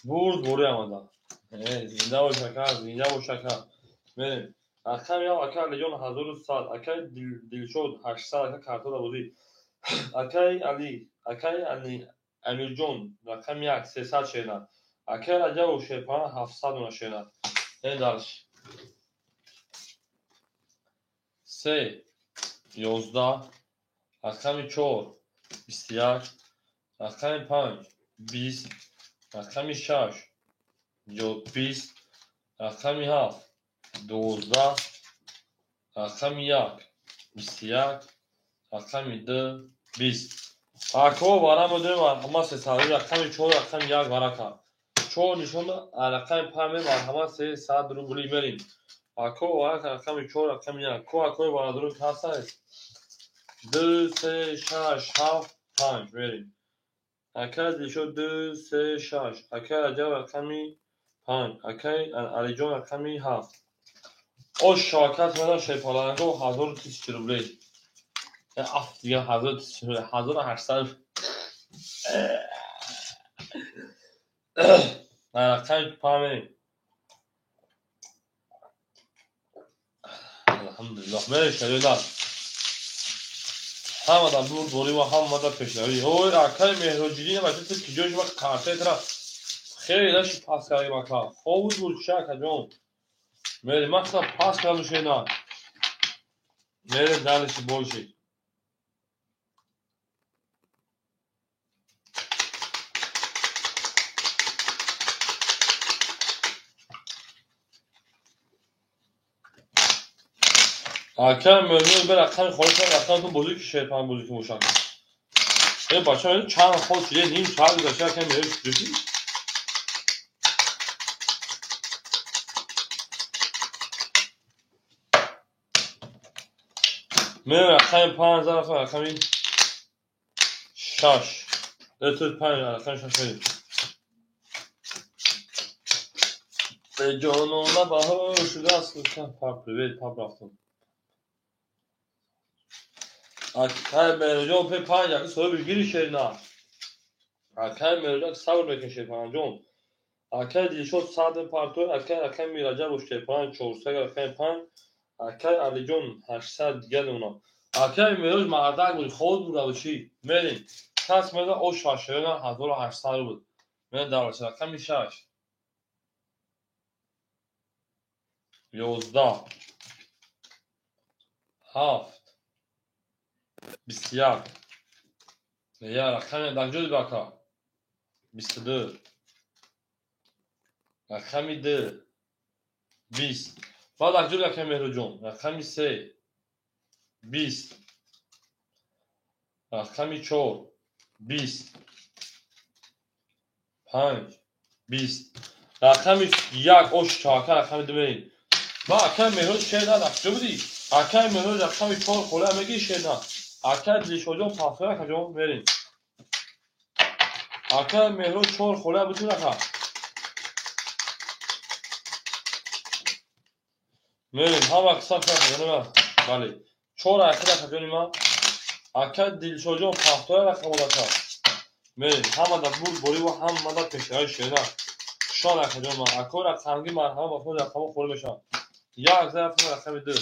Бурд борӣ омада. Зинда бош ака, зинда бош ака. Мерем. Рақами 1 ака Алиҷон 1100, акаи Дилшод 800 ака картода бозӣ. Акаи Али, акаи Али Амирҷон рақами 1 300 шена. Акай Раҷабов шерпаланг 700 дона шернар. Ин дарш. 3 11, рақами 4 21, рақами 5 20, рақами 6 20, рақами 7 12, рақами 1 21, рақами 2 20. Ако вара медонем марҳамат 300, рақами 4 рақами 1 варака. 4 нишон рақами 5 марҳамат 300 рубли мерим. Ако варака рақами 4 рақами 1. Ко акои бародарон ҳастанд? 2 3 6 7 5 мерим. Акай Дилшод 2 3 6. Акай Раҷаб рақами 5. Акай Алиҷон рақами 7. Ош шавакат медам шерпаланго 1000 рублей. Аф дига 1800. Рақами 5 мерим. Алҳамдулиллоҳ. Мерим шарият. Ҳамада бурдборӣ ва ҳамада пешравӣ. Ой, акай Меҳроҷиддин бача ту киҷош ва картаи тра хеле наши пас кардем ака. Хобуд буд ча акаҷон. Мерим мақсад пас кардам шена. Мерим дальше больше. Акай Меҳроҷиддин бе рақами холӣ шуд, рақаматон бозӣ ки шерпаланг бозӣ ки бошад. Э бача чанд хол шуд, ним соат гузашта акай Меҳроҷ шуд. Мерем рақами 5 зараф рақами 6. Э ту 5 рақами 6 мерем. Ҷонона баҳор шудааст. Пап привет, пап рафтам. Акай Меҳроҷон пе 5 яки соҳиби гири шерна. Акай Меҳроҷон сабр мекун шерпаланҷон. Акай Дилшод 100 партой, акай рақами Раҷабов шерпаланг 400 рақами 5, акай Алиҷон 800 дигар дона. Акай Меҳроҷ мардак буд, хоб буд чӣ? Мерим. Кас меда ош шерна 1800 рубл. Мен давлат рақами 6. 11 7 21. Я рақами дар ҷои бака 22 рақами 2 20. Баъд дар ҷои рақами Меҳроҷон рақами 3 20, рақами 4 20, 5 20, рақами 1 ош чака рақами 2 мерим. Ба акай Меҳроҷ шер над, куҷо будӣ? Акай Меҳроҷ рақами 4 хола мегири шер над. Акай Дилшодҷон пафтоя акаҷон мерим. Акай Меҳроҷ 4 хола бутун ака. Мерим ҳама қисм акаҷони ман. Бале. 4 акай акаҷони ман. Акай Дилшодҷон пафтоя рақам ака. Мерим ҳамада бурдборӣ ва ҳамада пешравӣ шерна. Шон акаҷон ман. Акои рақамги марҳамат ба худ рақамҳо холӣ мешаванд. 1 зараф рақами 2.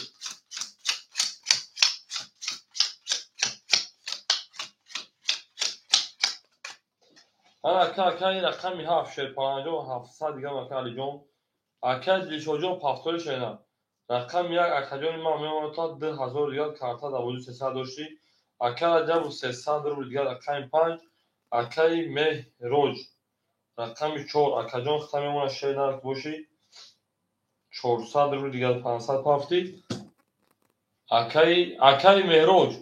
Ана ака акай рақами 7 шерпаланҷон 700 дигар ака Алиҷон. Акай Дилшодҷон пафтори шерна. Рақами 1 акаҷони ман мемонад то 2000 дигар карта дар бозӣ 300 доштӣ. Акай Раҷабов 300 рубл дигар рақами 5. Акай Меҳроҷ рақами 4 акаҷон хита мемонад шерна бошӣ. 400 рубл дигар 500 пафтӣ. Акай Меҳроҷ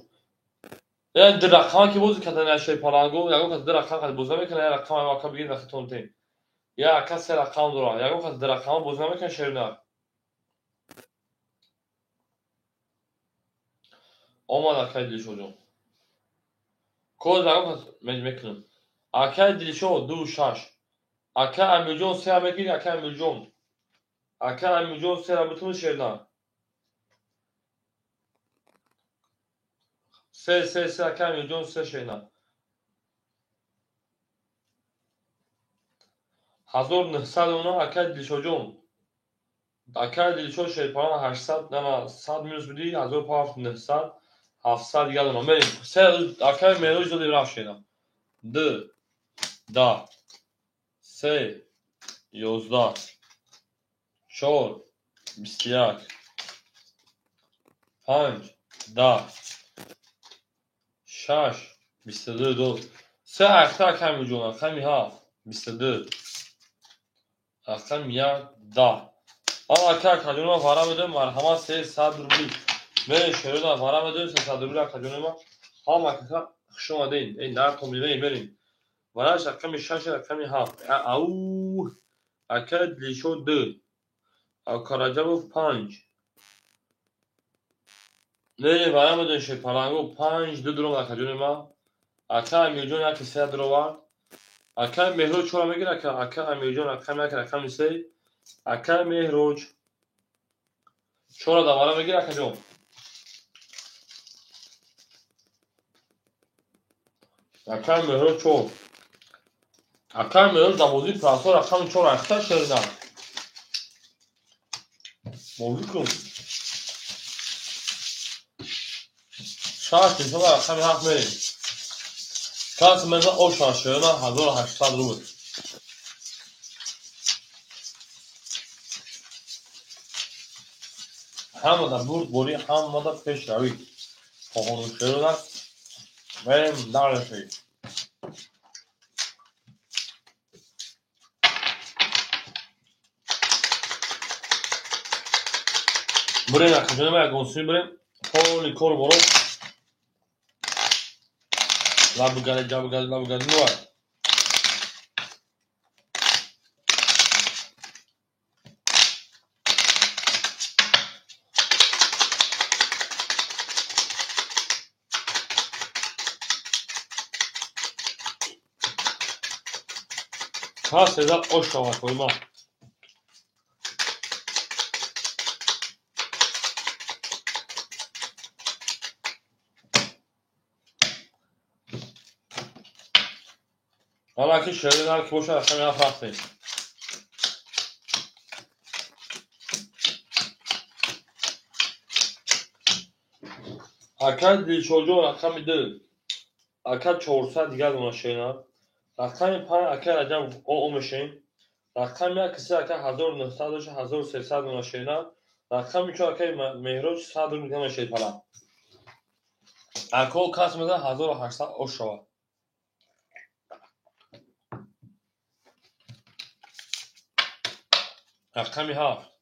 я ду рақама ки бозӣ кардан я шерпаланго, ягон кас ду рақам қад бозӣ намекунад, я рақам ака бигир вақти тем. Я ака се рақам дорад, ягон кас ду рақама бозӣ намекунад шернар. Омад акай Дилшодҷон. Код ягон кас мекунам. Акай Дилшод 2 6. Акай Амирҷон 3 мегири, акай Амирҷон. Акай Амирҷон 3 бутун шернар. 3 3 3 акай Амирҷон 3 шернар. 1900 она акай Дилшодҷон. Акай Дилшод шерпаланг 800, на 100 минус буди, 1900, 700 дигар дона. Мерим. 3 акай Меҳроҷ доди рафт шерна. 2 10 3 11, 4, 21, 5, 10, 6, 22, 2. 3 ахта аками ҷон, рақами 7, 22, рақами 1, 10. Ана ака акаҷонма вара медоем, марҳамат 300 рубли. Мерем шерода вара медоем 300 рубли акаҷонма. Ҳама ака хуш омадед. Эй нархо мебинем, мерем. Вараш рақами 6, рақами 7. Ау! Ака Дилшод 2. Ака Раҷабов 5. Мерем вара медоем шерпаланго 5 2 дуром акаҷони ма. Ака Амирҷон 1 3 дуровард. Ака Меҳроҷ 4 мегирад, ака ака Амирҷон рақами 1, рақами 3. Ака Меҳроҷ 4 давара мегирад, акаҷон. Ака Меҳроҷ 4. Ака Меҳроҷ дар бозии прасо рақами 4 ахта шерина. Бозӣ кун. 6 нишона рақами 7 мерем. Кас меза оша шерина 1800 рубл. Ҳамада бурдборӣ, ҳамада пешравӣ. Хоҳону шерина мерем дальше. Бурем акаҷонама ягон сӯй бурем. Ҳоли кор боро. Лабугари, ҷабугари, лабугари нувай. Ҳа сезар ош шавад қойма. Ҳала ки шери нар ки бошад, рақами 7 рафтем. Ака Дилшодҷон рақами 2. Ака 400 дигар дона шерина. Рақами 5 ака Раҷаб о мешем. Рақами 1 3 ака 1900 дошт, 1300 дона шерина. Рақами 4 ака Меҳроҷ 100 рубл дигар мешед пала. Ако кас мезанад 1800 ош шавад. Рақами 7.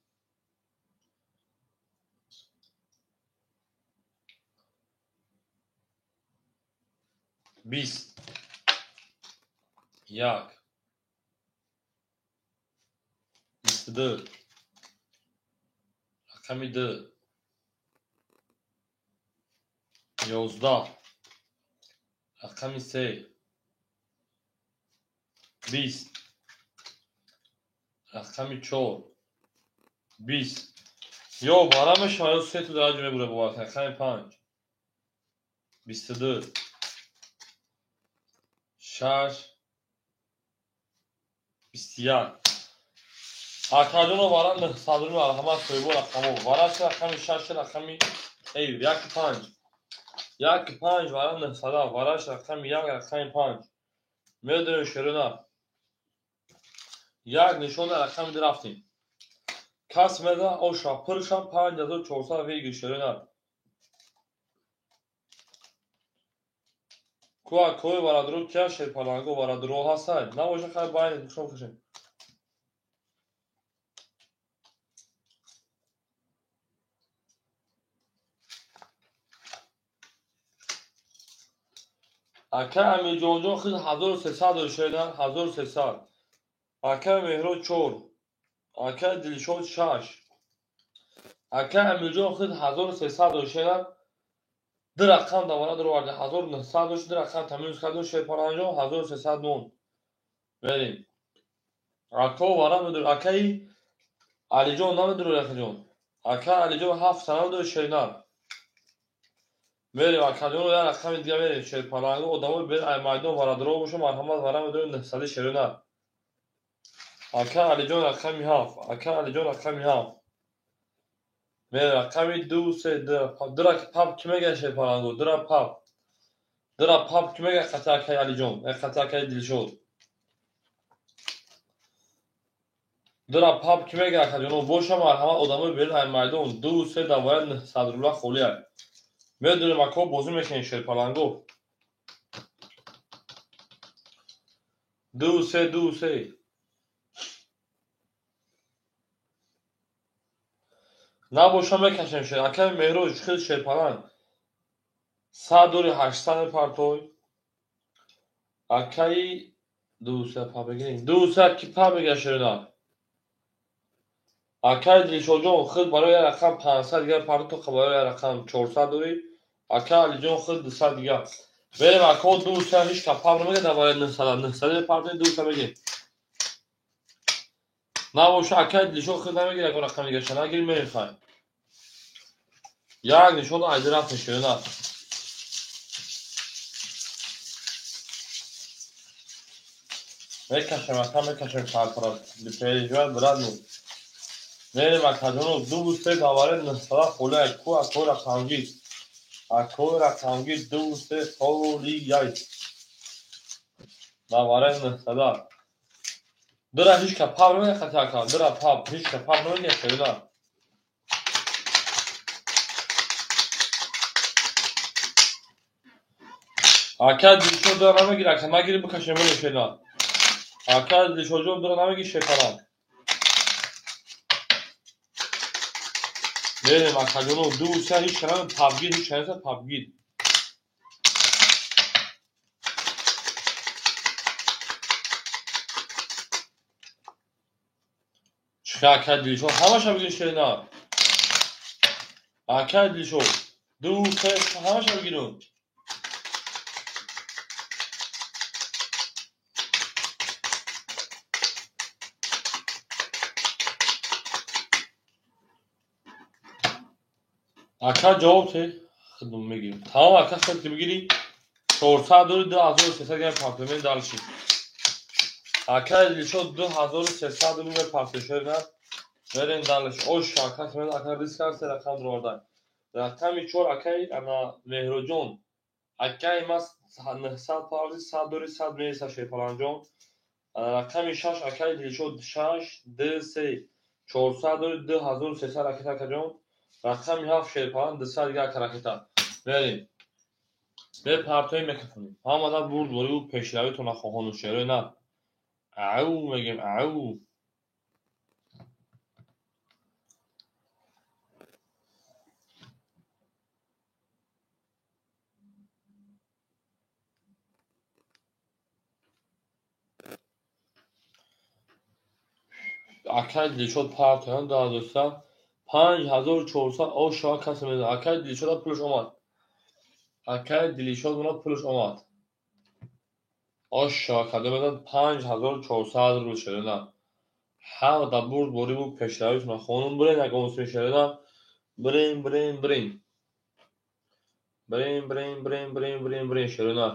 20, 1, 22, рақами 2, 11, рақами 3, 20, рақами 4, 20. Ё бара мешавад, ё се ту дараҷа мебура бовар кунед. Рақами 5, 22, 6, 21. Акаҷоно вара 900 рубл марҳамат соҳибо рақамо. Вараш рақами 6, рақами 1, 5. 1 5 вара 900, вараш рақами 1, рақами 5. Медонем шерина. 1 нишона рақами 2 рафтем. Кас меза оша пырша 5400 вегир шерина. Куа кой варадро кия шерпаланго варадро ҳастай. Набоша хай байни душон кашем. Ака Амирҷонҷон хид 1300 дошт шерина, 1300. Ака Меҳроҷ 4. Ака Дилшод 6. Ака Амирҷон хид 1300 дошт шерина. 2 рақам давара дуровард, 1900 дошт, 2 рақам тамиз кард, шерпаланҷон 1300 монд. Мерем. Ако вара медур, акаи Алиҷон намедур, акаҷон. Ака Алиҷон 7 намедур шерина. Мерем акаҷон як рақами дига мерем шерпаланго одамои бер ай майдон варадро боша, марҳамат вара медур 900 шерина. Ака Алиҷон рақами 7, ака Алиҷон рақами 7. Мерем рақами 2, 3, 2. Дра пап ки мегӯяд шерпаланго? Дра пап. Дра пап ки мегӯяд қати акаи Алиҷон, қати акаи Дилшод. Дура паб ки мегирад, акаҷоно, боша марҳамат, одамои берун ай майдон, ду се давая 900 рубла холия. Медонем, ако, бозӣ мекунем шерпаланго. Ду се, ду се. Набоша мекашем шер. Акаи Меҳроҷ хел шерпаланг. 100 дори 800 мепартой. Акаи ду се па бигирем. Ду се ки па мегирад шерина. Акаи Дилшодҷон худ барои як рақам 500 дигар парто, барои як рақам 400 дорӣ. Акаи Алиҷон худ 200 дигар. Берем, ако, ду се ҳеч ка паб намегирад, дар барои 900 900 мепартоем, ду се мегирем. Набоша акаи Дилшод худ намегирад, ягон рақам дигаша нагирем, мехоҳем. Як нишон айди рафтем шерина. Мекашем, ака, мекашем сарпараст. Переживай, брат мой. Мерем, акаҷоно, ду се даваре 900 холия. Ку ако рақамгир. Ако рақамгир ду се холияй. Даваре 900. Дура ҳеч ка паб намегирад хати ака. Дура паб ҳеч ка паб намегирад шерина. Ака Дилшод дура намегирад, ака нагири бикашем билем шерина. Ака Дилшодҷон дура намегир шерпаланг. Мерем, акаҷоно, ду се ҳеч ка намегирад, пабгир ҳеч ка нест, пабгир. Чӣ ака Дилшод ҳамаша бигир шерина. Ака Дилшод ду се ҳамаша бигирум. Ака ҷавоб те худм мегирем. Тамом, ака, худ ки бигирӣ 400 дори 2300 грамм партомен далши. Ака Дилшод 2300 рубл мепартоем на. Берем далш. Ош ака мен ака риск кард се рақам дровардан. Рақами 4 акаи ана Меҳроҷон. Акаи ма 900 парзи 100 дори 100 мереса шерпаланҷон. Рақами 6 акаи Дилшод 6 д 3 400 дори 2300 ракета акаҷон. Рақами 7 шерпалан 200 дигар ака ракета. Берем. Мепартоем мекафонем. Ҳамада бурдбориву пешравитона хоҳону шерои на. Ау мегем, ау. Акаи Дилшод партоян 2300 5400 ошоа касе медонад. Акаи Дилшода пулш омад. Акаи Дилшод мона пулш омад. Ошоа кадо медонад 5400 рубл шерина. Ҳама да бурдбориву пешравитона хонум бирен ягон сӯи шерина. Бирен, бирен, бирен. Бирен, бирен, бирен, бирен, бирен, бирен шерина.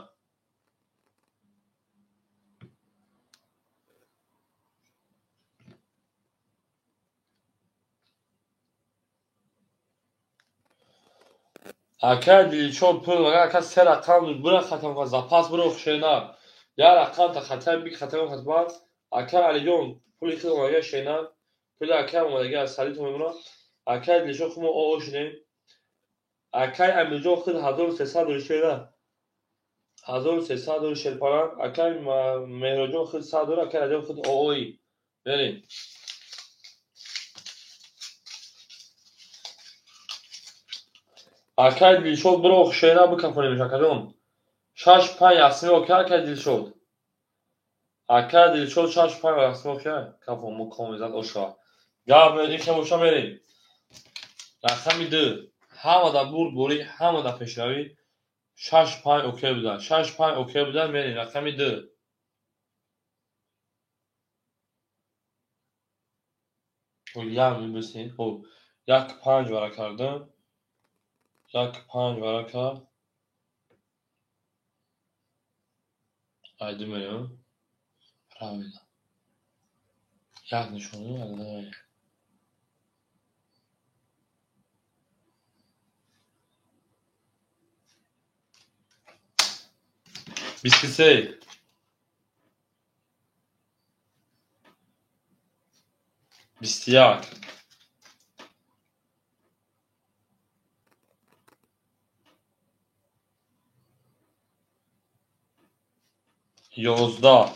Ака Дилшод пул мага ака се рақам бура хатам кун запас бура шена. Я рақам та хата би хатам хатбар. Ака Алиҷон пули худ омадага шена. Пули ака омадага аз сади ту мемона. Ака Дилшод хумо оо шудем. Акаи Амирҷон худ 1300 дори шена. 1300 дори шерпаланг. Акаи Меҳроҷон худ 100 дори, акаи Раҷаб худ оои. Берем. Акаи Дилшод биро шена бикафонем акаҷон. 6 5 ясми окей акаи Дилшод. Акаи Дилшод 6 5 ясми окей. Кафон муком мезад ошо. Гап ин боша мерем. Рақами 2. Ҳама да бурдборӣ, ҳама да пешравӣ. 6 5 окей буда. 6 5 окей буда мерем рақами 2. Як мебисин. Хоб 1 5 вара кардам. 1 5 вара кард. Айди мерем. Правильно. Як нишони айди. 23. 21, 11,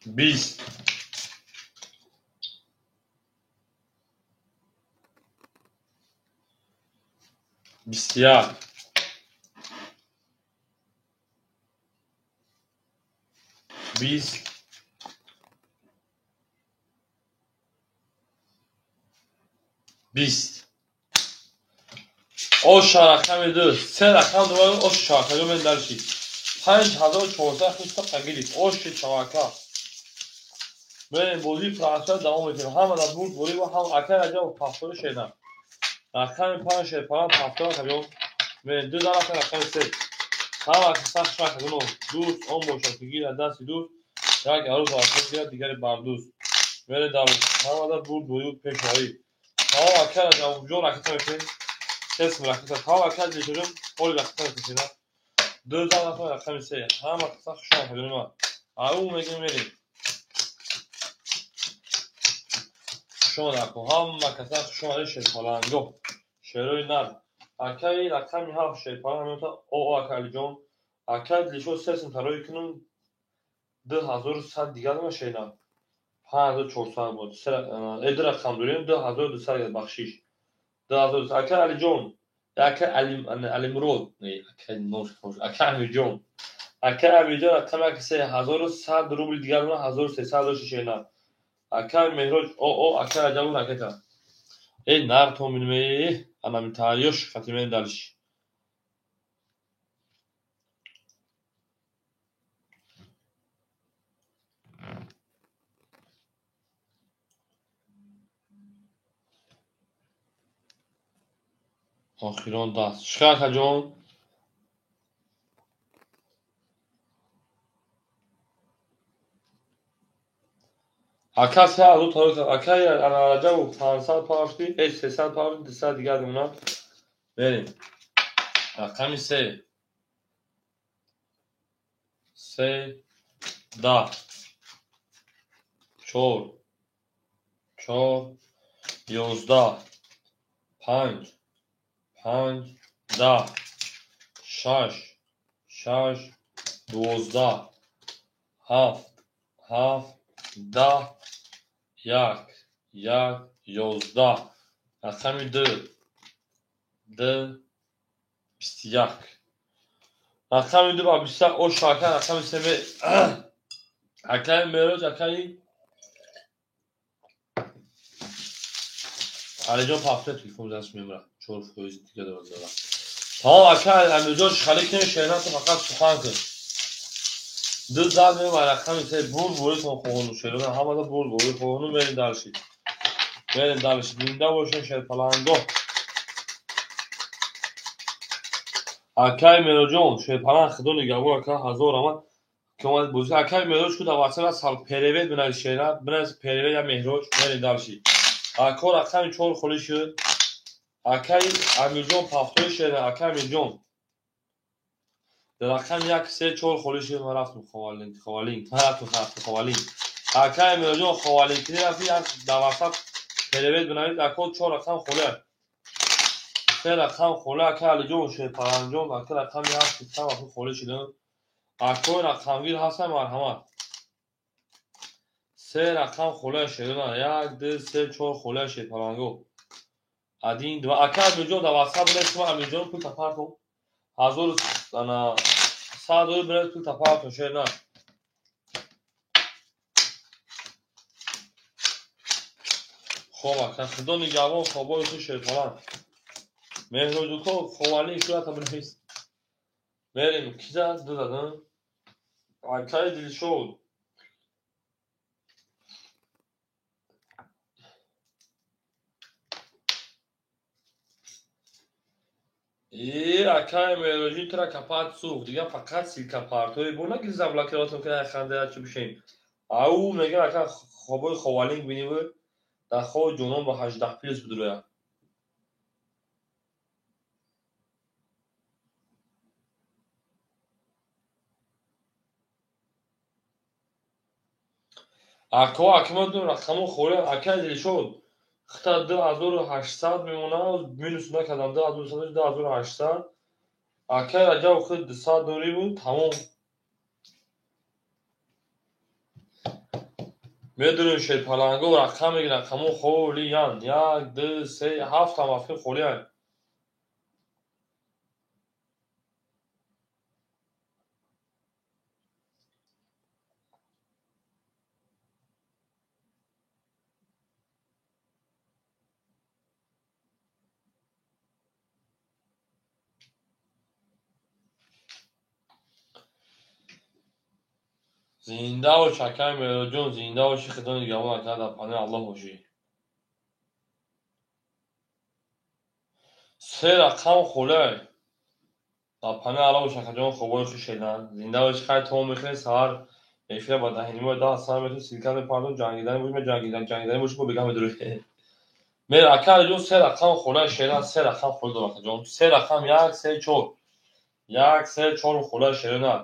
20, 21, 20, 20. Оша рақами ду, се рақам дувор, ош чавака мен дарши. 5400 хиста қагирифт. Оши чавака. Мен бозии франсия давом метем. Ҳама дар бурд борӣ ва ҳам ака раҷаб пафтори шедан. Рақами 5 шерпалан пафтора кабиён. Мен ду дарафта рақами 3. Ҳама сахт шах гуно. Дӯст он бошад ки гирад дасти дӯст, як арӯз арӯс гирад дигари бар дӯст. Мере дар ҳама дар бурд борӣ пешоӣ. Тамом ака раҷаб ҷон ракета мекунем. Сес ракета. Тамом ака ҷон ҳоли ракета мекунем. Ду дарафта рақами 3. Ҳама сахт шах гуно. Ау мегем мерем. Шумо ҳама каса хуш омадед шерпаланго. Шерои нар. Акаи рақами 7 шерпаланг меота о ака Алиҷон. Акаи Дилшод сесм тарои кунум 2100 дигар ма шерам. 5400 буд. Ду рақам дорем 2200 бахшиш. 2200 ака Алиҷон. Ака Алимурод. Не, ака нош хош. Ака Амирҷон. Ака Амирҷон рақами 3100 рубл дигар ма 1300 дошт шерам. Ака Меҳроҷ о ака Раҷаб ракета. Эй нар то минме ана митариёш хатимен дарш. Охирон даст. Шиха акаҷон? Ака се ҳазор тарои ака ана Раҷаб 500 павшти, э 300 павшти, 200 дигар мемонад. Мерем. Рақами 3. 3 10 4 4 11 5 5 10 6 6 12 7 7 10 1 1 11. Рақами 2 2 21. Рақами 2 ба 21 ош ака рақами 3 акаи Мероҷ акаи Алиҷон пафта телефон даст мемирад. 4% дига дорад зада. Тамом ака Амирҷон шихалӣ кунем шернато фақат сухан кун. Ду зад мемирад рақами 3 бурд боритон хоҳону шерона ҳамада бурд бори хоҳону мерем дарши. Мерем дарши. Зинда бошен шерпаланго. Акаи Мероҷон шерпаланг худо нигаҳбон ака ҳазор раҳмат ки омадед бозӣ. Акаи Мероҷ ку дар ватсап сал перевед бинавис шерна, бинавис перевед я Меҳроҷ мерем дарши. Ака рақами 4 холӣ шуд. Акаи Амирҷон пафтои шерна, ака Амирҷон. Дар рақами 1 3 4 холӣ шуд. Ман рафтам Ховалинг, Ховалинг, ман рафтам Ховалинг. Акаи Меҳроҷон Ховалинг ки рафти як дар ватсап перевед бинавис. Ака 4 рақам холӣ аст. 3 рақам холӣ ака Алиҷон Шерпаланҷон ака рақами 8 3 рақам холӣ шуданд. Акои рақамгир ҳастанд марҳамат. 3 рақам холӣ шерона 1 2 3 4 холӣ шерпаланго. 1 2 ака Амирҷон дар ватсап бинавис ма Амирҷон пул тапартон. 1100 доллар бинавис пул тапартон шерна. Хоб ака худо нигаҳбон хобои ту шерпаланг. Меҳроҷуко Ховалӣ шуята бинавис. Мерем ки зад? Ду задан. Акаи Дилшод. Акаи Меҳроҷин тура капат сӯхт. Дигар фақат силкапартои бо наги заблокироватон ки ханда чӣ бишем. Ау мегӯям ака хобои Ховалинг биниву дар хоби ҷонон ба 18 плюс бидурояд. Ако акимаду рақамо холиан, акай Дилшод. Хита 2800 мемонад, минус накардам, 2200, 2800. Акай Раҷаб худ 200 дорӣ буд, тамом. Медонем шерпаланго рақам мегиранд, рақамо холиян. 1, 2, 3, 7 ҳам афки холиян. Зинда бош акай Меҳроҷон, зинда бошӣ, Худо нигаҳбон ака, дар паноҳи Аллоҳ бошӣ. Се рақам холай. Дар паноҳи Аллоҳ бош акаҷон, хобҳои хуш шедан. Зинда бошӣ, хайр то мехӯрем, саҳар эфира ба даҳинима даҳ сар метун силка мепардом, ҷангидани бошӣ, ҷангидани бошӣ, бо бегаҳ медурӣ. Мер ака Алиҷон, се рақам холай шедан, се рақам холи дор акаҷон. Се рақам, 1, 3, 4. 1, 3, 4 холай шерена.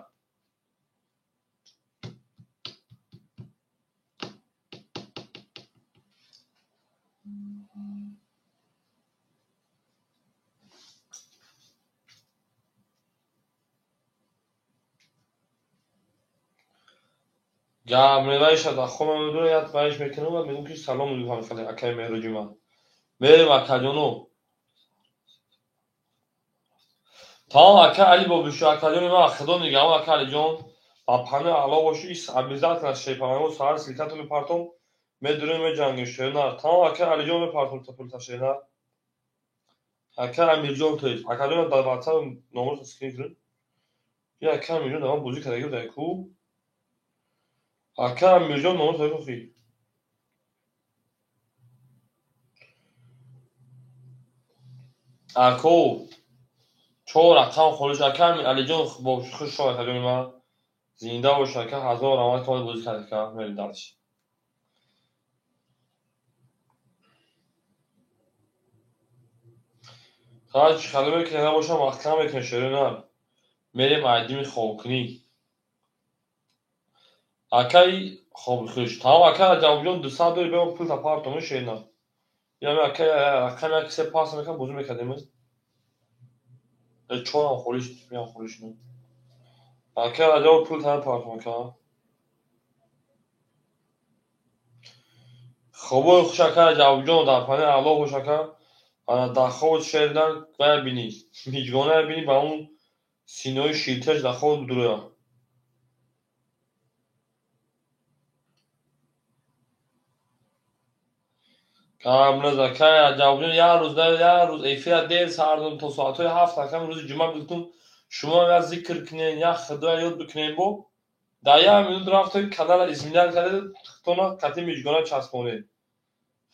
Гап меваиша дар хона медурам, як ваиш мекунам ва мегӯм ки салом мегӯям хеле акаи Меҳроҷи ман. Мерем акаҷоно. Тамом ака Али бобишу, акаҷони ман, Худо нигаҳбон ака Алиҷон. Ба паноҳи Аллоҳ бошӣ, ис обязательно шерпаланго саҳар силкатон мепартом, медурем меҷангем шернар. Тамом ака Алиҷон мепартом пулта шернар. Ака Амирҷон то есть. Акаҷон дар WhatsApp номерро скрин кунед. Я ака Амирҷон дар ман бозӣ кардаги буд ку. Ака Амирҷон номер тариқи хи. Ако 4 рақам холиш. Ака Алиҷон хуш шуд акаҷони ман. Зинда бош ака, ҳазор раҳмат ки омадӣ бозӣ кардӣ ака. Мерем дальше. Ҳар чӣ хеле мекунем набошам, маҳкам мекунем шерина. Мерем айдими хобкунӣ. Акай хоби хуш. Тамом ака Раҷабҷон 200 дори бема пулта партом шерина. Яъне акай рақам як се пас мекунам, бозӣ мекардем. Чорам холиш, меам холиш. Ака Раҷаб пулта партом ака. Хобои хуш ака Раҷабҷон, дар паноҳи Аллоҳ бош ака. Ана дар хобот шердан вая бинӣ. Миҷгона бинӣ ба он синои ширташ дар хобот будуроя. Гап наза, акай Раҷабҷон, як рӯз на, як рӯз эфира дер саҳар додам то соатҳои 7 акам рӯзи ҷумъа гуфтум, шумо як зикр кунед, як Худоя ёд бикунед бо. Дар як минут рафтед канала изменять кардед, худтона қатъи миҷгона часпонед.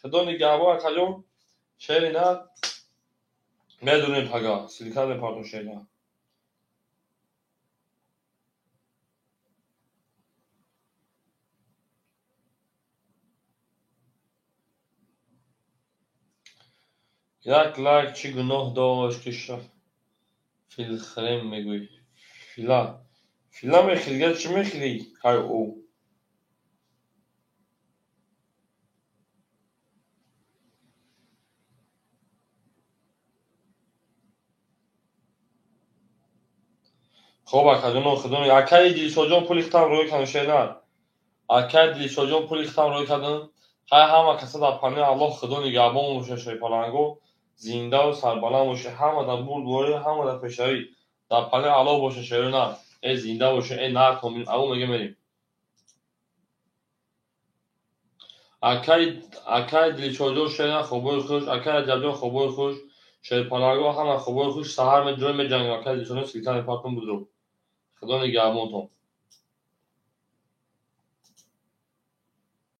Худо нигаҳбон акаҷон, шерина медонем пага, силка мепартом шерина. Як лайк чӣ гуноҳ дошт ки филхрем мегӯӣ? Фила. Фила мехӯрӣ, дигар чӣ мехӯрӣ? Ҳай ӯ. Хоб акаҷоно, Худо акаи Дилшодҷон пули хитам рӯй кардам шерна. Акаи Дилшодҷон пули хитам рӯй кардам. Хай ҳама каса дар паноҳи Аллоҳ, Худо нигаҳбон бошад шерпаланго. Зиндаву сарбаланд бошед, ҳама дар бурдборӣ, ҳама дар пешравӣ. Дар паноҳи Аллоҳ бошед шерона. Э зинда бошед, э нар комил. Аву мега мерем. Акаи Дилшодҷон шерна хобои хуш, акаи Раҷабҷон хобои хуш, шерпаланго ҳама хобои хуш, саҳар медурем меҷангем. Акаи Дилшодҷон силка мепартом будро. Худо нигаҳбонтон.